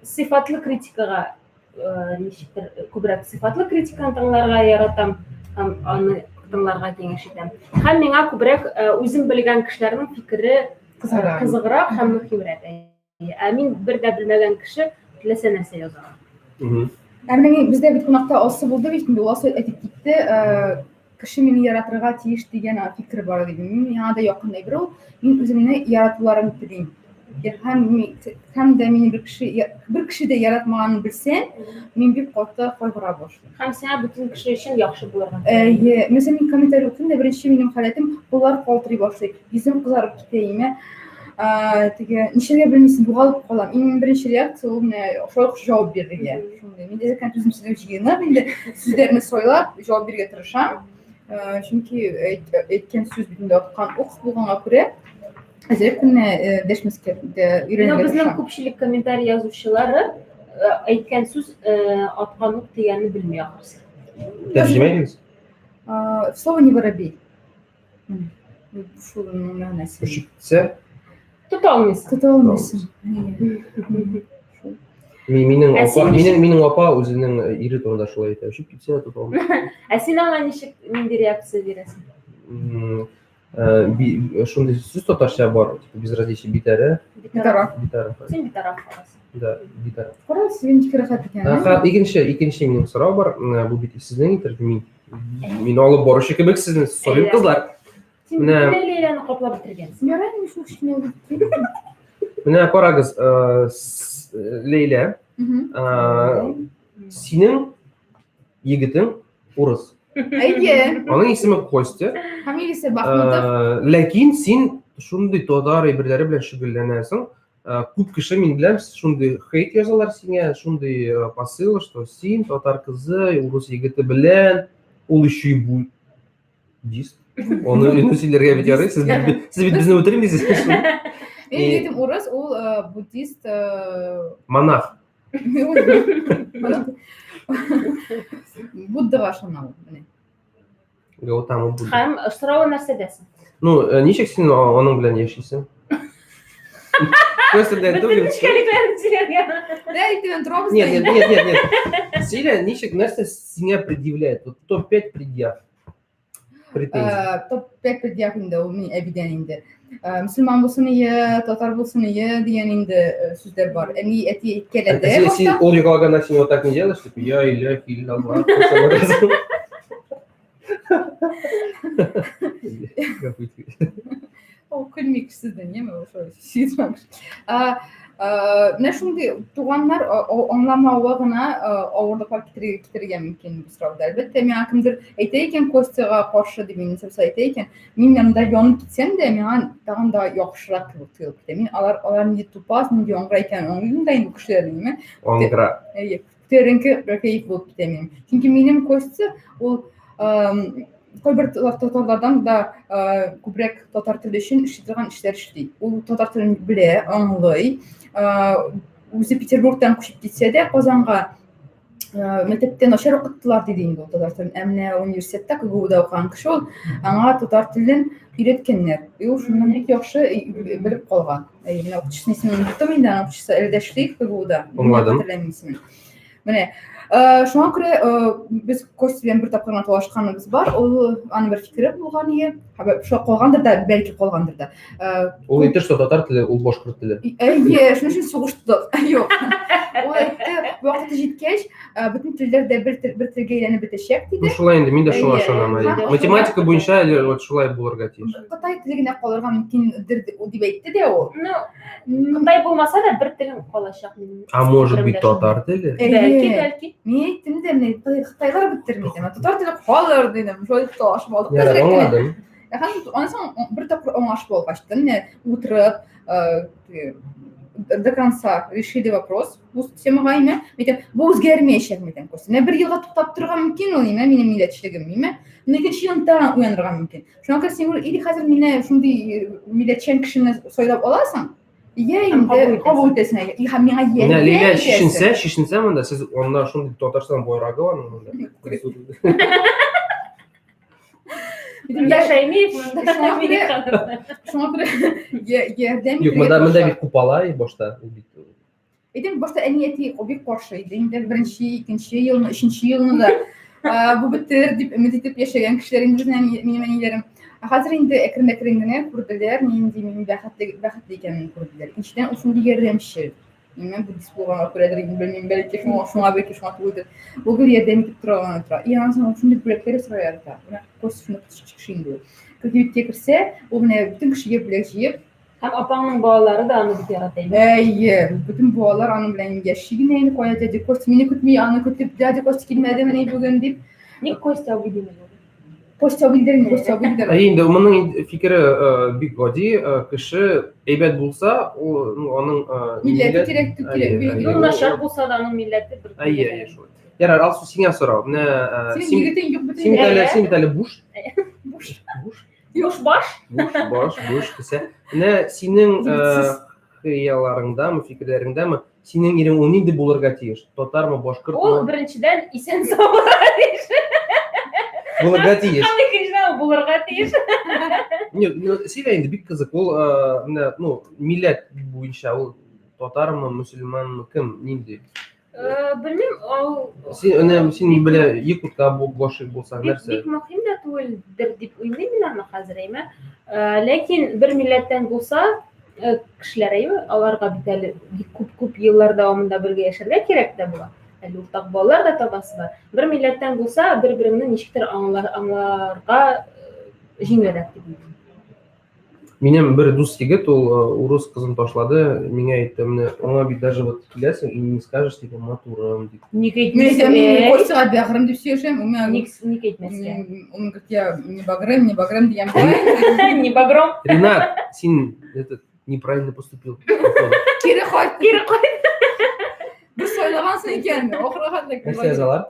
сыйфатлы критикага ничектер күбрәк сыйфатлы критиканы тыңларга яратам һәм аны тыңларга киңәш итәм. Һәм миңа күбрәк үзем белгән кешеләрнең фикере кызыграк һәм мөһимрәк. Ә мин бер дә белмәгән кеше теләсә нәрсә яза. Ә менә мин бездә бит кунакта Алсу булды бит инде, ул Алсу әйтеп китте, кеше мине яратырга тиеш дигән фикер бар диде. Мин миңа да якын әйбер ул. Мин үземне яратуларын телим. Һәм һәм дә мине бер кеше бер кеше дә яратмаганын белсәм, мин бик каты кайгыра башлыйм. Һәм сиңа бөтен кеше өчен яхшы булырга. Әйе, мәсәлән, мин комментарий укыйм да, беренче минем халәтем куллар калтырый башлый, йөзем кызарып китә име. Теге нишләргә белмисең, югалып калам. Иң беренче реакция ул менә шулай ук җавап бирергә. Шундый. Мин дә әзрәк түземсезлек җыенып, инде сүзләрне сайлап җавап бирергә тырышам. Чөнки әйткән сүз бит инде аткан ук булганга күрә, әзрәк кенә дәшмәскә өйрәнергә тырышам. Безнең күпчелек комментарий язучылары әйткән сүз аткан ук дигәнне белми ахрысы. Тәрҗемә итегез. Слово не воробей. Шул мәгънәсе. Очып китсә? Тота алмыйсың. Тота алмыйсың. Минем апа, минем минем апа үзенең ире турында шулай әйтә. Очып китсә, тота алмыйсың. Ә син аңа ничек нинди реакция бирәсең? Шундый сүз татарча бар, типа безразличие битәре. Битараф. Битараф. Син битараф аласың. Да, битараф. Кара, син ничек рәхәт икән. Икенче, икенче минем сорау бар. Бу бит сезнең интервью, мин Мин алып баручы кебек сезне сорыйм, кызлар. Син Менә бөтенләй Ләйләне каплап бетергәнсең. Ярар, мин шул кечкенә булып Менә карагыз, Ләйлә, синең егетең урыс. Әйе. Аның исеме Костя. Фамилиясе Бахмутов. Ләкин син шундый татар әйберләре белән шөгыльләнәсең. Күп кеше мин беләм, шундый хейт язалар сиңа, шундый посыл, что син татар кызы, урыс егете белән, ул еще и буддист. Аны инде сөйләргә бит ярый, сез бит сез бит безне үтерим дисез. Минем егетем урыс, ул буддист. Монах. Буддага ышана ул. Менә. Гаутама Будда. Һәм соравы нәрсәдә соң? Ну, ничек син аның белән яшисең? Костя белән түгел. Нечкәлекләрен сөйләргә. Да, иртәдән торабыз. Нет, нет, нет, нет, нет. Сөйлә, ничек нәрсә сиңа предъявляет? Вот топ-5 предъяв. Претензий. Топ-5 предъяв инде ул мин әбидән инде. Мөселман булсын ие, татар булсын ие дигән инде сүзләр бар. Әни, әти әйткәләде. Син ул йоклаганда син вот так не делаешь, типа я иляхи илляллах. Ул көлмик сездән, яме ул шулай сөйтмәкш. Менә шундый туганнар аңламавы гына авырлыклар китерергә мөмкин бу сорауда. Әлбәттә, миңа кемдер әйтә икән, Костяга каршы дип мине нәрсә әйтә икән, мин янында янып китсәм дә, миңа тагын да яхшырак кебек тоелып китә. Мин алар алар нинди тупас, нинди аңгыра икәнен аңлыйм да инде бу кешеләрнең, әйеме? Аңгыра. Әйе. Күтәренке кәеф булып китә минем. Чөнки минем Костя ул кайбер татарлардан да күбрәк татар теле өчен эшли торган эшләр эшли. Ул татар телен белә, аңлый. Үзе Петербургтан күчеп китсә дә Казанга мәктәптә начар укыттылар диде инде ул татар телен. Ә менә университетта КГУда укыган кеше ул аңа татар телен өйрәткәннәр. И ул шуннан бик яхшы белеп калган. Әйе, менә укытучысының исемен оныттым инде, аның укытучысы әле дә эшли КГУда. Аңладым. Хәтерләмим исемен. Менә шуңа күрә без Костя белән бер тапкыр гына талашканыбыз бар. Ул аның бер фикере булган иде. Шуңа калгандыр да, бәлки калгандыр да. Ул әйтте, что татар теле ул башкорт теле. Әйе, шуның өчен сугыштык. Юк. Ул әйтте, вакыты җиткәч, бөтен телләр дә бер тел, бер телгә әйләнеп бетәчәк диде. Ну шулай инде, мин дә шуңа ышанам. Математика буенча әле вот шулай булырга тиеш. Кытай теле генә калырга мөмкиндер дип әйтте дә ул. Ну, Кытай булмаса да бер телем калачак минем. А может быть татар теле? Бәлки, бәлки. Мин әйттем дә, менә кытайлар бетерми дим. Татар теле калыр дидем. Шулай талашып алдык. Ярар, аңладым. Һәм аннан соң бер тапкыр аңлашып алгач, менә утырып, до конца решили вопрос бу темага имә. Әйтәм, бу үзгәрмәячәк, әйтәм, Костя. Менә бер елга туктап торырга мөмкин ул, имә, минем милләтчелегем, имә. Но икенче елны тагын уянырга мөмкин. Шуңа күрә син или хәзер мине шундый милләтчән кешене сайлап аласың, я инде кабул итәсең. И һәм миңа Менә Лилия чишенсә, чишенсә монда сез анда шундый Татарстан байрагы бар монда. Монда Шәймиев, монда Шуңа күрә ярдәм Юк, монда монда бит купала башта. Ул бит Әйтәм, башта әни әти бик каршы иде. Инде беренче, икенче елны, өченче елны да бу бетер дип өмет итеп яшәгән кешеләр инде безнең минем әниләрем. Ә хәзер инде әкрен-әкрен генә күрделәр, нинди мин бәхетле бәхетле икәнен күрделәр. Икенчедән, ул шундый ярдәмчел. Мин буддист булганга күрәдер, инде белмим, бәлки шуңа, шуңа бәлки шуңа түгелдер. Ул гел ярдәм итеп тора гына тора. И аннан соң ул шундый бүләкләр ясарга ярата. Менә Костя шундый кеше инде ул. Кибеткә керсә, ул менә бөтен кешегә бүләк җыеп, Һәм апаңның балалары да аны бик ярата иде. Әйе, бөтен балалар аның белән яши генә инде, кая дядя Костя мине көтми, аны көтеп, дядя Костя килмәдемени бүген дип. Ник Костя абый димәде? Костя абый дидер, Костя абый дидер. Әйе, инде моның фикере бик гади, кеше әйбәт булса, ул ну, аның милләте кирәк түгел. Ну, начар булса да аның милләте бер. Әйе, әйе, шулай. Ярар, Алсу, сиңа сорау. Менә синең егетең юк бөтен. Син бит әле буш. Буш. Буш. Буш баш? Буш баш, буш кесә. Менә синең хыялларыңдамы, фикерләреңдәме, синең ирең ул нинди булырга тиеш? Татармы, башкортмы? Ул беренчедән исән сау булырга тиеш. Булырга тиеш. Һәм икенчедән ул булырга тиеш. Не, ну, сөйлә инде, бик кызык. Ул, менә, ну, милләт буенча ул татармы, мөселманмы, кем, нинди? Белмим, ул Син менә син белә якутка гашыйк булсаң бик нәрсә? бик мөһим дә түгелдер дип уйлыйм мин аны хәзер, әйме. Ләкин бер милләттән булса, кешеләр, әйме, аларга бит әле бик күп-күп еллар дәвамында бергә яшәргә кирәк тә була. Әле уртак балалар да табасы бар. Бер милләттән булса, бер-береңне ничектер аңлар, аңларга җиңелрәк дип уйлыйм. Минем бер дус егет, ул урыс кызын ташлады, миңа әйтте, менә аңа бит даже вот киләсең и не скажешь, типа, матурым дип. Ник Мин әйтәм, мин Костяга бәгърем дип сөйләшәм, ул миңа Ник ник әйтмәскә? Он говорит, я не багрым, не багрым дигән була. Не багром. Ренат, син этот неправильно поступил. походу. Кире кайт. Кире кайт. Бер сайлагансың икән, ахырга хәтле. Нәрсә язалар?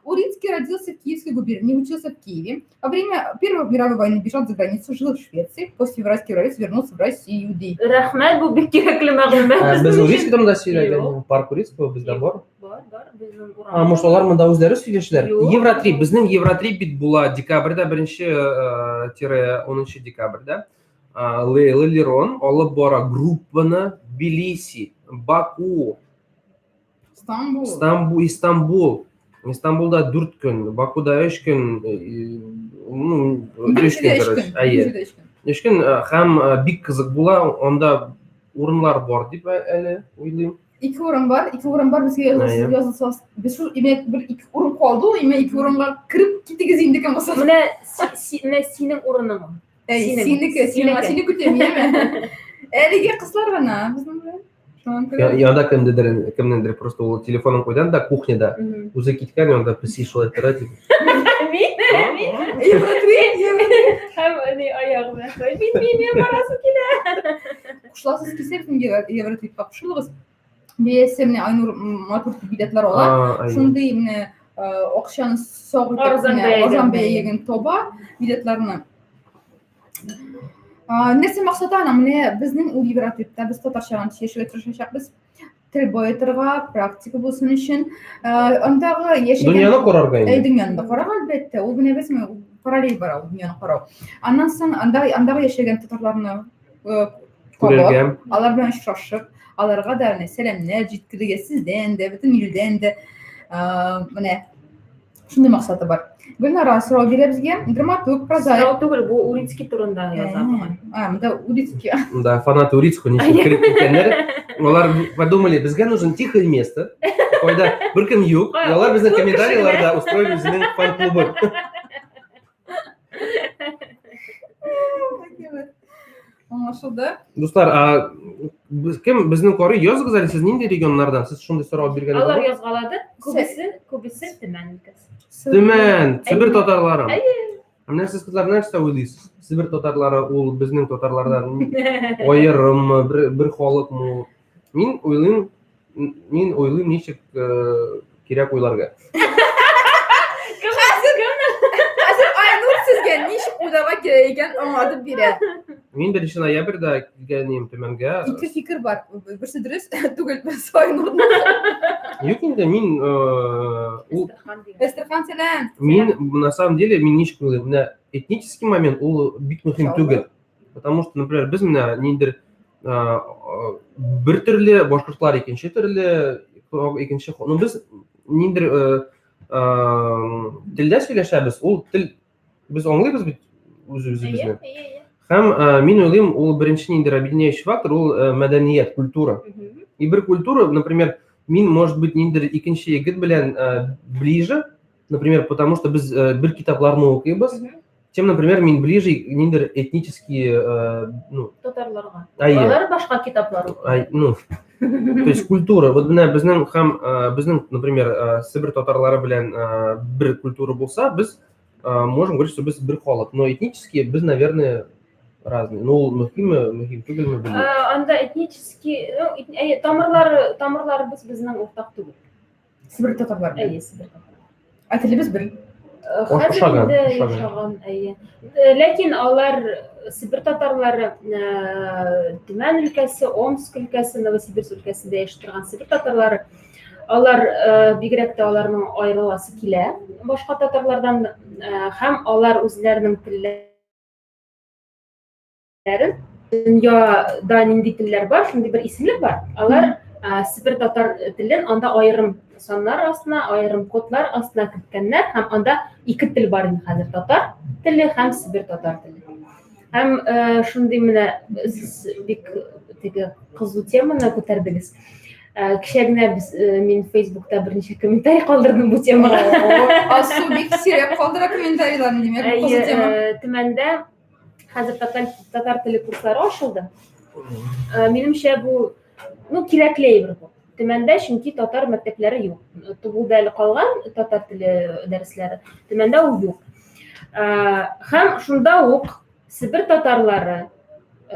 Урицкий родился в Киевской губернии, учился в Киеве. Во время Первой мировой войны бежал за границу, жил в Швеции. После февральской революции вернулся в Россию. Ди. Рәхмәт, бу бик кирәкле мәгълүмат. Без Урицкий турында сөйләгән, парк Урицкого бездә бар. Бар, бар, безнең урам. А, может, алар монда үзләре сөйләшәләр? Евротрип, безнең Евротрип бит була декабрьдә, беренче тире 10 декабрьдә. Лейла Лерон алып бара группаны Тбилиси, Баку, Стамбул. Стамбул, Истанбул. Истанбулда 4 көн, Бакуда 3 көн, ну, 3 көн, короче. Әйе. 3 көн һәм бик кызык була, анда урыннар бар дип әле уйлыйм. Ике урын бар, ике урын бар, безгә язылсагыз, без шул имә бер ике урын калды, ул имә ике урынга кереп китегез инде кем булса. Менә менә синең урының. Әй, синеке, сиңа сине көтәм, яме. Әлегә кызлар гына безнең белән. Шуңа күрә Янда кемдедер, кемнеңдер просто ул телефонын куйган да кухняда. Үзе киткән, янда песи шулай тора дип. Мин, мин. Евротрip, евротрip. Һәм ни аягы белән шулай. Мин, мин, мин барасым килә. Кушыласыз килсә, безнең Евротрипка кушылыгыз. Бәясе менә Айнур матур билетлар ала. Шундый менә акчаны сак итеп, Арзан менә бәягә. арзан бәягә таба билетларны. Нәрсә максаты аның? Менә безнең ул Евротрипта без татарча гына сөйләшергә тырышачакбыз. Тел баетырга, практика булсын өчен. Андагы яшәгән Дөньяны карарга инде. Дөньяны да карарга, әлбәттә. Ул менә без параллель бара ул дөньяны карау. Аннан соң анда андагы яшәгән татарларны Күрергә. Алар белән очрашып, аларга да менә сәламнәр җиткерергә сездән дә, бөтен илдән дә. Менә шундый максаты бар. Гөлнара сорау бирә безгә. Драматург, прозаик. Сорау түгел, бу Урицкий турында яза бугай. А, монда Урицкий. Да, фанаты Урицкого ничек кереп киткәннәр. Алар подумали, безгә нужен тихое место. Кайда беркем юк. И алар безнең комментарийларда устроили үзенең фан-клубы. Аңлашылды. Дуслар, а без кем безнең карый языгыз әле сез нинди регионнардан? Сез шундый сорау биргән Алар язгалады. Күбесе, күбесе Төмән өлкәсе. Төмән, Себер татарлары. Әйе. Ә менә сез кызлар нәрсә уйлыйсыз? Себер татарлары ул безнең татарлардан аерыммы, бер, бер халыкмы ул? Мин уйлыйм, мин уйлыйм ничек кирәк уйларга. Хәзер Айнур сезгә ничек уйларга кирәк икән аңлатып бирә. Мин 1 ноябрьдә килгән идем Төмәнгә. Ике фикер бар. Берсе дөрес түгел, берсе Айнурның. Юк инде мин ул Әстерхан сәлам. Мин на самом деле мин ничек уйлыйм? Менә этнический момент ул бик мөһим түгел. Потому что, например, без менә ниндидер бер төрле башкортлар икенче төрле икенче ну без ниндидер телдә сөйләшәбез ул тел без аңлыйбыз бит үз үзебезне һәм мин уйлыйм ул беренче ниндидер объединяющий фактор ул мәдәният культура и бер культура например мин может быть ниндидер икенче егет белән ближе например потому что без бер китапларны укыйбыз Чем, например, мин ближе ниндидер этнические, ну, татарларга. Алар башка китаплар укый. Ну, то есть культура. Вот менә безнең һәм безнең, например, Себер татарлары белән бер культура булса, без можем говорить, что без бер халык. Но этнические без, наверное, разные. Ну, ул мөһимме, мөһим түгелме, белмим. Анда этнический, ну, тамырлары, тамырларыбыз безнең уртак түгел. Себер татарлар. Әйе, Себер татарлар. Ә телебез бер. Хәзер инде охшаган, әйе. Ләкин алар Себер татарлары Төмән өлкәсе, Омск өлкәсе, Новосибирск өлкәсендә яши торган Себер татарлары алар бигрәк тә аларның аерыласы килә башка татарлардан һәм алар үзләренең телләрен дөньяда нинди телләр бар, шундый бер исемлек бар. Алар Себер татар телен анда аерым саннар астына, аерым кодлар астына керткәннәр һәм анда ике тел бар инде хәзер татар теле һәм Себер татар теле. Һәм шундый менә сез бик теге кызу теманы күтәрдегез. Кичә генә без мин Фейсбукта берничә комментарий калдырдым бу темага. Алсу бик сирәк калдыра комментарийларны, димәк, бу кызу тема. Төмәндә хәзер татар, татар теле курслары ачылды. Минемчә бу, ну, кирәкле әйбер бу. Төмәндә чөнки татар мәктәпләре юк. Тубылда әле калган татар теле дәресләре. Төмәндә ул юк. Һәм шунда ук Себер татарлары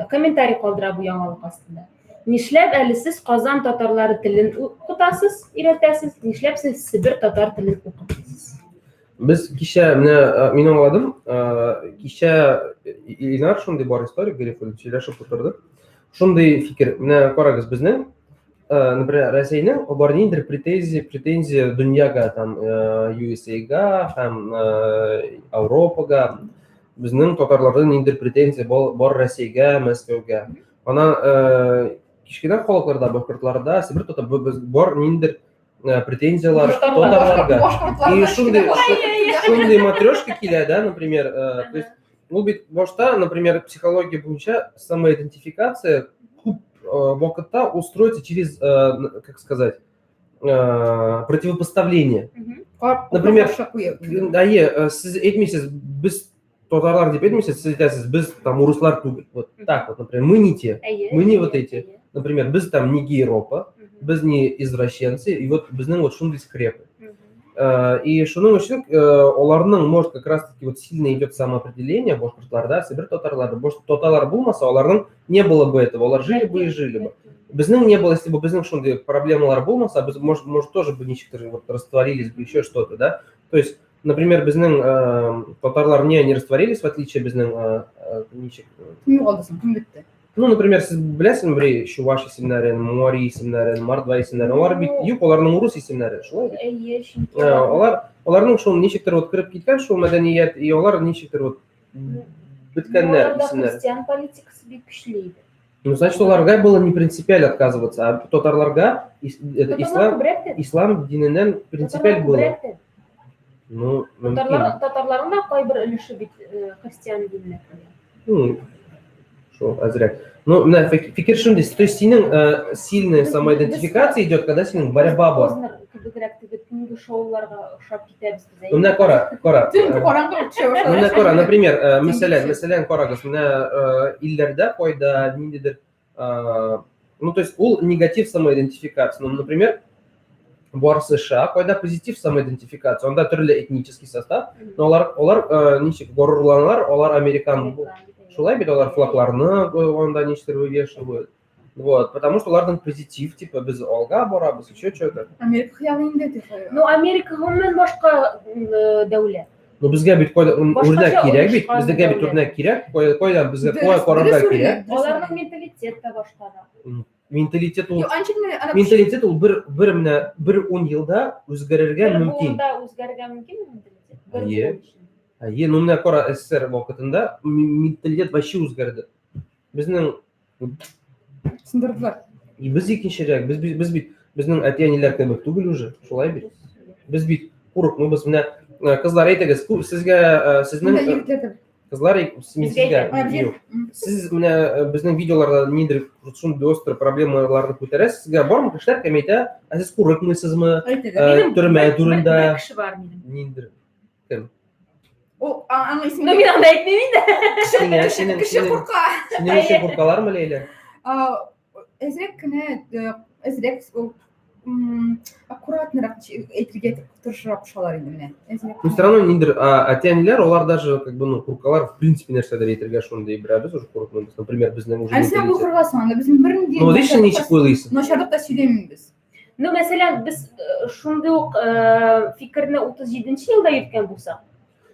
комментарий калдыра бу яңалык астында. Нишләп әле сез Казан татарлары телен укытасыз, өйрәтәсез, нишләп сез Себер татар телен укытасыз? Без кичә менә мин аңладым, кичә Илнар шундый бар историк Гарифуллин сөйләшеп утырдык. Шундый фикер, менә карагыз, безнең, например, Россиянең бар ниндидер претензия, претензия дөньяга, там, USA-га һәм Европага, безнең татарларда ниндидер претензия бар Россиягә, Мәскәүгә. Ана кечкенә халыкларда, башкортларда, Себер татар бар ниндидер претензиялар татарларга. И шундый шундый матрешка килә, да, например, то есть ул бит башта, например, психология буенча самоидентификация күп вакытта устроится через, как сказать, противопоставление. Например, әйе, сез әйтмисез, без татарлар дип әйтмисез, сез әйтәсез, без там урыслар түгел. Вот так вот, например, мы не те, мы не вот эти. Например, без там не гейропа, без не извращенцы, и вот безнең вот шундый скрепы. И шуның өчен аларның, может, как раз таки вот сильно идет самоопределение башкортларда, себер татарларда. Может, татарлар булмаса, аларның не было бы этого, алар жили бы и жили бы. Безнең не было, если бы безнең шундый проблемалар булмаса, без, может, тоже бы ничектер вот растворились бы, еще что-то, да? То есть, например, безнең татарлар не растворились, в отличие безнең ничек... Кем югалды соң, кем бетте? Ну, например, сез беләсезме берәй чуваш исемнәрен, мари исемнәрен, мордва исемнәрен? Алар бит юк, аларның урыс исемнәре, шулай бит? Әйе, чөнки Алар, аларның шул ничектер вот кереп киткән шул мәдәният, и алар ничектер вот беткәннәр Аларда исемнәре. христиан политикасы бик көчле иде. Ну, значит, аларга было не принципиально отказываться, а татарларга это Татарлар ислам, күбрәк тә. ислам диненнән принципиаль Татарлар было. күбрәк тә. Ну, мөмкин. Татарлар, татарларның да кайбер өлеше бит христиан диненә кергән. Ну, шул әзрәк. Ну, менә фикер шундый, то есть синең сильная самоидентификация идет, когда синең борьба бар. Познер кебегрәк теге төнге шоуларга ошап китәбез без. Ну, менә кара, кара. Төн караңгы төшә башлады. Ну, менә кара, например, мәсәлән, мәсәлән, карагыз, менә илләрдә кайда ниндидер, ну, то есть ул негатив самоидентификация. Ну, например, бар США, кайда позитив самоидентификация, анда төрле этнический состав, но алар ничек горурланалар, алар американ. Шулай бит, алар флагларны анда ничектер вывешивают. Вот, потому что аларның позитив, типа, без алга барабыз, еще что-то. Америка хыялы инде дип. Ну, Америка гомумән башка дәүләт. Ну, безгә бит кайда Башкача үрнәк кирәк бит, оешкан безгә бит дәүләт. үрнәк кирәк, кайдан безгә Дөрес, кая карарга дөрес кирәк. үрнәк, дөрес Аларның үрнәк. менталитеты да башкарак. Менталитет ул, Юк, анчык менә ана менталитет ул бер менә бер 10 елда үзгәрергә Бер мөмкин. буында үзгәрергә мөмкинме менталитет? Бер Әйе. буын эчендә. Әйе, ну менә кара СССР вакытында менталитет вообще үзгәрде. Безнең сындырдылар. И без икенчерәк, без бит безнең әти-әниләр кебек түгел уже, шулай бит. Без бит курыкмыйбыз. Менә кызлар әйтегез, сезгә, сезнең, Менә егетләр дә. кызлар, мин Безгә сезгә, әйтә. юк. Сез менә безнең видеоларда ниндидер шундый остр проблемаларны күтәрәсез, сезгә бармы кешеләр кем әйтә, ә сез курыкмыйсызмы? Әйтәләр. Төрмә турында. Бер кеше бар минем. Ниндидер кем? Ул аның исеме. Ну, мин аны әйтмим инде. Сиңа, Кеше синең, кеше синең, курка. синең өчен куркалармы, Ләйлә? Әзрәк кенә, әзрәк ул аккуратнырак әйтергә тырышырак кушалар инде менә. Әзрәк. Ну, все равно ниндидер әти-әниләр, алар даже, как бы, ну, куркалар, в принципе, нәрсәдер әйтергә шундый берәбез уже курыкмыйбыз. Например, безнең уже Ә син менталитет. куркасың анда, безнең бернинди Ну, вот видишь, ничек уйлыйсың? начарлык та сөйләмибез. Ну, мәсәлән, без шундый ук фикерне 37 елда йөрткән булсак,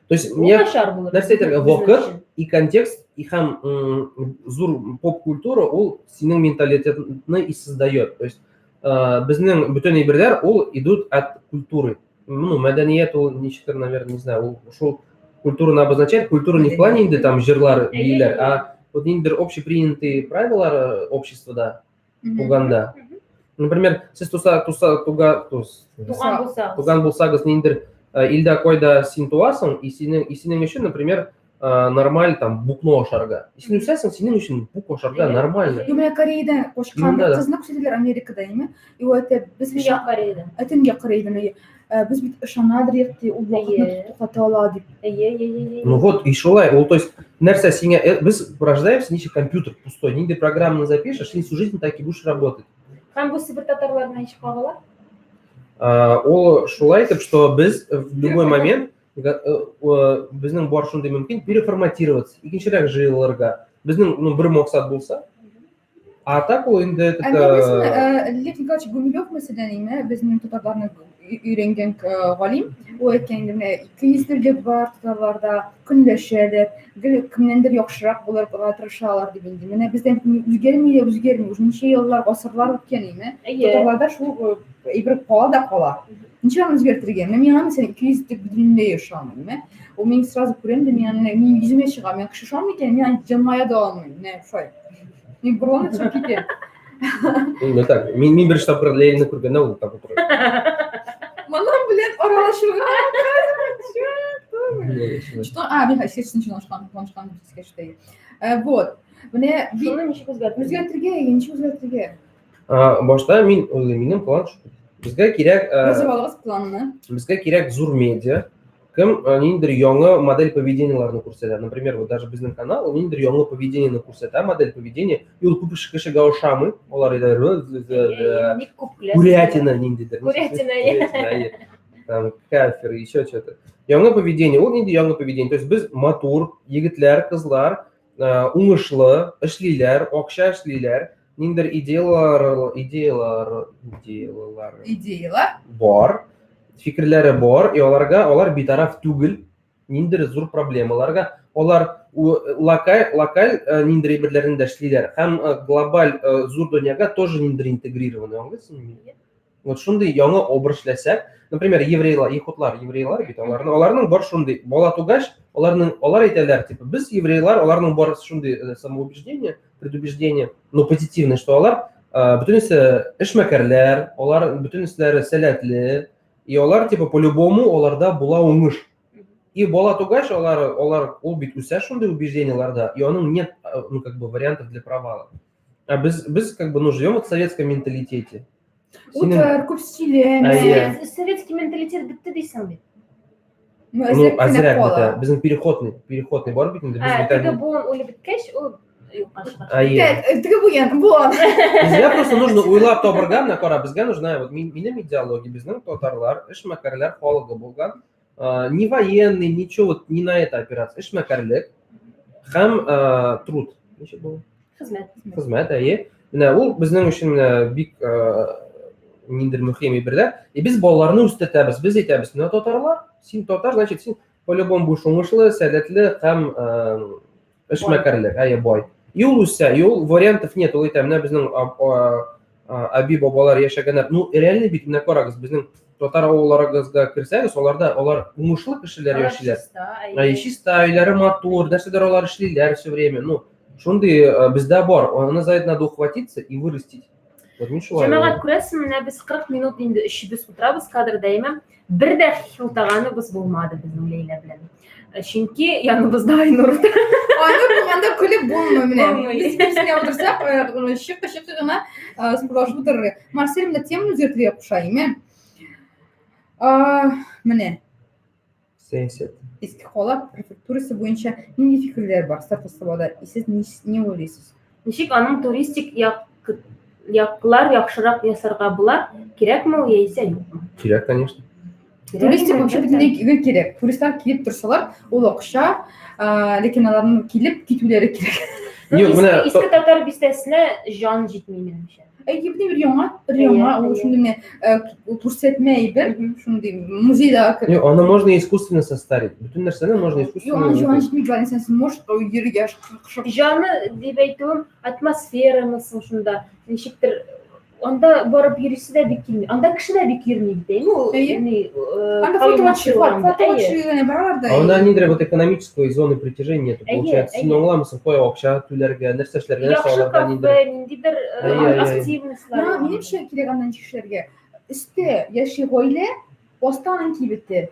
То есть, ул мне начар булыр. нәрсә әйтергә, Безнең вакыт өчен. и контекст, и һәм зур поп-культура ул синең менталитетны и создает. То есть, безнең бөтен әйберләр ул идут от культуры. Ну, мәдәният ул ничектер, наверное, не знаю, ул шул культураны обозначает. Культура не в плане инде там җырлар, биюләр, а вот ниндидер общепринятые правила обществода туганда. Например, сез туса, туса, туга, тус, Туган булсагыз. туган булсагыз, ниндидер илдә кайда син туасың, и синең, и синең өчен, например, нормаль там букны ашарга. И син үсәсең, синең өчен бук ашарга нормально. Юк, менә Кореядан качкан Ну, бер да, да. кызны күрсәтәләр Америкада, әйме? И ул әйтә, без Төньяк Кореядан. Төньяк Кореядан, әйе. Без бит ышанадыр идек, ди, ул вакытны Әйе. туктата ала дип. Әйе, әйе, әйе, әйе. Ну вот, и шулай, ул, то есть, нәрсә сиңа, без рождаемся, ничек компьютер пустой, нинди программаны запишешь, син всю жизнь так и будешь работать. Һәм бу Себер татарларына ничек кагыла? Ул шулай итеп, что без в любой момент безнең бар шундый мөмкин переформатироваться, икенчерәк җыелырга. Безнең, ну, бер максат булса, а так ул инде этот, Ә беләсеңме, Лев Николаевич Гумилев мәсәлән, инде безнең татарларны өйрәнгән галим, ул әйткән инде, менә ике йөзлелек бар татарларда, көнләшәләр, гел кемнәндер яхшырак булырга тырышалар дип инде. Менә бездән үзгәрми дә үзгәрми, уже ничә еллар, гасырлар үткән инде. Әйе. Татарларда шул әйбер кала да кала. Ничек аны үзгәртергә? Менә миңа мәсәлән ике йөзлелек бөтенләй ошамый, менә. Ул мин сразу күрәм дә, мин аны, мин йөземә чыга, мин кеше ошамый икән, мин аны җылмая да алмыйм. Менә шулай. Мин борылып төшеп китәм. Ну так, мин беренче тапкыр Ләйләне күргәндә ул так утыра. Моның белән аралашуга Что? А, мин сестрин танышкан, искә төште. Вот. Менә Шуны ничек үзгәртергә? Үзгәртергә, ничек үзгәртергә? Башта мин уйлыйм, минем план шул. Безгә кирәк, Язып алыгыз планны. Безгә кирәк зур медиа. Кем ниндидер яңа модель поведениеләрне күрсәтә. Например, вот даже безнең канал, ул ниндидер яңа поведениене күрсәтә, модель поведения, и ул күп кешегә ошамый. Алар әйтәләр, Бик күп көләсең. Курятина ниндидер. Курятина, әйе. Там кафер, еще что-то. Яңа поведение, ул нинди яңа поведение? То есть без матур, егетләр, кызлар, уңышлы, эшлиләр, акча эшлиләр, ниндидер идеялар, идеялар, идеялар. Идеялар бар, фикерләре бар, и аларга алар битараф түгел, ниндидер зур проблемаларга. Алар локаль, локаль ниндидер әйберләрне дә эшлиләр һәм глобаль зур дөньяга тоже ниндидер интегрированы, аңлыйсыңмы мине? Вот шундый яңа образ эшләсәк, например, еврейлар, яһүдләр, еврейлар бит аларның, аларның бар шундый бала тугач, аларның, алар әйтәләр, типа, без еврейлар, аларның бар шундый самоубеждение, предубеждение, но позитивное, что алар бөтенесе эшмәкәрләр, алар бөтенеселәре сәләтле, и алар типа по-любому аларда була уңыш. И бала тугач, алар, алар ул бит үсә шундый убеждениеләрдә, и аның нет, ну, как бы, вариантов для провала. А без, без как бы, ну, живем вот в советском менталитете. Утыр, күп сөйләмә. Әйе. Советский менталитет бетте дисең бит. Ну, Ну, әзрәк кенә әзрәк кала. бетә. Безнең переходный, переходный бар бит инде. Без Ә, бит теге әле- буын үлеп беткәч, ул юкка чыга. Әйе. Теге теге буен, буын. Безгә просто нужно уйлап табырга, менә кара, безгә нужна вот минем идеология, безнең татарлар, эшмәкәрләр халыгы булган, не военный, ничего, вот не на это опираться, эшмәкәрлек һәм труд. Ничек була? Хезмәт. Хезмәт, әйе. Менә ул безнең өчен менә бик ниндидер мөһим әйберләр. И без балаларны үстертәбез. Без әйтәбез, менә татарлар, син татар, значит, син по-любому будешь уңышлы, сәләтле һәм эшмәкәрлек, әйе, бай. И ул үсә, и ул вариантов нет, ул әйтә, менә безнең әби бабалар яшәгәннәр. Ну, реально бит, менә карагыз, безнең татар авылларыгызга керсәгез, аларда алар уңышлы кешеләр яшиләр. Әйе, чиста, өйләре матур, нәрсәдер алар эшлиләр все время. Ну, шундый бездә бар. Аны за это надо ухватиться и вырастить. Вот мин шулай. Җәмәгать, күрәсең, менә без 40 минут инде өчебез утырабыз кадрда, әйме? Бер дә хилтаганыбыз булмады безнең Ләйлә белән. Чөнки яныбызда Айнур утыра. Айнур булганда көлеп булмый менә. Булмый. Без берсенә утырсак, чыкы-чыкы гына спорлашып утырыр. Марсель менә теманы үзгәртергә куша, әйме? Менә. Сәясәт. Иске кала префектурасы буенча нинди фикерләр бар Статусовада? Сез ни уйлыйсыз? Ничек аның туристик як яклар яхшырак ясарга була? Кирәкме ул яисә юкмы? Кирәк, конечно. Туристик вообще бөтенләй кирәк. Туристлар килеп торсалар, ул акча, ләкин аларның килеп китүләре кирәк. Юк, менә Иске татар бистәсенә җан җитми минемчә. Әйе, бер яңа, бер яңа, ул шундый менә күрсәтмә әйбер, шундый музейдагы кебек. Юк, аны можно искусственно состарить. Бөтен нәрсәне можно искусственно. Юк, аны җан җитми, Галин, син можешь йөрергә Җаны дип әйтүем, атмосферамы соң шунда, ничектер анда барып йөрисе дә бик килми. Анда кеше дә бик йөрми бит, әйеме? Ул ни, Анда фотога фотога төшергәне баралар да. Анда ниндидер вот экономической зоны притяжения нету. Получается, син аңламыйсың, кая акча түләргә, нәрсә эшләргә, нәрсә алырга, ниндидер. Ниндидер активностьлар. Минемчә кирәк анда ничек эшләргә. Өстә яши гаилә, аста аның кибете.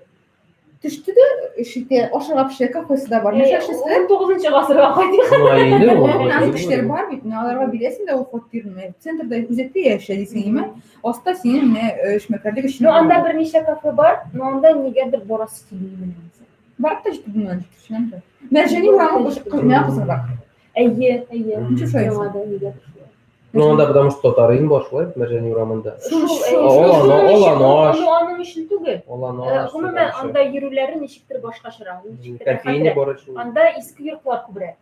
Төште дә эш итә, ашарга пешерә, кафесы да бар. Нәрсә эшләсә? 19 гасырга кайтыйк. Ну, инде ул. Андый кешеләр бар бит, менә аларга бирәсең дә ул фатирны. Центрда үзәктә яшә дисең, име? Аста синең менә эшмәкәрлек өчен. Ну, анда берничә кафе бар, но анда нигәдер барасы килми менә. Барып та җитеп булмый, төшенәм дә. Мәрҗани урамы миңа кызыграк. Әйе, әйе. Ничек шулай? Миңа да нигәдер шулай. Ну, анда потому что татарин бар шулай Мәрҗани урамында. Шул, Ул аны аның өчен түгел. Ул аны Гомумән, анда йөрүләре ничектер башкачарак, ничектер. Кофейня бар өчен. Анда иске йортлар күбрәк.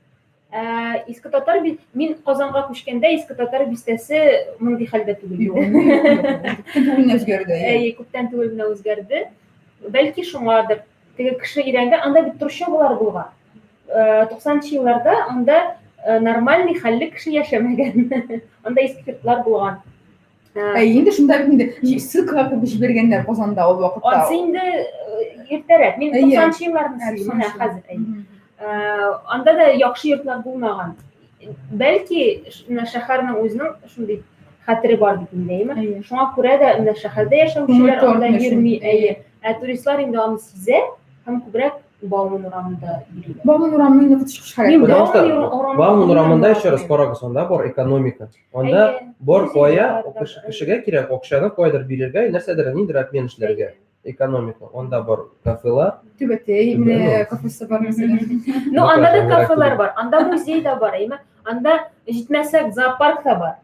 Иске татар бит мин Казанга күчкәндә иске татар бистәсе мондый хәлдә түгел. Юк, күптән түгел үзгәрде. Әйе, күптән түгел генә үзгәрде. Бәлки шуңадыр. Теге кеше өйрәнгән, анда бит трущобалар булган. 90 елларда анда нормальный хәлле кеше яшәмәгән. Анда иске йортлар булган. Ә инде шунда бит инде ссылкага куып җибәргәннәр Казанда ул вакытта. Ансы инде иртәрәк. Мин 90 елларны сөйлим, менә хәзер. Анда да яхшы йортлар булмаган. Бәлки, менә шәһәрнең үзенең шундый хәтере бар бит инде, әйеме? Шуңа күрә дә менә шәһәрдә яшәүчеләр анда йөрми, әйе. Ә туристлар инде аны сизә һәм күбрәк Бауман урамында йөриләр. Бауман урамы инде коточкыч хәләт. Потому что Бауман урамында еще раз карагыз, анда бар экономика. Анда бар кая кешегә кирәк акчаны каядыр бирергә, нәрсәдер ниндидер обмен эшләргә. Экономика. Анда бар кафелар. Түбәтәй, менә кафесы бар мәсәлән. Ну, анда да кафелар бар, анда музей да бар, әйме? Анда җитмәсәк зоопарк та бар.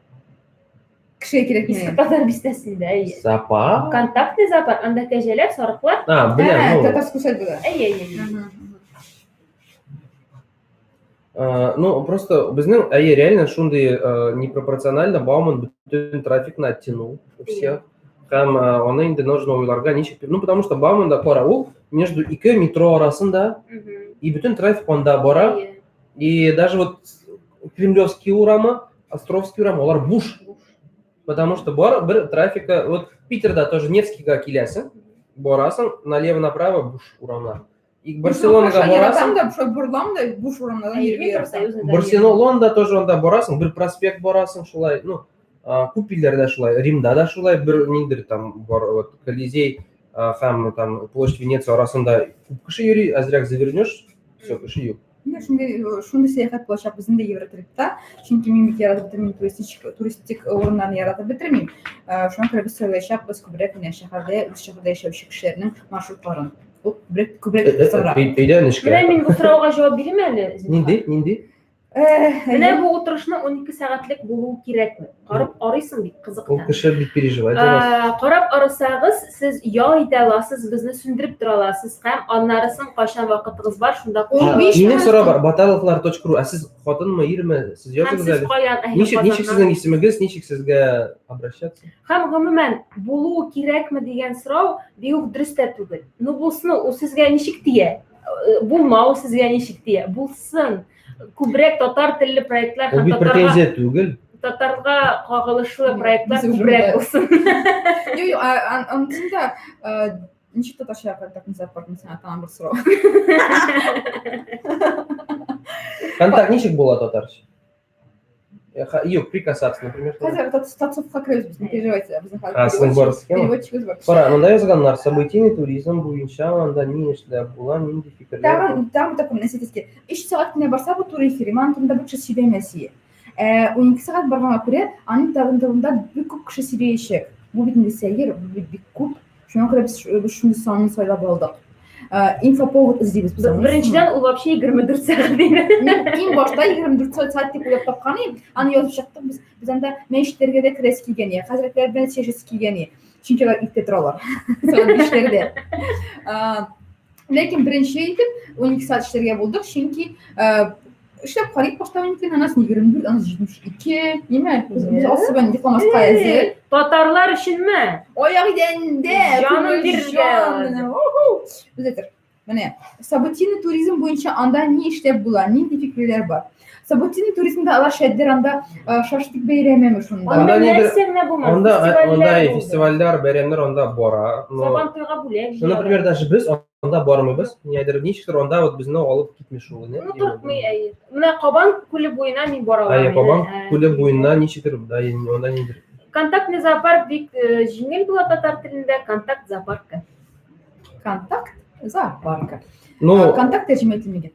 Кешегә кирәкми. Иске Татар бистәсендә, әйе. Зоопарк? Контактный зоопарк, анда кәҗәләр, сарыклар. А, беләм, ну. Татарскую усадьбада. Әйе, әйе. Ну, просто безнең, әйе, реально шундый непропорционально Бауман бөтен трафикны оттянул у всех. Һәм аны инде нужно уйларга ничек. Ну, потому что Бауманда кара, ул между ике метро арасында, и бөтен трафик анда бара. И даже вот Кремлевский урамы, Островский урамы, алар буш. Потому что бар бер трафика, вот Питерда тоже Невскийга киләсең, барасың, налево-направо буш урамнар. И Барселонага барасың. Да, шулай борылам да, буш урамнардан йөрергә яратам. Барселонада тоже анда барасың, бер проспект барасың шулай, ну, күп илләрдә шулай, Римда да шулай, бер ниндидер там бар, вот Колизей һәм там площадь Венеция арасында күп кеше йөри, әзрәк завернешь, все, кеше юк. Менә шундый шундый сәяхәт булачак безнең дә Евротрипта. Чөнки мин бик яратып бетермим туристик туристик урыннарны яратып бетермим. Шуңа күрә без сайлаячакбыз күбрәк менә шәһәрдә, үз шәһәрдә яшәүче кешеләрнең маршрутларын. Ул күбрәк күбрәк кызыграк. Өйдән эшкә. Менә мин бу сорауга җавап бирим әле. Нинди? Нинди? Менә бу утырышның 12 сәгатьлек булуы кирәкме? Карап арыйсың бит, кызык Ул кеше бик переживает за вас. Карап арысагыз, сез ял итә аласыз, безне сүндереп тора аласыз һәм аннарысын кайчан вакытыгыз бар, шунда Минем сорау бар, баталовлар.ру, ә сез хатынмы, ирме? Сез языгыз әле. Каян? Ничек, ничек сезнең исемегез, ничек сезгә обращаться? Һәм гомумән, булуы кирәкме дигән сорау бик үк дөрес тә түгел. Ну булсын ул, ул сезгә ничек тия? Булмау сезгә ничек тия? Булсын. Күбрәк татар телле проектлар һәм татарга претензия түгел. Татарга кагылышлы проектлар күбрәк булсын. Юк, юк, анысында ничек татарча контактный зоопаркны сиңа тагын бер сорау. Контакт ничек була татарча? Юк, прикасаться, например. Хәзер татсовка керәбез без, не переживайте. Безнең хәзер А, сезнең бар схема? Переводчигыбыз бар. Кара, монда язганнар, событийный туризм буенча анда ни эшләп була, нинди фикерләр. Тагын, тагын такой нәрсә әйтәсе. 3 сәгать кенә барса бу тур эфиры, аның турында бер кеше сөйләмәс ие. 12 сәгать барганга күрә, аның тагын турында бик күп кеше сөйләячәк. Бу бит инде сәер, бу бит бик күп. Шуңа күрә без шундый санны сайлап алдык. Инфоповод эзлибез без. Беренчедән, ул вообще 24 сәгать диде. Мин иң башта 24 сәгать дип уйлап тапкан идем. Аны язып чыктык без. Без анда мәчетләргә дә керәсе килгән иде, хәзрәтләр белән сөйләшәсе килгән иде. Чөнки алар иртә торалар. Сәгать бишләрдә. Ләкин беренче итеп 12 сәгать эшләргә булдык, чөнки эшләп карыйк башта 12, аннан соң 24, аннан 72, ниме? Без особо йокламаска әзер. Татарлар өченме? Аяк идәндә, Җанын бирергә. Без әйтер. Менә, событийный туризм буенча анда ни эшләп була, нинди фикерләр бар? Событийный туризмда алар шәддер анда шашлык бәйрәмеме шунда? Анда нәрсә генә булмады. Анда анда фестивальләр, бәйрәмнәр анда бара. Сабантуйга бүләк җыялар. Например, даже без анда бармыйбыз. Нидер ничектер анда вот безне алып китми шул. Ну, тартмый, әйе. Менә Кабан күле буена мин бара алам. Әйе, Кабан күле буена ничектер, да, анда нидер. Контактный зоопарк бик җиңел була татар телендә, контакт зоопаркы. Контакт зоопарка. Ну, контакт тәрҗемә ителмәгән.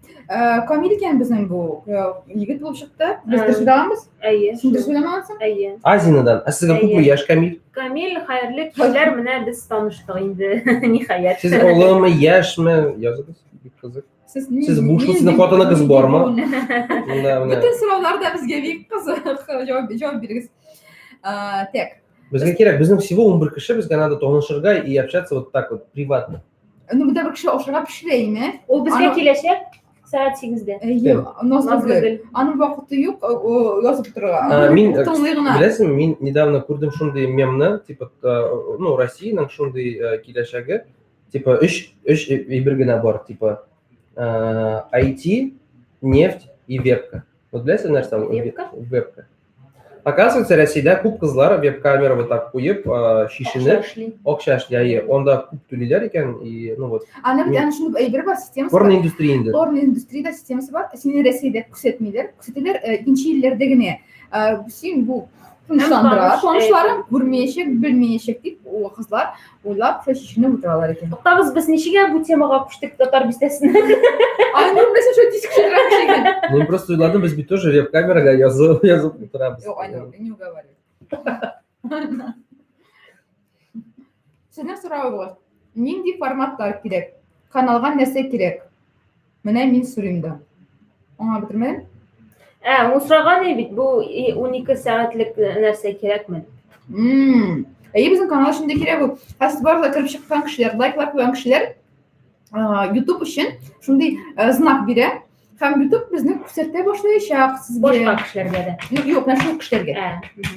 Камил икән безнең бу егет булып чыкты. Без дөрес уйлаганбыз. Әйе. Син дөрес уйламагансың? Әйе. Азинадан. Ә сезгә күпме яшь, Камил? Камил, хәерле кичләр, менә без таныштык инде, ниһаять. Сез олымы, яшьме? Языгыз, бик кызык. Сез Сез бушмы, сезнең хатыныгыз бармы? Монда менә. Бөтен сораулар да безгә бик кызык. Җавап җавап бирегез. Так. Безгә кирәк, безнең всего 11 кеше, безгә надо танышырга и общаться вот так вот приватно. Ну, монда бер кеше ашарга пешерә име? Ул безгә киләчәк сәгать 8-дә. Әйе, Назлыгөл. Аның вакыты юк, язып торырга. Мин тыңлый гына. Беләсеңме, мин недавно күрдем шундый мемны, типа, ну, Россиянең шундый киләчәге, типа, өч өч әйбер генә бар, типа, IT, нефть и вебка. Вот беләсең нәрсә ул? Вебка? Вебка. Оказывается, Россиядә күп кызлар веб-камера вот так куеп, чишенеп, акча эшли, әйе. Анда күп түлиләр икән, и, ну вот. Аны бит аны шундый әйбер бар, системасы бар. Порно индустрия инде. Порно индустриядә системасы бар. Сине Россиядә күрсәтмиләр, күрсәтәләр икенче илләрдә генә. Син бу тынычландыра, танышларың күрмәячәк, белмәячәк дип, ул кызлар уйлап, шулай чишенеп утыралар икән. Туктагыз, без ничегә бу темага күчтек татар бистәсенә? Айнур беләсең, шулай тиз күчерә кешегә. Мин просто уйладым, без бит тоже веб-камерага язып, язып утырабыз. Юк, Айнур, не уговаривай. Сезнең соравыгыз. Нинди форматлар кирәк? Каналга нәрсә кирәк? Менә мин сорыйм да. Аңлап бетермәдем. Ә, ул сораган иде бит, бу 12 сәгатьлек нәрсә кирәкме? Әйе, безнең канал өчен дә кирәк ул. Хәзер барлык кереп чыккан кешеләр, лайклар куйган кешеләр YouTube өчен шундый знак бирә. Һәм YouTube безне күрсәтә башлаячак сезгә. Башка кешеләргә дә. Юк, юк, менә шул кешеләргә.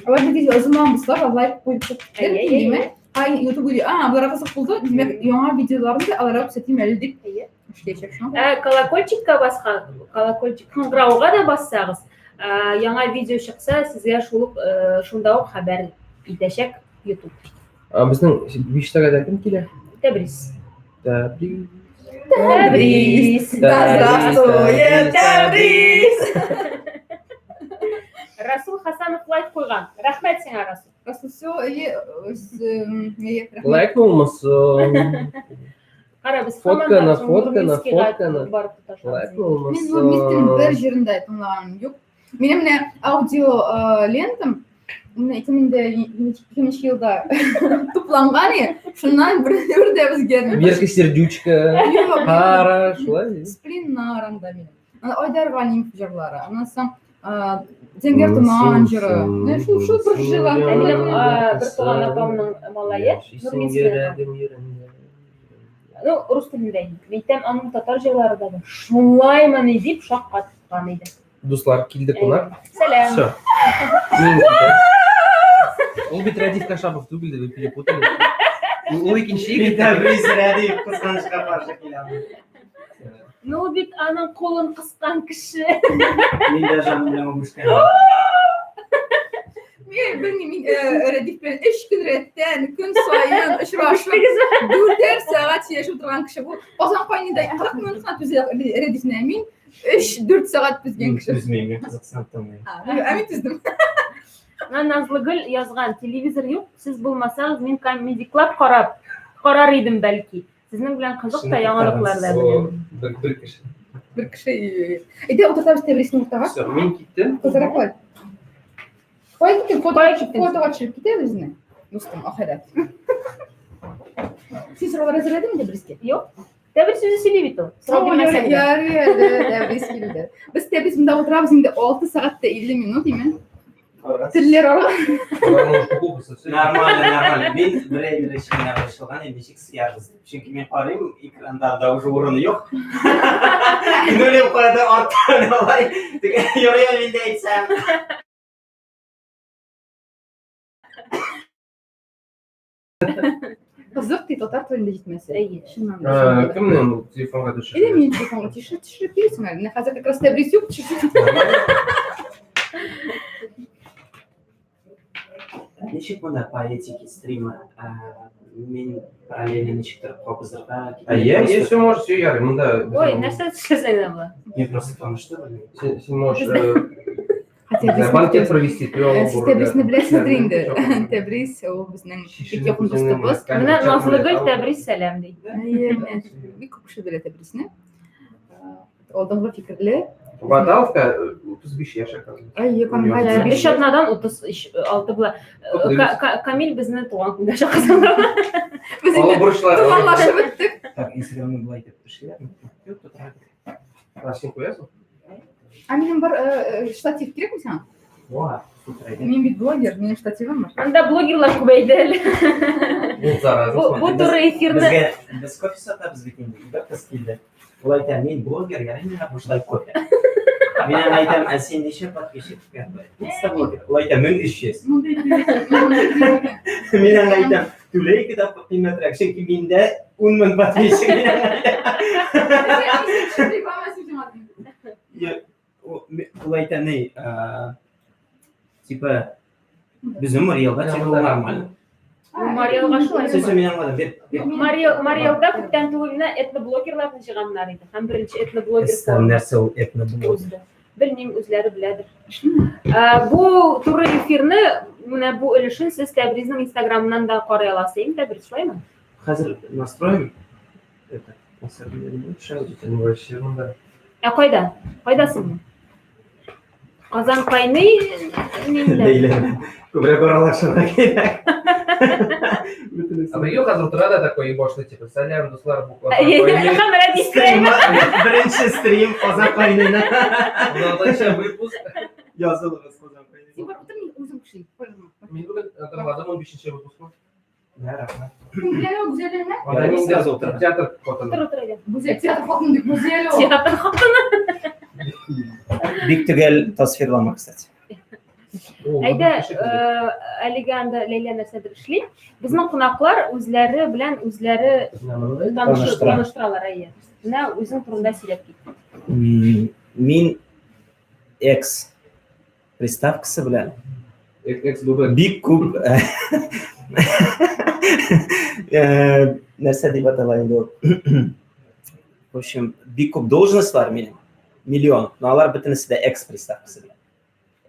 Алар бит озыннан булсалар, лайк куеп чыктылар, димәк. Ай, YouTube уйлый, а, боларга кызык булды, димәк, яңа видеоларны да аларга күрсәтим әле дип эшләячәк шуңа. Ә колокольчикка баскан, колокольчик кыңгырауга да бассагыз, яңа видео чыкса, сезгә шул ук шунда ук хәбәр итәчәк YouTube. А безнең 5 сәгатьтә кем килә? Тәбрис. Тәбрис. Тәбрис. Да здравствует Тәбрис. Расул Хасанов лайк куйган. Рәхмәт сиңа, Расул. Расул, все, әйе, әйе, рәхмәт. Лайк булмасын. Кара, без Фотканы, һаман да фотканы, Нурминскийга фотканы. барып тоташабыз. Лайк Мин Нурминскийның бер булмасын. җырын да тыңлаганым юк. Минем менә аудио лентам менә 2002 елда тупланган иде. Шуннан бер бер дә үзгәрми. Верка Сердючка. Юк, Кара, шулай. Сплиннар анда минем. Ана Айдар Галимов җырлары. Аннан соң Зәңгәр томан җыры. Менә шул шул бер җырлар. Ә минем бер туган апамның малае Нурминский. Ну, рус телендә инде. Мин әйтәм, аның татар җырлары да бар. Шулаймыни дип шаккаткан иде. Дуслар, килде кунак. Сәлам. Все. Мин китәм. Ул бит Рәдиф Кашапов түгел, вы перепутали. Ул икенче егет. Тәбрис Рәдиф кызганычка каршы киләм. Ну, ул бит аның кулын кыскан кеше. Мин дә җаным белән үбешкән. Мин белмим, мин Рәдиф белән өч көн рәттән, көн саен очрашып, дүртәр сәгать сөйләшеп утырган кеше бу. Казан кайныйда 40 минут кына түзә Рәдифне. Мин 3-4 сәгать түзгән кеше. Түзмим, мин кызыксынып тыңлыйм. Ә мин түздем. Менә Назлыгөл язган, телевизор юк, сез булмасагыз, мин Comedy Club карап карар идем бәлки. Сезнең белән кызык та яңалыклар да беләм. Бер бер кеше. Бер кеше. Әйдә утыртабыз Тәбрисне уртага. Все, мин киттем. Кызарак кой. Кая киттең? Фото фотога төшереп китәбез безне. Дустым, ахирәт. Син сораулар әзерләдеңме Тәбрискә? Юк. Тәбрис үзе сөйли бит ул. Сорау бирмәсәң дә. Ярый әле, Тәбрис килде. Без Тәбрис монда утырабыз инде 6 сәгать тә 50 минут, име? Телләр арган. Нормально, нормально. Мин бер әйбер өчен генә борчылган идем, ничек сыярбыз дип. Чөнки мин карыйм, экранда да уже урыны юк. Мин уйлыйм, кайда арттан алай. Ярый әле мин дә әйтсәм. Кызык ди, татар телендә җитмәсә. Әйе. Чыннан да. шундый да. Кемнең телефонга төшерде? Или минем телефонга төшереп төшереп бирсең әле. Менә хәзер как раз Тәбрис юк, төшереп. Ничек монда поэтики стрима? Мин параллельно ничектер кабызырга Әйе, әйе, все можешь, все ярый. Монда Ой, нәрсә төшерсәң дә була. Мин просто таныш түгел. Син, син можешь Хотя не знаю, банкет провести, Э, Сез Тәбрисне беләсездер инде. Тәбрис ул безнең бик якын дустыбыз. Менә Назлыгөл Тәбрис сәлам ди. Әйе, менә бик күп кеше белә Тәбрисне. Алдынгы фикерле. Баталовка 35 яшь оказывается. Әйе, Камил. Өч атнадан 36 була. Камил безне туган көнгә чакырсын. Без Олы инде бурычлар. туганлашып беттек. Так, Инстаграмны болай итеп эшлиләрме? Юк, тотарга кирәк. А син куясың? А минем бар штатив кирәкме сиңа? Во, супер әйбәт. Мин бит блогер, минем штативым бар. Анда блогерлар күбәйде әле. Ул зараза. Бу бу туры эфирны Безгә без кофе сатабыз бит инде. Бер кыз килде. Ул әйтә, мин блогер, ярый миңа бушлай кофе. Мин аңа әйтәм, ә син ничә подписчик? Инстаблогер. Ул әйтә, 1300. Мондый мондый Мин аңа әйтәм, түлә ике тапкыр кыйммәтрәк, чөнки миндә 10 мең подписчик. Мин аңа әйтәм. Реклама син Я, Ул әйтә, ни, типа, безнең Мариэлда типа нормально. Мариэлга шулай. Сез мин аңладым, бер, бер. Мариэл Мариэлда күптән түгел генә этноблогерларны җыйганнар иде. Һәм беренче этноблогер Эстән нәрсә ул этноблогер? узды. Белмим, үзләре беләдер. Бу туры эфирны, менә бу өлешен сез Тәбризнең Инстаграмыннан да карый аласыз, инде Тәбриз, шулаймы? Хәзер настроим. Это, на самом деле, будет шаудить. Вообще монда. Ә кайда? Кайдасың? Казан кайный нинди? Ләйлә. Күбрәк аралашырга кирәк. А прикинь, хәзер утыра да такой и башлый, типа, сәлам, дуслар, бу Казан Һәм кайный. Рәдиф Стрим, беренче стрим Казан кайныйна. Уналтынчы выпуск. Язылыгыз Казан кайный. Син бар, утыр, мин үзем көчлим. Мин бүген тыңладым 15 выпускны. Рәхмәт. Гүзәл ул, Гүзәл әнә. Анда Ярый, инде сразу утыра. театр хатыны. Утыр, утыр әйдә. Гүзәл, театр хатыны дип, Гүзәл ул. Театр хатыны. Бик төгәл тасвирлама, кстати. О, Әйдә, бүген кеше килде. әлегә анда Ләйлә нәрсәдер эшли. Безнең кунаклар үзләре белән үзләре Менә монда. танышы- Таныштыра. таныштыралар, әйе. Менә үзең турында сөйләп кит. Мин экс приставкасы белән Экс ББ. бик күп нәрсә дип атала инде ул? В общем, бик күп должностьлар минем. Миллион. Но алар бөтенесе дә экс приставкасы белән.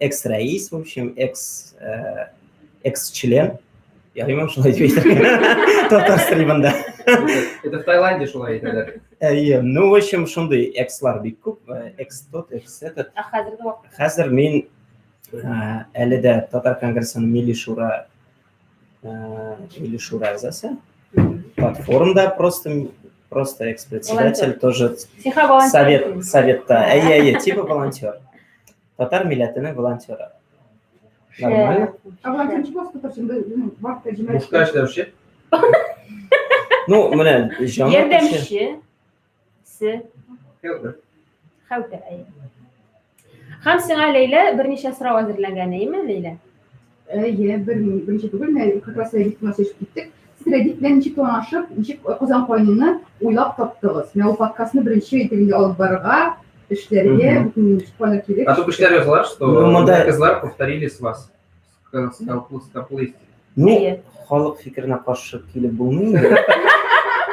Экс-рәис, в общем, экс экс-член. Ярыймы шулай дип әйтергә? Татар стримында. Это в Таиланде шулай әйтәләр. Әйе, ну, в общем, шундый экслар бик күп. Экс тот, экс этот. Ә хәзерге вакытта Хәзер мин әле дә Татар конгрессының Милли шура Милли шура әгъзасы. Платформда просто экс-председатель тоже Сиха волонтер. совет советта. Әйе, әйе, типа волонтер. Татар милләтенең волонтеры. Нормально? Ә волонтер ничек булсын, татарча, безнең бар тәрҗемә. Бушка эшләүче. Ну, менә җанлы кеше. Ярдәмче. Се. Хелпер. Хәүтер, әйе. Һәм сиңа Ләйлә берничә сорау әзерләнгән, әйеме, Ләйлә? Әйе, берничә түгел, менә как раз Рәдиф белән сөйләшеп киттек. Сез Рәдиф белән ничек танышып, ничек Казан кайныйны уйлап таптыгыз? Менә ул подкастны беренче итеп инде алып барырга, эшләргә, бөтен кайнар кирәк. А то кешеләр язалар, что Ну, монда- кызлар повторили с вас. С Ну, Әйе. халык фикеренә каршы килеп булмый инде.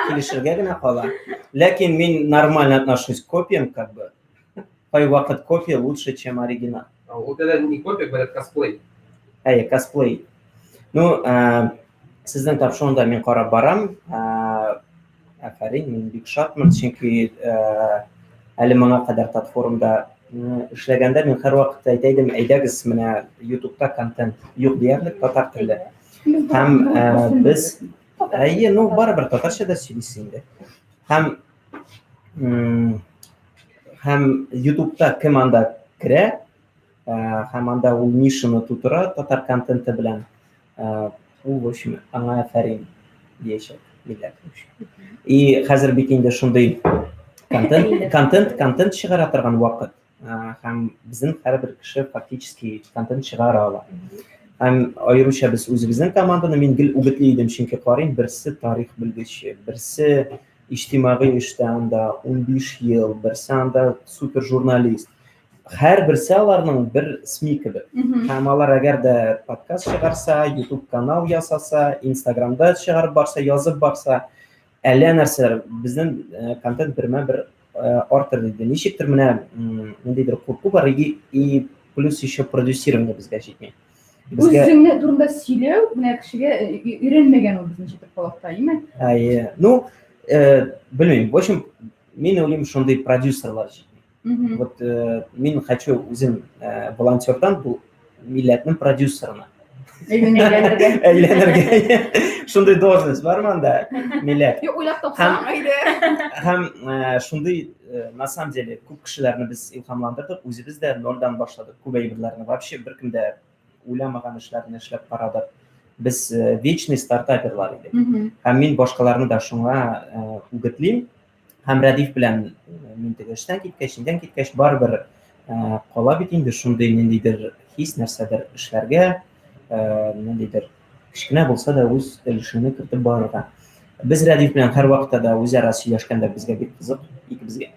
Килешергә генә кала. Ләкин мин нормально отношусь к копиям, как бы. Кайвакыт копия лучше, чем оригинал. Вот это не копия, говорят, косплей. Әйе, косплей. Ну, сезнең тапшыруында мин карап барам. Афәрин, мин бик шатмын, чөнки әле моңа кадәр Татфорумда эшләгәндә мин һәрвакыт әйтә идем, әйдәгез, менә YouTube'та контент юк диярлек татар телле. Һәм без әйе, ну барыбер татарча да сөйлисе инде. Һәм һәм YouTube'та кем анда керә, һәм анда ул нишаны тутыра татар контенты белән, ул, в общем, аңа афәрин диячәк милләт. в общем. И хәзер бит инде шундый контент, контент, контент чыгара торган вакыт. Һәм безнең һәрбер кеше фактически контент чыгара ала. Һәм аеруча без үзебезнең команданы мин гел үгетли идем, чөнки карыйм, берсе тарих белгече, берсе иҗтимагый эштә анда 15 ел, берсе анда супер журналист. Һәрберсе аларның бер СМИ кебек. Һәм алар әгәр дә подкаст чыгарса, YouTube канал ясаса, Инстаграмда чыгарып барса, язып барса, әллә нәрсәләр безнең контент бермә-бер артыр диде. Ничектер менә ниндидер курку бар и плюс еще продюсирование безгә җитми. Безгә Үзеңне турында сөйләү менә кешегә өйрәнмәгән ул безнең ничектер халыкта, әйеме? Әйе. Ну, белмим. В общем, мин уйлыйм, шундый продюсерлар җитми. Вот мин хочу үзем волонтердан бу милләтнең продюсерына Әйләнергә. әйләнергә. Шундый должность бармы анда милләт? Юк, уйлап тапсаң, әйдә. Һәм шундый, на самом деле, күп кешеләрне без илһамландырдык, үзебез дә нольдан башладык күп әйберләрне. Вообще беркем дә уйламаган эшләрне эшләп карадык. Без вечный стартаперлар идек. Һәм мин башкаларны да шуңа үгетлим. Һәм Рәдиф белән мин теге эштән киткәч, нидән киткәч, барыбер кала бит инде шундый ниндидер хис, нәрсәдер эшләргә, ниндидер кечкенә булса да үз өлешеңне кертеп барырга. Без Рәдиф белән һәрвакытта да үзара сөйләшкәндә безгә бик кызык, икебезгә.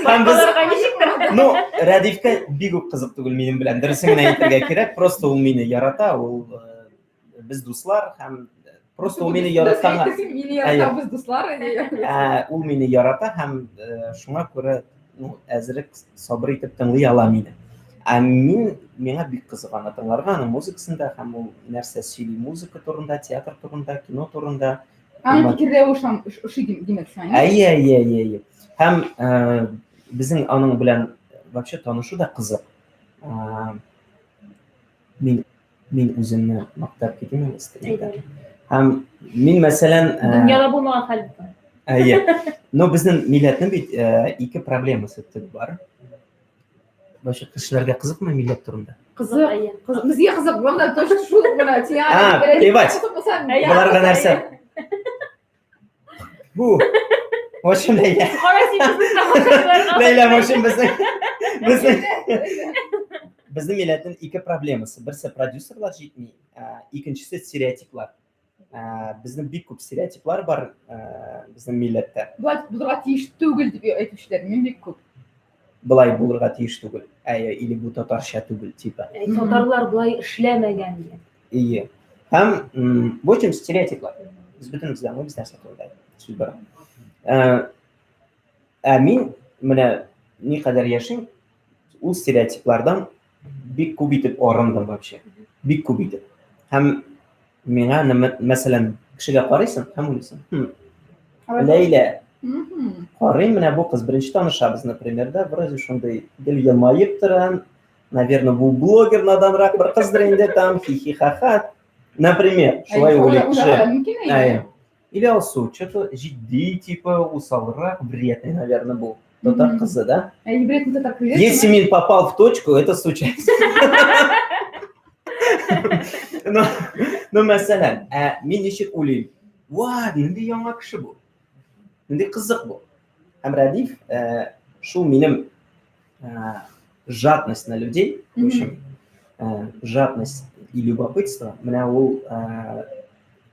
Һәм без Башкаларга ничектер? Ну, Рәдифкә бик үк кызык түгел минем белән, дөресен генә әйтергә кирәк, просто ул мине ярата, ул без дуслар һәм просто ул мине яратканга. Мине ярата, без дуслар. Ул мине ярата һәм шуңа күрә, ну, әзрәк сабыр итеп тыңлый ала мине. Ә мин, миңа бик кызык аны тыңларга, аның музыкасын да һәм ул нәрсә сөйли музыка турында, театр турында, кино турында. Аның фикерләве ошый димәк сиңа. Әйе, әйе, әйе, әйе. Һәм безнең аның белән вообще танышу да кызык. Мин мин үземне мактап китим әле стримда. Һәм мин, мәсәлән, дөньяда булмаган хәл. Әйе. Но безнең милләтнең бит ике проблемасы төп бар. Вообще кешеләргә кызыкмы милләт турында? Кызык. Безгә кызык, главное точно шул менә. А, плевать. Боларга нәрсә? Бу. В общем, Ләйлә. Кара син безнең тамашачыларга. Ләйлә, в общем, безнең безнең безнең милләтнең ике проблемасы. Берсе продюсерлар җитми, икенчесе стереотиплар. Безнең бик күп стереотиплар бар безнең милләттә. Болай булырга тиеш түгел дип әйтүчеләр мин бик күп. Болай булырга тиеш түгел. Әйе, или бу татарча түгел, типа. Татарлар болай эшләмәгән дигән. Ие. Һәм, в общем, стереотиплар. Без бөтенебез дә аңлыйбыз нәрсә турында сүз бара. Ә мин менә никадәр яшим, ул стереотиплардан бик күп итеп арындым вообще. Бик күп итеп. Һәм миңа, мәсәлән, кешегә карыйсың һәм уйлыйсың, хм, Ләйлә, карыйм, менә бу кыз беренче танышабыз, например, да, вроде шундый гел елмаеп тора, наверное, бу блогер наданрак бер кыздыр инде там, хи-хи-ха-ха. Например, шулай уйлый кеше. Әйе. Или Алсу, что-то җитди, типа, усалрак, вредный, наверное, бу. Татар кызы, да? Әйе, вредный татар кызы. Если мин попал в точку, это случайность. Ну, ну, мәсәлән, ә мин ничек уйлыйм? Ва, нинди яңа кеше бу? Нинди кызык бу? Һәм Рәдиф, шул минем жадность на людей, в общем, жадность и любопытство, менә ул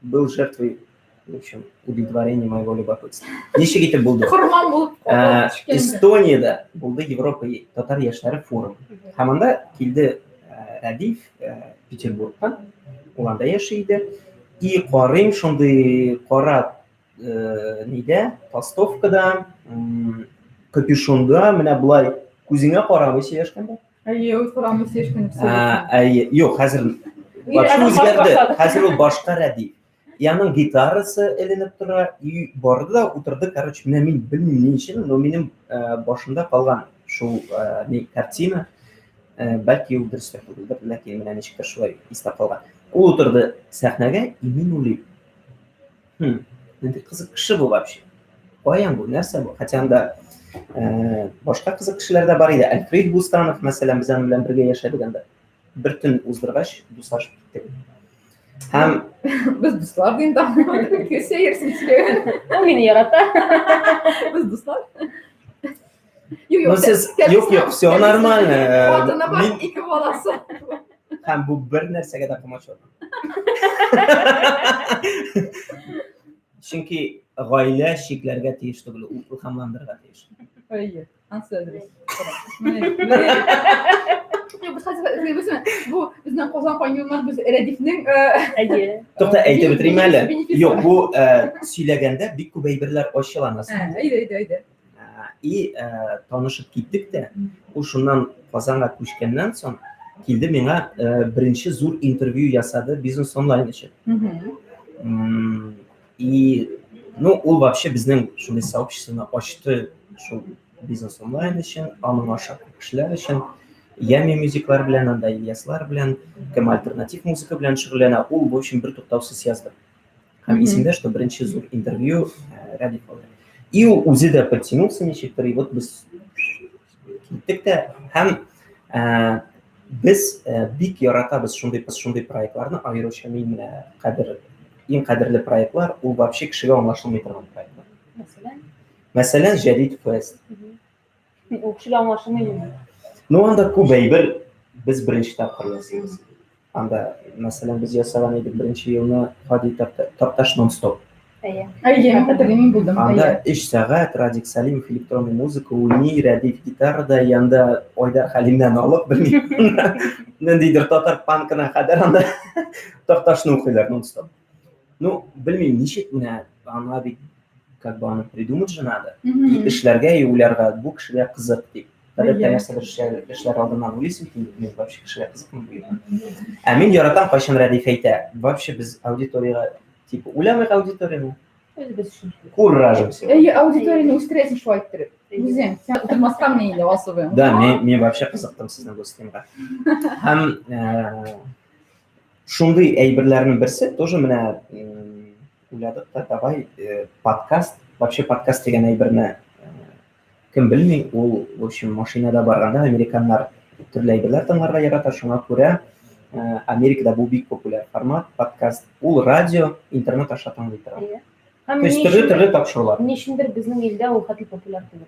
был жертвой, в общем, удовлетворения моего любопытства. Ничек итеп булды? Корман булып Эстониядә булды Европа татар яшьләре форумы. Һәм анда килде Рәдиф Петербургтан, ул анда яши иде. И карыйм шундый кара нидә, толстовкада, капюшонда, менә болай күзеңә карамый сөйләшкәндә. Әйе, ул карамый сөйләшкәндә. Әйе, юк, хәзер вообще үзгәрде. Хәзер ул башка Рәдиф. И аның гитарасы эленеп тора, и барды да утырды, короче, менә мин белмим ни өчен, но минем башымда калган шул ни картина, бәлки ул дөрес тә түгелдер, ләкин менә ничектер шулай истә калган. Ул утырды сәхнәгә, и мин уйлыйм, хм, нинди кызык кеше бу вообще. Каян бу, нәрсә бу? Хотя анда башка кызык кешеләр дә бар иде. Альфред Бустанов, мәсәлән, без аның белән бергә яшәдек анда. Бер төн уздыргач, дуслашып киттек. Һәм без дуслар дим да. Кеше йөрсен сөйләгән. Ул мине ярата. Без дуслар. Юк, сез, юк, юк, все нормально. Хатыны бар, ике баласы. Һәм бу бер нәрсәгә дә комачауламый. Чөнки гаилә чикләргә тиеш түгел, ул илһамландырырга тиеш. Әйе, ансы дөрес. Бу безнең Казан кайнуыннан без Рәдифнең Әйе. Тукта, әйтеп бетерим әле. Юк, бу сөйләгәндә бик күп әйберләр ачыла на самом деле. Әйдә, әйдә, әйдә. И танышып киттек тә, ул шуннан Казанга күчкәннән соң килде миңа беренче зур интервью ясады бизнес онлайн өчен. И ну ул вообще безнең шундый сообществоны ачты шул бизнес онлайн өчен, аның аша күп кешеләр өчен. Ями мюзиклар белән, анда Ильяслар белән, кем альтернатив музыка белән шөгыльләнә, ул в общем бер туктаусыз язды. Һәм исемдә, что беренче зур интервью Рәдиф алды. И ул үзе дә подтянулся ничектер, и вот без киттек тә һәм без бик яратабыз шундый шундый проектларны, аеруча мин менә кадер иң кадерле проектлар, ул вообще кешегә аңлашылмый торган проектлар. Мәсәлән? Мәсәлән, Җәдит фест. Ул кешегә аңлашылмый инде. Ну, анда күп әйбер без беренче тапкыр ясыйбыз. Анда, мәсәлән, без ясаган идек беренче елны Һади Такташ нон-стоп. Әйе. Әйе, мин хәтерлим, мин булдым. Анда 3 сәгать Радик Сәлимов электронный музыка уйный, Рәдиф гитарада, янда Айдар Хәлимнән алып, белмим, ниндидер татар панкына кадәр анда Такташны укыйлар нон-стоп. Ну, белмим, ничек менә аңа бит как бы аны придумать же надо. И эшләргә, и уйларга, бу кешегә кызык дип. Гадәттә нәрсәдер эшләр, эшләр алдыннан уйлыйсың бит инде, мин вообще кешегә кызыкмы бу юкмы. Ә мин яратам, кайчан Рәдиф әйтә, вообще без аудиториягә типа уйламыйк аудиторияне. Үзебез өчен. Куражимся. Әйе, аудиторияне үстерәсең шулай иттереп. Үзең, син утырмаска менә инде особый. Да, мин мин вообще кызыктым сезнең бу стримга. Һәм э, шундый әйберләрнең берсе тоже менә уйладык та, давай э, подкаст, вообще подкаст дигән әйберне э, кем белми, ул, в общем, машинада барганда американнар төрле әйберләр тыңларга ярата, шуңа күрә э, Америкада бу бик популяр формат, подкаст. Ул радио, интернет аша тыңлый торган. Һәм То есть төрле-төрле тапшырулар. Ни өчендер безнең илдә ул хәтле популяр түгел.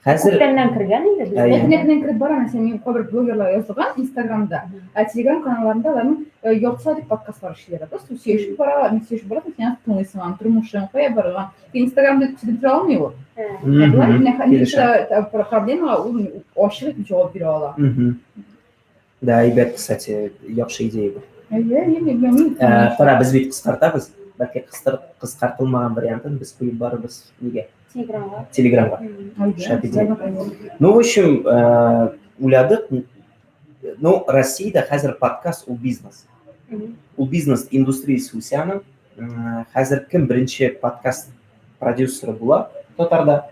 Хәзер күптәннән кергән инде безгә. Әкренәкрен кереп бара, мәсәлән, мин кайбер блогерлар язылган Инстаграмда, ә Телеграм каналларында аларның э, ярты сәгатьлек подкастлар эшлиләр. Просто сөйләшеп бара, мин сөйләшеп барасың, син тыңлыйсың аның тормышын, кая барган. Инстаграмда төшереп тора алмый ул. Проблемага ул ачык итеп җавап бирә ала. Да, әйбәт, кстати, яхшы идея бу. Әйе, әйе, мин. Э, кара, без бит кыскартабыз. Бәлки кыскартылмаган вариантын без куеп барырбыз нигә? Телеграмга. Телеграмга. Шәп идея. Ну, в общем, э, уйладык. Ну, Россиядә хәзер подкаст ул бизнес. Ул бизнес индустриясе үсә аның. Хәзер кем беренче подкаст продюсеры була татарда,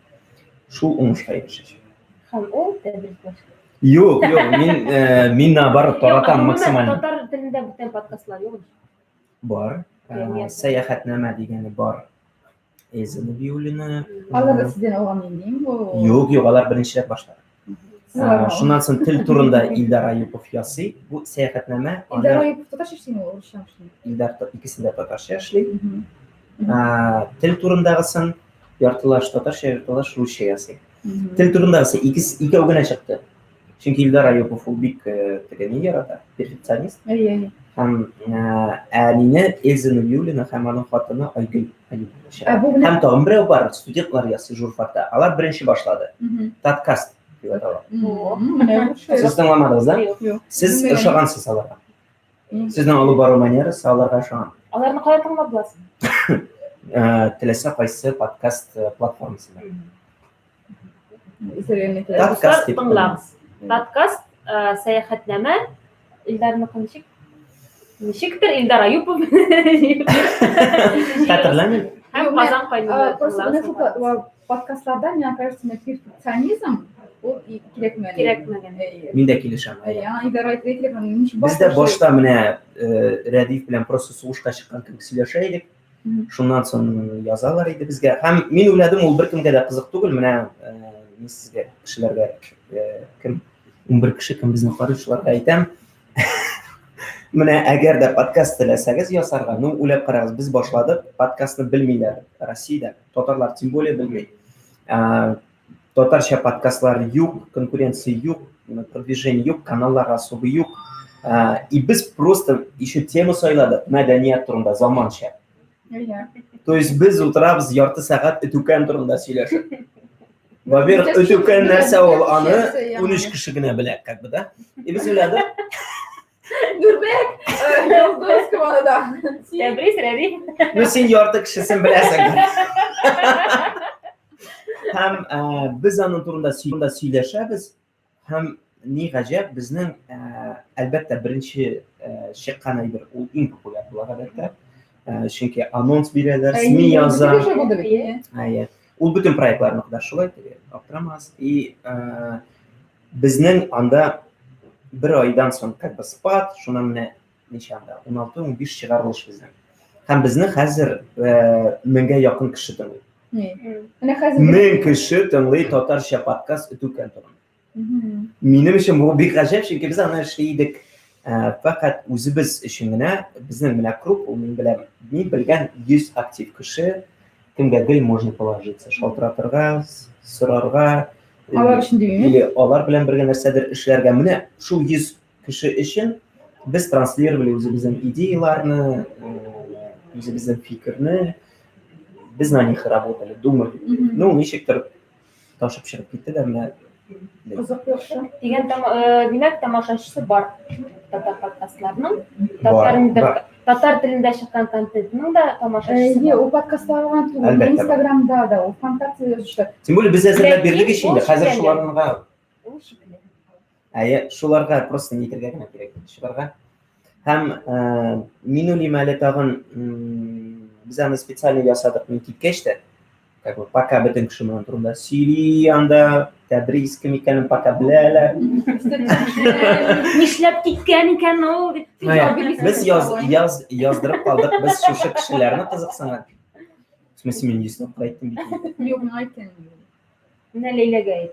шул уңышка ирешәчәк. Һәм ул тәбрик Юк, юк, мин э, мин наоборот таратам максимально. Татар телендә бүтән подкастлар юк. Бар. Э, Сәяхәтнамә дигәне бар. Эльза Набиуллина. Алар да сездән алган инде бу. Юк, юк, алар беренчерәк башлады. Э, шуннан соң тел турында Илдар Аюпов ясый. Бу сәяхәтнамә. Илдар Аюпов татарча эшлиме, урысча эшли? Илдар икесе дә татарча эшли. Тел турындагысын яртылаш татарча, яртылаш русча ясый. Тел турындагысы икес икәү генә чыкты. Чөнки Илдар Аюпов ул бик э, теге ни ярата, перфекционист. Әйе, әйе. Һәм э, әнине Эльза Набиуллина һәм аның хатыны Айгөл Аюпова чыга. Ә бу менә Һәм тагын берәү бар, студентлар ясый журфакта. Алар беренче башлады. Таткаст дип атала. Менә бу шәп. Сез тыңламадыгыз, да? Юк. Сез Белмәгән. ошагансыз аларга. Сезнең алып бару манерасы аларга ошаган. Аларны кая тыңлап буласың? Э, теләсә кайсы подкаст э, платформасында. Дуслар, тыңлагыз. Подкаст э, сәяхәтнамә Илдарныкы ничек? Ничектер Илдар Аюпов. Хәтерләмим. Һәм Казан кайнары. Просто менә шул подкастларда, миңа кажется, менә перфекционизм ул кирәкмәгән. Кирәкмәгән. Мин дә килешәм. Илдар әйтте, ничек Без дә башта менә Рәдиф белән просто сугышка чыккан кебек сөйләшә идек. Шуннан соң язалар иде безгә. Һәм мин уйладым, ул беркемгә дә кызык түгел. Менә мин сезгә кешеләргә кем 11 кеше кем безне карый, шуларга әйтәм. Менә әгәр дә подкаст теләсәгез ясарга, ну уйлап карагыз, без башладык, подкастны белмиләр Россиядә, татарлар тем более белми. Татарча подкастлар юк, конкуренция юк, продвижение юк, каналлар особо юк. И без просто еще тема сайладык, мәдәният турында, заманча. То есть без утырабыз ярты сәгать өтүкән турында сөйләшеп. Во-первых, өтүкән нәрсә ул, аны 13 кеше генә белә, как бы, да? И без уйладык. Нурбек, Йолдыз командада. Тәбрис, Рәдиф. Ну, син ярты кешесен беләсең. Һәм без аның турында сөйләшәбез. Һәм ни гаҗәп, безнең, әлбәттә, беренче чыккан әйбер ул иң популяр була гадәттә. Чөнки анонс бирәләр, СМИ яза. Әйе. Ул бөтен проектларныкы да шулай, теге аптырамагыз. И безнең анда бер айдан соң как бы спад, шуннан менә ничә анда, 16-15 чыгарылыш безнең. Һәм безне хәзер меңгә якын кеше тыңлый. Менә хәзер 1000 кеше тыңлый татарча подкаст Өтүкән турында. Минем өчен бу бик гаҗәп, чөнки без аны эшли идек фәкать үзебез өчен генә. Безнең менә круг, ул мин беләм, мин белгән 100 актив кеше, кемгә гел можно положиться, шалтыратырга, сорарга, Алар өчен димим. Или алар белән бергә нәрсәдер эшләргә. Менә шул 100 кеше өчен без транслировали үзебезнең идеяларны, үзебезнең фикерне. Без на них работали, думали. Ну, ничектер ташып чыгып китте дә менә. Кызык, яхшы. Дигән там, димәк, тамашачысы бар татар подкастларының. Бар, Татар телендә чыккан контентның да тамашачысы бар. Ул подкастлар гына түгел, Инстаграмда да, ул ВКонтакте язучылар. Тем более без әзерләп бирдек ич инде, хәзер шуларга. Ул шикле. Әйе, шуларга просто нитергә генә кирәк, чыгарга. Һәм мин уйлыйм әле тагын, без аны специально ясадык, мин киткәч тә, Как бы пока бөтен кеше моның турында сөйли анда, Тәбрис кем икәнен пока беләләр. Нишләп киткән икән ул дип. Без яз, яз, яздырып калдык, без шушы кешеләрне кызыксынган. В смысле, мин 100 тапкыр әйттем бит. Юк, миңа әйткән. Менә Ләйләгә әйт.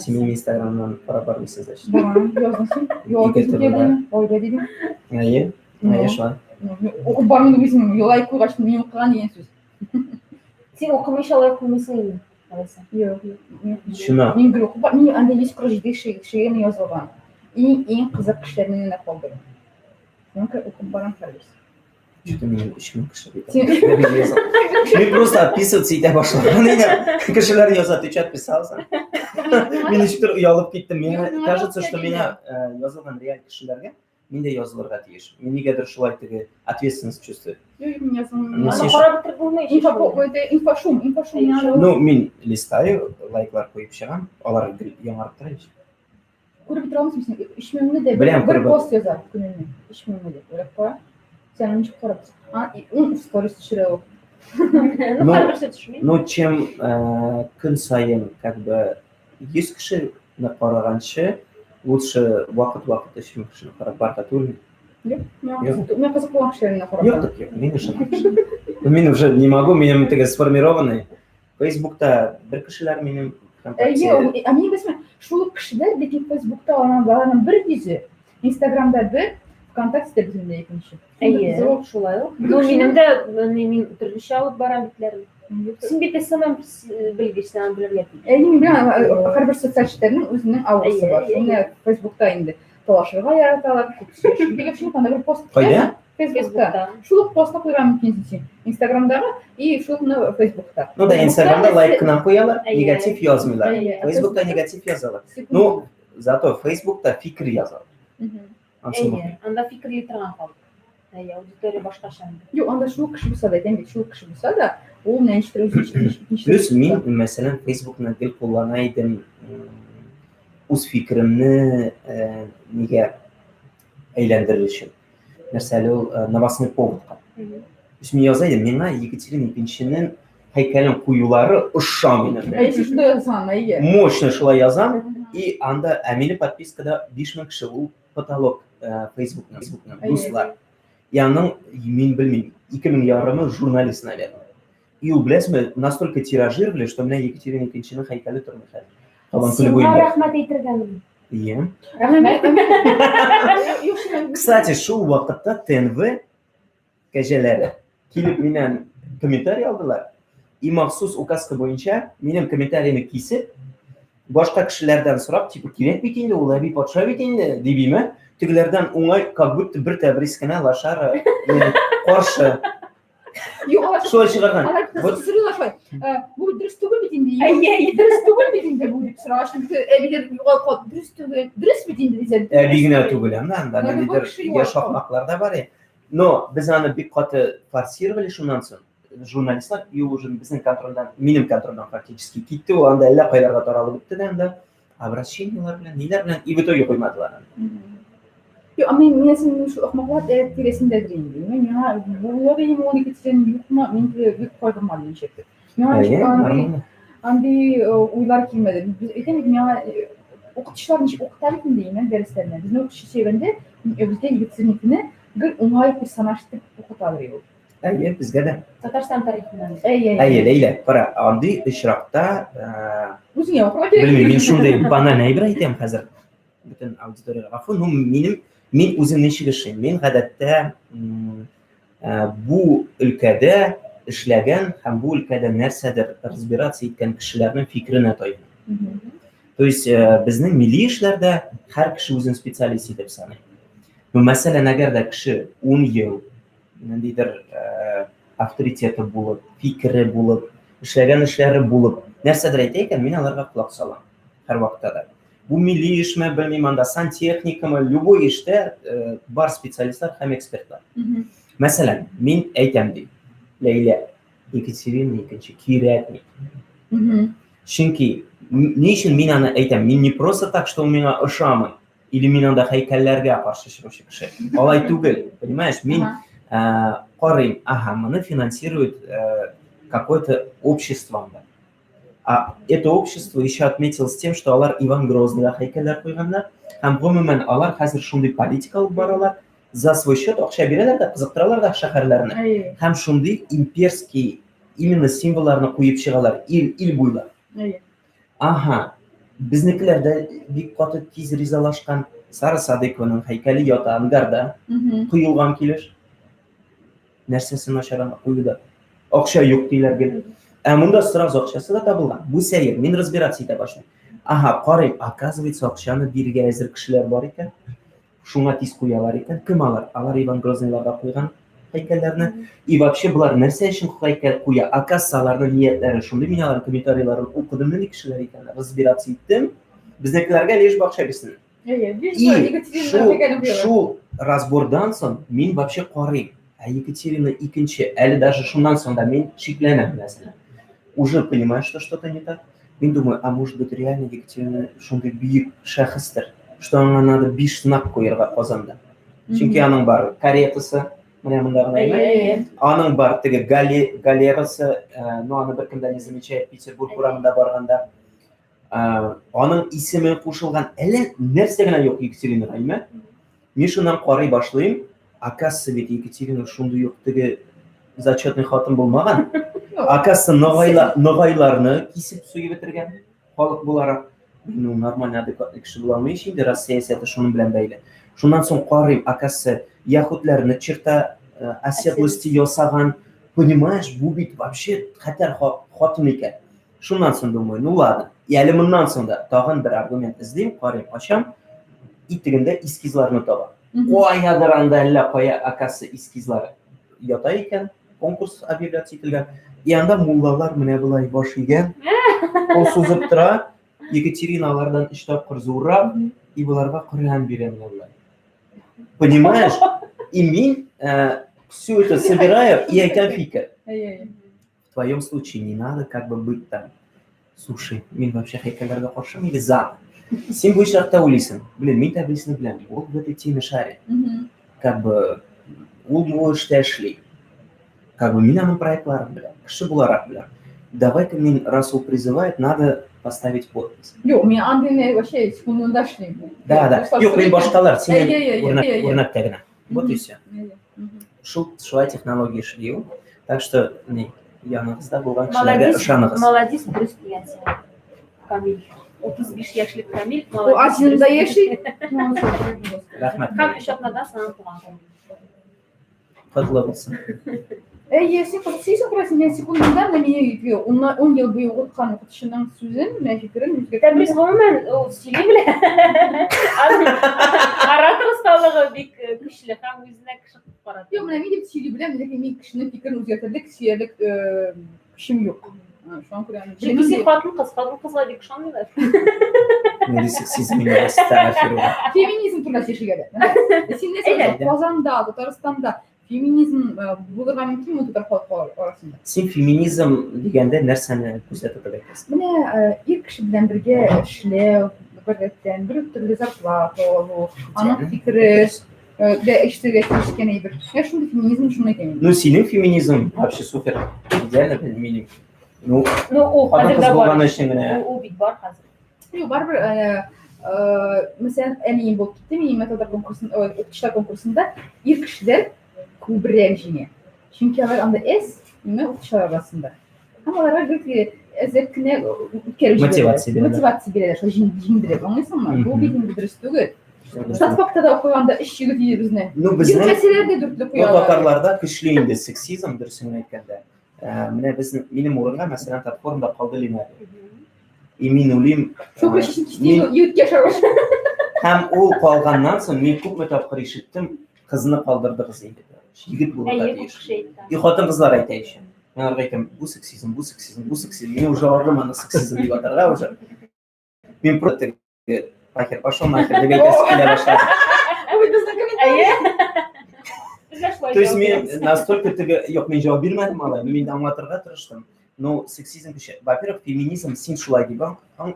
Син минем инстаграмнан карап бармыйсыз, значит. Барам, яздың син. Юк, Ике төрле. Айда дидем. Әйе, әйе шулай. Укып бармыйм үзем, лайк куйгач, мин укыган дигән сүз. Син укымыйча лайк куймыйсың инде. Алайса. Юк, юк. Чына. Мин гел укып мин анда 147 кеше кешегә генә язылган. Иң иң кызык кешеләрне генә калдырдым. Шуңа күрә укып барам хәзер. Что-то минем 3000 кеше бит. Син- Мин просто отписываться итә башлаган идем. Кешеләр яза, ты что отписался? Мин ничектер оялып киттем. Миңа Юк, кажется, что миңа миңа язылган реаль кешеләргә мин дә язылырга тиеш. Мин нигәдер шулай теге ответственность чувствую. Юк, мин язылмыйм. Ну, Аны син- карап бетереп булмый. Инфо, это инфошум, инфошум. миңа Ну, мин листаю, лайклар куеп чыгам, алар гел яңарып тора ич. Күреп бетерә алмыйсың син. 3000-не дә Беләм, бер күреп. пост яза көненә. 3000-не дә. Уйлап кара. Сен аны ничек карап? А, ун сторис төшерә ул. Ну, Ну, һәрберсе төшми. Ну, чем көн саен как бы 100 кешене караганчы, лучше вакыт-вакыт 3000 кешене карап барырга түгелме? Юк, миңа Юк. кызык- миңа кызык булган кешеләрне карап. Юк, так юк, мин ышанам. Ну, Мин уже не могу, минем теге сформированный. Фейсбукта бер кешеләр минем Әйе, ВКонтакте. ә мин белсәм, шул ук кешеләр ләкин Фейсбукта аның баланың бер йөзе, Инстаграмда бер, ВКонтактеда бөтенләй икенче. Әйе, Кызык. шулай ук. Ну, минем дә мин төрлечә алып барам битләрне. Син бит SMM белгеч, син аны белергә тиеш. Әйе, мин беләм, һәрбер социаль челтәрнең үзенең аурасы Әйе, бар. әйе. Менә Фейсбукта инде талашырга яраталар, күп сөйләшергә. Чөнки анда бер пост Кайда? Фейсбукта. Фейсбукта. Шул ук постны куйган мөмкинсең син. Инстаграмдагы и шуны Фейсбукта. Ну да, Инстаграмда лайк кына куялар, Әйе. негатив язмыйлар. Әйе. Фейсбукта негатив язалар. Секунд. Ну, зато Фейсбукта фикер язалар. Мгм. Ансы мөһим. Әйе, анда фикерли торган халык. Әйе, аудитория башкача инде. Юк, анда шул кеше булса да, әйтәм бит, шул кеше булса да, ул менә ничектер үзе Плюс мин, мәсәлән, Фейсбукны гел куллана идем, үз фикеремне нигә әйләндерер өчен. Нәрсә әле ул новостной поводка. То есть мин яза идем, миңа Екатерина Икенченең һәйкәлен куюлары ошамый, например. Әйе, шунда язган, әйе. Мощно шулай язам, и анда, ә минем подпискада 5000 кеше, ул потолок Фейсбукның, Фейсбукның Әйе. дуслар. И аның, мин белмим, 2000 ярымы журналист, наверное. И ул, беләсезме, настолько тиражировали, что менә Екатерина Икенченең һәйкәле тормый хәзер. Кабан күле Сиңа буенда. рәхмәт әйтергәме? Ие. Рәхмәт. Юк, шунда Кстати, шул вакытта ТНВ кәҗәләре килеп миннән комментарий алдылар. И махсус указка буенча минем комментарийны кисеп, башка кешеләрдән сорап, типа, кирәк бит инде, ул әби патша бит инде, дип име, тегеләрдән уңай, как будто бер Тәбрис кенә лошара каршы. Юк, алар Шулай чыгарган. Алар Вот сорыйлар шулай. Бу дөрес түгел бит инде. Әйе, әйе. Дөрес түгел бит инде бу дип сорагач, әбиләр югалып калды. Дөрес түгел. Дөрес бит инде дисәм. әби генә түгел, анда анда Менә бу ниндидер кеше югалып яшь ахмаклар да бар. Но без аны бик каты форсировали шуннан соң. Журналистлар и уже безнең контрольдән, минем контрольдән фактически китте, ул анда әллә кайларга таралып бетте дә анда обращениелар белән, ниләр белән, и в итоге куймадылар аны. Юк, ә мин мин син шул ахмаклар тирәсендәдер инде. Мин миңа булыр идеме ул Екатерина юкмы, мин бик кайгырмадым ничектер. Миңа Әйе, андый нормально. андый уйлар килмәде. Без әйтәм бит, миңа укытучылар ничек укыта бит инде имән дәресләрне. Безнең укытучы сөйләгәндә, безгә Екатеринаны гел уңай персонаж итеп укытадыр ул. Әйе, безгә дә. Татарстан тарихыннан. Әйе, Әйе, Ләйлә, кара, андый очракта, Үзеңә укырга кирәк. белмим, мин шундый баналь әйбер әйтәм хәзер. Бөтен аудиториягә гафу, ну минем мин үзем ничек эшлим? Мин гадәттә бу өлкәдә эшләгән һәм бу өлкәдә нәрсәдер разбираться иткән кешеләрнең фикеренә таянам. То есть безнең милли эшләрдә һәр кеше үзен специалист итеп саный. Ну, мәсәлән, әгәр дә кеше 10 ел ниндидер авторитеты булып, фикере булып, эшләгән эшләре булып, нәрсәдер әйтә икән, мин аларга колак салам һәрвакытта да. Бу милли эшме, белмим, анда сантехникамы, любой эштә бар специалистлар һәм экспертлар. Мәсәлән, мин әйтәм ди, Ләйлә, Екатерина икенче кирәкми. Чөнки ни өчен мин аны әйтәм? Мин не просто так, что ул миңа ошамый, или мин анда һәйкәлләргә каршы чыгучы кеше. Алай түгел, понимаешь? Мин карыйм, ага, моны финансирует Какое-то общество анда. А это общество еще отметилось тем, что алар Иван Грозныйга һәйкәлләр куйганнар һәм гомумән алар хәзер шундый политика алып баралар, за свой счет акча бирәләр дә, кызыктыралар да шәһәрләрне. Һәм шундый имперский именно символларны куеп чыгалар ил, ил буйлап. Ага, безнекеләр дә бик каты тиз ризалашкан. Сара Садыкованың һәйкәле ята ангарда, коелган килеш. Нәрсәсе начар анда куюда? Акча юк диләр гел. Ә монда сразу акчасы да табылган. Бу сәер, мин разбираться итә башлыйм. Ага, карыйм, оказывается, акчаны бирергә әзер кешеләр бар икән. Шуңа тиз куялар икән. Кем алар? Алар Иван Грозныйларга куйган һәйкәлләрне. И вообще болар нәрсә өчен һәйкәл куя? Оказывается, аларның ниятләре шундый. Мин аларның комментарийларын укыдым, нинди кешеләр икән, разбираться иттем. Безнекеләргә лишь бы акча бирсен. И шул, шул разбордан соң мин вообще карыйм. Ә Екатерина икенче, әле даже шуннан соң да мин шикләнәм, мәсәлән. Уже понимаю, что что-то не так. Мин думаю, а может быть реально Екатерина шундый бөек шәхестер, что аңа надо биш знак куярга Казанда. Чөнки аның бар каретасы, менә монда гына әйме. Аның бар теге галерасы, ну аны беркем дә не замечает Петербург урамында барганда. Аның исеме кушылган әллә нәрсә генә юк Екатеринага, әйме? Мин шуннан карый башлыйм, оказывается бит Екатерина шундый ук теге зачетный хатын булмаган. Оказывается, ногайла, ногайларны кисеп суеп бетергән халык буларак. Ну, нормальный, адекватный кеше була алмый инде, раз сәясәте шуның белән бәйле. Шуннан соң карыйм, оказывается, яһүдләрне черта оседлости ясаган. Понимаешь, бу бит вообще хәтәр хатын икән. Шуннан соң думаю, ну ладно. И әле моннан соң да тагын бер аргумент эзлим, карыйм, ачам, и тегендә эскизларны табам. Каядыр анда әллә кая, оказывается, эскизлар ята икән, конкурс объявляться ителгән. И анда муллалар менә болай баш игән, кул сузып тора, Екатерина алардан өч тапкыр зуррак, и боларга Коръән бирә менә болай. Понимаешь? И мин все это собираю и әйтәм фикер. В твоем случае не надо как бы быть там. Слушай, мин вообще һәйкәлләргә каршымы или за? Син бу очракта уйлыйсың. Блин, мин Тәбрисне беләм. Ул в этой теме шарит. Как бы ул бу эштә эшли. Как бы мин аның проектларын беләм, кеше буларак беләм. Давай-ка мин, раз ул призывает, надо поставить подпись. Юк, мин андыйны вообще секундында эшлим. Да. Юк, мин башкалар, синең үрнәктә генә. Вот и все. Шул шулай технология эшли ул. Так что ни, яныгызда булган кешеләргә ышаныгыз. Молодец, дөрес дигәнсең. Камил. 35 яшьлек Камил. Ул Азиянда яши. Рәхмәт. Һәм өч атнадан соң туган Камил. Котлы булсын. Әйе, син кызык сөйлисең, күрәсең, мен секундында менә мине өйгә 10 ел буе укыткан укытучының сүзен, менә фикерен үзгәртеп. Тәбрис гомумән ул сөйли белә. Аның оратор осталыгы бик көчле һәм үзенә кеше карата. Юк, менә мин дип сөйли беләм, ләкин мин кешенең фикерен үзгәртерлек, сөйләрлек көчем юк. Шуңа күрә Чөнки син хатын-кыз, хатын-кызга бик ышанмыйлар. Нинди сексизм инде, әстәгъфирулла. Феминизм турында сөйләшергә дә. Син нәрсә, Казанда, Татарстанда феминизм булырга мөмкинме татар халкы арасында? Син феминизм дигәндә нәрсәне күздә тотып әйтәсең? Менә ир кеше белән бергә эшләү, бер рәттән, бер төрле зарплата алу, аның фикере дә ишетергә тиешкән әйбер. Менә шундый феминизм шуны әйтәм. Ну, синең феминизм вообще супер. Идеально минем. Ну, ну ул хәзер дә бар. Өчен генә. Ул бит бар хәзер. Юк, барыбер, мәсәлән, әнием булып китте, минем методлар конкурсын, укытучылар конкурсында ир кешеләр күбрәк җиңә. Чөнки алар анда эс, ниме укытучылар арасында. Һәм аларга гел әзрәк кенә үткәреп җибәрәләр. Мотивация бирәләр. Мотивация бирәләр, шул җиңдереп. Аңлыйсыңмы? Бу бит инде дөрес түгел. Статфакта да укыганда өч егет иде безне. Ну, безнең Йөртмәсәләр дә дүртле Ну, куялар. татарларда көчле инде сексизм, дөресен генә әйткәндә. Менә безнең минем урынга, мәсәлән, Татформда калды Линар. И мин уйлыйм, Шул кеше кисте, егеткә шабаш. Һәм ул калганнан соң мин күпме тапкыр ишеттем, кызны калдырдыгыз инде. Егет булырга тиеш. И хатын-кызлар әйтә ичә. Мин аларга әйтәм, бу сексизм, бу сексизм, бу сексизм. Мин уже арыдым аны сексизм дип атарга уже. Мин просто нахер пошел нахер дип әйтәсе килә башлады. То есть мин настолько теге, юк, мин җавап бирмәдем алай, но мин аңлатырга тырыштым. Ну, сексизм көче. Во-первых, феминизм син шулай дип,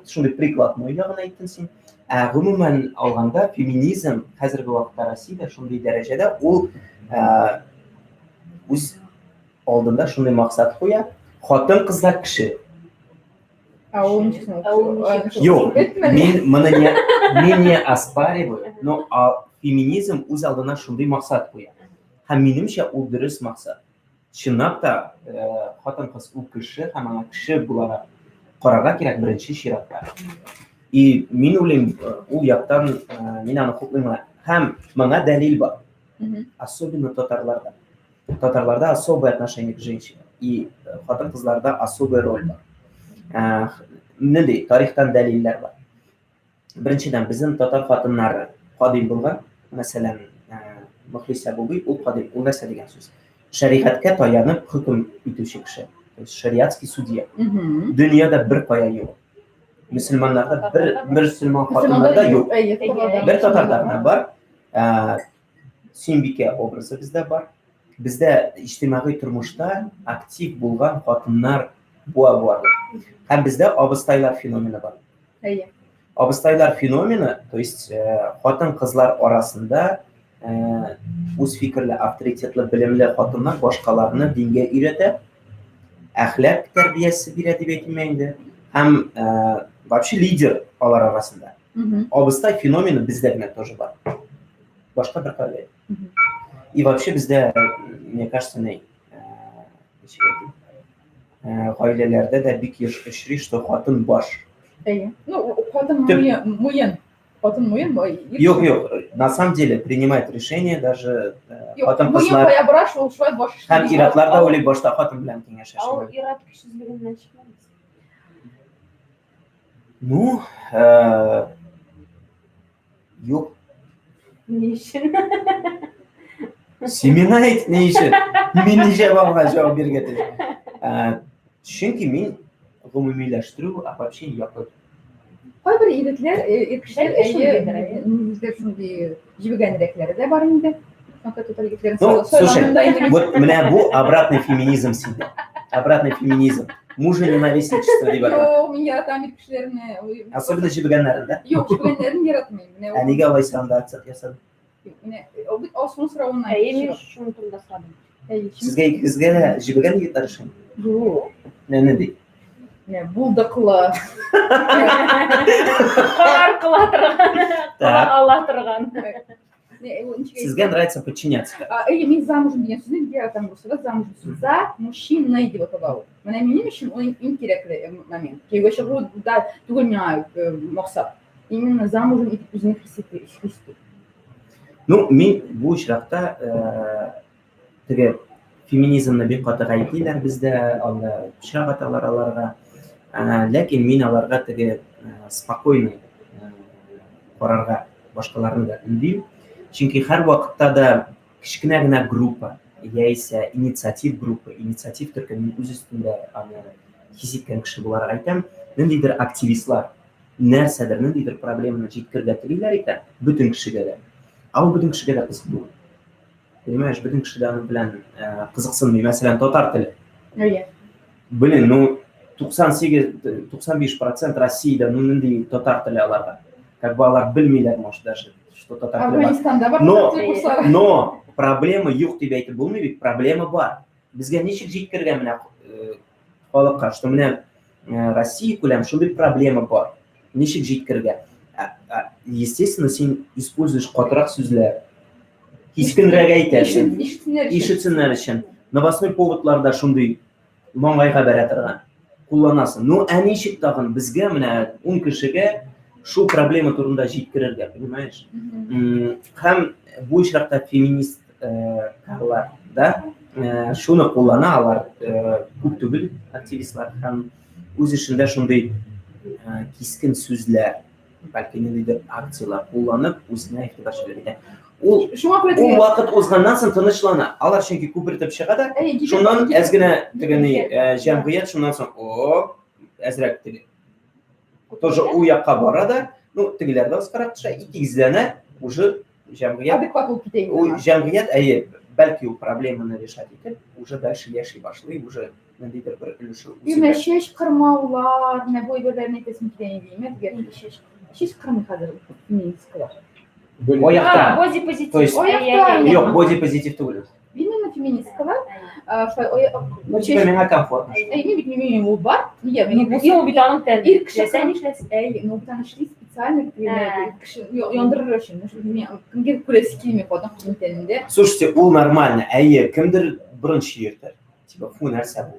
шундый прикладной ягын әйттең син. Ә гомумән алганда феминизм хәзерге вакытта Россиядә шундый дәрәҗәдә ул үз алдында шундый максат куя. Хатын-кыз да кеше. Ә ул ничек соң? Ә ул ничек? Юк, Бетмәде. мин моны не, мин не оспариваю, но а, феминизм үз алдына шундый максат куя. Һәм минемчә ул дөрес максат. Чынлап та, э, хатын-кыз ул кеше һәм аңа кеше буларак карарга кирәк беренче чиратта. И мин уйлыйм, э, ул яктан э, мин аны хуплыйм гына. Һәм моңа дәлил бар. Особенно татарларда. Татарларда особое отношение к женщинам. И э, хатын-кызларда особая роль бар. Э, Нинди тарихтан дәлилләр бар. Беренчедән, безнең татар хатыннары кадим булган. Мәсәлән, э, Мөхлисә Бубый ул кадим. Ул нәрсә дигән сүз? Шәригатькә таянып хөкем итүче кеше. То есть шариатский судья. Дөньяда бер кая юк. Мөселманнарда бер мөселман хатыннарда юк. Бер татарда гына бар. Ә, Сөембикә образы бездә бар. Бездә иҗтимагый тормышта актив булган хатыннар буа буа. Һәм бездә абыстайлар феномены бар. Әйе. Абыстайлар феномены, то есть э, хатын-кызлар арасында э, үз фикерле, авторитетлы, белемле хатыннар башкаларны дингә өйрәтә, әхлак тәрбиясе бирә дип әйтим инде. Һәм э, вообще лидер алар арасында. Абыстай феномены бездә генә тоже бар. Башка бер кайда. И вообще бездә, мне кажется, ни, ничек әйтим, гаиләләрдә дә бик еш очрый, что хатын баш. Әйе. Ну, хатын муен, муен. Хатын муен, Юк, юк, на самом деле принимает решение даже хатын кызлар. Муен кая бара, шул шулай баш. Һәм ир-атлар да уйлый башта хатын белән киңәшә. Ә ул ир-ат көчсезлегеннән чыкмый. Ну, юк. Ни өчен? Син миңа әйт, ни өчен? Мин ничә аңа җавап бирергә тиеш? Чөнки мин гомумиләштерү обобщение яклы. Кайбер егетләр, ир кешеләр, әйе, үзләре шундый җебегәнрәкләре дә бар инде. Ну, слушай, вот менә бу обратный феминизм синдә. Обратный феминизм. Мужа ненавистничество дип атала. Юк, мин яратам ир кешеләрне. Особенно җебегәннәрен, да? Юк, җебегәннәрен яратмыйм. Менә Ә нигә алайса анда акцент ясадың? Менә ул бит Алсуның соравыннан. Әйе, мин шуның турында сорадым. Әйе. Сезгә икегезгә дә җебегән егетләр ошый? Юк. Менә нинди? Менә булдыклы. Карар кыла торган, кыла ала торган. Сезгә нравится подчиняться. Әйе, мин замужем дигән сүзне бик яратам русчада замужем сүзе. За мужчиной дип атала ул. Менә минем өчен ул иң кирәкле момент. Кияүгә чыгу да түгел миңа максат. Именно замужем итеп үзеңне хис итү. Ну, мин бу очракта теге феминизмны бик каты гаеплиләр бездә, анда пычрак аталар аларга. Ләкин мин аларга теге спокойный карарга башкаларны да өндим. Чөнки һәр вакытта да кечкенә генә группа яисә инициатив группа, инициатив төркем, мин үз өстемдә аны хис иткән кеше буларак әйтәм, ниндидер активистлар нәрсәдер, ниндидер проблеманы җиткерергә телиләр икән, бөтен кешегә дә. Ә ул бөтен кешегә дә кызык түгел. Понимаешь, бөтен кеше дә аның белән кызыксынмый. Мәсәлән, татар теле. Әйе. Блин, ну 98, 95% Россиядә ну нинди татар теле аларга. Как бы алар белмиләр, может, даже, что татар теле бар. Афганистанда бар Но, татар теле курслары. но проблема юк дип әйтеп булмый бит, проблема бар. Безгә ничек җиткергән менә халыкка, что менә Россия күләм шундый проблема бар. Ничек җиткергә? Естественно, син используешь катырак сүзләр. Кискенрәк әйтәсең. Ишетсеннәр өчен. Ишетсеннәр өчен. Новостной поводларда шундый маңгайга бәрә торган кулланасың. Ну, ә ничек тагын безгә менә 10 кешегә шул проблема турында җиткерергә, понимаешь? Һәм бу очракта феминист карлар да шуны куллана, алар күп түгел активистлар һәм үз эшендә шундый кискен сүзләр, бәлки ниндидер акцияләр кулланып, үзенә игътибар җәлеп итә. Ул шуңа күрә ул вакыт узганнан соң тынычлана. Алар чөнки күпертеп чыга да, шуннан әз генә теге ни җәмгыять шуннан соң, о, әзрәк теге тоже ул якка бара да, ну, тегеләр дә аскарак төшә, и тигезләнә, уже җәмгыять адекват булып китә инде. Ул җәмгыять, әйе, бәлки ул проблеманы решать итеп, уже дальше яши башлый, уже ниндидер бер өлеше Менә чәч кырмаулар, менә бу әйберләрне әйтәсем килә инде, димәк, чәч чәч кырмый хәзер феминисткалар. Оякта. Бодипозитив. То есть, Оякта. Юк, бодипозитив түгел. Именно феминисткалар. Шулай Ну, типа, миңа комфортно. Әй, мин бит минем ул бар. Нигә мин Юк, бит аның тәне. Ир кеше Теләсә нишләсен. Әй, ну бит аны эшли специально кеше яндырыр өчен. Мин кемгә күрәсе килми хатын кызның тәнендә. Слушайте, ул нормально. Әйе, кемдер борын чиертер. Типа, фу, нәрсә бу?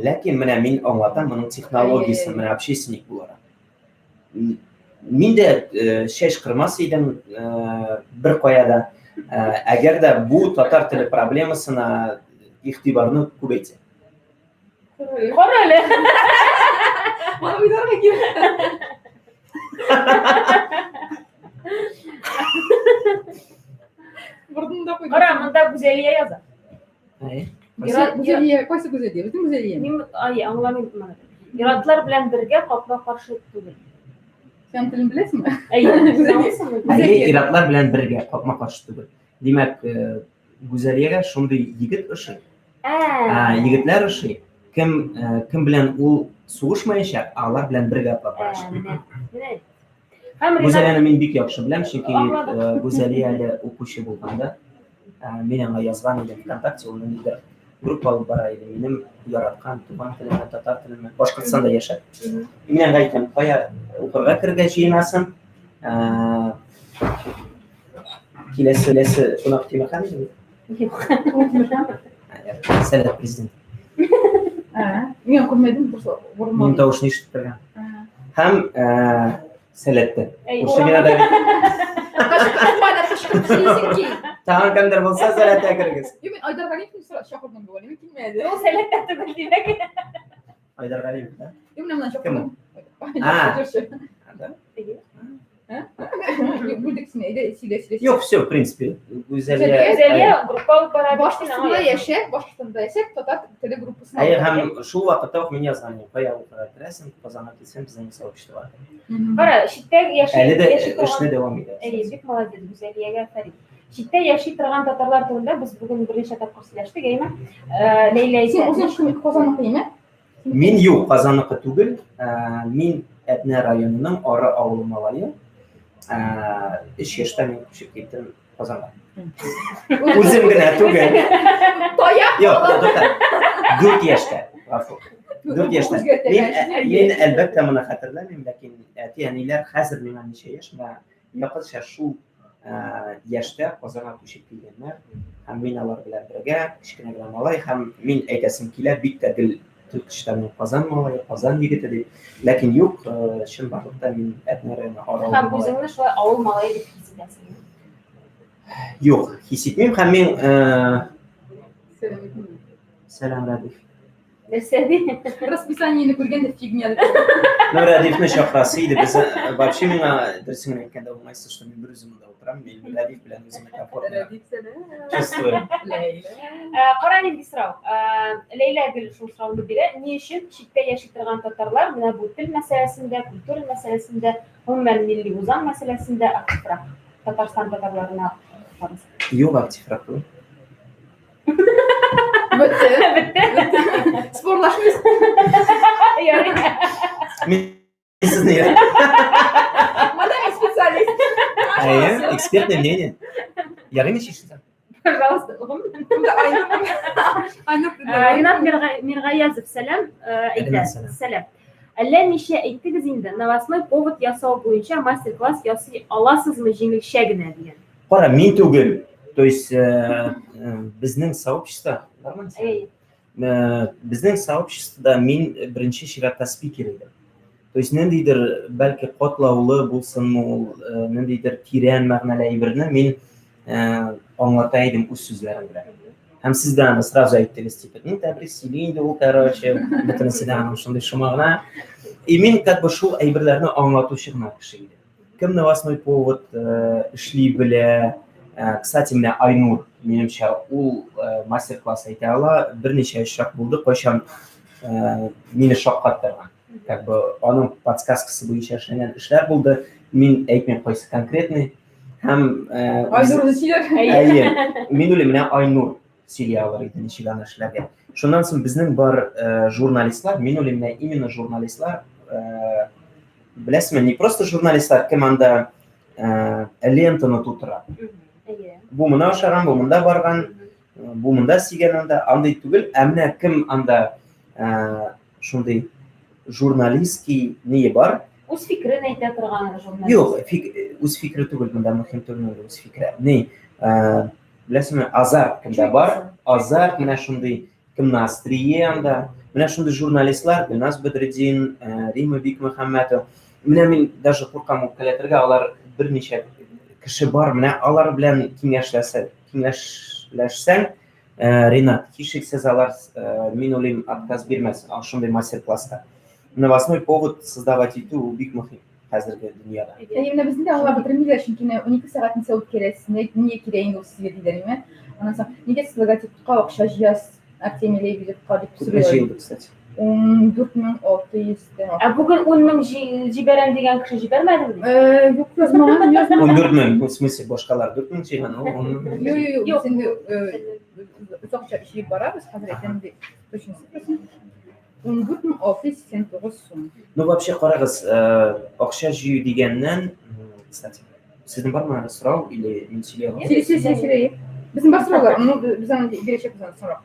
Ләкин менә мин аңлатам моның технологиясен, менә общественник буларак. Мин дә чәч кырмас идем бер кая да. Әгәр дә бу татар теле проблемасына игътибарны күбәйтсә. Кара әле. Моны уйларга кирәк. Бордым да куйдым. Кара, монда Гүзәлия яза. Гүзәлия, кайсы Гүзәлия? Безнең Гүзәлия. Мин ай, аңламыйм моны. Иратлар белән бергә капма-каршы түгел. Син телен беләсеңме? Әйе, Әйе, иратлар белән бергә капма-каршы түгел. Димәк, э, Гүзәлиягә шундый егет ошый. Ә, Егетләр ошый. Кем э, кем белән ул сугышмаячак, алар белән бергә атлап барачак. Менә. Һәм Ринат Гүзәлияне мин бик яхшы беләм, чөнки Аңладык. э, Гүзәлия әле укучы булганда, э, мин аңа язган идем ВКонтакте, ул ниндидер группа алып бара иде. Минем яраткан туган телемә, татар телемә, Башкортстанда яшәп. Мин аңа әйтәм, кая укырга керергә җыенасың? Э, Киләсе киләсе кунак Тимерхан иде. Юк. Сәләт президент. Мин күрмәдем, просто Минем тавышны ишетеп торган. Һәм э, Сәләттә. Әй, Күрше генә дә бит. Тагын кемдер булса сәләткә керегез. Юк, мин Айдар Галиевны сора- чакырдым бүген, мин килмәде. Ул сәләттә түгел, димәк. Айдар Галиев, да? Юк, менә моннан чакырдым. А. Җырчы. Да? Юк, бүлдек сине, әйдә, сөйлә, сөйлә. Юк, все, в принципе, Гүзәлия. Гүзәлия группа алып бара. Башкортстанда яшәп, Башкортстанда яшәп, татар теле группасына. Әйе, һәм шул вакытта ук мин язган идем, кая укырга керәсең, Казанга килсәң, безнең сообщество бар. Кара, читтә яши Әле дә яши торган- эшне дәвам итә. Әйе, бик молодец, Гүзәлиягә афәрин. Читтә яши торган татарлар турында без бүген берничә тапкыр сөйләштек, әйеме? Э, Ләйлә Син әйтә. үзең шул Казанныкы, әйеме? Мин юк, Казанныкы түгел. Ә, Мин Әтнә районының Ары авылы малае. Ә, Өч яшьтә мин күчеп киттем Казанга. Үзем генә түгел. Таяк Юк, тукта. 4 яшьтә. Гафу. 4 яшьтә. Мин, мин әлбәттә моны хәтерләмим, ләкин әти-әниләр хәзер миңа ничә яшь, менә якынча шул ә, яшьтә Казанга күчеп килгәннәр. Һәм мин алар белән бергә, кечкенә генә малай, һәм мин әйтәсем килә, бик тә гел тел мин Казан малае, Казан егете дип. Ләкин юк, э, чынбарлыкта мин Әтнә районы Ары авылы Һәм малае. үзеңне шулай авыл малае дип хис итәсең. Юк, хис итмим һәм мин э, Сәлам, Рәдиф. Нәрсә ди? Расписаниене күргәндә фигня дип. Ну, Рәдифне чакырасы иде. Без э, вообще миңа дөресен генә әйткәндә уңайсыз, что мин бер үзем монда утырам. Мин Рәдиф белән үземне комфортно чувствую. Э, Кара нинди сорау. Э, Ләйлә гел шул сорауны бирә. Ни өчен читтә яши торган татарлар менә бу тел мәсьәләсендә, культура мәсьәләсендә, гомумән милли үзаң мәсьәләсендә активрак? Татарстан татарларына караса. Юк, активрак түгел. Бетте. Бетте. Спорлашмыйсыз. Ярый. Мин сезне Мадам специалист. Әйе, экспертное мнение. Ярыймы чишсә? Пожалуйста. Айнур Э, Ринат Миргаязов сәлам э, әйтә. Сәлам. Сәлам. Әллә ничә әйттегез инде, новостной повод ясау буенча мастер-класс ясый аласызмы җиңелчә генә дигән. Кара, мин түгел. То есть э, э, безнең сообщество, нормально? Әй, Э, безнең сообществода мин беренче чиратта спикер идем. То есть ниндидер бәлки катлаулы булсынмы ул, э, ниндидер тирән мәгънәле әйберне мин э, аңлата идем үз сүзләрем белән. Һәм сез дә аны сразу әйттегез, типа, ну, Тәбрис сөйли инде ул, короче, бөтенесе дә аның шундый шома гына. И мин как бы шул әйберләрне аңлатучы гына кеше идем. Кем новостной повод э, эшли белә. Э, кстати, менә Айнур, минемчә, ул э, мастер-класс әйтә ала. Берничә очрак булды, кайчан э, мине шаккаттырган. Как бы аның подсказкасы буенча эшләнгән эшләр булды. Мин әйтмим кайсы конкретный. Һәм э, Айнур үзе сөйләр. Әйе, мин уйлыйм, менә Айнур сөйли алыр иде ничек аны эшләргә. Шуннан соң безнең бар э, журналистлар, мин уйлыйм, менә именно журналистлар, э, беләсезме, не просто журналистлар, кем анда э, лентаны тутыра. Әйе. Бу моны ашаган, бу монда барган. Бу монда сөйгән анда, андый түгел. Ә менә кем анда шундый журналистский ние бар? Үз фикерен әйтә торган журналист. Юк, фик, үз фикере түгел, монда мөһим түгел үз фикере. Ни, беләсеңме, азарт кемдә бар? Азарт менә шундый кем на острие анда. Менә шундый журналистлар, Гөлназ Бәдретдин, Рима Бикмөхәммәтова. Менә мин даже куркам үпкәләтергә, алар берничә кеше бар, менә алар белән киңәшләсә, киңәшләшсәң, Ринат, һичшиксез алар, мин уйлыйм, отказ бирмәс шундый мастер-класска. Новостной повод создавать итү ул бик мөһим хәзерге дөньяда. Әйе, менә безне дә аңлап бетермиләр, чөнки менә 12 сәгать нисә үткәрәсез, нигә кирәк инде ул сезгә диләр, әйме? Аннан соң, нигә сез логотипка акча җыясыз, Артемий Лебедевка дип Күпме сорыйлар. җыелды, кстати? 14 600 тән Ә бүген 10 мең җибәрәм дигән кеше җибәрмәдеме? Юк, язмаган, язмаган. 14 мең, в смысле, башкалар 4 мең җыйган, ул 10 мең. Юк, юк, юк, без инде озак җыеп барабыз, хәзер әйтәм инде точно цифрасын. 14 689 сум. Ну, вообще, карагыз, акча җыю дигәннән, кстати, сезнең бармы сорау или мин сөйли алам? Сөйли, сөйли, сөйли. Безнең бар сораулар, ну, без аны бирәчәкбез аны соңрак.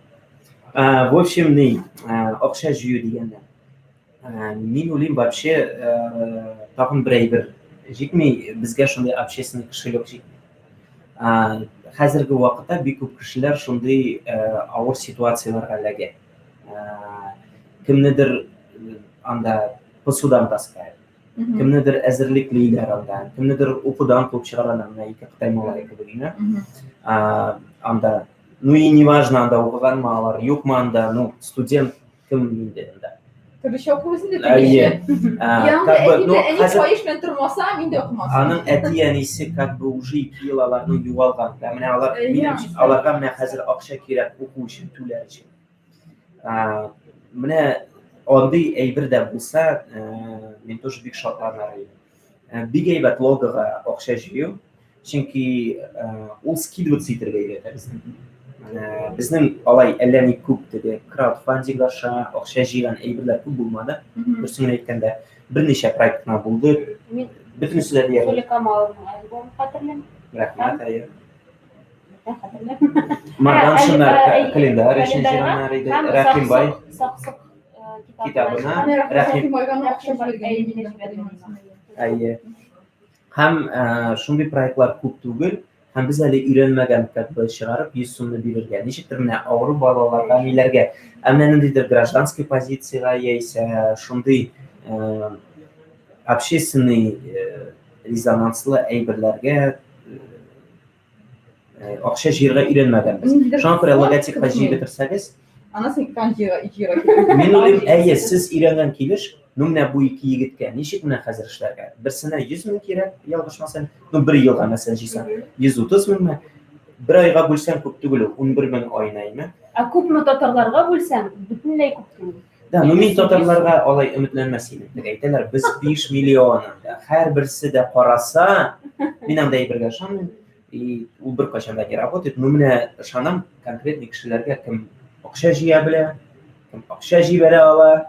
В общем, ни, акча җыю дигәннән. Мин уйлыйм, вообще, тагын бер әйбер җитми, безгә шундый общественный кошелек җитми. Хәзерге вакытта бик күп кешеләр шундый авыр ситуацияләргә эләгә. Кемнедер анда по судам таскают, кемнедер әзерлеклиләр анда, кемнедер укудан куып чыгаралар, менә ике кытай малае кебек инде. Анда, ну и неважно, анда укыганмы алар, юкмы анда, ну, студент кем инде анда. Төрлечә укыйбыз инде, Әйе. төрлечә. Как бы, ну, Әни хәзер каеш белән тормаса, мин дә укымас. Аның әти-әнисе как бы уже 2 ел аларның югалган. Да, менә алар, минем, аларга менә хәзер акча кирәк уку өчен, түләр өчен. Менә андый әйбер дә булса, мин тоже бик шатланыр идем. Бик әйбәт логога акча җыю, чөнки ул скидываться итәргә өйрәтә безне. Безнең алай әллә ни күп теге краудфандинг аша акча җыйган әйберләр күп булмады. Дөресен генә әйткәндә, берничә проект кына булды. Бөтенесе дә диярлек. Соля Камаловның альбомын хәтерлим. Рәхмәт, әйе. Марданшиннар календарь өчен җыйганнар иде. Рәхимбай китабына Рәхим Әйе. Һәм шундый проектлар күп түгел, һәм без әле өйрәнмәгән как бы чыгарып 100 сумны бирергә. Ничектер менә авыру балаларга, ниләргә. Ә менә ниндидер гражданский позициягә яисә шундый общественный резонанслы әйберләргә акча җыярга өйрәнмәгәнбез. Шуңа күрә логотипка җыеп бетерсәгез, Анасы кан җыярга. Мин уйлыйм, әйе, сез өйрәнгән килеш, ну менә бу ике егеткә ничек менә хәзер эшләргә? Берсенә 100 мең кирәк, ялгышмасам, ну бер елга мәсәлән җыйсаң, 130 меңме? Бер айга бүлсәң күп түгел ул, 11 мең аена, әйме? Ә күпме татарларга бүлсәң, бөтенләй күп түгел. Да, ну мин татарларга алай өметләнмәс идем. Теге әйтәләр, без 5 миллион анда. Һәрберсе дә караса, мин анда әйбергә ышанмыйм. И ул беркайчан да не работает. Ну менә ышанам конкретный кешеләргә, кем акча җыя белә, кем акча җибәрә ала.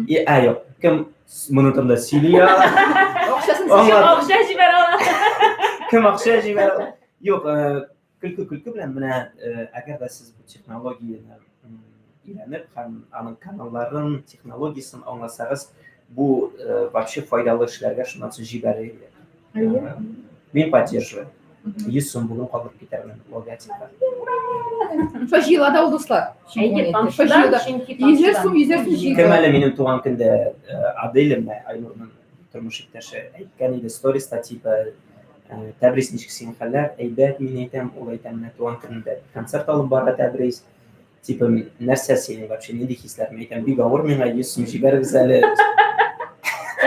И, ә, юк, кем моны турында сөйли ала. Акчасын Акча җибәрә ала. Кем акча җибәрә ала. Юк, көлке көлке белән менә әгәр дә сез бу технологияне өйрәнеп һәм аның каналларын, технологиясен аңласагыз, бу вообще файдалы эшләргә шуннан соң җибәрер иде. Мин поддерживаю. 100 сум бүген калдырып китәрмен логотипка. Шо җыела да ул, дуслар. Әйе, Шо җыела. Йөзәр сум, йөзәр сум җыела. Кем әле минем туган көндә Аделя менә Айнурның тормыш иптәше әйткән иде сториста типа Тәбрис, ничек синең хәлләр? Әйбәт, мин әйтәм, ул әйтә, менә туган көнендә концерт алып бара Тәбрис. Типа, нәрсә синең вообще, нинди хисләр? Мин әйтәм, бик авыр миңа, 100 сум җибәрегез әле.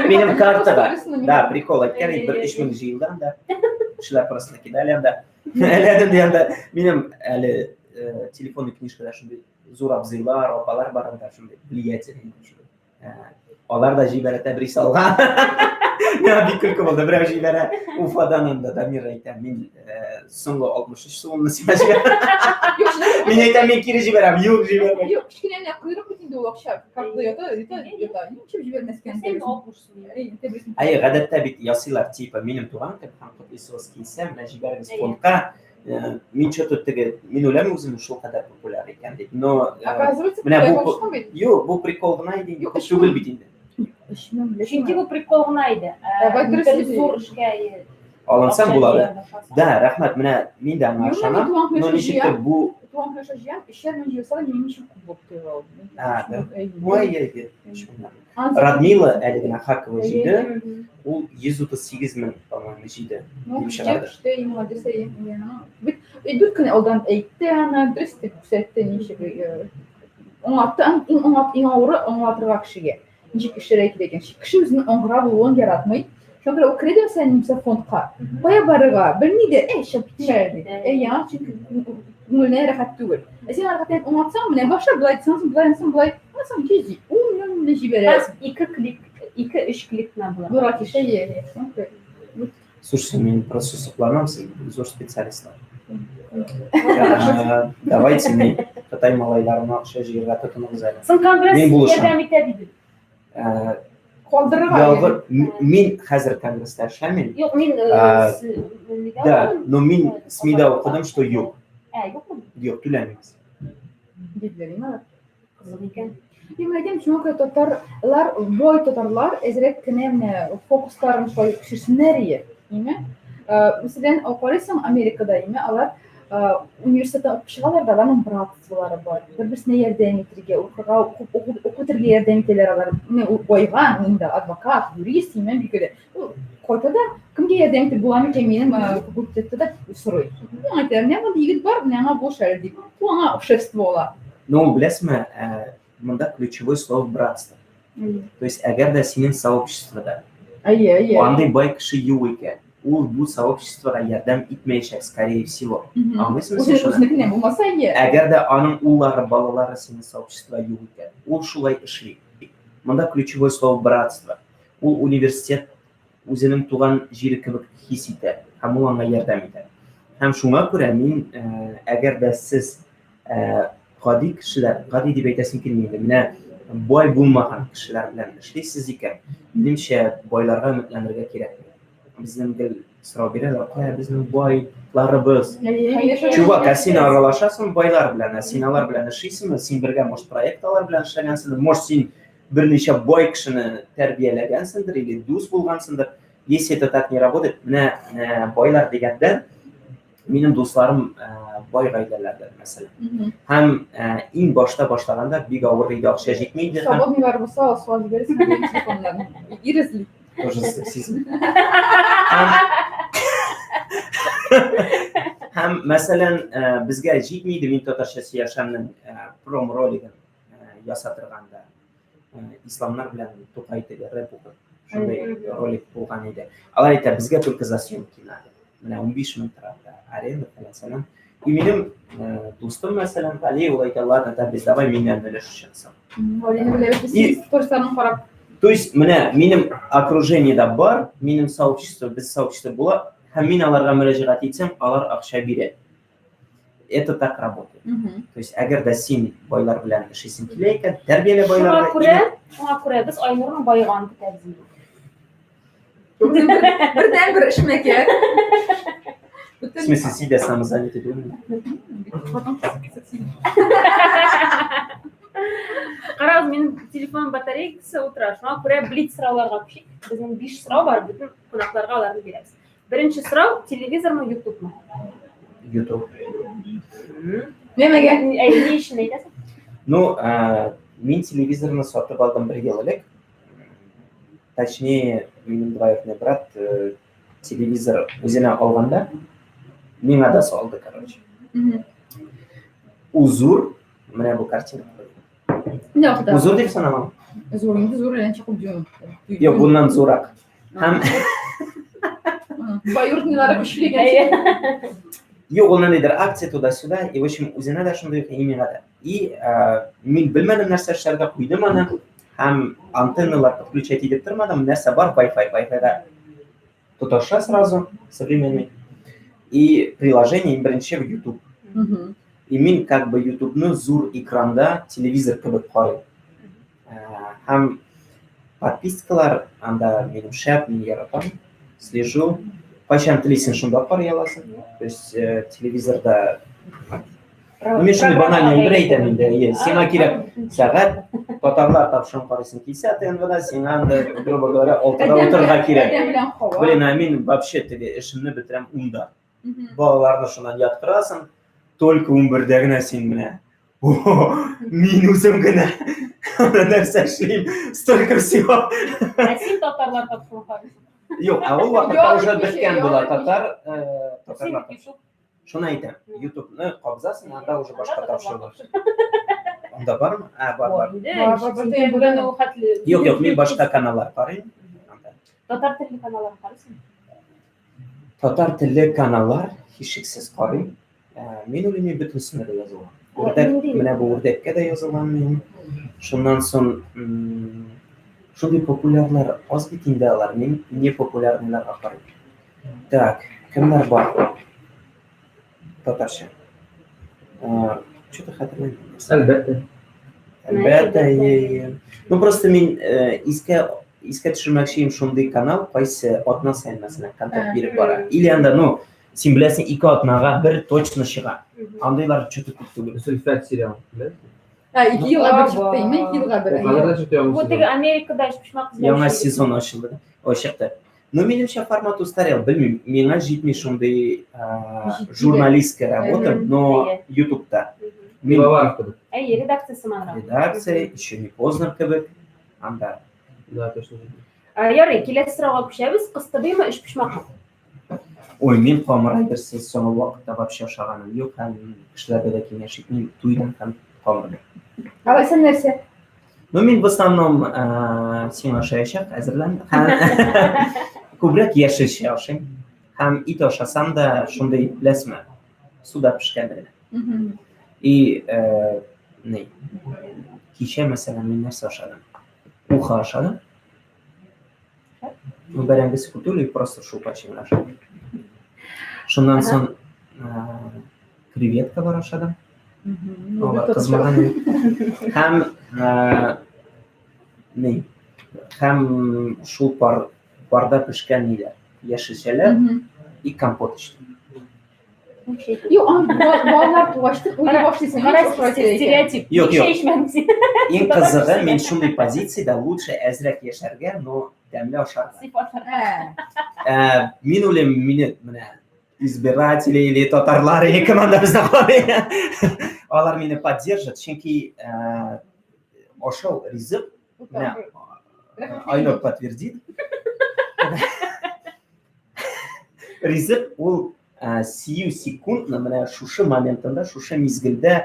Минем картага. Да, прикол әйткән иде, бер 3000 җыелды анда. Кешеләр просто накидали анда. Әле дә анда минем әле телефонный книжкада шундый зур абзыйлар, апалар бар анда, шундый влиятельный. Алар да җибәрә Тәбрис алга. Миңа бик көлке булды. Берәү җибәрә Уфадан анда Дамир әйтә, мин соңгы 63 сумымны сиңа җибәрәм. Мин әйтәм, мин кире җибәрәм. Юк, җибәрмә. Юк, кечкенә генә койрык бит инде ул акча. Картада ята, ята, ята. Ничек җибәрмәскә? Әйе, гадәттә бит ясыйлар, типа, минем туган көн һәм котлыйсыгыз килсә, менә җибәрегез фондка. Мин что-то теге, мин уйлыйм үземне шул кадәр популяр икән дип. Но Оказывается, менә Кытайга бу очкан бит. Юк, бу прикол гына иде инде. Юк, Түгел бит инде. Чөнки бу прикол гына иде. Давай дөрес Бер сөйли. зур эшкә Алынсаң акча була җыя да. башласаң. Да, рәхмәт. Менә мин дә аңа Юк, мин ышанам. туган Но көн ничектер җыям. бу Туган көн җыям, өчәр мең җыелса да минем өчен күп булып тоела ул. А, да. Әйе. Ой, әйе, әйе. Ансы- Радмила әле генә Хакова Әйе. җыйды. Ул 138 мең, по-моему, җыйды. Ну, Дип көчте, чыгарды. көчте, и молодец, әйе. Бит 4 көн алдан әйтте аны, дөрес дип күрсәтте, ничек аңлатты. Иң аңлат, иң авыры аңлатырга кешегә. Ничек эшләргә кирәк икән. Кеше үзенең аңгыра булуын яратмый. Шуңа күрә ул керә дә мәсәлән, немесе фондка. Кая барырга? Белми дә, әй, чыгып китмә әле ди. Әй, яңа, чөнки күңеленә рәхәт түгел. Ә син аңа рәхәтләнеп аңлатсаң, менә башлап болай дисәң, соң болай, соң болай, соң 110 меңне җибәрәсең. Ике клик, ике, өч клик кенә була. Бура кеше, әйе, әйе. Шуңа күрә Слушайте, мин просто сокланам, сез зур специалистлар. Давайте мин Кытай малайларына акча җыярга тотыныгыз әле. Соң конгресс Мин булышам. ярдәм итә диде. Калдырырга. Ялгыр, мин хәзер конгресста эшләмим. Юк, мин Да, но мин СМИда укыдым, что юк. Ә, юкмы? Юк, түләмибез. Диделәр, имә. Кызык икән. Мин әйтәм, шуңа күрә татарлар, бай татарлар әзрәк кенә менә фокусларын шулай күчерсеннәр ие, име? Мәсәлән, карыйсың Америкада, име, алар университеттан укып чыгалар да, аларның братстволары бар. Бер-берсенә ярдәм итәргә, укырга, укытырга ярдәм итәләр алар. Менә ул байган, инде адвокат, юрист, име, билгеле. Ул кайта да, кемгә ярдәм итеп була микән минем факультетта да сорый. Миңа әйтәләр, менә мондый егет бар, менә аңа буш әле дип. Ул аңа шефство ала. Ну, ул беләсезме, монда ключевое слово братство. То есть, әгәр дә синең сообществода Әйе, әйе. андый бай кеше юк икән, ул бу сообществога ярдәм итмәячәк, скорее всего. Аңлыйсызмы син шуны? Үзенекеннән булмаса, әйе. Әгәр дә аның уллары, балалары синең сообществода юк икән, ул шулай эшли. Монда ключевое слово братство. Ул университет үзенең туган җире кебек хис итә һәм ул аңа ярдәм итә. Һәм шуңа күрә мин, әгәр дә сез гади кешеләр, гади дип әйтәсем килми инде, менә бай булмаган кешеләр белән эшлисез икән, минемчә, байларга өметләнергә кирәкми. Безнең гел сорау бирәләр, кая безнең байларыбыз? Чувак, ә син аралашасың байлар белән, ә син алар белән эшлисеңме? Син бергә, может, проект алар белән эшләгәнсеңдер, может, син берничә бай кешене тәрбияләгәнсеңдер или дус булгансыңдыр. Если это так не работает, менә байлар дигәндә, минем дусларым бай гаиләләрдән, мәсәлән. Һәм иң башта башлаганда бик авыр иде, акча җитми иде. Свободныйлар булса, суга җибәрәсең телефоннан. Ирезли. Тоже сексизм. Һәм, мәсәлән, безгә җитми иде, мин татарча сөйләшәмнең пром-ролигын ясатырганда. Исламнар белән Тукай теге рэп укып, шундый ролик булган иде. Алар әйтә, безгә только за съемки надо. Менә 15 мең тора, аренда, фәлән. И минем дустым, мәсәлән, Гали, ул әйтә, ладно, да, без давай миннән өлеш чыксын. Галине беләбез, без сторисларын карап. То есть, менә минем окружениедә бар, минем сообщество, без сообщество була, һәм мин аларга мөрәҗәгать итсәм, алар акча бирә. Это так работает. То есть, әгәр дә син байлар белән эшлисең килә икән, тәрбияле байлар белән. Шуңа күрә без Айнурның байыганын көтәбез инде. Бердән-бер эшмәкәр. В смысле, сидя самозанятый түгелме? Карагыз, минем телефон батарейкасы утыра. Шуңа күрә блиц сорауларга күчик. Безнең 5 сорау бар, бөтен кунакларга аларны бирәбез. Беренче сорау, телевизормы, ютубмы? Ютуб. Нәмәгә? Әй, ни өчен әйтәсең? Ну, мин телевизорны сатып алдым бер ел элек. Точнее, минем двоюродный брат телевизор үзенә алганда, миңа да салды, короче. Ул зур, менә бу картина. Бу зур дип санамам. Зур, инде зур, әллә ничә күп дюйм. Юк, буннан зуррак. Һәм Двоюродныйлары көчле икән. Юк, ул ниндидер акция туда-сюда, и, в общем, үзенә дә шундый ук, и миңа да. И мин белмәдем нәрсә эшләргә, куйдым аны, һәм антенналар подключать итеп тормадым, нәрсә бар, Wi-Fi, Wi-Fi-да тоташа сразу, современный. И приложение иң беренче в YouTube. И мин как бы YouTube-ны зур экранда телевизор кебек карыйм. Һәм подпискалар анда минем шәп, мин яратам, слежу. Кайчан телисең, шунда карый аласың. То есть э, телевизорда Ну, мин шундый банальный әйбер әйтәм инде. Әйе, сиңа кирәк сәгать, татарлар тапшырын карыйсың килсә ТНВда, сиңа анда, грубо говоря, 6-да утырырга кирәк. Блин, ә мин вообще теге эшемне бетерәм 10-да. Балаларны шуннан яткырасың, только 11-дә генә син менә. Мин үзем генә нәрсә эшлим, столько всего. Ә син татарлар тапшырын карыйсың. Юк, ә ул вакытта уже беткән була татар, э, татарлар. Шуны әйтәм. YouTube-ны кабызасың, анда уже башка тапшырулар. Анда бармы? Ә, бар, бар. Бүген ул хәтле. Юк, юк, мин башка каналлар карыйм. Анда. Татар телле каналлар карыйсың? Татар телле каналлар һичшиксез карыйм. Ә, Мин уйлыйм, мин бөтенесенә дә язылган. Үрдәк, менә бу үрдәккә дә язылган мин. Шуннан соң шундый популярлар аз бит инде алар. Мин не популярныйларга карыйм. Так, кемнәр бар? Татарча. Что-то хәтерләмим. Әлбәттә. Әлбәттә, е, е. Ну просто мин э, искә искә төшермәкче идем шундый канал, кайсы атна саен мәсәлән контент биреп бара. Или анда, ну, син беләсең, ике атнага бер точно чыга. Андыйлар что-то күп түгел. Зөлфәт сериал. Беләсеңме? Ә, ике елга бер чыкты, име ике елга бер. Ул кадәр дә чыкты яңа Бу сезон. теге Америкада өчпочмак эзләүче Яңа егет. сезон ачылды. Ой, чыкты. Ну, минемчә, формат устарел. Белмим, миңа җитми шундый Җитми дә. журналистская работа, но Әйе. YouTube'та. Мин Пивоваров кебек. Әйе, редакция сыманрак. редакция, еще не поздно кебек. Анда. Да, точно. Ә, Ярый, киләсе сорауга күчәбез. Кыстыбыймы, өчпочмакмы? Ой, мин камыр әйберсез соңгы вакытта вообще ашаганым юк һәм кешеләргә дә киңәш итмим, туйдым һәм камыр. Алайса нәрсә? Ну, мин в основном э, син ашаячак, әзерлән. Һәм күбрәк яшелчә ашыйм. Һәм ит ашасам да шундый, беләсезме, суда пешкән генә. И э, ни, кичә, мәсәлән, мин нәрсә ашадым? Уха ашадым. Ну, бәрәңгесе күп түгел, просто шулпа эчеп ашадым. Шуннан соң э, креветкалар ашадым. Алар кызмаган. Һәм э, ни, һәм шул пар парда пешкән ниләр, яшелчәләр и компот эчтем. Юк, аны балалар тугач та уйлый башлыйсың. Кара ничек ашарга кирәк икән. стереотип. Юк, Ничә юк. эчмәдең син? Иң кызыгы, мин шундый позициядә лучше әзрәк яшәргә, но тәмле ашарга. Сыйфатлар. Ә, Ә, мин уйлыйм, мине менә избиратели или татарлар или кем анда безне карый. Алар мине поддержат, чөнки ә, ашау ризык, менә Айнур подтвердит. Ризык ул ә, сию секундны менә шушы моментында, шушы мизгелдә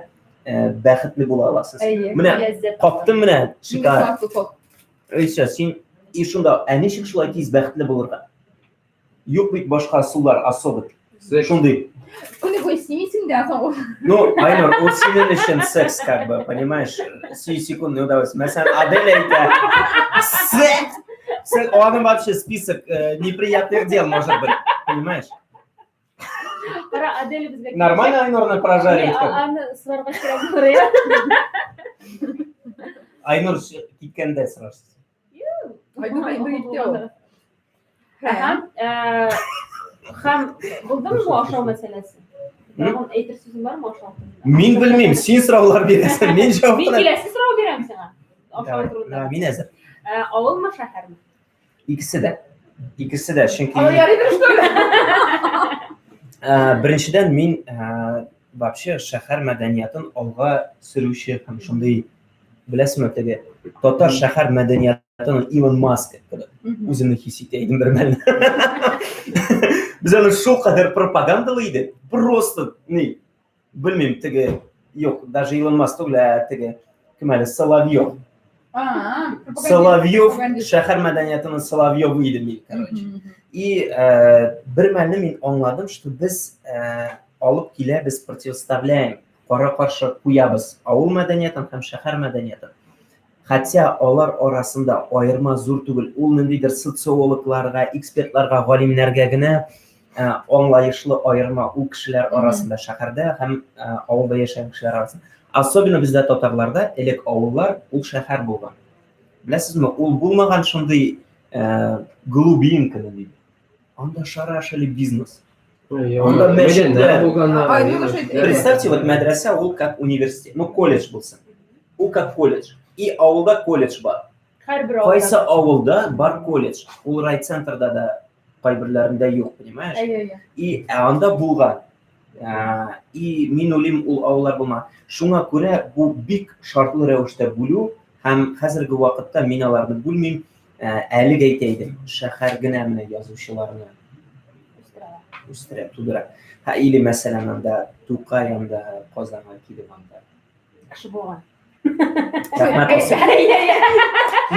ә, бәхетле була аласыз. Әйе. Менә Ләззәт. каптым менә шикарно. Мин И всё, син и шунда, ә ничек шулай тиз бәхетле булырга? Юк бит башка ысуллар особо. Секс. Шундый. Көне буе симисең дә, соң ул. Ну, Айнур, ул синең өчен секс, как бы, понимаешь? Сию секундное удовольствие. Мәсәлән, Аделя әйтә, секс! Секс, у аның вообще список э, неприятных дел может быть, понимаешь? Кара, Аделя безгә Нормально Айнурны прожарили? Не, Аны сорарга кирәк булыр, я. Айнур киткәндә сорарсыз. Айнур инде китте ул. Һәм, э, һәм булдымы бу ашау мәсьәләсе? Тагын әйтер сүзең бармы ашау турында? Мин белмим, син сораулар бирәсең, мин җавап Мин киләсе сорау бирәм сиңа. Ашау Давай, турында. давай, мин әзер. Э, Авылмы, шәһәрме? Икесе дә. Икесе дә, чөнки Алай ярыйдыр, что ли? Ә, беренчедән мин ә, вообще шәһәр мәдәниятын алга сөрүче һәм шундый беләсезме теге татар шәһәр мәдәниятын Илон Маск кебек үземне хис итә идем бер мәлне. Без аны шулкадәр пропагандалый идек, просто ни белмим теге юк, даже Илон Маск түгел, ә теге кем әле Соловьев. Соловьев шәһәр мәдәниятының Соловьевы идем мин, короче. И э, бер мәлне мин аңладым, что без э, алып киләбез, противоставляем, кара-каршы куябыз авыл мәдәниятын һәм шәһәр мәдәниятын. Хотя алар арасында аерма зур түгел. Ул ниндидер социологларга, экспертларга, галимнәргә генә э, аңлаешлы аерма ул кешеләр арасында шәһәрдә һәм э, авылда яшәгән кешеләр арасында. Особенно бездә татарларда элек авыллар ул шәһәр булган. Беләсезме, ул булмаган шундый э, глубинка диде. Анда шарашили бизнес. Анда Анда мәчетләр. булганнар. Ай, ну, слушай, Представьте, вот мәдрәсә ул как университет, ну колледж булсын. Ул как колледж. И авылда колледж бар. Һәрбер авылда. Кайсы авылда бар колледж? Ул райцентрда да кайберләрендә юк, понимаешь? Әйе, әйе. И ә анда булган. Ә, И мин уйлыйм, ул авыллар булмаган. Шуңа күрә бу бик шартлы рәвештә бүлү һәм хәзерге вакытта мин аларны бүлмим. Ә, Әлегә әйтә идем, шәһәр генә менә язучыларны үстерә, тудыра. Һә, или мәсәлән, анда Тукай анда Казанга килеп анда. Кеше булган. Рәхмәт Алсу.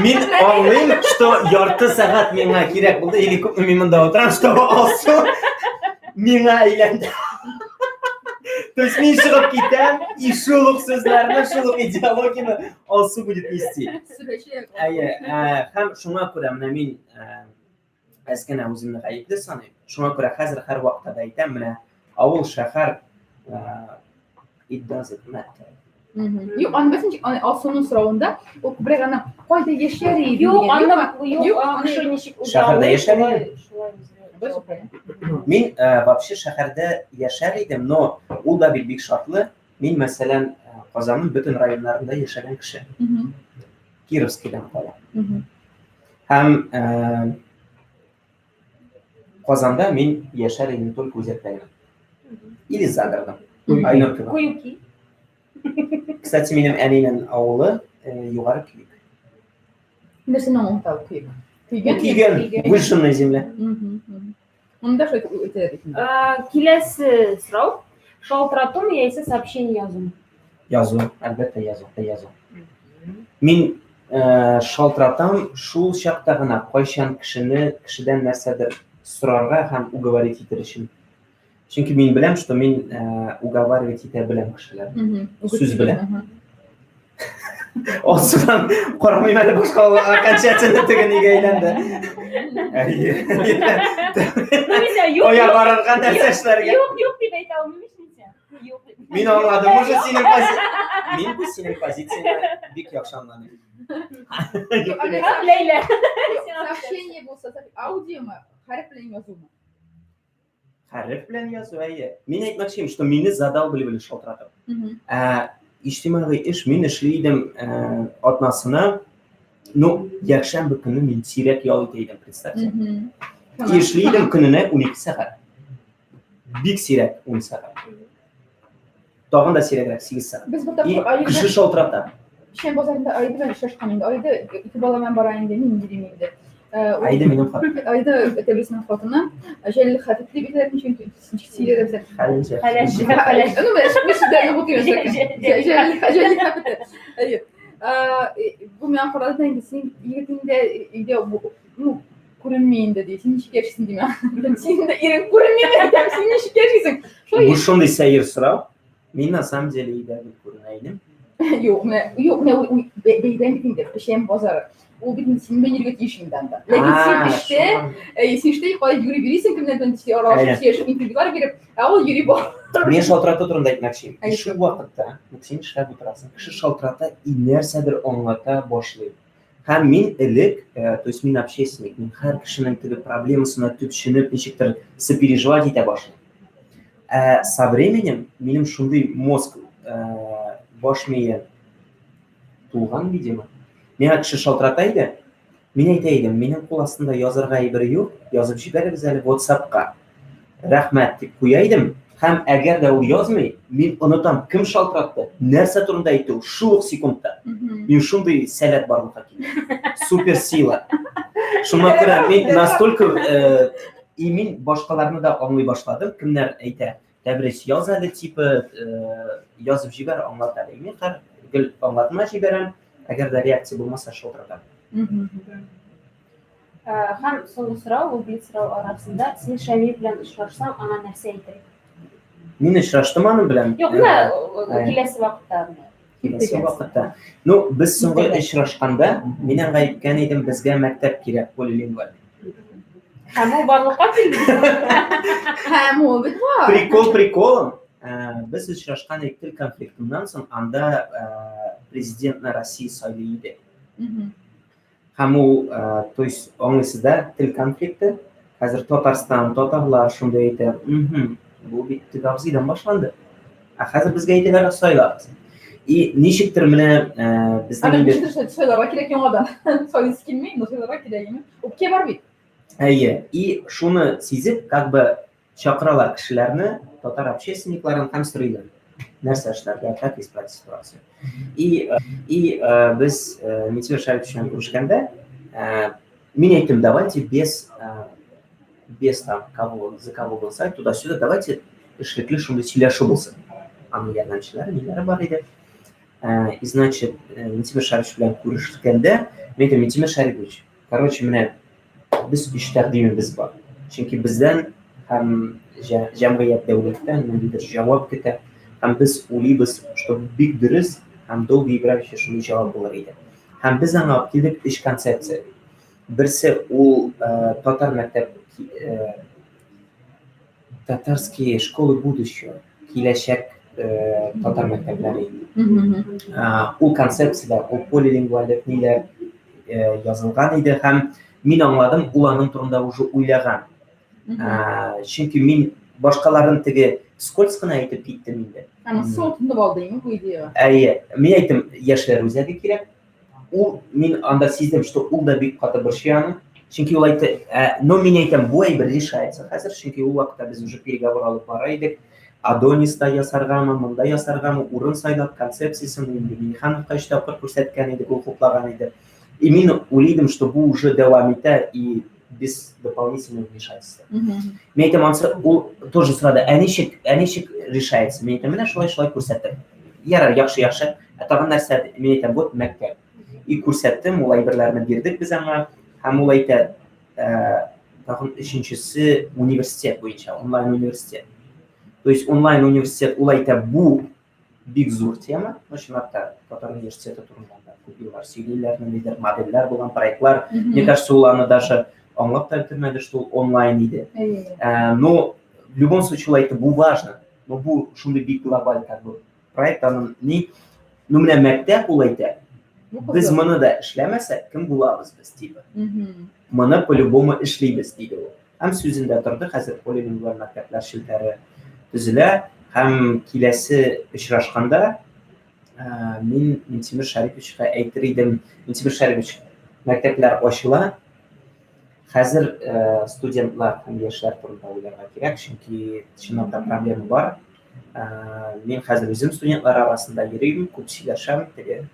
Мин аңлыйм, что ярты сәгать миңа кирәк булды, или күпме мин монда утырам, чтобы Алсу миңа әйләнде. То есть мин чыгып китәм, и шул ук сүзләрне, шул ук идеологияне Алсу будет нести. Сүрәче. Әйе, ә, һәм шуңа күрә менә мин ә, әз генә үземне гаепле саныйм. Шуңа күрә хәзер һәрвакытта да әйтәм, менә авыл, шәһәр ә, it doesn't matter. Юк, аны белсен, аны Алсуның соравында ул күбрәк аны кайда яшәр иде Юк, дигән, аны юкмы? юк, Юк, а, аны- кеше ничек уза Шәһәрдә ул, яшәр шулай- идем. шулай үзенә. Мин ә, вообще шәһәрдә яшәр идем, но ул да бит бик шартлы. Мин, мәсәлән, ә, Казанның бөтен районнарында яшәгән кеше. Кировскийдан кала. Һәм ә, Казанда мин яшәр идем только үзәктә генә. Или за городом. Айнур кебек. Куюки. Кстати, минем әнинең авылы э, Югары Көек. Нәрсәне аңлата ул көек? Көйгән? Көйгән, выжженная земля. Монда шулай әйтәләр бит инде. А, Киләсе сорау. Шалтыратумы яисә сообщение язумы? Язу, әлбәттә, язу, язу. Мин э, шалтыратам шул чакта гына, кайчан кешене, кешедән нәрсәдер сорарга һәм уговорить итер өчен. Чөнки мин беләм, что мин э, уговаривать итә беләм кешеләрне. Сүз белән. Алсудан карамыйм әле башка ул окончательно теге нигә әйләнде. Әйе. Ну, мин сиңа юк, Кая юк, барырга, нәрсә эшләргә? юк, юк дип әйтә алмыйм ич мин сиңа. Юк дип. Мин аңладым уже синең пози... Мин бу синең позицияңне бик яхшы аңладым. Юк дип әйтә. Һәм Ләйлә. Сообщение булса, аудиомы, хәреф белән язумы? Хәреф белән язу, әйе. Мин әйтмәкче идем, что мине задалбливали шалтыратып. Ә, иҗтимагый эш мин эшли идем ә, атнасына, ну, якшәмбе көне мин сирәк ял итә идем, представьте. И эшли идем көненә 12 сәгать. Бик сирәк 10 сәгать. Тагын да сирәгрәк 8 сәгать. Без бу И тапкыр Аида кеше шалтырата. Печән базарында Аида белән очрашкан инде. Аида ике бала белән бара инде, мин йөрим инде. Аида минем хатыным. Аида Тәбрисның хатыны. Җәлил хәтип дип әйтәләр, чөнки ничек сөйләде безгә. Хәләл. Хәләл. Хәләл. Ну, менә мин сүзләрне бутыйм. Җәлил Җәлил хәтип. Әйе. Бу миңа карады да инде, син егетең дә өйдә ну, күренми инде ди. Син ничек яшисең дим. Син дә ирең күренми әйтәм, син ничек яшисең? Шулай Бу шундый сәер сорау. Мин на самом деле өйдә бик күренә идем. Юк, менә, юк, менә ул бәйрәм бит инде, печән базары. Ул бит инде син белән йөрергә тиеш инде анда. Ләкин син эштә, син эштә кая йөри бирисең, кемнәр белән аралашып, сөйләшеп, интервьюлар биреп, ә ул йөри бар. Мин шалтырату турында әйтмәкче идем. Шул вакытта, син эшләп утырасың, кеше шалтырата и нәрсәдер аңлата башлый. Һәм мин элек, то есть мин общественник, мин һәр кешенең теге проблемасына төпченеп, ничектер сопереживать итә башлыйм. Ә со временем минем шундый мозг, баш мие тулган, видимо. Миңа кеше шалтырата иде, мин әйтә идем, минем кул астында язырга әйбер юк, язып җибәрегез әле WhatsApp-ка. Рәхмәт дип куя идем. Һәм әгәр дә ул язмый, мин онытам, кем шалтыратты, нәрсә турында әйтте ул шул ук секундта. Мин шундый сәләт барлыкка килде. Супер сила. Шуңа күрә мин настолько и мин башкаларны да аңлый башладым, кемнәр әйтә, Тәбрис, яз әле, типа, язып җибәр, аңлат әле. Мин хәр гел аңлатма җибәрәм, әгәр дә реакция булмаса, шалтыратам. Һәм соңгы сорау, ул блиц сорау арасында, син Шәмиев белән очрашсаң, аңа нәрсә әйтер? Мин очраштым аның белән. Юк, менә киләсе вакытта. Киләсе вакытта. Ну, без соңгы очрашканда, мин аңа әйткән идем, безгә мәктәп кирәк, полилингваль. Һәм ул барлыкка килде. Һәм ул бит бар. Прикол приколом. Без очрашкан тел конфликтыннан соң анда президентны Россия сайлый иде. Һәм ул, то есть, аңлыйсыз да, тел конфликты. Хәзер Татарстан, татарлар шундый әйтә, мхм, бу бит теге абзыйдан башланды. Ә хәзер безгә әйтәләр, сайлагыз. И ничектер менә безнең инде сайларга кирәк яңадан. Сайлыйсы килми, но сайларга кирәк име? Үпкә бар бит. Әйе, и шуны сизеп, как бы чакыралар кешеләрне, татар общественникларын һәм сорыйлар. Нәрсә эшләргә, как исправить ситуацию. И, и без Минтимер Шарипович белән күрешкәндә, мин әйттем, давайте без, без там кого, за кого голосовать, туда-сюда, давайте эшлекле шундый сөйләшү булсын. Аның ярдәмчеләре, ниләре бар иде. И, значит, Минтимер Шарипович белән күрешкәндә, мин әйттем, Минтимер Шарипович, короче, менә без өч тәкъдимебез бар. Чөнки бездән һәм җәмгыять дәүләттән ниндидер җавап көтә. Һәм без уйлыйбыз, что бик дөрес һәм долгоиграющий шундый җавап булыр иде. Һәм без аңа алып килдек өч концепция. Берсе ул татар мәктәп татарские школы будущего, киләчәк татар мәктәпләре. Ул концепциядә, ул полилингвальлек ниләр язылган иде һәм мин аңладым, ул аның турында уже уйлаган. Чөнки мин башкаларын теге вскользь кына әйтеп киттем инде. Аны сол тындып алды инде бу идеяга. Әйе, мин әйттем, яшьләр үзәге кирәк. Ул мин анда сиздем, что ул да бик каты борчый аны. Чөнки ул әйтте, но мин әйтәм, бу әйбер решается хәзер, чөнки ул вакытта без уже переговор алып бара идек. Адониста ясаргамы, монда ясаргамы, урын сайлап, концепциясен инде Минихановка өч тапкыр күрсәткән идек, ул хуплаган иде. И мин уйлыйдым, что бу уже дәвам итә и без дополнительного вмешательства. Мин әйтәм, ансы ул тоже сорады, ә ничек, ә ничек решается? Мин әйтәм, менә шулай-шулай күрсәттем. Ярар, яхшы, яхшы. Ә тагын нәрсә? Мин әйтәм, вот мәктәп. И күрсәттем, ул әйберләрне бирдек без аңа. Һәм ул әйтә, тагын өченчесе университет буенча, онлайн университет. То есть онлайн университет, ул әйтә, бу бик зур тема. Ну, чынлап та, татар университеты турында да күп еллар сөйлиләр, ниндидер модельләр булган проектлар. Мне кажется, ул аны даже аңлап та бетермәде, что ул онлайн иде. Но в любом случае ул әйтте, бу важно. Но бу шундый бик глобаль как бы проект, аның ни, ну менә мәктәп ул әйтә, без моны да эшләмәсәк, кем булабыз без, типа. Моны по-любому эшлибез, диде ул. Һәм сүзендә торды, хәзер полилингваль мәктәпләр челтәре төзелә һәм киләсе очрашканда мин Минтимер Шәриповичка әйтер идем, Минтимер Шәрипович, мәктәпләр ачыла, хәзер студентлар һәм яшьләр турында уйларга кирәк, чөнки чынлап та проблема бар. Мин хәзер үзем студентлар арасында йөрим, күп сөйләшәм, теге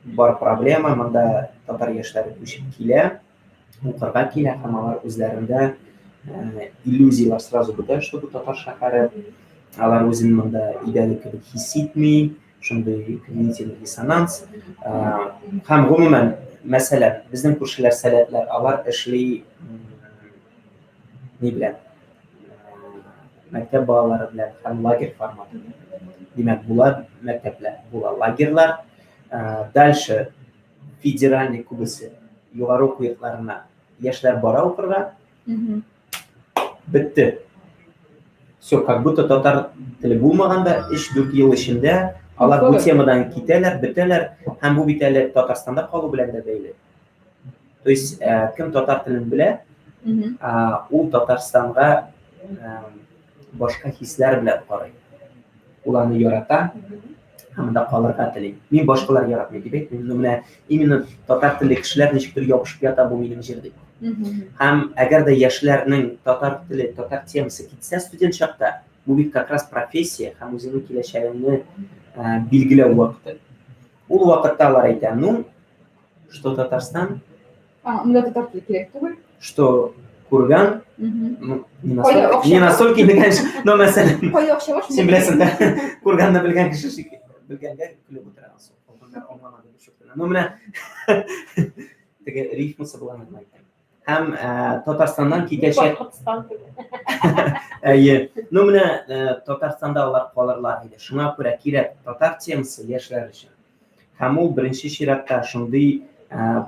бар проблема, монда татар яшьләре күчеп килә, укырга килә һәм алар үзләрендә иллюзияләр сразу бетә, что бу татар шәһәре, алар үзен монда өйдәге кебек хис итми, шундый когнитивный диссонанс. Һәм гомумән, мәсәлән, безнең күршеләр сәләтләр, алар эшли ни белән? Мәктәп балалары белән һәм лагерь форматы. Димәк, була мәктәпләр, була лагерьлар. Дальше федеральный күбесе югары уку йортларына яшьләр бара укырга. Бетте. Все, как будто татар теле булмаганда 3-4 ел эчендә алар бу темадан китәләр, бетәләр һәм бу бит әле Татарстанда калу белән дә бәйле. То есть, кем татар телен белә, ул Татарстанга башка хисләр белән карый. Ул аны ярата һәм анда калырга тели. Мин башкалар яратмый дип әйтмим, но менә именно татар телле кешеләр ничектер ябышып ята бу минем җир дип. Һәм әгәр дә яшьләрнең татар теле, татар темасы китсә студент чакта, бу бит как раз профессия һәм үзеңнең киләчәгеңне билгеләү вакыты. Ул вакытта алар әйтә, ну, что Татарстан? А, монда татар теле кирәк түгел. Что Курган, ну, не настолько, не настолько, конечно, но мәсәлән, Кайда акча бар? Син беләсең дә, Курганны белгән кеше шикелле, белгәнгә көлеп утыра алсың. Калганнар аңламады бу шөкерне. Ну, менә теге рифмасы булган әйтәм. Һәм Татарстаннан китәчәк. Башкортстан түгел. Әйе. Ну, менә Татарстанда алар калырлар иде. Шуңа күрә кирәк татар темасы яшьләр өчен. Һәм ул беренче чиратта шундый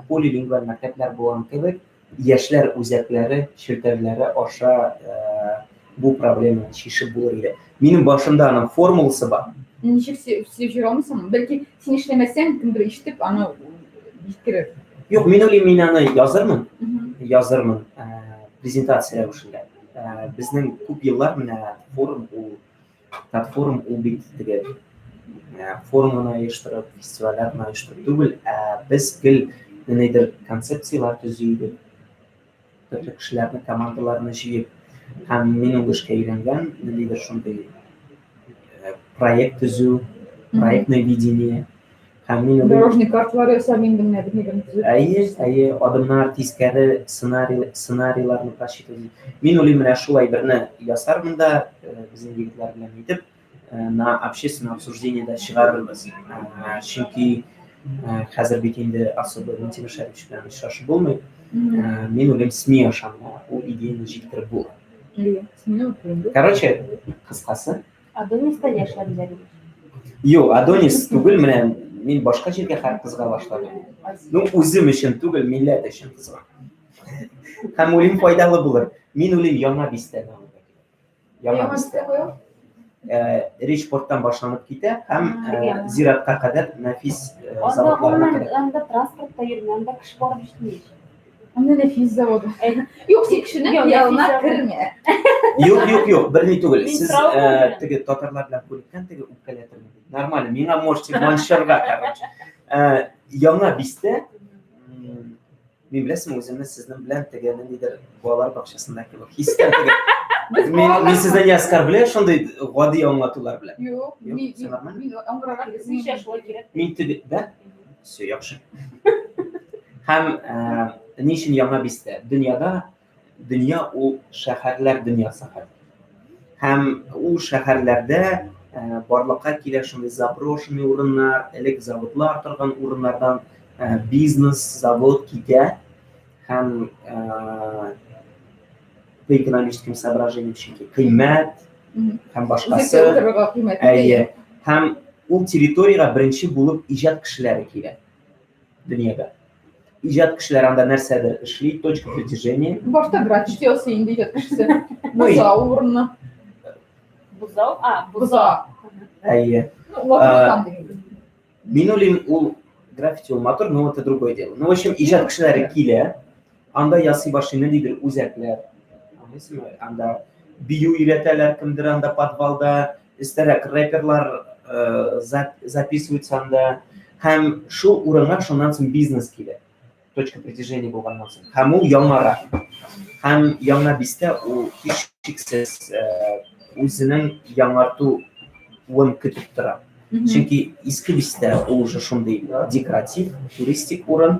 полилингваль мәктәпләр булган кебек, яшьләр үзәкләре, челтәрләре аша бу проблеманы чишеп булыр иде. Минем башымда аның формуласы бар. Ничек сөйләп җибәрә алмыйсың? Бәлки син эшләмәсәң, кемдер ишетеп, аны җиткерер. Юк, мин уйлыйм, мин аны язырмын. Язырмын. Презентация рәвешендә. Э, безнең күп еллар менә форум ул Татфорум ул бит теге э, форум гына оештырып, фестивальләр генә оештырып түгел, ә без гел ниндидер концепцияләр төзи идек. Төрле кешеләрне, командаларны җыеп, һәм мин ул эшкә өйрәнгән, ниндидер шундый э, проект төзү, проектное видение. Һәм мин уйлыйм, Дорожный карталар ясап инде менә бернигә төзеп. Әйе, әйе, адымнар, тискәре сценарий, сценарийларны просчитывать. Мин уйлыйм, менә шул әйберне ясармын да, э, безнең егетләр белән әйтеп, э, на общественное обсуждение дә чыгарырбыз. Э, чөнки хәзер бит инде особо Минтимер Шәрипович белән очрашып булмый. Мин уйлыйм, СМИ аша менә ул идеяне җиткереп була. Короче, кыскасы, Адониста яшьләр үзәге. Юк, Адонис түгел, менә мин башка җиргә хәр кызыга башладым. Ну, үзем өчен түгел, милләт өчен кызыга. Һәм уйлыйм файдалы булыр. Мин уйлыйм яңа бистәне алырга кирәк. Яңа бистә. Э, Речпорттан башланып китә һәм э, зиратка кадәр нәфис э, заводларына кадәр. Анда транспортта йөрми, анда кеше барып җитми. Анда нәфис заводы. Юк, син кешенең хыялына кермә. Юк, юк, юк, берни түгел. Сез э, теге татарлар белән күреккән теге үпкәләтергә. Нормально, миңа можете маншырга, короче. Э, яңа бистә мин беләсеңме үземне сезнең белән теге ниндидер балалар бакчасында кебек хис итәм теге. Мин, мин сезне не оскорбляю шундый гади аңлатулар белән. Юк, мин мин аңларга Мин теге, да? Все, яхшы. Һәм э, ни өчен яңа бистә? Дөньяда дөнья ул шәһәрләр дөньясы хәзер. Һәм ул шәһәрләрдә э, барлыкка килә шундый заброшенный урыннар, элек заводлар торган урыннардан э, бизнес, завод китә һәм э, по экономическим соображениям чөнки кыйммәт һәм башкасы. Әйе. Һәм ул территориягә беренче булып иҗат кешеләре килә дөньяда. Иҗат кешеләре анда нәрсәдер эшли, точка притяжения. Башта граффити ясый инде иҗат кешесе. Бозау урынына. Бозау? А, бозау. Әйе. Ну, Мин уйлыйм, ул граффити ул матур, но это другое дело. Ну, в общем, иҗат кешеләре килә, анда ясый башлый ниндидер үзәкләр. Аңлыйсыңмы? Анда бию өйрәтәләр, кемдер анда подвалда, өстәрәк рэперлар э, записываются анда. Һәм шул урынга шуннан соң бизнес килә. Точка притяжения булганнан соң. Һәм ул яңара. Һәм яңа бистә ул һичшиксез э, үзенең яңартуын көтеп тора. Чөнки иске бистә ул уже шундый декоратив, туристик урын.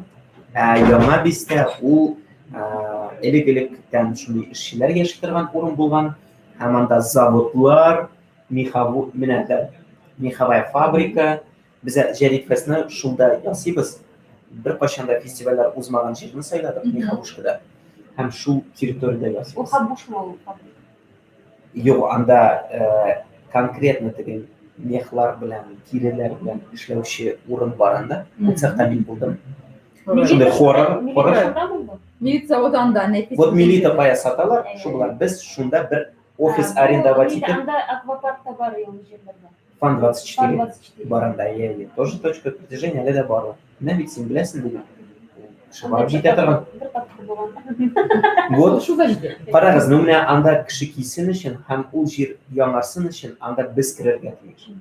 Ә яңа бистә ул элек-электән шундый эшчеләр яши торган урын булган. Һәм анда заводлар, меховой, менә дә меховая фабрика. Без Җәдит фестны шунда ясыйбыз. Беркайчан да фестивальләр узмаган җирне сайладык, Меховушкада. Һәм шул территориядә ясыйбыз. Ул Хабушма ул фабрика. Юк, анда э, конкретно теге мехлар белән, тиреләр белән эшләүче урын бар анда. Ул цехта мин булдым. Шундый хоррор, хоррор. Милиция заводы анда, нәфис. Вот милита пая саталар, шул Без шунда бер офис арендовать итеп. Анда аквапарк та бар ул җирләрдә. Фан 24 бар анда, иә, иә. Тоже точка притяжения әле дә бар ул. Менә бит син беләсең диген. Кеше барып җитә торган. Бер тапкыр булган. Вот. Шул да җитә. Карагыз, ну менә анда кеше килсен өчен һәм ул җир яңарсын өчен анда без керергә тиеш.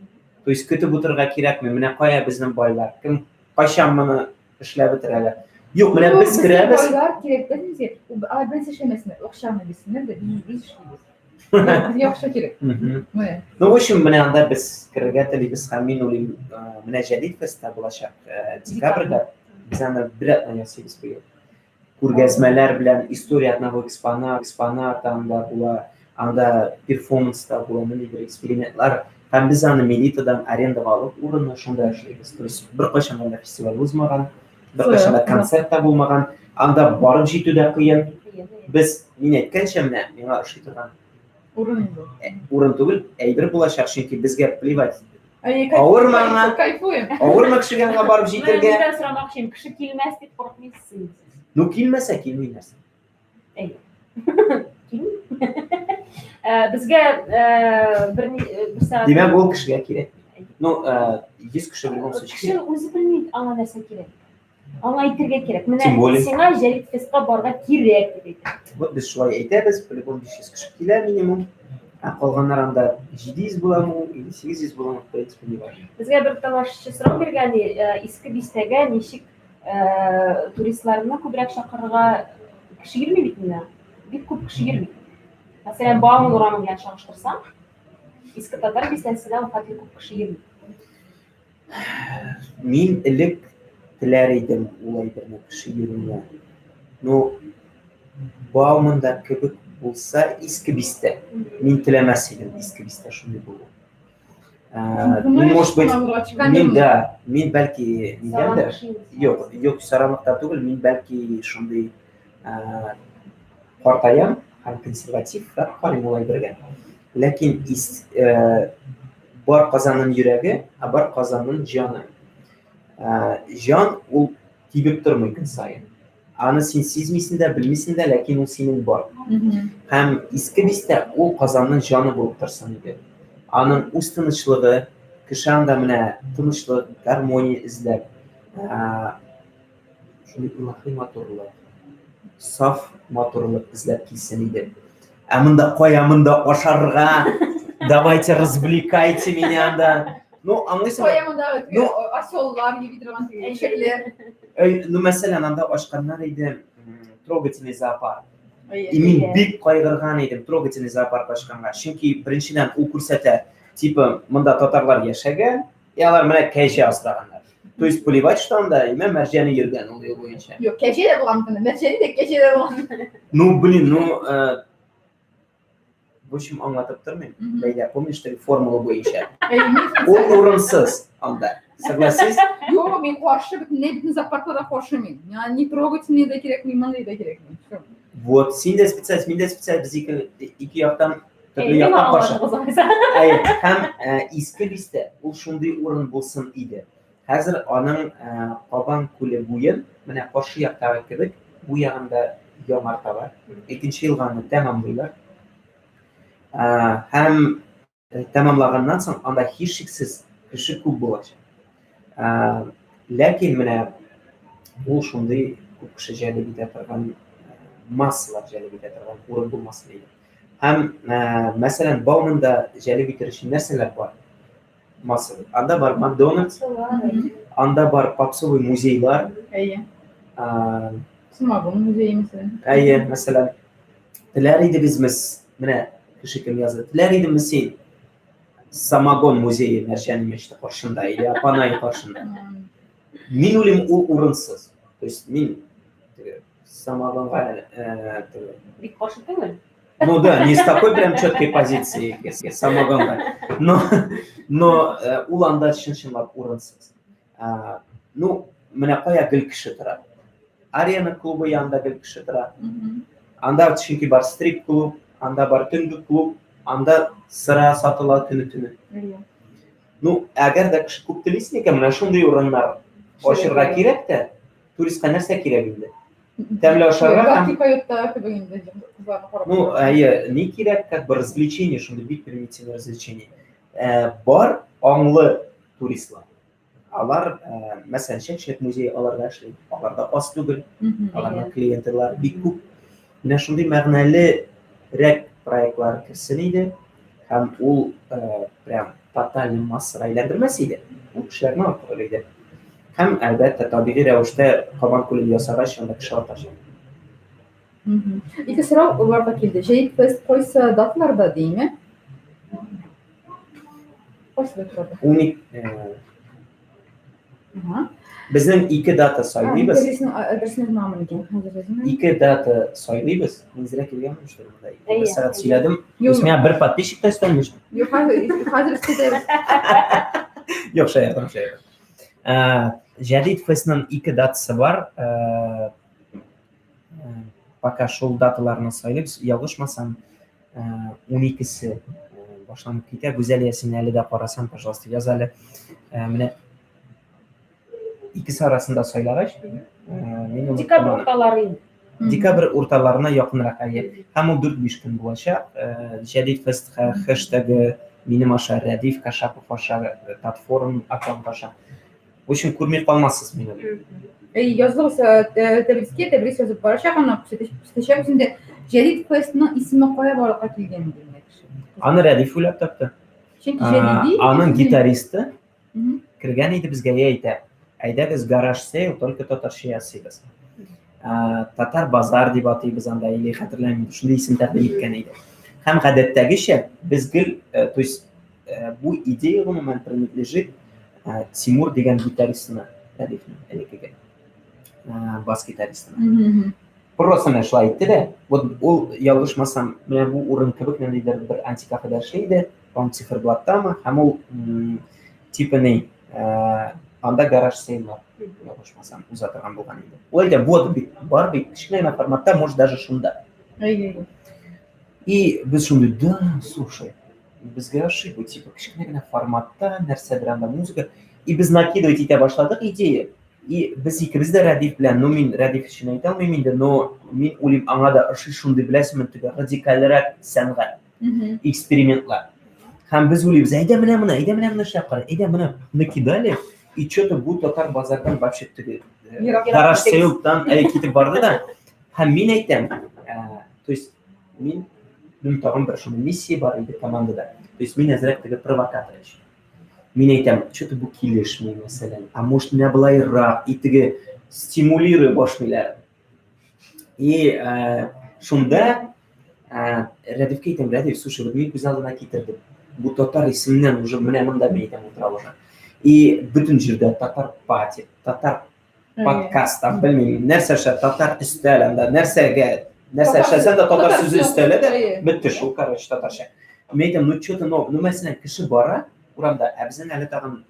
То есть көтеп утырырга кирәкми. Менә кая безнең байлар? Кем кайчан моны эшләп бетерәләр? Юк, менә без керәбез. Байлар кирәк безнең. Алар беренче эшләмәсеннәр, акчаны бирсеннәр дә, без үзебез эшлибез. Безгә акча кирәк. Менә. Ну, в общем, менә анда без керергә телибез һәм мин уйлыйм, менә Җәдит фестта булачак декабрьдә. Без аны бер атна ясыйбыз быел. Күргәзмәләр белән история одного экспоната, экспоната анда була, анда перформанс та була, ниндидер экспериментлар. Һәм без аны Мелитадан арендага алып урынны шунда эшлибез. То есть беркайчан анда фестиваль узмаган, беркайчан да концерт та булмаган. Анда барып җитү дә кыен. Без, мин әйткәнчә, менә миңа ошый торган урын инде. Урын түгел, әйбер булачак, чөнки безгә плевать. Авырмы аңа? Кайфуем. Авырмы кешегә аңа барып җитәргә? Мин дә сорамакчы идем, кеше килмәс дип курыкмыйсыз. Ну, килмәсә, килми нәрсә. Әйе. Килми. Э, безгә э, бер бер сәгать. Димәк, ул кешегә кирәк. Ну, 100 кеше в любом случае. Кеше үзе белми аңа нәрсә кирәк. Аңа әйтергә кирәк. Менә сиңа Җәлит фестка барырга кирәк дип әйтә. Вот без шулай әйтәбез, по-любому 500 кеше килә минимум. Ә калганнар анда 700 буламы или 800 буламы, в принципе, не важно. Безгә бер тамашачы сорау биргән, Иске Бистәгә ничек туристларны күбрәк чакырырга кеше йөрми бит инде. Бик күп кеше йөрми. Мәсәлән, Бауман урамы белән чагыштырсаң, Иске Татар бистәсенә ул хәтле күп кеше йөрми. Мин элек теләр идем ул әйберне кеше йөрүенә. Ну, Бауманда кебек булса, Иске Бистә. Мин теләмәс идем Иске Бистә шундый булу. Мин, может быть, мин да, мин бәлки нидәндер, юк, юк, саранлыкта түгел, мин бәлки шундый картаям һәм консервативрак карыйм ул әйбергә. Ләкин ис, бар Казанның йөрәге, ә бар Казанның җаны. Җан ул тибеп тормый көн саен. Аны син сизмисең дә, белмисең дә, ләкин ул синең бар. Һәм Иске бистә ул Казанның җаны булып торсын иде. Аның үз тынычлыгы, кеше анда менә тынычлык, гармония эзләп, шундый илаһи матурлык, саф матурлык эзләп килсен иде. Ә монда кая монда ашарга? Давайте развлекайте меня анда. Ну, аңлыйсыңмы? Кая монда Ну, оселлар йөри торган теге ишәкләр. Ну, мәсәлән, анда ачканнар иде трогательный зоопарк. И мин бик кайгырган идем трогательный зоопарк ачканга. Чөнки беренчедән ул күрсәтә, типа, монда татарлар яшәгән, и алар менә кәҗә асраганнар. То есть плевать, что анда имә мәрҗәне йөргән ул ел буенча. Юк, кәҗә дә булган монда, мәрҗәне дә кәҗә дә булган. Ну, блин, ну, в общем, аңлатып тормыйм. Ләйлә, помнишь, теге формула буенча? Ул урынсыз анда. Согласись? Юк, мин каршы, бөтенләй бөтен зоопаркта да каршы мин. Миңа не трогательный да кирәкми, мондый да кирәкми. Всё. Вот, син дә специалист, мин дә специалист, без ике яктан төрле яктан каршы. Әйе, һәм Иске бистә ул шундый урын булсын иде. Хәзер аның Кабан күле буен, менә каршы яктагы кебек, бу ягында яңарталар. Икенче елганы тәмамлыйлар. Һәм тәмамлаганнан соң анда һичшиксез кеше күп булачак. Ләкин менә ул шундый күп кеше җәлеп итә торган, массалар җәлеп итә торган урын булмасын иде. Һәм, мәсәлән, Бауманда җәлеп итер өчен нәрсәләр бар? Массовый. Анда бар Макдональдс, анда бар попсовый музейлар. Әйе. Самогон музее, мәсәлән. Әйе, мәсәлән. Теләр идегезме, менә кеше кем язды, теләр идеме син самогон музее Мәрҗани мәчете каршында или Апанай каршында? Мин уйлыйм, ул урынсыз. То есть мин самогонга бик каршы түгел. Ну да, не с такой прям четкой позиции самогонга. Но ул анда чын-чынлап урынсыз. Ну, менә кая гел кеше тора. Арена клубы янында гел кеше тора. Анда чөнки бар стрип клуб, анда бар төнге клуб, анда сыра сатыла көне-төне. Ну, әгәр дә кеше күп телисең икән, менә шундый урыннар ачырга кирәк тә, туристка нәрсә кирәк инде? Тәмле ашарга һәм кебек инде кызларны карап. Ну, әйе, ни кирәк, как бы развлечение, шундый бик примитивный развлечение. Бар аңлы туристлар. Алар, мәсәлән, Чәчәк музее аларда эшли. Аларда аз түгел. Аларның клиентлары бик күп. Менә шундый мәгънәлерәк проектлар керсен иде һәм ул прям тотальный массага әйләндермәс иде. Ул кешеләрне арттырыр иде. Һәм, әлбәттә, табигый рәвештә Кабан күлен ясагач, анда кеше артачак. Ике сорау барга килде. Җәйге фест кайсы даталарда димме? Кайсы даталарда? 12 Безнең ике дата сайлыйбыз. Берсен язмамын икән. Хәзер язмыйм. Ике дата сайлыйбыз. Мин зря килгәнмен, что ли, монда. Бер сәгать сөйләдем. То есть миңа бер подписчик та өстәлми. Юк, хәзер өстәтәбез. Юк, шаяртам, шаяртам. Җәдит фестның ике датасы бар. Пока шул даталарны сайлыйбыз. Ялгышмасам, 12-се башланып китә. Гүзәлия, син әле дә карасаң, пожалуйста, яз әле. Менә икесе арасында сайлагач, мин аны Декабрь урталары инде. Декабрь урталарына якынрак, әйе. Һәм ул 4-5 көн булачак. Җәдит фест хэштегы минем аша, Рәдиф Кашапов аша, Татфорум аккаунт аша. В общем, күрми калмассыз мине. Эй, язылыгыз Тәбрискә, Тәбрис язып барачак, аны күрсәтәчәк үзендә. Җәдит фестының исеме кая барлыкка килгән дигән кеше. Аны Рәдиф уйлап тапты. Чөнки җәдиди Аның гитаристы кергән иде безгә я әйтә. Әйдәгез гараж сейл только татарча ясыйбыз. Татар базар дип атыйбыз анда или хәтерләмим, шундый исем тәкъдим иткән иде. Һәм гадәттәгечә без гел, э, то есть э, бу идея гомумән принадлежит э, Тимур дигән гитаристына, Рәдифнең элеккеге бас гитаристына. Просто менә шулай әйтте дә, вот ул ялгышмасам, менә бу урын кебек ниндидер бер антикафеда эшли иде, по-моему, циферблаттамы, һәм ул типа ни, анда гараж сейллар, ялгышмасам, уза торган булган иде. Ул әйтә, вот бит, бар бит, кечкенә генә форматта, может, даже шунда. И без шундый, да, слушай, безгә ошый бу, типа, кечкенә генә форматта, нәрсәдер анда музыка. И без накидывать итә башладык идея. И без икебез дә Рәдиф белән, ну мин Рәдиф өчен әйтә алмыйм инде, но мин уйлыйм, аңа да ошый шундый, беләсеңме, теге радикальрәк сәнгать, экспериментлар. Һәм без уйлыйбыз, әйдә менә моны, әйдә менә моны эшләп карыйк, әйдә моны накидали, и что-то бу татар базардан вообще теге гараж сейлтан китеп барды да. Һәм мин әйтәм, то есть мин минем тагын бер шундый миссия бар иде командада. То есть мин әзрәк теге провокатор өчен. Мин әйтәм, что-то бу килешми, мәсәлән. А может, менә былайрак, и теге стимулируя башлыйлар. И э, шунда э, Рәдифкә әйтәм, Рәдиф, слушай, вот мин күз алдына китердем. Бу татар исеменнән уже менә монда мин әйтәм утыра уже. И бөтен җирдә татар пати, татар подкаст, там, белмим, нәрсә эшләп, татар өстәл анда, нәрсәгә, нәрсә эшләсәң дә татар сүзе өстәлә дә, бетте шул, короче, татарча. Мин әйтәм, ну что-то новое. Ну, мәсәлән, кеше бара урамда, ә безнең әле тагын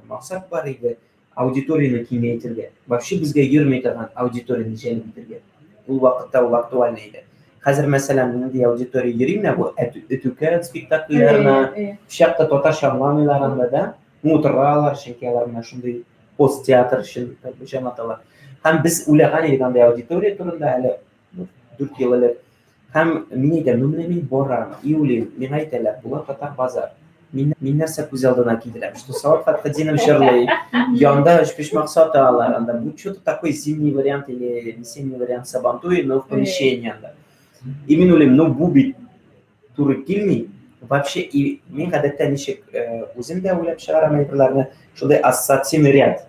максат бар иде, аудиторияне киңәйтергә. Вообще безгә йөрми торган аудиторияне җәлеп итәргә. Ул вакытта ул актуальный иде. Хәзер, мәсәлән, нинди аудитория йөри менә бу Өтүкә спектакльләренә, пычак та татарча аңламыйлар анда да. Ну, утыралар, чөнки алар менә шундый пост театр өчен как бы җан аталар. Һәм без уйлаган идек андай аудитория турында әле 4 ел элек. Һәм мин әйтәм, ну менә мин барам, и уйлыйм, миңа әйтәләр, була татар базар. Мин, мин нәрсә күз алдына китерәм, что Салават Фәтхетдинов җырлый, янда өчпочмак саталар, анда бу что-то такой зимний вариант или весенний вариант Сабантуи, но в помещении анда. И мин уйлыйм, ну бу бит туры килми. Вообще, и мин гадәттә ничек үзем дә уйлап чыгарам әйберләрне, шундай ассоциативный ряд.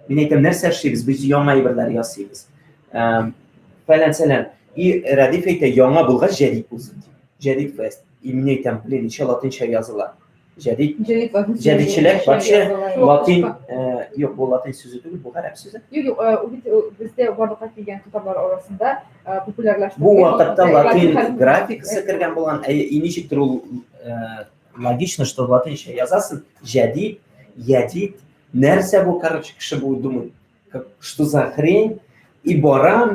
Мин әйтәм, нәрсә эшлибез? Без яңа әйберләр ясыйбыз. Фәлән сәлән. И Рәдиф әйтә, яңа булгач җәдит булсын дип. Җәдит фест. И мин әйтәм, блин, ничә латинча языла. Җәдит. Җәдитчеләр вообще латин, юк, бу латин сүзе түгел, бу гарәп сүзе. Юк, юк, ул бит бездә барлыкка килгән татарлар арасында популярлашты. Бу вакытта латин графикасы кергән булган, и ничектер ул логично, что латинча язасың, җәдит, ядит, нәрсә бу, короче, кеше будет думать, что за хрень, и барам.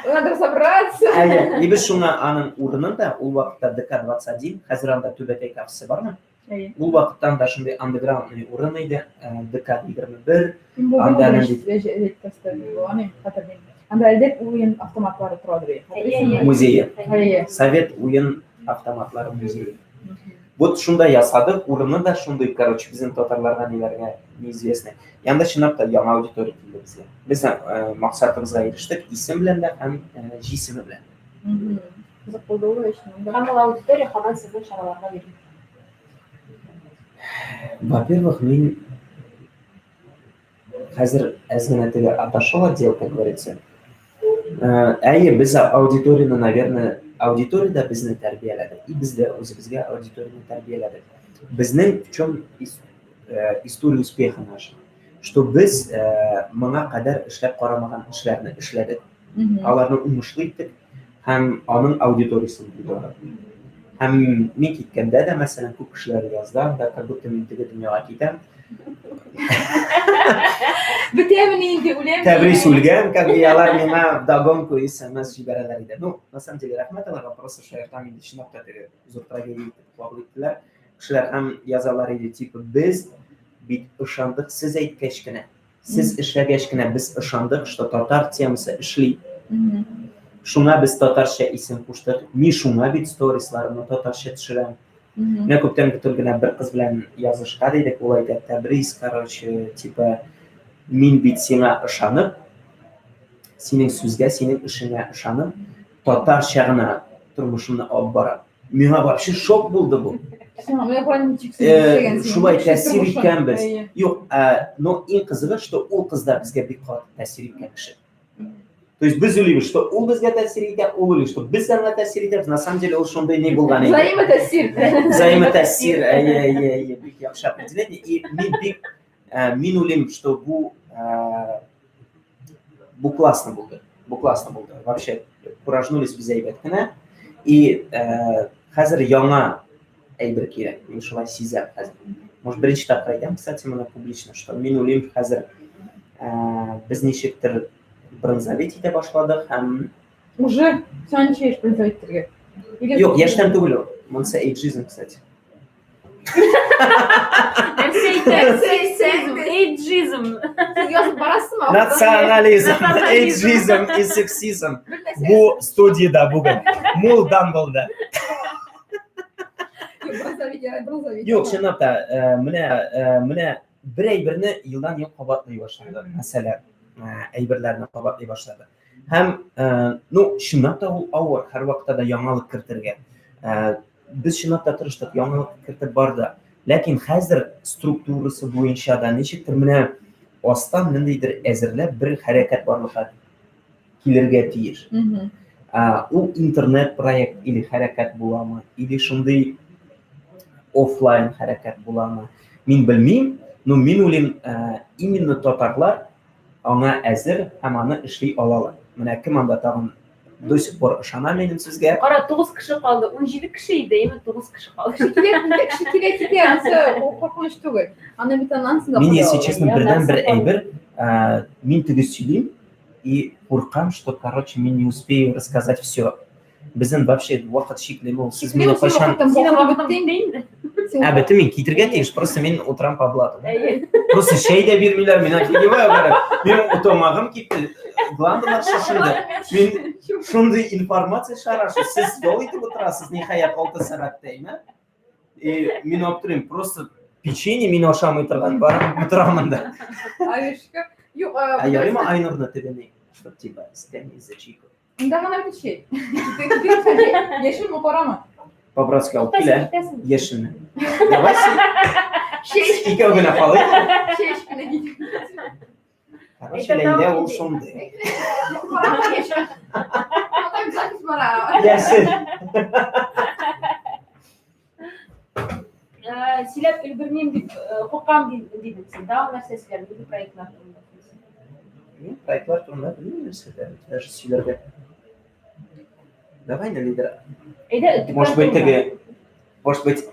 Надо разобраться. Әйе, и без шуңа аның урынын да, ул вакытта ДК-21, хәзер анда Түбәтәй кафесы бармы? Әйе. Ул вакытта анда шундый андеграундный урын иде, ДК-21. Анда нинди Анда әлдә уен автоматлары торадыр. Музее. Совет уен автоматлары музее. Вот шунда ясадык, урыны да шундый, короче, безнең татарларга ниләргә неизвестный. И анда чынлап та яңа аудитория килде безгә. Без максатыбызга ирештек, исем белән дә һәм җисеме белән. Кызык булды ул өчен. Һәм ул аудитория һаман сезнең чараларга йөри. Во-первых, мин хәзер әз генә теге отошел от дел, как говорится. Әйе, без аудиторияне, наверное, аудитория дә безне тәрбияләде. И без дә үзебезгә аудиторияне тәрбияләдек. Безнең в чем история успеха наша? Что без моңа кадәр эшләп карамаган эшләрне эшләдек. Аларны уңышлы иттек һәм аның аудиториясен булдырдык. Һәм мин киткәндә дә, мәсәлән, күп кешеләр язды анда, как будто мин теге дөньяга китәм. Бетәмени инде, үләм. Тәбрис үлгән, как бы алар миңа вдогонку смс җибәрәләр иде. Ну, на самом деле, рәхмәт аларга, просто шаяртам инде, чынлап та теге зур трагедия итеп кабул иттеләр. Кешеләр һәм язалар иде, типа, без бит ышандык сез әйткәч кенә. Сез эшләгәч кенә без ышандык, что татар темасы эшли. Шуңа без татарча исем куштык. Мин шуңа бит сторисларымны татарча төшерәм. Менә күптән түгел генә бер кыз белән язышкан идек, ул әйтә, Тәбрис, короче, типа, мин бит сиңа ышанып, синең сүзгә, синең эшеңә ышанып, татарча гына тормышымны алып барам. Миңа вообще шок булды бу. Шулай тәэсир иткәнбез. Юк, но иң кызыгы, что ул кыз да безгә бик каты тәэсир иткән кеше. То есть без уйлыйбыз, что ул безгә тәэсир итә, ул уйлый, что без аңа тәэсир итәбез. На самом деле ул шундый ни булган инде. Взаимотәэсир. Взаимотәэсир, әйе, әйе, әйе, бик яхшы определение. И мин бик, мин уйлыйм, что бу бу классно булды. Бу классно булды. Вообще, куражнулись без әйбәт кенә. И хәзер яңа әйбер кирәк. Мин шулай сизәм хәзер. Может, беренче тапкыр әйтәм, кстати, моны публично, что мин уйлыйм хәзер без ничектер бронзоветь итә башладык һәм Уже син ничә яшь бронзоветь итәргә? Юк, яшьтән түгел ул. Монысы эйджизм, кстати. Нәрсә әйтәсең? Эйджизм. Сез язып барасызмы? Национализм, эйджизм и сексизм. Бу студияда бүген. Мулдан булды. Юк, чынлап та, менә, менә бер әйберне елдан-ел кабатлый башлады. Мәсәлән, әйберләрне кабатлый башлады. Һәм, ну, чынлап та ул авыр, һәрвакытта да яңалык кертергә. Без чынлап та тырыштык, яңалык кертеп барды. Ләкин хәзер структурасы буенча да ничектер менә астан ниндидер әзерләп бер хәрәкәт барлыкка килергә тиеш. Ул интернет проект или хәрәкәт буламы, или шундый офлайн хәрәкәт буламы, мин белмим, но мин уйлыйм, именно татарлар аңа әзер һәм аны эшли алалар. Менә кем анда тагын до сих пор ышана минем сүзгә. Кара, 9 кеше калды. 17 кеше иде, именно 9 кеше калды. Кеше килә, кеше килә китә, анысы ул куркыныч түгел. Аны бит аннан соң да Мин, если честно, бердән бер әйбер, мин теге сөйлим и куркам, что, короче, мин не успею рассказать все. Безнең вообще вакыт чикле ул. Сез мине кайчан Синең вакытың бетте инде. Ә, бетте, мин китергә тиеш, просто мин утырам по блату. Просто чәй дә бирмиләр, мин офигеваю, говорю. Минем тамагым кипте, гландалар шешенде. Мин шундый информация шарашы, сез ял итеп утырасыз, ниһаять, 6 сәгатьтә, әйме? И мин аптырыйм, просто печенье мин ашамый торган, барып утырамын да. Орешка. Юк, Ә ярыймы Айнурны тегене, чтоб типа стәми за чайку. Монда гына бит чәй. Яшелме, карамы? По-братски алып килә. Яшелне. Давай син. Икәү генә калыйк. Чәй эчеп кенә кит. Короче, Ләйлә ул шундый. Карама яшел. Анда запись бара. Яшел. Сөйләп өлгермим дип куркам дидең син. Тагын нәрсә сөйләр? Нинди проектлар турында? Мин проектлар турында белмим нәрсә даже сөйләргә. Давай на лидера. Әйдә, Может быть, теге, может быть,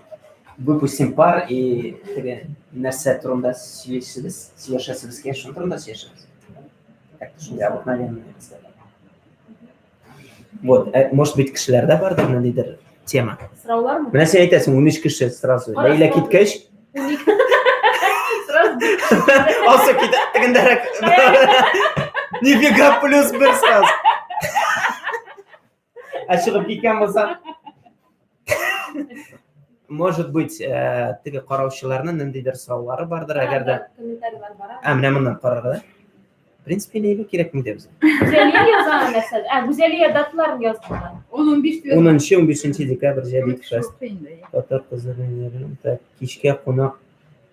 выпустим пар и теге нәрсә турында сөйләшәбез, сөйләшәсебез килә, шуның турында сөйләшәбез. Как-то шундый обыкновенный разговор. Вот, может быть, кешеләрдә бардыр ниндидер тема. Сораулармы? Менә син әйтәсең, 13 кеше сразу. Ләйлә киткәч, Сразу. Алсу китә, тегендәрәк. Нифига плюс бер сразу. Ә чыгып киткән булса, может быть, теге караучыларның ниндидер сораулары бардыр, әгәр дә. Комментарийлар бара. Ә, менә моннан карарга да. В принципе, Ләйлә кирәкми дә безгә. Гүзәлия язган нәрсә. Ә, Гүзәлия даталарын язган. 10-15 10-15 декабрь җәдит фест. Татар кызы гыйннәрен так кичкә кунак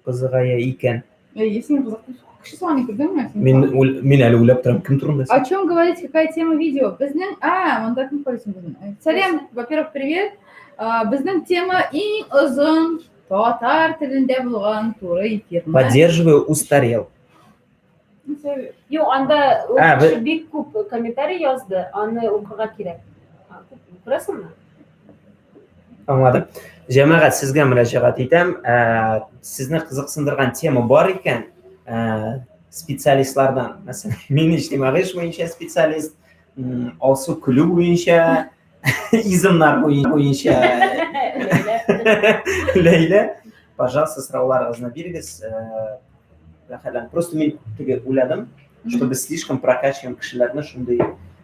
кызыгая икән. Әйе, син кызык. Кеше саны күрдеңме? Мин мин әле уйлап торам, кем турында О чем говорить, какая тема видео? Безнең, а, монда кем карыйсың безнең? Сәлам, во-первых, привет. Безнең тема иң озын татар телендә булган туры эфир. Поддерживаю устарел. Юк, анда ул кеше бик күп комментарий язды, аны укырга кирәк. Күрәсеңме? Аңладым. Җәмәгать, сезгә мөрәҗәгать итәм. Сезне кызыксындырган тема бар икән, специалистлардан, мәсәлән, мин иҗтимагый эш буенча специалист, Алсу көлү буенча, измнар буенча Ләйлә, пожалуйста, сорауларыгызны бирегез. Рәхәтләнеп. Просто мин теге уйладым, что без слишком прокачиваем кешеләрне шундый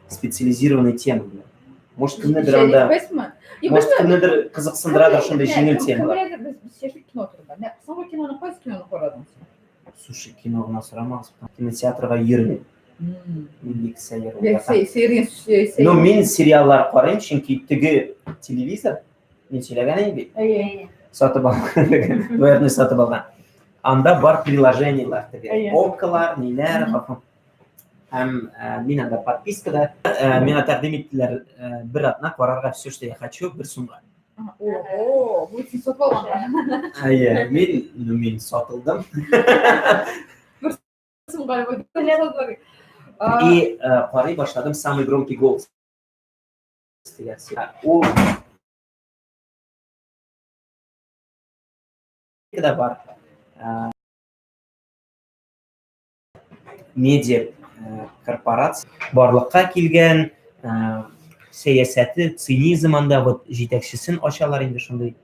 специализированный тема белән. Может, кемнедер анда, может, кемнедер кызыксындырадыр шундый җиңел темалар. Без яшьлек кино турында. Соңгы киноны кайсы киноны карадың син? Слушай, кино гына сорамагыз, кинотеатрга йөрмим. Мин бик сәер Бик уйласам. сәер дигән сүз, сәер. Ну, мин сериаллар карыйм, чөнки теге телевизор, мин сөйләгән идем бит. Әйе. Сатып алган, двоюродный сатып алган. Анда бар приложениелар теге. Әйе. Оккалар, ниләр, Һәм мин анда подпискада. Миңа тәкъдим иттеләр бер атна карарга все, что я хочу, бер сумга. Ого, бу син сатып алган. Әйе, мин, ну, мин сатылдым. Бер сумга. И карый башладым Самый громкий голос дигән сериал. Ул да бар. Медиа корпорация барлыкка килгән, сәясәте, цинизм анда, вот җитәкчесен ачалар инде шундый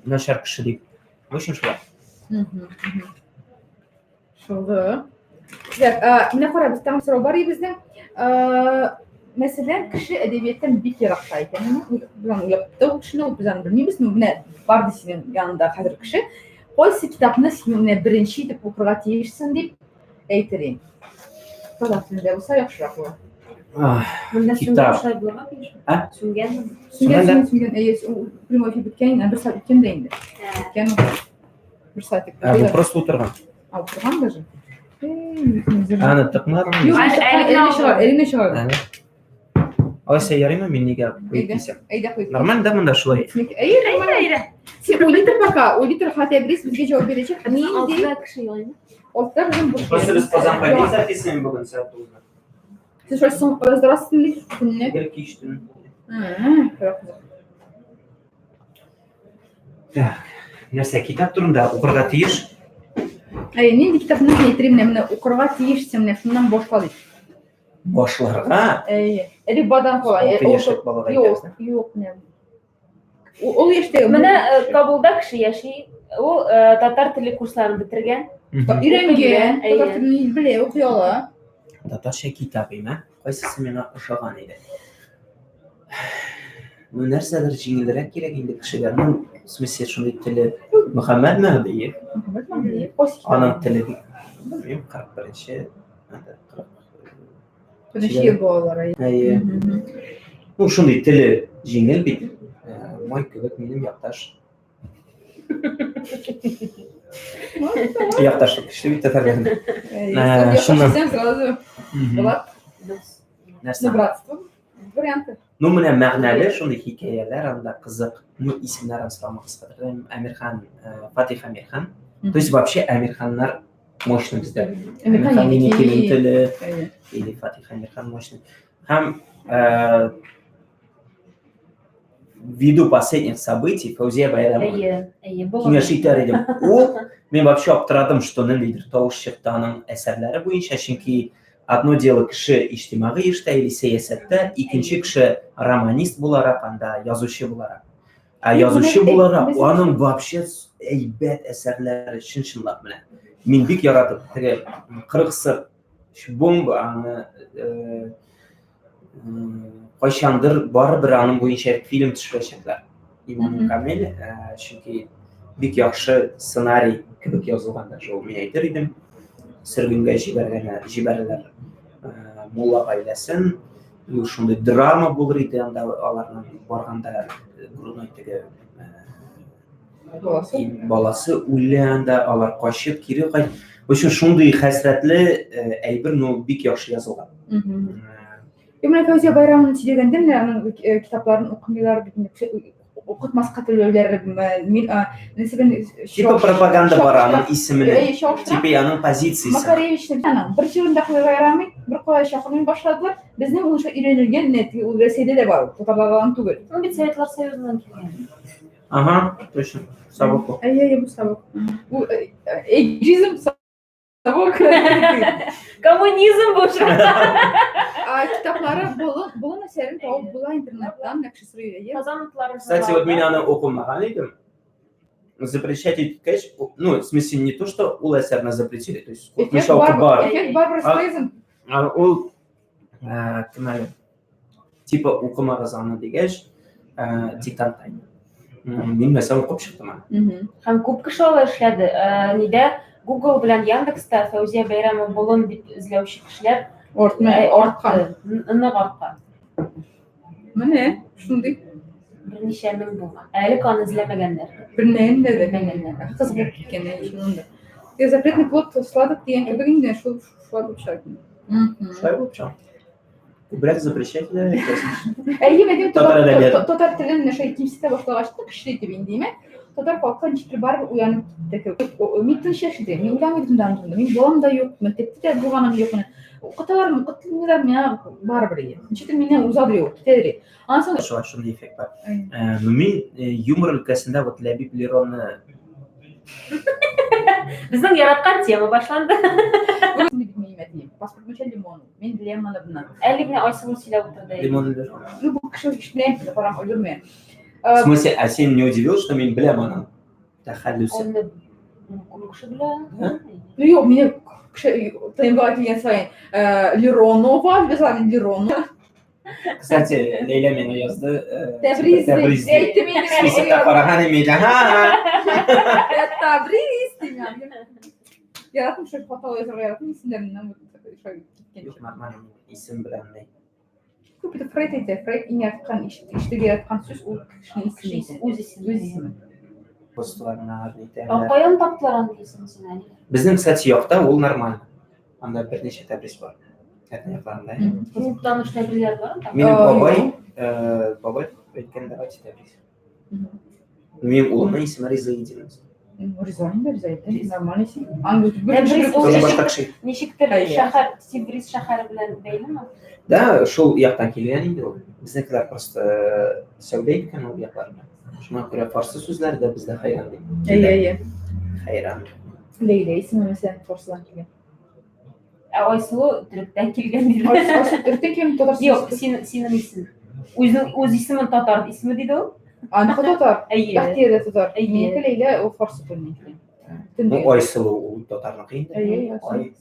начар кеше дип. В общем, шулай. Шулды. Так, менә кара, без тагын сорау бар безнең. Мәсәлән, кеше әдәбияттан бик еракта икән. Без аны уйлап та ул кешене, без аны белмибез. Ну, менә бар ди синең янында хәзер кеше. Кайсы китапны син менә беренче итеп укырга тиешсең дип әйтер идем. Татар телендә булса яхшырак була. Монда Китап. сүнгән шулай булырга тиеш. А? Сүнгәнме? Сүнгән, Сүнгән сүнгән, сүнгән. Әйе, ул прямой эфир беткән, инде, бер сәгать үткән дә инде. Үткән ул. Бер сәгать Ә, бу просто утырган. А, утырган даже. Эй, үзем. Аны тыкмадым. Юк, әле чыгар, әле чыгар. Әле. Алайса ярыймы, мин нигә куеп Әйдә. килсәм? Әйдә куй. Нормально да монда шулай? Әйе, нормально. Син уйлый тор пока, уйлый тор, хотя Брис безгә җавап бирәчәк. Нинди? Алтыда кеше елыймы? Алтыда безнең буш. Просто без Казанга бик записываем бүген сәгать 9-да. Сез шулай соң яздырасыз инде көнне. Гел кич төн. Так, нәрсә, китап турында укырга тиеш? Әй, нинди китапны әйтерим менә, менә укырга тиешсең, менә шуннан башла дип. Башларга? Әйе. Әле бадан кала. Алты яшьлек балага Юк, әйтәсең. юк, менә. Ул яшьтә Менә Кабулда кеше яши. Ул татар теле курсларын бетергән. Өйрәнгән, татар телен белә, укый ала. Татарча китап име? Кайсысы миңа ошаган иде? Ну, нәрсәдер җиңелрәк кирәк инде кешегә. Ну, в смысле, шундый теле Мөхәммәд Мәһдиев. Мөхәммәд Мәһдиев. Аның теле бик, белмим, 41-нче, анда 40 Беренче ел балалары. Әйе. Ну, шундый теле җиңел бит. Май кебек минем якташ. Якташлык көчле бит татарларда. Шуннан. Сразу була. Нәрсә? Братство. Варианты. Ну, менә мәгънәле шундый хикәяләр анда кызык. Ну, исемнәрен сорамагыз хәтерләмим. Әмирхан, Фатих Әмирхан. То есть вообще Әмирханнар мощный бездә. Әмирхан Еникинең теле или Фатих Әмирхан мощный. Һәм ввиду последних событий Фәүзия Байрамова. Әйе, әйе, бу. Киңәш итәр идем. Ул, мин вообще аптырадым, что ниндидер тавыш чыкты аның әсәрләре буенча, чөнки одно дело кеше иҗтимагый эштә или сәясәттә, икенче кеше романист буларак анда, язучы буларак. Ә язучы буларак аның вообще әйбәт әсәрләре чын-чынлап менә. Мин бик яратып, теге 40 сыр бомба аны кайчандыр барыбер аның буенча фильм төшерәчәкләр. Иманым камил, чөнки бик яхшы сценарий кебек язылган даже ул, мин әйтер идем. Сөргенгә җибәргән җибәрәләр мулла гаиләсен. Ну, шундый драма булыр иде анда аларның барганда грудной теге баласы, баласы үлә анда, алар качып кире кайт. В общем, шундый хәсрәтле әйбер, ну, бик яхшы язылган. И менә Фәүзия Байрамовна сөйләгәндә, менә аның китапларын укымыйлар бит инде, укытмаска теләүләре, мин, мәсәлән, Типа пропаганда бар аның исеменә. Әйе, чагыштыра. Типа аның позициясе. Макаревичны аның бер җырында куярга ярамый, бер кая чакырмый башладылар. Безнең ул шул өйрәнелгән, менә теге ул Рәсәйдә дә бар, татарларда гына түгел. Ул бит Советлар Союзыннан килгән. Ага, точно. Сабак ул. Әйе, әйе, бу сабак. Бу эйджизм сабак. Коммунизм бу очракта. Китаплары болын, болын әсәрен табып була интернеттан, нәкъ сорый, әйе. Казан утлары. Кстати, вот мин аны укымаган идем. Запрещать иткәч, ну, в смысле, не то, что ул әсәрне запретили, то есть Эффект укымыйча укып бар. Эффект Барбара Стрейзанд. Ул кем әле? Типа укымагыз аны дигәч, диктант Мин мәсәлән укып чыктым аны. Һәм күп кеше алай эшләде. Нидә? Google белән Яндекста Фәүзия Бәйрәмова болын дип эзләүче кешеләр Артма, арткан. артты, нык арткан. Менә шундый. Берничә мең булган. Ә элек аны эзләмәгәннәр. Белмәгән дә дә. Белмәгәннәр. Кыз булып киткән әйе, шуннан да. Я запретный плод сладок дигән кебек инде шул шулай булып чыга. Шулай булып чыга. Күбрәк запрещать итәләр икән. Әйе, мәдән Татар әдәбияты. татар телен менә шулай кимсетә башлагач та көчле итеп инде, димәк, татар халкы ничектер барыбер уянып китте кебек. Мин тыныч яшидем, мин уйламый идем да аны. Мин балам да юк, мәктәптә дә булганым юк. Менә Укыталармы, укытмыйлар, миңа барыбер иде. Ничектер миннән узадыр юк, китәдер. Аннан соң Шулай шундый эффект бар. Әйе. Ну мин юмор өлкәсендә вот Ләбиб Леронны Безнең яраткан тема башланды. Минем әтием. Паспорт буенча лимон. Мин беләм моны бына. Әле генә Айсылу сөйләп утырды. Лимон Лерон. Ну, бу кеше ишетмәйм, карам, өлгермәйм. В смысле, а син не удивил, что мин беләм аның тәхәллүсен? Аны күп кеше белә. Да? Ну, юк, мине кеше ТМГ килгән саен Леронова, дип язалар, мин Леронова. Кстати, Ләйлә миңа язды. Тәбриз, Тәбриз. әйтте мин. Списокта караган иде. Ха. Тәбриз дим. Яратмыйм шул хаталы язарга яратмыйм исемнәреннән шулай киткән. Юк, нормально, мин исем белән ни. Күп итеп Фрейд әйтә, Фрейд иң яраткан, ишетергә яраткан сүз ул кешенең исеме икән. Үз исеме. Үз исеме. Постларына Ә нитәләр. каян таптылар андый исемне син, әни? Безнең, кстати, якта ул нормально. Анда берничә Тәбриз бар. Әтнә якларында. Синең таныш тәбризләр бармы? там? Минем А, бабай, бабай әйткән давайте Тәбриз. Минем улымның исеме Ризаидин. Риза инде, Риза әйтте. Нормальный исем. Аны бер Тәбриз кеше ул Тоже ничектер- башка кеше. Ничектер Әйе. шәһәр, Тибриз шәһәре белән бәйлеме? Да, шул яктан килгән инде ул. Безнекеләр просто сәүдә иткән ул яклар белән. Шуңа күрә фарсы сүзләре дә бездә хәйран дип. Әйе, әйе. Хәйран. Ләйлә исеме мәсәлән фарсыдан килгән. Ә Айсылу төректән килгән диде. Айсылу төректән килгән татар Юк, син синең исем. Үзенең үз исемен татар исеме диде ул. Аныкы татар. Әйе. Бәхтия дә татар. Әйе. Минеке Ләйлә ул фарсы теленнән килгән. Ну, Айсылу ул татарныкы инде. Әйе, Ай.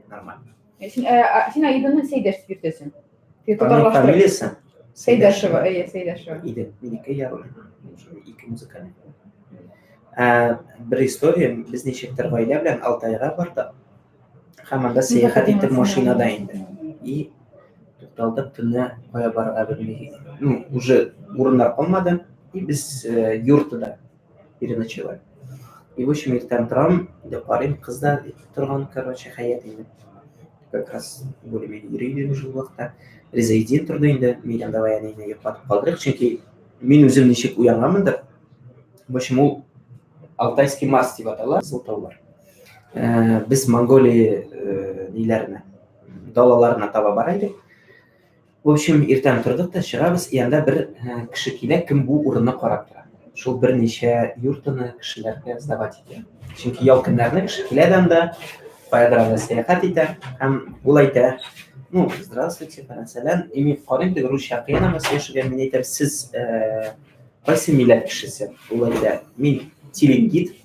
Нормально. Син син Аиданы Сәйдәш дип йөртәсең. Теге Аның татарлаштырып. фамилиясе Сәйдәшева, әйе, Сәйдәшева. Иде. Минеке Яруллин. Ике музыкальный. Бер история, без ничектер гаилә белән Алтайга бардык. Һәм анда сәяхәт иттек машинада инде. И тукталдык төнлә кая барырга белми. Ну, уже урыннар калмады. И без юртада переночевали. И в общем, иртән торам, дип карыйм, кыз да торган, короче, Хәят инде. Как раз более-менее йөри иде уже ул вакытта. Ризаидин торды инде, мин давай әнине йоклатып калдырыйк, чөнки мин үзем ничек уянганмындыр. В общем, ул Алтайский Марс дип атала, Кызыл таулар. Без Монголия ниләренә, далаларына таба бара идек. В общем, иртән тордык та чыгабыз, и анда бер кеше килә, кем бу урынны карап тора. Шул берничә юртаны кешеләргә сдавать итә. Чөнки ял көннәренә кеше килә дә анда, каядыр анда сәяхәт итә, һәм ул әйтә, ну, здравствуйте, фәлән-сәлән, и мин карыйм, теге русча кыен сөйләшергә, мин әйтәм, сез кайсы милләт кешесе? Ул әйтә, мин теленгид.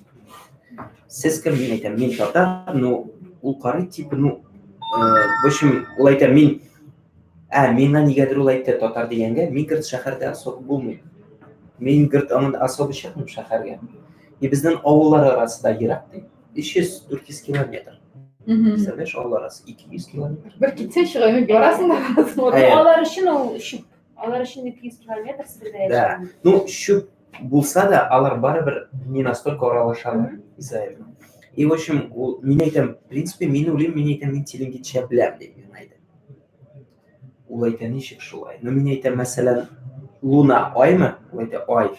Сез кем? Мин әйтәм, мин татар, ну, ул карый, типа, ну, в общем, ул әйтә, мин Ә, миңа нигәдер ул әйтте, татар дигәнгә, мин, говорит, шәһәрдә особо булмыйм. Мин, говорит, анда особо чыкмыйм шәһәргә. И безнең авыллар арасы да ерак, ди. 300-400 километр. Представляешь, авыл арасы 200 километр. Бер китсә чыга, барасың да барасың. Әйе. Алар өчен ул чүп. Алар өчен 200 километр Себердә Да. яшәгән. Ну, чүп булса да, алар барыбер не настолько аралашалар из-за этого. И, в общем, ул, мин әйтәм, в принципе, мин уйлыйм, мин әйтәм, мин теленгитчә беләм, дип миңа әйтә. Ул әйтә, ничек шулай? Ну, мин әйтәм, мәсәлән, луна аймы? Ул әйтә, ай.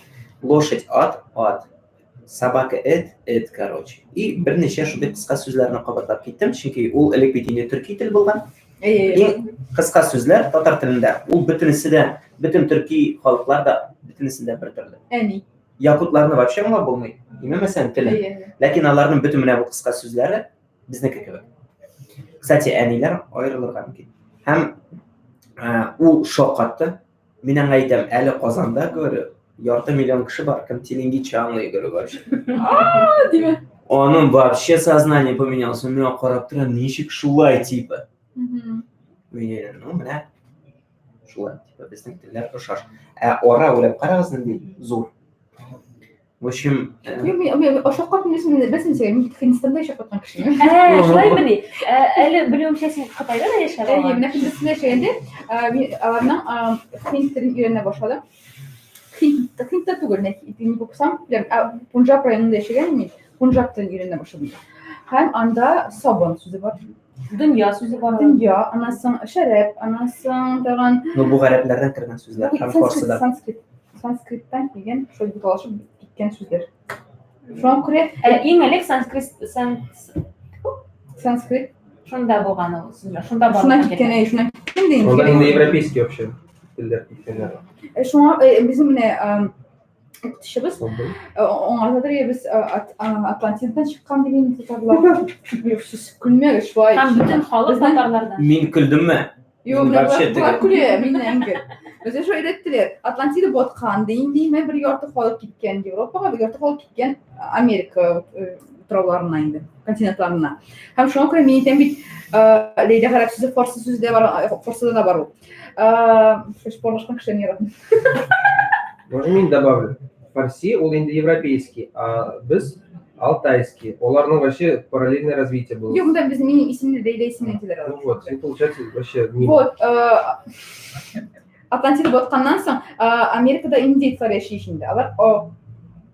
Лошадь ат, ат. Собака эт, эт, короче. И берничә шундый кыска сүзләрне кабатлап киттем, чөнки ул элек бит инде төрки тел булган. Иң кыска сүзләр татар телендә. Ул бөтенесе дә, бөтен төрки халыклар да бөтенесендә бер төрле. Әни. Якутларны вообще аңлап булмый. Димә, мәсәлән, телен. Ләкин аларның бөтен менә бу кыска сүзләре безнеке кебек. Кстати, әниләр аерылырга мөмкин. Һәм ул шаккатты. Мин аңа әйтәм, әле Казанда, говорю, ярты миллион кеше бар, кем теленгичә аңлый, говорю, вообще. Димә. Аның вообще сознание поменялось. Он миңа карап тора, ничек шулай, типа. Мин әйтәм, ну, менә шулай, типа, безнең телләр ошаш. Ә ара уйлап карагыз, нинди зур. В общем, э, Юк, мин мин ашап каттым дисем, беләсең ничек, мин Һиндстанда яшәп кайткан кеше. Ә, шулаймыни? Ә, әле белүемчә, син Кытайда да яшәп Әйе, алган. менә Һиндстанда яшәгәндә, э, мин аларның э, һинд телен өйрәнә башладым. Һинд, һиндта түгел, менә не укысам, беләм, ә Пунджаб районында яшәгән мин, Пунджаб телен өйрәнә башладым. Һәм анда сабын сүзе бар. Дөнья сүзе бар. Дөнья, аннан соң шәрәп, аннан соң тагын ну бу гарәпләрдән кергән сүзләр һәм санскрит, фарсыдан. санскрит, санскриттан килгән, шул буталышып киткән сүзләр. Шуңа күрә Ә иң элек санскрит сан санскрит шунда булган ул сүзләр. Шунда бар. шуннан киткән, әй, шуннан киткән дә Анда инде. инде европейский вообще телләр киткәннәр. Э, Шуңа э, безнең менә укытучыбыз аңлатадыр я без Атлантидадан чыккан дип инде татарлар. Юк, сез көлмәгез шулай. Һәм бөтен халык Безнең- татарлардан. Мин көлдемме? Юк, Мин менә вообще болар теге- көлә, миннән көл. Безгә шулай өйрәттеләр. Атлантида баткан ди инде, менә бер ярты халык киткән Европага, бер ярты халык киткән Америка э, утрауларына инде, континентларына. Һәм шуңа күрә мин әйтәм бит, э, Ләйлә гарәп сүзе, фарсы сүзе дә бар, э, фарсыда да бар ул. Э, Спорлашкан кешеләрне яратмыйм. Можно мин добавлю? Фарси ул инде европейский, а без алтайский. Аларның вообще параллельное развитие было. Юк, монда без минем исемне Ләйлә исемен әйтәләр алар. Ну вот, и получается вообще мимо. Вот, э, Атлантида батканнан соң, э, Америкада индейцлар яши инде. Алар о,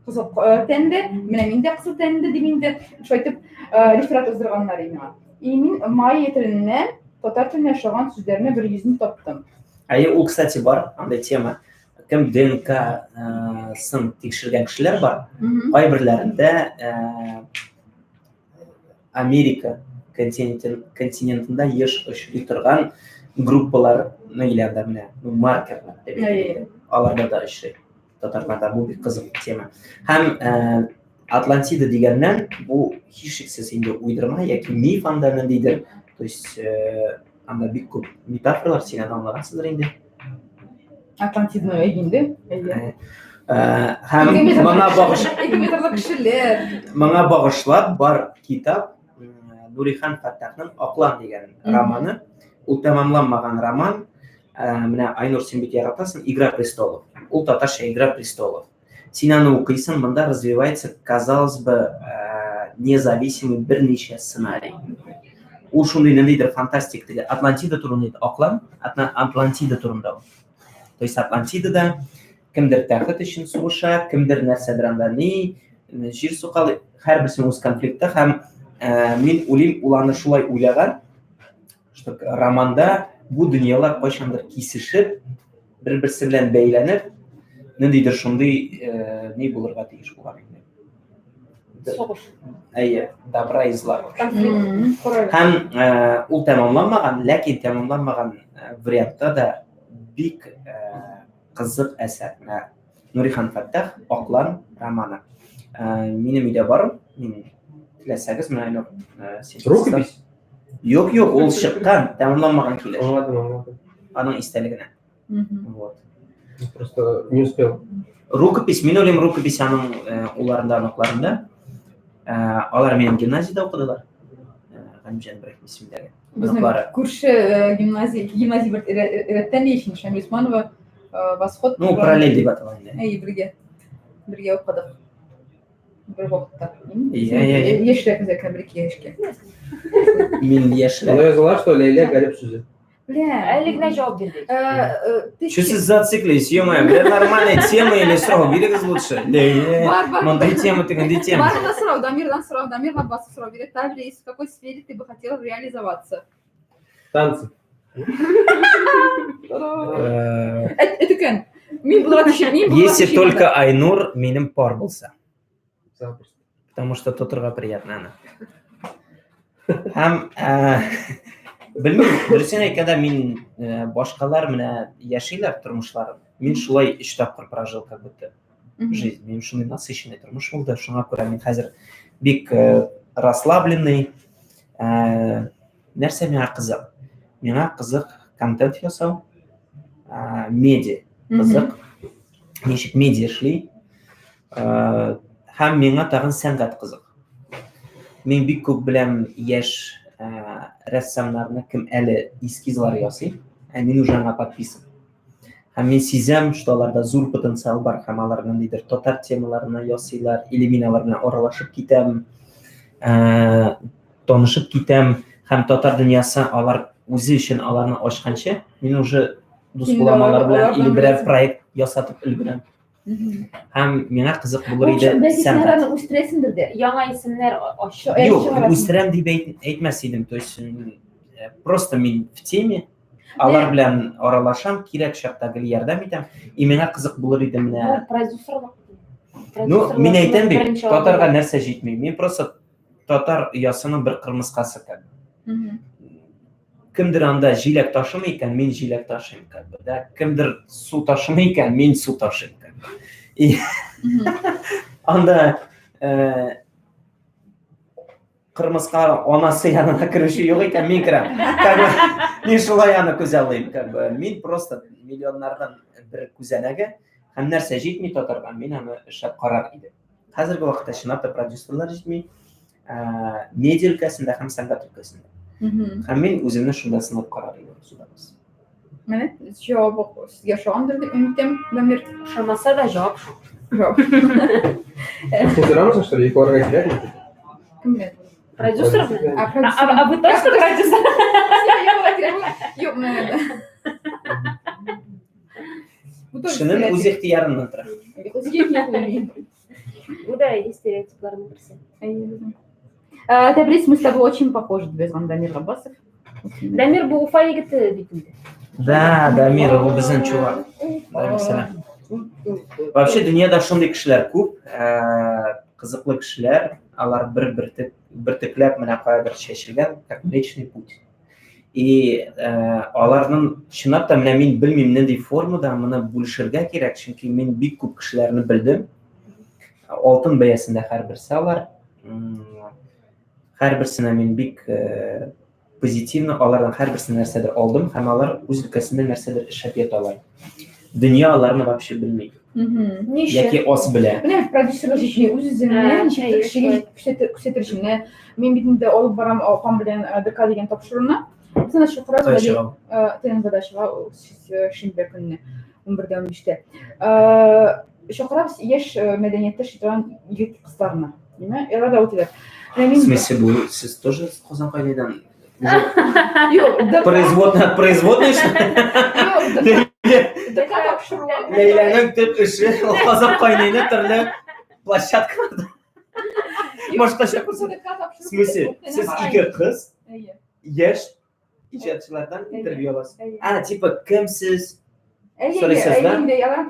кызыл э, тәнле, менә мин дә кызыл тәнле дип инде шулай итеп э, реферат уздырганнар иде миңа. И мин майя теленнән татар теленә ошаган сүзләрне бер йөзен таптым. Әйе, ул, кстати, бар, андай тема. Кем ДНК э, сын тикшергән кешеләр бар. Кайберләрендә э, Америка континентын, континентында еш очрый торган группалар, ну, или анда менә, ну, маркерлар дип әйтик. Аларда да очрый. Татарларда бу бик кызык тема. Һәм э, Атлантида дигәннән бу һичшиксез инде уйдырма яки миф анда ниндидер, то есть э, анда бик күп метафоралар син аны аңлагансыздыр инде. Атлантиданы әйе инде. Әйе. Э, һәм моңа багыш Ике метрлы кешеләр. моңа багышлап бар китап Нурихан Фәттахның Аклан дигән романы. Ул тәмамланмаган роман. Э, менә Айнур син бит яратасың Игра престолов. Ул татарча Игра престолов. Син аны укыйсың, монда развивается, казалось бы, э, независимый берничә сценарий. Ул шундый ниндидер фантастик теге Атлантида турында инде Аклан, Атлантида турында ул. То есть Атлантидада кемдер тәхет өчен сугыша, кемдер нәрсәдер анда ни, җир сукалый, һәрберсенең үз конфликты һәм э, мин уйлыйм, ул аны шулай уйлаган, что романда бу дөньялар кайчандыр кисешеп, бер-берсе белән бәйләнеп, ниндидер шундый э, ни булырга тиеш булган инде. Сугыш. Әйе, добра и зла. Конфликт. Һәм э, ул тәмамланмаган, ләкин тәмамланмаган э, вариантта да бик э, кызык әсәр. Менә Нурихан Фәттах Аклан романы. Э, минем өйдә бар, мин теләсәгез, менә Айнур, э, син Рукопись? Юк, юк, ул чыккан, тәмамланмаган килеш. Аңладым, аңладым. Аның истәлегенә. Вот. Просто не успел. Рукопись, мин уйлыйм, рукопись аның э, уларында, оныкларында. Э, алар минем гимназиядә укыдылар. Э, Галимҗан Ибраһим исемендәге. Безнең Оныклары. күрше э, гимназия, ике гимназия бер рәттән ни өчен Шамил Усманова, э, Восход. Ну, параллель дип атала инде. Әйе, бергә. Бергә укыдык. Бер вакытта. Иә, иә, иә. Яшьрәк үзәккә бер ике яшькә. Мин яшьрәк. Анда языла, что Ләйлә гарәп сүзе. Бля. Әле генә җавап бирде. Э, э, Че сез зациклились, ё-моё, бля, нормальная тема или сорау бирегез лучше. Ләйлә, Бар, бар. мондый тема, тегендей тема. Бар да сорау, Дамирдан сорау, Дамир Габбасов сорау бирә. Таврис, в какой сфере ты бы хотел реализоваться? Танцы. Э, Әтекән. Мин булырга төшеп, мин булырга Если төшеп только Айнур минем пар булса. Запросто. Потому что тотырга приятно аны. Һәм э, белмим, дөресен әйткәндә мин э, башкалар менә яшиләр тормышларын. Мин шулай өч тапкыр прожил как будто жизнь. Минем шундый насыщенный тормыш булды. Шуңа күрә мин хәзер бик э, расслабленный. Э, нәрсә миңа кызык? Миңа кызык контент ясау, э, медиа кызык. Ничек медиа эшли. Э, һәм миңа тагын сәнгать кызык. Мин бик күп беләм яшь э, рәссамнарны, кем әле эскизлар ясый, ә мин уже аңа подписан. Һәм мин сизәм, что аларда зур потенциал бар һәм алар ниндидер татар темаларына ясыйлар, или мин алар белән аралашып китәм, танышып китәм һәм татар дөньясы алар үзе өчен аларны ачканчы, мин уже дус булам алар белән или берәр проект ясатып өлгерәм. Һәм миңа кызык булыр иде. Бәлки син аларны үстерәсеңдер дә. Яңа исемнәр ачу. Юк, үстерәм дип әйтмәс идем. То есть просто мин в теме, алар белән аралашам, кирәк чакта гел ярдәм итәм. И миңа кызык булыр иде менә. Продюсерлык. Ну, мин әйтәм бит, татарга нәрсә җитми. Мин просто татар оясының бер кырмыскасы как бы. Кемдер анда җиләк ташымый икән, мин җиләк ташыйм, как бы, да. Кемдер су ташымый икән, мин су ташыйм, как бы. И анда кырмыска анасы янына керүче юк икән, мин керәм. Как бы, мин шулай аны күзаллыйм, как бы. Мин просто миллионнардан бер күзәнәге һәм нәрсә җитми татарга, мин аны эшләп карар идем. Хәзерге вакытта чынлап та продюсерлар җитми, медиа өлкәсендә һәм сәнгать өлкәсендә. Һәм мин үземне шунда сынап карар идем, судабыз. Менә җавабы сезгә ошагандыр дип өмет итәм, Дамир. Ошамаса да җавап шул. Җавап. Уздырамысың, что ли, йокларга кирәкме? Кем белә? Продюсер белән? А, продюсер. А вы точно продюсер? Юк, менә. Кешенең үз ихтыярыннан тора. Бу да стереотипларның берсе. Тәбрис, мы с тобой очень похожи, дип язган Дамир Габбасов. Дамир бу Уфа егете бит инде. Да, Дамир, ул безнең чувак. Дамир, сәлам. Вообще дөньяда шундый кешеләр күп, кызыклы кешеләр, алар бер бертек бертекләп менә каядыр чәчелгән, как Млечный путь. И аларның чынлап та менә мин белмим нинди формада моны бүлешергә кирәк, чөнки мин бик күп кешеләрне белдем. Алтын бәясендә һәрберсе алар. Һәрберсенә мин бик позитивно алардан һәрберсенә нәрсәдер алдым һәм алар үз өлкәсендә нәрсәдер эшләп яталар. Дөнья аларны вообще белми. Яки аз белә. Менә продюсерлык җитми, үз-үзеңне ничек кешегә күрсәтер өчен. Менә мин бит инде алып барам апам белән ДК дигән тапшыруны. Без аны чакырабыз, ТНВда чыга шимбә көнне 11-дә 15-тә. Чакырабыз яшь мәдәнияттә эшли торган егет кызларны. Димә, алар да үтәләр. В смысле, бу сез тоже Казан кайныйдан? Юк, производная от производной, что ли? Юк, ДК тапшыруы. Ләйләнең төп эше ул Казан кайныйны төрле площадкаларда башкача күрсәтә. В смысле, сез ике кыз, яшь иҗатчылардан интервью аласыз. А, типа, кем сез? Сорыйсыз, да?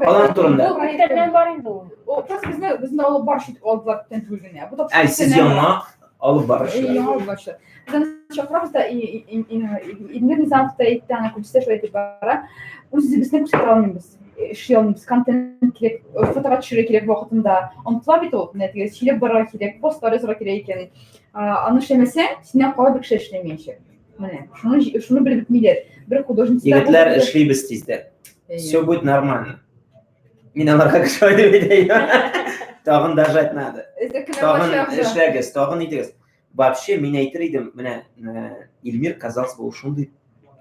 Алар турында. Ул күптәннән бар инде ул. О, просто безне безне алып барыш итеп алдылар күптән түгел генә. Бу Әй, сез яңа алып баручылар. Яңа алып баручылар. Без аны чакырабыз да, Илмир Низамов та әйтте, аны күбесе шулай дип бара. Үзебезне күрсәтә алмыйбыз. Эшли алмыйбыз. Контент кирәк, фотога төшерергә кирәк вакытында. Онытыла бит ул. Менә теге сөйләп барырга кирәк, постлар язарга кирәк икән. Аны эшләмәсәң, синнән кала бер кеше эшләмәячәк. Менә, шуны шуны белеп бетмиләр. Бер художница. Егетләр, эшлибез тиздән. Все будет нормально. Мин аларга шулай дип әйтәм. Тагын дожать надо. Тагын эшләгез, тагын итегез. Вообще, мин әйтер идем, менә Илмир, казалось бы, шундый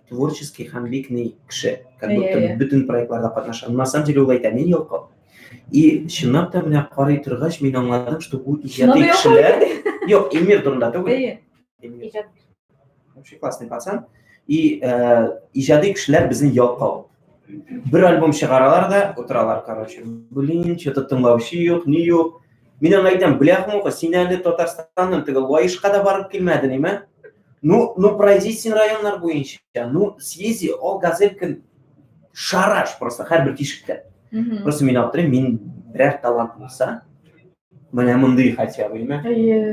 творческий һәм бик ни кеше, как будто бөтен проектларда катнаша. На самом деле ул әйтә, мин ялкау. И чынлап та менә карый торгач, мин аңладым, что бу иҗади кешеләр... Юк, Илмир турында түгел. Иҗат. Вообще классный пацан. И иҗади кешеләр безнең ялкау. Бер альбом чыгаралар да, утыралар, короче. Блин, что-то тыңлаучы юк, ни юк. Мин аңа әйтәм, бляха-муха, син әле Татарстаннан теге Лаешка да барып килмәдең, име? Ну, ну пройди син районнар буенча, ну, съезди, ал газелькын шараш просто, һәрбер тишектә. Просто мин аптырыйм, мин берәр талант булса, менә мондый хотя бы, име?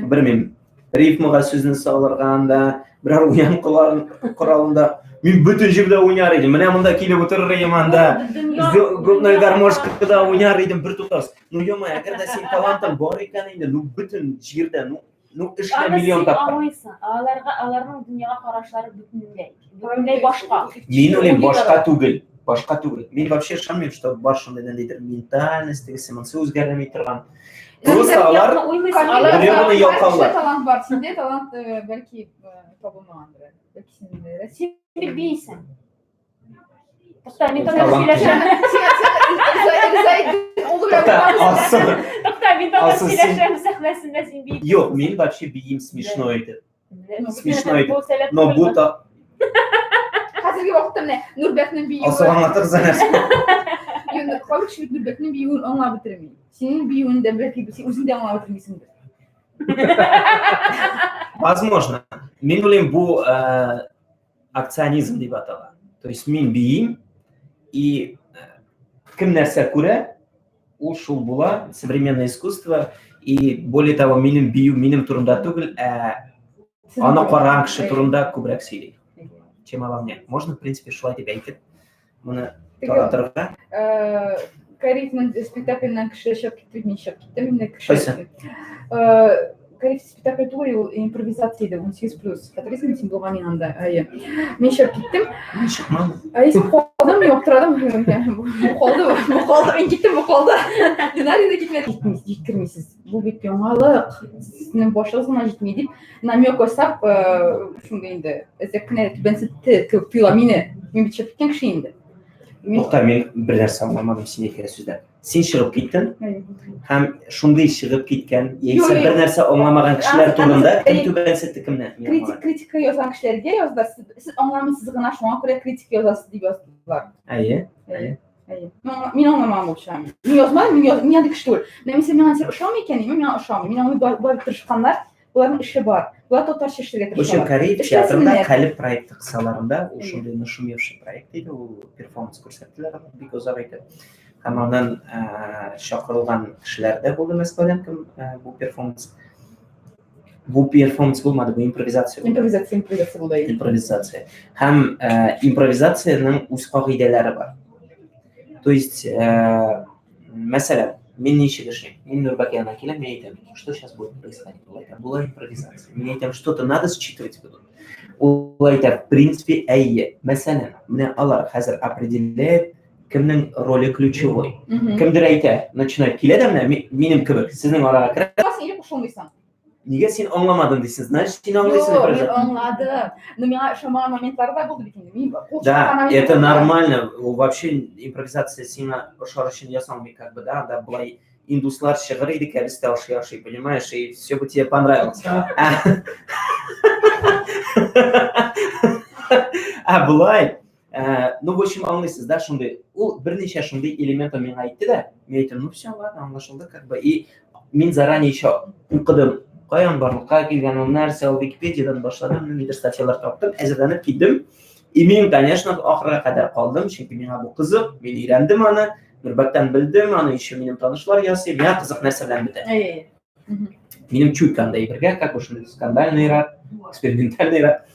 Белмим, рифмага сүзне салырга анда, берәр уен коралында мин бөтен җирдә уйнар идем. Менә монда килеп утырыр идем анда. Губной гармошкада уйнар идем бер тутас. Ну, ё-моё, әгәр дә син талантың бар икән инде, ну бөтен җирдә, ну, ну эшлә миллион тапкыр. Аңлыйсың. Аларга аларның дөньяга карашлары бөтенләй, бөтенләй башка. Мин уйлыйм, башка түгел. Башка түгел. Мин вообще ышанмыйм, что бар шундый ниндидер ментальность, тегесе монысы үзгәрми торган. Просто алар гребаный ялкаулар. Талант бар, синдә талант бәлки табылмагандыр. Бәлки синдә. Син бит бийсең. Тукта, мин татар Талант. сөйләшәм. Тукта, Алсу. Тукта, мин татар Алсу, син- сөйләшәм сәхнәсендә син бии. Юк, мин вообще биим смешно итеп. Смешно итеп. Бу сәләт Но бу түгелме? та Хәзерге вакытта менә Нурбәкнең биюе. Алсу аңлатыгыз нәрсә. Юк, кайбер кеше бит Нурбәкнең биюен аңлап бетерми. Синең биюен дә бәлки син үзең дә аңлап бетермисеңдер. Возможно. Мин уйлыйм, бу э, акционизм дип атала. То есть мин биим и кем нәрсә күрә, ул шул була, современное искусство. И более того, минем бию минем турында түгел, ә аны караган кеше турында күбрәк сөйли, чем обо мне. Можно, в принципе, шулай дип әйтеп, моны таратырга. Карифның спектакленнән кеше чыгып китте, мин чыгып киттем инде кеше. Кайсы? Кариф спектакль түгел, ул импровизация иде, 18+. Хәтерлисеңме, син булган янында? Әйе. Мин чыгып киттем. Мин чыкмадым. Әй, калдым, мин аптырадым. Бу калды, бу калды, мин киттем, бу калды. Динарий да китмәде. Җиткермисез. Бу бит яңалык. Сезнең башыгыз гына җитми дип намек ясап, шундый инде әзрәк кенә түбәнсетте кебек тоела мине. Мин бит чыгып киткән кеше инде. Тукта, мин бер нәрсә аңламадым син әйткән сүздән. Син чыгып киттең һәм шундый чыгып киткән, яисә бер нәрсә аңламаган кешеләр турында кем түбәнсетте кемне? Критик, критика язган кешеләргә яздылар. Сез аңламыйсыз гына, шуңа күрә критика язасыз дип яздылар. Әйе. Әйе. Әйе. Мин аңламаган булып чыгам. Мин язмадым, мин яз, мин андый кеше түгел. Менә мисал миңа нәрсә ошамый икән, миңа ошамый. Мин аңлый бар тырышканнар, Боларның эше бар. Болар татарча эшләргә В общем, тырышалар. Кариев театрында Эшләсеннәр. Калеб проекты кысаларында ул шундый нашумевший проект иде, ул перформанс күрсәттеләр аны бик озак итеп. Һәм аннан чакырылган кешеләр дә булды Мәскәүдән, кем бу перформанс. Бу перформанс булмады, бу импровизация булды. Импровизация, импровизация булды. Импровизация. Һәм импровизациянең үз кагыйдәләре бар. То есть, мәсәлән, мин ничек эшлим? Мин Нурбәк янына киләм, мин әйтәм, что сейчас будет происходить? Ул әйтә, була импровизация. Мин әйтәм, что-то надо считывать будут. Ул әйтә, в принципе, әйе. Мәсәлән, менә алар хәзер определяет, кемнең роле ключевой. Кемдер әйтә, начинает килә дә менә минем кебек, сезнең арага керә. Син или кушылмыйсың. Нигә син аңламадың дисез? Значит, син аңлыйсың. Юк, мин аңладым. Но миңа ошамаган моментлар да булды бит инде. Мин кул Да, это нормально. Ул вообще импровизация сиңа ошар өчен ясалмый, как бы, да, анда былай индуслар чыгыр иде, кәбестә ашый ашый, понимаешь, и все бы тебе понравилось. А былай, ну, в общем, аңлыйсыз, да, шундый, ул берничә шундый элементын миңа әйтте дә, мин әйттем, ну, все, ладно, аңлашылды, как бы, и мин заранее еще укыдым, каян барлыкка килгән ул нәрсә, ул Википедиядан башладым, ниндидер статьялар таптым, әзерләнеп киттем. И мин, конечно, ахырга кадәр калдым, чөнки миңа бу кызык, мин өйрәндем аны, Нурбәктән белдем, аны еще минем танышлар ясый, миңа кызык нәрсә белән бетә. Минем чуйка анда әйбергә, как бы шундый скандальныйрак, экспериментальныйрак.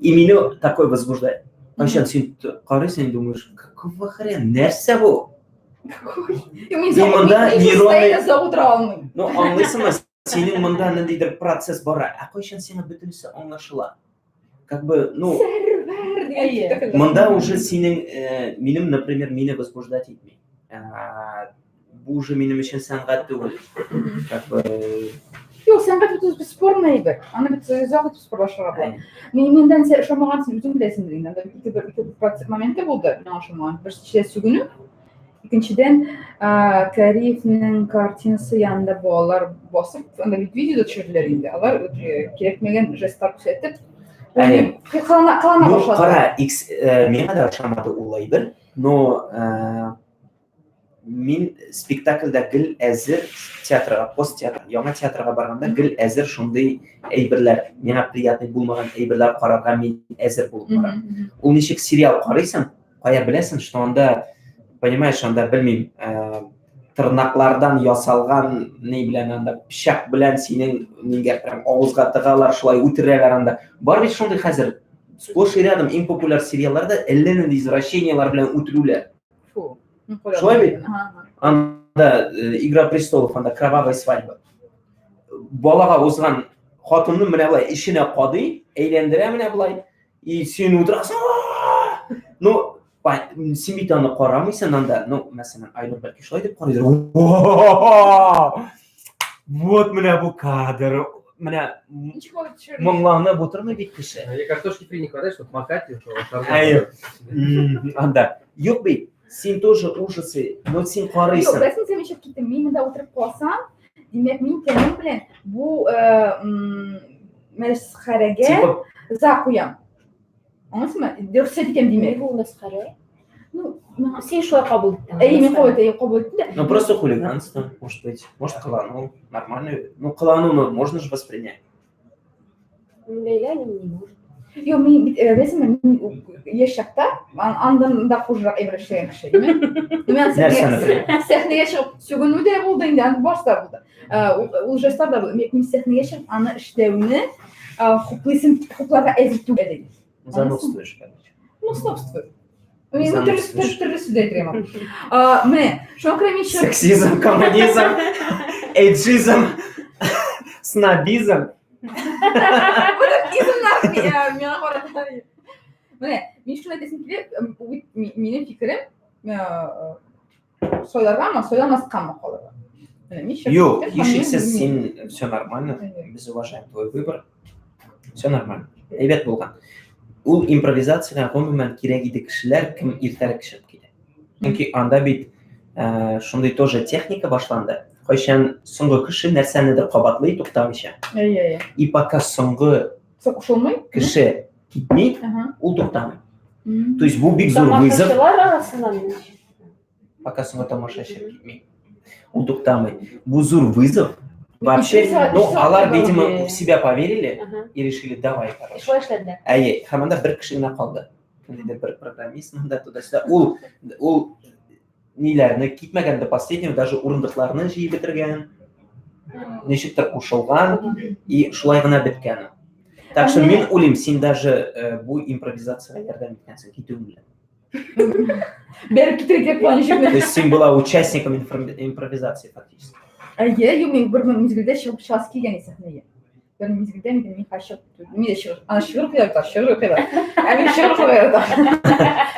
И мине такой возбуждает. Кайчан син карыйсың и думаешь, какого хрена, нәрсә бу? Мин монда нейронный утыра алмыйм. Ну, аңлыйсыңмы, синең монда ниндидер процесс бара, ә кайчан сиңа бөтенесе аңлашыла? Как бы, ну, монда уже синең, минем, например, мине возбуждать итми. Бу уже минем өчен сәнгать түгел. Как бы. Юк, сәнгать бит бесспорный әйбер. Аны бит озак итеп спорлашырга була. Мин миндән сә ошамаган син үзең беләсеңдер инде. Анда ике бер ике процесс моменты булды, миңа ошамаган. Беренчедән сүгенү, икенчедән, Кариевнең картинасы янында балалар басып, анда бит видео төшерделәр инде. Алар кирәкмәгән жестлар күрсәтеп, кылана кылана Ну, башлады. кара, миңа да ошамады ул әйбер, но мин спектакльдә гел әзер театрга, пост театр, яңа театрга барганда гел әзер шундый әйберләр, миңа приятный булмаган әйберләр карарга мин әзер булып барам. Ул ничек сериал карыйсың, кая беләсең, что анда, понимаешь, анда белмим, тырнаклардан ясалган ни белән анда пычак белән синең нигә прям авызга тыгалар, шулай үтерәләр анда. Бар бит шундый хәзер сплошь и рядом иң популяр сериалларда әллә нинди извращениелар белән үтерүләр. Фу. Шулай бит? Анда Игра престолов, анда кровавая свадьба. Балага узган хатынны менә болай эченә кадый, әйләндерә менә болай. И син утырасың. Ну, син бит аны карамыйсың анда. Ну, мәсәлән, Айнур бәлки шулай дип карыйдыр. Вот менә бу кадр. менә Ничек алып төшерергә? моңланып утырмый бит кеше. Я картошки фри не хватает, чтобы макать их. Әйе. Анда. Юк бит, син тоже ужасы, но син Юк, карыйсың. рәсми сен ничек киттем? Мин монда утырып калсам, димәк, мин тәнем белән бу мәсхәрәгә Типа за куям. Аңлыйсыңмы? Рөхсәт итәм димәк. Ул мәсхәрә. Ну, миңа- Син шулай кабул иттең. Әйе, мин кабул иттем, кабул иттем дә. Ну просто хулиганство, может быть. Может, кылану. Нормально. Ну, кылану, ну, можно же воспринять. Ләйлә не может. Юк, мин бит, беләсеңме, мин яшь чакта андан да хужрак әйбер эшләгән кеше, димме? Мин Нәрсәне? сәхнәгә чыгып сүгенү дә булды инде, аны барысы да булды. Ул жестлар да булды. Мин сәхнәгә чыгып аны эшләүне хуплыйсым, хупларга әзер түгел идем. Занудствуешь, короче. Ну, снобствую. Мин төрле Занудствуешь. төрле сүз әйтергә мөмкин. Менә, шуңа күрә мин чыгып Сексизм, коммунизм, эйджизм, снобизм. Измнар миңа карата. Менә, мин шуны әйтәсем килә, бу бит минем фикерем, сайларгамы, сайламаскамы калырга. Менә, мин чыгып Юк, киттем һәм мин һичшиксез белмим. син все нормально. Әйе. Без уважаем твой выбор. Все нормально. Әйбәт булган. Ул импровизациягә гомумән кирәк иде кешеләр, кем иртәрәк чыгып китә. Чөнки анда бит шундый тоже техника башланды. Кайчан соңгы кеше нәрсәнедер кабатлый туктамыйча. Әйе, әйе. И пока соңгы Соң кушылмый? кеше китми, Ага. ул туктамый. То есть бу бик зур вызов. Тамашачылар арасыннан. Пока соңгы тамашачы китми. Ул туктамый. Бу зур вызов. Вообще, Ике сәгать, ну, өч сәгать алар, булды. видимо, в себя поверили Ага. и решили, давай, короче. Шулай эшләделәр. Әйе, һәм анда бер кеше генә калды. Ниндидер бер программист монда туда-сюда. Ул, ул ниләрне китмәгән до последнего, даже урындыкларны җыеп бетергән, ничектер кушылган и шулай гына беткән ул. Так что мин уйлыйм, син даже бу импровизациягә ярдәм иткәнсең китүең белән. Бәреп китерергә план То есть син была участником импровизации фактически. Әйе, юк, мин бер мизгелдә чыгып чыгасы килгән сәхнәгә. Бер мизгелдә мин мин хәзер чыгып, мин дә чыгып, аны шигырь укыйлар, шигырь укыйлар. Ә мин шигырь укырга яратам.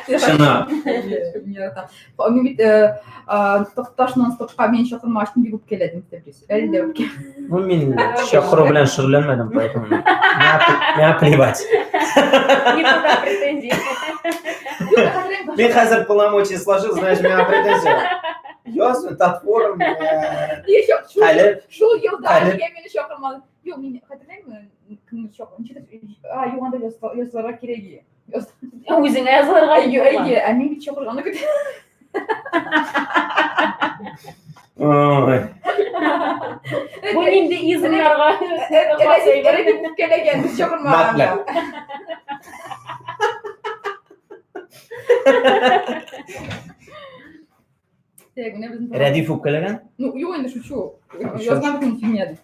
Чына. Мин яратам. Мин бит Такташ нон-стопка мин чакырмагач, мин бик үпкәләдем, Тәбрис. Әле дә үпкә. Ну, мин чакыру белән шөгыльләнмәдем, поэтому миңа плевать. Никуда претензий. Мин хәзер полномочия сложил, знаешь, миңа претензия. Яз, Татфорум, Әле шул елда нигә мине чакырмады? Юк, мин хәтерләмим, кемне чакыр, ничектер, а, юк, анда язылырга кирәк иде. Үзеңә язылырга Әйе, әйе, ә мин бит чакырганны көтәм. Ой. Бу нинди измнарга? Рәдиф үпкәләгән, без чакырмаганга. Так, менә безнең Рәдиф үпкәләгән? Ну, юк инде, шучу. Язган бөтен фигня дип.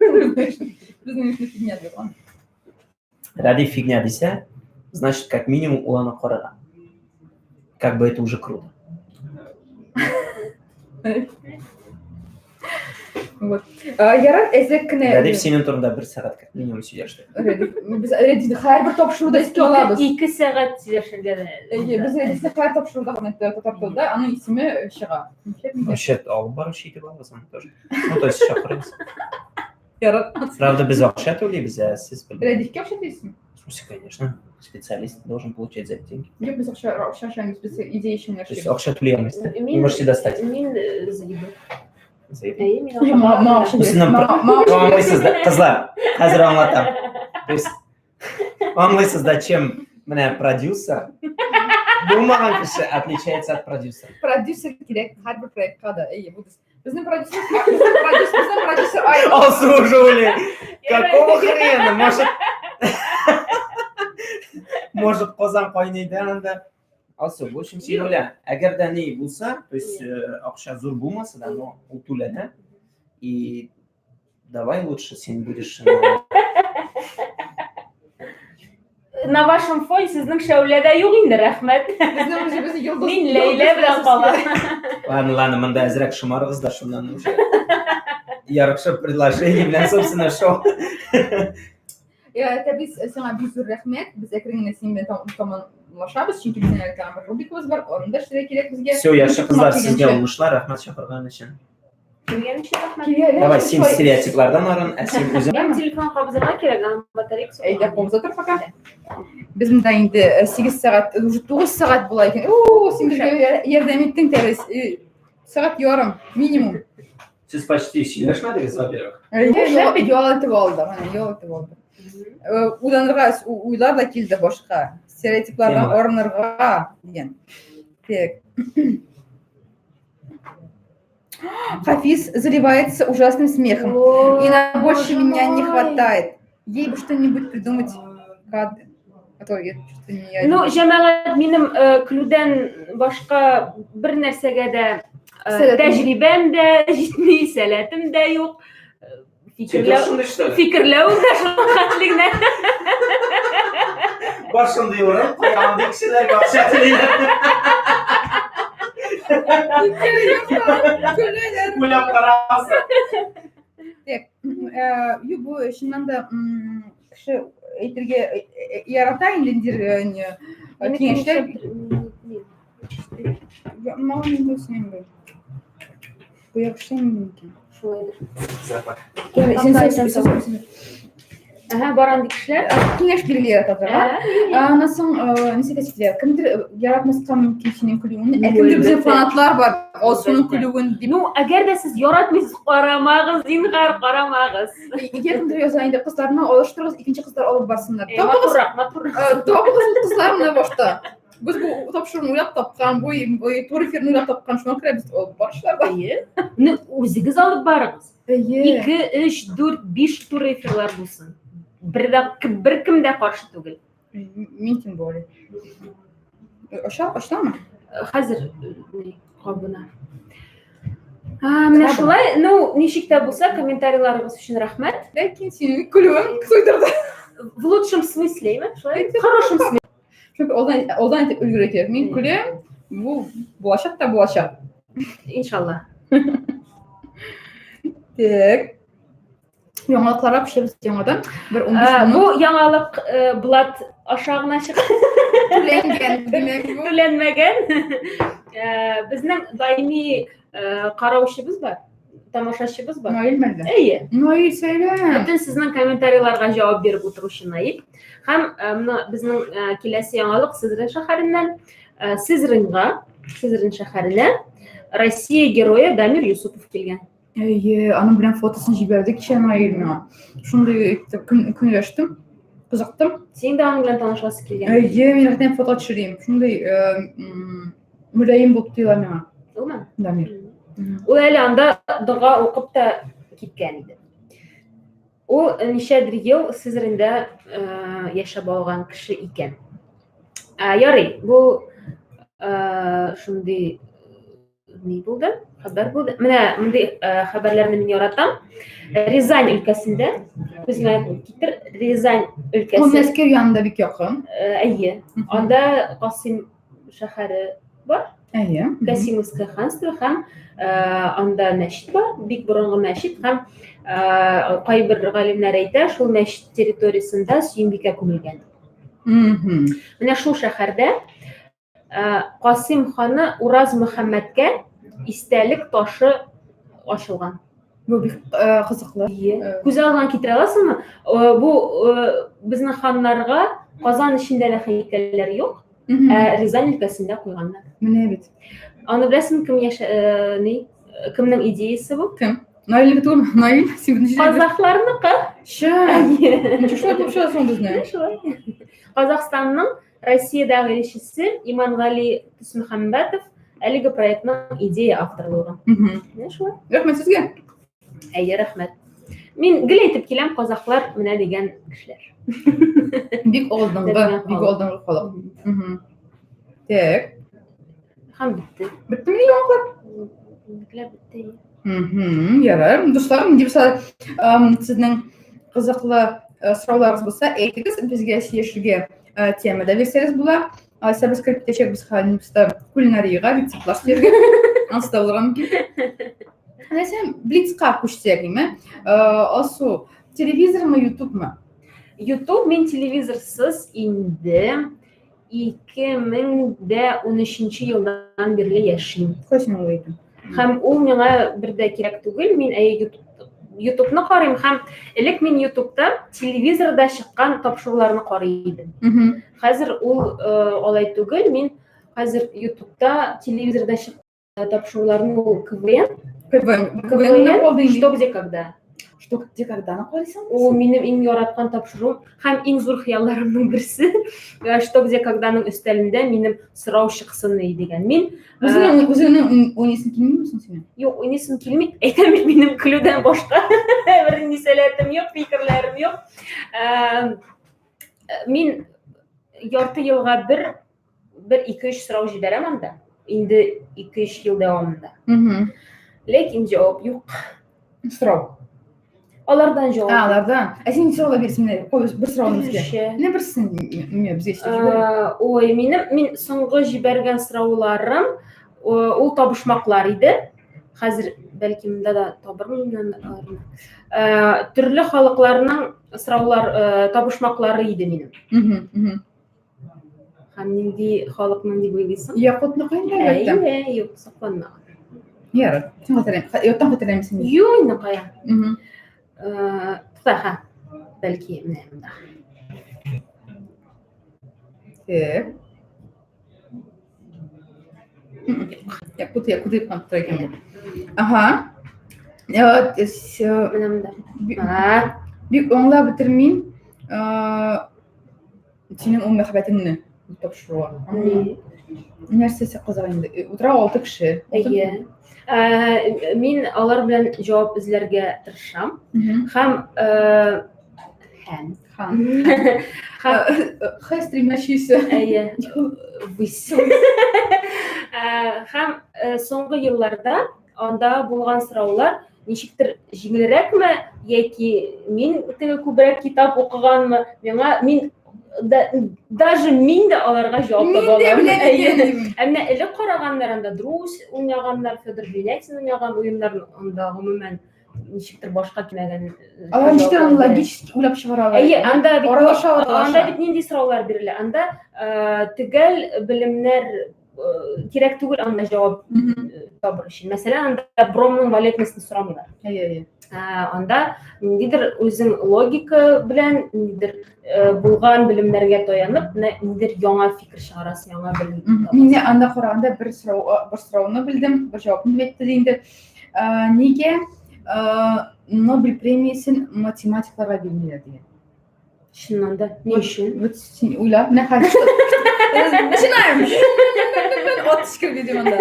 Безнең эшне фигня дип язган. Рәдиф фигня дисә, значит, как минимум ул аны караган. Как бы это уже круто. Вот. Ярар, әзрәк кенә. Рәдиф синең турында бер сәгать как минимум сөйләште. Рәдиф, без Рәдифне һәрбер тапшыруда искә алабыз. 2 сәгать сөйләшергә дә. Әйе, без Рәдифне һәр тапшыруда татар телендә аның исеме чыга. Вообще, алып баручы итеп алабыз аны тоже. Ну, то есть чакырабыз. Ярар. Правда, без акча түлибез, ә сез белмим. Рәдифкә акча түлисезме? В смысле, конечно. Специалист должен получать за это деньги. Юк, без акча акча эшләмибез, без идея өчен То есть эшлибез. акча түли алмыйсыз, да? Вы можете достать. Мин заебу. Заебу. Әйе, мин Юк, ма акча Сез нам Аңлыйсыз да, кызлар, хәзер аңлатам. То есть аңлыйсыз да, чем менә продюсер булмаган кеше отличается от продюсера. Продюсер кирәк һәрбер проектка да. Әйе, бу безнең продюсер, безнең продюсер, безнең продюсер ай. Алсу уже уйлый. Какого хрена? Может, может, Казан кайный да анда. Алсу, в общем, син уйла. Әгәр дә ни булса, то есть акча зур булмаса да, но ул түләнә. И давай лучше син будешь На вашем фоне сезнең шәүлә дә юк инде, рәхмәт. Безнең уже без йолдыз. Мин Ләйлә белән калам. Ладно, ладно, монда әзрәк шомарыгыз да шуннан уже. Ярык предложение белән, собственно, шоу. Тәбрис, сиңа бик зур рәхмәт. Без әкрен генә синең белән тамамлашабыз, чөнки безнең әле тагын бер рубрикабыз бар, аны да эшләргә кирәк безгә. Все, яхшы кызлар, сезгә уңышлар, рәхмәт чакырган өчен. Килгән өчен рәхмәт. Давай, син стереотиплардан арын, ә син үзең. Минем телефон кабызырга кирәк, аның батарейкасы. Әйдә, кабыза тор пока. Без монда инде 8 сәгать, уже 9 сәгать була икән. О, син безгә ярдәм иттең, Тәрес. Сәгать ярым, минимум. Сез почти сөйләшмәдегез, во-первых. Әйе, ял итеп алдык, әнә, ял итеп алдык. Уйланырга, уйлар да килде башка. Стереотиплардан арынырга дигән. Так. Хафиз заливается ужасным смехом. И на больше меня не хватает. Ей бы что-нибудь придумать. Кадры. А то я чувствую, не... Ну, җәмәгать, минем көлүдән башка бер нәрсәгә дә тәҗрибәм дә җитми, сәләтем дә юк. Фикерләү дә шул хәтле генә. Бар шундый урын, кая андый кешеләргә акча түлиләр. Уйлап карагыз. Так, юк, бу чыннан да кеше әйтергә ярата инде ниндидер киңәшләр. Мал инде үсмим бу. Бу яхшы микән? Шулайдыр. Запах. Сен сен. Ага, бар андый кешеләр. Киңәш бирергә ярата торган. Аннан соң нәрсә әйтә, кемдер яратмаска мөмкин синең көлүеңне, ә кемдер безнең фанатлар бар, Алсуның көлүен дип. Ну, әгәр дә сез яратмыйсыз, карамагыз, зинһар, карамагыз. Ике кемдер яза инде, кызларны алыштырыгыз, икенче кызлар алып барсыннар. Табыгыз, матуррак, матуррак. Табыгыз ул кызларны башта. Без бу тапшыруны уйлап тапкан, бу туры эфирны уйлап тапкан, шуңа күрә без алып баручылар да. Әйе. Ну, үзегез алып барыгыз. Әйе. 2, 3, 4, 5 тур эфирлар булсын. Бер дә беркем дә каршы түгел. Мин тем более. Аша, ашламы? Хәзер кабына. Менә шулай, ну, ничек тә булса, комментарийларыгыз өчен рәхмәт. Ләкин синең көлүең туйдырды. В лучшем смысле, шулай? В хорошем смысле. Чөнки алдан алдан әйтеп өлгерә кирәк. Мин көләм, бу булачак та булачак. Иншалла. Так. Яңалыкларга күчәбез яңадан. Бер 15 минут. Бу яңалык блат аша гына чыга. Түләнгән, димәк бу. Түләнмәгән. Безнең даими караучыбыз бар. Тамашачыбыз бар. Наил мәллә? Әйе. Наил, сәлам. Бөтен сезнең комментарийларга җавап биреп утыручы Наил. Һәм менә безнең киләсе яңалык Сызрань шәһәреннән. Сызраньга, Сызрань шәһәренә Россия герое Дамир Юсупов килгән. Әйе, аның белән фотосын җибәрде кичә Наил миңа. Шундый итеп көнләштем, кызыктым. Син дә аның белән танышасы килгән. Әйе, мин рәхәтләнеп фото төшерим. Шундый мөлаем булып тоела миңа. Улмы? Дамир. Ул әле анда дога укып та киткән иде. Ул ничәдер ел Сызранда яшәп алган кеше икән. Ярый, бу шундый ни булды? Хәбәр булды. Менә мондый хәбәрләрне мин яратам. Рязань өлкәсендә, күзеңә китер, Рязань өлкәсе. Ул Мәскәү янында бик якын. Әйе. Анда Касыйм шәһәре бар. Әйе. Касимовское ханство һәм анда мәчет бар, бик борынгы мәчет һәм кайбер галимнәр әйтә, шул мәчет территориясендә Сөембикә күмелгән. Менә шул шәһәрдә Касыйм ханы Ураз Мөхәммәдкә истәлек ташы ачылган. Бу бик кызыклы. Күз алдыңа китерә аласыңмы? Бу безнең ханнарга Казан эчендә дә һәйкәлләр юк, ә Рязань өлкәсендә куйганнар. Менә бит. Аны беләсеңме, кем яшә, ни, кемнең идеясы бу? Кем? Наил түгелме? Наил, син ничек? Казахларныкы. Чын. Ничек шулай булып чыга соң безнең? Шулай. Казахстанның Россиядәге илчесе Имангали Төсмөхәммәтов әлеге проектның идея авторы булган. Менә шулай. Рәхмәт сезгә. Әйе, рәхмәт. Мин гел әйтеп киләм, казахлар менә дигән кешеләр. Бик алдынгы, бик алдынгы халык. Так. Һәм бетте. Беттеме яңалыклар? Бетләр бетте. Ярар. Дуслар, нинди булса сезнең кызыклы сорауларыгыз булса, әйтегез, безгә сөйләшергә тема да бирсәгез була. Алайса без кереп китәчәкбез хәлнипста кулинариягә, рецептлар сөйләргә. Ансы да булырга мөмкин. Нәрсә, блицка күчсәк, димме? Алсу, телевизормы, ютубмы? Ютуб мин телевизорсыз инде 2013 елдан бирле яшим. Кайчан ул әйтем? Һәм ул миңа бер дә кирәк түгел. Мин әйе YouTube YouTubeны карыйм һәм элек мин YouTubeта телевизорда чыккан тапшыруларны карый идем. Хәзер ул алай түгел. Мин хәзер YouTubeта телевизорда чыккан тапшыруларны ул КВН. КВН, КВН, Что, где, когда. Что, где, когда карыйсың? Ул минем иң яраткан тапшыру һәм иң зур хыялларымның берсе. Что, где, когданың өстәлендә минем сорау чыксын дигән. Мин үзеңнең үзеңнең уйныйсың килмиме соң синең? Юк, уйныйсым килми. Әйтәм бит, минем көлүдән башка бернинди сәләтем юк, фикерләрем юк. Мин ярты елга бер бер ике өч сорау җибәрәм анда. Инде 2-3 ел дәвамында. Ләкин җавап юк. Сорау. Алардан җавап. А, алардан. Ә син ничә сораулар бирсен менә? Кой бер сорауны безгә. Менә берсен менә безгә җибәр. Ой, минем мин соңгы җибәргән сорауларым ул табышмаклар иде. Хәзер бәлки монда да табырмын аларны. Төрле халыкларның сораулар табышмаклары иде минем. Һәм нинди халыкның дип уйлыйсың? Якутныкы инде, әлбәттә. Әйе, юк, сакланмаган. Ярар. Син хәтерләм. Яттан хәтерләмисең. Юк, инде кая. Тукта, ха. Бәлки менә монда. Так. Якут, якут дип тора икән. Ага. Менә монда. Бик аңлап бетермим. Синең ул мәхәббәтеңне тапшыруга. Нәрсәсе кызык инде? Утыра алты кеше. Әйе. Мин алар белән җавап эзләргә тырышам. Һәм һәм һәм Х стремящийся. Әйе. Выс. Һәм соңгы елларда анда булган сораулар ничектер җиңелрәкме яки мин теге күбрәк китап укыганмы, миңа мин да, даже мин дә аларга җавап таба алам. Ә менә элек караганнар анда Друзь уйнаганнар, Федор Двинятин уйнаган уеннар анда гомумән ничектер башка килмәгән. Алар ничектер аны логически уйлап чыгаралар. Әйе, анда бит аралаша, аралаша. Анда бит нинди сораулар бирелә? Анда төгәл белемнәр кирәк түгел анда җавап табыр өчен. Мәсәлән, анда бромның валентностен сорамыйлар. Әйе, әйе. Анда ниндидер үзең логика белән, ниндидер булган белемнәргә таянып, ниндидер яңа фикер чыгарасың, яңа белем. Мин анда караганда бер сорау, бер сорауны белдем, бер җавапны әйтте инде. Нигә Нобель премиясен математикларга бирмиләр дигән. Чыннан да, ни өчен? Вот син уйла, менә хәзер. Начинаем. Отыз керде дим анда.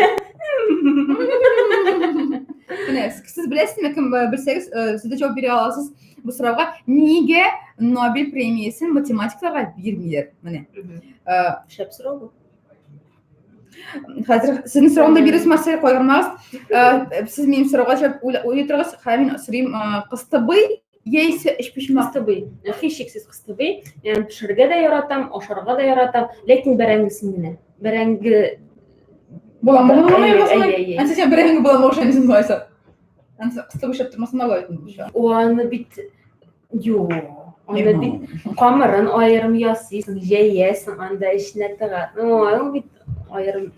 Менә сез беләсезме, кем белсәгез, сез дә җавап бирә аласыз бу сорауга. Нигә Нобель премиясен математикларга бирмиләр? Менә. Шәп сорау бу. Хәзер сезнең сорауны да бирәсез, Марсель, кайгырмагыз. Сез минем сорауга җавап уйлый торыгыз. Хәзер мин сорыйм, кыстыбый яисә өчпочмак? Кыстыбый. Һичшиксез кыстыбый. Мин пешерергә дә яратам, ашарга да яратам, ләкин бәрәңгесен генә. Бәрәңге Буламы? Әнсә син бәрәңге буламы ашамыйсың алайса? Әнсә кыстыбый шәп тормасын алай. Аны бит юк. Аны бит камырын аерым ясыйсың, җәясең, анда эченә тыга. Ну, ул бит аерым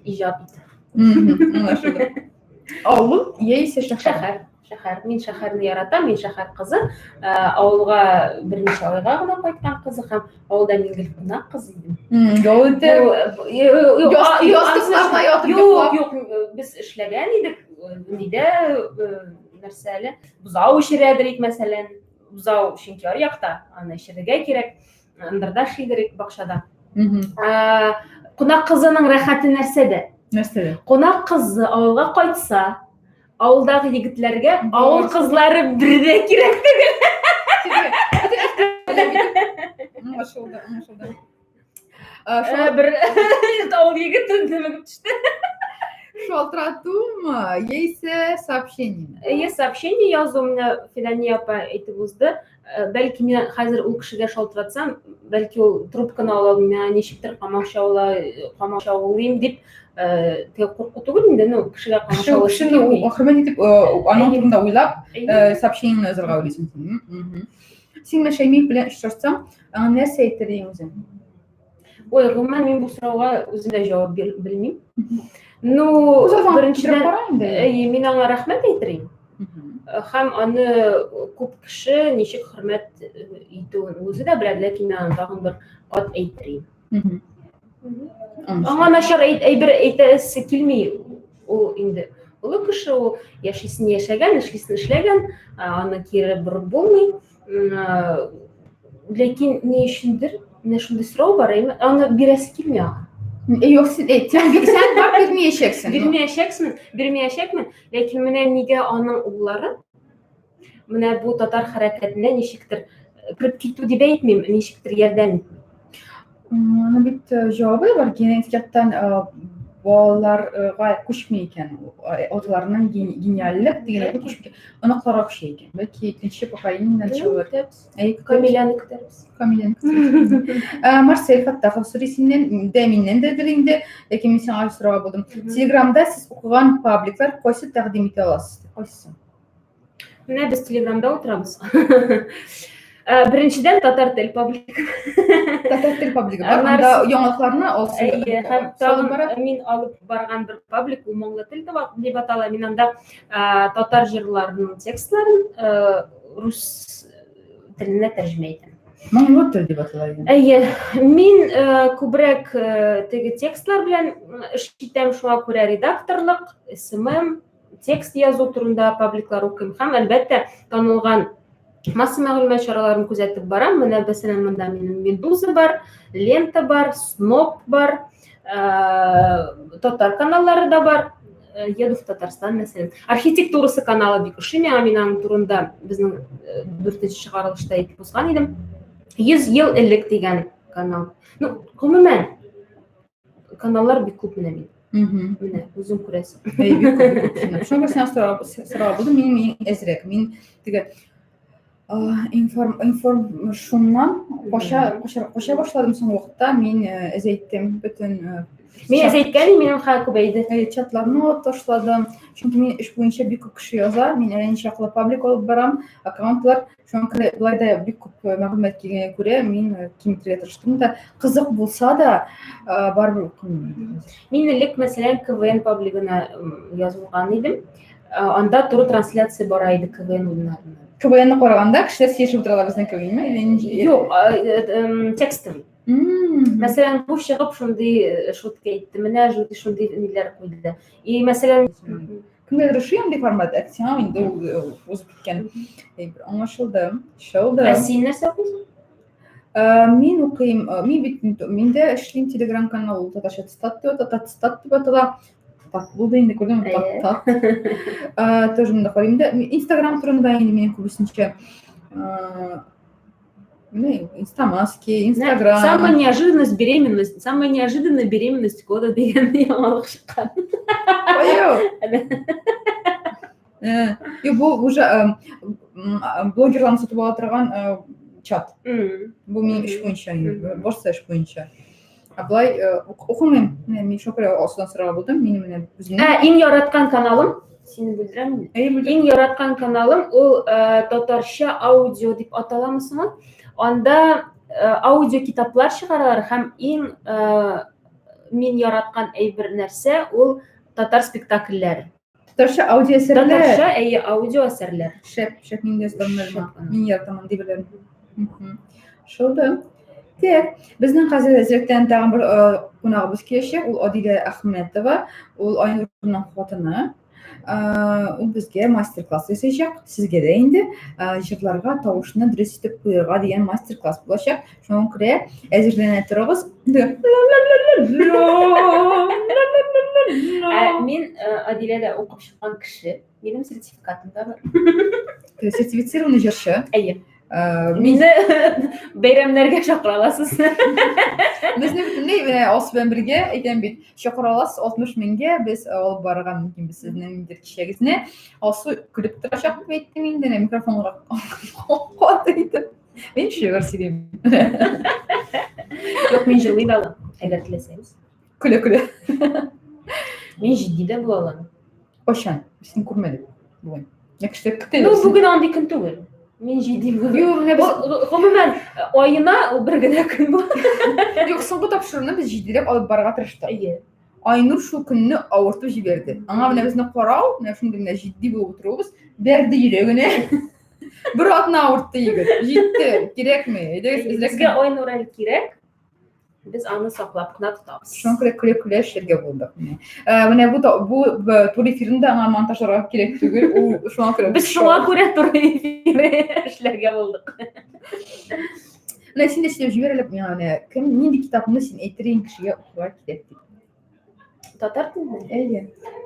иҗат. Аңлашылды. Авыл яисә шәһәр? Шәһәр. Шәһәр. Мин шәһәрне яратам, мин шәһәр кызы. Авылга берничә айга гына кайткан кызы һәм авылда мин гел кунак кызы идем. Ял итеп. Юк, юк, без эшләгән идек. Нидә нәрсә әле? Бозау эчерәдер ик, мәсәлән. Бозау чөнки ар якта, аны эчерергә кирәк. Ындырда эшлидер бакчада. Кунак кызының рәхәте нәрсәдә? Нәрсәдә? Кунак кызы авылга кайтса, авылдагы егетләргә авыл кызлары бер дә кирәк түгел. Аңлашылды, аңлашылды. Бер авыл егете дөмегеп төште. Шалтыратумы, яисә сообщение? Әйе, сообщение язу менә Фидания апа әйтеп узды. Бәлки мин хәзер ул кешегә шалтыратсам, бәлки ул трубканы ала алмый, миңа ничектер комачаулыйм дип, теге курку түгел инде, ну, кешегә комачаулыйм. Кешене хөрмәт итеп, аның турында уйлап, сообщениеңне язарга уйлыйсың. Син менә Шәймиев белән очрашсаң, аңа нәрсә әйтер идең үзең? Ой, гомумән, мин бу сорауга үзем дә җавап белмим. Ну, беренчедән, әйе, мин аңа рәхмәт әйтер идем. Һәм аны күп кеше ничек хөрмәт итүен үзе дә белә, ләкин мин аны тагын бер кат әйтер идем. Аңа начар әйбер әйтәсе килми, ул инде олы кеше, ул яшисен яшәгән, эшлисен эшләгән, аны кире борып булмый. Ләкин ни өчендер менә шундый сорау бар, әйме, аны бирәсе килми аңа. Юк, син әйт, син бирсәң, бар бирмәячәксең. Бирмәячәксең, бирмәячәкмен, ләкин менә нигә аның уллары менә бу татар хәрәкәтенә ничектер кереп китү дип әйтмим, ничектер ярдәм итми. Моны бит җавабы бар, генетик яктан балаларга күчми икән. Аталарының гениальлек дигән әйбер күчми икән. Оныкларга күчә икән. Бәлки икенче поколениедән чыгыр. Әй, Камиляны көтәрбез. Камиляны көтәрбез. Марсель Фаттахов сорый синнән, дә миннән дәдер инде, ләкин мин сиңа сорауга булдым. Телеграмда сез укыган пабликлар кайсы тәкъдим итә аласыз? Кайсы? Менә без Телеграмда утырабыз. Беренчедән татар тел паблигы. Татар тел паблигы бар. Анда яңалыкларны алсын. Әйе, һәм тагын мин алып барган бер паблик ул моңлы тел дип атала. Мин анда татар җырларының текстларын рус теленә тәрҗемә итәм. Моңлы тел дип атала. Әйе, мин күбрәк теге текстлар белән эш итәм, шуңа күрә редакторлык, SMM, текст язу турында пабликлар укыйм һәм, әлбәттә, танылган масса мәгълүмат чараларын күзәтеп барам. Менә, мәсәлән, монда минем Медуза бар, Лента бар, Сноб бар, татар каналлары да бар. Еду в Татарстан, мәсәлән. Архитектурасы каналы бик ошый миңа, мин аның турында безнең дүртенче чыгарылышта әйтеп узган идем. 100 ел элек дигән канал. Ну, гомумән, каналлар бик күп менә мин. Менә үзең күрәсең. Әй, бик күп, бик күп. Шуңа күрә сиңа сорау булды, минем иң әзрәк. Мин теге информ информ шуннан кача кача кача башладым соңгы вакытта. Мин әзәйттем бөтен Мин әзәйткән, минем хәл күбәйде. Чатларны алып ташладым. Чөнки мин эш буенча бик күп кеше яза. Мин әллә ничә чаклы паблик алып барам, аккаунтлар. Шуңа күрә болай да бик күп мәгълүмат килгәнгә күрә, мин киметергә тырыштым да, кызык булса да, барыбер укымыйм. Мин элек, мәсәлән, КВН паблигына язылган идем. Анда туры трансляция бара иде КВН уеннарына. КВНны караганда кешеләр сөйләшеп утыралар безнең кебекме? Юк, текстовый. Мәсәлән, бу чыгып шундый шутка әйтте, менә шундый ниләр куйды. И мәсәлән, Кемгәдер ошый андый формат, ә сиңа инде ул узып киткән әйбер. Аңлашылды. Шылды. Ә син нәрсә укыйсың? Мин укыйм, мин бит мин дә эшлим Telegram канал, ул татарча цитат дип атала, цитат дип атала. Тат булды инде, күрдеңме? Тат, тат. Тоже монда карыйм да. Инстаграм турында инде минем күбесенчә Ну, инстамаски, инстаграм. Самая неожиданность беременность, самая неожиданная беременность года дигән яңалык чыккан. И бу уже блогерларны сатып ала торган чат. Бу минем эш буенча, барсы эш буенча. Ә болай укымыйм. Менә мин шуңа күрә Алсудан сорарга булдым. Минем менә үземнең. Ә иң яраткан каналым, сине бүлдерәм инде. Әйе, бүлдер. Иң яраткан каналым ул татарча аудио дип аталамы соң ул? Анда аудио китаплар чыгаралар һәм иң мин яраткан әйбер нәрсә ул татар спектакльләре. Татарча аудио әсәрләр. Татарча, әйе, аудио әсәрләр. Шәп, шәп, мин дә язганнармы. Мин яратам андый әйберләрне. Шулды. Так, безнең хәзер әзрәктән тагын бер кунагыбыз киләчәк. Ул Адилә Әхмәтова, ул Айнурның хатыны. Ул безгә мастер-класс ясаячак. Сезгә дә инде җырларга тавышны дөрес итеп куярга дигән мастер-класс булачак. Шуңа күрә әзерләнә торыгыз. Ә мин Адиләдә укып чыккан кеше. Минем сертификатым да бар. Сертифицированный җырчы. Әйе. Мине бәйрәмнәргә чакыра аласыз. Безне бөтенләй менә Алсу белән бергә әйтәм бит, чакыра аласыз 60 меңгә без алып барырга мөмкинбез сезнең ниндидер кичәгезне. Алсу көлеп торачак дип әйттем инде, микрофонга каты итеп. Мин шигырь сөйлим. Юк, мин җырлый да алам, әгәр теләсәгез. Көлә-көлә. Мин җитди дә була алам. Кайчан? Син күрмәдек бүген. Ә кешеләр көтә. Ну, бүген андый көн түгел. Мин җитди бүген. Юк, менә без гомумән аена ул бер генә көн була. Юк, соңгы тапшыруны без җитдирәк алып барырга тырыштык. Әйе. Айнур шул көнне авыртып җибәрде. Аңа менә безне карау, менә шундый менә җитди булып утыруыбыз бәрде йөрәгенә. Бер атна авыртты егет. Җитте, кирәкми. Әйдәгез, әзрәк Безгә Айнур әле кирәк. Без аны саклап кына тотабыз. Шуңа күрә көлә-көлә эшләргә булдык. Менә. Менә бу бу туры эфирны да аңа монтажларга кирәк түгел. Ул шуңа күрә. Без шуңа күрә туры эфир эшләргә булдык. Менә син дә сөйләп җибәр әле миңа менә кем нинди китапны син әйтер идең кешегә укырга кирәк дип. Татар телендә? Әйе.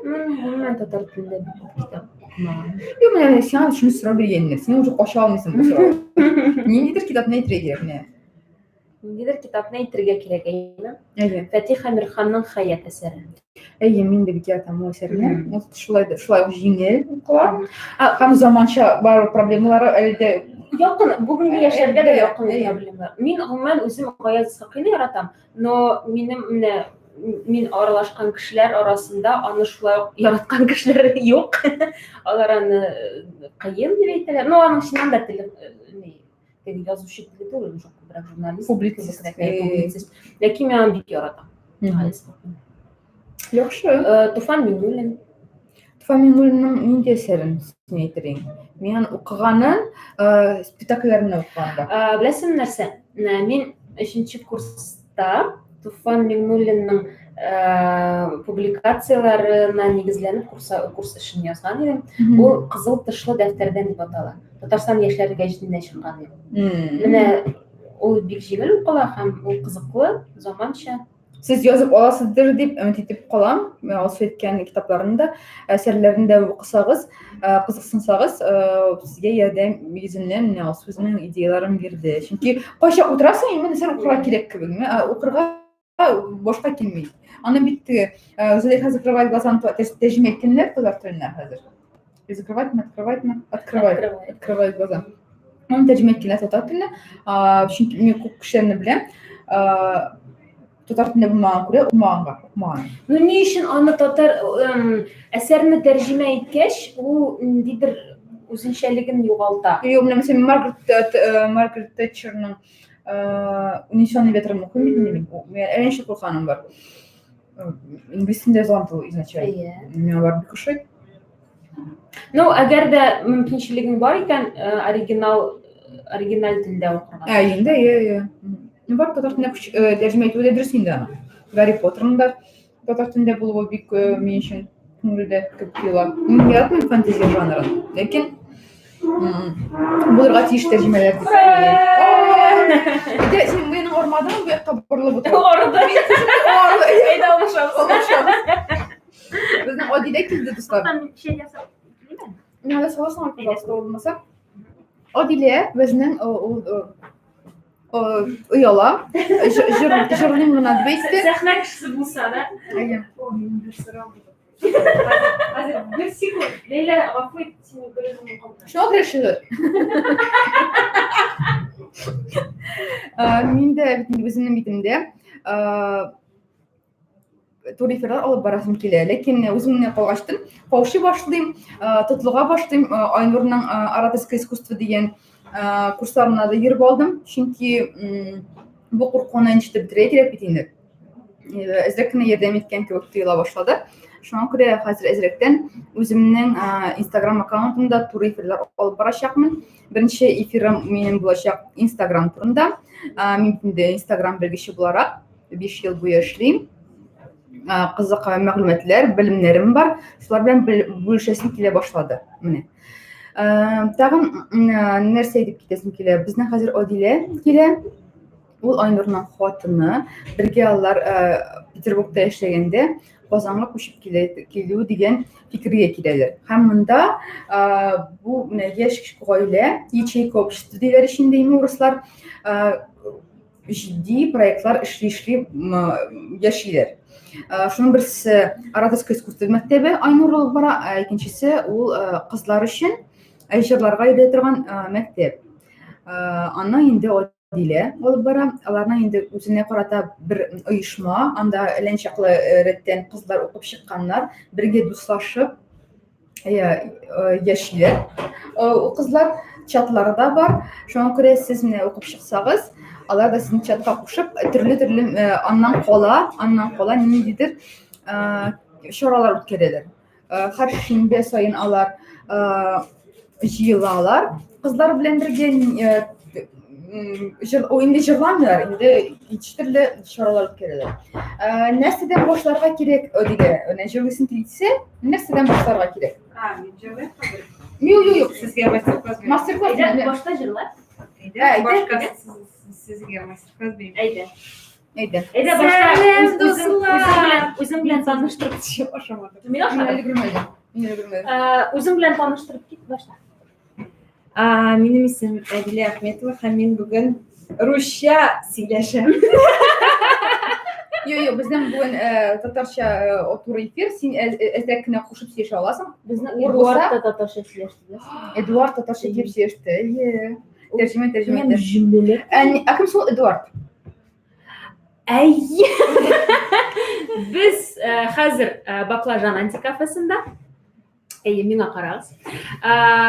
Гомумән татар телендә бик күп китап укымаган. Юк, менә сиңа шуны сорау биргәннәр. Син уже кача алмыйсың бу сораудан. Ниндидер китапны әйтергә кирәк менә. Ниндидер китапны әйтергә кирәк, әйеме? Әйе. Фатих Әмирханның Хәят әсәре. Әйе, мин дә бик яратам ул әсәрне. Ул шулай да, шулай ук җиңел укыла. Һәм заманча барлык проблемалары әле дә якын, бүгенге яшьләргә дә якын проблемалар. Мин гомумән үзем Гаяз Исхакыйны яратам, но минем менә мин аралашкан кешеләр арасында аны шулай ук яраткан кешеләр юк. Алар аны кыен дип әйтәләр. Но аның чыннан да теле теге язучы теле түгел, уже күбрәк журналист, публицист. Публицист. Ләкин мин аны бик яратам. Яхшы. Туфан Миңнуллин. Туфан Миңнуллинның нинди әсәрен син әйтер идең? Мин аны укыганын, спектакльләрен укыганда. Беләсеңме нәрсә? Мин өченче курста Туфан Миңнуллинның публикацияләренә нигезләнеп курс, курс эшен язган идем. Ул Кызыл тышлы дәфтәрдән дип атала. Татарстан яшьләре гәҗитендә чыккан иде. Менә ул бик җиңел укыла һәм ул кызыклы, заманча. Сез язып аласыздыр дип өмет итеп калам. Мен Алсу әйткән китапларны да, әсәрләрен дә укысагыз, кызыксынсагыз, сезгә ярдәм йөзеннән менә Алсу үзенең идеяләрен бирде. Чөнки кайчак утырасың, именно сен укырга кирәк кебек, укырга башка килми. Аны бит теге Зөләйха закрывает глаза тәрҗемә иткәннәр татар теленә хәзер. Закрывать мы, открывать мы, открывать, открывать глаза. Аны тәрҗемә иткәннәр татар теленә. Чөнки мин күп кешеләрне беләм. Татар телендә булмаган күрә, укымаганга, укымаган. Ну ни өчен аны татар әсәрне тәрҗемә иткәч, ул ниндидер үзенчәлеген югалта. Юк, менә мәсәлән, Маргарет Маргарет Тэтчерның Унесенный ветром укыйм бит инде мин. Мин әллә ничә курканым бар. Инглиз телендә язылган ул изначально. Миңа алар бик ошый. Ну, әгәр дә мөмкинчелегең бар икән, оригинал оригиналь телдә укырга. Ә, инде, иә, иә. Ну, бар татар теленә тәрҗемә итүе дә дөрес инде аны. Гарри Поттерның да татар телендә булуы бик мин өчен күңелдә кебек тоела. Мин яратмыйм фэнтези жанрын, ләкин булырга тиеш тәрҗемәләр дип. Әйдә, син мине ормадыңмы бу якка борылып утыр? Орды. Әйдә, алышабыз. Алышабыз. Безнең Адилә килде, дуслар. Чәй ясап килимме? Миңа да саласың, пожалуйста, булмаса. Адилә безнең ул ояла. Җырлыйм гына дип әйтте. Сәхнә кешесе булса да. Әйе. О, минем бер сорау булды. Хәзер бер секунд. Ләйлә, гафу ит, сине бер үзем калдырам. Шуңа күрә шигырь. Мин дә бит инде үземнең битемдә туры эфирлар алып барасым килә. Ләкин үзем генә калгачтын, каушый башлыйм, тотлыга башлыйм. Айнурның ораторское искусство дигән курсларына да йөреп алдым. Чөнки бу куркуны ничек бетерергә кирәк бит инде. Әзрәк кенә ярдәм иткән кебек тоела башлады. Шуңа күрә хәзер әзрәктән үземнең Instagram аккаунтымда туры эфирлар алып барачакмын. Беренче эфирым минем булачак Instagram турында. Мин инде Instagram белгече буларак 5 ел буе эшлим. Кызык мәгълүматлар, белемнәрем бар. Шулар белән бүлешәсем килә башлады. Менә. Тагын нәрсә әйтеп китәсем килә? Безнең хәзер Адилә килә. Ул Айнурның хатыны. Бергә алар Петербургта эшләгәндә Казанга күчеп килә, килү дигән фикергә киләләр. Һәм монда бу менә яшь гаилә, ячейка общество диләр инде урыслар, җитди проектлар эшли-эшли яшиләр. Шуның берсе ораторское искусство мәктәбе Айнур алып бара, ә икенчесе ул кызлар өчен җырларга йөртә торган мәктәп. Аны инде Адилә алып бара. Аларның инде үзенә карата бер оешма, анда әллә ничаклы рәттән кызлар укып чыкканнар, бергә дуслашып яшиләр. Ул кызлар чатлары да бар. Шуңа күрә сез менә укып чыксагыз, алар да сезне чатка кушып, төрле-төрле аннан кала, аннан кала ниндидер чаралар үткәрәләр. Һәр шимбә саен алар җыелалар. Кызлар белән бергә җыр, инде җырламыйлар, инде ич төрле чаралар үткәрәләр. Нәрсәдән башларга кирәк, Әдилә? Менә җырлыйсың килсә, нәрсәдән башларга кирәк? А, мин җырлыйм хәзер. Юк, юк, юк. Сезгә мастер-класс бирәм. Мастер-класс. Әйдә, башта җырла. Әйдә, башка сезгә мастер-класс бирәм. Әйдә. Әйдә. Әйдә, башта Сәлам, дуслар! Үзең белән таныштырып ашамадым. Мин ашадым. Өлгермәдем. Мин өлгермәдем. Үзең белән таныштырып кит башта. Минем исем Әдилә Ахметова һәм мин бүген русча сөйләшәм. Юк, юк, безнең бүген татарча туры эфир, син әзрәк кенә кушып сөйләшә аласың. Безнең Эдуард та татарча сөйләште. Эдуард татарча килеп сөйләште. Әйе. Тәрҗемә, тәрҗемә. Җөмләләр. Ә кем шул Эдуард? Әйе. Без хәзер Баклажан антикафесында. Әйе, миңа карагыз.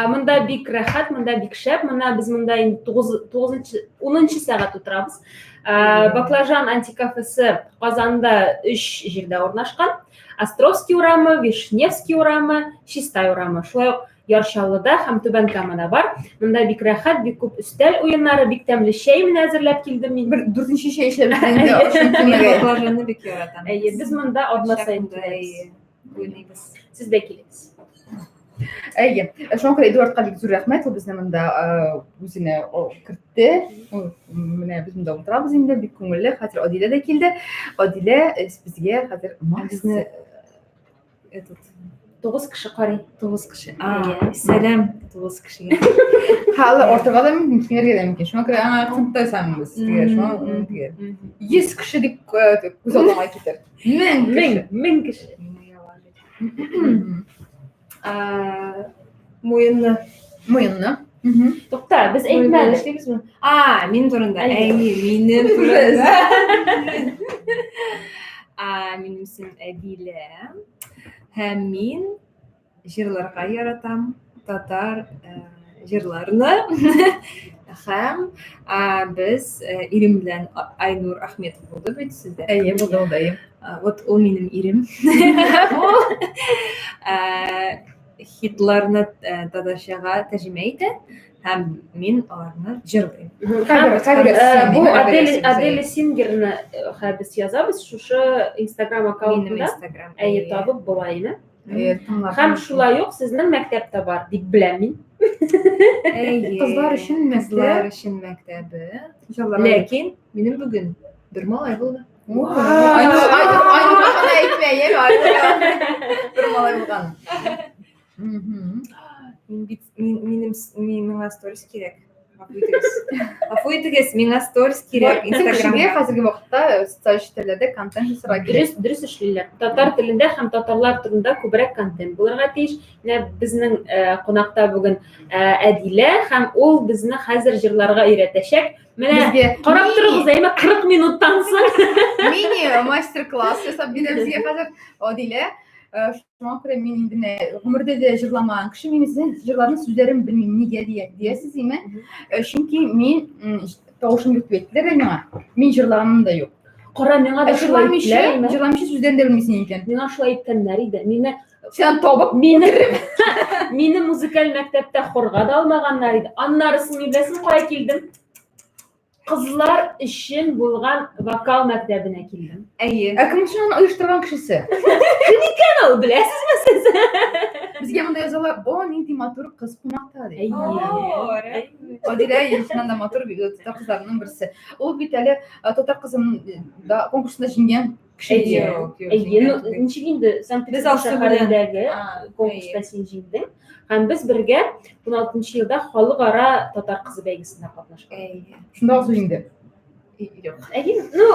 Монда бик рәхәт, монда бик шәп. Монда без монда инде 9-нчы, 10 сәгать утырабыз. Баклажан антикафесы Казанда 3 җирдә урнашкан. Островский урамы, Вишневский урамы, Чистай урамы. Шулай ук Яр Чаллыда һәм Түбән Камада бар. Монда бик рәхәт, бик күп өстәл уеннары, бик тәмле чәй менә әзерләп килдем мин. Бер дүртенче чәй эчәбез инде. Мин баклажанны бик яратам. Әйе, без монда атна саен киләбез. Уйныйбыз. Сез дә килегез. Әйе, шуңа күрә Эдуардка бик зур рәхмәт, ул безне монда үзенә кертте. Менә без монда утырабыз инде, бик күңелле. Хәзер Адилә дә килде. Адилә безгә хәзер безне этот 9 кеше карый. 9 кеше. А, сәлам 9 кешегә. Хәле ортага да мөмкин, киңәргә дә мөмкин. Шуңа күрә аңа кынтай саныбыз. Шуңа 100 кеше дип күз алдыңа китер. Мең кеше. Мең кеше. Муенны. Муенны. Тукта, без әйтмәдек. Эшлибезме? А, мин турында. Әйе, минем турында. А, минем исем Әдилә. Һәм мин җырларга яратам, татар җырларны. Һәм без ирем белән Айнур Ахметов булды бит сездә. Әйе, булды ул, әйе. Вот ул минем ирем. Хитларны татарчага тәрҗемә итә һәм мин аларны җырлыйм. Бу Аделя Сингерны без язабыз шушы Инстаграм аккаунтында. Әйе, табып була инде. Һәм шулай ук сезнең мәктәп тә бар дип беләм мин. Кызлар өчен мәктәп. Кызлар өчен мәктәбе. Ләкин минем бүген бер малай булды. Айнур, Айнур, Айнурга гына әйтмә, яме, Айнурга. Бер малай булган. Мин бит мин минем миңа сторис кирәк. Гафу итегез. Гафу итегез, миңа сторис кирәк Инстаграмга. Хәзерге вакытта социаль челтәрләрдә контент ясарга кирәк. Дөрес, дөрес эшлиләр. Татар телендә һәм татарлар турында күбрәк контент булырга тиеш. Менә безнең кунакта бүген Әдилә һәм ул безне хәзер җырларга өйрәтәчәк. Менә карап торыгыз, әйме 40 минуттан соң. Мини мастер-класс ясап бирә безгә хәзер Әдилә. Шуңа күрә мин инде менә гомердә дә җырламаган кеше, мин сезнең җырларның сүзләрен белмим. Нигә диясез, име? Чөнки мин тавышым юк дип әйттеләр миңа. Мин җырлаганым да юк. Кара, миңа да шулай әйттеләр. Җырламыйча сүзләрен дә белмисең икән. Миңа шулай әйткәннәр иде. Мине Сен табып мине музыкаль мәктәптә хорга да алмаганнар иде. Аннары соң мин беләсең кая килдем? Кызлар өчен булган вокал мәктәбенә килдем. Әйе. Ә кем шуны оештырган кешесе? Кем икән ул, беләсезме сез? Безгә монда язалар, о, нинди матур кыз кунакта дип. Әйе. Адилә чыннан да матур татар кызларының берсе. Ул бит әле татар кызын да конкурсында җиңгән кеше. Әйе. Әйе, ну ничек инде Санкт-Петербург шәһәрендәге конкурста син җиңдең. Һәм без бергә 16 елда халыкара татар кызы бәйгесендә катнашкан. Әйе. Шунда ук җиңде. Юк. Әйе, ну,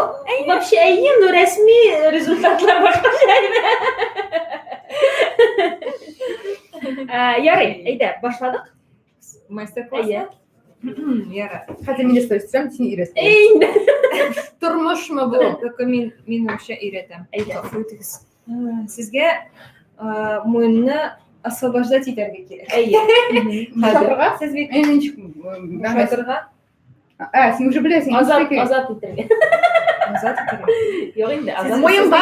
вообще әйе, но рәсми результатлар башкача иде. Ярый, әйдә, башладык. Мастер-класс. Әйе. Ярар. Хәзер мин дә сторис төшерәм, син өйрәтәсең. Әй, инде. Тормышмы бу? Только мин мин русча өйрәтәм. Әйдә. Гафу итегез. Сезгә муенны освобождать итәргә кирәк. Әйе. Бушатырга? Сез бит Мин ничек бушатырга. Ә, син уже беләсең. Азат, азат итәргә. Азат итәргә. Юк инде, азат. Муенга,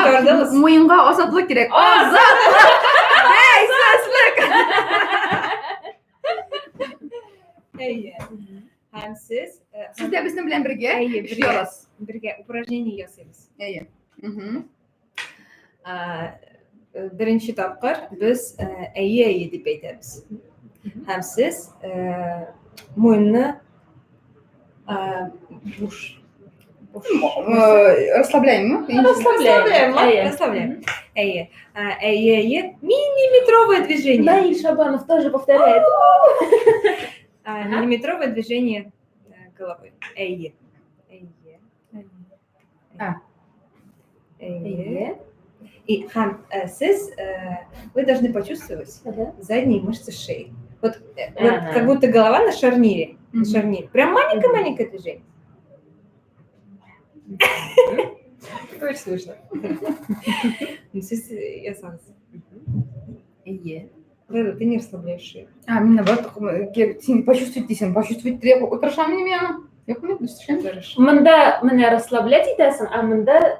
муенга азатлык кирәк. Азатлык! Бәйсезлек! Әйе. Һәм сез Сез дә безнең белән бергә Әйе, эшли бергә. аласыз. Бергә упражнение ясыйбыз. Әйе. Мгм. Беренче тапкыр без әйе әйе дип әйтәбез. Һәм сез муенны буш Расслабляем мы? Расслабляем. Расслабляем. Әйе. Әйе, әйе. Миллиметровое движение. Наиль Шабанов тоже повторяет. Миллиметровое движение головой. Әйе. Әйе. А. Әйе. И һәм сез вы должны почувствовать задние мышцы шеи. Вот, вот как будто голова на шарнире. На шарнире. Прям маленькое-маленькое движение. Это очень смешно. Сез ясагыз. Әйе. Лейла, ты не расслабляешь шею. А, мин наоборот, син почувствовать дисең, почувствовать тырышам мин аны. Юк, мин дөрес эшләмим. Монда менә расслаблять итәсең, а монда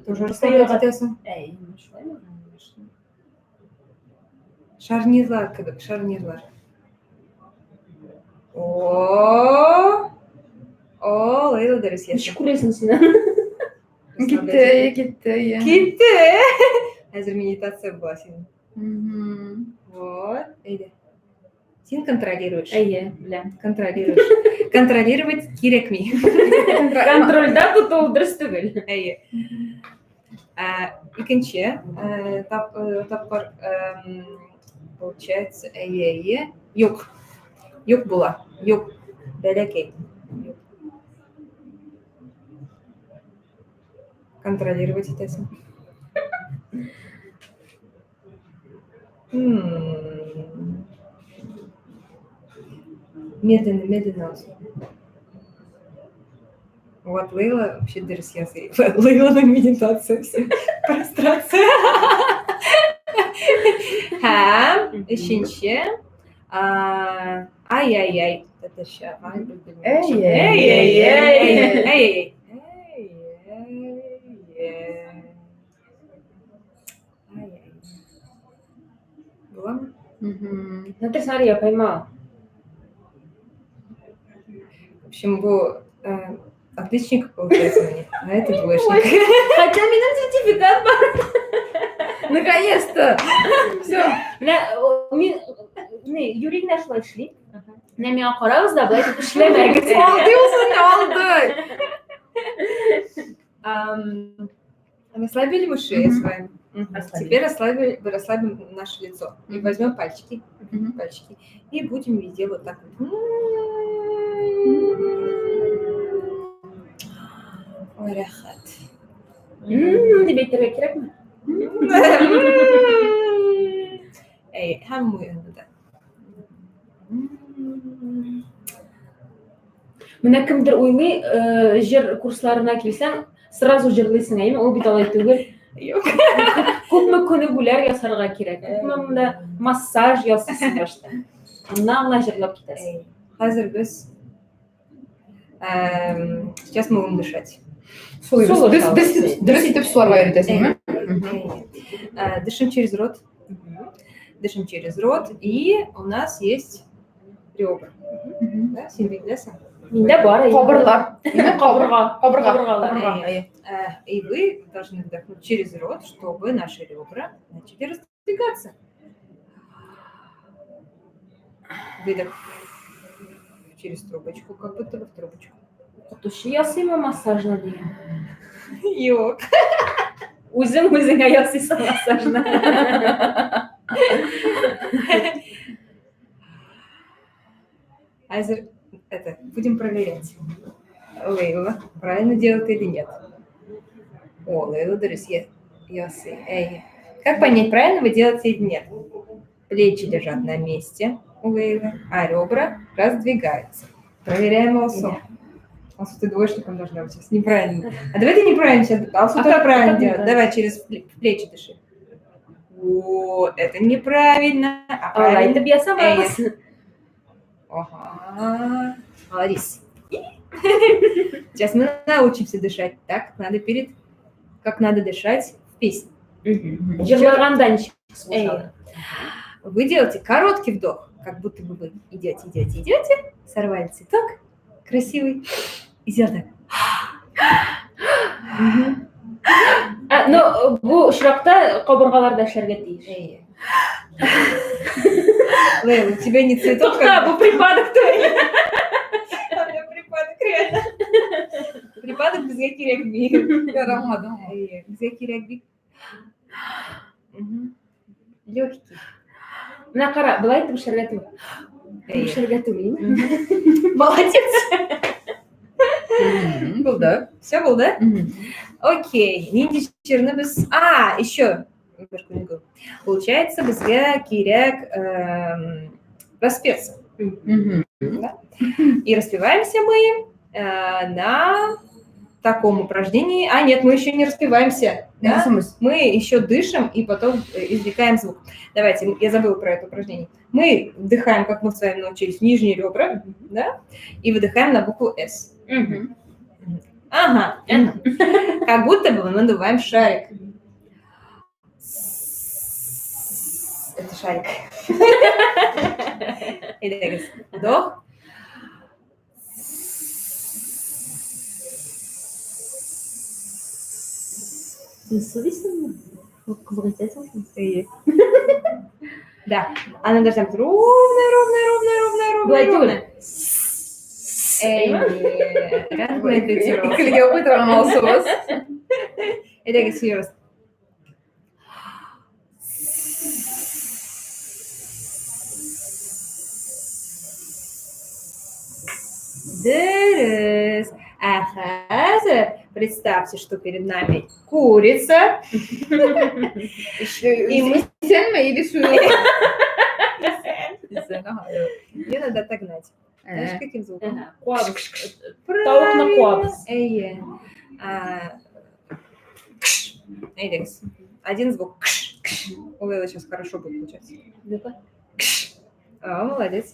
тоже расслаблять итәсең. Әй, шулаймы? Шарнирлар кебек, шарнирлар. О! О, Лейла дөрес ясый. Ничек күрәсең син? Китте, китте, иә. Китте. Хәзер медитация була синең. Вот, әйдә. Син контролируешь. Әйе, беләм. Контролируешь. Контролировать кирәкми. Контрольдә тоту дөрес түгел. Әйе. Икенче тапкыр получается, әйе, әйе. Юк. Юк була. Юк. Бәләкәй. Юк. Контролировать итәсең. Медленно, медленно. Вот Лейла вообще дөрес ясый. Лейланың медитация все. Прострация. Һәм өченче. Ай-яй-яй. Татарча. Эй-эй-эй. Эй-эй-эй. Буламы? Ну ты смотри, я поймала. В общем, бу отличник получается мне, а это двоечник. Хотя минем сертификат бар. Наконец-то! Все. Менә мин не юри генә шулай эшли. Менә миңа карагыз да, болай итеп эшләмәгез. Алды ул сине, алды. Расслабили мы шею с вами. Теперь расслабим наше лицо. И возьмем пальчики, пальчики и будем везде вот так вот. Ой, рәхәт. Дип әйтергә кирәкме? Әй, һәм муенны да. Менә кемдер уйлый, җыр курсларына килсәң, сразу җырлыйсың, әйеме? Ул бит алай түгел. Юк. Күпме күнегүләр ясарга кирәк, күпме монда массаж ясыйсың башта. Аннан гына җырлап китәсең. Хәзер без сейчас мы будем дышать. Сулыйбыз. Дөрес дөрес итеп суларга өйрәтәсеңме? Дышим через рот. Дышим через рот. И у нас есть ребра. Да, син беләсең? Миндә бар. Кабырлар. Кабырга. Кабырга. Кабыргалар. И вы должны вдохнуть через рот, чтобы наши ребра начали раздвигаться. Выдох через трубочку, как будто бы в трубочку. Укытучы ясыймы массажны дигән? Юк. Үзең үзеңә ясыйсың массажны. Хәзер это будем проверять. Лейла правильно делает или нет? О, Лейла дөрес ясый. Эй. Как понять, правильно вы делаете или нет? Плечи лежат на месте у Лейлы, а ребра раздвигаются. Проверяем Алсу. Алсу, ты двоечником должна быть сейчас. Неправильно. А давай ты неправильно сейчас. Алсу тоже правильно делает. Давай через плечи дыши. Вот, это неправильно. А правильно. Это я сама. Ага. Молодец. Сейчас мы научимся дышать так, как надо перед, как надо дышать в песне. Җырлаганда ничек сулышалар? Вы делаете короткий вдох, как будто бы вы идете, идете, идете, сорвали цветок красивый и сделали так. Ә, ну, бу очракта кабыргалар да эшләргә тиеш. Әйе. Лейла, у тебя не цветок. Тукта, бу припадок түгел. У меня припадок, реально. Припадок безгә кирәкми. Ярамадым. Әйе, безгә кирәк бик. Легкий. Менә кара, болай итеп эшләргә түгел. Әйе. Эшләргә түгел. Молодец. Булды. Все булды? Окей. Нинди җырны без... А, еще бер күнегү. Получается, безгә кирәк распеться. Да? И распеваемся мы на таком упражнении. А, нет, мы еще не распеваемся. Да? Мы еще дышим и потом извлекаем звук. Давайте, я забыла про это упражнение. Мы вдыхаем, как мы с вами научились, нижние ребра, да, и выдыхаем на букву «С». Ага. Как будто бы мы надуваем шарик. Это шарик. Итак, вдох. Син сулыйсыңмы? Кызык итәсең. Да. Она должна быть ровная, ровная, ровная, ровная, ровная. Болай түгел. Ровная. Әйе. Рәхмәт, Петров. Икелегә укый торган алсыбыз. Итак, еще раз. Дөрес. А хәзер представьте, что перед нами курица. И мы... Исәнме или су? Ее надо отогнать. Знаешь, каким звуком? Куабыз. Тавыкны куабыз. Әйе. Кш. Әйдәгез. Один звук. Кш, кш. У Лейлы сейчас хорошо будет получаться. Ну-ка. Кш. А, молодец.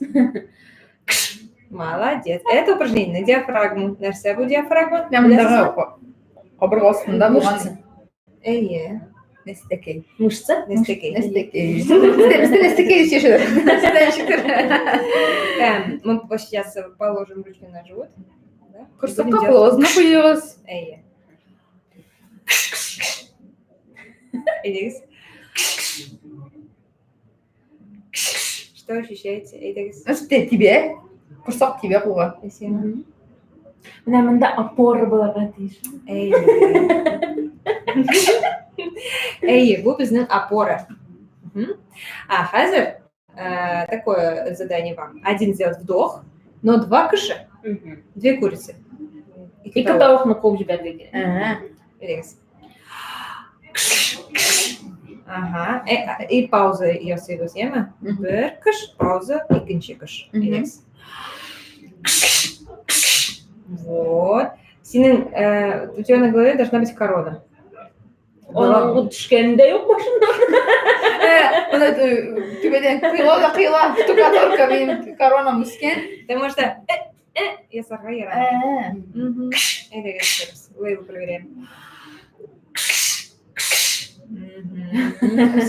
Кш. Молодец. Это упражнение на диафрагму. Нәрсә бу диафрагма? Мондагы кабырга астында булган Әйе. нәстәкәй. Мышца? Нәрсәкәй. Нәстәкәй. Бездә нәстәкәй дип сөйләшәләр. Сездә ничектер? Мы сейчас положим ручки на живот. Да? Корсакка Будем делать кулыгызны куегыз. Әйе. Әйдәгез. Что ощущаете? Әйдәгез. Нәрсә тибә? Корсак тибә кулга. Спасибо. Менә монда опора булырга тиеш. Әйе. Әйе, бу безнең опора. Мгм. А хәзер такое задание вам. Один сделать вдох, но два кыша, две курицы. Ике тавыкны куып җибәрергә кирәк. Әйдәгез. Ага. И пауза ясыйбыз, яме? Бер кыш, пауза, икенче кыш. Әйдәгез. Вот. Синең, у тебя на голове должна быть корона. Аның төшкәне дә юк башыннан. Моны түбәдән кыйла да кыйла, штукатурка минем коронам үскән. Потому что ясарга ярамый. Әйдәгез, еще раз. Лейлу проверяем.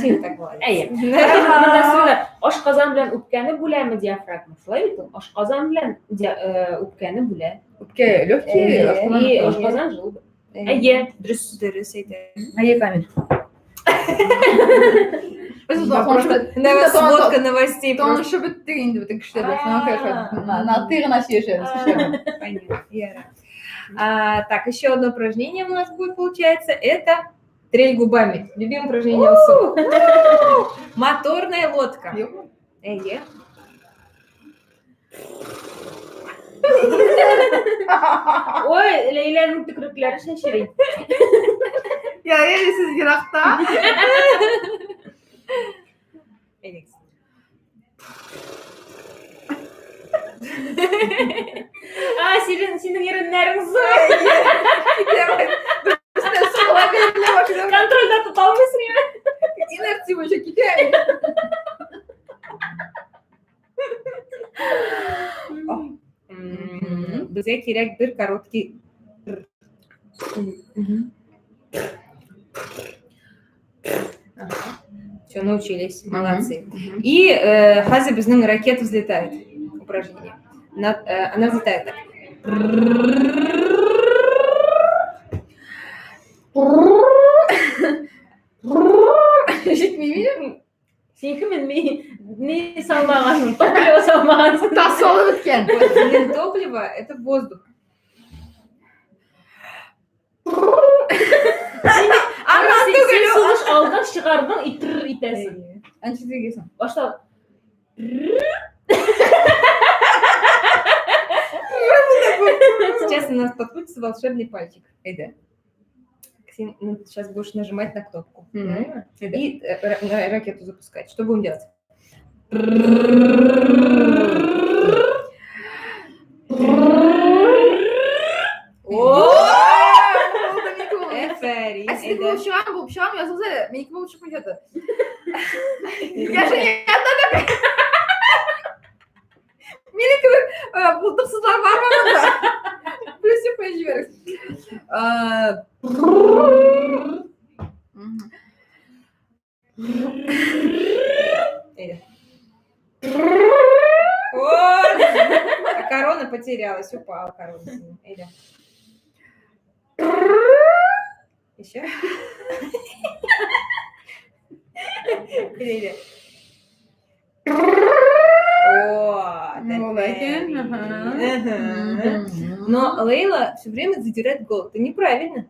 Син так молодец. Әйе. Монда сүзләр ашказан белән үпкәне бүләме диафрагма? Шулай бит ул? Ашказан белән үпкәне бүлә. Үпкә легкие, ашказан. И ашказан желудок. Әйе, дөрес. Дөрес әйтә. Әйе, Камил. Без Давай сводка новостей. Танышып беттек инде бөтен кешеләр белән. Шуңа күрә на ты гына сөйләшәбез кешеләр белән. Понятно. Яра. Так, еще одно упражнение у нас будет, получается, это трель губами. Любимое упражнение Алсу. Моторная лодка. Әйе. Ой, Ләйләнең төкрекләре чәчри. Ярый әле сез еракта. Әйдәгез. А, синең иреннәрең зур. Контрольдә тота алмыйсың инде. Инерция буенча китә. безгә кирәк бер короткий. Все, научились. Молодцы. И хәзер безнең ракета взлетает. Упражнение. Она взлетает так. Җитми минем. Синеке менми, ни салмагансың, топливо салмагансың. Тас салып беткән. Синең топливо это воздух. Аннан түгел. Син сулыш алдың, чыгардың, и тр итәсең. Анчы дигәсең. Башта Сейчас у нас подкрутится волшебный пальчик. Әйдә. Син, ну, сейчас будешь нажимать на кнопку. Мгм. И ракету запускать. Что будем делать? О! Әфәрин, Ә синеке әйдә. булып чыгам, булып чыгам, языгыз әле. Минеке булып чыкмый ята. Я же не одна такая. Минем кебек булдыксызлар бармы монда? Плюсик куеп җибәрегез. Әйдә. Вот. А корона потерялась, упала корона. Әйдә. Еще? Әйдә, әйдә. О, Молодец, ага. ага. Но Лейла все время задирает голову. Это неправильно.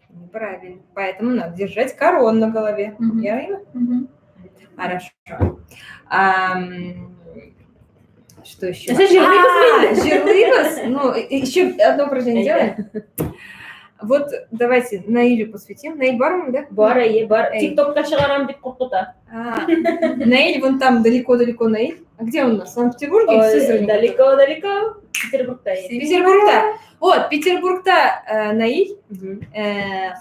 Неправильно. Поэтому надо держать корону на голове. Мгм. Я Лейла? Мгм. Хорошо. Что еще? Син җырлыйбыз А, җырлыйбыз? Ну, еще одно упражнение делаем. Вот давайте Наилю посвятим. Наиль бармы, да? Бар, әйе, бар. Әй. ТикТокка чыгарам дип куркыта. А, Наиль, вон там далеко-далеко Наиль. А где он у нас? В Санкт-Петербурге или в Сызрани? Далеко-далеко. Петербургта. әйе. Петербургта. Вот, Петербургта Наиль.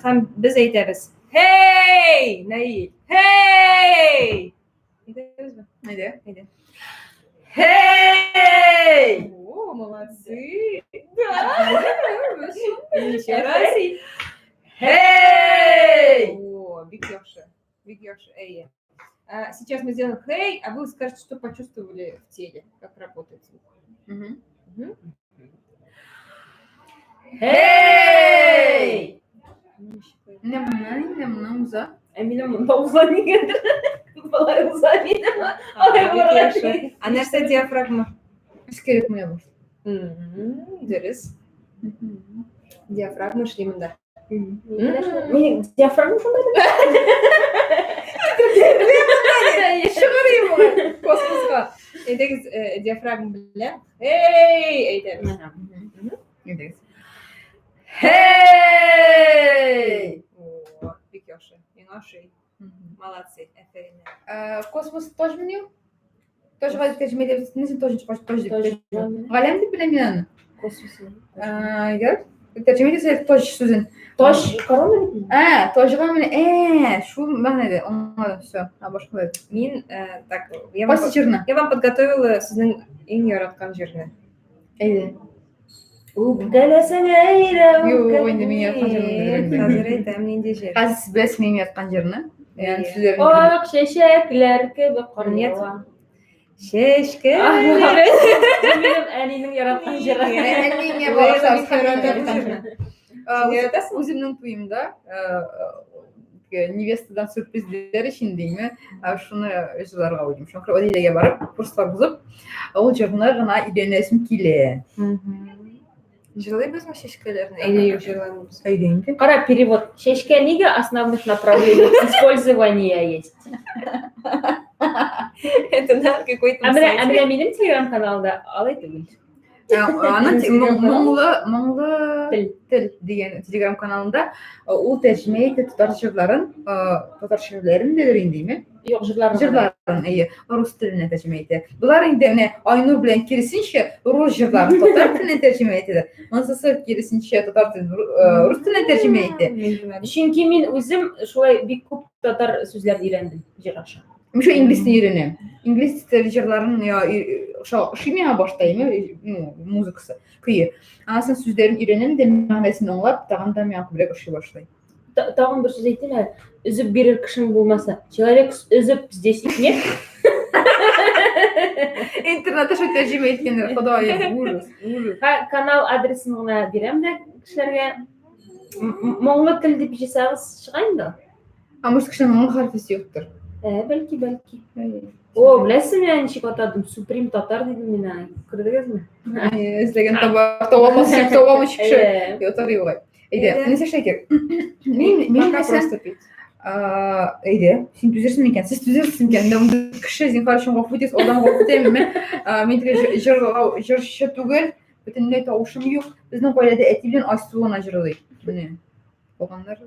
Һәм без әйтәбез. Хей, Наиль! Хей! Әйтәбезме? Әйдә. Әйдә. Хей! О, молодцы! Да! Еще раз. Хей! О, бик яхшы. Бик яхшы. Әйе. Сейчас мы сделаем хей, а вы скажете, что почувствовали в теле, как работает звук. Мгм. Мгм. Хей! Менә моннан инде, моннан уза. Ә минем монда уза нигәдер. Болай уза минем. Алай Бик булырга яхшы. тиеш. А нәрсә диафрагма? Өскәрәк менә бу. Дөрес. Диафрагма эшли монда. Минем диафрагма шунда. Чыгарыйм аны космоска. Әйдәгез, диафрагма белән. Эй, әйтәбез. Әйдәгез. Хей! О, бик яхшы. Миңа ошый. Молодцы. Әфәрин. Космос тоже меню? Тоже гади тәрҗемә итәбез. Нәрсә тоже тоже дип. Галәм дип беләм мин аны. Космос. Ярар. Тәрҗемә итәсез тоҗ сүзен. Тош корона бит. Ә, тоҗга менә, шул мәгънәдә. Аңладым, все. А башка да. Мин, так, я вам, Кайсы җырны? я вам подготовила сезнең иң яраткан җырны. Әйдә. Үпкәләсәң әйдә. Юк, инде мин яраткан җырны беләм. Хәзер әйтәм, нинди җыр. Хәзер сез беләсез минем яраткан җырны. Ягъни Әйе. сүзләрен. Ак чәчәкләр кебек кар Нет. ява. Чәчкәләр. Бу минем әнинең яраткан җыры. Әниеңә Лейла багышлап бик ярата бу җырны. Яратасың? Үземнең туемда невестадан сюрпризләр өчен димме, шуны җырларга уйлыйм. Шуңа күрә Адиләгә барып, курслар бозып, ул җырны гына өйрәнәсем килә. Җырлыйбызмы чәчкәләрне? Или юк җырламыйбыз? Әйдә инде. Кара перевод. Чәчкә нигә основных направлений использования есть? Это на какой-то Ә менә, ә сайте. менә минем телеграм-каналда алай түгел. Аны моңлы моңлы Тел. тел дигән телеграм каналында ул тәрҗемә итә татар җырларын, татар шигырьләрен дә инде, Юк, җырларын. Җырларын, әйе, рус теленә тәрҗемә итә. Болар инде менә Айнур белән киресенчә рус җырларын татар теленә тәрҗемә итәләр. Монысы киресенчә татар телен рус теленә тәрҗемә итә. Чөнки мин үзем шулай бик күп татар сүзләрен өйрәндем җыр аша. Мин шул инглиз телен өйрәнәм. Инглиз теле җырларын я ошый миңа башта, әйме, ну, музыкасы, көе. Аннан соң сүзләрен өйрәнәм дә, мәгънәсен аңлап, тагын да миңа күбрәк ошый башлый. Тагын бер сүз әйтим әле. Өзеп бирер кешең булмаса. Человек өзеп здесь их нет. Интернетта шул тәрҗемә иткәннәр, Ходаем, ужас, ужас. Канал адресын гына бирәм дә кешеләргә. Моңлы тел дип җыйсагыз чыга инде. А может, кешенең моң хәрефесе юктыр? Ә, бәлки, бәлки. О, беләсезме, мин ничек атадым? Суприм татар дидем мин аңа. Күрдегезме? Эзләгән таба, таба алмас, таба алмас кеше. Ятар юк. Әйдә, нәрсә эшләр Мин мин мәсәлән, әйдә, син түзерсең микән? Сез түзерсез микән? Менә мондый кеше зинһар өчен гафу итегез, алдан гафу итәм. Мин теге җырчы түгел, бөтенләй тавышым юк. Безнең гаиләдә әти белән Айсу гына җырлый. Менә. Калганнар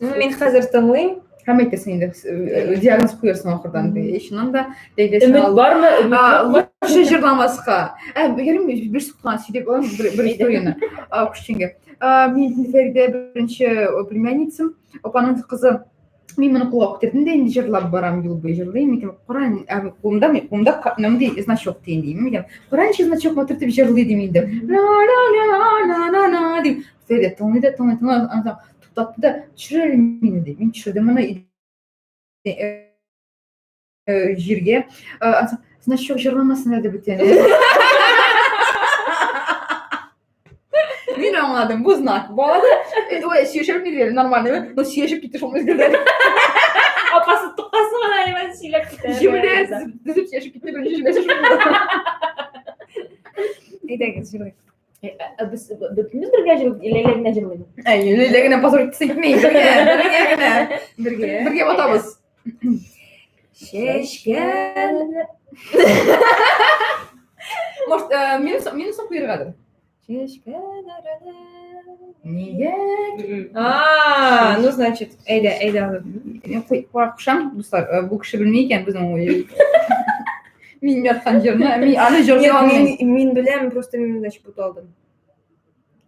Ну, мин хәзер тыңлыйм. Һәм әйтәсең инде, диагноз куярсың ахырдан. Чыннан да, Өмет бармы? Өмет юкмы? Лучше җырламаска. Ә, ярым бер секунд сөйләп алам бер историяне. Күчкәнгә. Мин Фәридә беренче племянницам, апаның кызы. Мин моны кулга күтәрдем дә инде җырлап барам юл буе җырлыйм. Мин кара, кулымда, кулымда мондый значок дигән дим. Мин кара ничә значок матур дип җырлый дим инде. Ла ла ла ла ла ла дим. Фәридә тыңлый да тыңлый, тыңлый, аннан туктатты да, төшер әле мине ди. Мин төшердем моны җиргә. Значок җырламасын әле бүтән. Мин аңладым, бу знак. Балада, ой, сөйләшеп бирде, нормально, но сөйләшеп китте шул мизгелдә. Апасы туктасын гына, әйбәт сөйләп китә. Җөмлә төзеп сөйләшеп китте, беренче җөмләсе шул. Әйдәгез, җырлыйк. Без бөтенебез бергә җырлыйбыз, Ләйлә генә җырлыймы? Әй, Ләйлә генә позор итми, бергә, бергә генә. Бергә. Бергә батабыз. Чәчкән. Может, минус, минусын куергадыр? Чәчкәләрне. Нигә? А, ну, значит, әйдә, әйдә. Мин кушам, дуслар, бу кеше белми икән безнең Мин яткан җырны, мин аны җырлый алмыйм. Мин беләм, просто мин значит буталдым.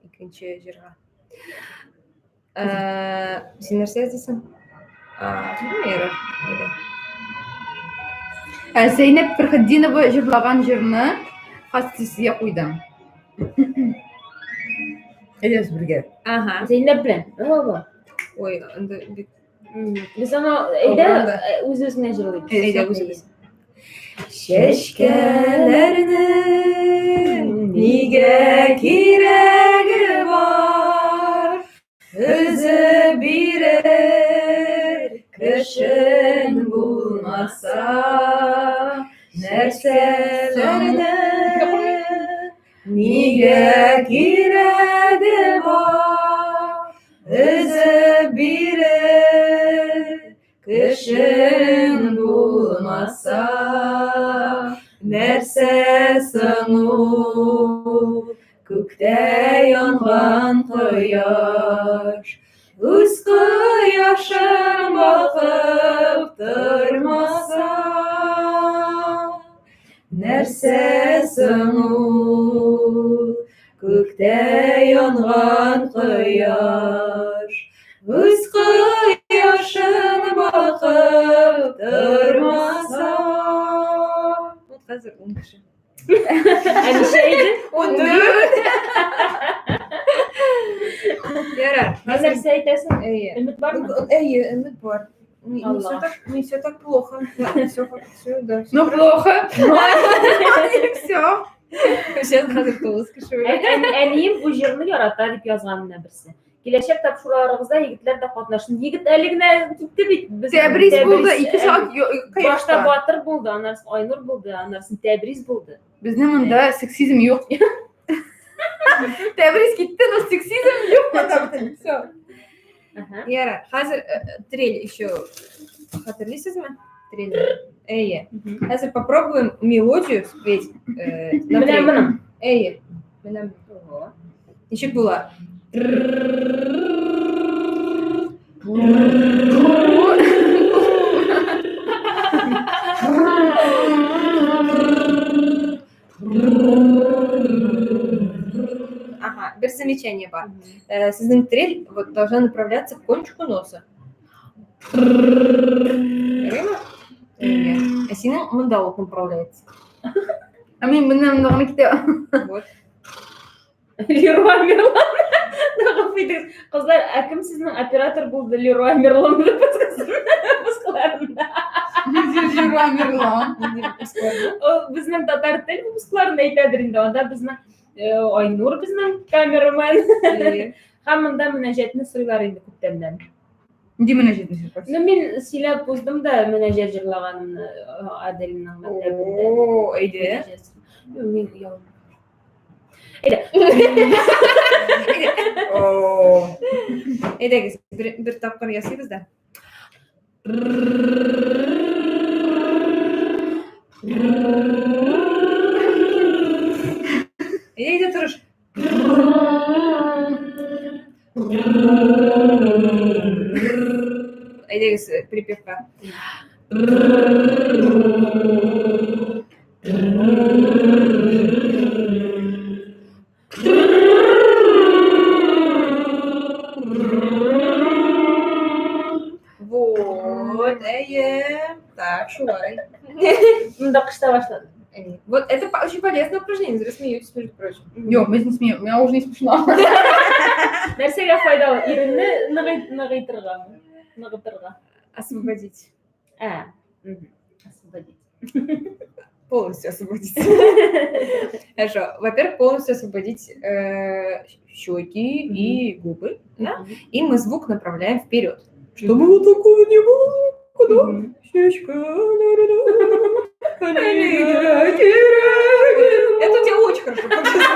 Икенче җырга. Син нәрсә эзлисең? Ярар, әйдә. Зәйнәп Фәрхетдинова җырлаган җырны хәзер сезгә куйдым. Әйдәгез бергә. Ага. Зәйнәп белән. Ага. Ой, анда бик Без аны әйдә үз-үзенә җырлыйбыз. Әйдә үзебез. Чәчкәләрнең нигә кирәге бар? Өзеп бирер кешең булмаса, нәрсәләрнең нигә кирәге бар? Өзеп бирер кешең булмаса, нәрсә соң ул? Күктә янган кояш, үз кояшын балкып тормаса, нәрсә соң ул? Күктә янган кояш, үз кояшын балкып тормаса. Вот хәзер 10 кеше. Ә ничә иде? 14. Ярар. Ә нәрсә әйтәсең? Әйе. Өмет бармы? Әйе, өмет бар. Не Аллаһ. все так, не все так плохо. Да, все, все, да. Ну, плохо. Все. Сейчас хәзер тугыз кеше белә. Әнием бу җырны ярата дип язган менә берсе. Киләчәк тапшыруларыгызда егетләр дә катнашсын. Егет әле генә китте бит. Тәбриз булды, 2 сәгать Башта Батыр булды, аннан соң Айнур булды, аннан соң Тәбриз булды. Безнең монда сексизм юк. Тәбриз китте, но сексизм юк монда бөтен. Все. Ярар, хәзер трель еще хәтерлисезме? Трель. Әйе. Хәзер попробуем мелодию спеть. Менә моны. Әйе. Менә моны. Ничек була? Ага, бер замечание бар. Сезнең трель вот должна направляться к кончику носа. Ярыймы? Әйе. Ә синең монда ул направляется. Ә мин моннан монда гына китә. Вот. Леруа Мерлан. Гафу итегез. Кызлар, ә кем сезнең оператор булды Леруа Мерлан выпускларында? Леруа Мерлан. Ул безнең татар тел выпускларын әйтәдер инде. Анда безнең Айнур безнең камерамен. Һәм монда мөнәҗәтне сорыйлар инде күптәннән. Нинди мөнәҗәтне сорыйлар? Ну, мин сөйләп уздым да мөнәҗәт җырлаганымны Аделның мәктәбендә. О, әйдә. Мин оялам. Әйдә. Әйдәгез, бер тапкыр ясыйбыз да. Әйдә, әйдә, тырыш. Әйдәгез, припевка. Вот, әйе. Так, шулай. Монда кышта башлады. Вот это очень полезное упражнение, зря смеетесь, между прочим. Юк, без не смеем, миңа уже не смешно. Нәрсәгә файдалы? Иренне ныгытыргамы? Ныгытырга. Освободить. Ә, освободить. Полностью освободить. Хорошо. Во-первых, полностью освободить щеки и губы, да? И мы звук направляем вперед. Чтобы вот такого не было звука, да? Щечка. Это у тебя очень хорошо получилось.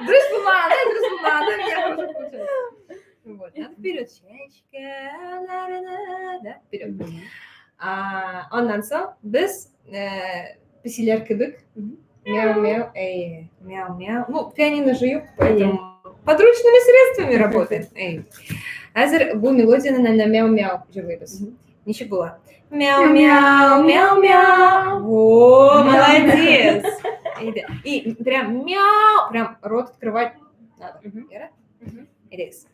Дөрес булмады, дөрес булмады, меня хорошо получилось. Вот, надо вперед. Щечка, да, вперед. Аннан соң без песиләр кебек мяу-мяу, эй, мяу-мяу. Ну, пианино же юк, поэтому подручными средствами работаем. Эй. Хәзер бу мелодияне менә мяу-мяу җырлыйбыз. Ничек була? Мяу-мяу, мяу-мяу. Во, молодец. И прям мяу, прям рот открывать надо. Вера? Әйдәгез.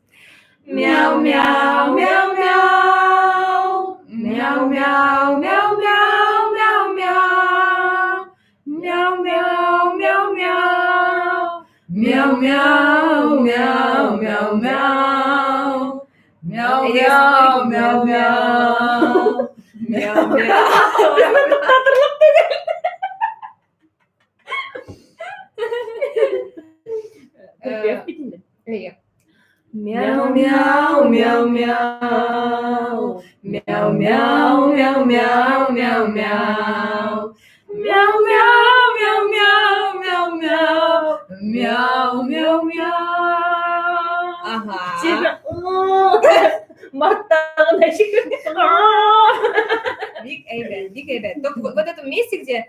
Мяу-мяу, мяу-мяу. Мяу-мяу, мяу-мяу, мяу-мяу. Мяу-мяу, мяу-мяу. Мяу-мяу, мяу-мяу, мяу. Мяу-мяу, мяу-мяу. Мяу-мяу. Безне туктатырлык түгел. Припев бит инде. Әйе. Мяу-мяу, мяу-мяу. Мяу-мяу, мяу-мяу, мяу-мяу. Мяу-мяу, мяу-мяу, мяу-мяу. Мяу-мяу-мяу. Ага. Тебе мартта гына чыгып. Бик әйбәт, бик әйбәт. Только вот в этом месте, где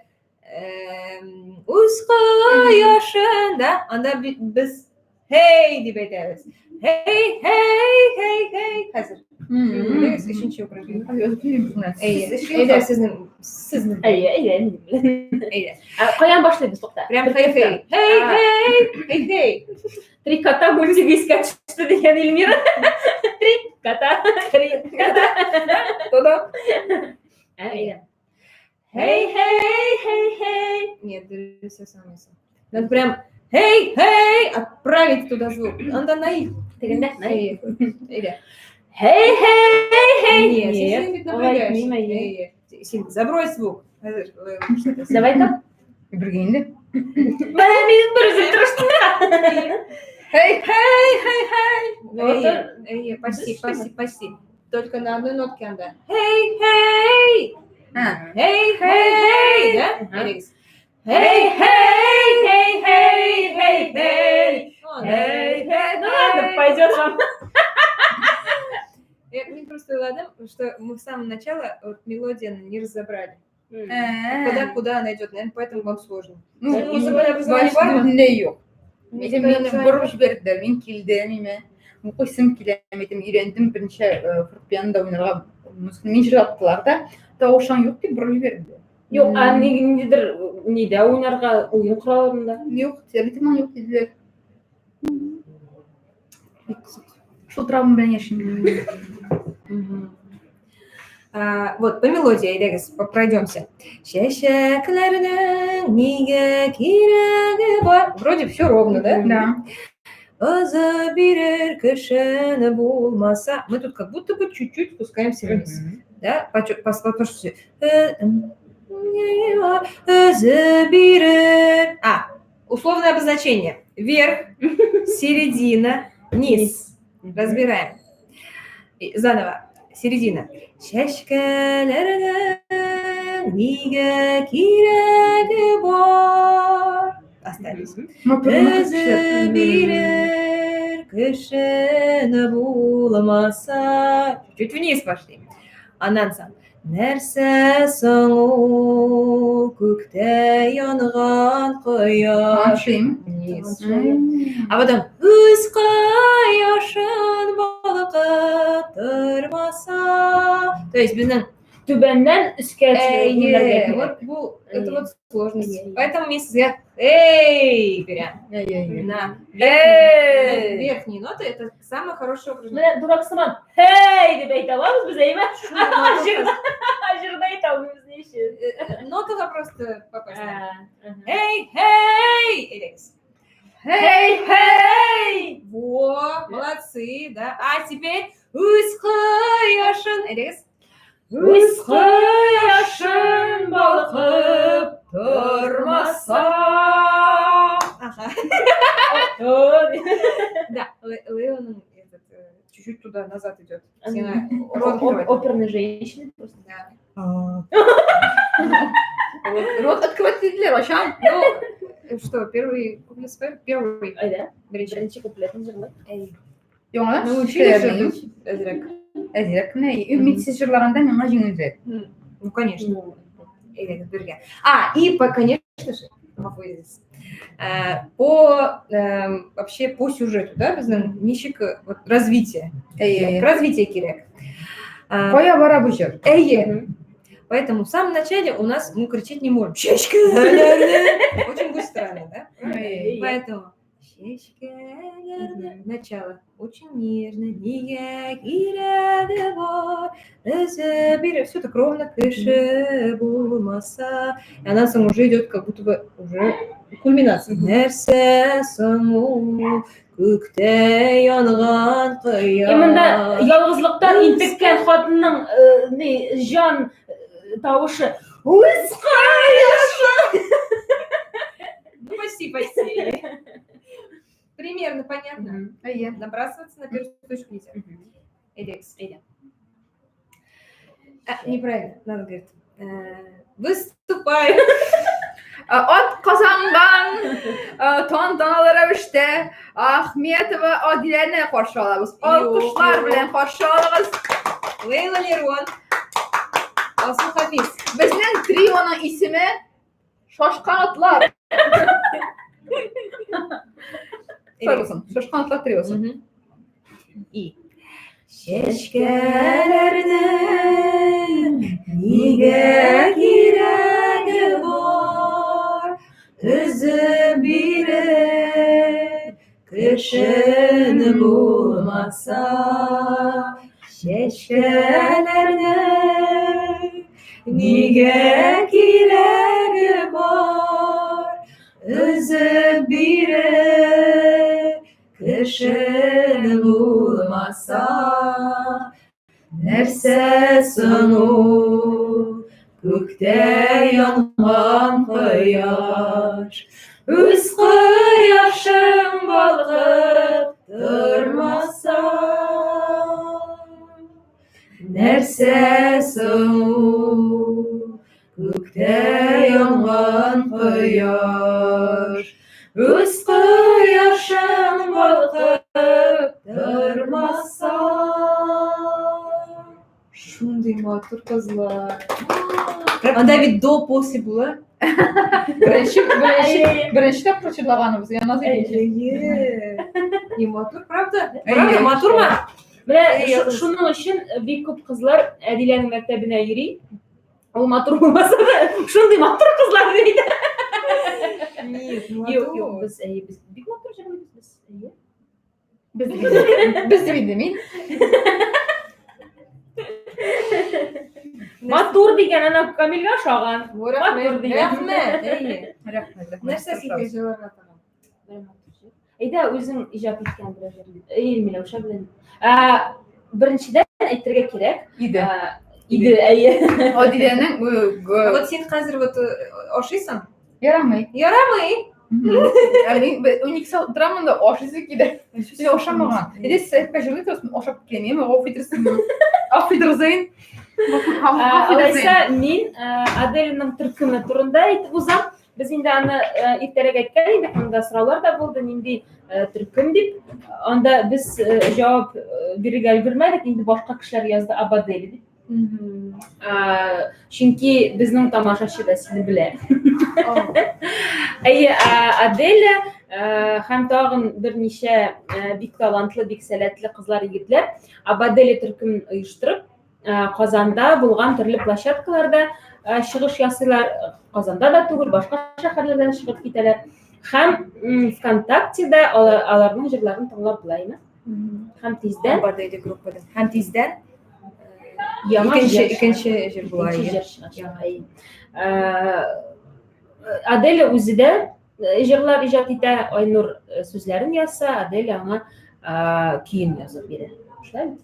үз кояшын, да, анда без хей дип әйтәбез. Хей, хей, хей, хей. Хәзер. Әйдәгез, өченче упражнение. Әйе, әйдә сезнең. Әйе, әйе, мин беләм. Әйдә. Каян башлыйбыз, тукта? Прям хей, хей. Хей, хей, хей, хей. Три кота мультигы искә төште дигән Эльмира. Три кота, три кота. Туда. Әйдә. Хей, хей, хей, хей. Нет, все самое. Надо прям хей, хей, отправить туда звук. Анда наив. Тегендә? Әйе. Әйдә. Хей, хей, хей. Нет, син бит напрягаешься. Әйе. Син забрось звук. Давай-ка. Бергә инде. Менә мин бер үзем тырыштым. Хей, хей, хей, хей. Әйе, почти, почти, почти. Только на одной нотке анда. Хей, хей. Хей, хей, хей, да? Әйдәгез. Хей, хей, хей, хей, хей, хей. Хей, хей. Ну ладно, пойдет вам. Мин просто уйладым, что мы в самом начале вот мелодию не разобрали. Куда, куда она идет, наверное, поэтому вам сложно. Ну, музыкаль образование бар? Бөтенләй юк. Мине борып җибәрделәр, мин килдем, име. Укыйсым килә, әйтем, өйрәндем берничә фортепианода уйнарга. Мин җырлаттылар да, тавышың юк дип борып җибәрделәр. Юк, ә ниндидер нидә уйнарга, уен коралында? Юк, теоретикман юк диделәр. Бик кызык. Шул травма белән яшим. Вот, по мелодии, әйдәгез, пройдемся. Чәчәкләрнең нигә кирәге бар? Вроде все ровно, да? Да. Ызы бирер кешене булмаса. Мы тут как будто бы чуть-чуть спускаемся вниз. Да? Послушайте. Ызы бирер. А, условное обозначение. Вверх, середина, низ. Разбираем. И заново. Середина. Чәчкәләрнең нигә кирәге бар? Остались. Үзе бирер кешене булмаса. Чуть вниз пошли. Аннан соң. Нәрсә соң ул күктә янган кояш? Вниз. А потом үз кояшын балкып тормаса. То есть безнең Түбәннән өскә Әйе, вот бу это вот сложность. Поэтому мин сезгә эй бирәм. На верхние ноты это самое хорошее упражнение. Менә дурак сыман хей дип әйтә алабыз без, әйме? Җырда җырда әйтә алмыйбыз ни өчен? Нотага просто попасть. Эй, хей! Әйдәгез. Хей, хей! Во, молодцы, да. А теперь үз кояшын. Әйдәгез. Үз кояшын балкып тормаса. Ага. Да, Лейланың этот чуть-чуть туда назад идет. Оперные женщины просто. Да. Рот открывать диделәр, ачам. Ну, что, первый куплет споем? Первый. Әйдә. Беренче куплетын җырлыйк. Яңадан Ну, учили же әзрәк. Әзрәк кенә. Өмидсез җырлаганда миңа җиңелрәк. Ну, конечно. Әйдәгез бергә. А, и по, конечно же, гафу итегез. По вообще по сюжету, да, безнең ничек вот развитие. Әйе. Развитие кирәк. Кая бара бу җыр? Әйе. Поэтому в самом начале у нас мы кричать не можем. Чәчкәләрне! Очень будет странно, да? Поэтому чәчкәләрне начало очень нежно. Нигә кирәге бар? Үзе биреп, все так ровно, кеше булмаса. И аннан соң уже идет как будто бы уже кульминация. Нәрсә соң ул күктә янган кояш? И монда ялгызлыктан интеккән хатынның ни җан тавышы. Үз кояшы! Ну, почти, почти. Примерно понятно. Набрасываться на первую точку нельзя. Эдекс. А, неправильно, надо говорить. Выступаю. Ат казанган тантаналы рәвештә Ахметова Адиләне каршы алабыз. Алкышлар белән каршы алыгыз. Лейла Лерон. Алсу Хафиз. Безнең трионың исеме Шашкан атлар. Шулай булсын. Шашкан атлар триосы. И. Чәчкәләрнең нигә кирәге бар? Өзеп бирер кешене булмаса. Чәчкәләрнең нигә кирәге бар? Өзеп бирер кешене булмаса. Нәрсә соң ул күктә янган кояш? Үз кояшың балкып тормаса. Нәрсә соң ул күктә янган кояш? Үз кояшың балкып тормаса. Шундый матур кызлар. Анда бит до после була. Беренче беренче беренче тапкыр җырлаганыбыз, Яназ икенче. И матур, правда? Правда, матурмы? Менә шуның өчен бик күп кызлар Әдиләнең мәктәбенә йөри. Ул матур булмаса да, шундый матур кызлар ди. Нет, Юк, юк, без әйе, без бик матур җырлыйбыз без. Әйе. Без без дип инде мин. Матур дигән, ана Камилгә ошаган. Матур дигән. Рәхмәт, әйе. Рәхмәт, рәхмәт. Нәрсә сезгә җырларга тагын? Әйдә, үзең иҗат иткән берәр җырны. Әй, Миләүшә белән. Ә, беренчедән әйтергә кирәк. Иде. Ә, Иде, әйе. Адиләнең А вот син хәзер вот ашыйсың? Ярамый. Ярамый. Ә мин 12 сәгать утырам монда, ашыйсы килә. Син ашамаган. Әйдә, сез әйтпә җырлый торасың, ашап киләм, яме, auf Wiedersehen. Auf Wiedersehen. Алайса, мин Аделяның төркеме турында әйтеп узам. Без инде аны иртәрәк әйткән идек, монда сораулар да булды, нинди төркем дип. Анда без җавап бирергә өлгермәдек, инде башка кешеләр язды Абадели дип. Чөнки безнең тамашачы да сине белә. Әйе, Аделя һәм тагын берничә бик талантлы, бик сәләтле кызлар, егетләр Абаделя төркемен оештырып, Казанда булган төрле площадкаларда чыгыш ясыйлар. Казанда да түгел, башка шәһәрләрдән чыгып китәләр. Һәм ВКонтактеда аларның җырларын тыңлап була, әйме? Һәм тиздән Абаделя группада. Һәм тиздән яңа икенче җыр икенче җыр була. Икенче җыр чыгачак. Әйе. Аделя үзе дә җырлар иҗат итә, Айнур сүзләрен язса, Аделя аңа көен язып бирә. Шулай бит?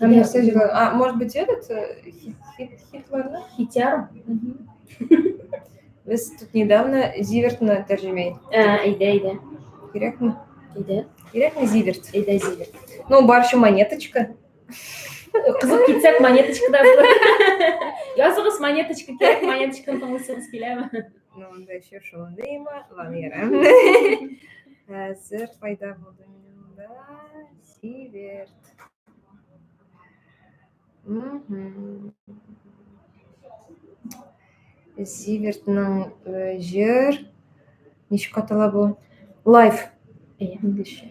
Һәм нәрсә җырлар? А, может быть, этот хит, хит, хитларны? Хитяр. Без тут недавно Зивертны тәрҗемә иттек. Әйдә, әйдә. Кирәкме? Әйдә. Кирәкме Зиверт? Әйдә, Зиверт. Ну, бар еще монеточка. Кызып китсәк, монеточка да булыр. Языгыз монеточка кирәк, монеточканы тыңлыйсыгыз киләме? Ну, анда еще шундыймы? Ладно, ярар. Хәзер пайда булды минем монда. Зиверт. Зивертның җыр ничек атала бу? Лайф. Инглизчә.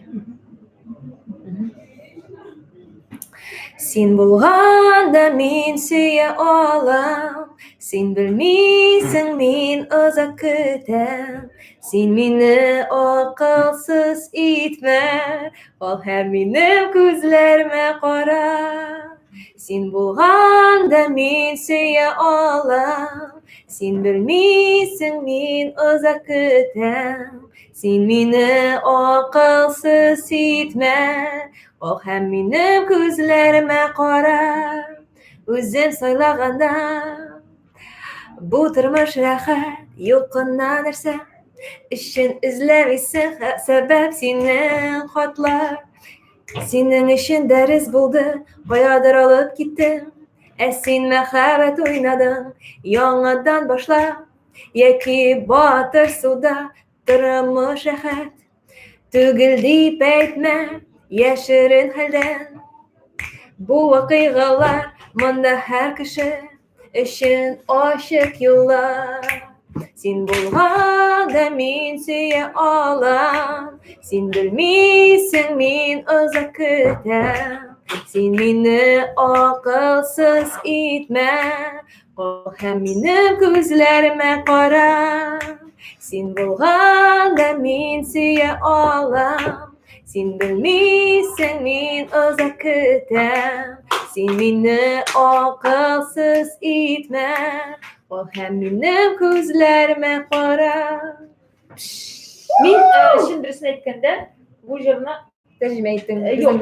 Син булганда мин сөя алам, Син белмисең, мин озак көтәм. Син мине акылсыз итмә, Кал һәм минем күзләремә кара. Син булганда мин сөя алам, Син белмисең, мин озак көтәм. Син мине акылсыз итмә, Кал һәм минем күзләремә кара. Үзем сайлаганда Бу тормыш рәхәт, юк кына нәрсә. Өчен эзләмисең сәбәп синең хатлар. Синең өчен дәрес булды, каядыр алып киттем. Ә син мәхәббәт уйнадың, яңадан башла. Яки батыр суда тормыш рәхәт. Түгел дип әйтмә, яшерен хәлдән. Бу вакыйгалар монда һәр кеше өчен ачык юллар. Син булганда мин сөя алам, Син белмисең, мин озак көтәм. Син мине акылсыз итмә, Кал һәм минем күзләремә кара. Син булганда мин сөя алам. Син белмисең, мин озак көтәм. Син мине акылсыз итмә. Кал һәм минем күзләремә кара. Мин чын дөресен әйткәндә, бу җырны тәрҗемә иттең. Юк.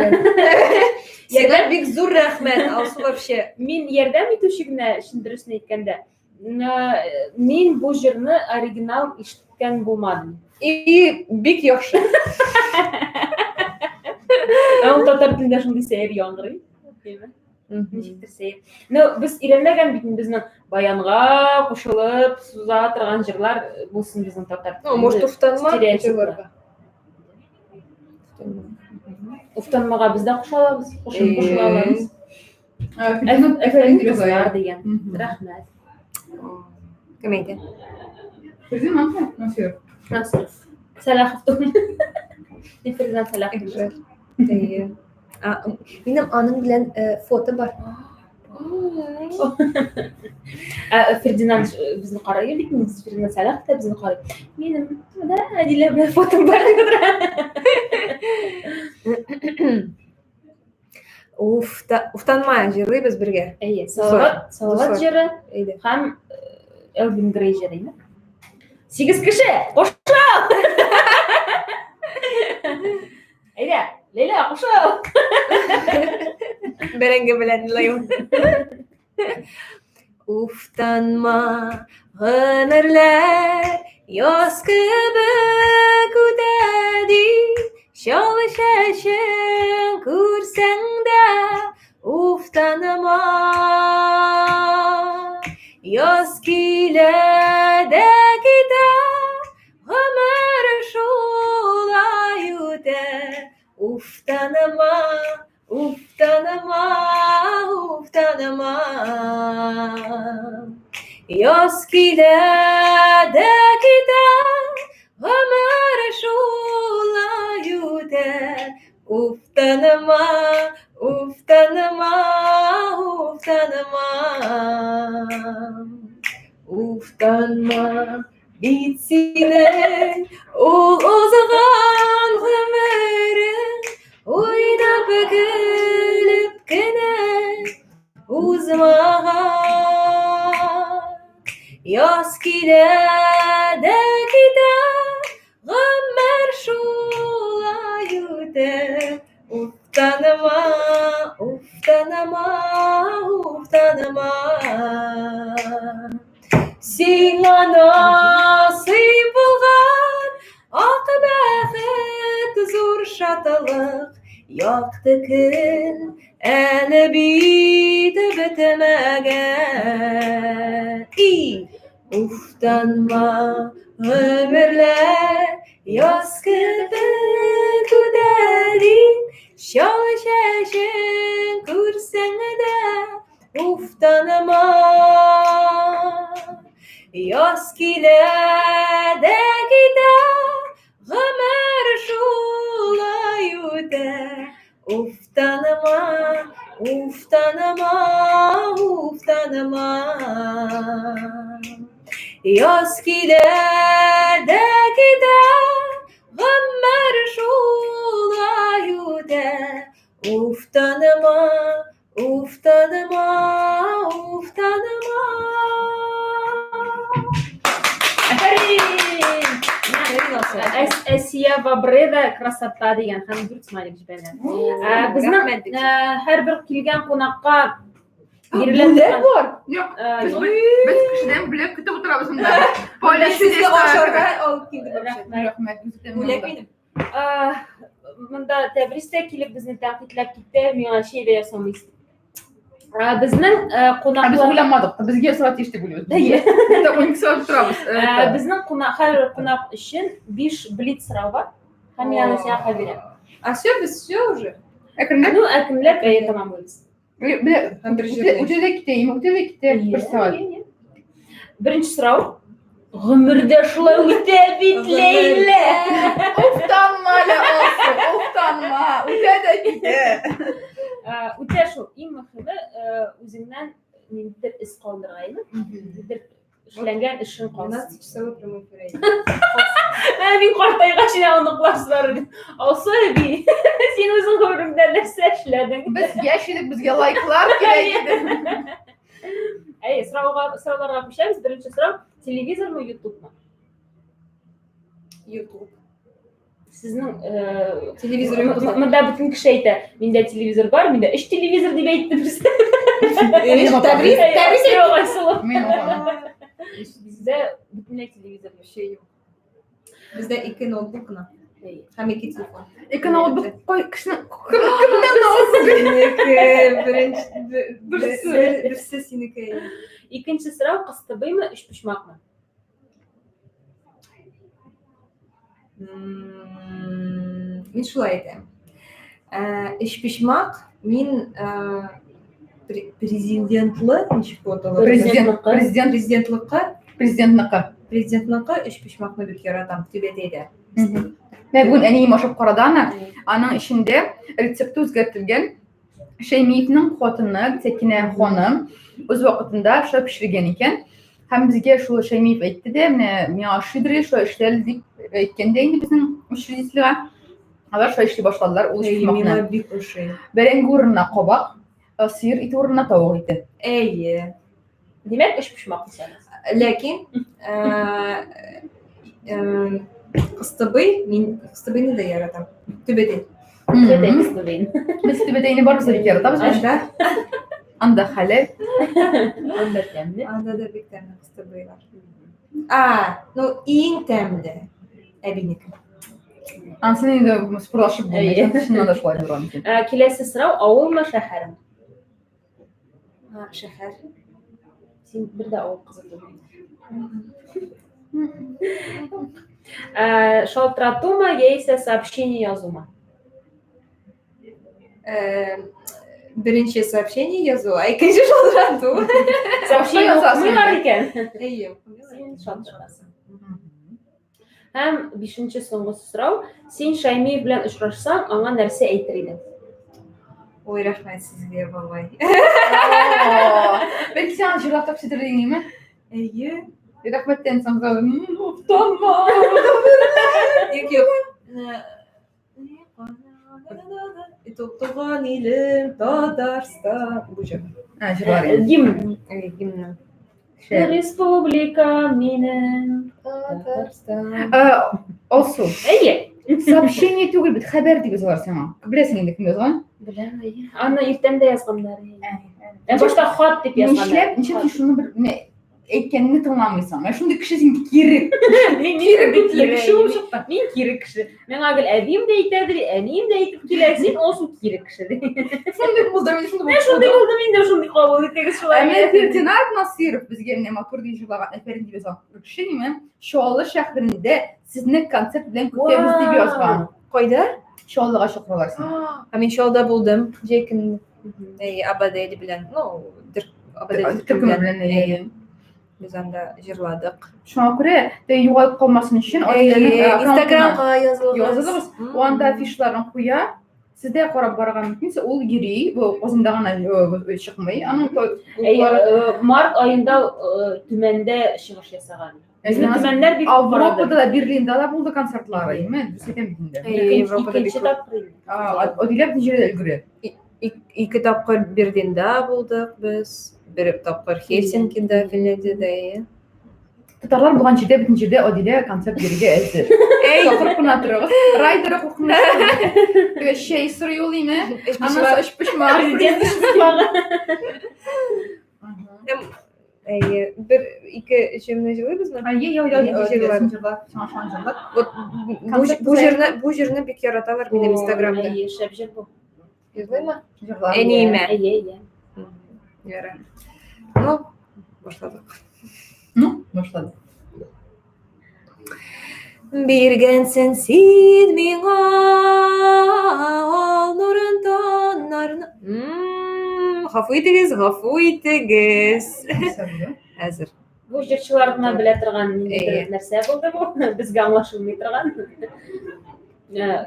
Сиңа бик зур рәхмәт, Алсу вообще. Мин ярдәм итүче генә, чын дөресен әйткәндә. Мин бу җырны оригинал ишеткән булмадым. И бик яхшы. Ә ул татар телендә шундый сәер яңгырый. Ничектер сәер. Ну, без өйрәнмәгән бит безнең баянга кушылып суза торган җырлар булсын безнең татар Ну, может, уфтанма җырларга. Уфтанмага без дә куша алабыз, кушып кушыла алабыз. Әфәрин кызлар дигән. Рәхмәт. Кем әйтә? Фердинанд Насиров. Насиров. Сәлахов түгел. Фердинанд Сәлахов. Әйе. Минем аның белән фото бар. Ә Фердинанд безне карый бит, Фердинанд Сәлахов та безне карый. Минем да Әдилә белән фотом бар дип утыра. Уфта, уфтанма җырлыйбыз бергә. Әйе, Салават, Салават Дуслар. җыры Әйдә. һәм Элвин Грей җыры инде. Сигез кеше, кушыл! Әйдә, Ләйлә, кушыл! Бәрәңге белән лайон. Уфтанма, гомерләр яз кебек үтә ди. Чал чәчең күрсәң дә уфтанма. Яз килә дә китә, гомер шулай үтә. Уфтанма, уфтанма, уфтанма. Яз килә дә китә, гомер шулай үтә. Уфтанма, уфтанма, уфтанма. Уфтанма, бит синең ул узган гомерең уйнап көлеп кенә узмаган. Яз килә дә китә, гомер шулай үтә. Уфтанма, уфтанма, уфтанма. Сиңа насыйп булган ак бәхет зур шатлык, якты көн әле бит бетмәгән. И, уфтанма, гомерләр яз кебек үтә дип, чал чәчең күрсәң дә, уфтанма. Яз килә дә китә, гомер шулай үтә. Уфтанма, уфтанма, уфтанма. Яз килә дә китә, гомер шулай үтә. Уфтанма, уфтанма, уфтанма. Афәрин! Әсия Вабреда красота дигән һәм дүрт смайлик җибәргән. Ә, Безнең һәрбер килгән кунакка бирелә Бүләк торган- бар. Юк, Ә, без юк. без кешедән бүләк көтеп утырабыз монда. Поля Сезгә чудес. ашарга алып килдем вообще. Рәхмәт. Бүләк минем. Ә, Монда Тәбрис тә килеп безне тәнкыйтьләп китте, миңа чәй дә ясамыйсыз. Ә, Безнең Ә без кунаклар уйламадык. Безгә сорап тиеш дип уйлыйбыз. Әйе. Монда 12 сәгать торабыз. Ә, Безнең кунак, һәрбер кунак өчен 5 блиц сорау бар. Һәм мин аны сиңа бирәм. А все, без все уже. Әкренләп Ну, әкренләп әйе тәмамлыйбыз. Үтә дә китә, үтә дә китә бер сәгать. Әйе. Беренче сорау. Гомердә шулай үтә бит, Ләйлә. Уфтанма әле, Алсу, уфтанма. Үтә дә китә. Ә, Үтә шул. Иң мөһиме, үзеңнән ниндидер эз калдырга, әйеме? Ниндидер эшләнгән эшең калсын. 12 часовой прямой эфир. Ә, мин картайгач инде оныкларсызлар. Алсу әби, син үзең гомереңдә нәрсә эшләдең? Без яшь идек, безгә лайклар кирәк иде. Әйе, сорауга сорауларга күчәбез. Беренче сорау, телевизормы, ютубмы? YouTube. Сезнең Телевизор юк. Монда бөтен кеше әйтә, миндә телевизор бар, миндә өч телевизор дип әйтте берсе. Тәбрис, Тәбрис Юк, Айсылу. Мин укымадым. Бездә бөтенләй телевизор юк. Вообще юк. Бездә ике ноутбук кына. Әйе. Һәм ике телефон. Ике ноутбук кой кешенең кемнән ноутбук? Синеке, беренче, Берсе. берсе синеке. Икенче сорау, кыстыбыймы, өчпочмакмы? Мин шулай әйтәм. Өчпочмак мин президентлы, ничек бу атала? Президент, президент, Президентлыкка, президентныкы. президентлыкка өчпочмакны бик яратам, түбәтәйдә. Менә бүген әнием ашап карады аны. Аның эчендә рецепты үзгәртелгән. Шәймиевнең хатыны Сәкинә ханым үз вакытында шулай пешергән икән. Һәм безгә шул Шәймиев әйтте дә, менә миңа ошыйдыр, шулай эшләр дип әйткән дә инде безнең учредительгә. Алар шулай эшли башладылар ул Әйе, миңа өчпочмакны. бик ошый. Бәрәңге урынына кабак, сыер ите урынына тавык ите. Әйе. Димәк, өчпочмак дисәгез. Ләкин кыстыбый, мин кыстыбыйны да яратам. Түбәтәй. Түбәтәй кыстыбыйны. Без түбәтәйне барыбыз да бик яратабыз. Анда. Анда хәләл. Анда тәмле. Анда да бик тәмле кыстыбыйлар. А, ну иң тәмле әбинеке. Ансын инде спорлашып булмый. Чыннан да шулай булган икән. Киләсе сорау, авылмы, шәһәрме? Шәһәр. Син бер дә авыл кызы түгел. Шалтыратумы яисә сообщение язумы? Беренче сообщение язу, ә икенче шалтырату. Сообщение укымыйлар икән. Әйе, Син шалтыратасың. Һәм бишенче соңгы сорау. Син Шаймиев белән очрашсаң, аңа нәрсә әйтер идең? Ой, рәхмәт сезгә, бабай. Бәлки син аны җырлап тапшырыр идеңме? Әйе. Рәхмәттән соң офтанма. Юк, юк. Туган илем Татарстан. Бу җыр. А, җырлар инде. Гимн. Гимн. Республика минем. Татарстан. Алсу. Әйе. Сообщение түгел бит, хәбәр дип язалар сиңа. Беләсең инде кем язган? Беләм, әйе. Аны иртән дә язганнар. Ә башта хат дип язганнар. Нишләп, нишләп син шуны бер менә әйткәнне тыңламыйсың? Менә шундый кеше син кире. Мин Кире битле кеше булып чыктың. Мин кире кеше. Миңа гел әбием дә әйтәдер, әнием дә әйтеп килә, син Алсу кире кеше ди. Шундый булдым, мин шундый Мен шундый булдым инде, шундый кабул итегез шулай. Ә менә Фердинанд Насыйров безгә менә матур дип җырлаган, әфәрин дип язган бер кеше, ниме? Чаллы шәһәрендә сезне концерт белән көтәбез дип язган. Кайда? Чаллыга чакыралар сине. Ә мин Чаллыда булдым җәй көнне. Әйе, Абадели белән. Ну, Абадели Төркеме белән, әйе. Без анда җырладык. Шуңа күрә дә югалып калмасын өчен Инстаграмга язылыгыз. Язылыгыз. Ул анда афишларын куя. Сез дә карап барырга мөмкинсез. Ул йөри, бу Казанда гына чыкмый. Аның март аенда Төмәндә чыгыш ясаган. Безнең Төмәннәр бик Европада да, Берлинда да булды концертлары, әйеме? Дөрес әйтәм бит инде. Икенче тапкыр инде. Адилә бөтен җирдә өлгерә. Ике тапкыр Берлинда булдык без, бер тапкыр Хельсинкида, Финляндиядә, әйе. Татарлар булган җирдә бөтен җирдә Адилә концерт бирергә әзер. Чакырып кына торыгыз. Райдеры куркыныч. Теге чәй сорый ул име? Аннан өчпочмак. Президент өчпочмагы. Әйе, бер ике җырны җырлыйбызмы? Әйе, яу, яу, җырла. Сиңа шуны җырлап. Вот бу җырны, бу җырны бик яраталар минем Инстаграмда. Әйе, шәп җыр бу. Җырлыймы? Җырла. Әниемә. Әйе, әйе. Ярар. Ну, башладык. Ну, башладык. Биргәнсең син миңа ал нурын таңнарны. Гафу итегез, гафу итегез. Әзер. Бу җырчылар гына белә торган ниндидер нәрсә булды бу. Безгә аңлашылмый торган.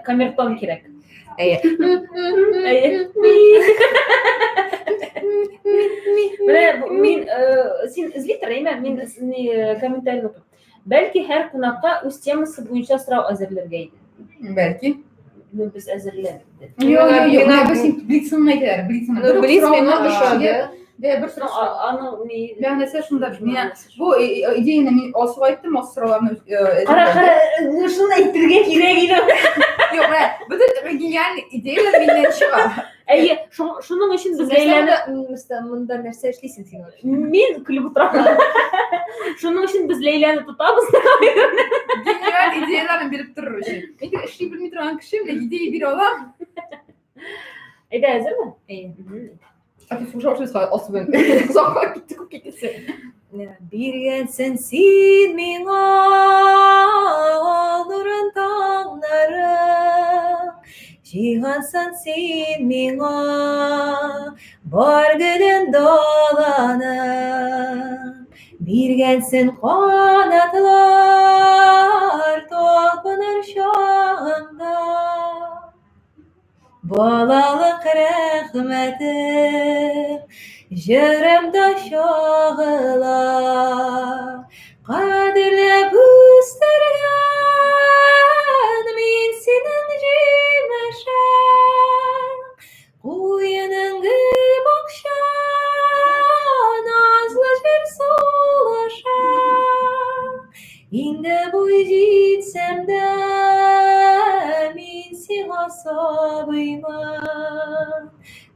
Камертон кирәк. Әйе. Әйе. Менә мин син эзли тор, әйме? Мин комментарий укыйм. Бәлки һәр кунакка үз темасы буенча сорау әзерләргә иде. Бәлки. Ну, без әзерләдек. Юк, юк, юк, менә без син блицын әйтәләр, блицын. Ну, блиц миңа ошады. Дә бер сорау. Аның ни? Мәгънәсе шунда, миңа бу идеяны мин Алсуга әйттем, Алсу сорауларны Кара, кара, шуны әйтергә кирәк иде. Юк, менә бөтен гениаль идеялар миннән чыга. Әйе, шуның өчен без Ләйләне монда нәрсә эшлисең син вообще? Мин көлеп утырам. Шуның өчен без Ләйләне тотабыз. Гениаль идеяләрне биреп торыр өчен. Мин тик эшли белми торган кеше, менә идея бирә алам. Әйдә, әзерме? Әйе. А ты слушал, что я Алсу белән озакка китте, күп китте. Биргәнсең син миңа ал нурын таңнарың, җыйгансың син миңа бар гөлен даланың. Биргәнсең канатлар талпыныр чагыңда. Балалык рәхмәтем җырымда чагыла. Кадерләп үстергән мин синең җимешең. сабыймын.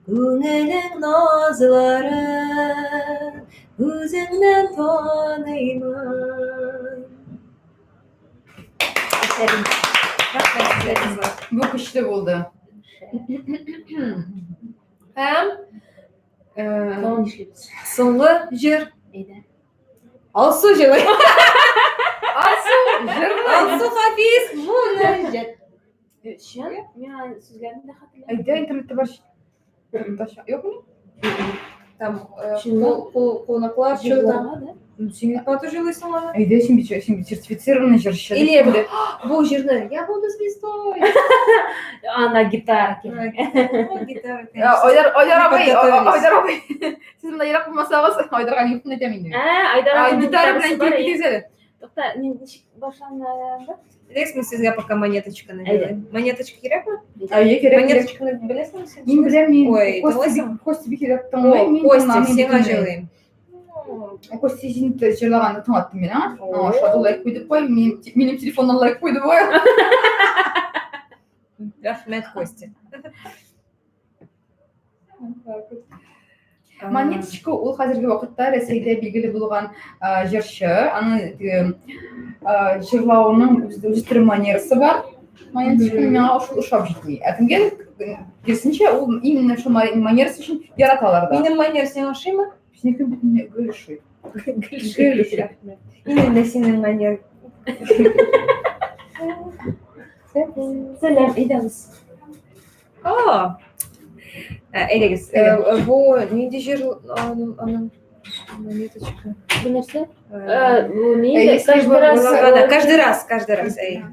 Күңелең назларын үзеңнән таныймын. Рәхмәт сезгә, кызлар. Бу көчле булды. Һәм Тагын нишлибез? соңгы җыр. Әйдә. Алсу җырлый. Алсу җырлый. Алсу Хафиз мунаҗат. Чын? Мин аның сүзләрен дә хәтерләмим. Әйдә, интернетта бар. Юкмы? Там Чынлап? кунаклар что там. Җырларга, да? Син бит матур җырлыйсың аны. Әйдә, син бит син бит сертифицированный җырчы. Или бу җырны Я буду звездой. Ана гитара кирәк. Ну, гитара, конечно. Айдар, Айдар абый, Подготовились. Айдар абый. Сез монда ерак булмасагыз, Айдарга микрофон әйтәм инде. Ә, Айдар абыйның Гитара гитарасы белән бар, килеп әйе. китегез әле. Тукта, ничек башланды? Әйдәгез, мин сезгә пока монеточканы Әйдә. бирәм. Монеточка кирәкме? Әйе, кирәк, кирәк. Монеточканы беләсеңме син? Мин беләм, мин Ой, Костя тыңлыйсың? Костя бик ерак О, тыңлыйм, мин Костя, тыңламыйм сиңа бөтенләй. җырлыйм. Костя син җырлаганны тыңлаттым мин, а? О. Ошады, лайк куйды куй, минем телефоннан лайк куйды куй. Рәхмәт, Костя. Монеточка ул хәзерге вакытта Рәсәйдә билгеле булган җырчы. Аның теге, җырлавының үз төрле манерасы бар. Монеточка миңа шул ошап җитми. Ә кемгә киресенчә, ул именно шул манерасы өчен яраталар да. Минем манер сиңа ошыймы? Синеке бөтенләй гел ошый. Гел ошый. Именно синең манер. Сәлам, әйдәгез. О! Әйдәгез. Бу нинди җыр аның монеточка? Бу нәрсә? Бу ни? Если Каждый бы раз. Уйлаганда, каждый раз, каждый раз, әй.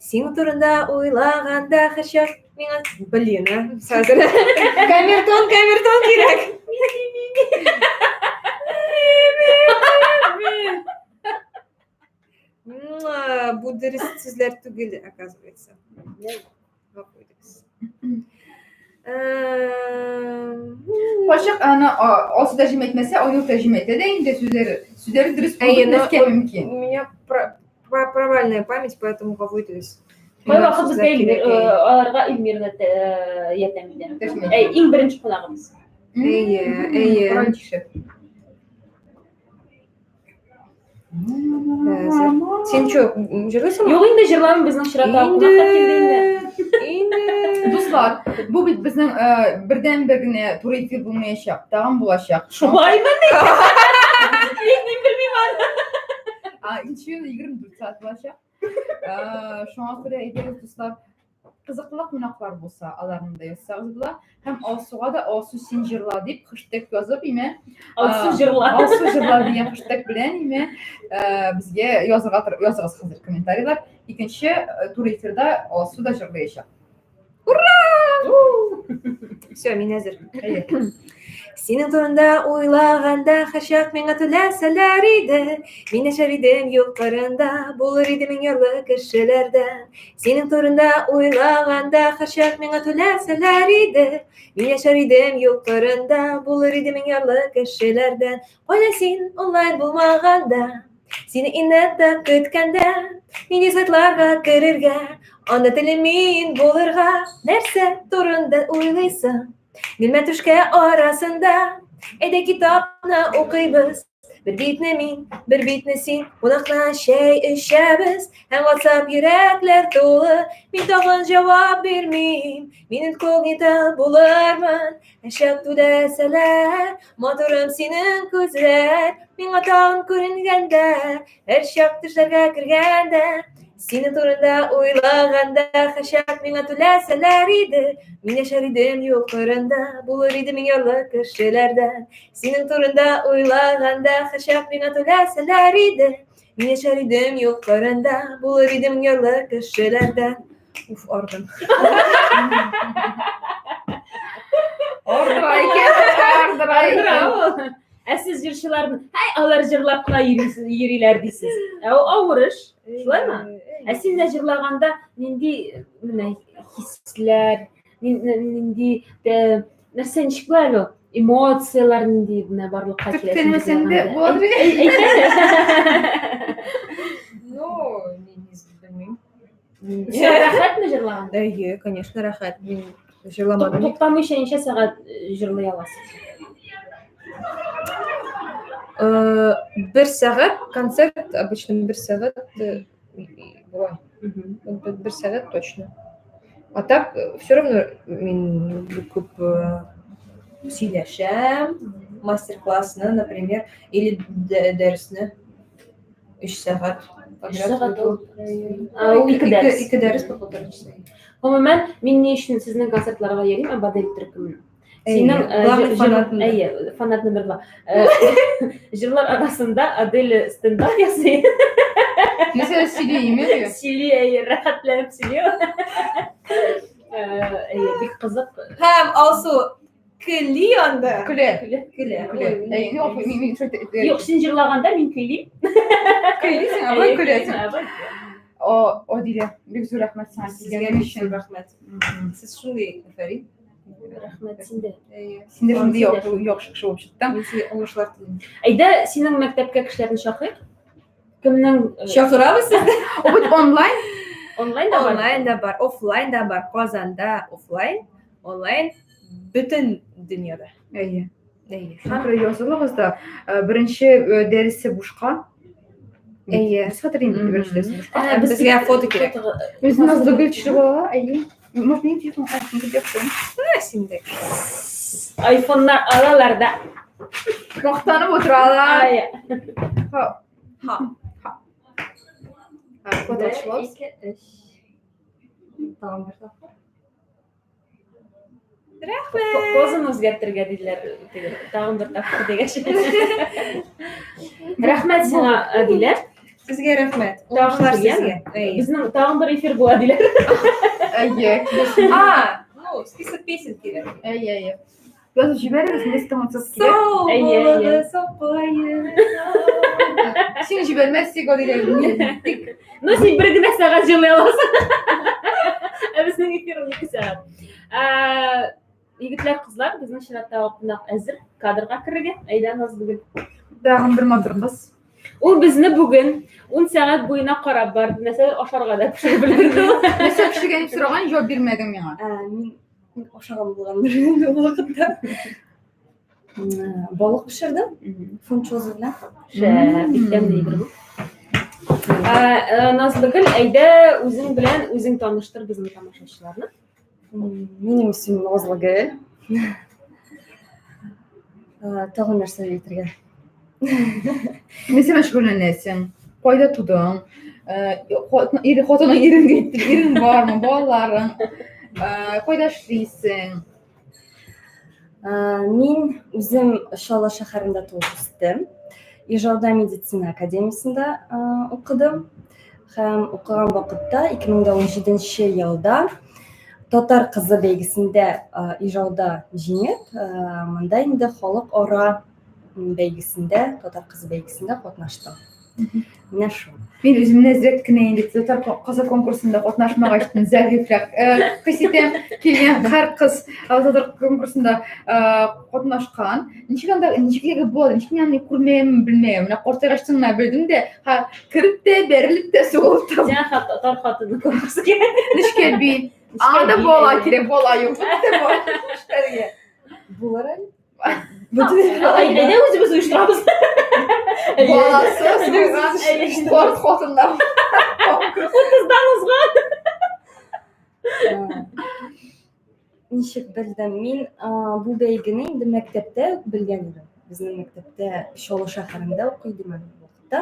Син турында уйлаганда һәрчак миңа блин, а, хәзер. Камертон, камертон кирәк. Муа, Бу дөрес сүзләр түгел, оказывается. Гафу итегез. Кайчак аны Алсу тәрҗемә итмәсә, Айнур тәрҗемә итә дә инде сүзләре. Сүзләре дөрес булып Әйе, но бетмәскә у мөмкин. меня провальная память, поэтому гафу итегез. Кайвакыт безгә Сүзләр Эльмир, кирәк, әйе. аларга Эльмирны ярдәм итә. Тәрҗемә Әй, иң беренче кунагыбыз. Әйе, әйе. Коран тишеп. Хәзер. Син чё, җырлыйсыңмы? Юк инде җырламый безнең чиратта кунак та килде инде. Инде. Дуслар, бу бит безнең бердәнбер генә туры эфир булмаячак, тагын булачак. Шулаймы ни? Мин белмим аны. Икенче 24 сәгать булачак. Шуңа күрә әйдәгез, дуслар, кызыклы кунаклар булса, аларны да язсагыз була. Һәм Алсуга да Алсу син җырла дип хэштег язып, име? Алсу җырла. Алсу җырла дигән хэштег белән име безгә язырга языгыз хәзер комментарийлар. Икенче туры эфирда Алсу да җырлаячак. Ура! Все, мин әзер. Синең турында уйлаганда һәрчак миңа түләсәләр иде. Мин яшәр идем юк кырында, булыр идем иң ярлы кешеләрдән. Синең турында уйлаганда һәрчак миңа түләсәләр иде. Мин яшәр идем юк кырында, булыр идем иң ярлы кешеләрдән. Кайда син онлайн булмаганда? Сине иннәттә көткәндә, нинди сайтларга керергә, анда телим мин булырга, нәрсә турында уйлыйсың? Гөлмә төшкә арасында, әйдә китапны укыйбыз. Бер битне мин, бер битне син, кунакта чәй эчәбез, һәм WhatsApp йөрәкләр тулы, мин тагын җавап бирмим, мин инкогнито булырмын. Шәп түләсәләр, матурым синең күзләр, миңа тагын күренгәндә, һәрчак төшләргә кергәндә, синең турында уйлаганда, һәрчак миңа түләсәләр иде, мин яшәр идем юл кырында, булыр идем иң ярлы кешеләрдән. Синең турында уйлаганда, һәрчак миңа түләсәләр иде, мин яшәр идем юл кырында, булыр идем иң ярлы кешеләрдән. Уф, ардым. Ардыра икән, ардыра икән. Ә сез җырчыларны, әй, алар җырлап кына йөрисез, йөриләр дисез. Ә ул авыр эш, шулаймы? Ә син дә җырлаганда нинди менә хисләр, нинди нәрсә ничек була әле ул? Эмоцияләр нинди менә барлыкка килә? Төптәнмәсәң дә буладыр. Әйт әле. Ну, не белмим. Сиңа рәхәтме җырлаган? Әйе, конечно, рәхәт. Мин җырламадым. Туктамыйча ничә сәгать җырлый аласыз? Бер сәгать концерт, обычно бер сәгать була. Бер сәгать точно. А так, все равно мин күп сөйләшәм, мастер-классны, например, или дәресне 3 сәгать. Өч сәгать ул. Ул ике дәрес. Ике дәрес по полтора часа. Гомумән, мин ни өчен сезнең концертларга йөрим, Абадель төркеменә? Синең главный фанат. Әйе, фанат номер 2. Җырлар арасында Адель стендап ясый. Нәрсә сөйли, име? Сөйли, әйе, рәхәтләнеп сөйли. Әйе, бик кызык. Һәм Алсу көли анда. Көлә. Көлә. Көлә. Әйе, юк, мин шулай. Юк, син җырлаганда мин көйлим. Көйлисең, абый көләсең. О, Адилә, бик зур рәхмәт сиңа килгәнең өчен. Рәхмәт. Сез шундый, афәрин. Рәхмәт син дә. Син дә шундый яхшы кеше булып чыктың. Мин сезгә уңышлар телим. Әйдә, синең мәктәпкә кешеләрне чакырыйк. Кемнең чакырабыз сезне? Ул бит онлайн. Онлайн да бар. Онлайн да бар, офлайн да бар. Казанда офлайн, онлайн бөтен дөньяда. Әйе. Әйе. Шуңа язылыгыз да, беренче дәресе бушка. Әйе. Без хәтерлим, беренче дәресе бушка. Безгә фото кирәк. Безнең Назлыгөл төшереп ала, әйе. Может, минем телефон айфон дип яктым. Менә синдә. Айфоннар алалар да. Мактанып утыралар. Ха. Ха. Ха. Фото төшеп Ике, өч. Тагын бер тапкыр. Рәхмәт. Позаны үзгәртергә диделәр. Тагын бер тапкыр дигәч. Рәхмәт сиңа, Адилә. Сезгә рәхмәт. Уңышлар сезгә. Безнең тагын бер эфир була диләр. Әйе. А, ну, список песен кирәк. Әйе, әйе. Язып җибәрегез, без тыңлатсыз кирәк. Сау булыгыз, апаем. Син җибәрмәссең, Адилә. Тик Ну, син бер генә сәгать җырлый аласың. Ә безнең эфир 12 сәгать. Егетләр, кызлар, безнең чираттагы кунак әзер кадрга керергә. Әйдә, Назлыгөл. Тагын бер матур кыз. Ул безне бүген 10 сәгать буена карап барды. Нәрсәдер ашарга да пешереп өлгерде ул. Нәрсә пешергән дип сораган, җавап бирмәдең миңа. Мин ашаган булгандыр инде ул вакытта. Балык пешердем. Фунчоза белән. Шәп, бик тәмле әйбер бу. Назлыгөл, әйдә, үзең белән үзең таныштыр безнең тамашачыларны. Минем исемем Назлыгөл. Тагын нәрсә әйтергә? Нәрсә белән шөгыльләнәсең? Кайда тудың? Ир хатының ирең әйтте, ирең бармы, балаларың? Кайда эшлисең? Мин үзем Чаллы шәһәрендә туып үстем. Ижауда медицина академиясендә укыдым. Һәм укыган вакытта 2017 елда Татар кызы бәйгесендә Ижауда җиңеп, монда инде халыкара бәйгесендә, Татар кызы бәйгесендә катнаштым. Менә шул. Мин үземне әзрәк кенә инде татар кызы конкурсында катнашмагач зәгыйфьрәк хис итәм. Килгән һәр кыз татар конкурсында катнашкан. Ничек анда ничек егет була, ничек мин аны күрмәем, белмәем. Менә картайгачтын гына белдем дә, ха кереп тә, бәрелеп тә сугылып та. Сиңа татар хатыны конкурсы кирәк. Нечкә бил. Анда бала кирәк, бала юк. Бетте бала. Эшләргә. Булыр әле. Әйдә үзебез оештырабыз. Баласы суган спорт хатыннар. Утыздан узган. Ничек белдем? Мин бу бәйгене инде мәктәптә үк белгән идем. Безнең мәктәптә Чаллы шәһәрендә укый идем әле ул вакытта.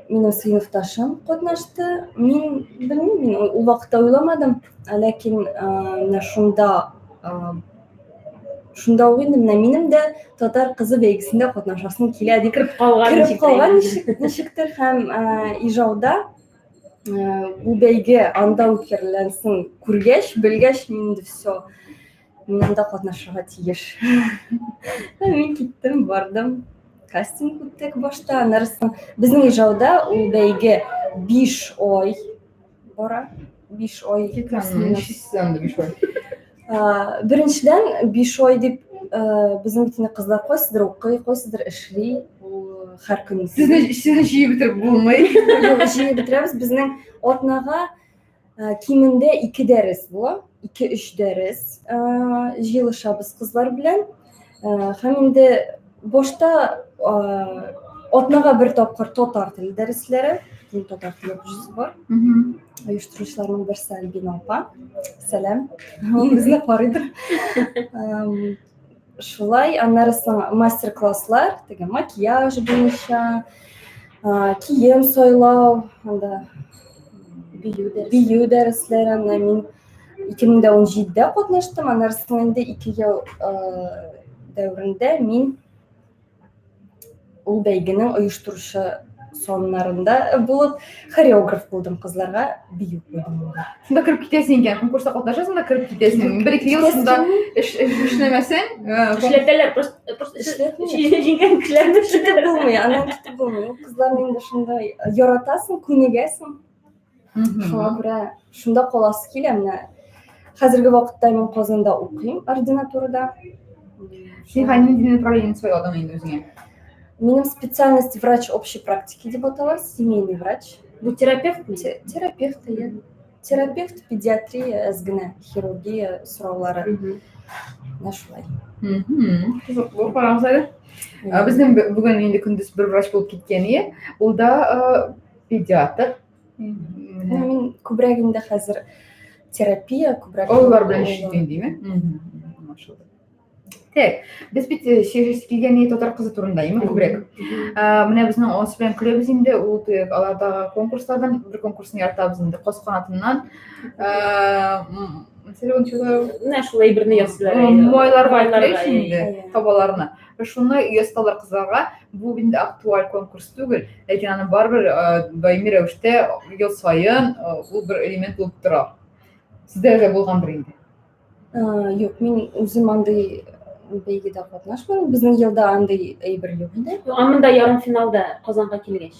Минем сыйныфташым катнашты. Мин белмим, мин ул вакытта уйламадым. Ләкин менә шунда шунда ук инде менә минем дә татар кызы бәйгесендә катнашасым килә дип кереп калган кереп калган ничектер һәм Ижауда бу бәйге анда үткәрелгәнсен күргәч, белгәч, мин инде все, мин анда катнашырга тиеш. Мин киттем, бардым. Кастинг үттек башта, аннары соң безнең Ижауда ул бәйге 5 ай бара. 5 ай. Анда 5 ай. Беренчедән 5 ай дип безнең бит инде кызлар кайсыдыр укый, кайсыдыр эшли. Ул Һәр көн. Сезне җыеп бетереп булмый. Юк, җыеп бетерәбез. Безнең атнага кимендә ике дәрес була. Ике-өч дәрес җыелышабыз кызлар белән. Һәм инде башта атнага бер тапкыр татар теле дәресләре, безнең татар теле укытучысы бар. Оештыручыларның берсе Альбина апа. Сәлам. Ул безне карыйдыр. Шулай, аннары соң мастер-класслар, теге макияж буенча, кием сайлау, анда бию дәресләре, менә мин 2017-дә катнаштым, аннары соң инде 2 ел дәверендә мин ул бәйгенең оештыручы саннарында булып, хореограф булдым, кызларга бию куйдым. Шунда кереп китәсең икән, конкурста катнашасың да кереп китәсең. Бер-ике ел шунда эш эшләмәсәң, эшләтәләр, просто просто җиңгән кешеләрне китеп булмый, аннан китеп булмый. Ул кызларны инде шундай яратасың, күнегәсең. Шуңа күрә шунда каласы килә менә. Хәзерге вакытта мин Казанда укыйм, ординатурада. Син нинди направление сайладың инде үзеңә? Минем специальность врач общей практики дип атала, семейный врач. Бу терапевт? Терапевт, иә. Терапевт, педиатрия, әз генә хирургия сораулары. Менә шулай. Кызыклы, карагыз әле. Безнең бүген инде көндез бер врач булып киткән ие. Ул да педиатр. Мин күбрәк инде хәзер терапия, күбрәк. Олылар белән эшлим димме? Так, без бит сөйләшеп килгән татар кызы турында, име күбрәк. Менә безнең Алсу белән көләбез инде, ул теге алардагы конкурслардан бер конкурсын яратабыз инде, Каз канатыннан. Мәсәлән, менә шул әйберне ясыйлар. Майларга инде, табаларны. Шуны ясаталар кызларга. Бу инде актуаль конкурс түгел, ләкин аны барыбер даими рәвештә ел саен ул бер элемент булып тора. Сездә дә булгандыр инде. Юк, мин үзем андый бәйгедә катнашмадым. Безнең елда андый әйбер юк иде. Ә монда ярымфиналда Казанга килгәч,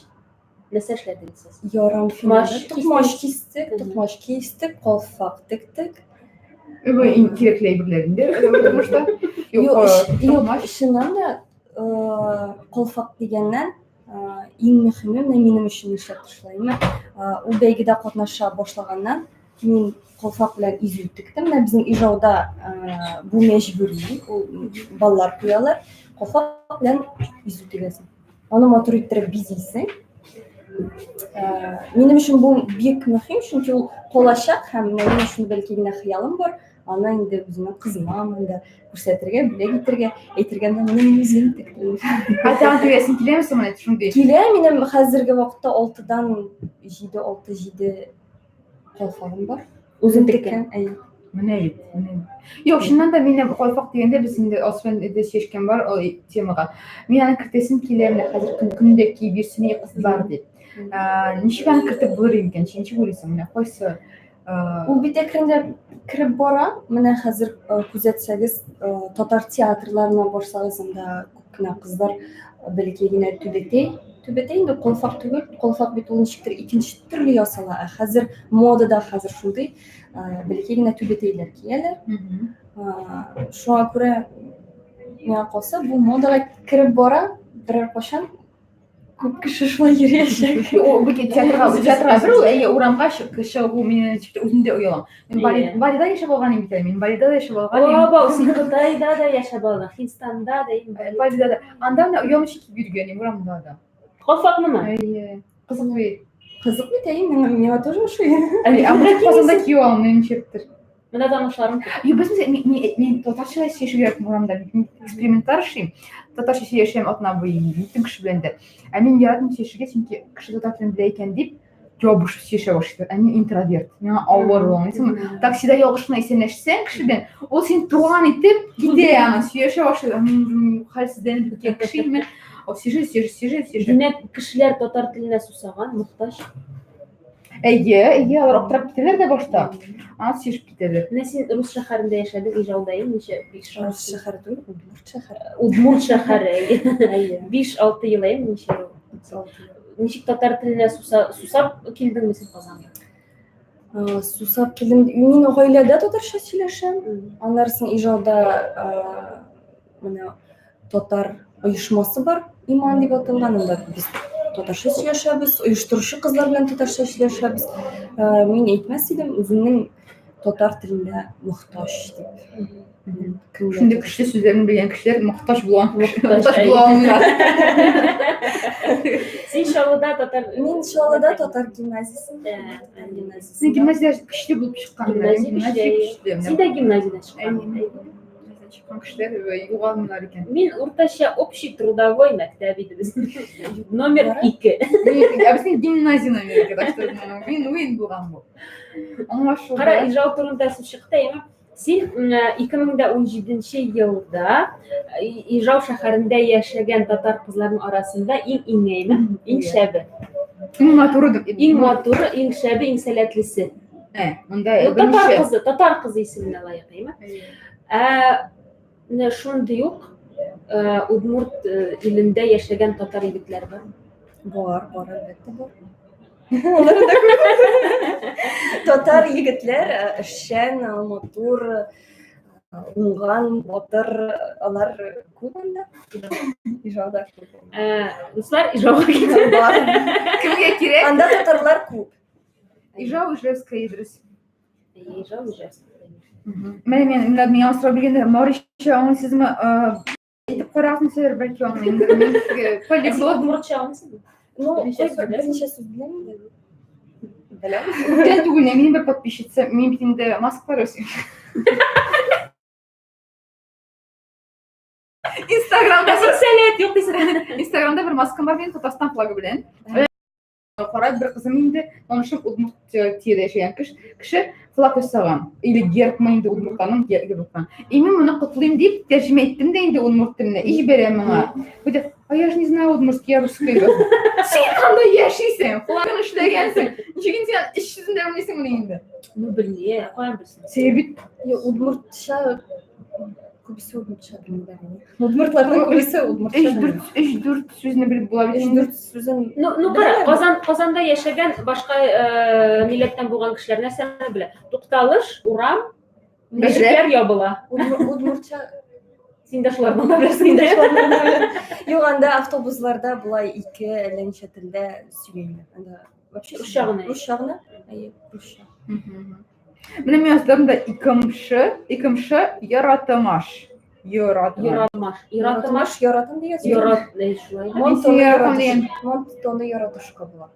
нәрсә эшләдегез сез? Ярымфиналда токмач кистек, токмач кистек, калфак тектек. Бу иң кирәкле әйберләр инде тормышта. Юк, чыннан да калфак дигәннән иң мөһиме менә минем өчен нишләп шулаймы? Ул бәйгедә катнаша башлаганнан мин калфак белән изү тектем. Менә безнең Ижауда бу мәҗбүри, ул баллар куялар. Калфак белән изү тегәсең. Аны матур иттереп бизисең. Минем өчен бу бик мөһим, чөнки ул калачак һәм менә минем шундый бәлки генә хыялым бар. Аны инде үземнең кызыма монда күрсәтергә, бүләк итәргә, әйтергә, менә моны мин үзем тектем. Ә тагын тегәсең киләме соң менә шундый? Килә, минем хәзерге вакытта 6-дан 7, 6, 7 калфагым бар. Үзем теккән, әйе. Менә бит, менә. Юк, чыннан да минем калфак дигәндә без инде Осман дә чишкән бар ул темага. Мин аны кертәсем килә, менә хәзер көн көндә киеп йөрсен кызлар дип. Ничек аны кертеп булыр икән? Ничек уйлыйсың? Менә кайсы Ул бит әкренләп кереп бара. Менә хәзер күзәтсәгез, татар театрларына барсагыз, анда күп кенә кызлар бәләкәй генә түбәтәй. Түбәтәй инде калфак түгел, калфак бит ул ничектер икенче төрле ясала. Ә хәзер модада хәзер шундый бәләкәй генә түбәтәйләр кияләр. Шуңа күрә миңа калса, бу модага кереп бара берәр кайчан. Күп кеше шулай йөриячәк. Ул бу театрга, театрга бер ул, әйе, урамга чыгу мине ничектер үзем дә оялам. Мин Балида яшәп алган идем бит әле, мин Балида да яшәп алган идем. Баба, син Кытайда да яшәп алдың, Һиндстанда да инде. Балида да. Анда менә оялмыйча киеп йөргән идем урамда да. Калфакнымы? Әйе. Кызык бит. Кызык бит, әйе, миңа тоже ошый. Әйе, ә менә Казанда киеп алмыйм ничектер. Менә танышларым күп. Юк, без мин татарча сөйләшергә яратмыйм урамда. Мин экспериментлар эшлим. Татарча сөйләшәм атна буе, бөтен кеше белән дә. Ә мин яратмыйм сөйләшергә, чөнки кеше татар телен белә икән дип, ябышып сөйләшә башлый. Ә мин интроверт. Миңа авыр ул, аңлыйсыңмы? Таксида ялгыш кына исәнләшсәң кеше белән, ул син туган итеп китә, аны сөйләшә башлый. Хәлсезләнеп беткән кеше инде. Сөйләшә, сөйләшә, сөйләшә, сөйләшә. Димәк, кешеләр татар теленә сусаган, мохтаҗ. Әйе, әйе, алар аптырап китәләр дә башта. Аны сөешеп китәләр. Менә син рус шәһәрендә яшәдең, Ижауда, ничә? Биш Рус шәһәре түгел, Удмурт шәһәре. Удмурт шәһәре. Әйе. 5-6 ел, әйе, ничә ел? Ничек татар теленә сусап килдеңме син Казанга? Сусап килдем. Мин гаиләдә татарча сөйләшәм. Аннары соң Ижауда менә татар оешмасы бар. Иман дип аталган, анда без татарча сөйләшәбез, оештыручы кызлар белән татарча сөйләшәбез. Мин әйтмәс идем, үземнең татар телендә мохтаҗ дип. Шундый көчле сүзләрне белгән кешеләр мохтаҗ була. Мохтаҗ була алмыйлар. Син Чаллыда татар Мин Чаллыда татар гимназиясендә. Син гимназия көчле булып чыккан. Гимназия көчле. Син дә гимназиядән чыккан. Чыккан кешеләр югалмыйлар икән. Мин уртача общий трудовой мәктәп иде безнең. Номер 2. Ә безнең гимназия номер 2, так что win-win булган бу. Аңлашылды. Кара, Ижау турында сүз чыкты, әйеме? Син 2017 елда Ижау шәһәрендә яшәгән татар кызларының арасында иң иңе, әйеме? Иң шәбе. Иң матуры дип. Иң матуры, иң шәбе, иң сәләтлесе. Монда Ну, татар кызы, татар кызы исеменә лаек, әйеме? Ә менә шундый ук Удмурт илендә яшәгән татар егетләр бар. Бар, бар, әлбәттә бар. Алары да күп. Татар егетләр эшчән, матур, уңган, батыр, алар күп анда. Ижауда күп. Дуслар, Ижауга китә. Бар. Кемгә кирәк? Анда татарлар күп. Ижау, Ижевская, дөрес. Ижау, Ижевская. Менә мин менә миңа сорау биргәндә, Марича аңлыйсызмы? Әйтеп карагыз сез, бәлки аңлыйм. Мин сезгә полиглот. Удмуртча аңлыйсызмы? Ну, Берничә сүз берничә сүз беләм инде. Беләм. Күптән түгел, минем бер подписчица, мин бит инде маскалар ясыйм. Инстаграмда Син сәләт юк дисең. Инстаграмда бер маскам бар минем Татарстан флагы белән. Карап бер кызым инде, танышым Удмуртиядә яшәгән кеше, кеше флаг ясаган. Или гербмы инде Удмуртаның гербы. И мин моны котлыйм дип тәрҗемә иттем дә инде удмурт теленә. И җибәрәм моңа. Бу ди, а я же не знаю удмуртский, я русский. Син анда яшисең, флагын эшләгәнсең. Ничек инде син эш йөзендә белмисең моны инде? Ну, белми, каян белсен? Сәер бит. Удмуртча күбесе удмуртча белмиләр. Удмуртларның күбесе удмуртча. Өч дүрт, өч дүрт сүзне белеп була бит. Өч дүрт сүзен. Ну, ну кара, Казан, Казанда яшәгән башка милләттән булган кешеләр нәрсәне белә? Тукталыш, урам, ишекләр ябыла. Удмуртча Син дә шуларны гына беләсең инде. Юк, анда автобусларда болай ике әллә ничә телдә сөйлиләр. Анда вообще русча гына. Русча гына? Әйе, русча. Менә мин яздым да икемше, икемше яратымаш. Яратымаш. Яратымаш. Яратымаш, яратым дигән сүз. Ярат, әй, шулай. Мон тоны яратышка була.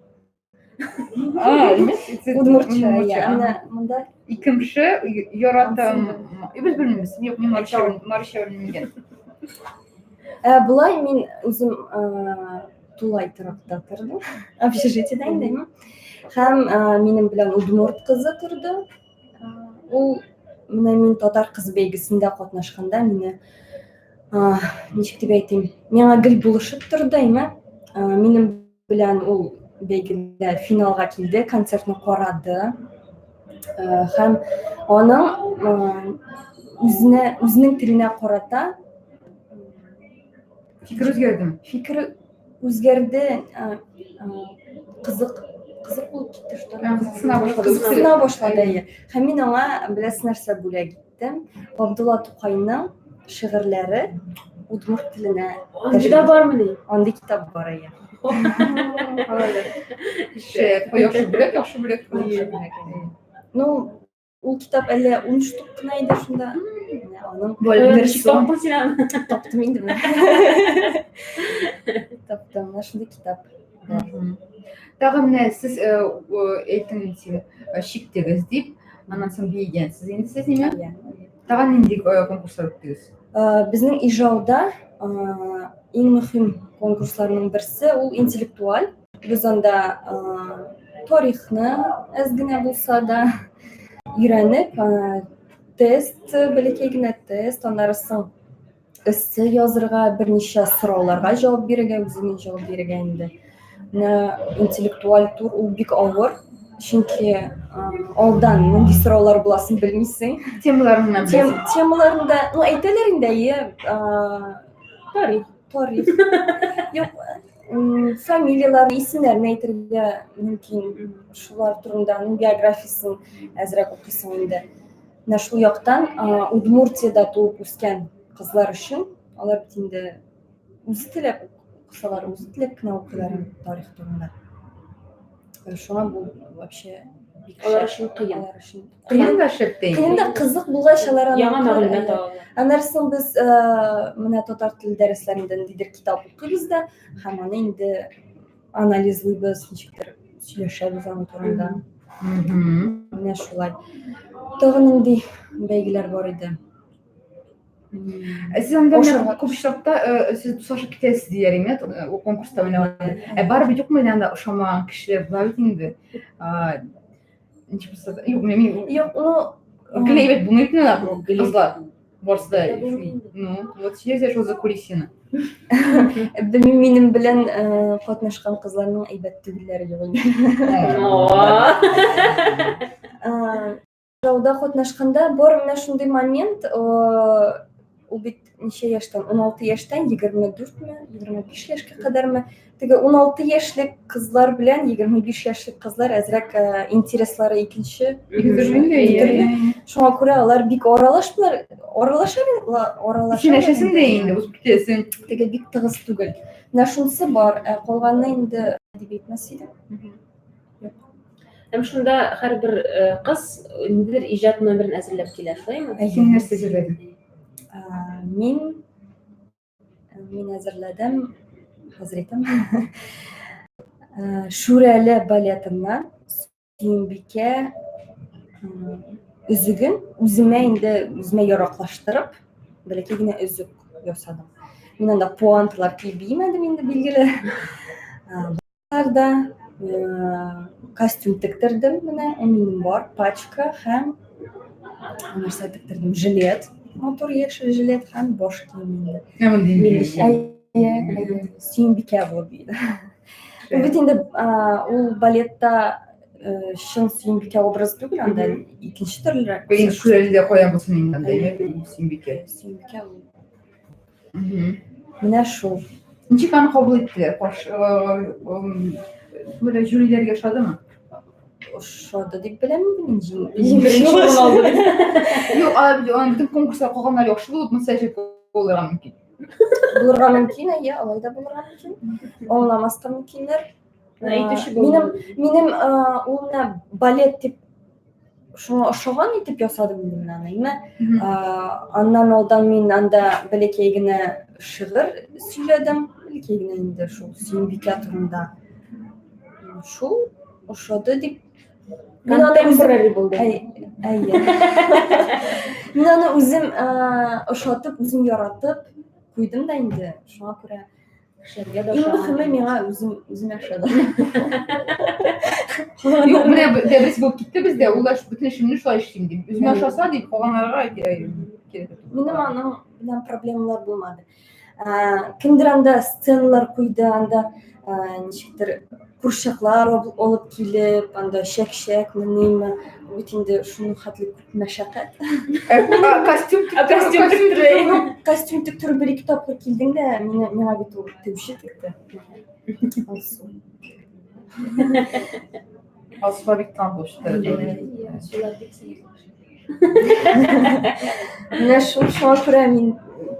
А, Удмуртча, иә. Менә монда икемше яратым. Без белмибез. Юк, мин марча, марча белмигән. Ә болай мин үзем тулай торакта тордым. Общежитиедә инде. Һәм минем белән удмурт кызы торды. Ул менә мин татар кызы бәйгесендә катнашканда мине ничек дип әйтим, миңа гел булышып торды, әйме? Минем белән ул бәйгедә финалга килде, концертны карады. Һәм аның үзенә үзенең теленә карата фикер үзгәрде. Фикер үзгәрде, кызык кызык булып китте, что кызыксына башлады. Кызыксына башлады, әйе. Һәм мин аңа беләсез нәрсә бүләк иттем? Габдулла Тукайның шигырьләре удмурт теленә. Андый да бармыни? Андый китап бар, әйе. Шәп, яхшы бүләк, яхшы бүләк. Ну, ул китап әллә 10 штук кына иде шунда. Менә аның берсе. Таптың син аны? Таптым инде менә. Таптым, менә шундый китап. Тагы менә сез әйттең син чиктегез дип, аннан соң биегәнсез инде сез ниме? Тагы нинди конкурслар үттегез? Безнең Ижауда иң мөһим конкурсларның берсе ул интеллектуаль. Без анда тарихны әз генә булса да өйрәнеп, тест, бәләкәй генә тест, аннары соң эссе язырга, берничә сорауларга җавап бирергә, үзеңә җавап бирергә инде. Менә интеллектуаль тур ул бик авыр, чөнки алдан нинди сораулар буласын белмисең. Темаларын да беләсең. Темаларын да, ну әйтәләр инде, әйе, тарих. Тарих. Юк, фамилияләрен, исемнәрен әйтергә мөмкин. Шулар турында, аның биографиясен әзрәк укыйсың инде. Менә шул яктан Удмуртиядә туып үскән кызлар өчен алар бит инде үзе теләп Укысалар, үзе теләп кенә укыйлар инде тарих турында. Шуңа бу вообще бик Алар шәп. өчен кыен. Алар өчен Кыен да шәп тә инде. Кыен да кызык булгач алар аны Яңа укыйлар, мәгълүмат әйе. алалар. Аннары соң без менә татар теле дәресләрендә ниндидер китап укыйбыз да һәм аны инде анализлыйбыз, ничектер сөйләшәбез аның турында. Менә шулай. Тагын нинди бәйгеләр бар иде? Ә сез анда менә Ашарга. күп очракта сез дуслашып китәсез диләр инде, ул конкурста менә. Ә барыбер юкмы инде анда ошамаган кешеләр була бит инде. Ничек булса да, юк, мин Юк, ну гел әйбәт булмый бит инде кызлар. Барысы да, ну, вот сөйләгез шул закулисьены. Белмим, минем белән катнашкан кызларның әйбәт түгелләре юк инде. Шоуда катнашканда бар менә шундый момент, ул бит ничә яшьтән? 16 яшьтән 24-ме, 25 яшькә кадәрме? Теге 16 яшьлек кызлар белән 25 яшьлек кызлар әзрәк интереслары икенче. Шуңа күрә алар бик аралашмыйлар, аралаша, аралаша. Син яшәсең дә инде, узып китәсең. Теге бик тыгыз түгел. Менә шунысы бар, ә калганы инде дип әйтмәс идем. Һәм шунда һәрбер кыз ниндидер иҗат номерын әзерләп килә, шулаймы? Ә син нәрсә әзерләдең? Мин әзерләдем, хәзер әйтәм. Шүрәле балетыннан Сөембикә өзеген үземә инде үземә яраклаштырып, бәләкәй генә өзек ясадым. Мин анда пуанталар киеп биемәдем инде, билгеле. Да костюм тектердем менә, ул минем бар, пачка һәм нәрсә тектердем, жилет, матур яшел жилет һәм баш киеме инде. Әйе, әйе, Сөембикә булып биеде. Ул бит инде ул балетта чын Сөембикә образы түгел, анда икенче төрлерәк. Инде Шүрәледә каян булсын инде анда, Сөембикә. Сөембикә ул. Менә шул. Ничек аны кабул иттеләр? Каршы, менә жюриләргә ошадымы? Ошады дип беләм инде мин җиң. Беренче урын алды. Юк, аны бөтен конкурслар калганнар яхшы булып, монысы әҗәп булырга мөмкин. Булырга мөмкин, әйе, алай да булырга мөмкин. Аңламаска мөмкиннәр. Әйтүче Минем минем ул менә балет дип шуңа ошаган итеп ясадым инде мин аны. Әмма аннан алдан мин анда бәләкәй генә шигырь сөйләдем. Бәләкәй генә инде шул Сөембикә турында. Шул ошады дип. Мин аны үзем булды. Әйе. Мин аны үзем ошатып, үзем яратып куйдым да инде. Шуңа күрә Кешеләргә дә Иң ошаган. мөһиме миңа үзем үземә ошады. Юк, менә дәрес булып китте бездә, ул да бөтен эшемне шулай эшлим дим. Үземә ошаса дип, калганнарга кирәк. Минем аның белән проблемалар булмады. Кемдер анда сценалар куйды, анда ничектер курчаклар алып килеп, анда чәк-чәк, мениме, бит инде шуның хәтле күп мәшәкать. Костюм костюм тектерү. Костюм тектерү бер ике тапкыр килдең дә, мине миңа бит ул тегүче текте. Алсу. Алсуга бик талант булып чыкты. Менә шул шуңа күрә мин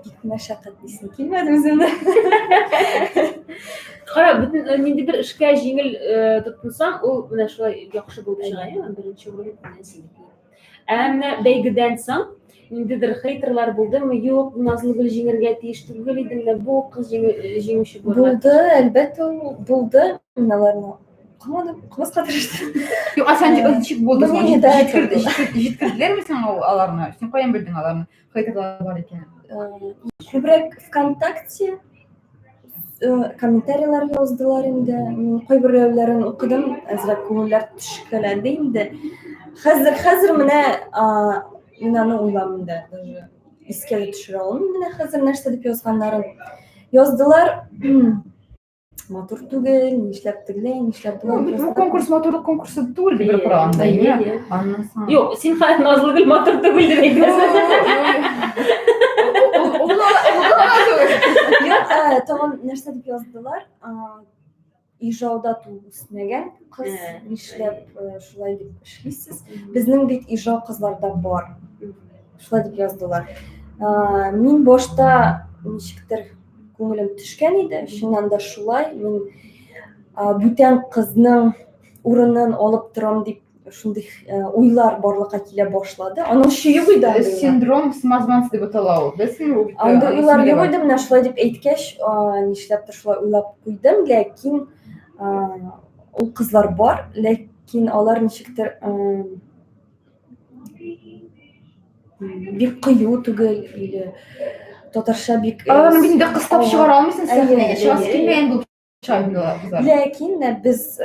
бик мәшәкать дисем килмәде үземне. Кара, бөтен ниндидер эшкә җиңел тотынсаң, ул менә шулай яхшы булып чыга, әйеме? Беренче урын менә синеке. Ә менә бәйгедән соң ниндидер хейтерлар булдымы? Юк, Назлыгөл җиңергә тиеш түгел иде, менә бу кыз җиңүче булырга. Булды, әлбәттә, ул булды. Мин аларны укымадым, укымаска тырыштым. Юк, ә син ничек булды соң? Мне не до Җиткерделәрме сиңа аларны? Син каян белдең аларны? Хейтерлар бар икәнен. Күбрәк ВКонтакте комментарийлар яздылар инде. Мин кайберәүләрен укыдым, әзрәк күңелләр төшкәләде инде. Хәзер, хәзер менә мин аны уйламыйм да, даже искә дә төшерә алмыйм менә хәзер нәрсә дип язганнарын. Яздылар, матур түгел, нишләп тегеләй, нишләп Ну, болай. бу конкурс матурлык конкурсы түгел дип бер караганда, әйе. Аннан соң. Юк, син хәзер Назлыгөл матур түгел дип әйтәсең. Юк, тагын нәрсә дип яздылар? Ижауда туып үсмәгән кыз, нишләп шулай дип эшлисез? Безнең бит Ижау кызларда бар. Шулай дип яздылар. Мин башта ничектер күңелем төшкән иде. Чыннан да шулай. Мин бүтән кызның урынын алып торам дип шундый уйлар барлыкка килә башлады. Аның өче юк иде андый уйлар. Синдром самозванца дип атала ул. Беләсеңме ул? Андый уйлар юк иде, менә шулай дип әйткәч, нишләптер шулай уйлап куйдым, ләкин ул кызлар бар, ләкин алар ничектер бик кыю түгел или татарча бик Аларны бит инде кыстап чыгара алмыйсың сәхнәгә. Чыгасы килмәгән булып чыга инде алар кызлар. Ләкин менә без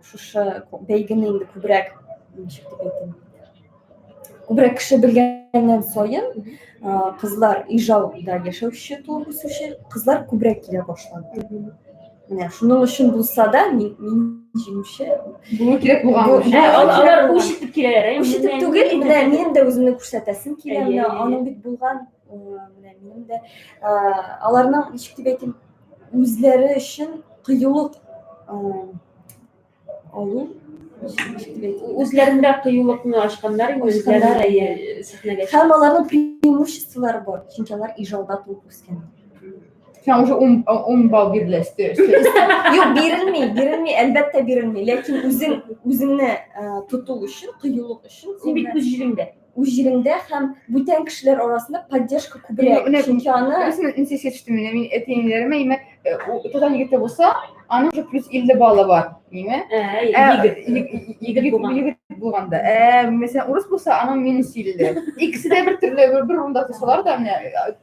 шушы бәйгене инде күбрәк ничек дип әйтим күбрәк кеше белгәннән саен кызлар Ижауда яшәүче туып үсүче кызлар күбрәк килә башлады. Менә шуның өчен булса да мин, мин җиңүче булу кирәк булган. Алар үч итеп киләләр, Үч итеп түгел, менә минем дә үземне күрсәтәсем килә, менә аның бит булган, менә минем дә аларның ничек дип әйтим, үзләре өчен кыюлык алу үзләрендә кыюлыкны ачканнар инде үзләре сәхнәгә. Һәм аларның преимуществолары бар, чөнки алар Ижауда туып үскән. Сиңа уже 10 балл бирелә өсте. Юк, бирелми, бирелми, әлбәттә бирелми. Ләкин үзең үзеңне тоту өчен, кыюлык өчен син бит үз җиреңдә. Үз җиреңдә һәм бүтән кешеләр арасында поддержка күбрәк. Чөнки аны Үзем нисә төштем менә мин әти-әниләремә имә татар егете булса, аның уже плюс 50 баллы бар, име? Егет. Егет булган. Егет булганда. Ә, мәсәлән, урыс булса, аның минус 50. Икесе дә бер төрле бер, бер урында торсалар да, менә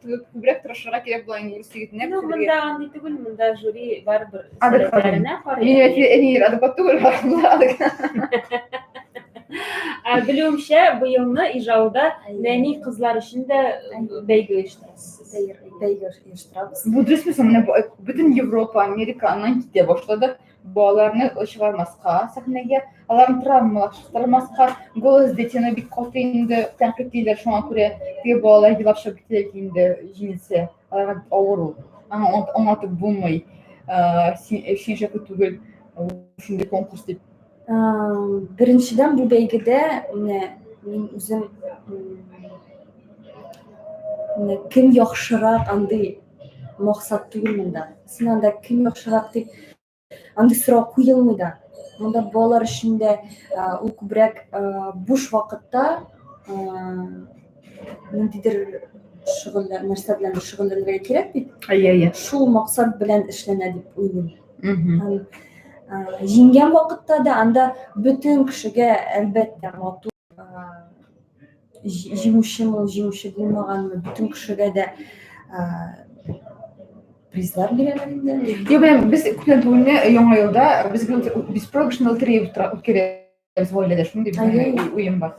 күбрәк тырышырга кирәк була инде урыс егетенә. Ну, монда андый түгел, монда жюри барыбер Адекват. сәләтләренә карый. Минем әти-әниләр адекват түгел, адекват. Ә, белүемчә, быелны Ижауда нәни кызлар өчен дә бәйге оештырасыз. Бәйге оештырабыз. Бу дөресме соң? Менә бөтен Европа, Америка аннан китә башлады. Балаларны чыгармаска сәхнәгә, аларны травмалаштырмаска, голос детины бик каты инде тәнкыйтьлиләр, шуңа күрә теге балалар елап чыгып китә инде җиңелсә. Аларга бик авыр ул. Аңа аңлатып булмый. Син шәкү түгел, шундый конкурс дип. Беренчедән бу бәйгедә менә мин үзем менә кем яхшырак андый максат түгел монда. Син анда кем яхшырак дип андый сорау куелмый да. Монда балалар өчен дә ул күбрәк буш вакытта ниндидер шөгыльләр, нәрсә белән шөгыльләнергә кирәк бит. Әйе, әйе. Шул максат белән эшләнә дип уйлыйм. Һәм җиңгән вакытта да анда бөтен кешегә әлбәттә матур җиңүчеме ул, җиңүче булмаганмы, бөтен кешегә дә призлар бирәләр инде. Юк, менә без күптән түгел Яңа елда без беспроигрышный лотерея үткәрәбез гаиләдә, шундый безнең уен бар.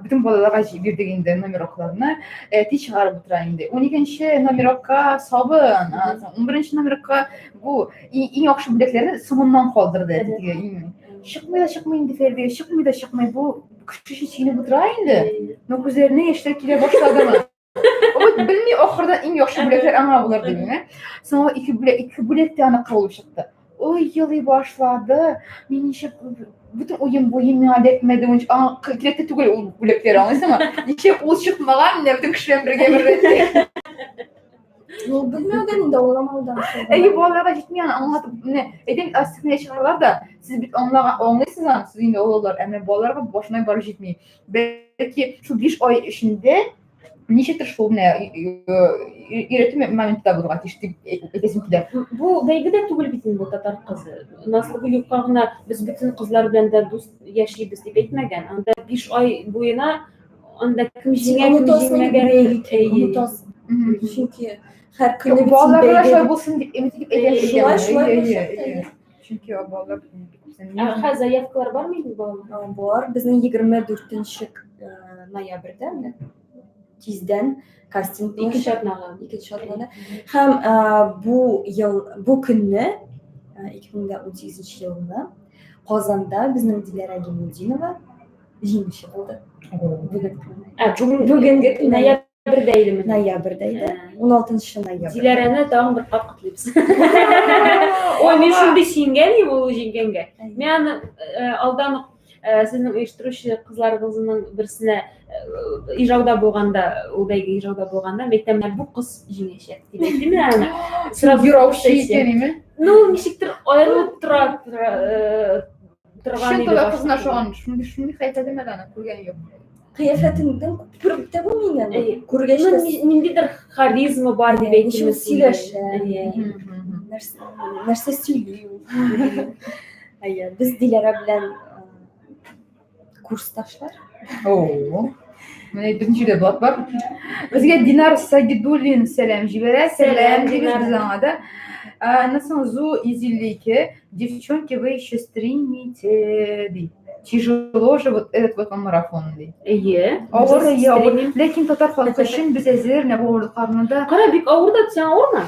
Бөтен балаларга бирдек инде номерокларны. Әти чыгарып утыра инде. 12-нче номерокка сабын, 11-нче номерокка бу иң яхшы бүләкләрне соңыннан калдырды әти. Чыкмый да чыкмый инде Фәридә, чыкмый да чыкмый. Бу кеше өчен сөенеп утыра инде. Но күзләренә яшьләр килә башладымы? Вот белми ахырдан иң яхшы бүләкләр аңа булыр дим, ә? Соң ул ике бүләк, ике бүләк тә аныкы булып чыкты. Ой, елый башлады. Мин ничек бөтен уен буе миңа эләкмәде, аңа кирәк тә түгел ул бүләкләр, аңлыйсыңмы? Ничек ул чыкмаган, менә бөтен кеше белән бергә бер рәттә. Ну, белмәүдән инде аңламаудан. Әйе, балаларга җитми аны аңлатып, менә әйтәм, сәхнәгә чыгаралар да, сез бит аңлаган, аңлыйсыз аны, сез инде олылар, ә менә балаларга башына барып җитми. Бәлки шул 5 ай эчендә ничектер шул менә өйрәтү моменты да булырга тиеш дип әйтәсем килә. Бу бәйге дә түгел бит инде татар кызы. Назлыгөл юкка гына без бөтен кызлар белән дә дус яшибез дип әйтмәгән. Анда 5 ай буена анда кем җиңә, кем җиңмәгән онытасың. Чөнки һәр көнне балалар да шулай булсын дип өмет итеп әйтәм. Шулай, шулай. Чөнки балалар Ә заявкалар бармы инде балалар? Бар. Безнең 24 ноябрьдә менә тиздән кастинг икенче атнага. Икенче атнада. Һәм бу ел, бу көнне 2018 елны Казанда безнең Диләрә Гимнудинова җиңүче булды. Бүген. Ә, бүген бүгенге көн ноябрьдә идеме? Ноябрьдә иде. 16 ноябрь. Диләрәне тагын бер кат котлыйбыз. Ой, мин шундый сөенгән идем ул җиңгәнгә. Мин аны алдан ук Сезнең оештыручы кызларыгызның берсенә Ижауда булганда, ул бәйге Ижауда булганда, мин әйтәм, менә бу кыз җиңәчәк дип әйттем мин аны. Сразу Юраучы икән, име? Ну, ничектер аерылып тора торган Чын иде татар башта. кызына ошаган шундый шундый кыяфәтем әле аны күргән юк. Кыяфәтеңдән күреп тә булмый инде. Әйе. Күргәч Ну, тә ниндидер харизма бар дип Әйе, ничек әйтимме ул сөйләшә. Әйе. Нәрсә нәрсә сөйли ул. Әйе, без Диләрә белән курсташлар. О, менә безнең җирдә блат бар. Безгә Динар Сагидуллин сәлам җибәрә. Сәлам дибез без аңа да. Аннан соң Зу 152. Девчонки, вы еще стримите, ди. Тяжело же вот этот вот вам марафон, ди. Әйе. Авыр, әйе, авыр. Стриминг. Ләкин татар халкы өчен без әзер, менә бу авырлыкларны да. Кара, бик авыр да, сиңа авырмы?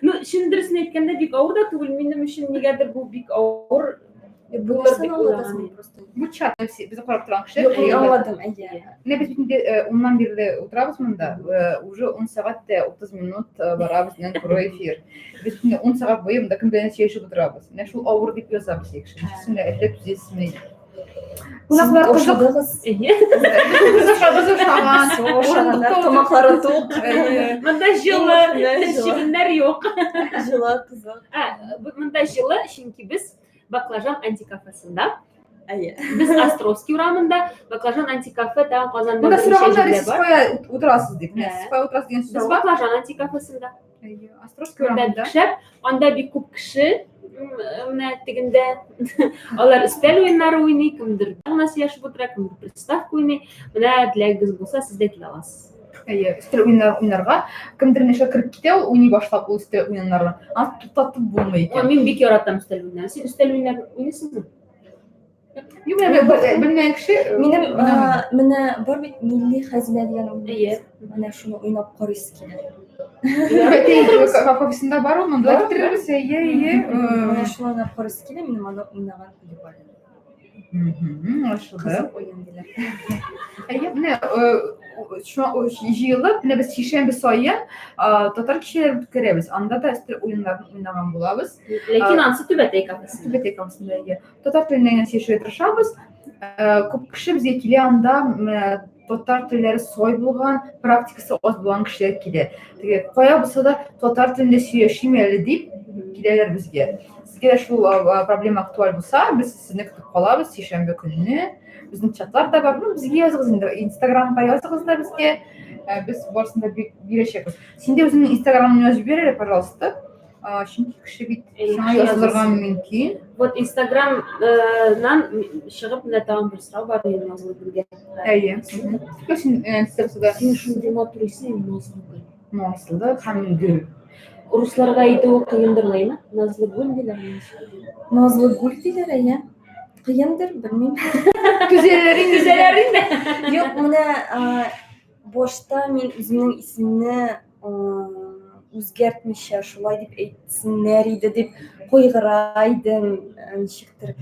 Ну, чын дөресен әйткәндә, бик авыр да түгел. Минем өчен нигәдер бу бик авыр булыр дип уйлаган идем. Просто. Бу чат безне карап торган кешеләр. Юк, мин аңладым, әйе. Менә без бит инде уннан бирле утырабыз монда. Уже 10 сәгать тә 30 минут бара безнең туры эфир. Без инде 10 сәгать буе монда кем белән сөйләшеп утырабыз. Менә шул авыр дип яза безгә кеше. Ничек менә эшләп төзәсезме? Кунаклар кызык. Ошадыгыз. Әйе. Без ошадыгыз ошаган. Ошаганнар, тамаклары тук. Монда җылы, Иң җылы. чебеннәр юк. Җылы, кызык. Ә, монда җылы, чөнки без Баклажан антикафесында. Әйе. Без Островский урамында, Баклажан антикафе тагын Казанда Монда берничә сораганнар, җирдә сез бар. кая утырасыз дип. Менә Ә. сез кая утырасыз дигән сүз Без бар. Баклажан антикафесында. Әйе, Островский Монда урамында. бик шәп, анда бик күп кеше менә тегендә. Алар өстәл уеннары уйный, кемдер гына сөйләшеп утыра, кемдер приставка уйный. Менә теләгегез булса, сез дә килә аласыз. Әйе, өстәл уеннары уйнарга кемдер нәрсә кереп китә, ул уйный башлап ул өстәл уеннарын. Аны туктатып булмый Ой, икән. мин бик яратам өстәл уеннарын. Син өстәл уеннарын уйныйсыңмы? Юк, менә белмәгән кеше Минем уйнамый. менә бар бит милли хәзинә дигән уен. Әйе. Менә шуны уйнап карыйсы килә. Кафесында бар ул, монда китерербез. Әйе, әйе. Менә шуны уйнап карыйсы килә, минем аны уйнаган күле бар. Аңлашылды. Кызык уен диләр. Әйе, менә шуңа җыелып, менә без сишәмбе саен татар кичәләрен үткәрәбез. Анда да өстәл уеннарын уйнаган булабыз. Ләкин ансы Түбәтәй кафесында. Түбәтәй кафесында, әйе. Татар телендә генә сөйләшергә тырышабыз. Күп кеше безгә килә анда татар телләре сай булган, практикасы аз булган кешеләр килә. Теге кая булса да татар телендә сөйләшим әле дип киләләр безгә. Сезгә дә шул проблема актуаль булса, без сезне көтеп калабыз сишәмбе көнне. Безнең чатлар да бар. Ну, безгә языгыз инде, Инстаграмга языгыз да безгә. Без барысын да бирәчәкбез. Син дә үзеңнең Инстаграмыңны язып бир әле, пожалуйста. Чөнки кеше бит сиңа язылырга мөмкин. Вот Инстаграмнан чыгып менә тагын бер сорау бар минем Назлыгөлгә. Әйе. Син Син шундый матур исем, Назлыгөл. Назлы һәм гөл. Русларга әйтүе кыендыр, лаймы? Назлыгөл диләр. Назлыгөл диләр, әйе. Кыендыр, белмим. Түзәләр инде. Түзәләр инде. Юк, менә башта мин үземнең исемне үзгәртмичә шулай дип әйтсеннәр иде дип кайгыра идем, ничектер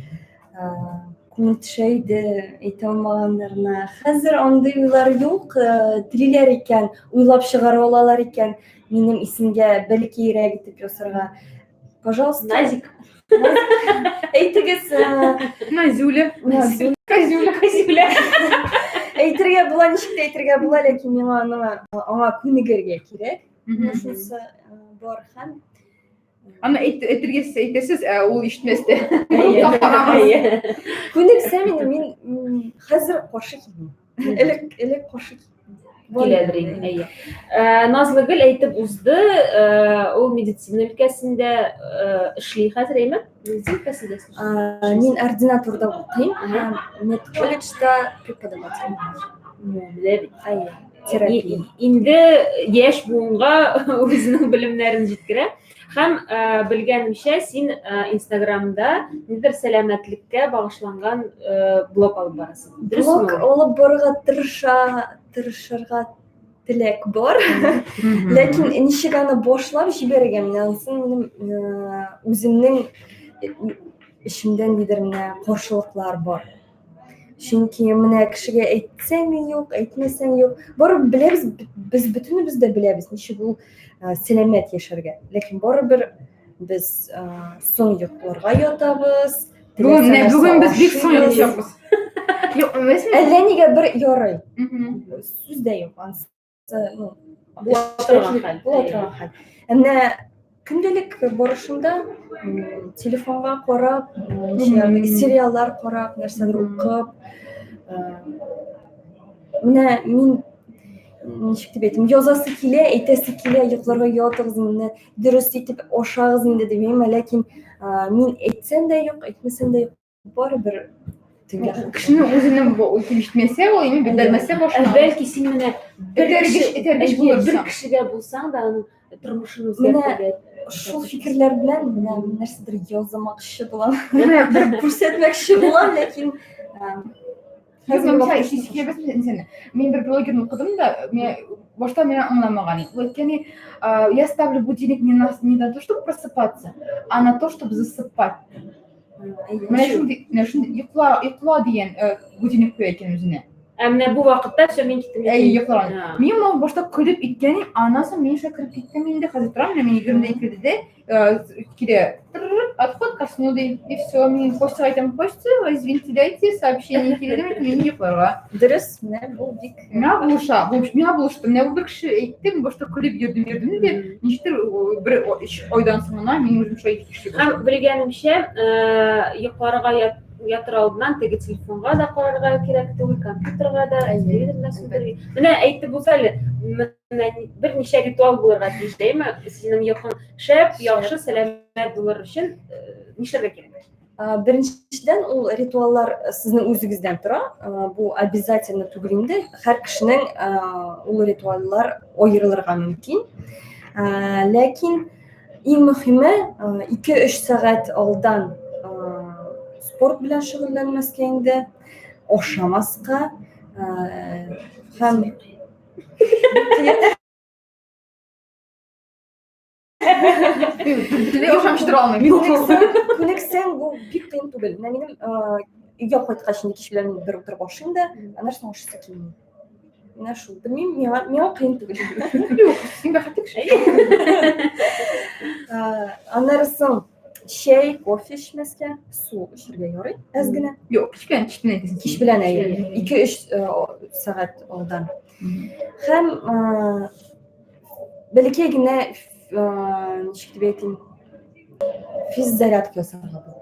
күңел төшә иде әйтә алмаганнарына. Хәзер андый уйлар юк, телиләр икән, уйлап чыгара алалар икән, минем исемгә бәләкәйрәк итеп ясарга. Пожалуйста. Назик. Әйтегез. Назюля. Назюля. Козюля. Козюля. Әйтергә була, ничек тә әйтергә була, ләкин миңа аны аңа күнегергә кирәк. Менә шунысы бар һәм Аны әйтергә әйтәсез, ә ул ишетмәс тә. Күнексәм инде мин хәзер каршы килмим. Элек элек каршы киләдер инде, әйе. Назлыгөл әйтеп узды, ул медицина өлкәсендә эшли хәзер, әйме? Медицина өлкәсендә. Мин ординатурада укыйм һәм медколледжда преподаватель. Менә бит. Әйе. Терапия. Инде яшь буынга үзенең белемнәрен җиткерә. Һәм белгәнемчә, син Инстаграмда нидер сәламәтлеккә багышланган блог алып барасың. Блог алып барырга тырыша, тырышырга теләк бар. Ләкин ничек аны башлап җибәрергә, менә ансын минем үземнең эчемдә нидер менә каршылыклар бар. Чөнки менә кешегә әйтсәң юк, әйтмәсәң юк. Барыбер беләбез, без бөтенебез дә беләбез, ничек ул сәламәт яшәргә. Ләкин барыбер без соң йокларга ятабыз. Бүген менә бүген без бик соң ятачакбыз. Юк, Әллә нигә бер ярый. Сүз дә юк, ансы, ну, була торган хәл. Була торган хәл. Ә менә көндәлек барышында телефонга карап, сериаллар карап, нәрсәдер укып, менә мин ничек дип әйтим, язасы килә, әйтәсе килә, йокларга ятыгыз инде, дөрес итеп ашагыз инде дип, әмма ләкин мин әйтсәм дә юк, әйтмәсәм дә юк, барыбер төнгә Кешенең үзенең бу килеп җитмәсә, ул инде бетермәсә башына. Ә бәлки син менә бер Этәргеч, кеше, этәргеч әйе, булырсың. бер кешегә булсаң да аның тормышын Менә үзгәртергә. шул фикерләр белән менә нәрсәдер язмакчы булам. Менә бер күрсәтмәкче булам, ләкин Хәзер мисал ишетәбез инсәне. Мин бер блогерны укыдым да, мин башта мине аңламаган. Ул әйткән, я ставлю будильник не на, не на то, чтобы просыпаться, а на то, чтобы засыпать. Менә шундый, менә шундый йокла, йокла дигән будильник куя икән үзенә. Ә менә бу вакытта все мин киттем. Әй, йоклаган. Мин моны башта көлеп иткән идем, аннан соң мин шулай кереп киттем инде. Хәзер торам, менә мин 22-дә килә. Отход ко сну ди. И все, мин Костяга әйтәм, Костя, извините, дайте сообщение килде, мин йокларга. Дөрес, менә бу бик Миңа булыша, бу миңа булышты. Менә бу бер кеше әйтте, мин башта көлеп йөрдем, йөрдем дә, ничектер бер өч айдан соң гына мин үзем шулай эшли Һәм башладым. белгәнемчә, йокларга ятыр алдыннан теге телефонга да карарга кирәк түгел, компьютерга да, телевизорны да сүндерергә. Менә әйтеп булса әле, менә берничә ритуал булырга тиеш, әйеме? Синең йокың шәп, яхшы, сәламәт булыр өчен нишләргә кирәк? Беренчедән, ул ритуаллар сезнең үзегездән тора. Бу обязательно түгел инде. Һәр кешенең ул ритуаллар аерылырга мөмкин. Ләкин иң мөһиме 2-3 сәгать алдан спорт белән шөгыльләнмәскә инде, ашамаска һәм Теле ошамыш тора алмыйм. Күнексәң, бу бик кыен түгел. Менә минем өйгә кайткач инде кич белән бер утырып ашыйм да, аннан соң ашыйсы килми. Менә шул. Белмим, миңа миңа кыен түгел. Юк, син бәхетле кеше. Аннары соң чәй, кофе эчмәскә, су эчәргә ярый, әз генә. Юк, кич белән, кич белән әйтәсең. Кич белән, әйе. 2-3 сәгать алдан. Һәм бәләкәй генә ничек дип әйтим, физзарядка ясарга була.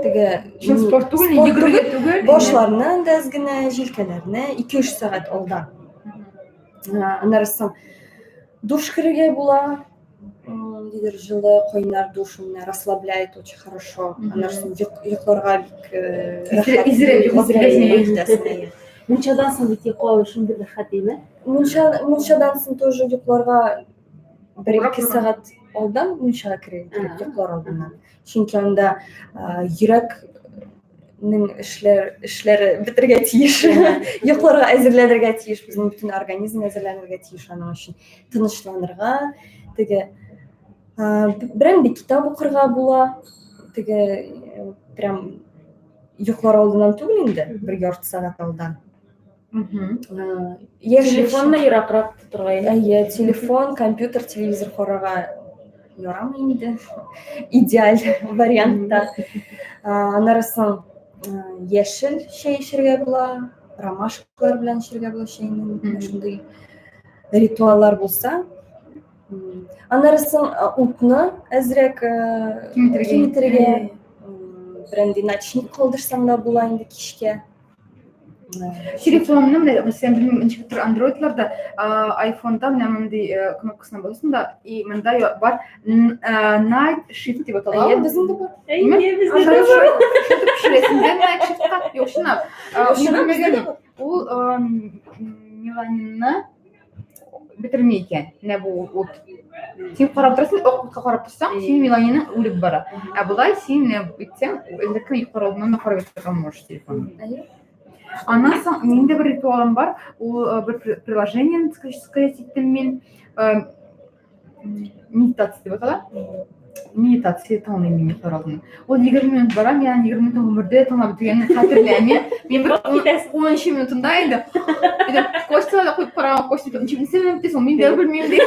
Теге Чын спорт түгел, йөгерергә түгел. Башларны да әз генә, җилкәләрне 2-3 сәгать алдан. Аннары соң душ керергә була. Ниндидер җылы кайнар душ менә расслабляет очень хорошо. Аннары соң йокларга бик рәхәт. Изрәп йоклап китәсең. Мунчадан соң бит йоклау шундый рәхәт, әйме? Мунча, мунчадан соң тоже йокларга бер-ике сәгать алдан мунчага керергә кирәк, йоклар алдыннан. Чөнки анда йөрәкнең эшләр, эшләре бетергә тиеш. Йокларга әзерләнергә тиеш, безнең бөтен организм әзерләнергә тиеш аның өчен. Тынычланырга, теге берәр китап укырга була, теге прям йоклар алдыннан түгел инде, бер ярты сәгать алдан. Телефонны ераграк тотырга инде. Әйе, телефон, компьютер, телевизор карарга ярамый инде. Идеаль вариантта. Аннары соң яшел чәй эчәргә була, ромашкалар белән эчәргә була чәйне. Шундый ритуаллар булса. Аннары соң утны әзрәк киметергә, берәндәй ночник калдырсаң да була инде кичкә. Телефонны менә мәсәлән, белмим, ничектер андроидларда, айфонда менә мондый кнопкасына басасың да, и монда бар night shift дип атала. Әйе, безнең дә бар. Әйе, безнең дә бар. Шулай төшерәсең дә night shiftка. Юк, чынлап. Ул меланинны бетерми икән. Менә бу ут. Син карап торасың, ак утка карап торсаң, синең меланиның үлеп бара. Ә болай син менә әйтсәң, элекке йоклар алдыннан да карап ятырга можешь телефонны. Аннан соң минем дә бер ритуалым бар. Ул бер приложение скачать иттем мин. Медитация дип атала. Медитация тыңлыйм мин йоклар алдыннан. Ул 20 минут бара, мин аны 20 минут гомердә тыңлап бетергәнне хәтерләмим. Мин бер 10 минутында инде. Костя да куеп караган, Костя ничек нәрсә белән бетә соң, мин дә белмим ди.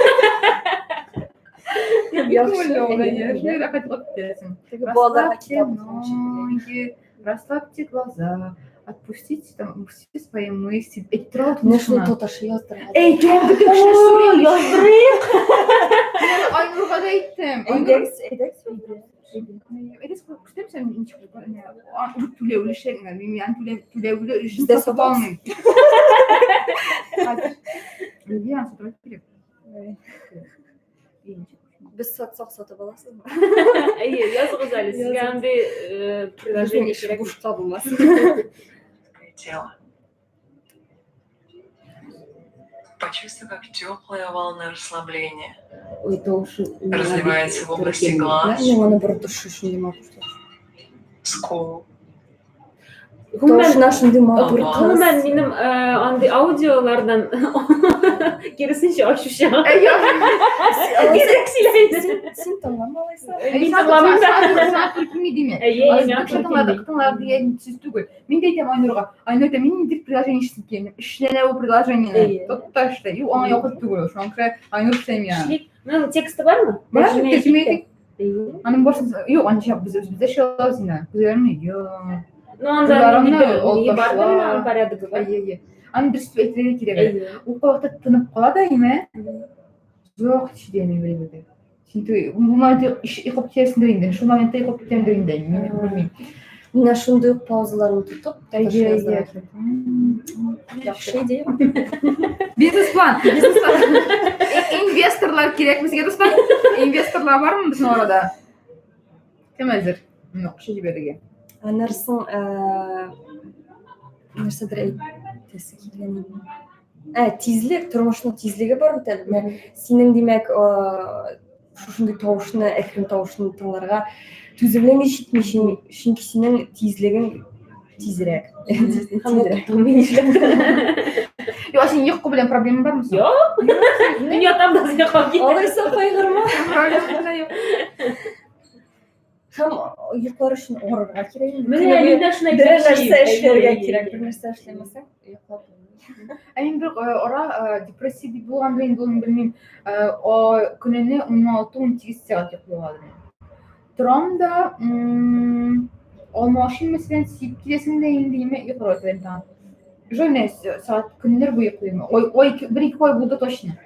Күңелле ул, әйе. Шулай рәхәт йоклап китәсең. Балаларга Расслабьте китап укыган шикелле. ноги, расслабьте глаза, отпустите там все свои мысли. Әйтеп тора ул Менә шуны тыныч кына. татарча яздырырга. Әй, туган көтеп кеше сорыйм. Яздырыйк. Мин Айнурга да әйттем. Айнур, Әйдәгез, әйдәгез. әйдәгез, күрсәтәм сән ничек түләүле эшләгән. Мин аны түләүле эшен Бездә сатып сатабыз. алмыйм. Хәзер. Нигә аны сатып кирәк? Без сатсак сатып аласызмы? Әйе, языгыз әле. Сезгә андый приложение Безнең эш кирәк. бушка булмас. Тело. Почувствуй, как теплая волна расслабления Ой, тавышы разливается в области глаз, Мин аны бер дөрес шундый матур. скул, Гомумән, Тавышына шундый матур кыз. гомумән минем андый аудиолардан киресенчә ачу чыга. Кирәк сөйләйсең. Син син тыңлама алайса. Мин тыңламыйм да. Сиңа туры димә. Әйе, миңа туры Тыңлар, килми. тыңлар дигән сүз түгел. Мин дә әйтәм Айнурга. Айнур әйтә, мин нинди приложение эшлим икән? Эшләнә ул приложениене. Әйе. Тот та эшлә. Юк, аңа якын түгел. Шуңа күрә Айнур эшләми аны. Эшлик. Моның тексты бармы? Бар, Тәрҗемә тәрҗемә итик тә. итик. Әйе. Аның барысын юк, аны ничә без үзебез дә эшли алабыз инде. Күзләрне йом. Ну, анда Кызларымны нинди бер алып ни бардыр ташла. инде, аның порядогы бар. Әйе, әйе. Аны дөрес итеп әйтергә кирәк әле. Әйе. Ул кайвакытта тынып кала да, име? Озак сөйләми белмәде. Син теге бу моментта йоклап китәсеңдер инде. Шул моментта йоклап китәмдер инде. Мин белмим. Менә шундый ук паузаларны тотып, Әйе, татарча әйе. яздырырга кирәк. Яхшы идея. Бизнес-план, бизнес-план. Инвесторлар кирәк безгә, дуслар. Инвесторлар бармы безнең арада? Кем әзер? Менә акча җибәрергә. Аннан соң нәрсәдер әйтәсе килгән иде. Ә, тизлек, тормышның тизлеге бар бит әле. Менә синең, димәк, шушындый тавышны, әкрен тавышны тыңларга түземлең җитми, чөнки синең тизлегең тизрәк. Һәм ул Тизрәк. туктамый нишләп. Юк, син йокы белән проблема бармы соң? Юк. Мин ятам да йоклап китәм. Алайса кайгырма. Проблема да юк. Һәм йоклар өчен арырга кирәк инде. Менә Көне буе мин дә шуны берәр әйтмәкче нәрсә идем. эшләргә Әйе, кирәк, әйе. бер нәрсә эшләмәсәң, йоклап булмый. Ә мин бер ара депрессия дип булгандыр инде ул, белмим. Көненә 16-18 сәгать йоклый аладым. Торам да, алма ашыйм мәсәлән, сиеп киләсең дә инде, имә йокларга теләм тагын. Уже менә сәгать көннәр буе йоклыйм. Ой, ой, бер-ике ай булды точно.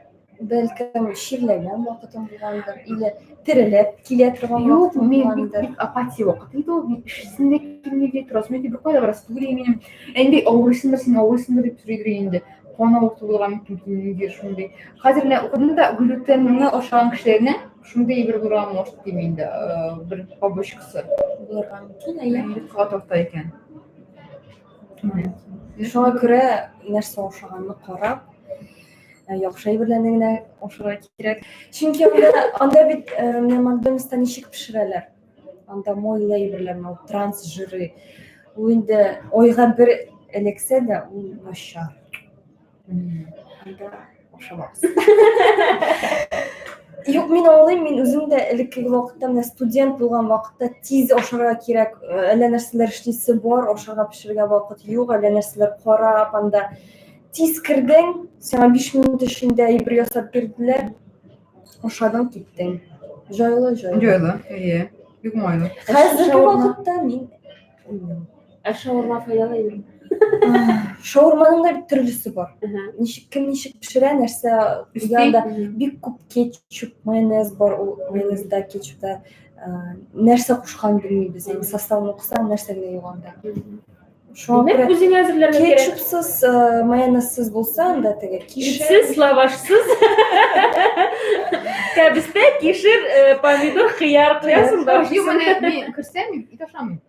Бәлкем чирләгән вакытың булгандыр, или терелеп килә торган Юк, вакытың мин бик, булгандыр. бик апатия вакыты иде ул. Мин эшсем дә килми, торасым килми, беркая да барасы түгел иде минем. Ә инде авырыйсыңдыр, син авырыйсыңдыр дип сорыйдыр инде. Кан авырту булырга мөмкин, ниндидер шундый. Хәзер менә укыдым да, глютенны ашаган кешеләрнең шундый бер булырга может дим инде, бер побочкасы. Булырга мөмкин, әйе. Йокыга тарта икән. Шуңа күрә нәрсә ашаганны карап, яхшы әйберләрне генә ашарга кирәк. Чөнки анда бит менә Макдональдста ничек пешерәләр? Анда майлы әйберләр, ул транс жиры. Ул инде айга бер эләксә дә, ул начар. Анда ашамагыз. Юк, мин аңлыйм, мин үзем дә элеккеге вакытта, менә студент булган вакытта тиз ашарга кирәк, әллә нәрсәләр эшлисе бар, ашарга пешерергә вакыт юк, әллә нәрсәләр карап, анда тиз кердең, сиңа 5 минут эчендә әйбер ясап бирделәр, ашадың, киттең. Җайлы, җайлы. Җайлы, әйе. Бик уңайлы. Хәзерге Шаурма. вакытта мин уйныйм. Ә шаурма файдалы әйбер. Шаурманың да бит төрлесе бар. Ничек кем ничек пешерә, нәрсә куя да бик күп кетчуп, майонез бар, ул майонезда, кетчупта нәрсә кушкан белмибез. Инде составын укысаң, нәрсә генә юк анда. Шуңа Димәк, күрә үзеңә әзерләргә кирәк. кетчупсыз, майонезсыз булса, анда теге кишер. Итсез, лавашсыз. Кәбестә, кишер, помидор, хыяр куясың да. Юк, менә мин керсәм, ит ашамыйм.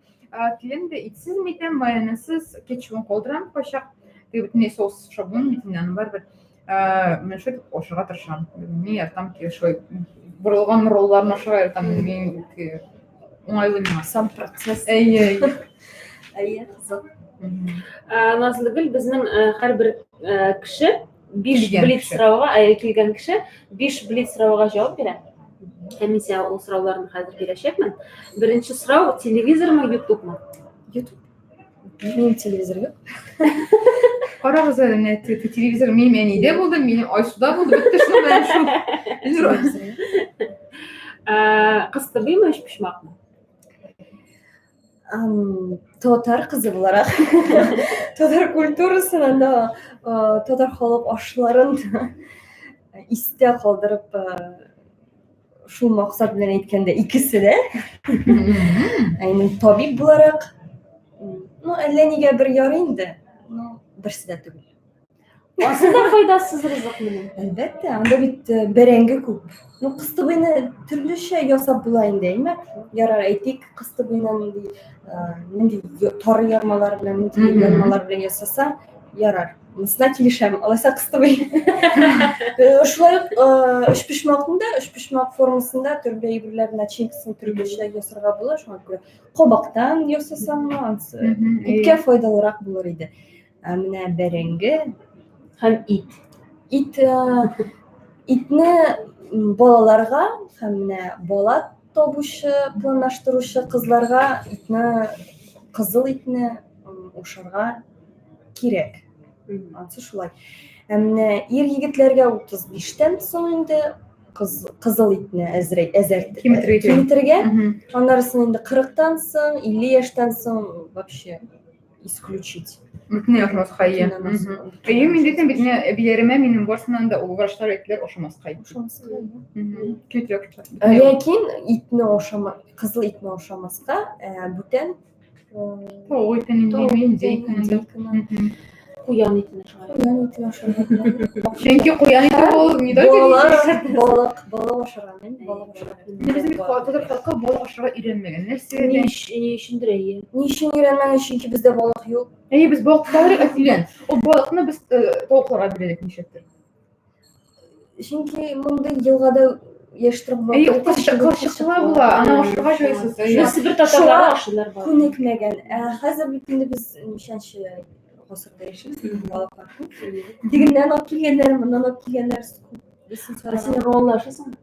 Киләм дә итсез митәм, майонезсыз, кетчупын калдырам кайчак. Теге бөтенләй соус шаблон бит инде, аны барыбер. Менә шулай итеп ашарга тырышам. Мин яратам шулай борылган ролларны ашарга яратам. Мин уңайлы миңа. Сам процесс. Әйе, әйе. Әйе, кызык. Назлыгөл, безнең һәрбер кеше 5 Килгән блиц кеше. сорауга, килгән кеше 5 блиц сорауга җавап бирә. Һәм мин сиңа ул сорауларны хәзер бирәчәкмен. Беренче сорау, телевизормы, ютубмы? Ютуб. Минем телевизор юк. Карагыз әле, менә телевизор минем әнидә булды, минем Айсуда булды, бетте шул белән шул. Кыстыбыймы, өчпочмакмы? Татар кызы буларак, татар культурасын анда татар халык ашларын истә калдырып, шул максат белән әйткәндә, икесе дә. Ә инде табиб буларак, ну, әллә нигә бер ярый инде, ну, берсе дә түгел. Ансы да файдасыз ризык минем. Әлбәттә, анда бит бәрәңге күп. Ну, кыстыбыйны төрлечә ясап була инде, әйме? Ярар, әйтик, кыстыбыйны нинди, нинди тары ярмалар белән, нинди ярмалар белән ясаса, ярар. Монысына килешәм. Алайса кыстыбый. Шулай ук өчпочмакны да, өчпочмак формасында төрле әйберләр начинкасын төрлечә ясарга була, шуңа күрә кабактан ясасаң, ансы күпкә файдалырак булыр иде. Ә менә бәрәңге һәм ит. Ит итне балаларга һәм менә бала табучы, планлаштыручы кызларга итне, кызыл итне ашарга кирәк. Ансы шулай. Ә менә ир егетләргә 35-тән соң инде кызыл итне әзрәк әзәр киметергә. Аннары соң инде 40-тан соң, 50 яшьтән соң вообще исключить. Бөтенләй ашамаска, иә. Әйе, мин әйтәм бит, менә әбиләремә минем барысыннан да ул врачлар әйттеләр ашамаска. Ашамаска. Китрәк. Ләкин итне ашама, кызыл итне ашамаска, бүтән тавык итен инде, индейканы. Куян итен ашарга. Куян итен ашарга. Чөнки куян ите ул не только балык, балык ашарга, балык ашарга. Безнең бит татар халкы балык ашарга өйрәнмәгән. Нәрсә? Ни өчендер әйе. Ни өчен өйрәнмәгән? Чөнки бездә балык юк. Әйе, без балык тоталар әтилән. Ул балыкны без тавыкларга бирәдек нишләптер. Чөнки мондый елгада яшь торып Әйе, кылчыклы була, аны ашарга җайсыз. Шуны Себер татарлары ашыйлар балык. Күнекмәгән. Ә хәзер бит инде без ничәнче гасырда яшибез, балыклар күп. Тегеннән алып килгәннәр, моннан алып килгәннәр күп. Ә син роллы ашыйсыңмы?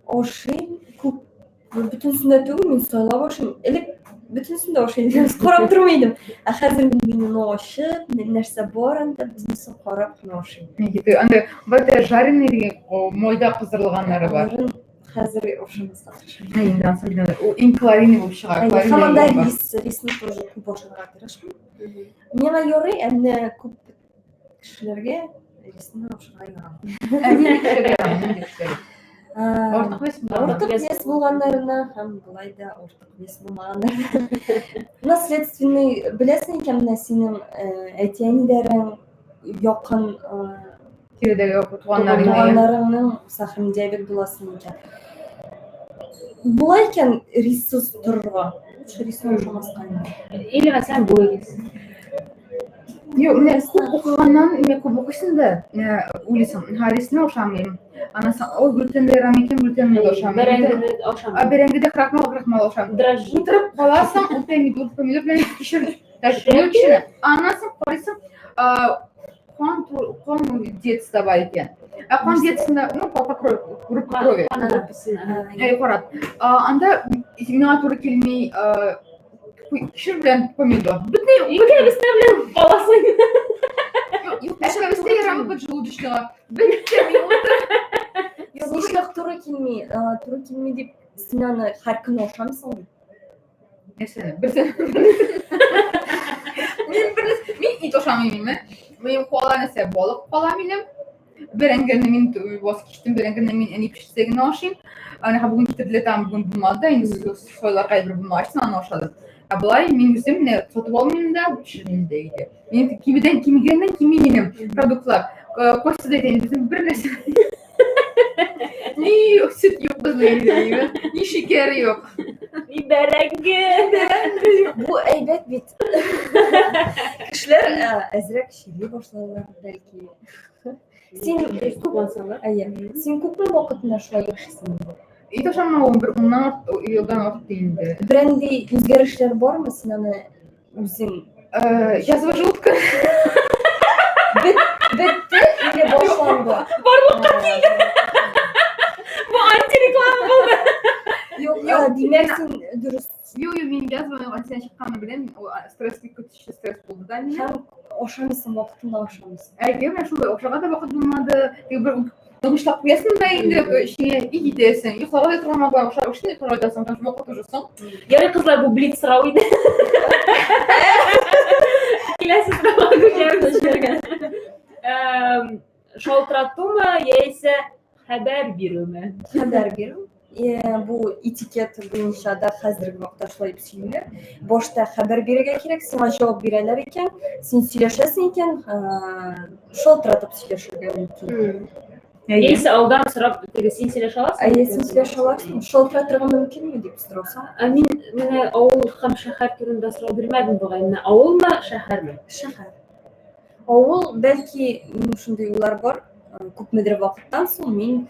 Ашыйм, күп. Бөтенесен дә түгел, мин сайлап ашыйм. Элек бөтенесен дә ашый идем, карап тормый идем. Ә хәзер мин менюны ачып, нәрсә бар анда, бөтенесен карап кына ашыйм. Никита, анда бәлки жареный дигән майда кыздырылганнары бар. Хәзер ашамаска тырышам. Ә инде ансы белән ул иң калорийный булып чыга. Һәм анда рис, рисны тоже күп ашарга тырышмыйм. Миңа ярый, ә менә күп кешеләргә рисны ашарга ярамый. Ә нинди кешеләргә ярамый, нинди кешеләргә? Артык вес булганнар. Артык вес булганнарына һәм болай да артык вес булмаганнарына. Наследственный беләсең икән, менә синең әти-әниләрең якын тирәдәге туганнарың, туганнарыңның сахарный диабет буласың икән. Була икән риссыз торырга. Лучше рисны ашамаска инде. Или мәсәлән, буегыз. Юк, менә күп укыганнан, менә күп укыйсың да, уйлыйсың, ха, рисны ашамыйм. Аннан соң, ой, глютен дә ярамый икән, глютенны да ашамыйм. Бәрәңгене ашамыйм. А бәрәңгедә крахмал, крахмал ашамыйм. Дрожжи. Утырып каласың, ул помидор, помидор белән кишер, даже помидор кишер. Аннан соң карыйсың, кан, кан диетасы бар икән. Ә кан диетасында, ну, по крови, группа крови. Кан группасына. Әй, карап. Анда миңа туры килми, кишер белән помидор. Бөтенләй Икәбестә белән каласың. Юк, кәбестә ярамый поджелудочныйга. Бетте мин утыр. Юк, нишләп туры килми? Туры килми дип син аны һәр көн ашамыйсың бит. Нәрсәне? Берсен. Мин бер мин ит ашамыйм инде. Минем кала нәрсә балык кала минем. Бәрәңгене мин ваз кичтем, бәрәңгене мин әни пешерсә генә ашыйм. Аны бүген китерделәр, там бүген булмады да, инде сайлар кайбер булмагач, аны ашадым. Ә болай мин үзем менә сатып алмыйм да, пешермим дә өйдә. Мин кимедән кимегәннән кими минем продуктлар. Костя да әйтә, безнең бер нәрсә. Ни сөт юк безнең өйдә, ни шикәр юк. Ни бәрәңге. Бу әйбәт бит. Кешеләр әзрәк чирли башларлар бәлки. Син күп Әйе. Син күпме вакыт менә шулай яшисең инде? Ит ашамавым бер уннан артык елдан артты инде. Берәндәй үзгәрешләр бармы? Син аны үзең Язва желудка. Бетте или башланды? Барлыкка килде. Бу антиреклама булды. Юк, димәк син дөрес. Юк, юк, мин язва антидән чыкканны беләм. Ул стресс бик көчле стресс булды да минем. Һәм ашамыйсың, вакытында ашамыйсың. Әйе, менә шулай ашарга да вакыт булмады. Теге бер Тынычлап куясың да инде эчеңә и китәсең. Йокларга да тора алмаган, ашап эчтең, йокларга ятасың, потому что вакыт уже соң. Ярый, кызлар, бу блиц сорау иде. Киләсе сорауга күчәбез. Шалтыратумы яисә хәбәр бирүме? Хәбәр бирү. Бу этикет буенча да хәзерге вакытта шулай дип сөйлиләр. Башта хәбәр бирергә кирәк, сиңа җавап бирәләр икән, син сөйләшәсең икән, шалтыратып сөйләшергә мөмкин. Яисә алдан сорап, теге син сөйләшә аласың? Әйе, син сөйләшә аласың. Шалтыратырга мөмкинме дип сорасаң? Ә мин менә авыл һәм шәһәр турында сорау бирмәдем бугай. Менә авылмы, шәһәрме? Шәһәр. Авыл, бәлки, минем шундый уйлар бар, күпмедер вакыттан соң мин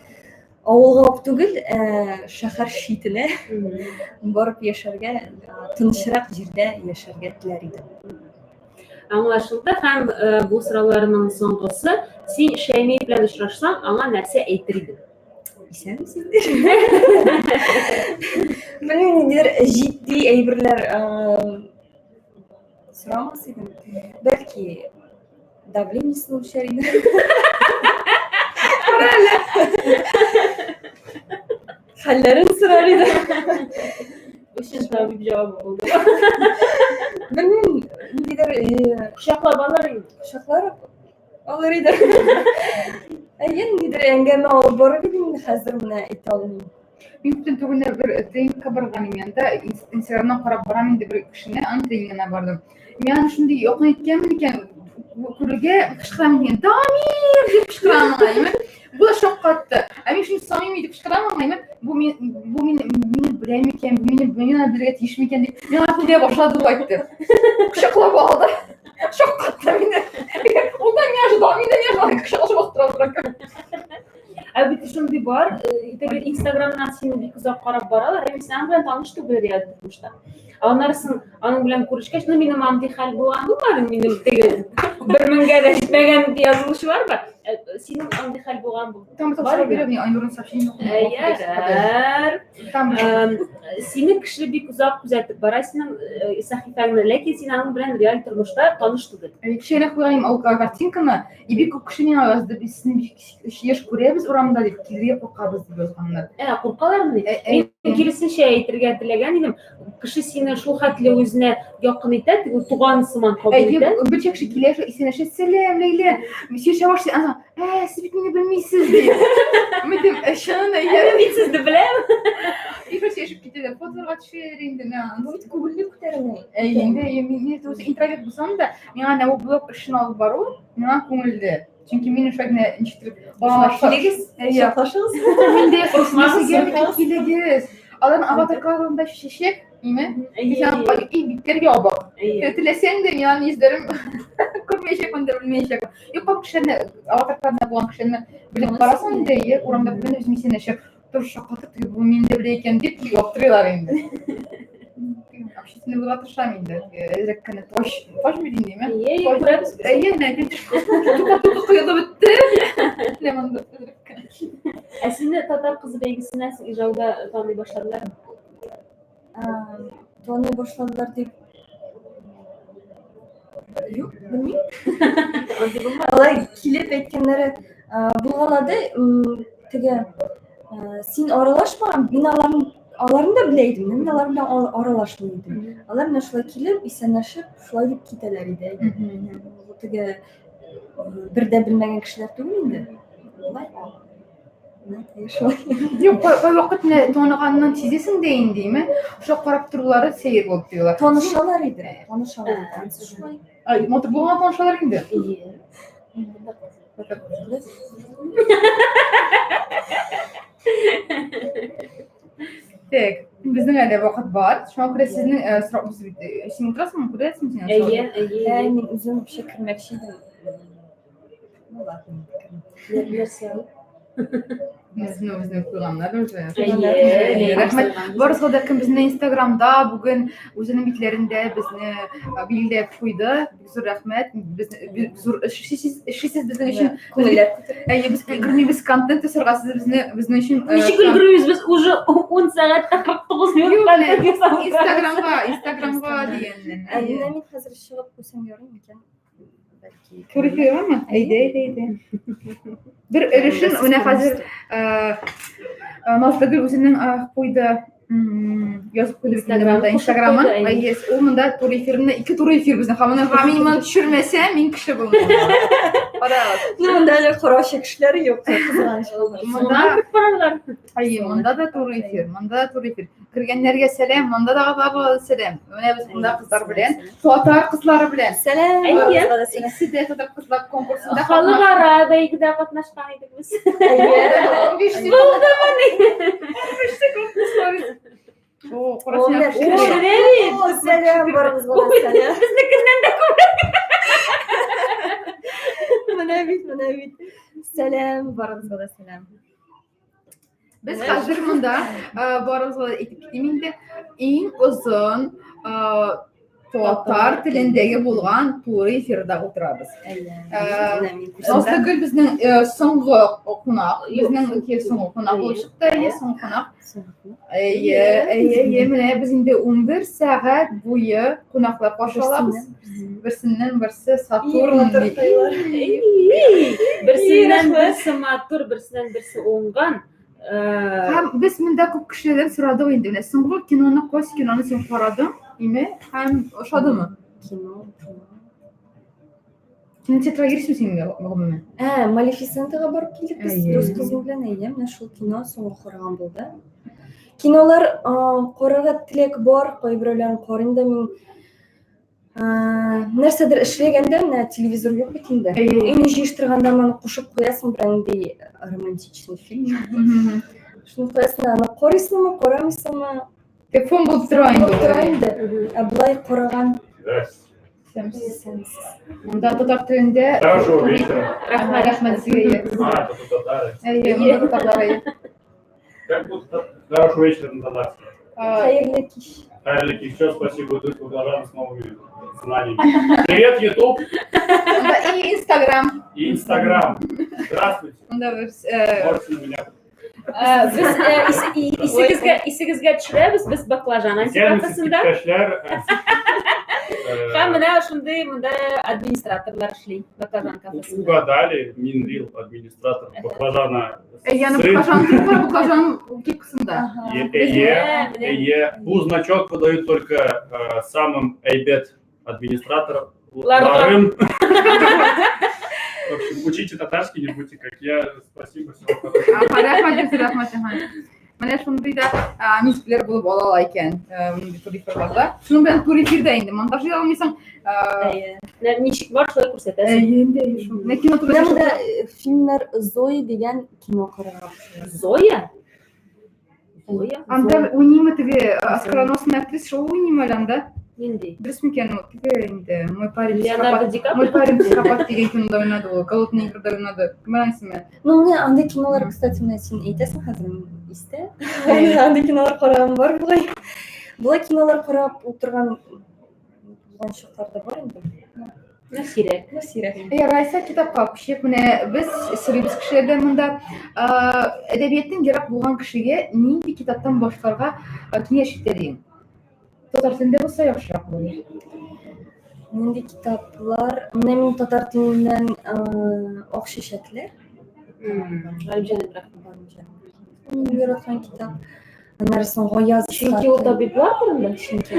авылга ук түгел, ә шәһәр читенә барып яшәргә, тынычрак җирдә яшәргә теләр идем. Аңлашылды һәм бу сорауларның соңгысы, син Шәймиев белән очрашсаң, аңа нәрсә әйтер идең? Исәнмесез. Белмим, ниндидер җитди әйберләр сорамас идем. Бәлки, давлениесен үлчәр идем. Хәлләрен сорар идем. Өчен табиб җавабы булды. Белмим, ниндидер кочаклап алыр идем. Кочаклар алыр идем. Әйе, ниндидер әңгәмә алып барыр идем инде, хәзер менә әйтә алмыйм. Мин күптән түгел бер тренингка барган идем, анда Инстаграмнан карап барам инде бер кешене, аның тренингына бардым. Мин аны шундый якын иткәнмен икән, күрергә кычкырам икән, Дамир дип кычкырам аңа, әйме? Бу да шаккатты. Ә мин шуны самими дип кычкырам аңа, әйме? Бу мин, бу мине, мине белә микән, бу мине, мин аны белергә тиеш микән дип, миңа күрә башлады ул әйтте. Кочаклап алды. Шаккатты мине. Ул да не ожидал, мин дә не ожидал, кочаклашып бастыра тора. Ә бит шундый бар, теге Инстаграмнан сине бик озак карап баралар, ә син аның белән таныш түгел реаль тормышта. Ә аннары соң аның белән күрешкәч, ну минем андый хәл булган булмады, минем теге бер меңгә дә җитмәгән язылучылар бар. Синең андый хәл булган бу. Там сорау бирә, мин Айнурның сообщение Ярар. Сине кеше бик озак күзәтеп бара синең сәхифәңне, ләкин син аның белән реаль тормышта таныш түгел. Кичә куйган ул картинканы, и бик күп кеше миңа язды, без сине бик еш күрәбез урамда дип, килергә куркабыз дип язганнар. Ә, куркалармы? Мин киресенчә әйтергә теләгән идем. Кеше сине шул хәтле үзенә якын итә, теге туган сыман кабул итә. Бер кеше килә, шул исәнләшә, сәлам, Ләйлә. Син чаваш, ана, ә, сез бит мине белмисез ди. Мин дим, чын, әйе. Мин бит сезне беләм. И шул сөйләшеп китәләр, фотоларга төшәләр инде. Бу бит күңелне күтәрү. Әйе, инде мин үзе интроверт булсам да, миңа менә бу блог эшен алып бару миңа күңелле. Чөнки мин шулай генә ничектер килегез, кочаклашыгыз. Мин дә килегез. Аларның аватаркаларында чәчәк, име? И битләр ябык. Теләсәң дә мин аның йөзләрен күрмәячәкмен дә белмәячәкмен. Юк, күп кешеләрне аватаркаларында булган кешеләрне белеп карасаң инде, урамда күргәндә үзем исәнләшеп, тор шаккатып, теге бу мине дә белә икән дип аптырыйлар инде. Общественный булырга тырышам инде. Әзрәк кенә тош, тош бит инде, име? Әйе, күрәбез. Әйе, менә тука-тука коелып бетте. Менә монда әзрәк кенә. Ә сине татар кызы бәйгесеннән соң Ижауда таный башладылармы? Таный башладылар дип Юк, белмим. Алай килеп әйткәннәре булгалады, теге син аралашма, мин аларны аларны да белә идем, мин алар белән аралашмый идем. Алар менә шулай килеп, исәнләшеп, шулай дип китәләр иде. Теге бер дә белмәгән кешеләр түгел инде. Болай. Юк, кайвакыт менә таныганнан сизәсең дә инде, име? Шуңа карап торулары сәер булып тоела. Танышалар иде, танышалар иде. Ансы шулай. Ай, матур булган танышалар инде. Ие. Так, безнең әле вакыт бар. Шуңа күрә сезнең сорау бит. Син утырасыңмы, күрәсеңме син? Әйе, әйе. Әй, мин үзем вообще кермәкче идем. Ну ладно, Нәрсә ул? Безне үзенә куйганнар уже. Әйе, Рәхмәт. Барыгызга да, кем безне Инстаграмда бүген үзенең битләрендә безне билгеләп куйды. Бик зур рәхмәт. Без бик зур эш эшлисез, эшлисез безнең өчен. Күңелләр Әйе, без өлгермибез контент ясарга, сез безне безнең өчен Ничек өлгермибез? Без уже 10 сәгать тә 49 минут контент ясап утырабыз. Инстаграмга, Инстаграмга дигәннән. Ә менә мин хәзер чыгып куйсам ярый микән? Бәлки. Туры эфиргамы? Әйдә, әйдә, әйдә. Бер өлешен менә хәзер Назлыгөл үзенең куйды, язып куйды бит инде монда Инстаграмын. Yes, ул монда туры эфирны, ике туры эфир безнең. Һәм моны һәм мин моны төшермәсәм, мин кеше булмам. Карагыз. Ну, монда әле караучы кешеләр юк, кызганыч. Монда Әйе, монда да туры эфир, монда да туры эфир. Кергәннәргә сәлам, монда да кызларга сәлам. Менә без монда кызлар белән, татар кызлары белән. Сәлам. Әйе. Икесе дә татар кызлар конкурсында Халыкара бәйгедә катнашкан идек без. Әйе. Булдымыни? 15 секунд сторис. О, О, сәлам барыгызга да сәлам. Безнекеннән дә күбрәк. Менә бит, менә бит. Сәлам барыгызга да сәлам. Без хәзер монда барыбызга да әйтеп китим инде. Иң озын татар телендәге булган туры эфирда утырабыз. Назлыгөл безнең соңгы кунак, безнең соңгы кунак булып чыкты, әйе, соңгы кунак. Әйе, әйе, әйе, менә без инде 11 сәгать буе кунаклар каршы алабыз. Берсеннән берсе Сатурн. Берсеннән берсе матур, берсеннән берсе уңган. Һәм без монда күп кешеләрдән сорадык инде. Менә соңгы киноны, кайсы киноны син карадың, име? Һәм ошадымы? Кино. Кинотеатрга йөрисеңме син гомумән? Ә, Малефисентага барып килдек без дус кызым белән, әйе, менә шул кино соңгы караган булды. Кинолар карарга теләк бар, кайберәүләрен карыйм да мин. Нәрсәдер эшләгәндә, менә телевизор юк бит инде. Өйне җыештырганда моны кушып куясың, бер нинди романтичный фильм. Шуны куясың, аны карыйсыңмы, карамыйсыңмы? Фон булып тора инде. Тора инде. Ә болай караган Исәнмесез. Монда татар телендә. Хорошего вечера. Рәхмәт, рәхмәт сезгә. А, это тут татары. Әйе, монда татарлар, әйе. Как будто хорошего вечера на татарском. Хәерле кич. Хәерле кич. Все, спасибо, тут продолжаем с новыми знаниями. Привет, YouTube. И Инстаграм. И Инстаграм. Здравствуйте. Монда бер Можете на меня. Без исегезгә исегезгә төшерәбез, без баклажан антикафесында. Һәм менә шундый монда администраторлар эшли баклажан кафесында. Угадали, Минрил администратор баклажана. Әйе, баклажан баклажан кепкасында. Әйе, әйе. Бу значок выдают только самым әйбәт администратор Ларым. В общем, учите татарский, не будьте как я. Спасибо, всего хорошего. Рәхмәт, рәхмәт, Менә шундый да мизгелләр булып ала ала икән мондый тур эфирларда. Шуның белән тур эфирдә инде монтаж ясый алмыйсың. Ничек бар, шулай күрсәтәсең. Әйе, инде шул. Менә кино турында. Менә монда фильмнар Зоя дигән кино карарга. Зоя? Зоя? Анда уйныймы теге оскароносный актриса шул уйныймы әле анда? Нинди? Дөрес микән ул? Теге инде Мой парень Леонардо психопат. Ди Каприо? Мой парень психопат дигән кинода уйнады ул. Голодные игрыда уйнады. Кем аның исеме? Ну, менә андый кинолар, кстати, менә син әйтәсең хәзер истә. Андый кинолар караган бар бугай. Болай кинолар карап утырган булган чаклар да бар инде. Ну, сирәк. Ну, сирәк. Әй, Райса китапка күчеп, менә без сорыйбыз кешеләрдән монда, әдәбияттан ерак булган кешегә нинди китаптан башларга киңәш итәр идең? Татар телендә булса яхшырак булыр. Нинди китаплар? Менә мин татар теленнән Ак чәчәкләр. Галимҗан Ибраһимов. Мин яраткан китап. Аннары соң Гаяз Чөнки ул табиблар турында. Чөнки.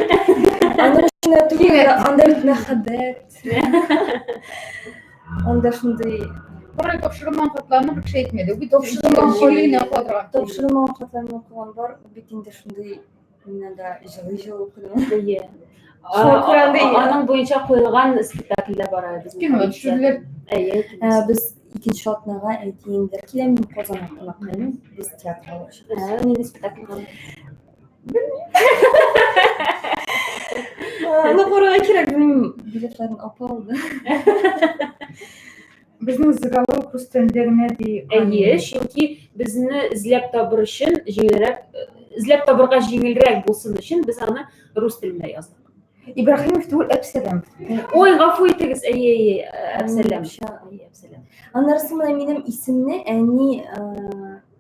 Аның өчен түгел, анда бит мәхәббәт. Анда шундый Бары тапшырылмаган хатларны бер кеше әйтмәде. Ул бит тапшырылмаган шигырь укыла торган. Тапшырылмаган хатларны укыган бар, ул бит инде шундый мин анда җылы-җылы укыдым. Әйе. Шуңа күрә андый Аның буенча куелган спектакль дә бар әле безнең. Кино төшерделәр. Әйе. Без икенче атнага әтиемдер килә, мин Казанга кунакка йөрим, без театрга барачакбыз. Нинди спектакль бар? Аны карарга кирәк, белмим, билетларын апа алды. Безнең заголовок рус телендә генә ди. Әйе, чөнки безне эзләп табыр өчен җиңелрәк, эзләп табырга җиңелрәк булсын өчен без аны рус телендә яздык. Ибраһимов түгел, Әпсәләм. Ой, гафу итегез, әйе, әйе, Әпсәләм. Әйе, Әпсәләм. Аннары соң менә минем исемне әни,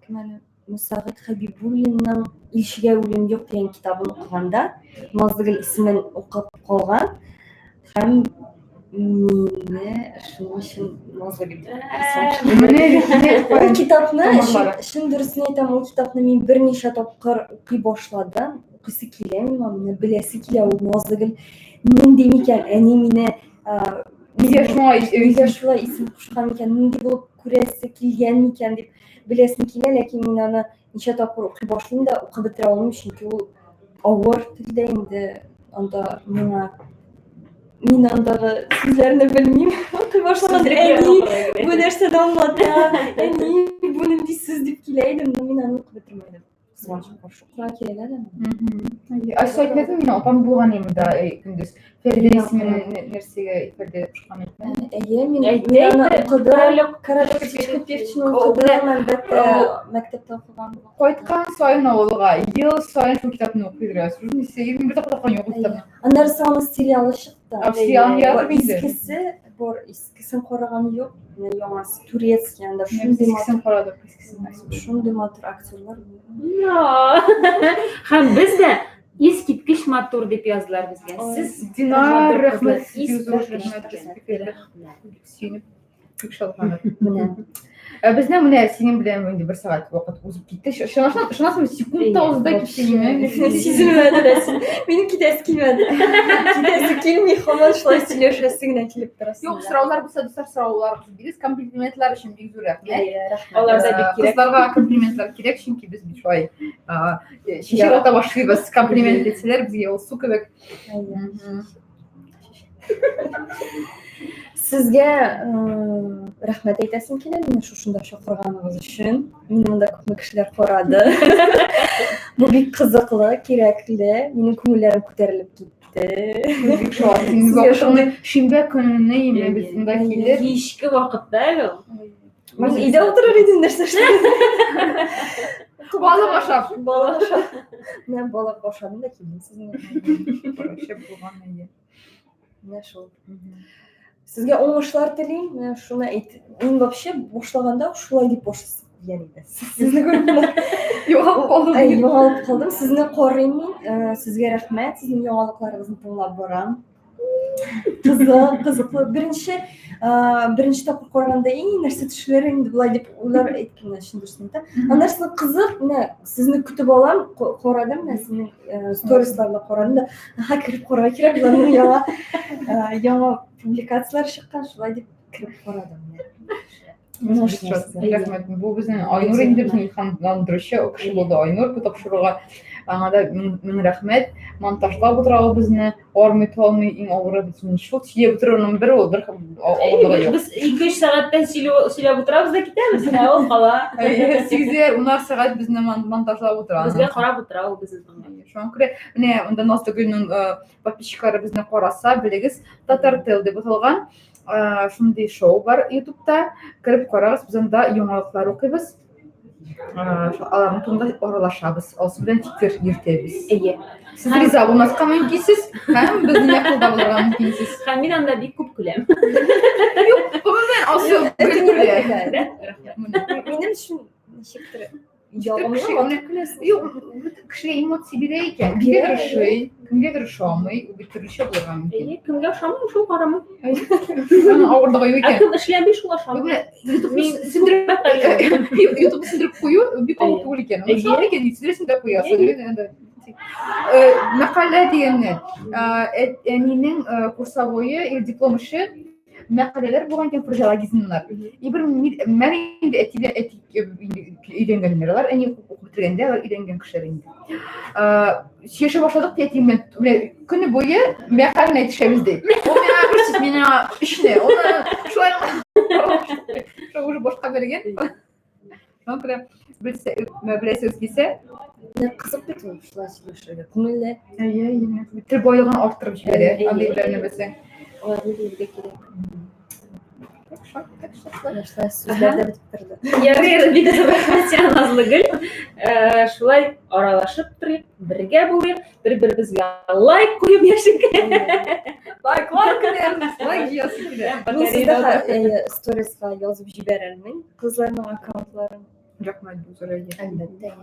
кем әле, Мөсәгыйть Хәбибуллинның Илчегә үлем юк дигән китабын укыганда, Назлыгөл исемен укып калган һәм Мине шуның өчен Назлыгөл дип Менә рәхмәт. Ул китапны, Тамырлары. чын дөресен әйтәм, ул китапны мин берничә тапкыр укый башладым. Укыйсы килә миңа, менә беләсе килә ул Назлыгөл нинди микән, әни мине Нигә шуңа нигә шулай исем кушкан микән, нинди булып күрәсе килгән микән дип беләсем килә, ләкин мин аны ничә тапкыр укый башлыйм да укып бетерә алмыйм, чөнки ул авыр телдә инде, анда миңа мин андагы сүзләрне белмим. Укый башлаганда әни бу нәрсәне аңлата, әни бу нинди сүз дип килә идем, но мин аны укып бетермәдем. Кызганычка каршы укырга кирәк әле. Айсу әйтмәдеме, минем апам булган иде монда көндез. Фәридә исемен нәрсәгә Фәридә кушкан әйтмәде. Әйе, мин Әйтте, мин аны әйтте. укыдым. Королек. Королек птичка укыдым, әлбәттә, мәктәптә укыган. Кайткан саен авылга, ел саен шул китапны укыйдыр. Мин бер тапкыр укыган юк ул китапны. Аннары соң аның сериалы чыкты. А, сериалын яратып инде. Искесе бар, искесен караган юк. Менә яңасы турецкий, анда шундый Искесен матур, карадык, искесен. шундый матур актерлар. Һәм без дә искиткеч матур дип яздылар безгә. Сез Динар, матур рәхмәт, кызлар, сезгә зур искиткеч рәхмәт. Рәхмәт. Сөенеп, бик шатланып. Менә. Безнең менә синең белән инде бер сәгать вакыт узып китте. Ышанасың, ышанасыңмы, секунд та узды да китте инде. Сизелмәде дә. Минем китәсе килмәде. Китәсе килми, һаман шулай сөйләшәсе генә килеп тора. Юк, сораулар булса, дуслар, сораулар бирегез. Комплиментлар өчен бик зур рәхмәт. Әйе, рәхмәт. Алар да бик кирәк. Кызларга комплиментлар кирәк, чөнки без бит шулай чәчәк ата башлыйбыз. Комплимент әйтсәләр, безгә ул су кебек. Сезгә рәхмәт әйтәсем килә мине шушында чакырганыгыз өчен. Мине монда күпме кешеләр карады. Бу бик кызыклы, кирәкле. Минем күңелләрем күтәрелеп китте. Бик шат. Сезгә шундый Шимбә көнне инде без монда килеп, Кичке вакытта әле ул. Мин өйдә утырыр идем нәрсә эшләп. Балык ашап. Балык ашап. Менә балык ашадым да килдем сезнең. Шәп булган иде. Менә шул. Сезгә уңышлар телим. Менә шуны әйт. Мин вообще башлаганда ук шулай дип башлыйсыз дигән иде. Сезне күреп менә Югалып калдым. Әй, югалып калдым. Сезне карыйм мин. Сезгә рәхмәт. Сезнең яңалыкларыгызны тыңлап барам. Кызык, кызыклы. Беренче, беренче тапкыр караганда, и, нәрсә төшелер инде болай дип уйлар әйткән чын дөресен әйтәм. Аннан соң кызык, менә сезне көтеп алам, карадым, менә сезнең сторисларны карадым да, аха, кереп карарга кирәк, боларның яңа, яңа публикацияләр чыккан, шулай дип кереп карадым. Менә шул нәрсә. Рәхмәт. Бу безнең Айнур инде безнең илһамландыручы кеше булды Айнур бу тапшыруга. Аңа да мең рәхмәт. Монтажлап утыра ул безне, армый талмый, иң авыры безнең шул сөйләп утыруның бер ул, бер авырлыгы юк. Без 2-3 сәгатьтән сөйләп утырабыз да китәбез, ә ул кала. Сигезәр, унар сәгать безне монтажлап утыра. Безгә карап утыра ул безне тыңлап. Шуңа күрә менә монда Назлыгөлнең подписчиклары безне караса, белегез, Татар тел дип аталган шундый шоу бар ютубта, кереп карагыз, без анда яңалыклар укыйбыз, аларның турында аралашабыз, алсу белән фикер йөртәбез. Әйе. Сез риза булмаска мөмкинсез һәм безнең якында да булырга мөмкинсез. Һәм мин анда бик күп көләм. Юк, гомумән, Алсу гел көлә. Минем өчен ничектер Юк, кешегә эмоция бирә икән. Кемгәдер ошый, кемгәдер ошамый, ул бит төрлечә булырга мөмкин. Әйе, кемгә ошамый, шул карамый. Аның авырлыгы юк Ә икән. кем эшләми, шул ашамый. Мин сүндереп YouTube сүндереп кую бик авыр түгел икән. Ул шулай икән, сүндерәсең дә куясың. Мәкалә дигәнне, әнинең курсовое или диплом эше мәкаләләр булган икән фразеологизмнар. И бер мен инде әтидә әти өйләнгәннәр алар, әни укып бетергәндә алар өйләнгән кешеләр инде. Сөйләшә башладык ди әтием белән. Менә көне буе мәкаләне әйтешәбез ди. Ул миңа бер сүз, мин аңа өчне. Ул шулай шул уже башка биргән. Шуңа күрә белсә, беләсегез килсә, Кызык бит ул шулай сөйләшергә. Күңелле. Әйе, әйе. Тел байлыгын арттырып җибәрә, андый белән белсәң. Аларны белергә кирәк. Шулай сүзләр дә бетеп торды. Ярый, бик зур рәхмәт сиңа, Назлыгөл. Шулай аралашып торыйк, бергә булыйк, бер-беребезгә лайк куеп яшик. Лайклар көтәбез, лайк җыясы килә. Мин сезгә сториска язып җибәрермен кызларның аккаунтларын. Рәхмәт, бу зур әйе. Әлбәттә.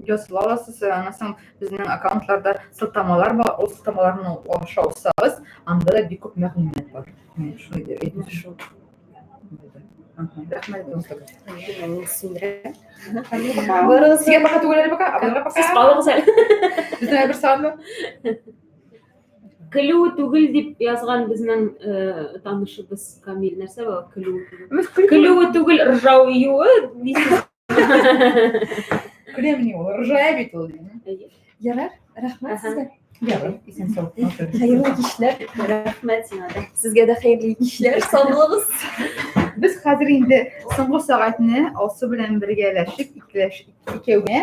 Языла аласыз, аннан соң безнең аккаунтларда сылтамалар бар, ул сылтамаларны аша узсагыз, анда да бик күп мәгълүмат бар. Менә шулай дип әйтмә шул. Рәхмәт, дуслар. Мин сүндерәм. Сезгә пока түгел әле пока, абыйларга пока. Сез калыгыз әле. Безнең әле бер сәгать бар. Көлүе түгел дип язган безнең э, танышыбыз Камил. Нәрсә була көлүе түгел? Без көлү Көлүе түгел, ржауюы дисез. Көләм ни ул, ржая бит ул. Ярар, рәхмәт сезгә. Ярар, исән сау. Хәерле кичләр. Рәхмәт сиңа да. Сезгә дә хәерле кичләр, сау булыгыз. Без хәзер инде соңгы сәгатьне Алсу белән бергәләшеп, икеләш, икәүгә,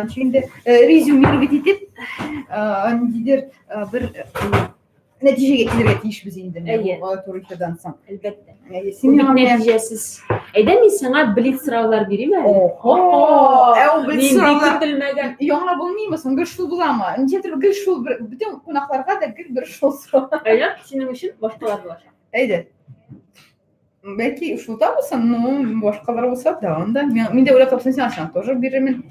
ничек инде резюмировать итеп, ниндидер бер нәтиҗәгә килергә тиешбез инде менә Әйе. бу туры эфирдан соң. Әлбәттә. Әйе, Бу син бит миңа менә нәтиҗәсез. Әйдә мин сиңа блиц сораулар бирим әле. Охо! Ә ул блиц Нинди сораулар көтелмәгән. яңа булмыймы соң? Гел шул буламы? Ничектер гел шул бер бөтен кунакларга да гел бер шул сорау. Әйдә, синең өчен башкалар булачак. Әйдә. Бәлки шул да булсын, ну, башкалар булса да, анда. Мин дә уйлап тапсам, сиңа сиңа тоже бирермен.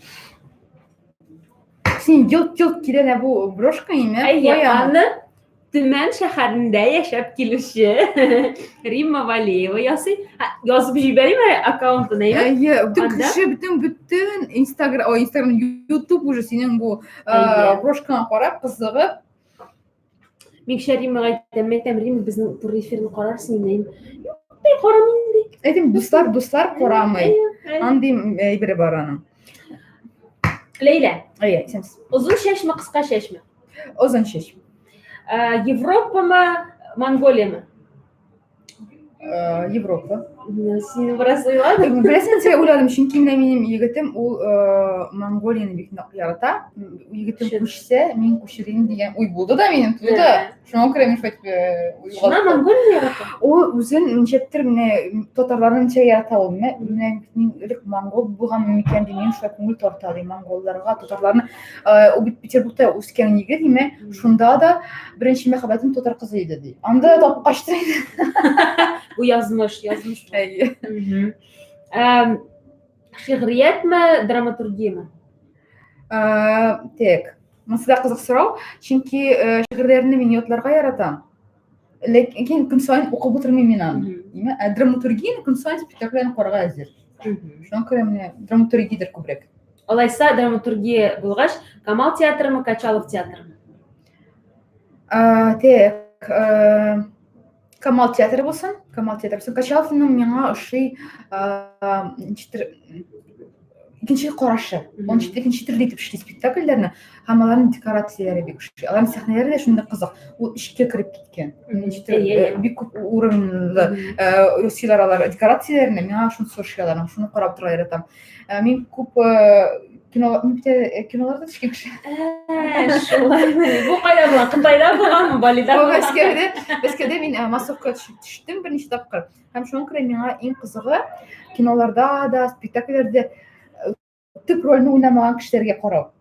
Син йылт-йылт килә дә бу брошка име? Әйе, аны Төмән шәһәрендә яшәп килүче Римма Валеева ясый. Язып җибәрим әле аккаунтын, әйе? Әйе, бөтен кеше, бөтен бөтен Инстаграм, ой, Инстаграм, YouTube уже синең бу брошкаңа карап, кызыгып. Мин кичә Риммага әйтәм, мин әйтәм, Римма, безнең туры эфирны карарсың инде. Юк, ди, карамыйм ди. Әйтәм, дуслар, дуслар карамый. Андый әйбере бар аның. Ләйлә. Әйе, исәнмесез. Озын чәчме, кыска чәчме? Озын чәч. Европамы, Монголиямы? Европа. Син бераз уйладың. Беләсең, нәрсәгә уйладым, чөнки менә минем егетем ул Монголияне бик нык ярата. Егетем күчсә, мин күчерим дигән уй булды да минем туды. Шуңа күрә мин шулай итеп Шуңа Монголияне ярата. Ул үзен ничектер менә татарларны ничә ярата ул. Менә мин элек монгол булганмын микән дим, мин шулай күңел тарта ди монголларга, татарларны. Ул бит Петербургта үскән егет, име, шунда да беренче мәхәббәтем татар кызы иде ди. Анда да тапкачты инде. Бу язмыш, язмыш. Әйе. Шигъриятме, драматургияме? Так, монысы да кызык сорау, чөнки шигырьләрне мин ятларга яратам. Ләкин көн саен укып утырмыйм мин аны. Димә, ә драматургияне көн саен спектакльләрне карарга әзер. Шуңа күрә менә драматургиядер күбрәк. Алайса драматургия булгач, Камал театрымы, Качалов театрымы? Так, Камал театры булсын, Камал театры булсын. Качаловның миңа ошый, ничектер икенче карашы. Ул ничектер икенче төрле итеп эшли спектакльләрне һәм аларның декорацияләре бик ошый. Аларның сәхнәләре дә шундый кызык. Ул эчкә кереп киткән. Ничектер бик күп урынлы ясыйлар алар декорацияләрне. Миңа шунысы ошый аларның. Шуны карап торырга яратам. Мин күп кино, мин бит киноларда төшкән кеше. Шулаймы? Бу кайда булган? Кытайда булганмы, Балида булганмы? Мәскәүдә, Мәскәүдә мин массовка төштем берничә тапкыр. Һәм шуңа күрә миңа иң кызыгы киноларда да, спектакльләрдә төп рольне уйнамаган кешеләргә карау.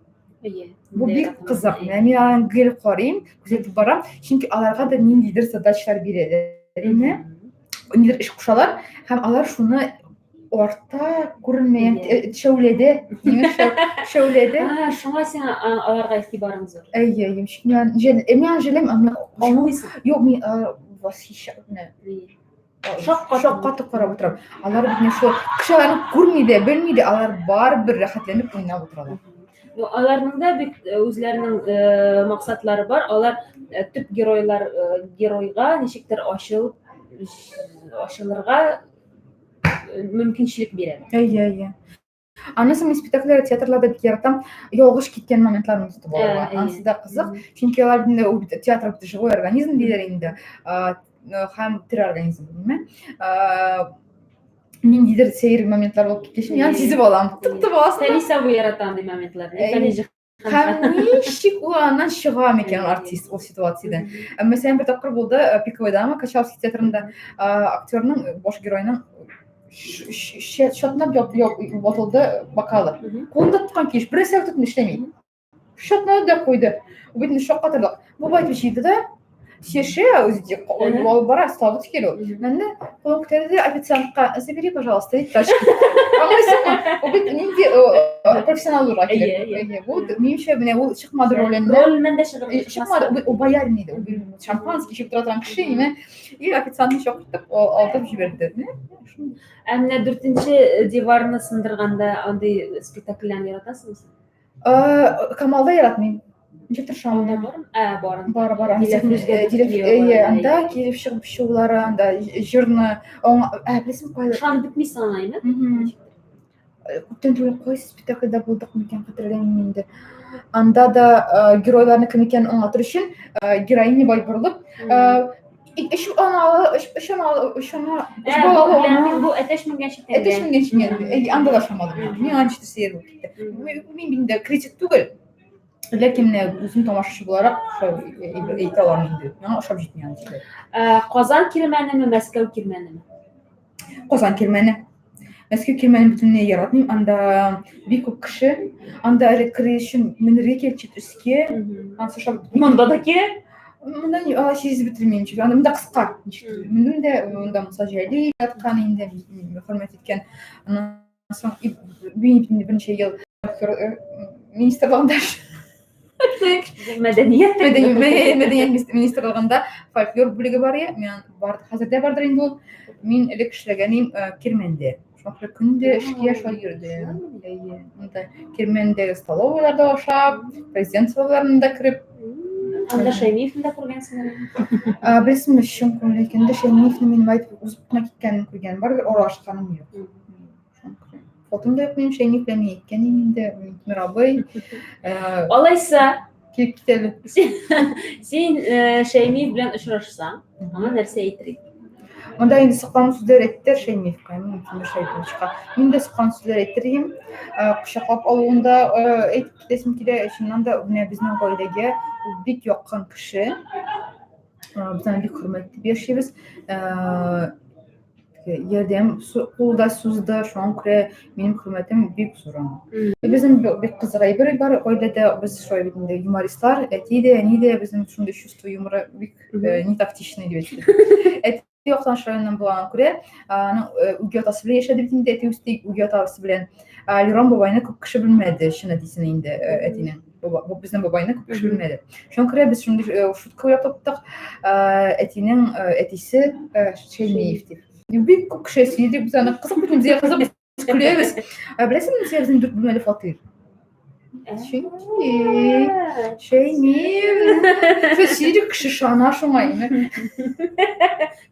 Әйе. Бу бик кызык. Менә мин аны гел карыйм, күзәтеп барам, чөнки аларга да ниндидер задачалар бирәләр. Инде ниндидер эш кушалар һәм алар шуны артта күренмәгән шәүләдә, шәүләдә. Шуңа сиңа аларга игътибарың зур. Әйе, әйе. Мин җәлем, аңлыйсың. Юк, мин восхищаюсь. Шаккатып карап утырам. Алар бит менә шул кеше аларны күрми дә, белми дә, алар барыбер рәхәтләнеп уйнап утыралар. Ну, аларның да бит үзләренең максатлары бар. Алар төп геройлар геройга ничектер ачылып ачылырга мөмкинчелек бирә. Әйе, әйе. Аннан соң мин спектакльләр, театрларда бик яратам. Ялгыш киткән моментларны тотып алырга. Анысы да кызык. Чөнки алар инде ул бит театр бит живой организм диләр инде. Һәм тере организм, димме? Ниндидер сәер моментлар булып киткәч, мин аны сизеп алам. Тотып аласың. Фәнис абый ярата андый моментларны. Һәм ничек ул аннан чыга микән артист ул ситуациядән? Мәсәлән, бер тапкыр булды Пиковыйдамы, Качаловский театрында актерның, баш геройның чатнап ватылды бокалы. Кулында тоткан килеш, бер нәрсә тотмый, эшләми. Чатнады да куйды. Ул бит шаккатырлык. Бу байтып җыйды да. Сөйләшә, үзе алып бара, Славутский килү. Менә кулын күтәрде официантка, забери, пожалуйста, дип тачка. Аңлыйсыңмы? Ул бит нинди профессионал булырга кирәк. Бу минемчә менә ул чыкмады роленнән. Роленнән дә чыгып чыкмады. Ул боярин иде. Ул шампанский эчеп тора торган кеше, име. И официантны чакыртып алдып җибәрде. Ә менә дүртенче диварны сындырганда андый спектакльләрне яратасыңмы син? Камалда яратмыйм. Ничектер шамда. Бармы? Ә, бар. Бар, бар. Әйе, анда килеп чыгып чыгулары, анда җырны, ә, беләсеңме, кайда? Ышанып бетмисең аңа, әйме? Күптән түгел кайсы спектакльдә булдык микән, хәтерләмим инде. Анда да геройларны кем икәнен аңлатыр өчен героиня бай борылып, өч аналы, өч аналы, өч ана, өч балалы ана. Бу әтәч менгән читәнгә. Әтәч менгән читәнгә. Анда да ошамады. Миңа ничектер сәер булып китте. Мин инде критик түгел. Ләкин менә үзем тамашачы буларак шулай әйтә алам инде. Миңа ошап җитми аны җибәрү. Казан кирмәнеме, Мәскәү кирмәнеме? Казан кирмәне. Мәскәү кирмәнен бөтенләй яратмыйм. Анда бик күп кеше. Анда әле керү өчен менергә кирәк чит өскә. Анысы ошап Монда да кирәк. Монда алай сизеп бетермим чөнки анда монда кыска. Ничектер. Мендем дә монда Муса Җәлил яткан инде, хөрмәт иткән. Аннан соң мин инде берничә ел министрлыгында мәдәният мәдәният министрлыгында фольклор бүлеге бар иде. Мин бар, хәзер дә бардыр инде ул. Мин элек эшләгән идем Кирмәндә. Шуңа күрә көн дә эшкә шулай йөрдем. Әйе, монда Кирмәндәге столовыйларда ашап, президент столовыйларында кереп. Анда Шәймиевне дә күргәнсең. Беләсеңме, чын күңел әйткәндә, Шәймиевне мин әйтеп узып кына киткәнен күргән бар, аралашканым юк. Фотом да юк минем Шәймиев белән, мин әйткән идем инде, Тимер абый. Алайса, килеп китәле. Син Шәймиев белән очрашсаң, аңа нәрсә әйтер идең? Монда инде соклану сүзләр әйттеләр Шәймиевка, мин Тимер Шәймиевичка. Мин дә соклану сүзләр әйтер идем. Кочаклап алуын да әйтеп китәсем килә. Чыннан да менә безнең гаиләгә ул бик якын кеше. Без аны бик хөрмәт итеп яшибез. Ярдәм кул да сузды, шуңа күрә минем хөрмәтем бик зур аңа. Безнең бик кызык әйбер бар гаиләдә, без шулай бит инде юмористлар, әти дә, әни дә безнең шундый чувство юмора бик не тактичный дип әйтте. Әти Актаныш районыннан булганга күрә, аның үги атасы белән яшәде бит инде, әти үсте үги атасы белән. Лерон бабайны күп кеше белмәде, чын әтисен инде әтинең. Безнең бабайны күп кеше белмәде. Шуңа күрә без шундый шутка уйлап таптык. Әтинең әтисе Шәймиев дип. Бик күп кеше сөйли, без аны кызык бит безгә кызык, без көләбез. Беләсеңме, нәрсә безнең дүрт бүлмәле фатир? Чөнки Шәймиев. Сөйли кеше ышана шуңа инде.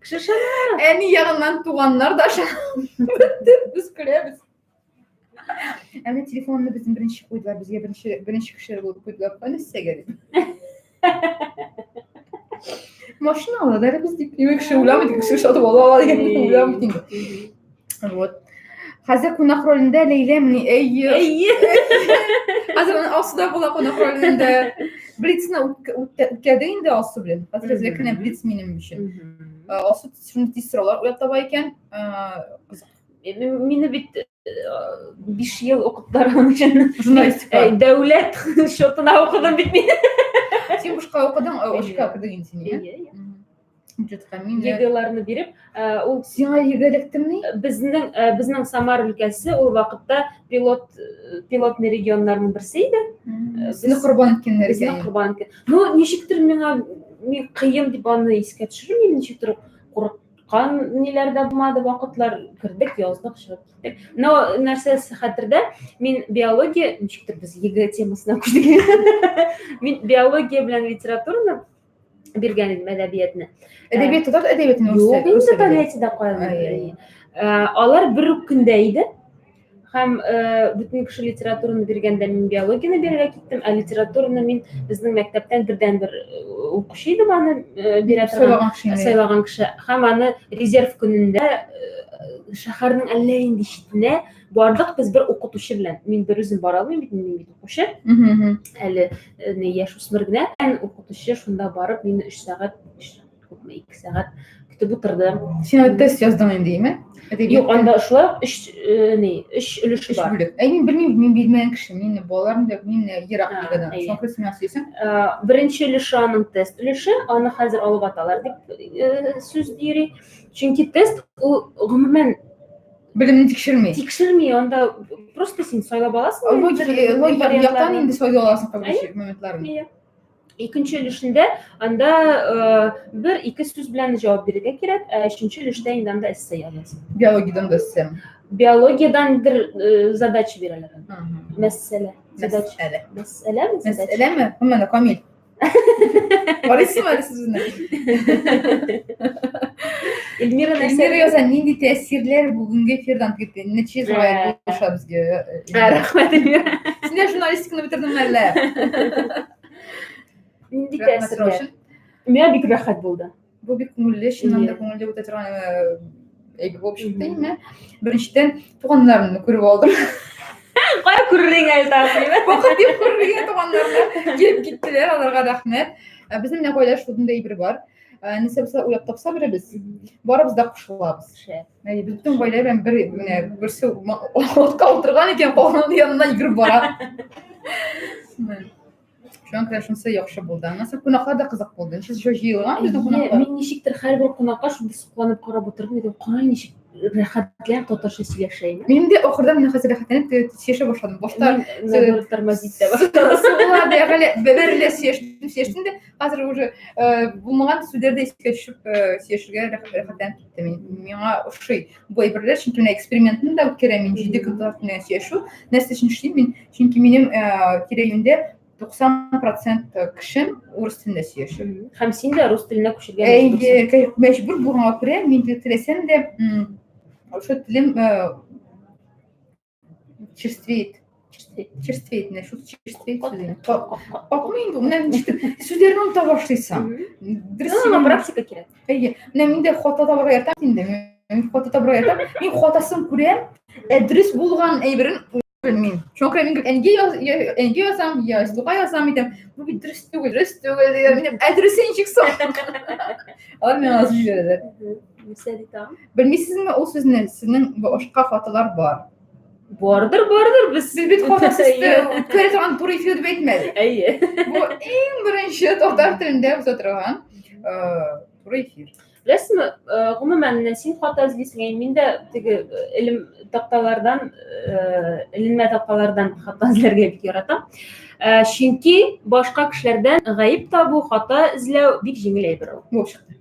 Кеше ышана. Әни ягыннан туганнар да ышана. Без көләбез. Ә менә телефонны безнең беренче куйдылар, безгә беренче беренче кешеләр булып куйдылар. Нәрсәгә дип. Машина алды әле без дип. Имек кеше уйламый, кеше сатып ала ала дигән уйламый инде. Вот. Хәзер кунак ролендә Ләйлә мени? Әйе. Әйе. Хәзер аны Алсу да була кунак ролендә. Блицны үткәрде инде Алсу белән. Хәзер әзрәк кенә блиц минем өчен. Алсу шундый тиз сораулар уйлап таба икән. Кызык. Мине бит 5 ел укыттылар аның өчен. Журналистика. Дәүләт счетына укыдым бит мин. Син бушка укыдың, очка укыдың инде син, иә? Бюджетка мин ЕГЭларны биреп, ул сиңа ЕГЭ эләктеме? Безнең безнең Самар өлкәсе ул вакытта пилот пилотный регионнарның берсе иде. Сезне корбан иткәннәр икән. Безне корбан иткән. Ну, ничектер миңа мин кыен дип аны искә төшермим, ничектер курык Кан ниләр дә булмады вакытлар, кердек, яздык, чыгып киттек. Но нәрсәсе хәтердә, мин биология, ничектер без ЕГЭ темасына күчтек. Мин биология белән литератураны биргән идем, әдәбиятны. Әдәбият татар әдәбиятын Юк, инде Тольяттида каян. Алар бер үк көндә иде. Һәм бөтен кеше литератураны биргәндә мин биологияне бирергә киттем, ә литератураны мин безнең мәктәптән бердәнбер укучы идем аны бирә торган, сайлаган кеше. Һәм аны резерв көнендә шәһәрнең әллә нинди читенә бардык без бер укытучы белән. Мин бер үзем бара алмыйм бит, мин бит укучы. Әле яшүсмер генә. Укытучы шунда барып мине 3 сәгать, күпме, 2 сәгать. көтеп утырды. Син тест яздың инде, име? Юк, анда шулай ук өч ни, өч өлеше бар. Бүлек. Әй, мин белмим, мин белмәгән кеше. Мин балаларым да мин ерак лигадан. Шуңа күрә син миңа сөйлисең. Беренче өлеше аның тест өлеше, аны хәзер алып аталар дип сүз йөри. Чөнки тест ул гомумән белемне тикшерми. Тикшерми, анда просто син сайлап аласың. Логик яктан инде сайлап аласың кайбер моментларын. Икенче өлешендә анда бер ике сүз белән җавап бирергә кирәк, ә өченче өлештә инде анда эссе язасың. Биологиядән дә эссе. Биологиядән бер задача бирәләр. Мәсьәлә. Задача. Мәсьәләме? Мәсьәләме? Менә Камил. Карыйсызмы әле сез үзенә? Эльмира нәрсә? Эльмира яза, нинди тәэсирләр бүгенге эфирдан китте? Нәтиҗә сорай булыша безгә. Рәхмәт, Эльмира. Син дә журналистиканы бетердеңме әллә? Нинди тәэсирләр? Миңа бик рәхәт булды. Бу бик күңелле, чыннан да күңелле үтә торган әйбер булып чыкты инде. Беренчедән, туганнарымны күреп алдым. Кая күререң әле тагын? Вакыт юк күрергә туганнарны. Килеп киттеләр, аларга рәхмәт. Безнең менә гаилә шундый әйбер бар. Нәрсә булса уйлап тапса беребез, барыбыз да кушылабыз. Без бөтен гаилә белән бер менә берсе атка утырган икән, калганы янына йөгереп бара. Шуңа күрә шунысы яхшы булды. Аннан соң кунаклар да кызык булды. Ничек шул җыелган безнең кунаклар. Мин ничектер һәрбер кунакка шундый сокланып карап утырдым идем. Кара ничек рәхәтләнеп татарча сөйләшә иде. Мин дә ахырдан менә хәзер рәхәтләнеп сөйләшә башладым. Башта наоборот тормозить итә башладым. Сугыла бәрелә бәрелә сөйләштем, сөйләштем дә хәзер уже булмаган сүзләр дә искә төшеп сөйләшергә рәхәтләнеп киттем. Миңа ошый бу әйберләр, чөнки менә экспериментны да үткәрәм мин 7 көн татар телендә сөйләшү. Нәрсә өчен эшлим мин? Чөнки минем тирә-юньдә 90% кешем урыс телендә сөйләшә. Һәм син дә рус теленә күчергә мәҗбүрсең. Мәҗбүр булганга күрә, мин дә теләсәм дә, шул телем черствеет. Черствеет, менә шул черствеет сүзе. Какмый инде, менә ничектер сүзләрне оныта башлыйсың. Дөрес, ну, практика кирәк. Әйе, менә мин дә хата табарга яратам инде. Мин хата табарга яратам. Мин хатасын күрәм, ә дөрес булган әйберен белмим. Шуңа күрә мин әнигә әнигә язам, я Айсылуга язам әйтәм. Бу бит дөрес түгел, дөрес түгел дигән. Минем, ә дөресе ничек соң? Алар миңа язып җибәрәләр. Нәрсә ди тагын? Белмисезме ул сүзне? Сезнең башка хаталар бар. Бардыр, бардыр, без Без бит хатасыз үткәрә торган туры эфир дип әйтмәдек. Әйе. Бу иң беренче татар телендә уза торган туры эфир. Беләсезме, гомумән, менә син хата эзлисең, ә мин дә теге элем такталардан, эленмә такталардан хата эзләргә бик яратам. Чөнки башка кешеләрдән гаеп табу, хата эзләү бик җиңел әйбер ул. Булып чыкты.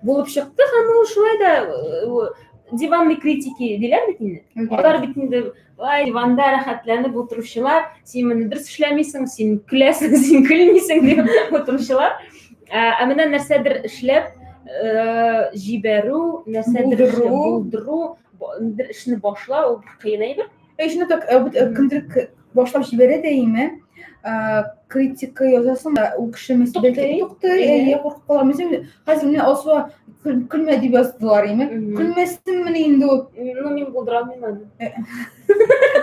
Булып чыкты һәм ул шулай да диванный критики диләр бит инде. Алар бит инде ай, диванда рәхәтләнеп утыручылар, син моны дөрес эшләмисең, син көләсең, син көлмисең дип утыручылар. Ә менә нәрсәдер эшләп җибәрү, нәрсәдер булдыру, бер эшне башлау ул кыен әйбер. Эшне так кемдер башлап җибәрә дә име, критика язасың да, ул кеше бәлки туктый, әйе, куркып кала. Мәсәлән, хәзер менә Алсуга көлмә дип яздылар име. Көлмәсенмени инде ул? Ну, мин булдыра алмыйм аны.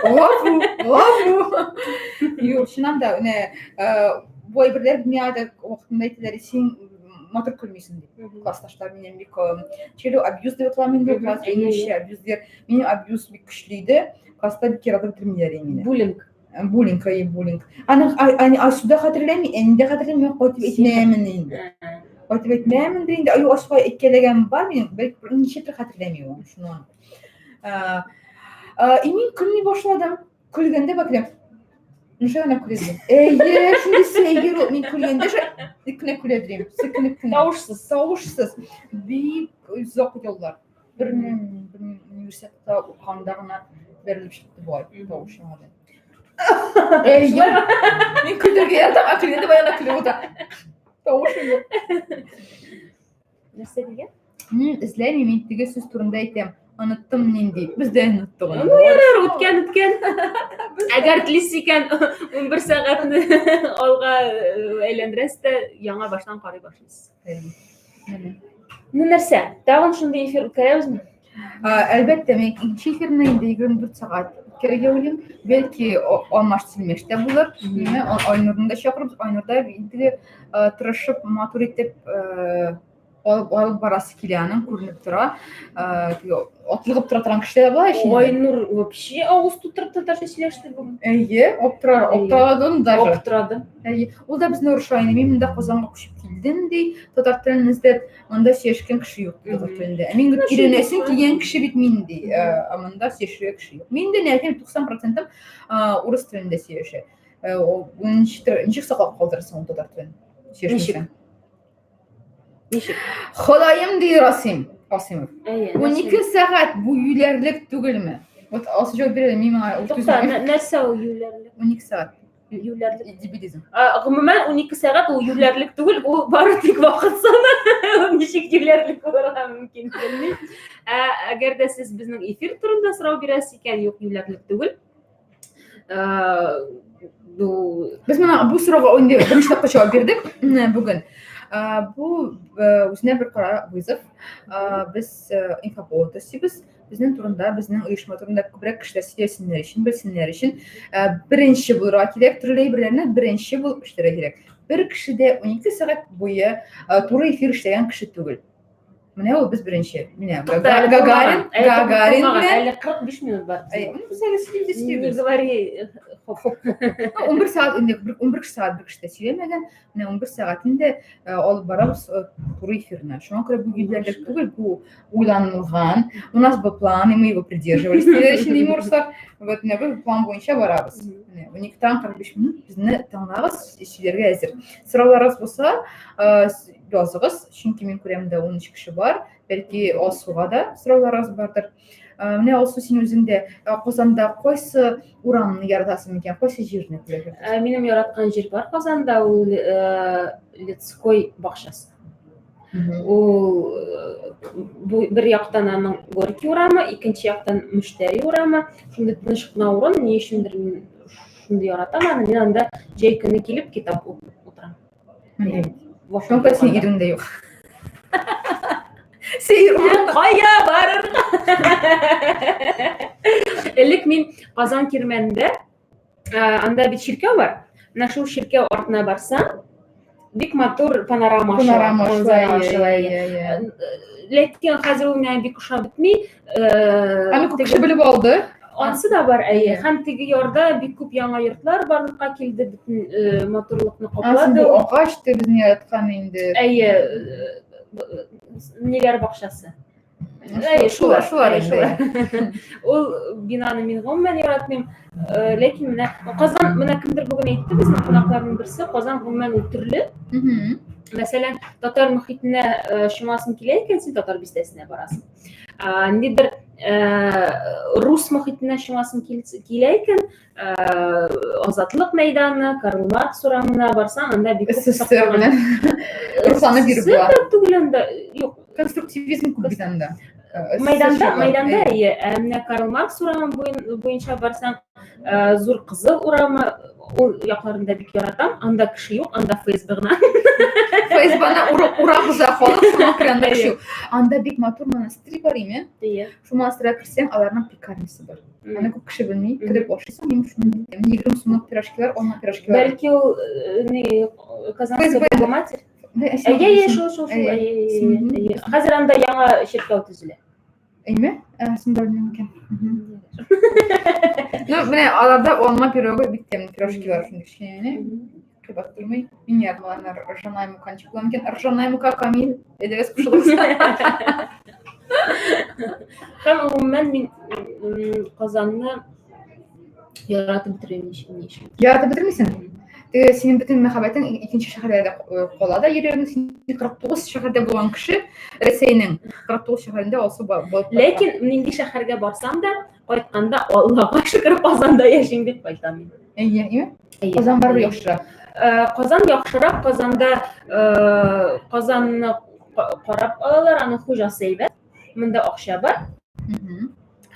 Гафу, гафу. Юк, чыннан да, менә бу әйберләр миңа да вакытында әйтәләр, син матур көлмисең дип. Классташлар миннән бик челю абьюз дип атала инде, класс инглизчә абьюз диләр. Минем абьюз бик көчле иде. Класста бик яратып бетермиләр мине. Буллинг. Буллинг, әйе, буллинг. Аны Айсуда хәтерләми, әни дә хәтерләми, кайтып әйтмәмен инде. Кайтып әйтмәмен инде. Ай, Айсуга әйткәләгән бар минем, бәлки ничектер хәтерләми ул шуны. И мин көлми башладым. Көлгәндә бәкләп. Ничә генә көлә Әйе, шундый сәер ул. Мин көлгәндә шулай кенә көлә дим. Селкенеп кенә. Тавышсыз. Тавышсыз. Бик озак еллар. Белмим, белмим, университетта укыганда гына бәрелеп чыкты болай тавыш яңадан. Әйе. Мин көлергә яратам, ә көлгәндә баягы көлеп утыра. Тавышы юк. Нәрсә дигән? Мин эзләмим, мин теге сүз турында әйтәм. Оныттым нинди. Без дә оныттык аны. Ну, ярар, үткән, үткән. Әгәр телисез икән, 11 сәгатьне алга әйләндерәсез дә яңа баштан карый башлыйсыз. Ну нәрсә, тагын шундый эфир үткәрәбезме? Әлбәттә, мин икенче эфирны инде 24 сәгать үткәрергә уйлыйм. Бәлки алмаш тилмеш тә булыр. Менә Айнурны да чакырабыз. Айнур да инде тырышып, матур итеп Алып, алып барасы килә аның, күренеп тора. Теге атлыгып тора торган кешеләр була ич инде. Айнур вообще авыз тутырып татарча сөйләште бүген. Әйе, аптырар, аптырадым даже. Аптырады. Әйе, ул да безне орыша инде. Мин монда Казанга күчеп килдем ди, татар телен эзләп, монда сөйләшкән кеше юк татар телендә. Ә мин говорит, өйрәнәсем килгән кеше бит мин ди. Ә монда сөйләшергә кеше юк. Мин дә нәкъ 90 процентым урыс телендә сөйләшә. Ничек саклап калдырырсың ул татар телен? Сөйләшмәсәң. Ничек? Ходаем ди Расим Касыймов. 12 сәгать бу юләрлек түгелме? Вот Алсу җавап бирә, мин моңа Тукта, нәрсә ул юләрлек? 12 сәгать. Юләрлек. Дебилизм. Гомумән 12 сәгать ул юләрлек түгел, ул бары тик вакыт саны. Ул ничек юләрлек булырга мөмкин белмим. Ә әгәр дә сез безнең эфир турында сорау бирәсез икән, юк, юләрлек түгел. Бу без моңа бу сорауга инде берничә тапкыр җавап бирдек бүген. Бу үзенә бер кара вызов. Без инфоповод ясыйбыз. Безнең турында, безнең оешма турында күбрәк кешеләр сөйләсеннәр өчен, белсеннәр өчен беренче булырга кирәк, төрле әйберләрне беренче булып эшләргә кирәк. Бер кеше дә 12 сәгать буе туры эфир эшләгән кеше түгел. Менә ул без беренче. Менә Гагарин, Гагарин белән әле 45 минут бар. Әй, ну без әле сөйлибез, Не сөйлибез. говори. Хоп, хоп. Ну, 11 сәгать инде 11 сәгать бер кеше дә сөйләмәгән. Менә 11 сәгать инде алып барабыз туры эфирны. Шуңа күрә бу юләрлек түгел, бу уйланылган. У нас был план, и мы его придерживались. Диләр өчен дим урыслар. Вот менә без план буенча барабыз. Менә 12-тән 45 минут безне тыңлагыз, сөйләргә әзер. Сорауларыгыз булса, языгыз, чөнки мин күрәм дә 13 кеше бар, бәлки Алсуга да сорауларыгыз бардыр. Менә Алсу, син үзең дә Казанда кайсы урамны яратасың микән, кайсы җирне күрергә? Минем яраткан җир бар Казанда, ул Лицкой бакчасы. Ул бу бер яктан аның Горький урамы, икенче яктан Мөштәри урамы. Шундый тыныч кына урын, ни өчендер мин шундый яратам аны. Мин анда җәй көне килеп китап укып утырам. Шуңа күрә синең ирең дә юк. Сәер урын. Кая барырга? Элек мин Казан Кирмәнендә, анда бит чиркәү бар. Менә шул чиркәү артына барсаң, бик матур панорама ачыла. Панорама Манзара ачыла, ачыла. иә, иә. Ләкин хәзер ул миңа бик ошап бетми. Аны күп кеше белеп алды. Ансы да бар, әйе. Һәм теге ярда бик күп яңа йортлар барлыкка килде, бөтен матурлыкны каплады. Бу агач та безне яраткан инде. Әйе, ниләр бакчасы. Әйе, шулар, шулар инде. Ул бинаны мин гомумән яратмыйм. Ләкин менә Казан, менә кемдер бүген әйтте, безнең кунакларның берсе, Казан гомумән ул төрле. Мәсәлән, татар мохитенә чумасың килә икән, син татар бистәсенә барасың. Ниндидер рус мохитенә чумасың килә икән, Азатлык мәйданы, Карл Маркс урамына барсаң, анда бик күп СССР белән рухланып йөреп була. СССР түгел анда, юк. Конструктивизм күп бит анда. Мәйданда, мәйданда әйе. Ә менә Карл Маркс урамы буенча барсаң, Зур Кызыл урамы, ул якларын да бик яратам. Анда кеше юк, анда ФСБ гына. ФСБны урап уза халык, шуңа күрә анда кеше юк. Анда бик матур монастырь бар име? Әйе. Шул монастырьга керсәң, аларның пекарнясы бар. Аны күп кеше белми. Кереп ашыйсың, мин шуны әйтәм. 20 сумлык пирожкилар, алма пирожкилар. Бәлки ул ни Казанская Богоматерь? Әйе, әйе, шул, шул, шул. Әйе, Хәзер анда яңа чиркәү төзелә. Әйме? Ә, син белмим икән. Ну, менә аларда алма пирогы бик тәмле пирожкилар шундый кечкенә. Кыйбат тормый. Мин яратмаган ржаная мука ничек була микән? Ржаная мука камил. Әйдәгез кушылыгыз. Һәм гомумән мин Казанны яратып бетермим ни өчен. Яратып бетермисең? Теге синең бөтен мәхәббәтең икенче шәһәрләрдә кала да йөрәгең син 49 шәһәрдә булган кеше Рәсәйнең 49 шәһәрендә алсу булып Ләкин нинди шәһәргә барсам да, кайтканда Аллага шөкер Казанда яшим дип кайтам мин. Әйе, әйе. Казан барыбер яхшырак. Казан яхшырак, Казанда Казанны карап алалар, аның хуҗасы әйбәт. Монда акча бар.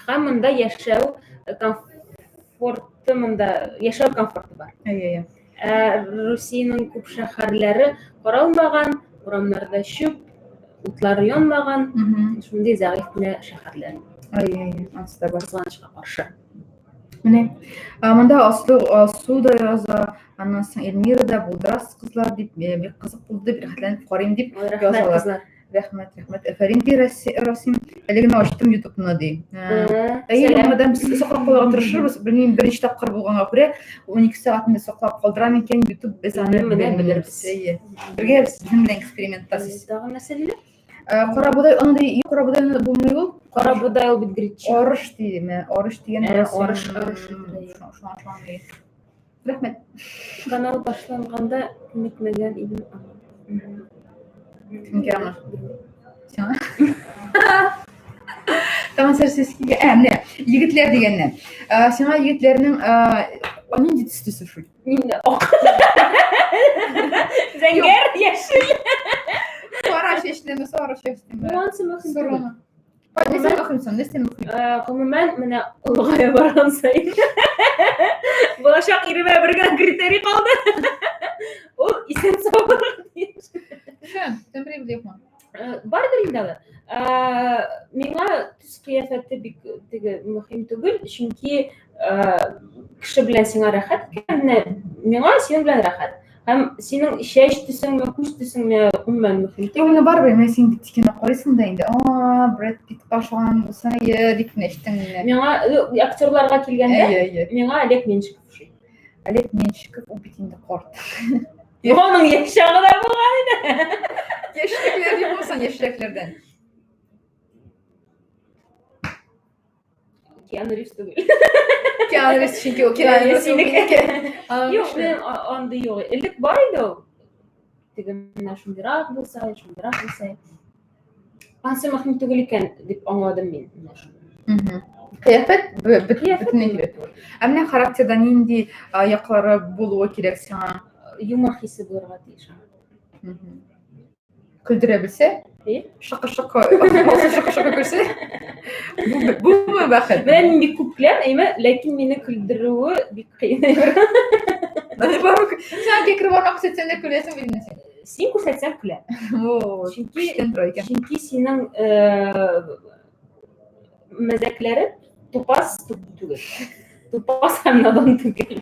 Һәм монда яшәү комфорты, монда яшәү комфорты бар. Әйе, әйе. Ә Русиянең күп шәһәрләре каралмаган, урамнарда чүп, утлары янмаган, шундый зәгыйфь кенә шәһәрләр. Әйе, әйе, анысы да бар. Кызганычка каршы. Менә монда Асу, Асу да яза, аннан соң Эльмира да булдырасыз кызлар дип, бик кызык булды, рәхәтләнеп карыйм дип язалар. Рәхмәт, рәхмәт. Әфәрин ди Расим. Әле генә ачтым ютубны ди. Әйе, моңадан без саклап калырга тырышырбыз. Белмим, беренче тапкыр булганга күрә, 12 сәгатьне саклап калдыра микән ютуб, без аны менә белербез. Әйе. Бергә безнең белән экспериментта сез. Тагын нәрсә диләр? Карабодай оны ди, юк, карабодай оны булмый ул. Карабодай ул бит гречка. Арыш ди, менә арыш дигән. Арыш, арыш. Шуңа Рәхмәт. Канал башланганда күнекмәгән идем аңа. Кемгә аңа? Сиңа? Тагын сер килгән. Ә, менә, егетләр дигәннән. Сиңа егетләрнең нинди төслесе шул? Мин ак. Зәңгәр, яшел. Кара чәчлеме, сары чәчлеме? Ну, анысы мөһим түгел. Нәрсә мөһим соң? Нәрсә мөһим? Гомумән, менә олыгая барган саен булачак иремә бер генә критерий калды. Ул исән сау булырга тиеш. Чын, тәмри юкмы? Бардыр инде алар. Миңа төс кыяфәте бик теге мөһим түгел, чөнки кеше белән сиңа рәхәт икән, менә миңа синең белән рәхәт. Һәм синең чәч төсеңме, күз төсеңме гомумән мөһим түгел. Менә барыбер менә син бит кино карыйсың да инде. А, Брэд Питтка ошаган булса, е, дип кенә әйттең менә. Миңа актерларга килгәндә, миңа Олег Меньшиков ошый. Олег Меньшиков ул бит инде карт. Юк, аның яшь чагы да булган иде. Яшьрәкләр юкмы соң яшьрәкләрдән? Киану Ривз түгел. Киану Ривз, чөнки ул Киану Ривз синеке. Юк, минем андый юк. Элек бар иде ул. Теге менә шундыйрак булса, шундыйрак булса. Ансы мөһим түгел икән дип аңладым мин менә шуны. Кыяфәт бөтенләй кирәк түгел. Ә менә характерда нинди яклары булуы кирәк сиңа? Юмор хисе булырга тиеш. Көлдерә белсә, шыкы-шыкы, шыкы-шыкы көлсә, бу бәхет. Менә мин бик күп көләм, әйме, ләкин мине көлдерүе бик кыен әйбер. Син кекре бармак күрсәтсәң дә көләсең бит инде син. Син күрсәтсәң көләм. Чөнки чөнки синең мәзәкләре тупас түгел. Тупас һәм надан түгел.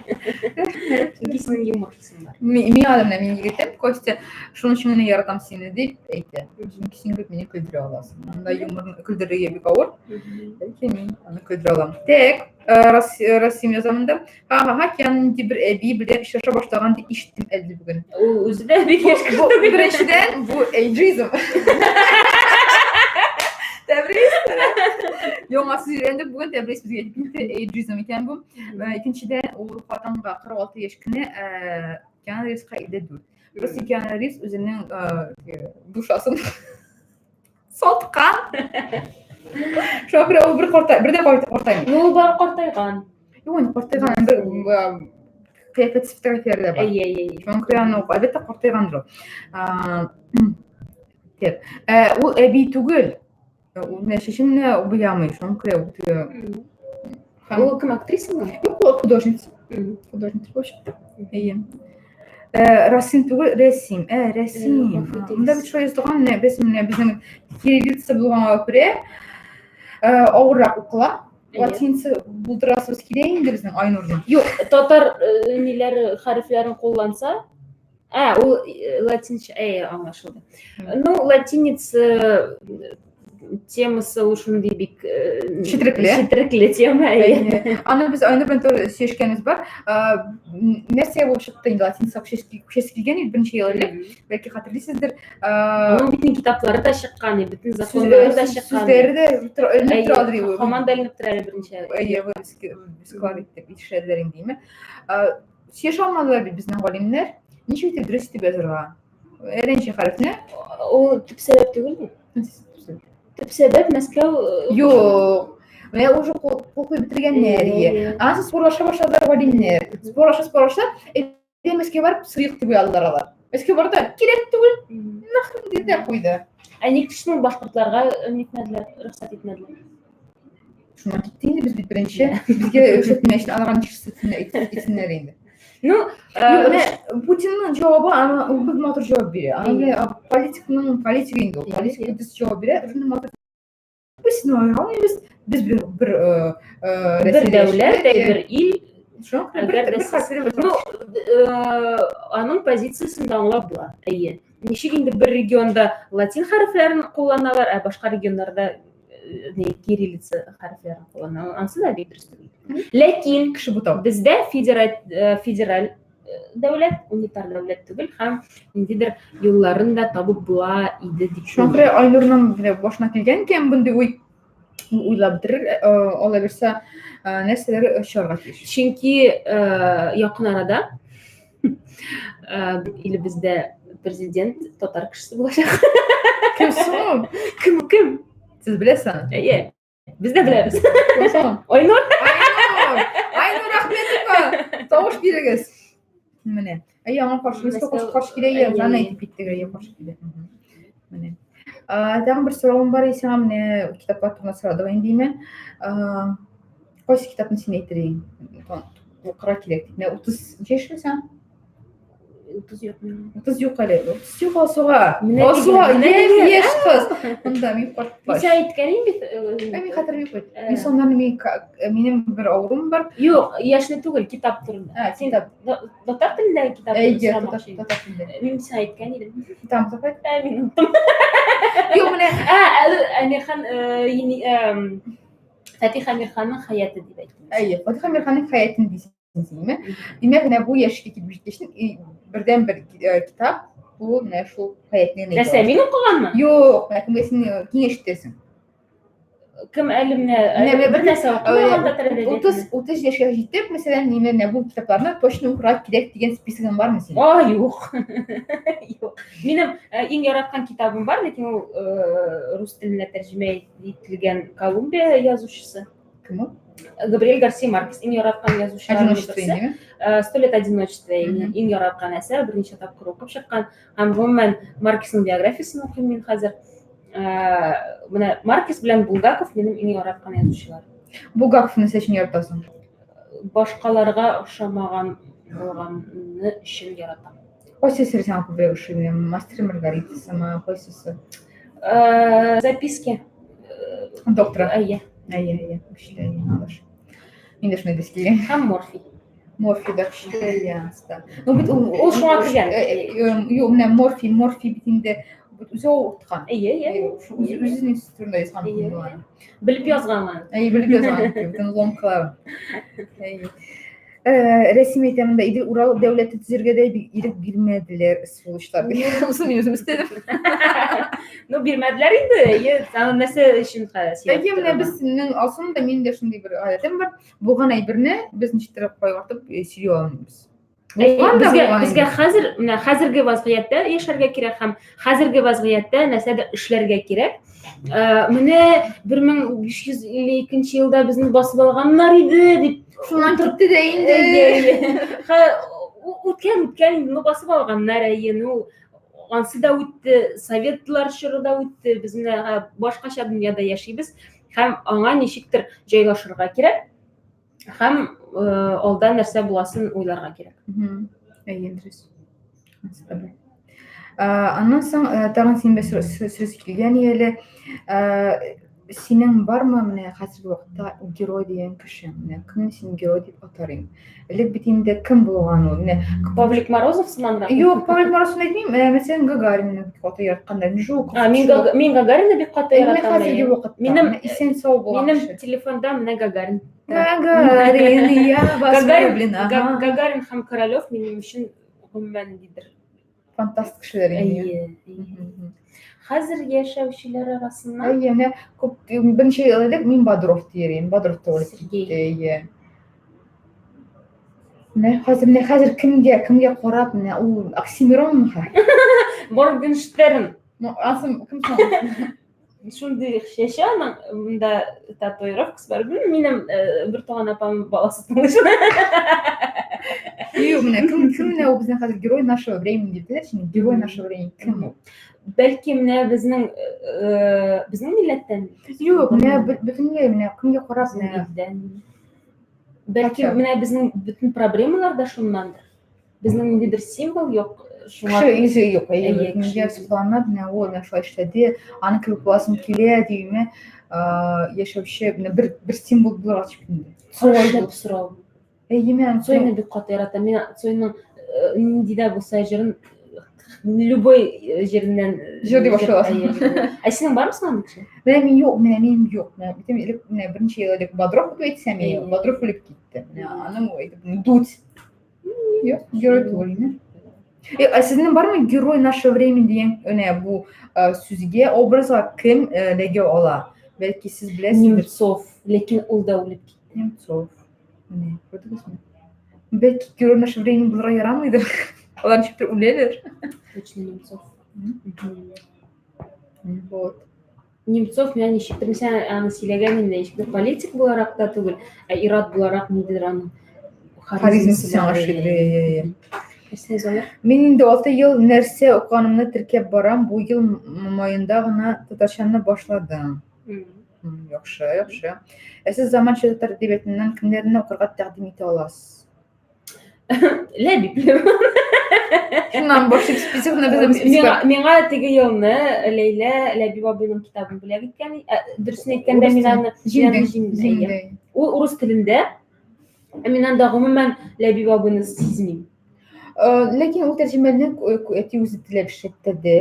Чөнки синең юмор хисең бар. Миңа да менә мин егетем Костя, шуның өчен генә яратам сине дип әйтә. Чөнки син күп мине көлдерә аласың. Анда юморны көлдерергә бик авыр. Ләкин мин аны көлдерә алам. Так, Расим яза монда. Ха-ха-ха, Киану нинди бер әби белән очраша башлаган дип ишеттем әле бүген. Ул үзе дә бик яшь кеше түгел. Беренчедән, бу эйджизм. Тәбрис. Яңа сүз өйрәндек бүген, Тәбрис безгә әйтеп китте, эйджизм икән бу. Икенчедән, ул хатынга 46 яшь кенә, Киану Ривзка 54. Просто Киану Ривз үзенең душасын саткан. Шуңа күрә ул бер карта, бер дә картаймый. Ну, ул бар картайган. Юк, инде картайган, бер кыяфәтсез фотографияләр дә бар. Әйе, әйе, әйе. Шуңа күрә аны әлбәттә картайгандыр ул. Так, ул әби түгел. Ул менә чәчен генә буямый, шуңа күрә ул теге Ул кем, актрисамы? Юк, ул художница. Художница булып чыкты. Әйе. Расим түгел, Рәсим. Рәсим. Монда бит шулай язылган, менә без менә безнең кириллица булганга күрә авыррак укыла. Латинца булдырасыбыз килә инде безнең Айнурның. Юк, татар ниләре хәрефләрен кулланса, ул латинча, аңлашылды. Ну, латиница темасы ул шундый бик четрекле. Четрекле тема. Аны без Айнур белән тоже сөйләшкәнебез бар. Нәрсә булып чыкты инде латинца күчәсе килгән иде берничә ел элек. Бәлки хәтерлисездер. Аның бөтен китаплары да чыккан, бөтен законнары да чыккан. Сүзләре дә эленеп тора ди. Һаман да эленеп тора әле берничә. Әйе, склад итеп итешәләр инде, димме. Сөйләшә алмадылар бит безнең галимнәр. Ничек итеп дөрес итеп язырга? Беренче хәрефне. Ул төп сәбәп түгел бит. Төп сәбәп Мәскәү. Юк. Менә уже кул куеп бетергәннәр. Аннан спорлаша башладылар галимнәр. Спорлаша, спорлаша, әйдә Мәскәүгә барып сыек дип уйладылар алар. Мәскәү барды, кирәк түгел. Нахрен диде дә куйды. Ә ник шуны башкортларга нитмәделәр, рөхсәт итмәделәр? Шуннан китте инде без бит беренче. Безгә рөхсәт итмәгәч, аларга ничек итсеннәр инде. Ну, менә Путинның җавабы, аны ул бик матур җавап бирә. Аны политикның политик инде ул. Политик дөрес җавап бирә. Шундый матур. Без сине аера алмыйбыз. Без бер бер бер дәүләт, бер ил. Шуңа күрә бер Ну, аның позициясен дә аңлап була. Әйе. Ничек инде бер регионда латин хәрефләрен кулланалар, ә башка регионнарда э, не кириллица хәрефләрен кулланалар. Ансы да бик дөрес түгел. Ләкин кеше бутау. Бездә федераль э, федераль э, дәүләт, унитар дәүләт түгел һәм ниндидер юлларын да табып була иде дип. Шуңа күрә Айнурның менә башына килгән икән мондый уй уйлап бетерер, ала бирсә, нәрсәләр очарга тиеш. Чөнки якын арада илебездә президент татар кешесе булачак. Кем соң? Кем кем? Сез беләсез аны? Әйе. Без дә беләбез. Кем соң? Айнур. Айнур! Айнур Ахметова! Тавыш бирегез. Менә. Әйе, аңа каршы, Мәскәү каршы каршы килә, әйе, аны әйтеп киттек, әйе, каршы килә. Менә. Тагын бер соравым бар, сиңа менә китаплар турында сорадык инде, име. Кайсы китапны син әйтер идең? Укырга кирәк дип. Менә 30 ничә яшьле син? 30 юк минем. 30 юк әле. 30 юк Алсуга. Алсуга, яшь кыз. Монда мин карт. Мин сиңа әйткән идем бит. Ә мин хәтерем юк бит. Мин соннан мин минем бер авыруым бар. Юк, яшьне түгел, китап турында. Ә, китап. Татар телендәге китап Әйе, татар телендә. Мин сиңа әйткән идем. Там тапай? Ә, мин оныттым. Юк, менә. Ә, Әмирхан Фатих Әмирханның хәяте дип әйттем. Әйе, Фатих Әмирханның хәятен дисең, димме? Димәк, менә бу яшькә килеп җиткәч, бердән-бер китап бу менә шул хәятне генә. Нәрсә, мин укыганмы? Юк, менә кемгә син киңәш итәсең? Кем әле менә бер нәрсә укымаган татар әдәбиятын? 30 30 яшькә җитеп, мәсәлән, менә менә бу китапларны точно укырга кирәк дигән списогың бармы синең? А, юк. Юк. Минем иң яраткан китабым бар, ләкин ул рус теленә тәрҗемә ителгән Колумбия язучысы. Кем ул? Габриэль Гарсия Маркес иң яраткан язучыларның берсе. Сто лет одиночества иң яраткан әсәр, берничә тапкыр укып чыккан. Һәм гомумән Маркесның биографиясен укыйм мин хәзер. Менә Маркес белән Булгаков минем иң яраткан язучылар. Булгаковны нәрсә өчен яратасың? Башкаларга охшамаган булганы өчен яратам. Кайсы әсәр сиңа күбрәк ошый? Менә Мастер и Маргаритасымы, кайсысы? Записки. Доктора. Әйе. Әйе, әйе, көчле, әйе, алыш. Мин дә шуны әйтәсе килгән. Һәм Морфий. Морфий да көчле, әйе, анысы. Ну бит ул ул шуңа кергән. Юк, менә Морфий, Морфий бит инде үзе авырткан. Әйе, әйе. Үзенең турында язган булган. Белеп язган аны. Әйе, белеп язган. Бөтен ломкалар. Әйе. Рәсим әйтә монда Идел Урал дәүләте төзергә дә ирек бирмәделәр, сволочьлар. Монысын мин үзем өстәдем. Ну, бирмәделәр инде. Әйе, аны нәрсә өчен сөйләп Әйе, менә без синең Алсуның да минем дә шундый бер гадәтем бар. Булган әйберне без ничектер кайгыртып сөйли алмыйбыз. Безгә, безгә хәзер, менә хәзерге вазгыятьтә яшәргә кирәк һәм хәзерге вазгыятьтә нәрсәдер эшләргә кирәк. Менә 1552 елда безне басып алганнар иде дип. Шуннан китте дә инде. Үткән, үткән, ну басып алганнар, әйе, ну ансы да үтте, советлар чоры да үтте. Без менә башкача дөньяда яшибез һәм аңа ничектер җайлашырга кирәк. Һәм алда нәрсә буласын уйларга кирәк. Әйе, дөрес. Аннан соң тагын син бер сүз килгән әле. Синең бармы менә хәзерге вакытта герой дигән кеше? Менә кемне син герой дип атар идең? Элек бит инде кем булган ул? Менә Павлик Морозов сыманрак? Юк, Павлик Морозовны әйтмим. Мәсәлән, Гагаринны бик каты яратканнар. Жуков. А, мин Гагаринны бик каты яратам. Хәзерге вакытта. Минем исән сау булган Минем телефонда менә Гагарин. Гагарин, я вас влюблена. Гагарин һәм Королев минем өчен гомумән ниндидер фантаст кешеләр инде. Хәзер яшәүчеләр арасыннан. Әйе, менә күп берничә ел элек мин Бодров дияр идем. Бодров та үлеп китте. Әйе. Менә хәзер, менә хәзер кемгә, кемгә карап, менә ул Оксимиронмы хәзер? Моргенштерн. Ну, асын кем соң? Шундый чәче аның, монда татуировкасы бар. Белмим, минем бер туган апам баласы тыңлый. Юк, менә кем, кем менә ул безнең хәзер герой нашего времени дип әйтәләр, чөнки герой нашего времени кем ул? Бәлки менә безнең безнең милләттән? Юк, менә бөтенләй менә кемгә карап менә. Бәлки менә безнең бөтен проблемалар да шуннандыр. Безнең ниндидер символ юк, шуңа кеше йөзе юк. Әйе, кешегә сокланып, менә ул менә шулай эшләде, аны кебек буласым килә дигәнме, яшәүче менә бер бер символ булырга тиеш инде. Цой дип сорау. Әйе, мен Цойны бик каты яратам. Мин Цойның нинди дә булса җырын Любой җиреннән Җырлый башлый аласың. Ә синең бармы соң андый кеше? Менә мин юк, менә минем юк. Менә битем элек менә берничә ел элек Бодров дип әйтсәм, Бодров үлеп китте. Менә аның әйтеп Дудь. Юк, герой түгел инде. Ә сезнең бармы герой нашего времени дигән менә бу сүзгә, образга кем эләгә ала? Бәлки сез беләсездер. Немцов, ләкин ул да үлеп китте. Немцов. Менә, күрдегезме? Бәлки герой нашего времени булырга ярамыйдыр. Алар ничектер үләләр. Точно Немцов. Вот. Немцов менә ничектер, мин сиңа аны сөйләгән инде, ничектер политик буларак та түгел, ә ир-ат буларак ниндидер аның харизмасы сиңа ошый. Нәрсә язалар? Мин инде 6 ел нәрсә укыганымны теркәп барам, бу ел маенда гына татарчаны башладым. Яхшы, яхшы. Ә сез заманча татар әдәбиятыннан кемнәрне укырга тәкъдим итә аласыз? Ләбиб. Шуннан башлыйк списокны безнең списокка. Миңа теге елны Ләйлә Ләбиб абыйның китабын бүләк иткән. Дөресен әйткәндә, мин аны җиңдем. Ул урыс телендә. Ә мин анда гомумән Ләбиб абыйны сизмим. Ләкин ул тәрҗемәне әти үзе теләп эшләттерде.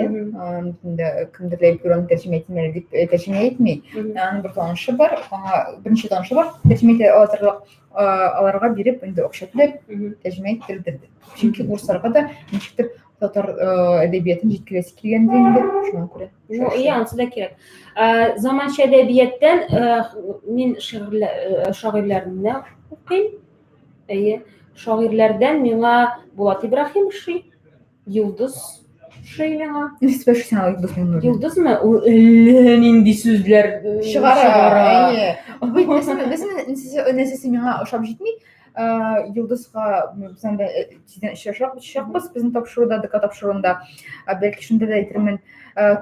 Инде кемдер Ләбиб Юраны тәрҗемә итим әле дип тәрҗемә итми. Аның бер танышы бар, аңа берничә танышы бар, тәрҗемә итә ала торган аларга биреп инде акча түләп тәрҗемә иттердерде. Чөнки урысларга да ничектер татар әдәбиятын җиткерәсе килгәндер инде, шуңа күрә. Ну, и анысы да кирәк. Заманча әдәбияттан мин шагыйрьләрне укыйм. Әйе, шагыйрьләрдән миңа Булат Ибраһим ошый. Йолдыз ошый миңа. Нәрсә ошый сиңа Йолдыз Миңнуллин? Йолдызмы? Ул әллә нинди сүзләр чыгара. Әйе. Бит нәрсәсе нәрсәсе миңа ошап җитми. Йолдызга без анда тиздән очрашакбыз безнең тапшыруда, ДК тапшыруында. Бәлки шунда да әйтермен.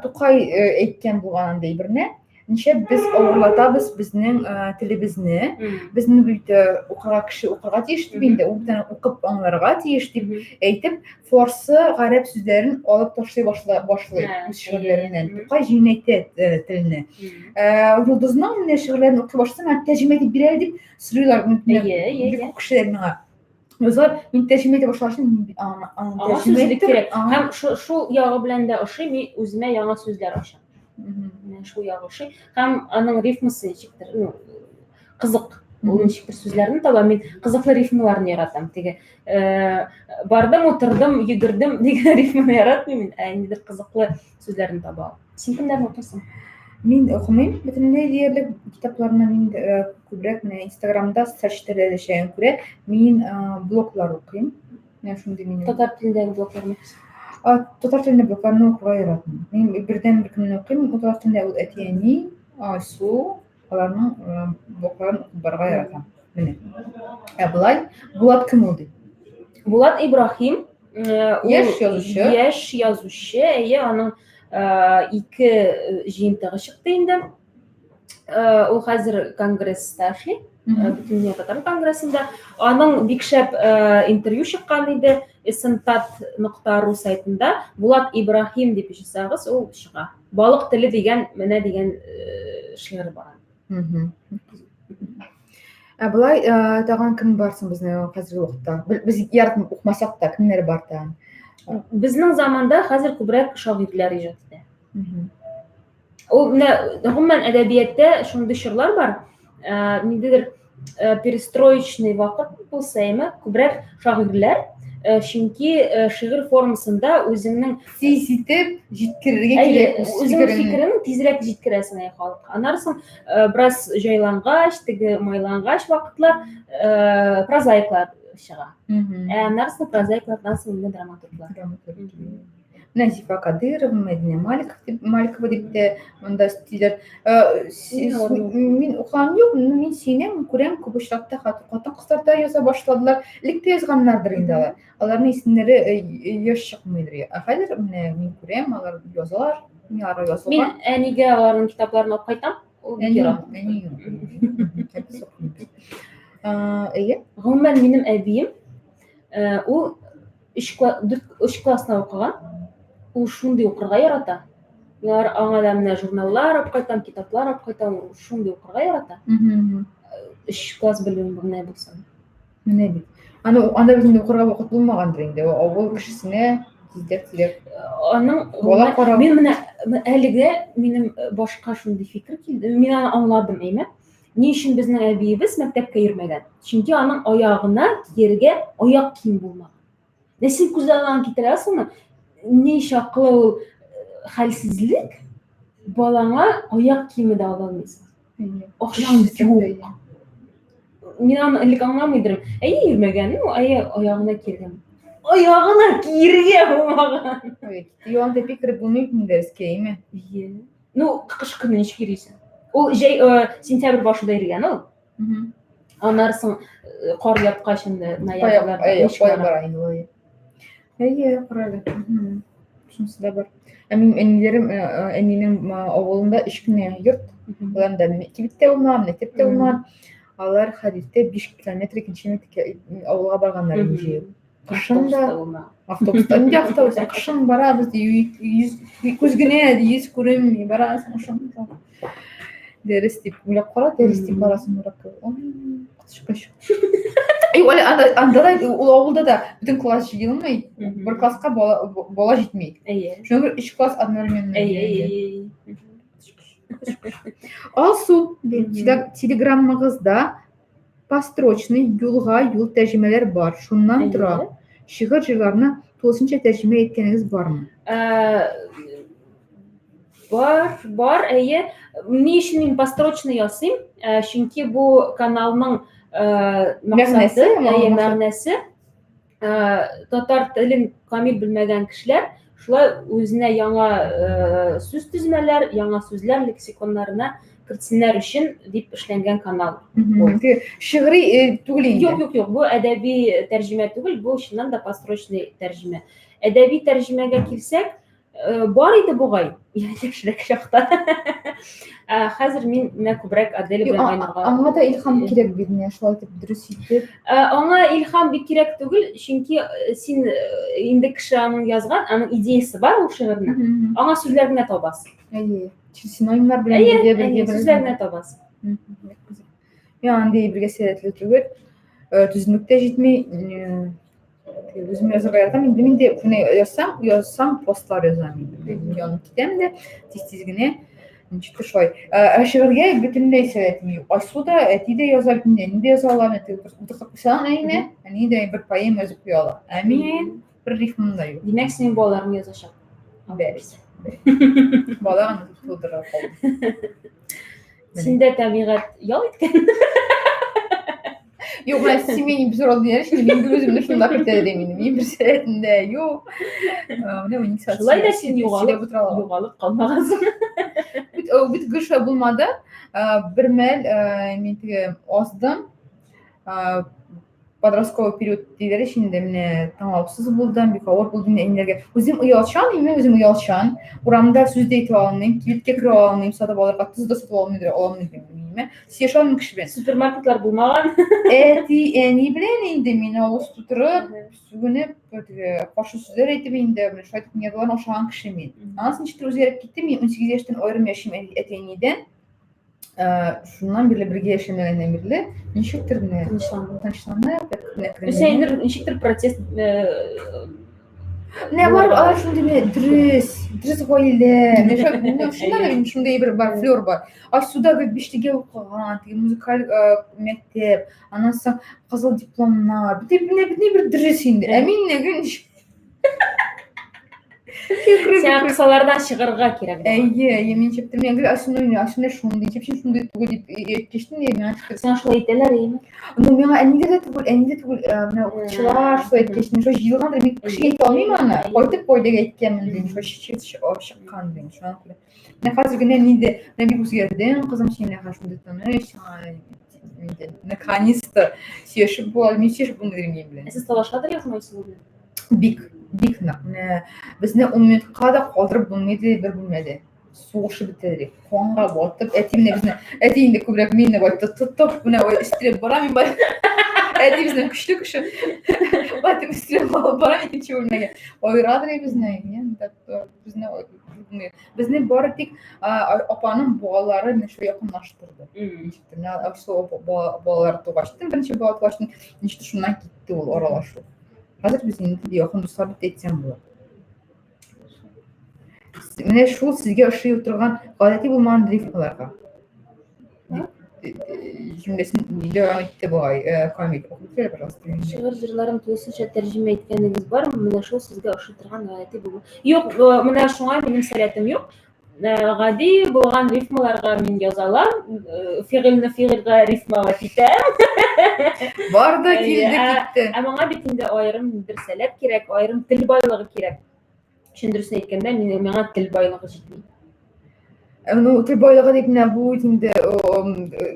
Тукай әйткән булган андый берне. Ничә без авырлатабыз безнең телебезне. Безне бит укырга кеше укырга тиеш дип инде, ул бит укып аңларга тиеш дип әйтеп, фарсы, гарәп сүзләрен алып ташлый башлый үз шигырьләреннән. Тукай җиңеләйтә телне. Йолдызның менә шигырьләрен укый башласам, тәрҗемә итеп бир әле дип сорыйлар. Бик күп кешеләр миңа. Язалар, мин тәрҗемә итә башлагач, мин аңа сүзлек кирәк. Һәм шул ягы белән дә ошый, мин үземә яңа сүзләр ачам. Менә шул ягы ошый. Һәм аның рифмасы ничектер, ну, кызык. Ул ничектер сүзләрне таба, мин кызыклы рифмаларны яратам. Теге бардым, утырдым, йөгердем дигән рифманы яратмыйм мин, ә ниндидер кызыклы сүзләрне таба. Син кемнәрне укыйсың? Мин укымыйм бөтенләй диярлек китапларны. Мин күбрәк менә Инстаграмда социаль челтәрләрдә эшләгән күрә, мин блоглар укыйм. Менә шундый минем. Татар телендәге блогларны. Татар телендә блогларны укырга яратмыйм. Мин бердән бер кемне укыйм, ул татар телендә ул әти-әни, Айсу, аларның блогларын укып барырга яратам. Менә. Ә болай Булат кем ул ди? Булат Ибраһим яшь язучы. Яшь язучы, әйе, аның ике җыентыгы чыкты инде. Ул хәзер конгресста эшли, Бөтендөнья татар конгрессында. Аның бик шәп интервью чыккан иде sntat.ru сайтында. Булат Ибраһим дип язсагыз, ул чыга. Балык теле дигән менә дигән шигырь бар. Ә болай тагын кем бар соң безнең хәзерге вакытта? Без яратмый укымасак та, кемнәр бар тагын? Безнең заманда хәзер күбрәк шагыйрьләр иҗат итә. Ул менә гомумән әдәбиятта шундый чорлар бар, ниндидер перестроечный вакыт булса, әйме, күбрәк шагыйрьләр, чөнки шигырь формасында үзеңнең тиз итеп җиткерергә кирәк, үзеңнең фикерен тизрәк җиткерәсең әй халыкка. Аннары соң бераз җайлангач, теге майлангач вакытлар прозаиклар чыга. Ә аннары соң прозаиклардан соң инде драматурглар. Менә Зифа Кадырова, Мәдинә Маликов дип, Маликова дип тә монда өстиләр. Мин укыганым юк, но мин сөенәм, күрәм, күп очракта хатын-кызлар да яза башладылар. Элек тә язганнардыр инде алар. Аларның исемнәре еш чыкмыйдыр. Ә хәзер менә мин күрәм, алар язалар, мин аларга язылган. Мин әнигә аларның китапларын алып кайтам. Ул бик ярата. Әни Әйе. Гомумән, минем әбием, ул өч өч классны укыган. Ул шундый укырга ярата. Мин аңа да менә журналлар алып кайтам, китаплар алып кайтам, ул шундый укырга ярата. Өч класс белемем генә булсын. Менә бит. Аны анда бит инде укырга вакыт булмагандыр инде. Авыл кешесенә. Тизрәк, тизрәк. Аның Бала карау. Мин менә әлегә минем башка шундый фикер килде. Мин аны аңладым, әйме? Ни өчен безнең әбиебез мәктәпкә йөрмәгән? Чөнки аның аягына кияргә аяк кием булмаган. Ә син күз алдыңа китерә аласыңмы? Ни чаклы ул хәлсезлек, балаңа аяк киеме дә ала алмыйсың. Акчаң юк. Мин аны элек аңламый идем. Әйе, йөрмәгән, ну, әйе, аягына киергән. Аягына киергә булмаган. Юан тәпи кереп булмый бит инде дәрескә, әйме? Әйе. Ну, кыш көне ничек йөрисең? Ул җәй, сентябрь башында йөргән ул. Аннары соң кар яткач инде ноябрьләрдә ничек Кая бара? бара инде ул? Әйе, карале. Шунысы да бар. Ә мин әниләрем, әнинең авылында өч кенә йорт. Аларда кибет тә булмаган, мәктәп тә булмаган. Алар хәдистә 5 километр икенче мәктәпкә авылга барганнар инде җыеп. Кышын да автобуста. Нинди автобус? Кышын барабыз, йөз күз генә, йөз күренми, барасың шунда. Дәрес дип уйлап кара, дәрес дип барасың уйлап. Коточкыч. Юк, әле анда, анда да ул авылда да бөтен класс җыелмый, бер класска бала, бала җитми. Әйе. Шуңа күрә өч класс одновременно. Әйе, әйе. Алсу, телеграммагызда построчный юлга юл тәрҗемәләр бар. Шуннан тора. Шигырь җырларны тулысынча тәрҗемә иткәнегез бармы? Бар, бар, әйе. Ни өчен мин построчный ясыйм? Чөнки бу каналның максаты, әйе, мәгънәсе татар телен камил белмәгән кешеләр шулай үзенә яңа сүз төзмәләр, яңа сүзләр лексиконнарына кертсеннәр өчен дип эшләнгән канал. Шигъри түгел инде. Юк, юк, юк, бу әдәби тәрҗемә түгел, бу чыннан да построчный тәрҗемә. Әдәби тәрҗемәгә килсәк, бар иде бугай, яшьрәк чакта. Хәзер мин менә күбрәк Аделя белән Айнурга. Аңа да илһам кирәк бит, менә шулай итеп дөрес итеп. Аңа илһам бик кирәк түгел, чөнки син инде кеше аның язган, аның идеясы бар ул шигырьнең. Аңа сүзләр генә табасың. Әйе. Синонимнар белән бергә бергә сүзләр генә табасың. Мин андый бергә сәләтле түгел. Түземлек тә җитми. Үзем язарга яратам. Инде мин дә менә язсам, язсам постлар язам инде. Янып китәм дә тиз-тиз генә ничектер шулай. Ә шигырьгә бөтенләй сәләтем юк. Айсу да, әти дә яза, бөтен әни дә яза ала. Менә утыртып куйсаң әнине, әни дә бер поэма язып куя ала. Ә мин бер рифмым да юк. Димәк, синең балаларың язачак. Бәрис. Бала гына тудыра калды. Синдә табигать ял иткән. Юк, менә семейный без урал диләр, инде мин гел үземне шунда кертә идем инде. Мин бер сәләтемдә юк. Менә уник сәгать. Шулай да син югалып, югалып калмагансың. Бит бит гел шулай булмады. Бер мәл мин теге аздым. Подростковый период диләр ич инде, менә тыңлаусыз булдым, бик авыр булды инде әниләргә. Үзем оялчан, инде үзем оялчан. Урамда сүз дә әйтә алмыйм, кибеткә керә алмыйм, сатып алырга тоз да сатып алмыйм, алмыйм дим. Сөйләшә алмыйм кеше белән. Супермаркетлар булмаган. Әти, әни белән инде мин авыз тутырып, сүгенеп, теге каршы сүзләр әйтеп инде, менә шулай итеп нервларын ашаган кеше мин. Аннан соң ничектер үзгәреп китте, мин 18 яшьтән аерым яшим әти-әнидән. Шуннан бирле бергә яшәмәгәннән бирле ничектер менә тынычланып, Син ничектер протест Менә бар алар шундый менә дөрес, дөрес гаилә. Менә шунда да шундый бер бар, флер бар. Айсуда бер бишлегә укыган, теге музыкаль мәктәп, аннан соң кызыл дипломнар. Бөтен менә бөтен бер дөрес инде. Ә мин нигә Сиңа кысалардан чыгарга кирәк. Әйе, әйе, мин чиптем. Мин гел Айсуны, Айсуны шундый, чиптем шундый түгел дип әйткәчтен, миңа чиптем. Сиңа шулай әйтәләр, әйеме? Ну, миңа әнигә дә түгел, әни дә түгел, менә укытучылар шулай әйткәч, мин шулай җыелгандыр, мин кешегә әйтә алмыйм аны. Кайтып гаиләгә әйткәнмен дим, шулай чыккан дим, шуңа күрә. Менә хәзер генә инде, менә бик үзгәрдең, кызым, син менә хәзер шундый тыныч, сиңа инде наконец-то сөйләшеп була, мин сөйләшеп булмый дим белән. Сез талашадыр язмайсыз белән? Бик, бик нык. Менә безне ун минутка да калдырып булмый иде бер бүлмәдә. Сугышып бетә идек. Канга батып, әти менә безне, әти инде күбрәк мине бай тотып, менә бай өстерәп бара, мин бай. Әти безнең көчле кеше. Батып өстерәп алып бара икенче бүлмәгә. Айырадыр безне, безне безне бары тик апаның балалары менә шул якынлаштырды. Ничектер, менә шул балалар тугач, беренче бала тугач, ничектер шуннан китте ул аралашу. Хәзер без инде якын дуслар дип әйтсәм була. Менә шул сезгә ошый торган гадәти булмаган рифмаларга. Җөмләсен дәвам итте бугай, Камил. Укып бир, пожалуйста. Шигырь җырларын тулысынча тәрҗемә иткәнегез бармы? Менә шул сезгә ошый торган гадәти булмаган. Юк, менә шуңа минем сәләтем юк. Гади булган рифмаларга мин яза алам. Фигыльне фигыльгә рифмалап итәм. Бар да килде китте. Ә моңа бит инде аерым бер сәләт кирәк, аерым тел байлыгы кирәк. Чын дөресен әйткәндә, миңа тел байлыгы җитми. Ну, тел байлыгы дип менә бу инде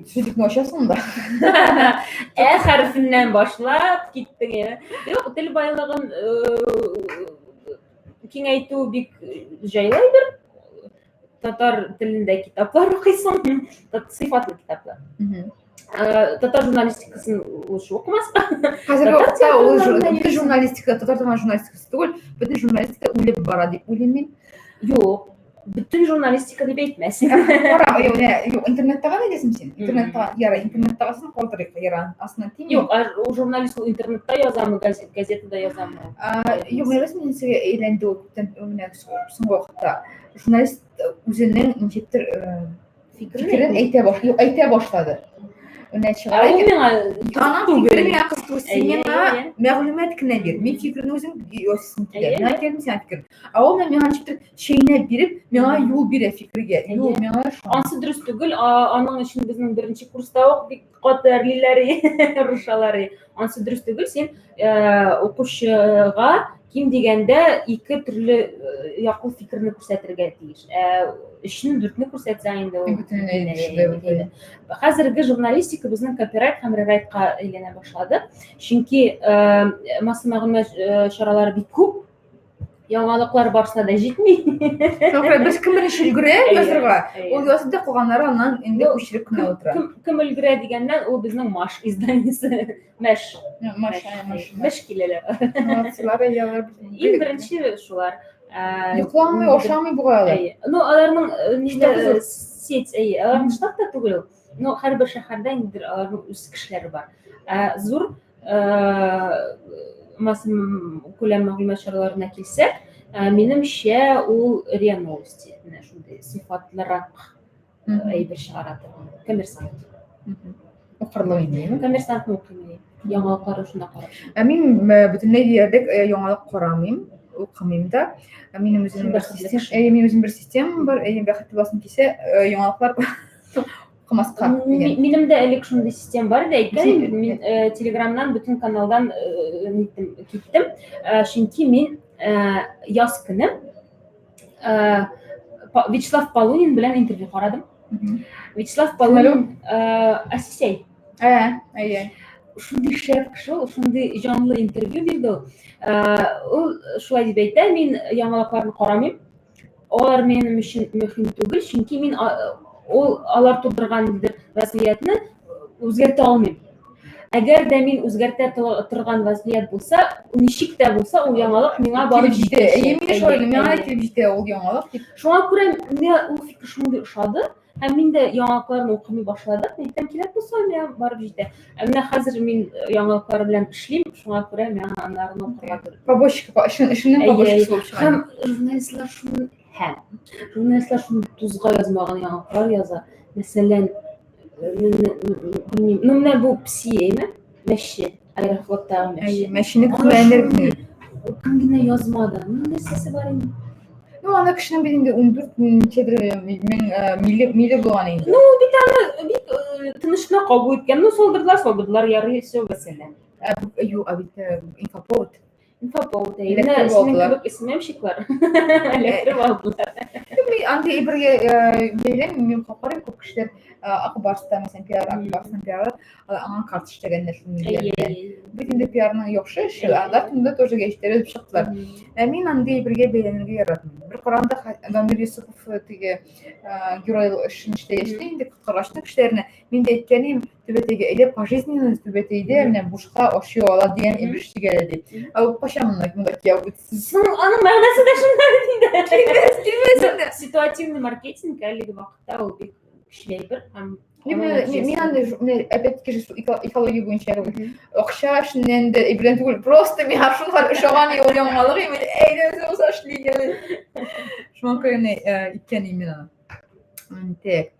сүзлекне ачасың да. Ә хәрефеннән башлап киттең. Юк, тел байлыгын киңәйтү бик җайлы әйбер. Татар телендә китаплар укыйсың, сыйфатлы китаплар. Татар журналистикасын лучше укымаска. Хәзерге вакытта ул бөтен журналистика, татар теле журналистикасы түгел, бөтен журналистика үлеп бара дип уйлыйм мин. Юк, бөтен журналистика дип әйтмәс. Кара, юк, юк, интернеттагы ни дисең син? Интернетта, яра, интернеттагысын калдырыйк, яра, астына тими. Юк, ул журналист ул интернетта язамы, газетада язамы? Юк, менә беләсеңме, нәрсәгә әйләнде ул күптән, менә соңгы вакытта. Журналист үзенең ничектер фикерен әйтә баш, юк, әйтә башлады. Менә чыгара Ул миңа аның фикере миңа кызык түгел. Син миңа мәгълүмат кенә бир. Мин фикерне үзем ясыйсым килә. Миңа кирәкми синең фикерең. Ә ул миңа ничектер чәйнәп биреп, миңа юл бирә фикергә. Юл миңа Ансы дөрес түгел. Аның өчен безнең беренче курста ук бик каты әрлиләр, орышалар. Ансы дөрес түгел. Син укучыга ким дигәндә ике төрле яклы фикерне күрсәтергә тиеш. Ә өчне, дүртне күрсәтсәң инде ул бөтенләй. Хәзерге журналистика безнең копирайт һәм рерайтка әйләнә башлады. Чөнки масса мәгълүмат чаралары бик күп, яңалыклар барысына да җитми. Шуңа без кем беренче өлгерә язырга, ул язып да калганнары аннан инде күчереп кенә утыра. Кем өлгерә дигәннән, ул безнең Маш изданиесе. Мәш. Маш, Маш. Мәш киләләр. Молодцылар, әйе, Иң беренче шулар. Йокламый, ашамый бугай алар. Ну, аларның нидә сеть, әйе, аларның штат та түгел ул. Но һәрбер шәһәрдә ниндидер аларның үз кешеләре бар. Зур массакүләм мәгълүмат чараларына килсәк, минемчә, ул РИА Новости менә шундый сыйфатлырак әйбер чыгара торган. Коммерсант. Укырлык инде. Коммерсантны укыйм. Яңалыкларын шунда карап. Ә мин бөтенләй диярлек яңалык карамыйм, укымыйм да. Минем үземнең бер систем, әйе, минем үзем бер системам бар, әйе, бәхетле буласым килсә, яңалыклар укымаска дигән. Минем дә элек шундый систем бар иде, әйткән идем, мин Телеграмнан бөтен каналдан ниттем, киттем. Чөнки мин яз көне Вячеслав Полунин белән интервью карадым. Вячеслав Полунин Асисей. Әйе. Шундый шәп кеше ул, шундый җанлы интервью бирде ул. Ул шулай дип әйтә, мин яңалыкларны карамыйм. Алар минем өчен мөһим түгел, чөнки мин ул алар тудырган бер вазгыятьне үзгәртә алмыйм. Әгәр дә мин үзгәртә торган вазгыять булса, ничек тә булса ул яңалык миңа барып җитә. Әйе, мин шулай уйлыйм, миңа килеп җитә ул яңалык дип. Шуңа күрә миңа ул фикер шундый ошады. Һәм мин дә яңалыкларны укымый башладым. Әйтәм, кирәк булса, миңа барып җитә. Ә менә хәзер мин яңалыклар белән эшлим, шуңа күрә миңа аннарын укырга туры. Побочка, эшенең побочкасы булып чыга. Һәм журналистлар шуны һәм журналистлар шуны тузга язмаган яңалыклар яза. Мәсәлән, белмим, ну менә бу пси, әйме? Мәче, Аэрофлоттагы мәче. Мәчене күрәнер. Кем генә язмады. Моның нәрсәсе бар инде? Ну, аны кешенең бит инде 14 ничәдер мең миле миле булган инде. Ну, бит аны бик тыныч кына кабул иткән. Ну, салдырдылар, салдырдылар, ярый, все, вәссәлам. Юк, ә бит инфоповод. Инфоповод, әйе. Менә синең кебек СММщиклар эләктереп алдылар. Мин андый әйбергә бәйләмим, мин карыйм, күп кешеләр Ак Барста, мәсәлән, пиар, Ак Барстан пиар, аңа карта эшләгәннәр шундый белән. Бит инде пиарның яхшы эше, алар тунда тоже гәҗитләр язып чыктылар. Ә мин андый әйбергә бәйләнергә яратмыйм. Бер караганда Дамир Юсупов теге герой эшен эшләгәч тә инде коткаргачтын кешеләрне, мин дә әйткән идем, түбәтәйгә әйдә пожизненно түбәтәйдә менә бушка ашый ала дигән әйбер эшлик әле дип. Ә ул кайчан монда монда кияү бит? Соң аның мәгънәсе дә шунда бит инде. Килмәс, килмәс инде. Ситуативный маркетинг әлеге вакытта ул бик көчле әйбер һәм Мин андый, опять-таки же, экология буенча акча эшеннән дә әйбердән түгел, просто миңа шул ошаган юл яңалык, мин әйдә үзем булса эшлик әле. Шуңа күрә менә иткән мин аны. Так.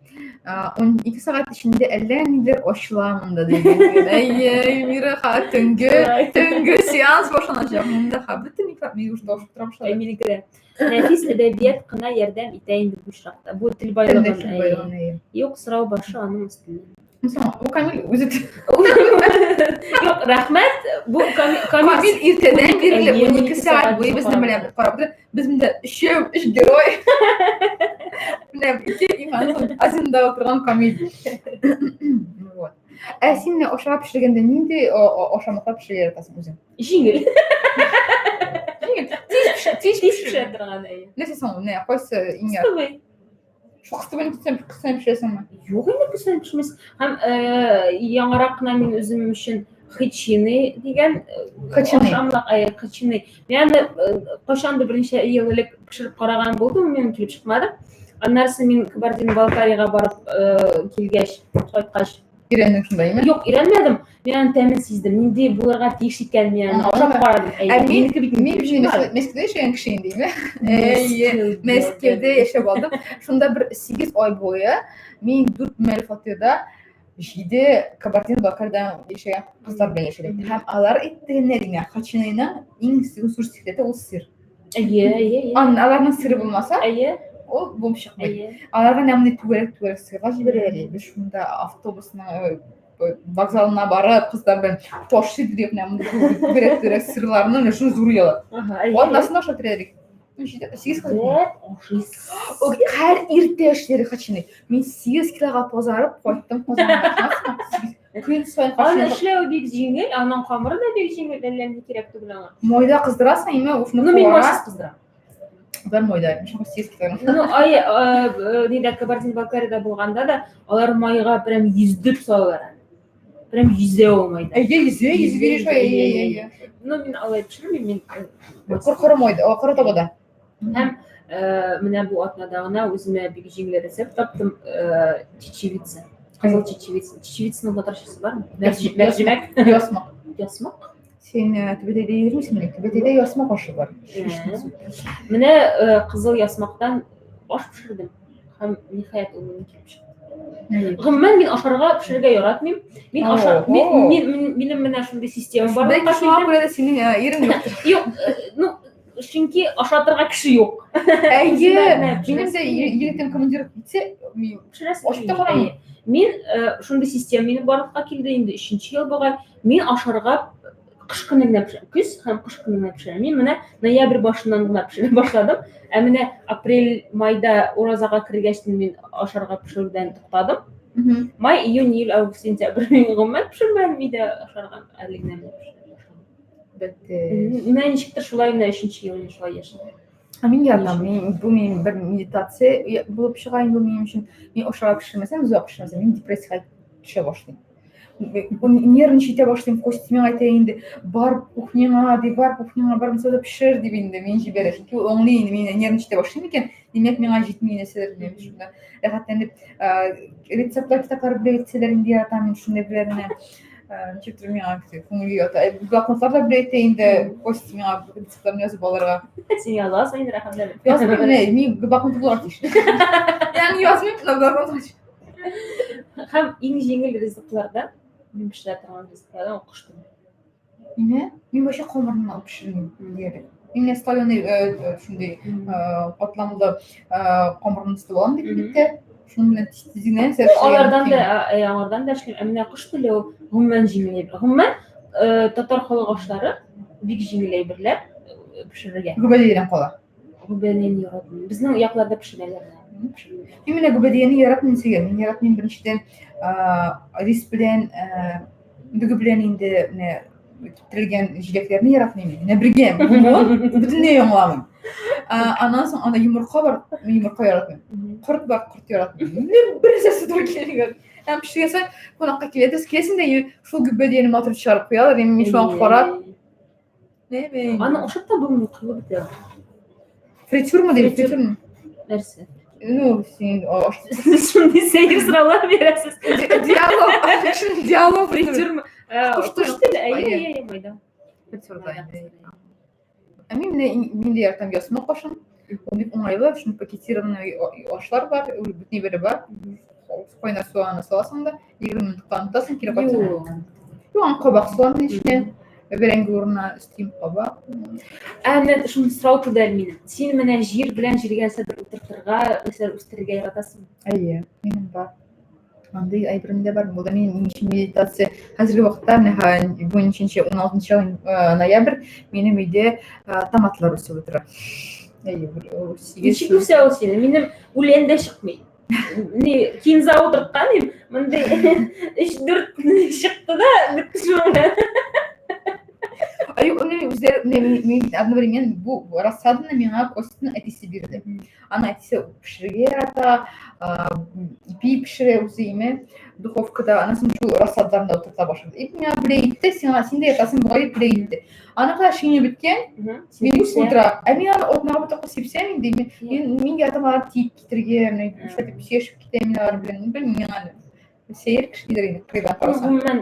12 сәгать эчендә әллә ниләр ачыла монда дигән. Әйе, Эльмира, ха, төнге сеанс башланачак монда, ха, бөтен мин уже тавыш тора башладым. Ә минеке дә. Нәфис әдәбият кына ярдәм итә инде бу очракта. Бу тел байлыгын. Юк, сорау башы аның өстеннән. Соң, бу Камил үзе Юк, рәхмәт. Бу Камил иртәдән бирле 12 сәгать буе безне белән карап тора. Без монда өчәү, өч герой. Менә ике Иван Азинда утырган Камил. Вот. Ә син менә ашарга пешергәндә нинди ашамлыклар пешерергә яратасың үзең? Җиңел. Җиңел. Тиз пешә, тиз Тиз пешә торган, әйе. Нәрсә соң, менә кайсы иң яр? Кыстыбый. Шул кыстыбыйны көтсәң, көтсәң пешерәсеңме? Юк инде көтсәң пешмәс. Һәм яңарак кына мин үзем өчен хычины дигән хычины. Ашамлык, әйе, хычины. Мин аны кайчандыр берничә ел элек пешереп караган булдым, минем килеп чыкмады. Аннары мин Кабардино-Балкарияга барып килгәч, кайткач, Өйрәндең шунда, әйме? Юк, өйрәнмәдем. Мин аның тәмен сиздем. Нинди булырга тиеш икән, мин аны ашап карадым. Ә мин мин Мәскәүдә яшәгән кеше инде, әйме? Әйе, Мәскәүдә яшәп алдым. Шунда бер 8 ай буе мин 4 бүлмәле фатирда 7 Кабардино-Балкардан яшәгән кызлар белән яшәдем. Һәм алар әйткәннәр генә, хачиныйның иң зур секреты ул сыр. Әйе, әйе, әйе. Ан, аларның сыры булмаса, әйе, ул бомб чыкмый. Әйе. Аларга менә мондый түгәрәк-түгәрәк сырлар җибәрәләр. Без шунда автобусның вокзалына барып, кызлар белән ташый дип менә мондый түгәрәк-түгәрәк сырларны менә шуны зур ялар. Атнасына ашап керәдек. Ну, 8 кыз. Һәр иртә эшләре хачины. Мин 8 килога тазарып кайттым Казанга. Көн саен Аны эшләү бик җиңел, аның камыры да бик җиңел, әллә ни кирәк түгел аңа. Майда кыздырасың, име, уфны Ну, мин майсыз кыздырам. Бар майда, мин шуңа 8 килограмм. Ну, ай, нидә Кабардино-Балкарияда булганда да, алар майга прям йөздеп салалар аны. Прям йөзә ул майда. Әйе, йөзә, йөзеп йөри шулай, әйе, әйе, әйе. Ну, мин алай пешермим, мин Коры майда, коры табада. Һәм менә бу атнада гына үземә бик җиңел рецепт таптым, чечевица. Кызыл чечевица. Чечевицаның татарчасы бармы? Мәрҗимәк. Ясмык. Ясмык? Син Түбәтәйдә йөрмисеңме? Түбәтәйдә ясмык ашы бар. Менә кызыл ясмыктан аш пешердем. Һәм ниһаять ул минем килеп чыкты. Гомумән мин ашарга пешерергә яратмыйм. Мин аша мин минем менә шундый система бар. Бәлки шуңа күрә дә синең ирең юктыр. Юк, ну, чөнки ашатырга кеше юк. Әйе, минем дә егетем командир китсә, мин ашап та карамыйм. Мин шундый система минем барлыкка килде инде өченче ел бугай. Мин ашарга кыш көне генә пешерәм. Көз һәм кыш көне генә пешерәм. Мин менә ноябрь башыннан гына пешерә башладым. Ә менә апрель, майда уразага кергәч мин ашарга пешерүдән туктадым. Май, июнь, июль, август, сентябрь мин гомумән пешермәдем өйдә ашарга әле генә менә пешерә башладым. Бетте. Менә ничектер шулай менә өченче ел мин шулай яшим. Ә мин яратам. Мин бу минем бер медитация булып чыга инде минем өчен. Мин ашарга пешермәсәм, озак пешермәсәм, мин депрессиягә төшә башлыйм. Нервничать итә башлыйм, Костя миңа әйтә инде, бар кухняңа, ди, бар кухняңа, бар нәрсә дә пешер, дип инде мин җибәрә. Чөнки ул аңлый инде, мин нервничать итә башлыйм икән, димәк, миңа җитми нәрсәдер, мин шунда рәхәтләнеп рецептлар китаплар белә әйтсәләр инде яратам мин шундый беләрне. Ничектер миңа күңелгә ята. Блокнотлар да белә әйтә инде, Костя миңа рецептларны язып алырга. Син язасың инде, рәхәтләнеп. Язмыйм, менә, мин блокнот булырга тиеш. Ягъни язмыйм, но блокнот Һәм иң җиңел ризыклардан, мин пешерә торган ризыклардан ул кош теле. Ниме? Мин вообще камырны алып пешермим диярлек. Мин менә слоеный шундый катламлы камырны өстеп алам дип бит. Шуның белән тиз генә Ну, алардан да, аңардан да эшлим. Ә менә кош теле ул гомумән җиңел әйбер. Гомумән, татар халык ашлары бик җиңел әйберләр пешерергә. Гөбәдиядән кала. Гөбәдияне яратмыйм. Безнең якларда пешерәләр. Мин менә гөбәдияне яратмыйм сөям. Мин яратмыйм беренчедән, рис белән, дөге белән инде менә киптерелгән җиләкләрне яратмыйм мин. Менә бергә бөтенләй аңламыйм. Аннан соң анда йомырка бар, мин йомырка яратмыйм. Корт бар, корт яратмыйм. Менә бер нәрсәсе туры килмәгән. Һәм пешергән кунакка киләбез, киләсең дә шул гөбәдияне матур чыгарып куялар, мин шуңа карап Аны ашап та булмый, кылып бетә. Фритюрмы дип, фритюрмы? Нәрсә? Ну, син Шундый сәер сораулар бирәсез. Диалог, диалог. Фритюрмы? Кош Кош теле, әйе, әйе, әйе, майда. Фритюрда инде. Ә мин менә мин дә яратам ясмык ашын. Ул бик уңайлы, шуны пакетированный ашлар бар, ул бөтен әйбере бар. Кайнар суга саласың да, 20 минутка онытасың, кире кайтасың. Юк, аны кабак салам эченә. Бәрәңге урынына өстим кабак. Ә менә шундый сорау туды әле минем. Син менә җир белән җиргә нәрсәдер утыртырга, нәрсәдер үстерергә яратасыңмы? Әйе, минем бар. Андый әйберем дә бар. Бу да минем өчен медитация. Хәзерге вакытта менә бүген ничәнче, 16 ноябрь, минем өйдә томатлар үсеп утыра. Әйе, бер сигез. Ничек үсә ул синең? Минем үлән дә чыкмый. Не, кинза утырткан идем, мондый өч-дүрт чыкты да, бетте шуның белән. Ә юк, менә үзләре, менә мин одновременно бу рассаданы миңа Костяның әтисе бирде. Аны әтисе пешерергә ярата, ипи пешерә үзе име духовкада, аннан соң шул рассадаларны да утырта башлады. И миңа бүләк итте, сиңа син дә ятасың бугай дип бүләк итте. Аныкы шиңе беткән, мин утыра. Ә мин аны атнага бер тапкыр сипсәм инде, мин яратам алар тиеп китергә, менә нишләтеп сөйләшеп китәм мин алар белән. Белмим, миңа әле сәер кешеләр инде кырыйдан карасаң. Гомумән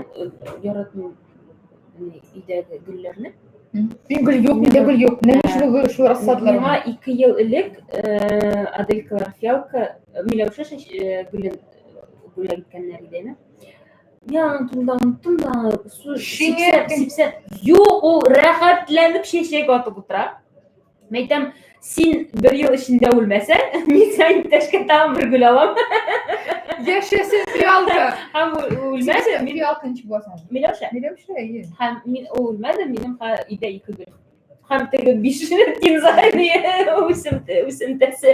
яратмыйм өйдәге гөлләрне. Мин гөл юк, миндә гөл юк. Менә шул гөл, шул рассадалар. Миңа 2 ел элек Аделькалар фиалка, миләүшә гөлен бүләк иткәннәр иде. Мин аның турында оныттым да, су сипсә, сипсә. Юк, ул рәхәтләнеп чәчәк атып утыра. Мәйтәм, син бер ел эчендә үлмәсәң, мин сиңа иптәшкә тагын бер гөл алам. Яшәсен фиалка. Һәм үлмәде. Мин фиалка ничек буласың? Миләүшә. Миләүшә, әйе. Һәм мин ул үлмәде, минем өйдә ике гөл. Һәм теге биш кинза үсемтәсе.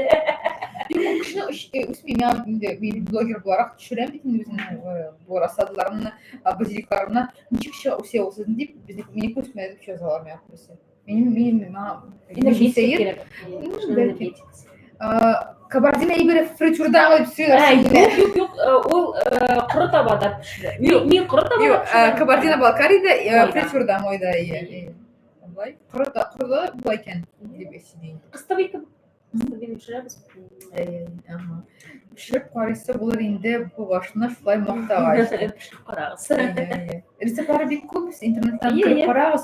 Юк, кешене үсми. Миңа инде мин блогер буларак төшерәм бит инде үземнең бу рассадаларымны, базиликларымны. Ничек чыга үсә ул сезнең дип, безне мине күрсәтмәде дип язалар миңа күбесе. Минем минем миңа Энергетика сәер. кирәк. Бәлки. Кабардино әйбере фритюрда дип сөйләр. Юк, юк, юк, ул коры табада пешерә. Мин коры табада Юк, Кабардино Балкарияда фритюрда майда. Болай коры да коры да була икән дип әйтсен. Кыстыбый кебек. Кыстыбыйны пешерәбез. Ага. Пешереп карыйсы булыр инде бу башны шулай мактагач. Пешереп карагыз. Рецептлары бик күп, интернеттан кереп карагыз.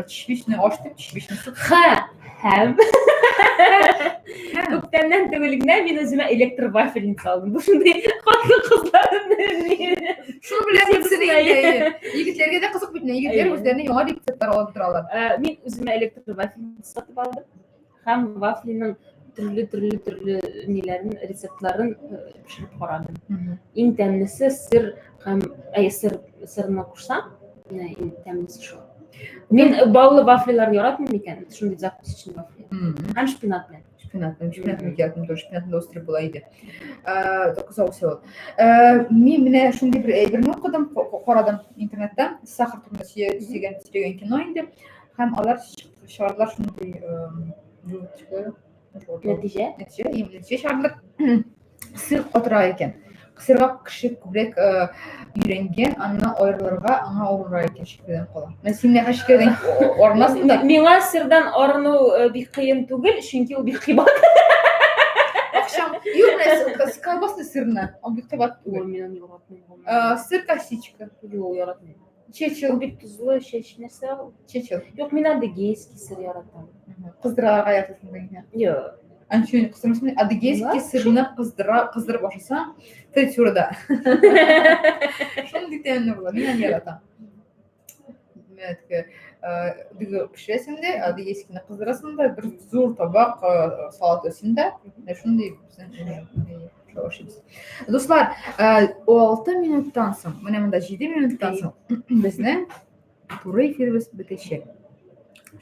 Чечевичный аш дип, чечевичный суп. Ха, һәм күптәннән түгел генә мин үземә электр вафельница алдым. Бу шундый хатын-кызларны. Шул белән бетсен инде. Егетләргә дә кызык бит, егетләр үзләренә яңа рецептлар алып торалар. Мин үземә электр вафельница сатып алдым. Һәм вафлиның төрле-төрле төрле ниләрен, рецептларын пешереп карадым. Иң тәмлесе сыр һәм әй сыр сырны кушсаң, менә иң тәмлесе шул. Мин баллы вафлилар яратмыйм икән, шундый закусочный вафли. Һәм шпинат белән. Шпинат, шпинат бик яратмыйм тоже, шпинатны да үстереп була иде. Кызау үсә ул. Мин менә шундый бер әйберне укыдым, карадым интернетта, сахар турында сөйләгән сөйләгән кино инде. Һәм алар чыгардылар шундый нәтиҗә. Нәтиҗә, нәтиҗә чыгардылар. Сыр катыра икән. Сырга кеше күбрәк өйрәнгән, аннан аерылырга аңа авыррак икән шикәрдән кала. Менә син нәкъ шикәрдән арынасың да. Миңа сырдан арыну бик кыен түгел, чөнки ул бик кыйбат. Акчам юк, менә колбасный сырны, ул бик кыйбат түгел. Мин аны яратмыйм. Сыр косичка. Юк, яратмыйм. Чечил. Ул бик тозлы, чәч нәрсә ул? Чечил. Юк, мин адыгейский сыр яратам. Кыздырырга яратасың дигән. Юк. Анчуин кыздырмыйсың, адыгейский сырны кыздыра, кыздырып ашасаң, фритюрда. Шундый тәмле була, мин аны яратам. Менә теге дөге пешерәсең дә, адыгейскийны кыздырасың да, бер зур табак салат ясыйм да, шундый безнең ашыйбыз. Дуслар, 6 минуттан соң, менә монда 7 минуттан соң безнең туры эфирыбыз бетәчәк.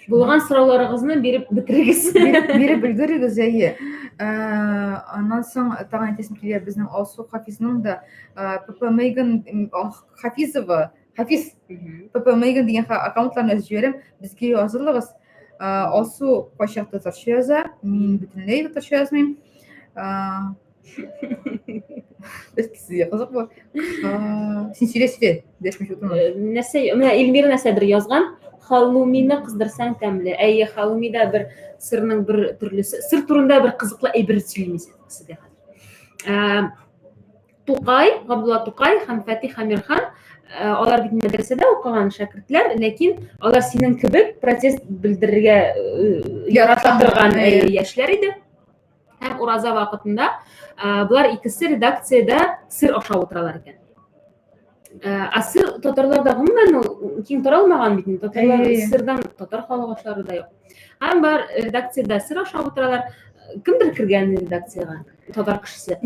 Булган сорауларыгызны биреп бетерегез. Биреп өлгерегез, әйе. Аннан соң тагын әйтәсем килә, безнең Алсу Хафизның да ПП Мейган Хафизова, Хафиз ПП Мейган дигән аккаунтларны язып җибәрәм. Безгә язылыгыз. Алсу кайчак татарча яза, мин бөтенләй татарча язмыйм. Бәлки сезгә кызык булыр. Син сөйлә, сөйлә. Дәшмичә утырма. Нәрсә, менә Эльмира нәрсәдер язган. Халлумины кыздырсаң тәмле. Әйе, халлуми да бер сырның бер төрлесе. Сыр турында бер кызыклы әйбер сөйлим сезгә хәзер. Тукай, Габдулла Тукай һәм Фатих Әмирхан, алар бит мәдрәсәдә укыган шәкертләр, ләкин алар синең кебек протест белдерергә ярата торган яшьләр иде. Һәм ураза вакытында болар икесе редакциядә сыр ашап утыралар икән. Ә сыр татарларда гомумән ул киң таралмаган бит инде. Татарлар сырдан татар халык ашлары да юк. Һәм бар редакциядә сыр ашап утыралар. Кемдер кергән редакциягә, татар кешесе.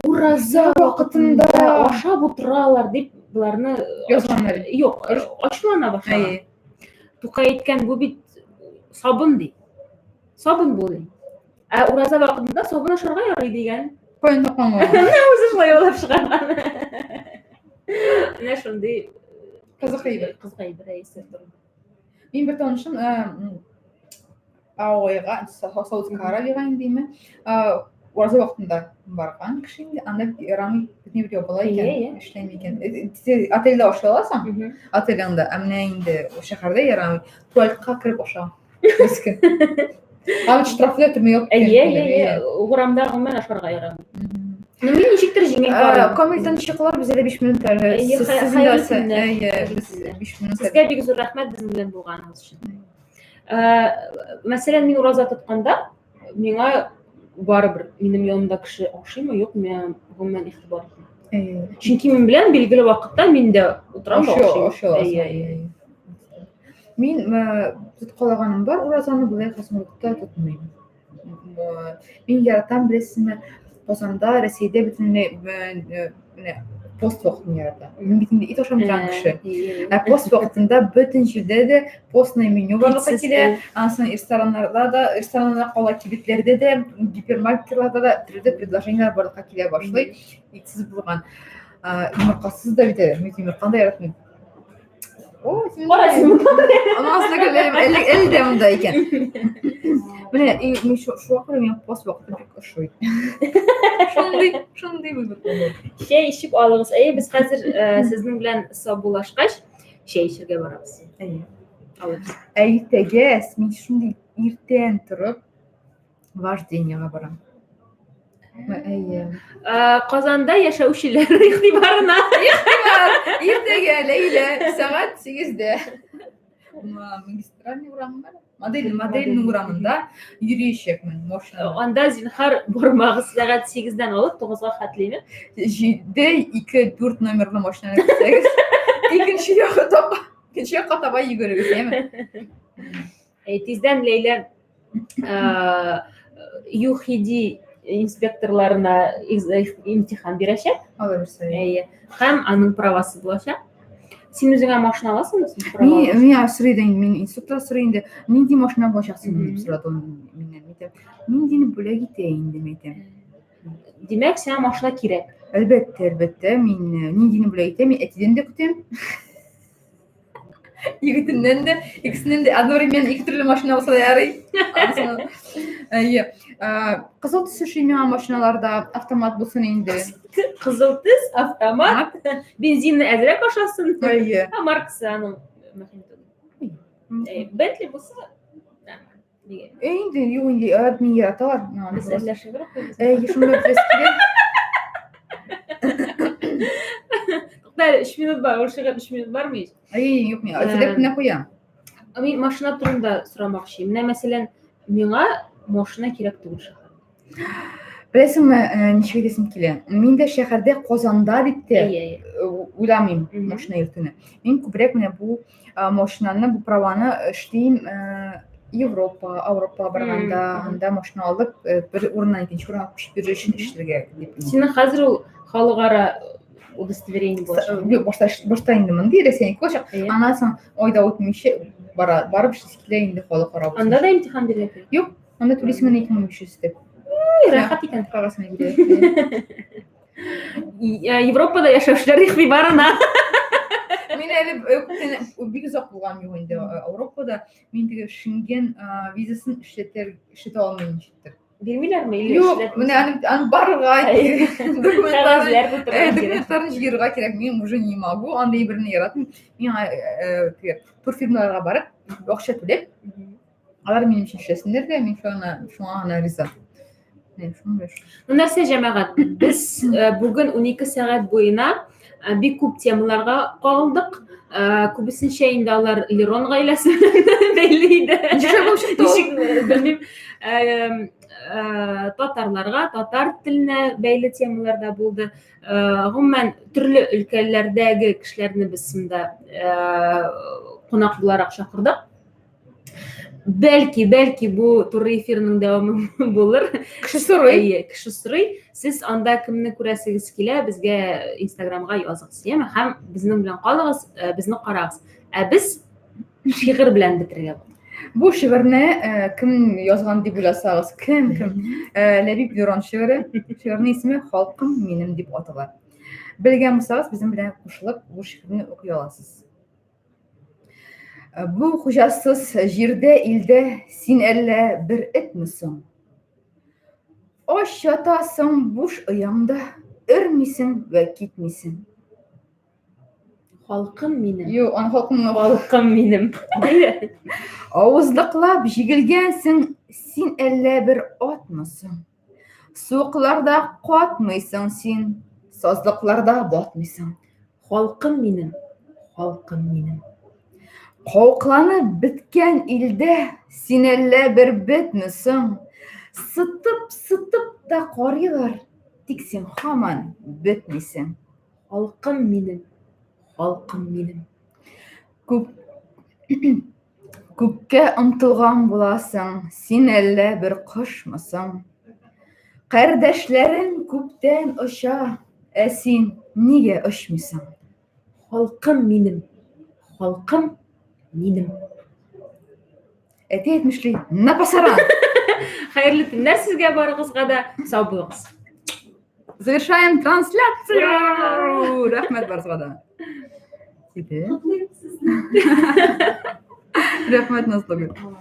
Ураза вакытында ашап утыралар дип боларны язганнар. Юк, ачулана башлаган. Тукай әйткән, бу бит сабын ди. Сабын бу ди. Ә ураза вакытында сабын ашарга ярый дигән. Каян тапкан ул? Менә үзе шулай уйлап чыгарган. Менә шундый кызык әйбер. Кызык әйбер әйсе турында. Мин бер танышым Ауайга, Саудовская Аравиягә инде име, ураза вакытында барган кеше инде, анда ярамый, бөтен бер ябыла икән, эшләми икән. Отельдә ашый аласың, отелеңдә, ә менә инде шәһәрдә ярамый. Туалетка кереп аша. Мескен. Аны штрафлы төрмә юк. Әйе, әйе, әйе. Урамда гомумән ашарга ярамый. Ну, мин ничектер җиңел карыйм. Камилдән чыклар без әле 5 минут әле. Сез инде әйе, без 5 минут. Сезгә бик зур рәхмәт безнең белән булганыгыз өчен. Мәсәлән, мин ураза тотканда, миңа барыбер минем янымда кеше ашыймы, юк, миңа гомумән игътибар итмим. Чөнки мин беләм, билгеле вакытта мин дә утырам да ашыйм. Әйе, әйе. Мин тоткалаганым бар уразаны, болай хасымлыкта тотмыйм. Мин яратам, беләсезме, Казанда, Россиядә бөтенләй менә пост вакытын яратам. Мин бит инде ит ашамый торган кеше. Ә пост вакытында бөтен җирдә дә постное меню барлыкка килә. Ансын рестораннарда да, рестораннарда кала кибетләрдә дә, гипермаркетларда да төрле предложениеләр барлыкка килә башлый. Итсез булган. Йомыркасыз да бит әле. Мин йомырканы да яратмыйм. О, син Кара син монда. Аны асла гөләм, әле әле дә монда икән. Менә и мин шуңа күрә миңа пост вакыты бик ошый. Шундый, шундый вывод булды. Чәй эчеп алыгыз. Әйе, без хәзер сезнең белән саубуллашкач, чәй эчәргә барабыз. Әйе. Алабыз. Ә иртәгә мин шундый иртән торып вождениега барам. Әйе. Казанда яшәүчеләр игътибарына. Игътибар! Иртәгә Ләйлә сәгать 8-дә. Магистральный урамында, модель, модельный урамында йөриячәкмен машинада. Анда зинһар бармагыз сәгать 8-дән алып 9-га хәтлеме? 7, 2, 4 номерлы машинаны күрсәгез, икенче якка таба, икенче якка таба йөгерегез, яме? Тиздән Ләйлә ЮХИДИ инспекторларына имтихан бирәчәк. Алырса. Әйе. Һәм аның правасы булачак. Син үзеңә машина аласыңмы? Мин миңа сорый инде, мин инструктор сорый инде, нинди машина булачак синең дип сорады ул миннән. Мин әйтәм, ниндине бүләк итә инде, мин әйтәм. Димәк, сиңа машина кирәк. Әлбәттә, әлбәттә, мин ниндине бүләк итә, мин әтидән дә көтәм. Егетеннән дә, икесеннән дә одновременно ике төрле машина булса да ярый. Әйе. Кызыл төс ошый миңа машиналарда, автомат булсын инде. Кызыл төс, автомат, бензинны әзрәк ашасын. Әйе. Ә маркасы аның мөһим түгел. Бентли булса, Инде юк инде, алар мине яраталар. Без әрләшебрәк куйбыз. Әйе, шунда пресс килә. Тукта әле, 3 минут бар, ул шигырь 3 минут бармы ич? Әй, юк, мин әзерләп кенә куям. Мин машина турында сорамакчы. Менә мәсәлән, миңа машина кирәк түгел шәһәрдә. Беләсеңме, ничек әйтәсем килә? Мин дә шәһәрдә Казанда дип тә уйламыйм машина йөртүне. Мин күбрәк менә бу машинаны, бу праваны эшлим Европа, Ауропага барганда, анда машина алып, бер урыннан икенче урынга күчеп йөрү өчен эшләргә дип. Синең хәзер ул халыкара удостоверение булачак. Юк, башта башта инде мондый Рәсәйнеке булачак. Аннан соң айда үтмичә бара, барып эшлисе килә инде халыкара. Анда да имтихан бирергә кирәк. Юк, анда түлисең генә 2500 дип. Рәхәт икән. Кагасына бирә. Европада яшәүчеләр игътибарына. Мин әле күптән бик озак булган юк инде Ауропада. Мин теге Шенген визасын эшләтә алмыйм ничектер. Бирмиләрме или Юк, эшләп менә аны аны барырга кирәк. Документларны Кәгазьләр тутырырга кирәк. Документларны җыярга кирәк. Мин уже не могу, андый берне яратмыйм. Миңа теге турфирмаларга барып, акча түләп, алар минем өчен эшләсеннәр дә, мин шуңа шуңа гына риза. Менә шундый. Ну нәрсә, җәмәгать, без бүген 12 сәгать буена бик күп темаларга кагылдык. Күбесенчә инде алар Лерон гаиләсе белән бәйле иде. Ничек шулай булып чыкты ул? Ничек, белмим. Татарларга, татар теленә бәйле темалар да булды. Гомумән, төрле өлкәләрдәге кешеләрне без монда кунак буларак чакырдык. Бәлки, бәлки бу туры эфирның дәвамы булыр. Кеше сорый. Әйе, кеше сорый. Сез анда кемне күрәсегез килә, безгә Инстаграмга языгыз, яме? Һәм безнең белән калыгыз, безне карагыз. Ә без шигырь белән бетерергә булдык. Бу шигырьне кем язган дип уйласагыз, кем, кем? Ләбиб Лерон шигыре. Шигырьнең исеме Халкым минем дип атала. Белгән булсагыз, безнең белән кушылып бу шигырьне укый аласыз. Бу хуҗасыз җирдә, илдә син әллә бер этме соң? Ач ятасың буш ояңда, өрмисең вә китмисең. Халкым минем. Юк, аны халкым Халкым минем. Авызлыклап җигелгәнсең, син әллә бер атмы соң? Суыкларда катмыйсың син, сазлыкларда батмыйсың. Халкым минем, халкым минем. Каукланып беткән илдә син әллә бер бетме соң? Сытып-сытып та карыйлар, тик син һаман бетмисең. Халкым минем, халкым минем. Күп Күккә омтылган буласың, син әллә бер кошмы соң? Кардәшләрең күптән оча, ә син нигә очмыйсың? Халкым минем, халкым минем. Әти әйтмешли, на пасаран! Хәерле төннәр сезгә барыгызга да, сау булыгыз. Завершаем трансляцию! Рәхмәт барыгызга да. Рәхмәт, Назлыгөл.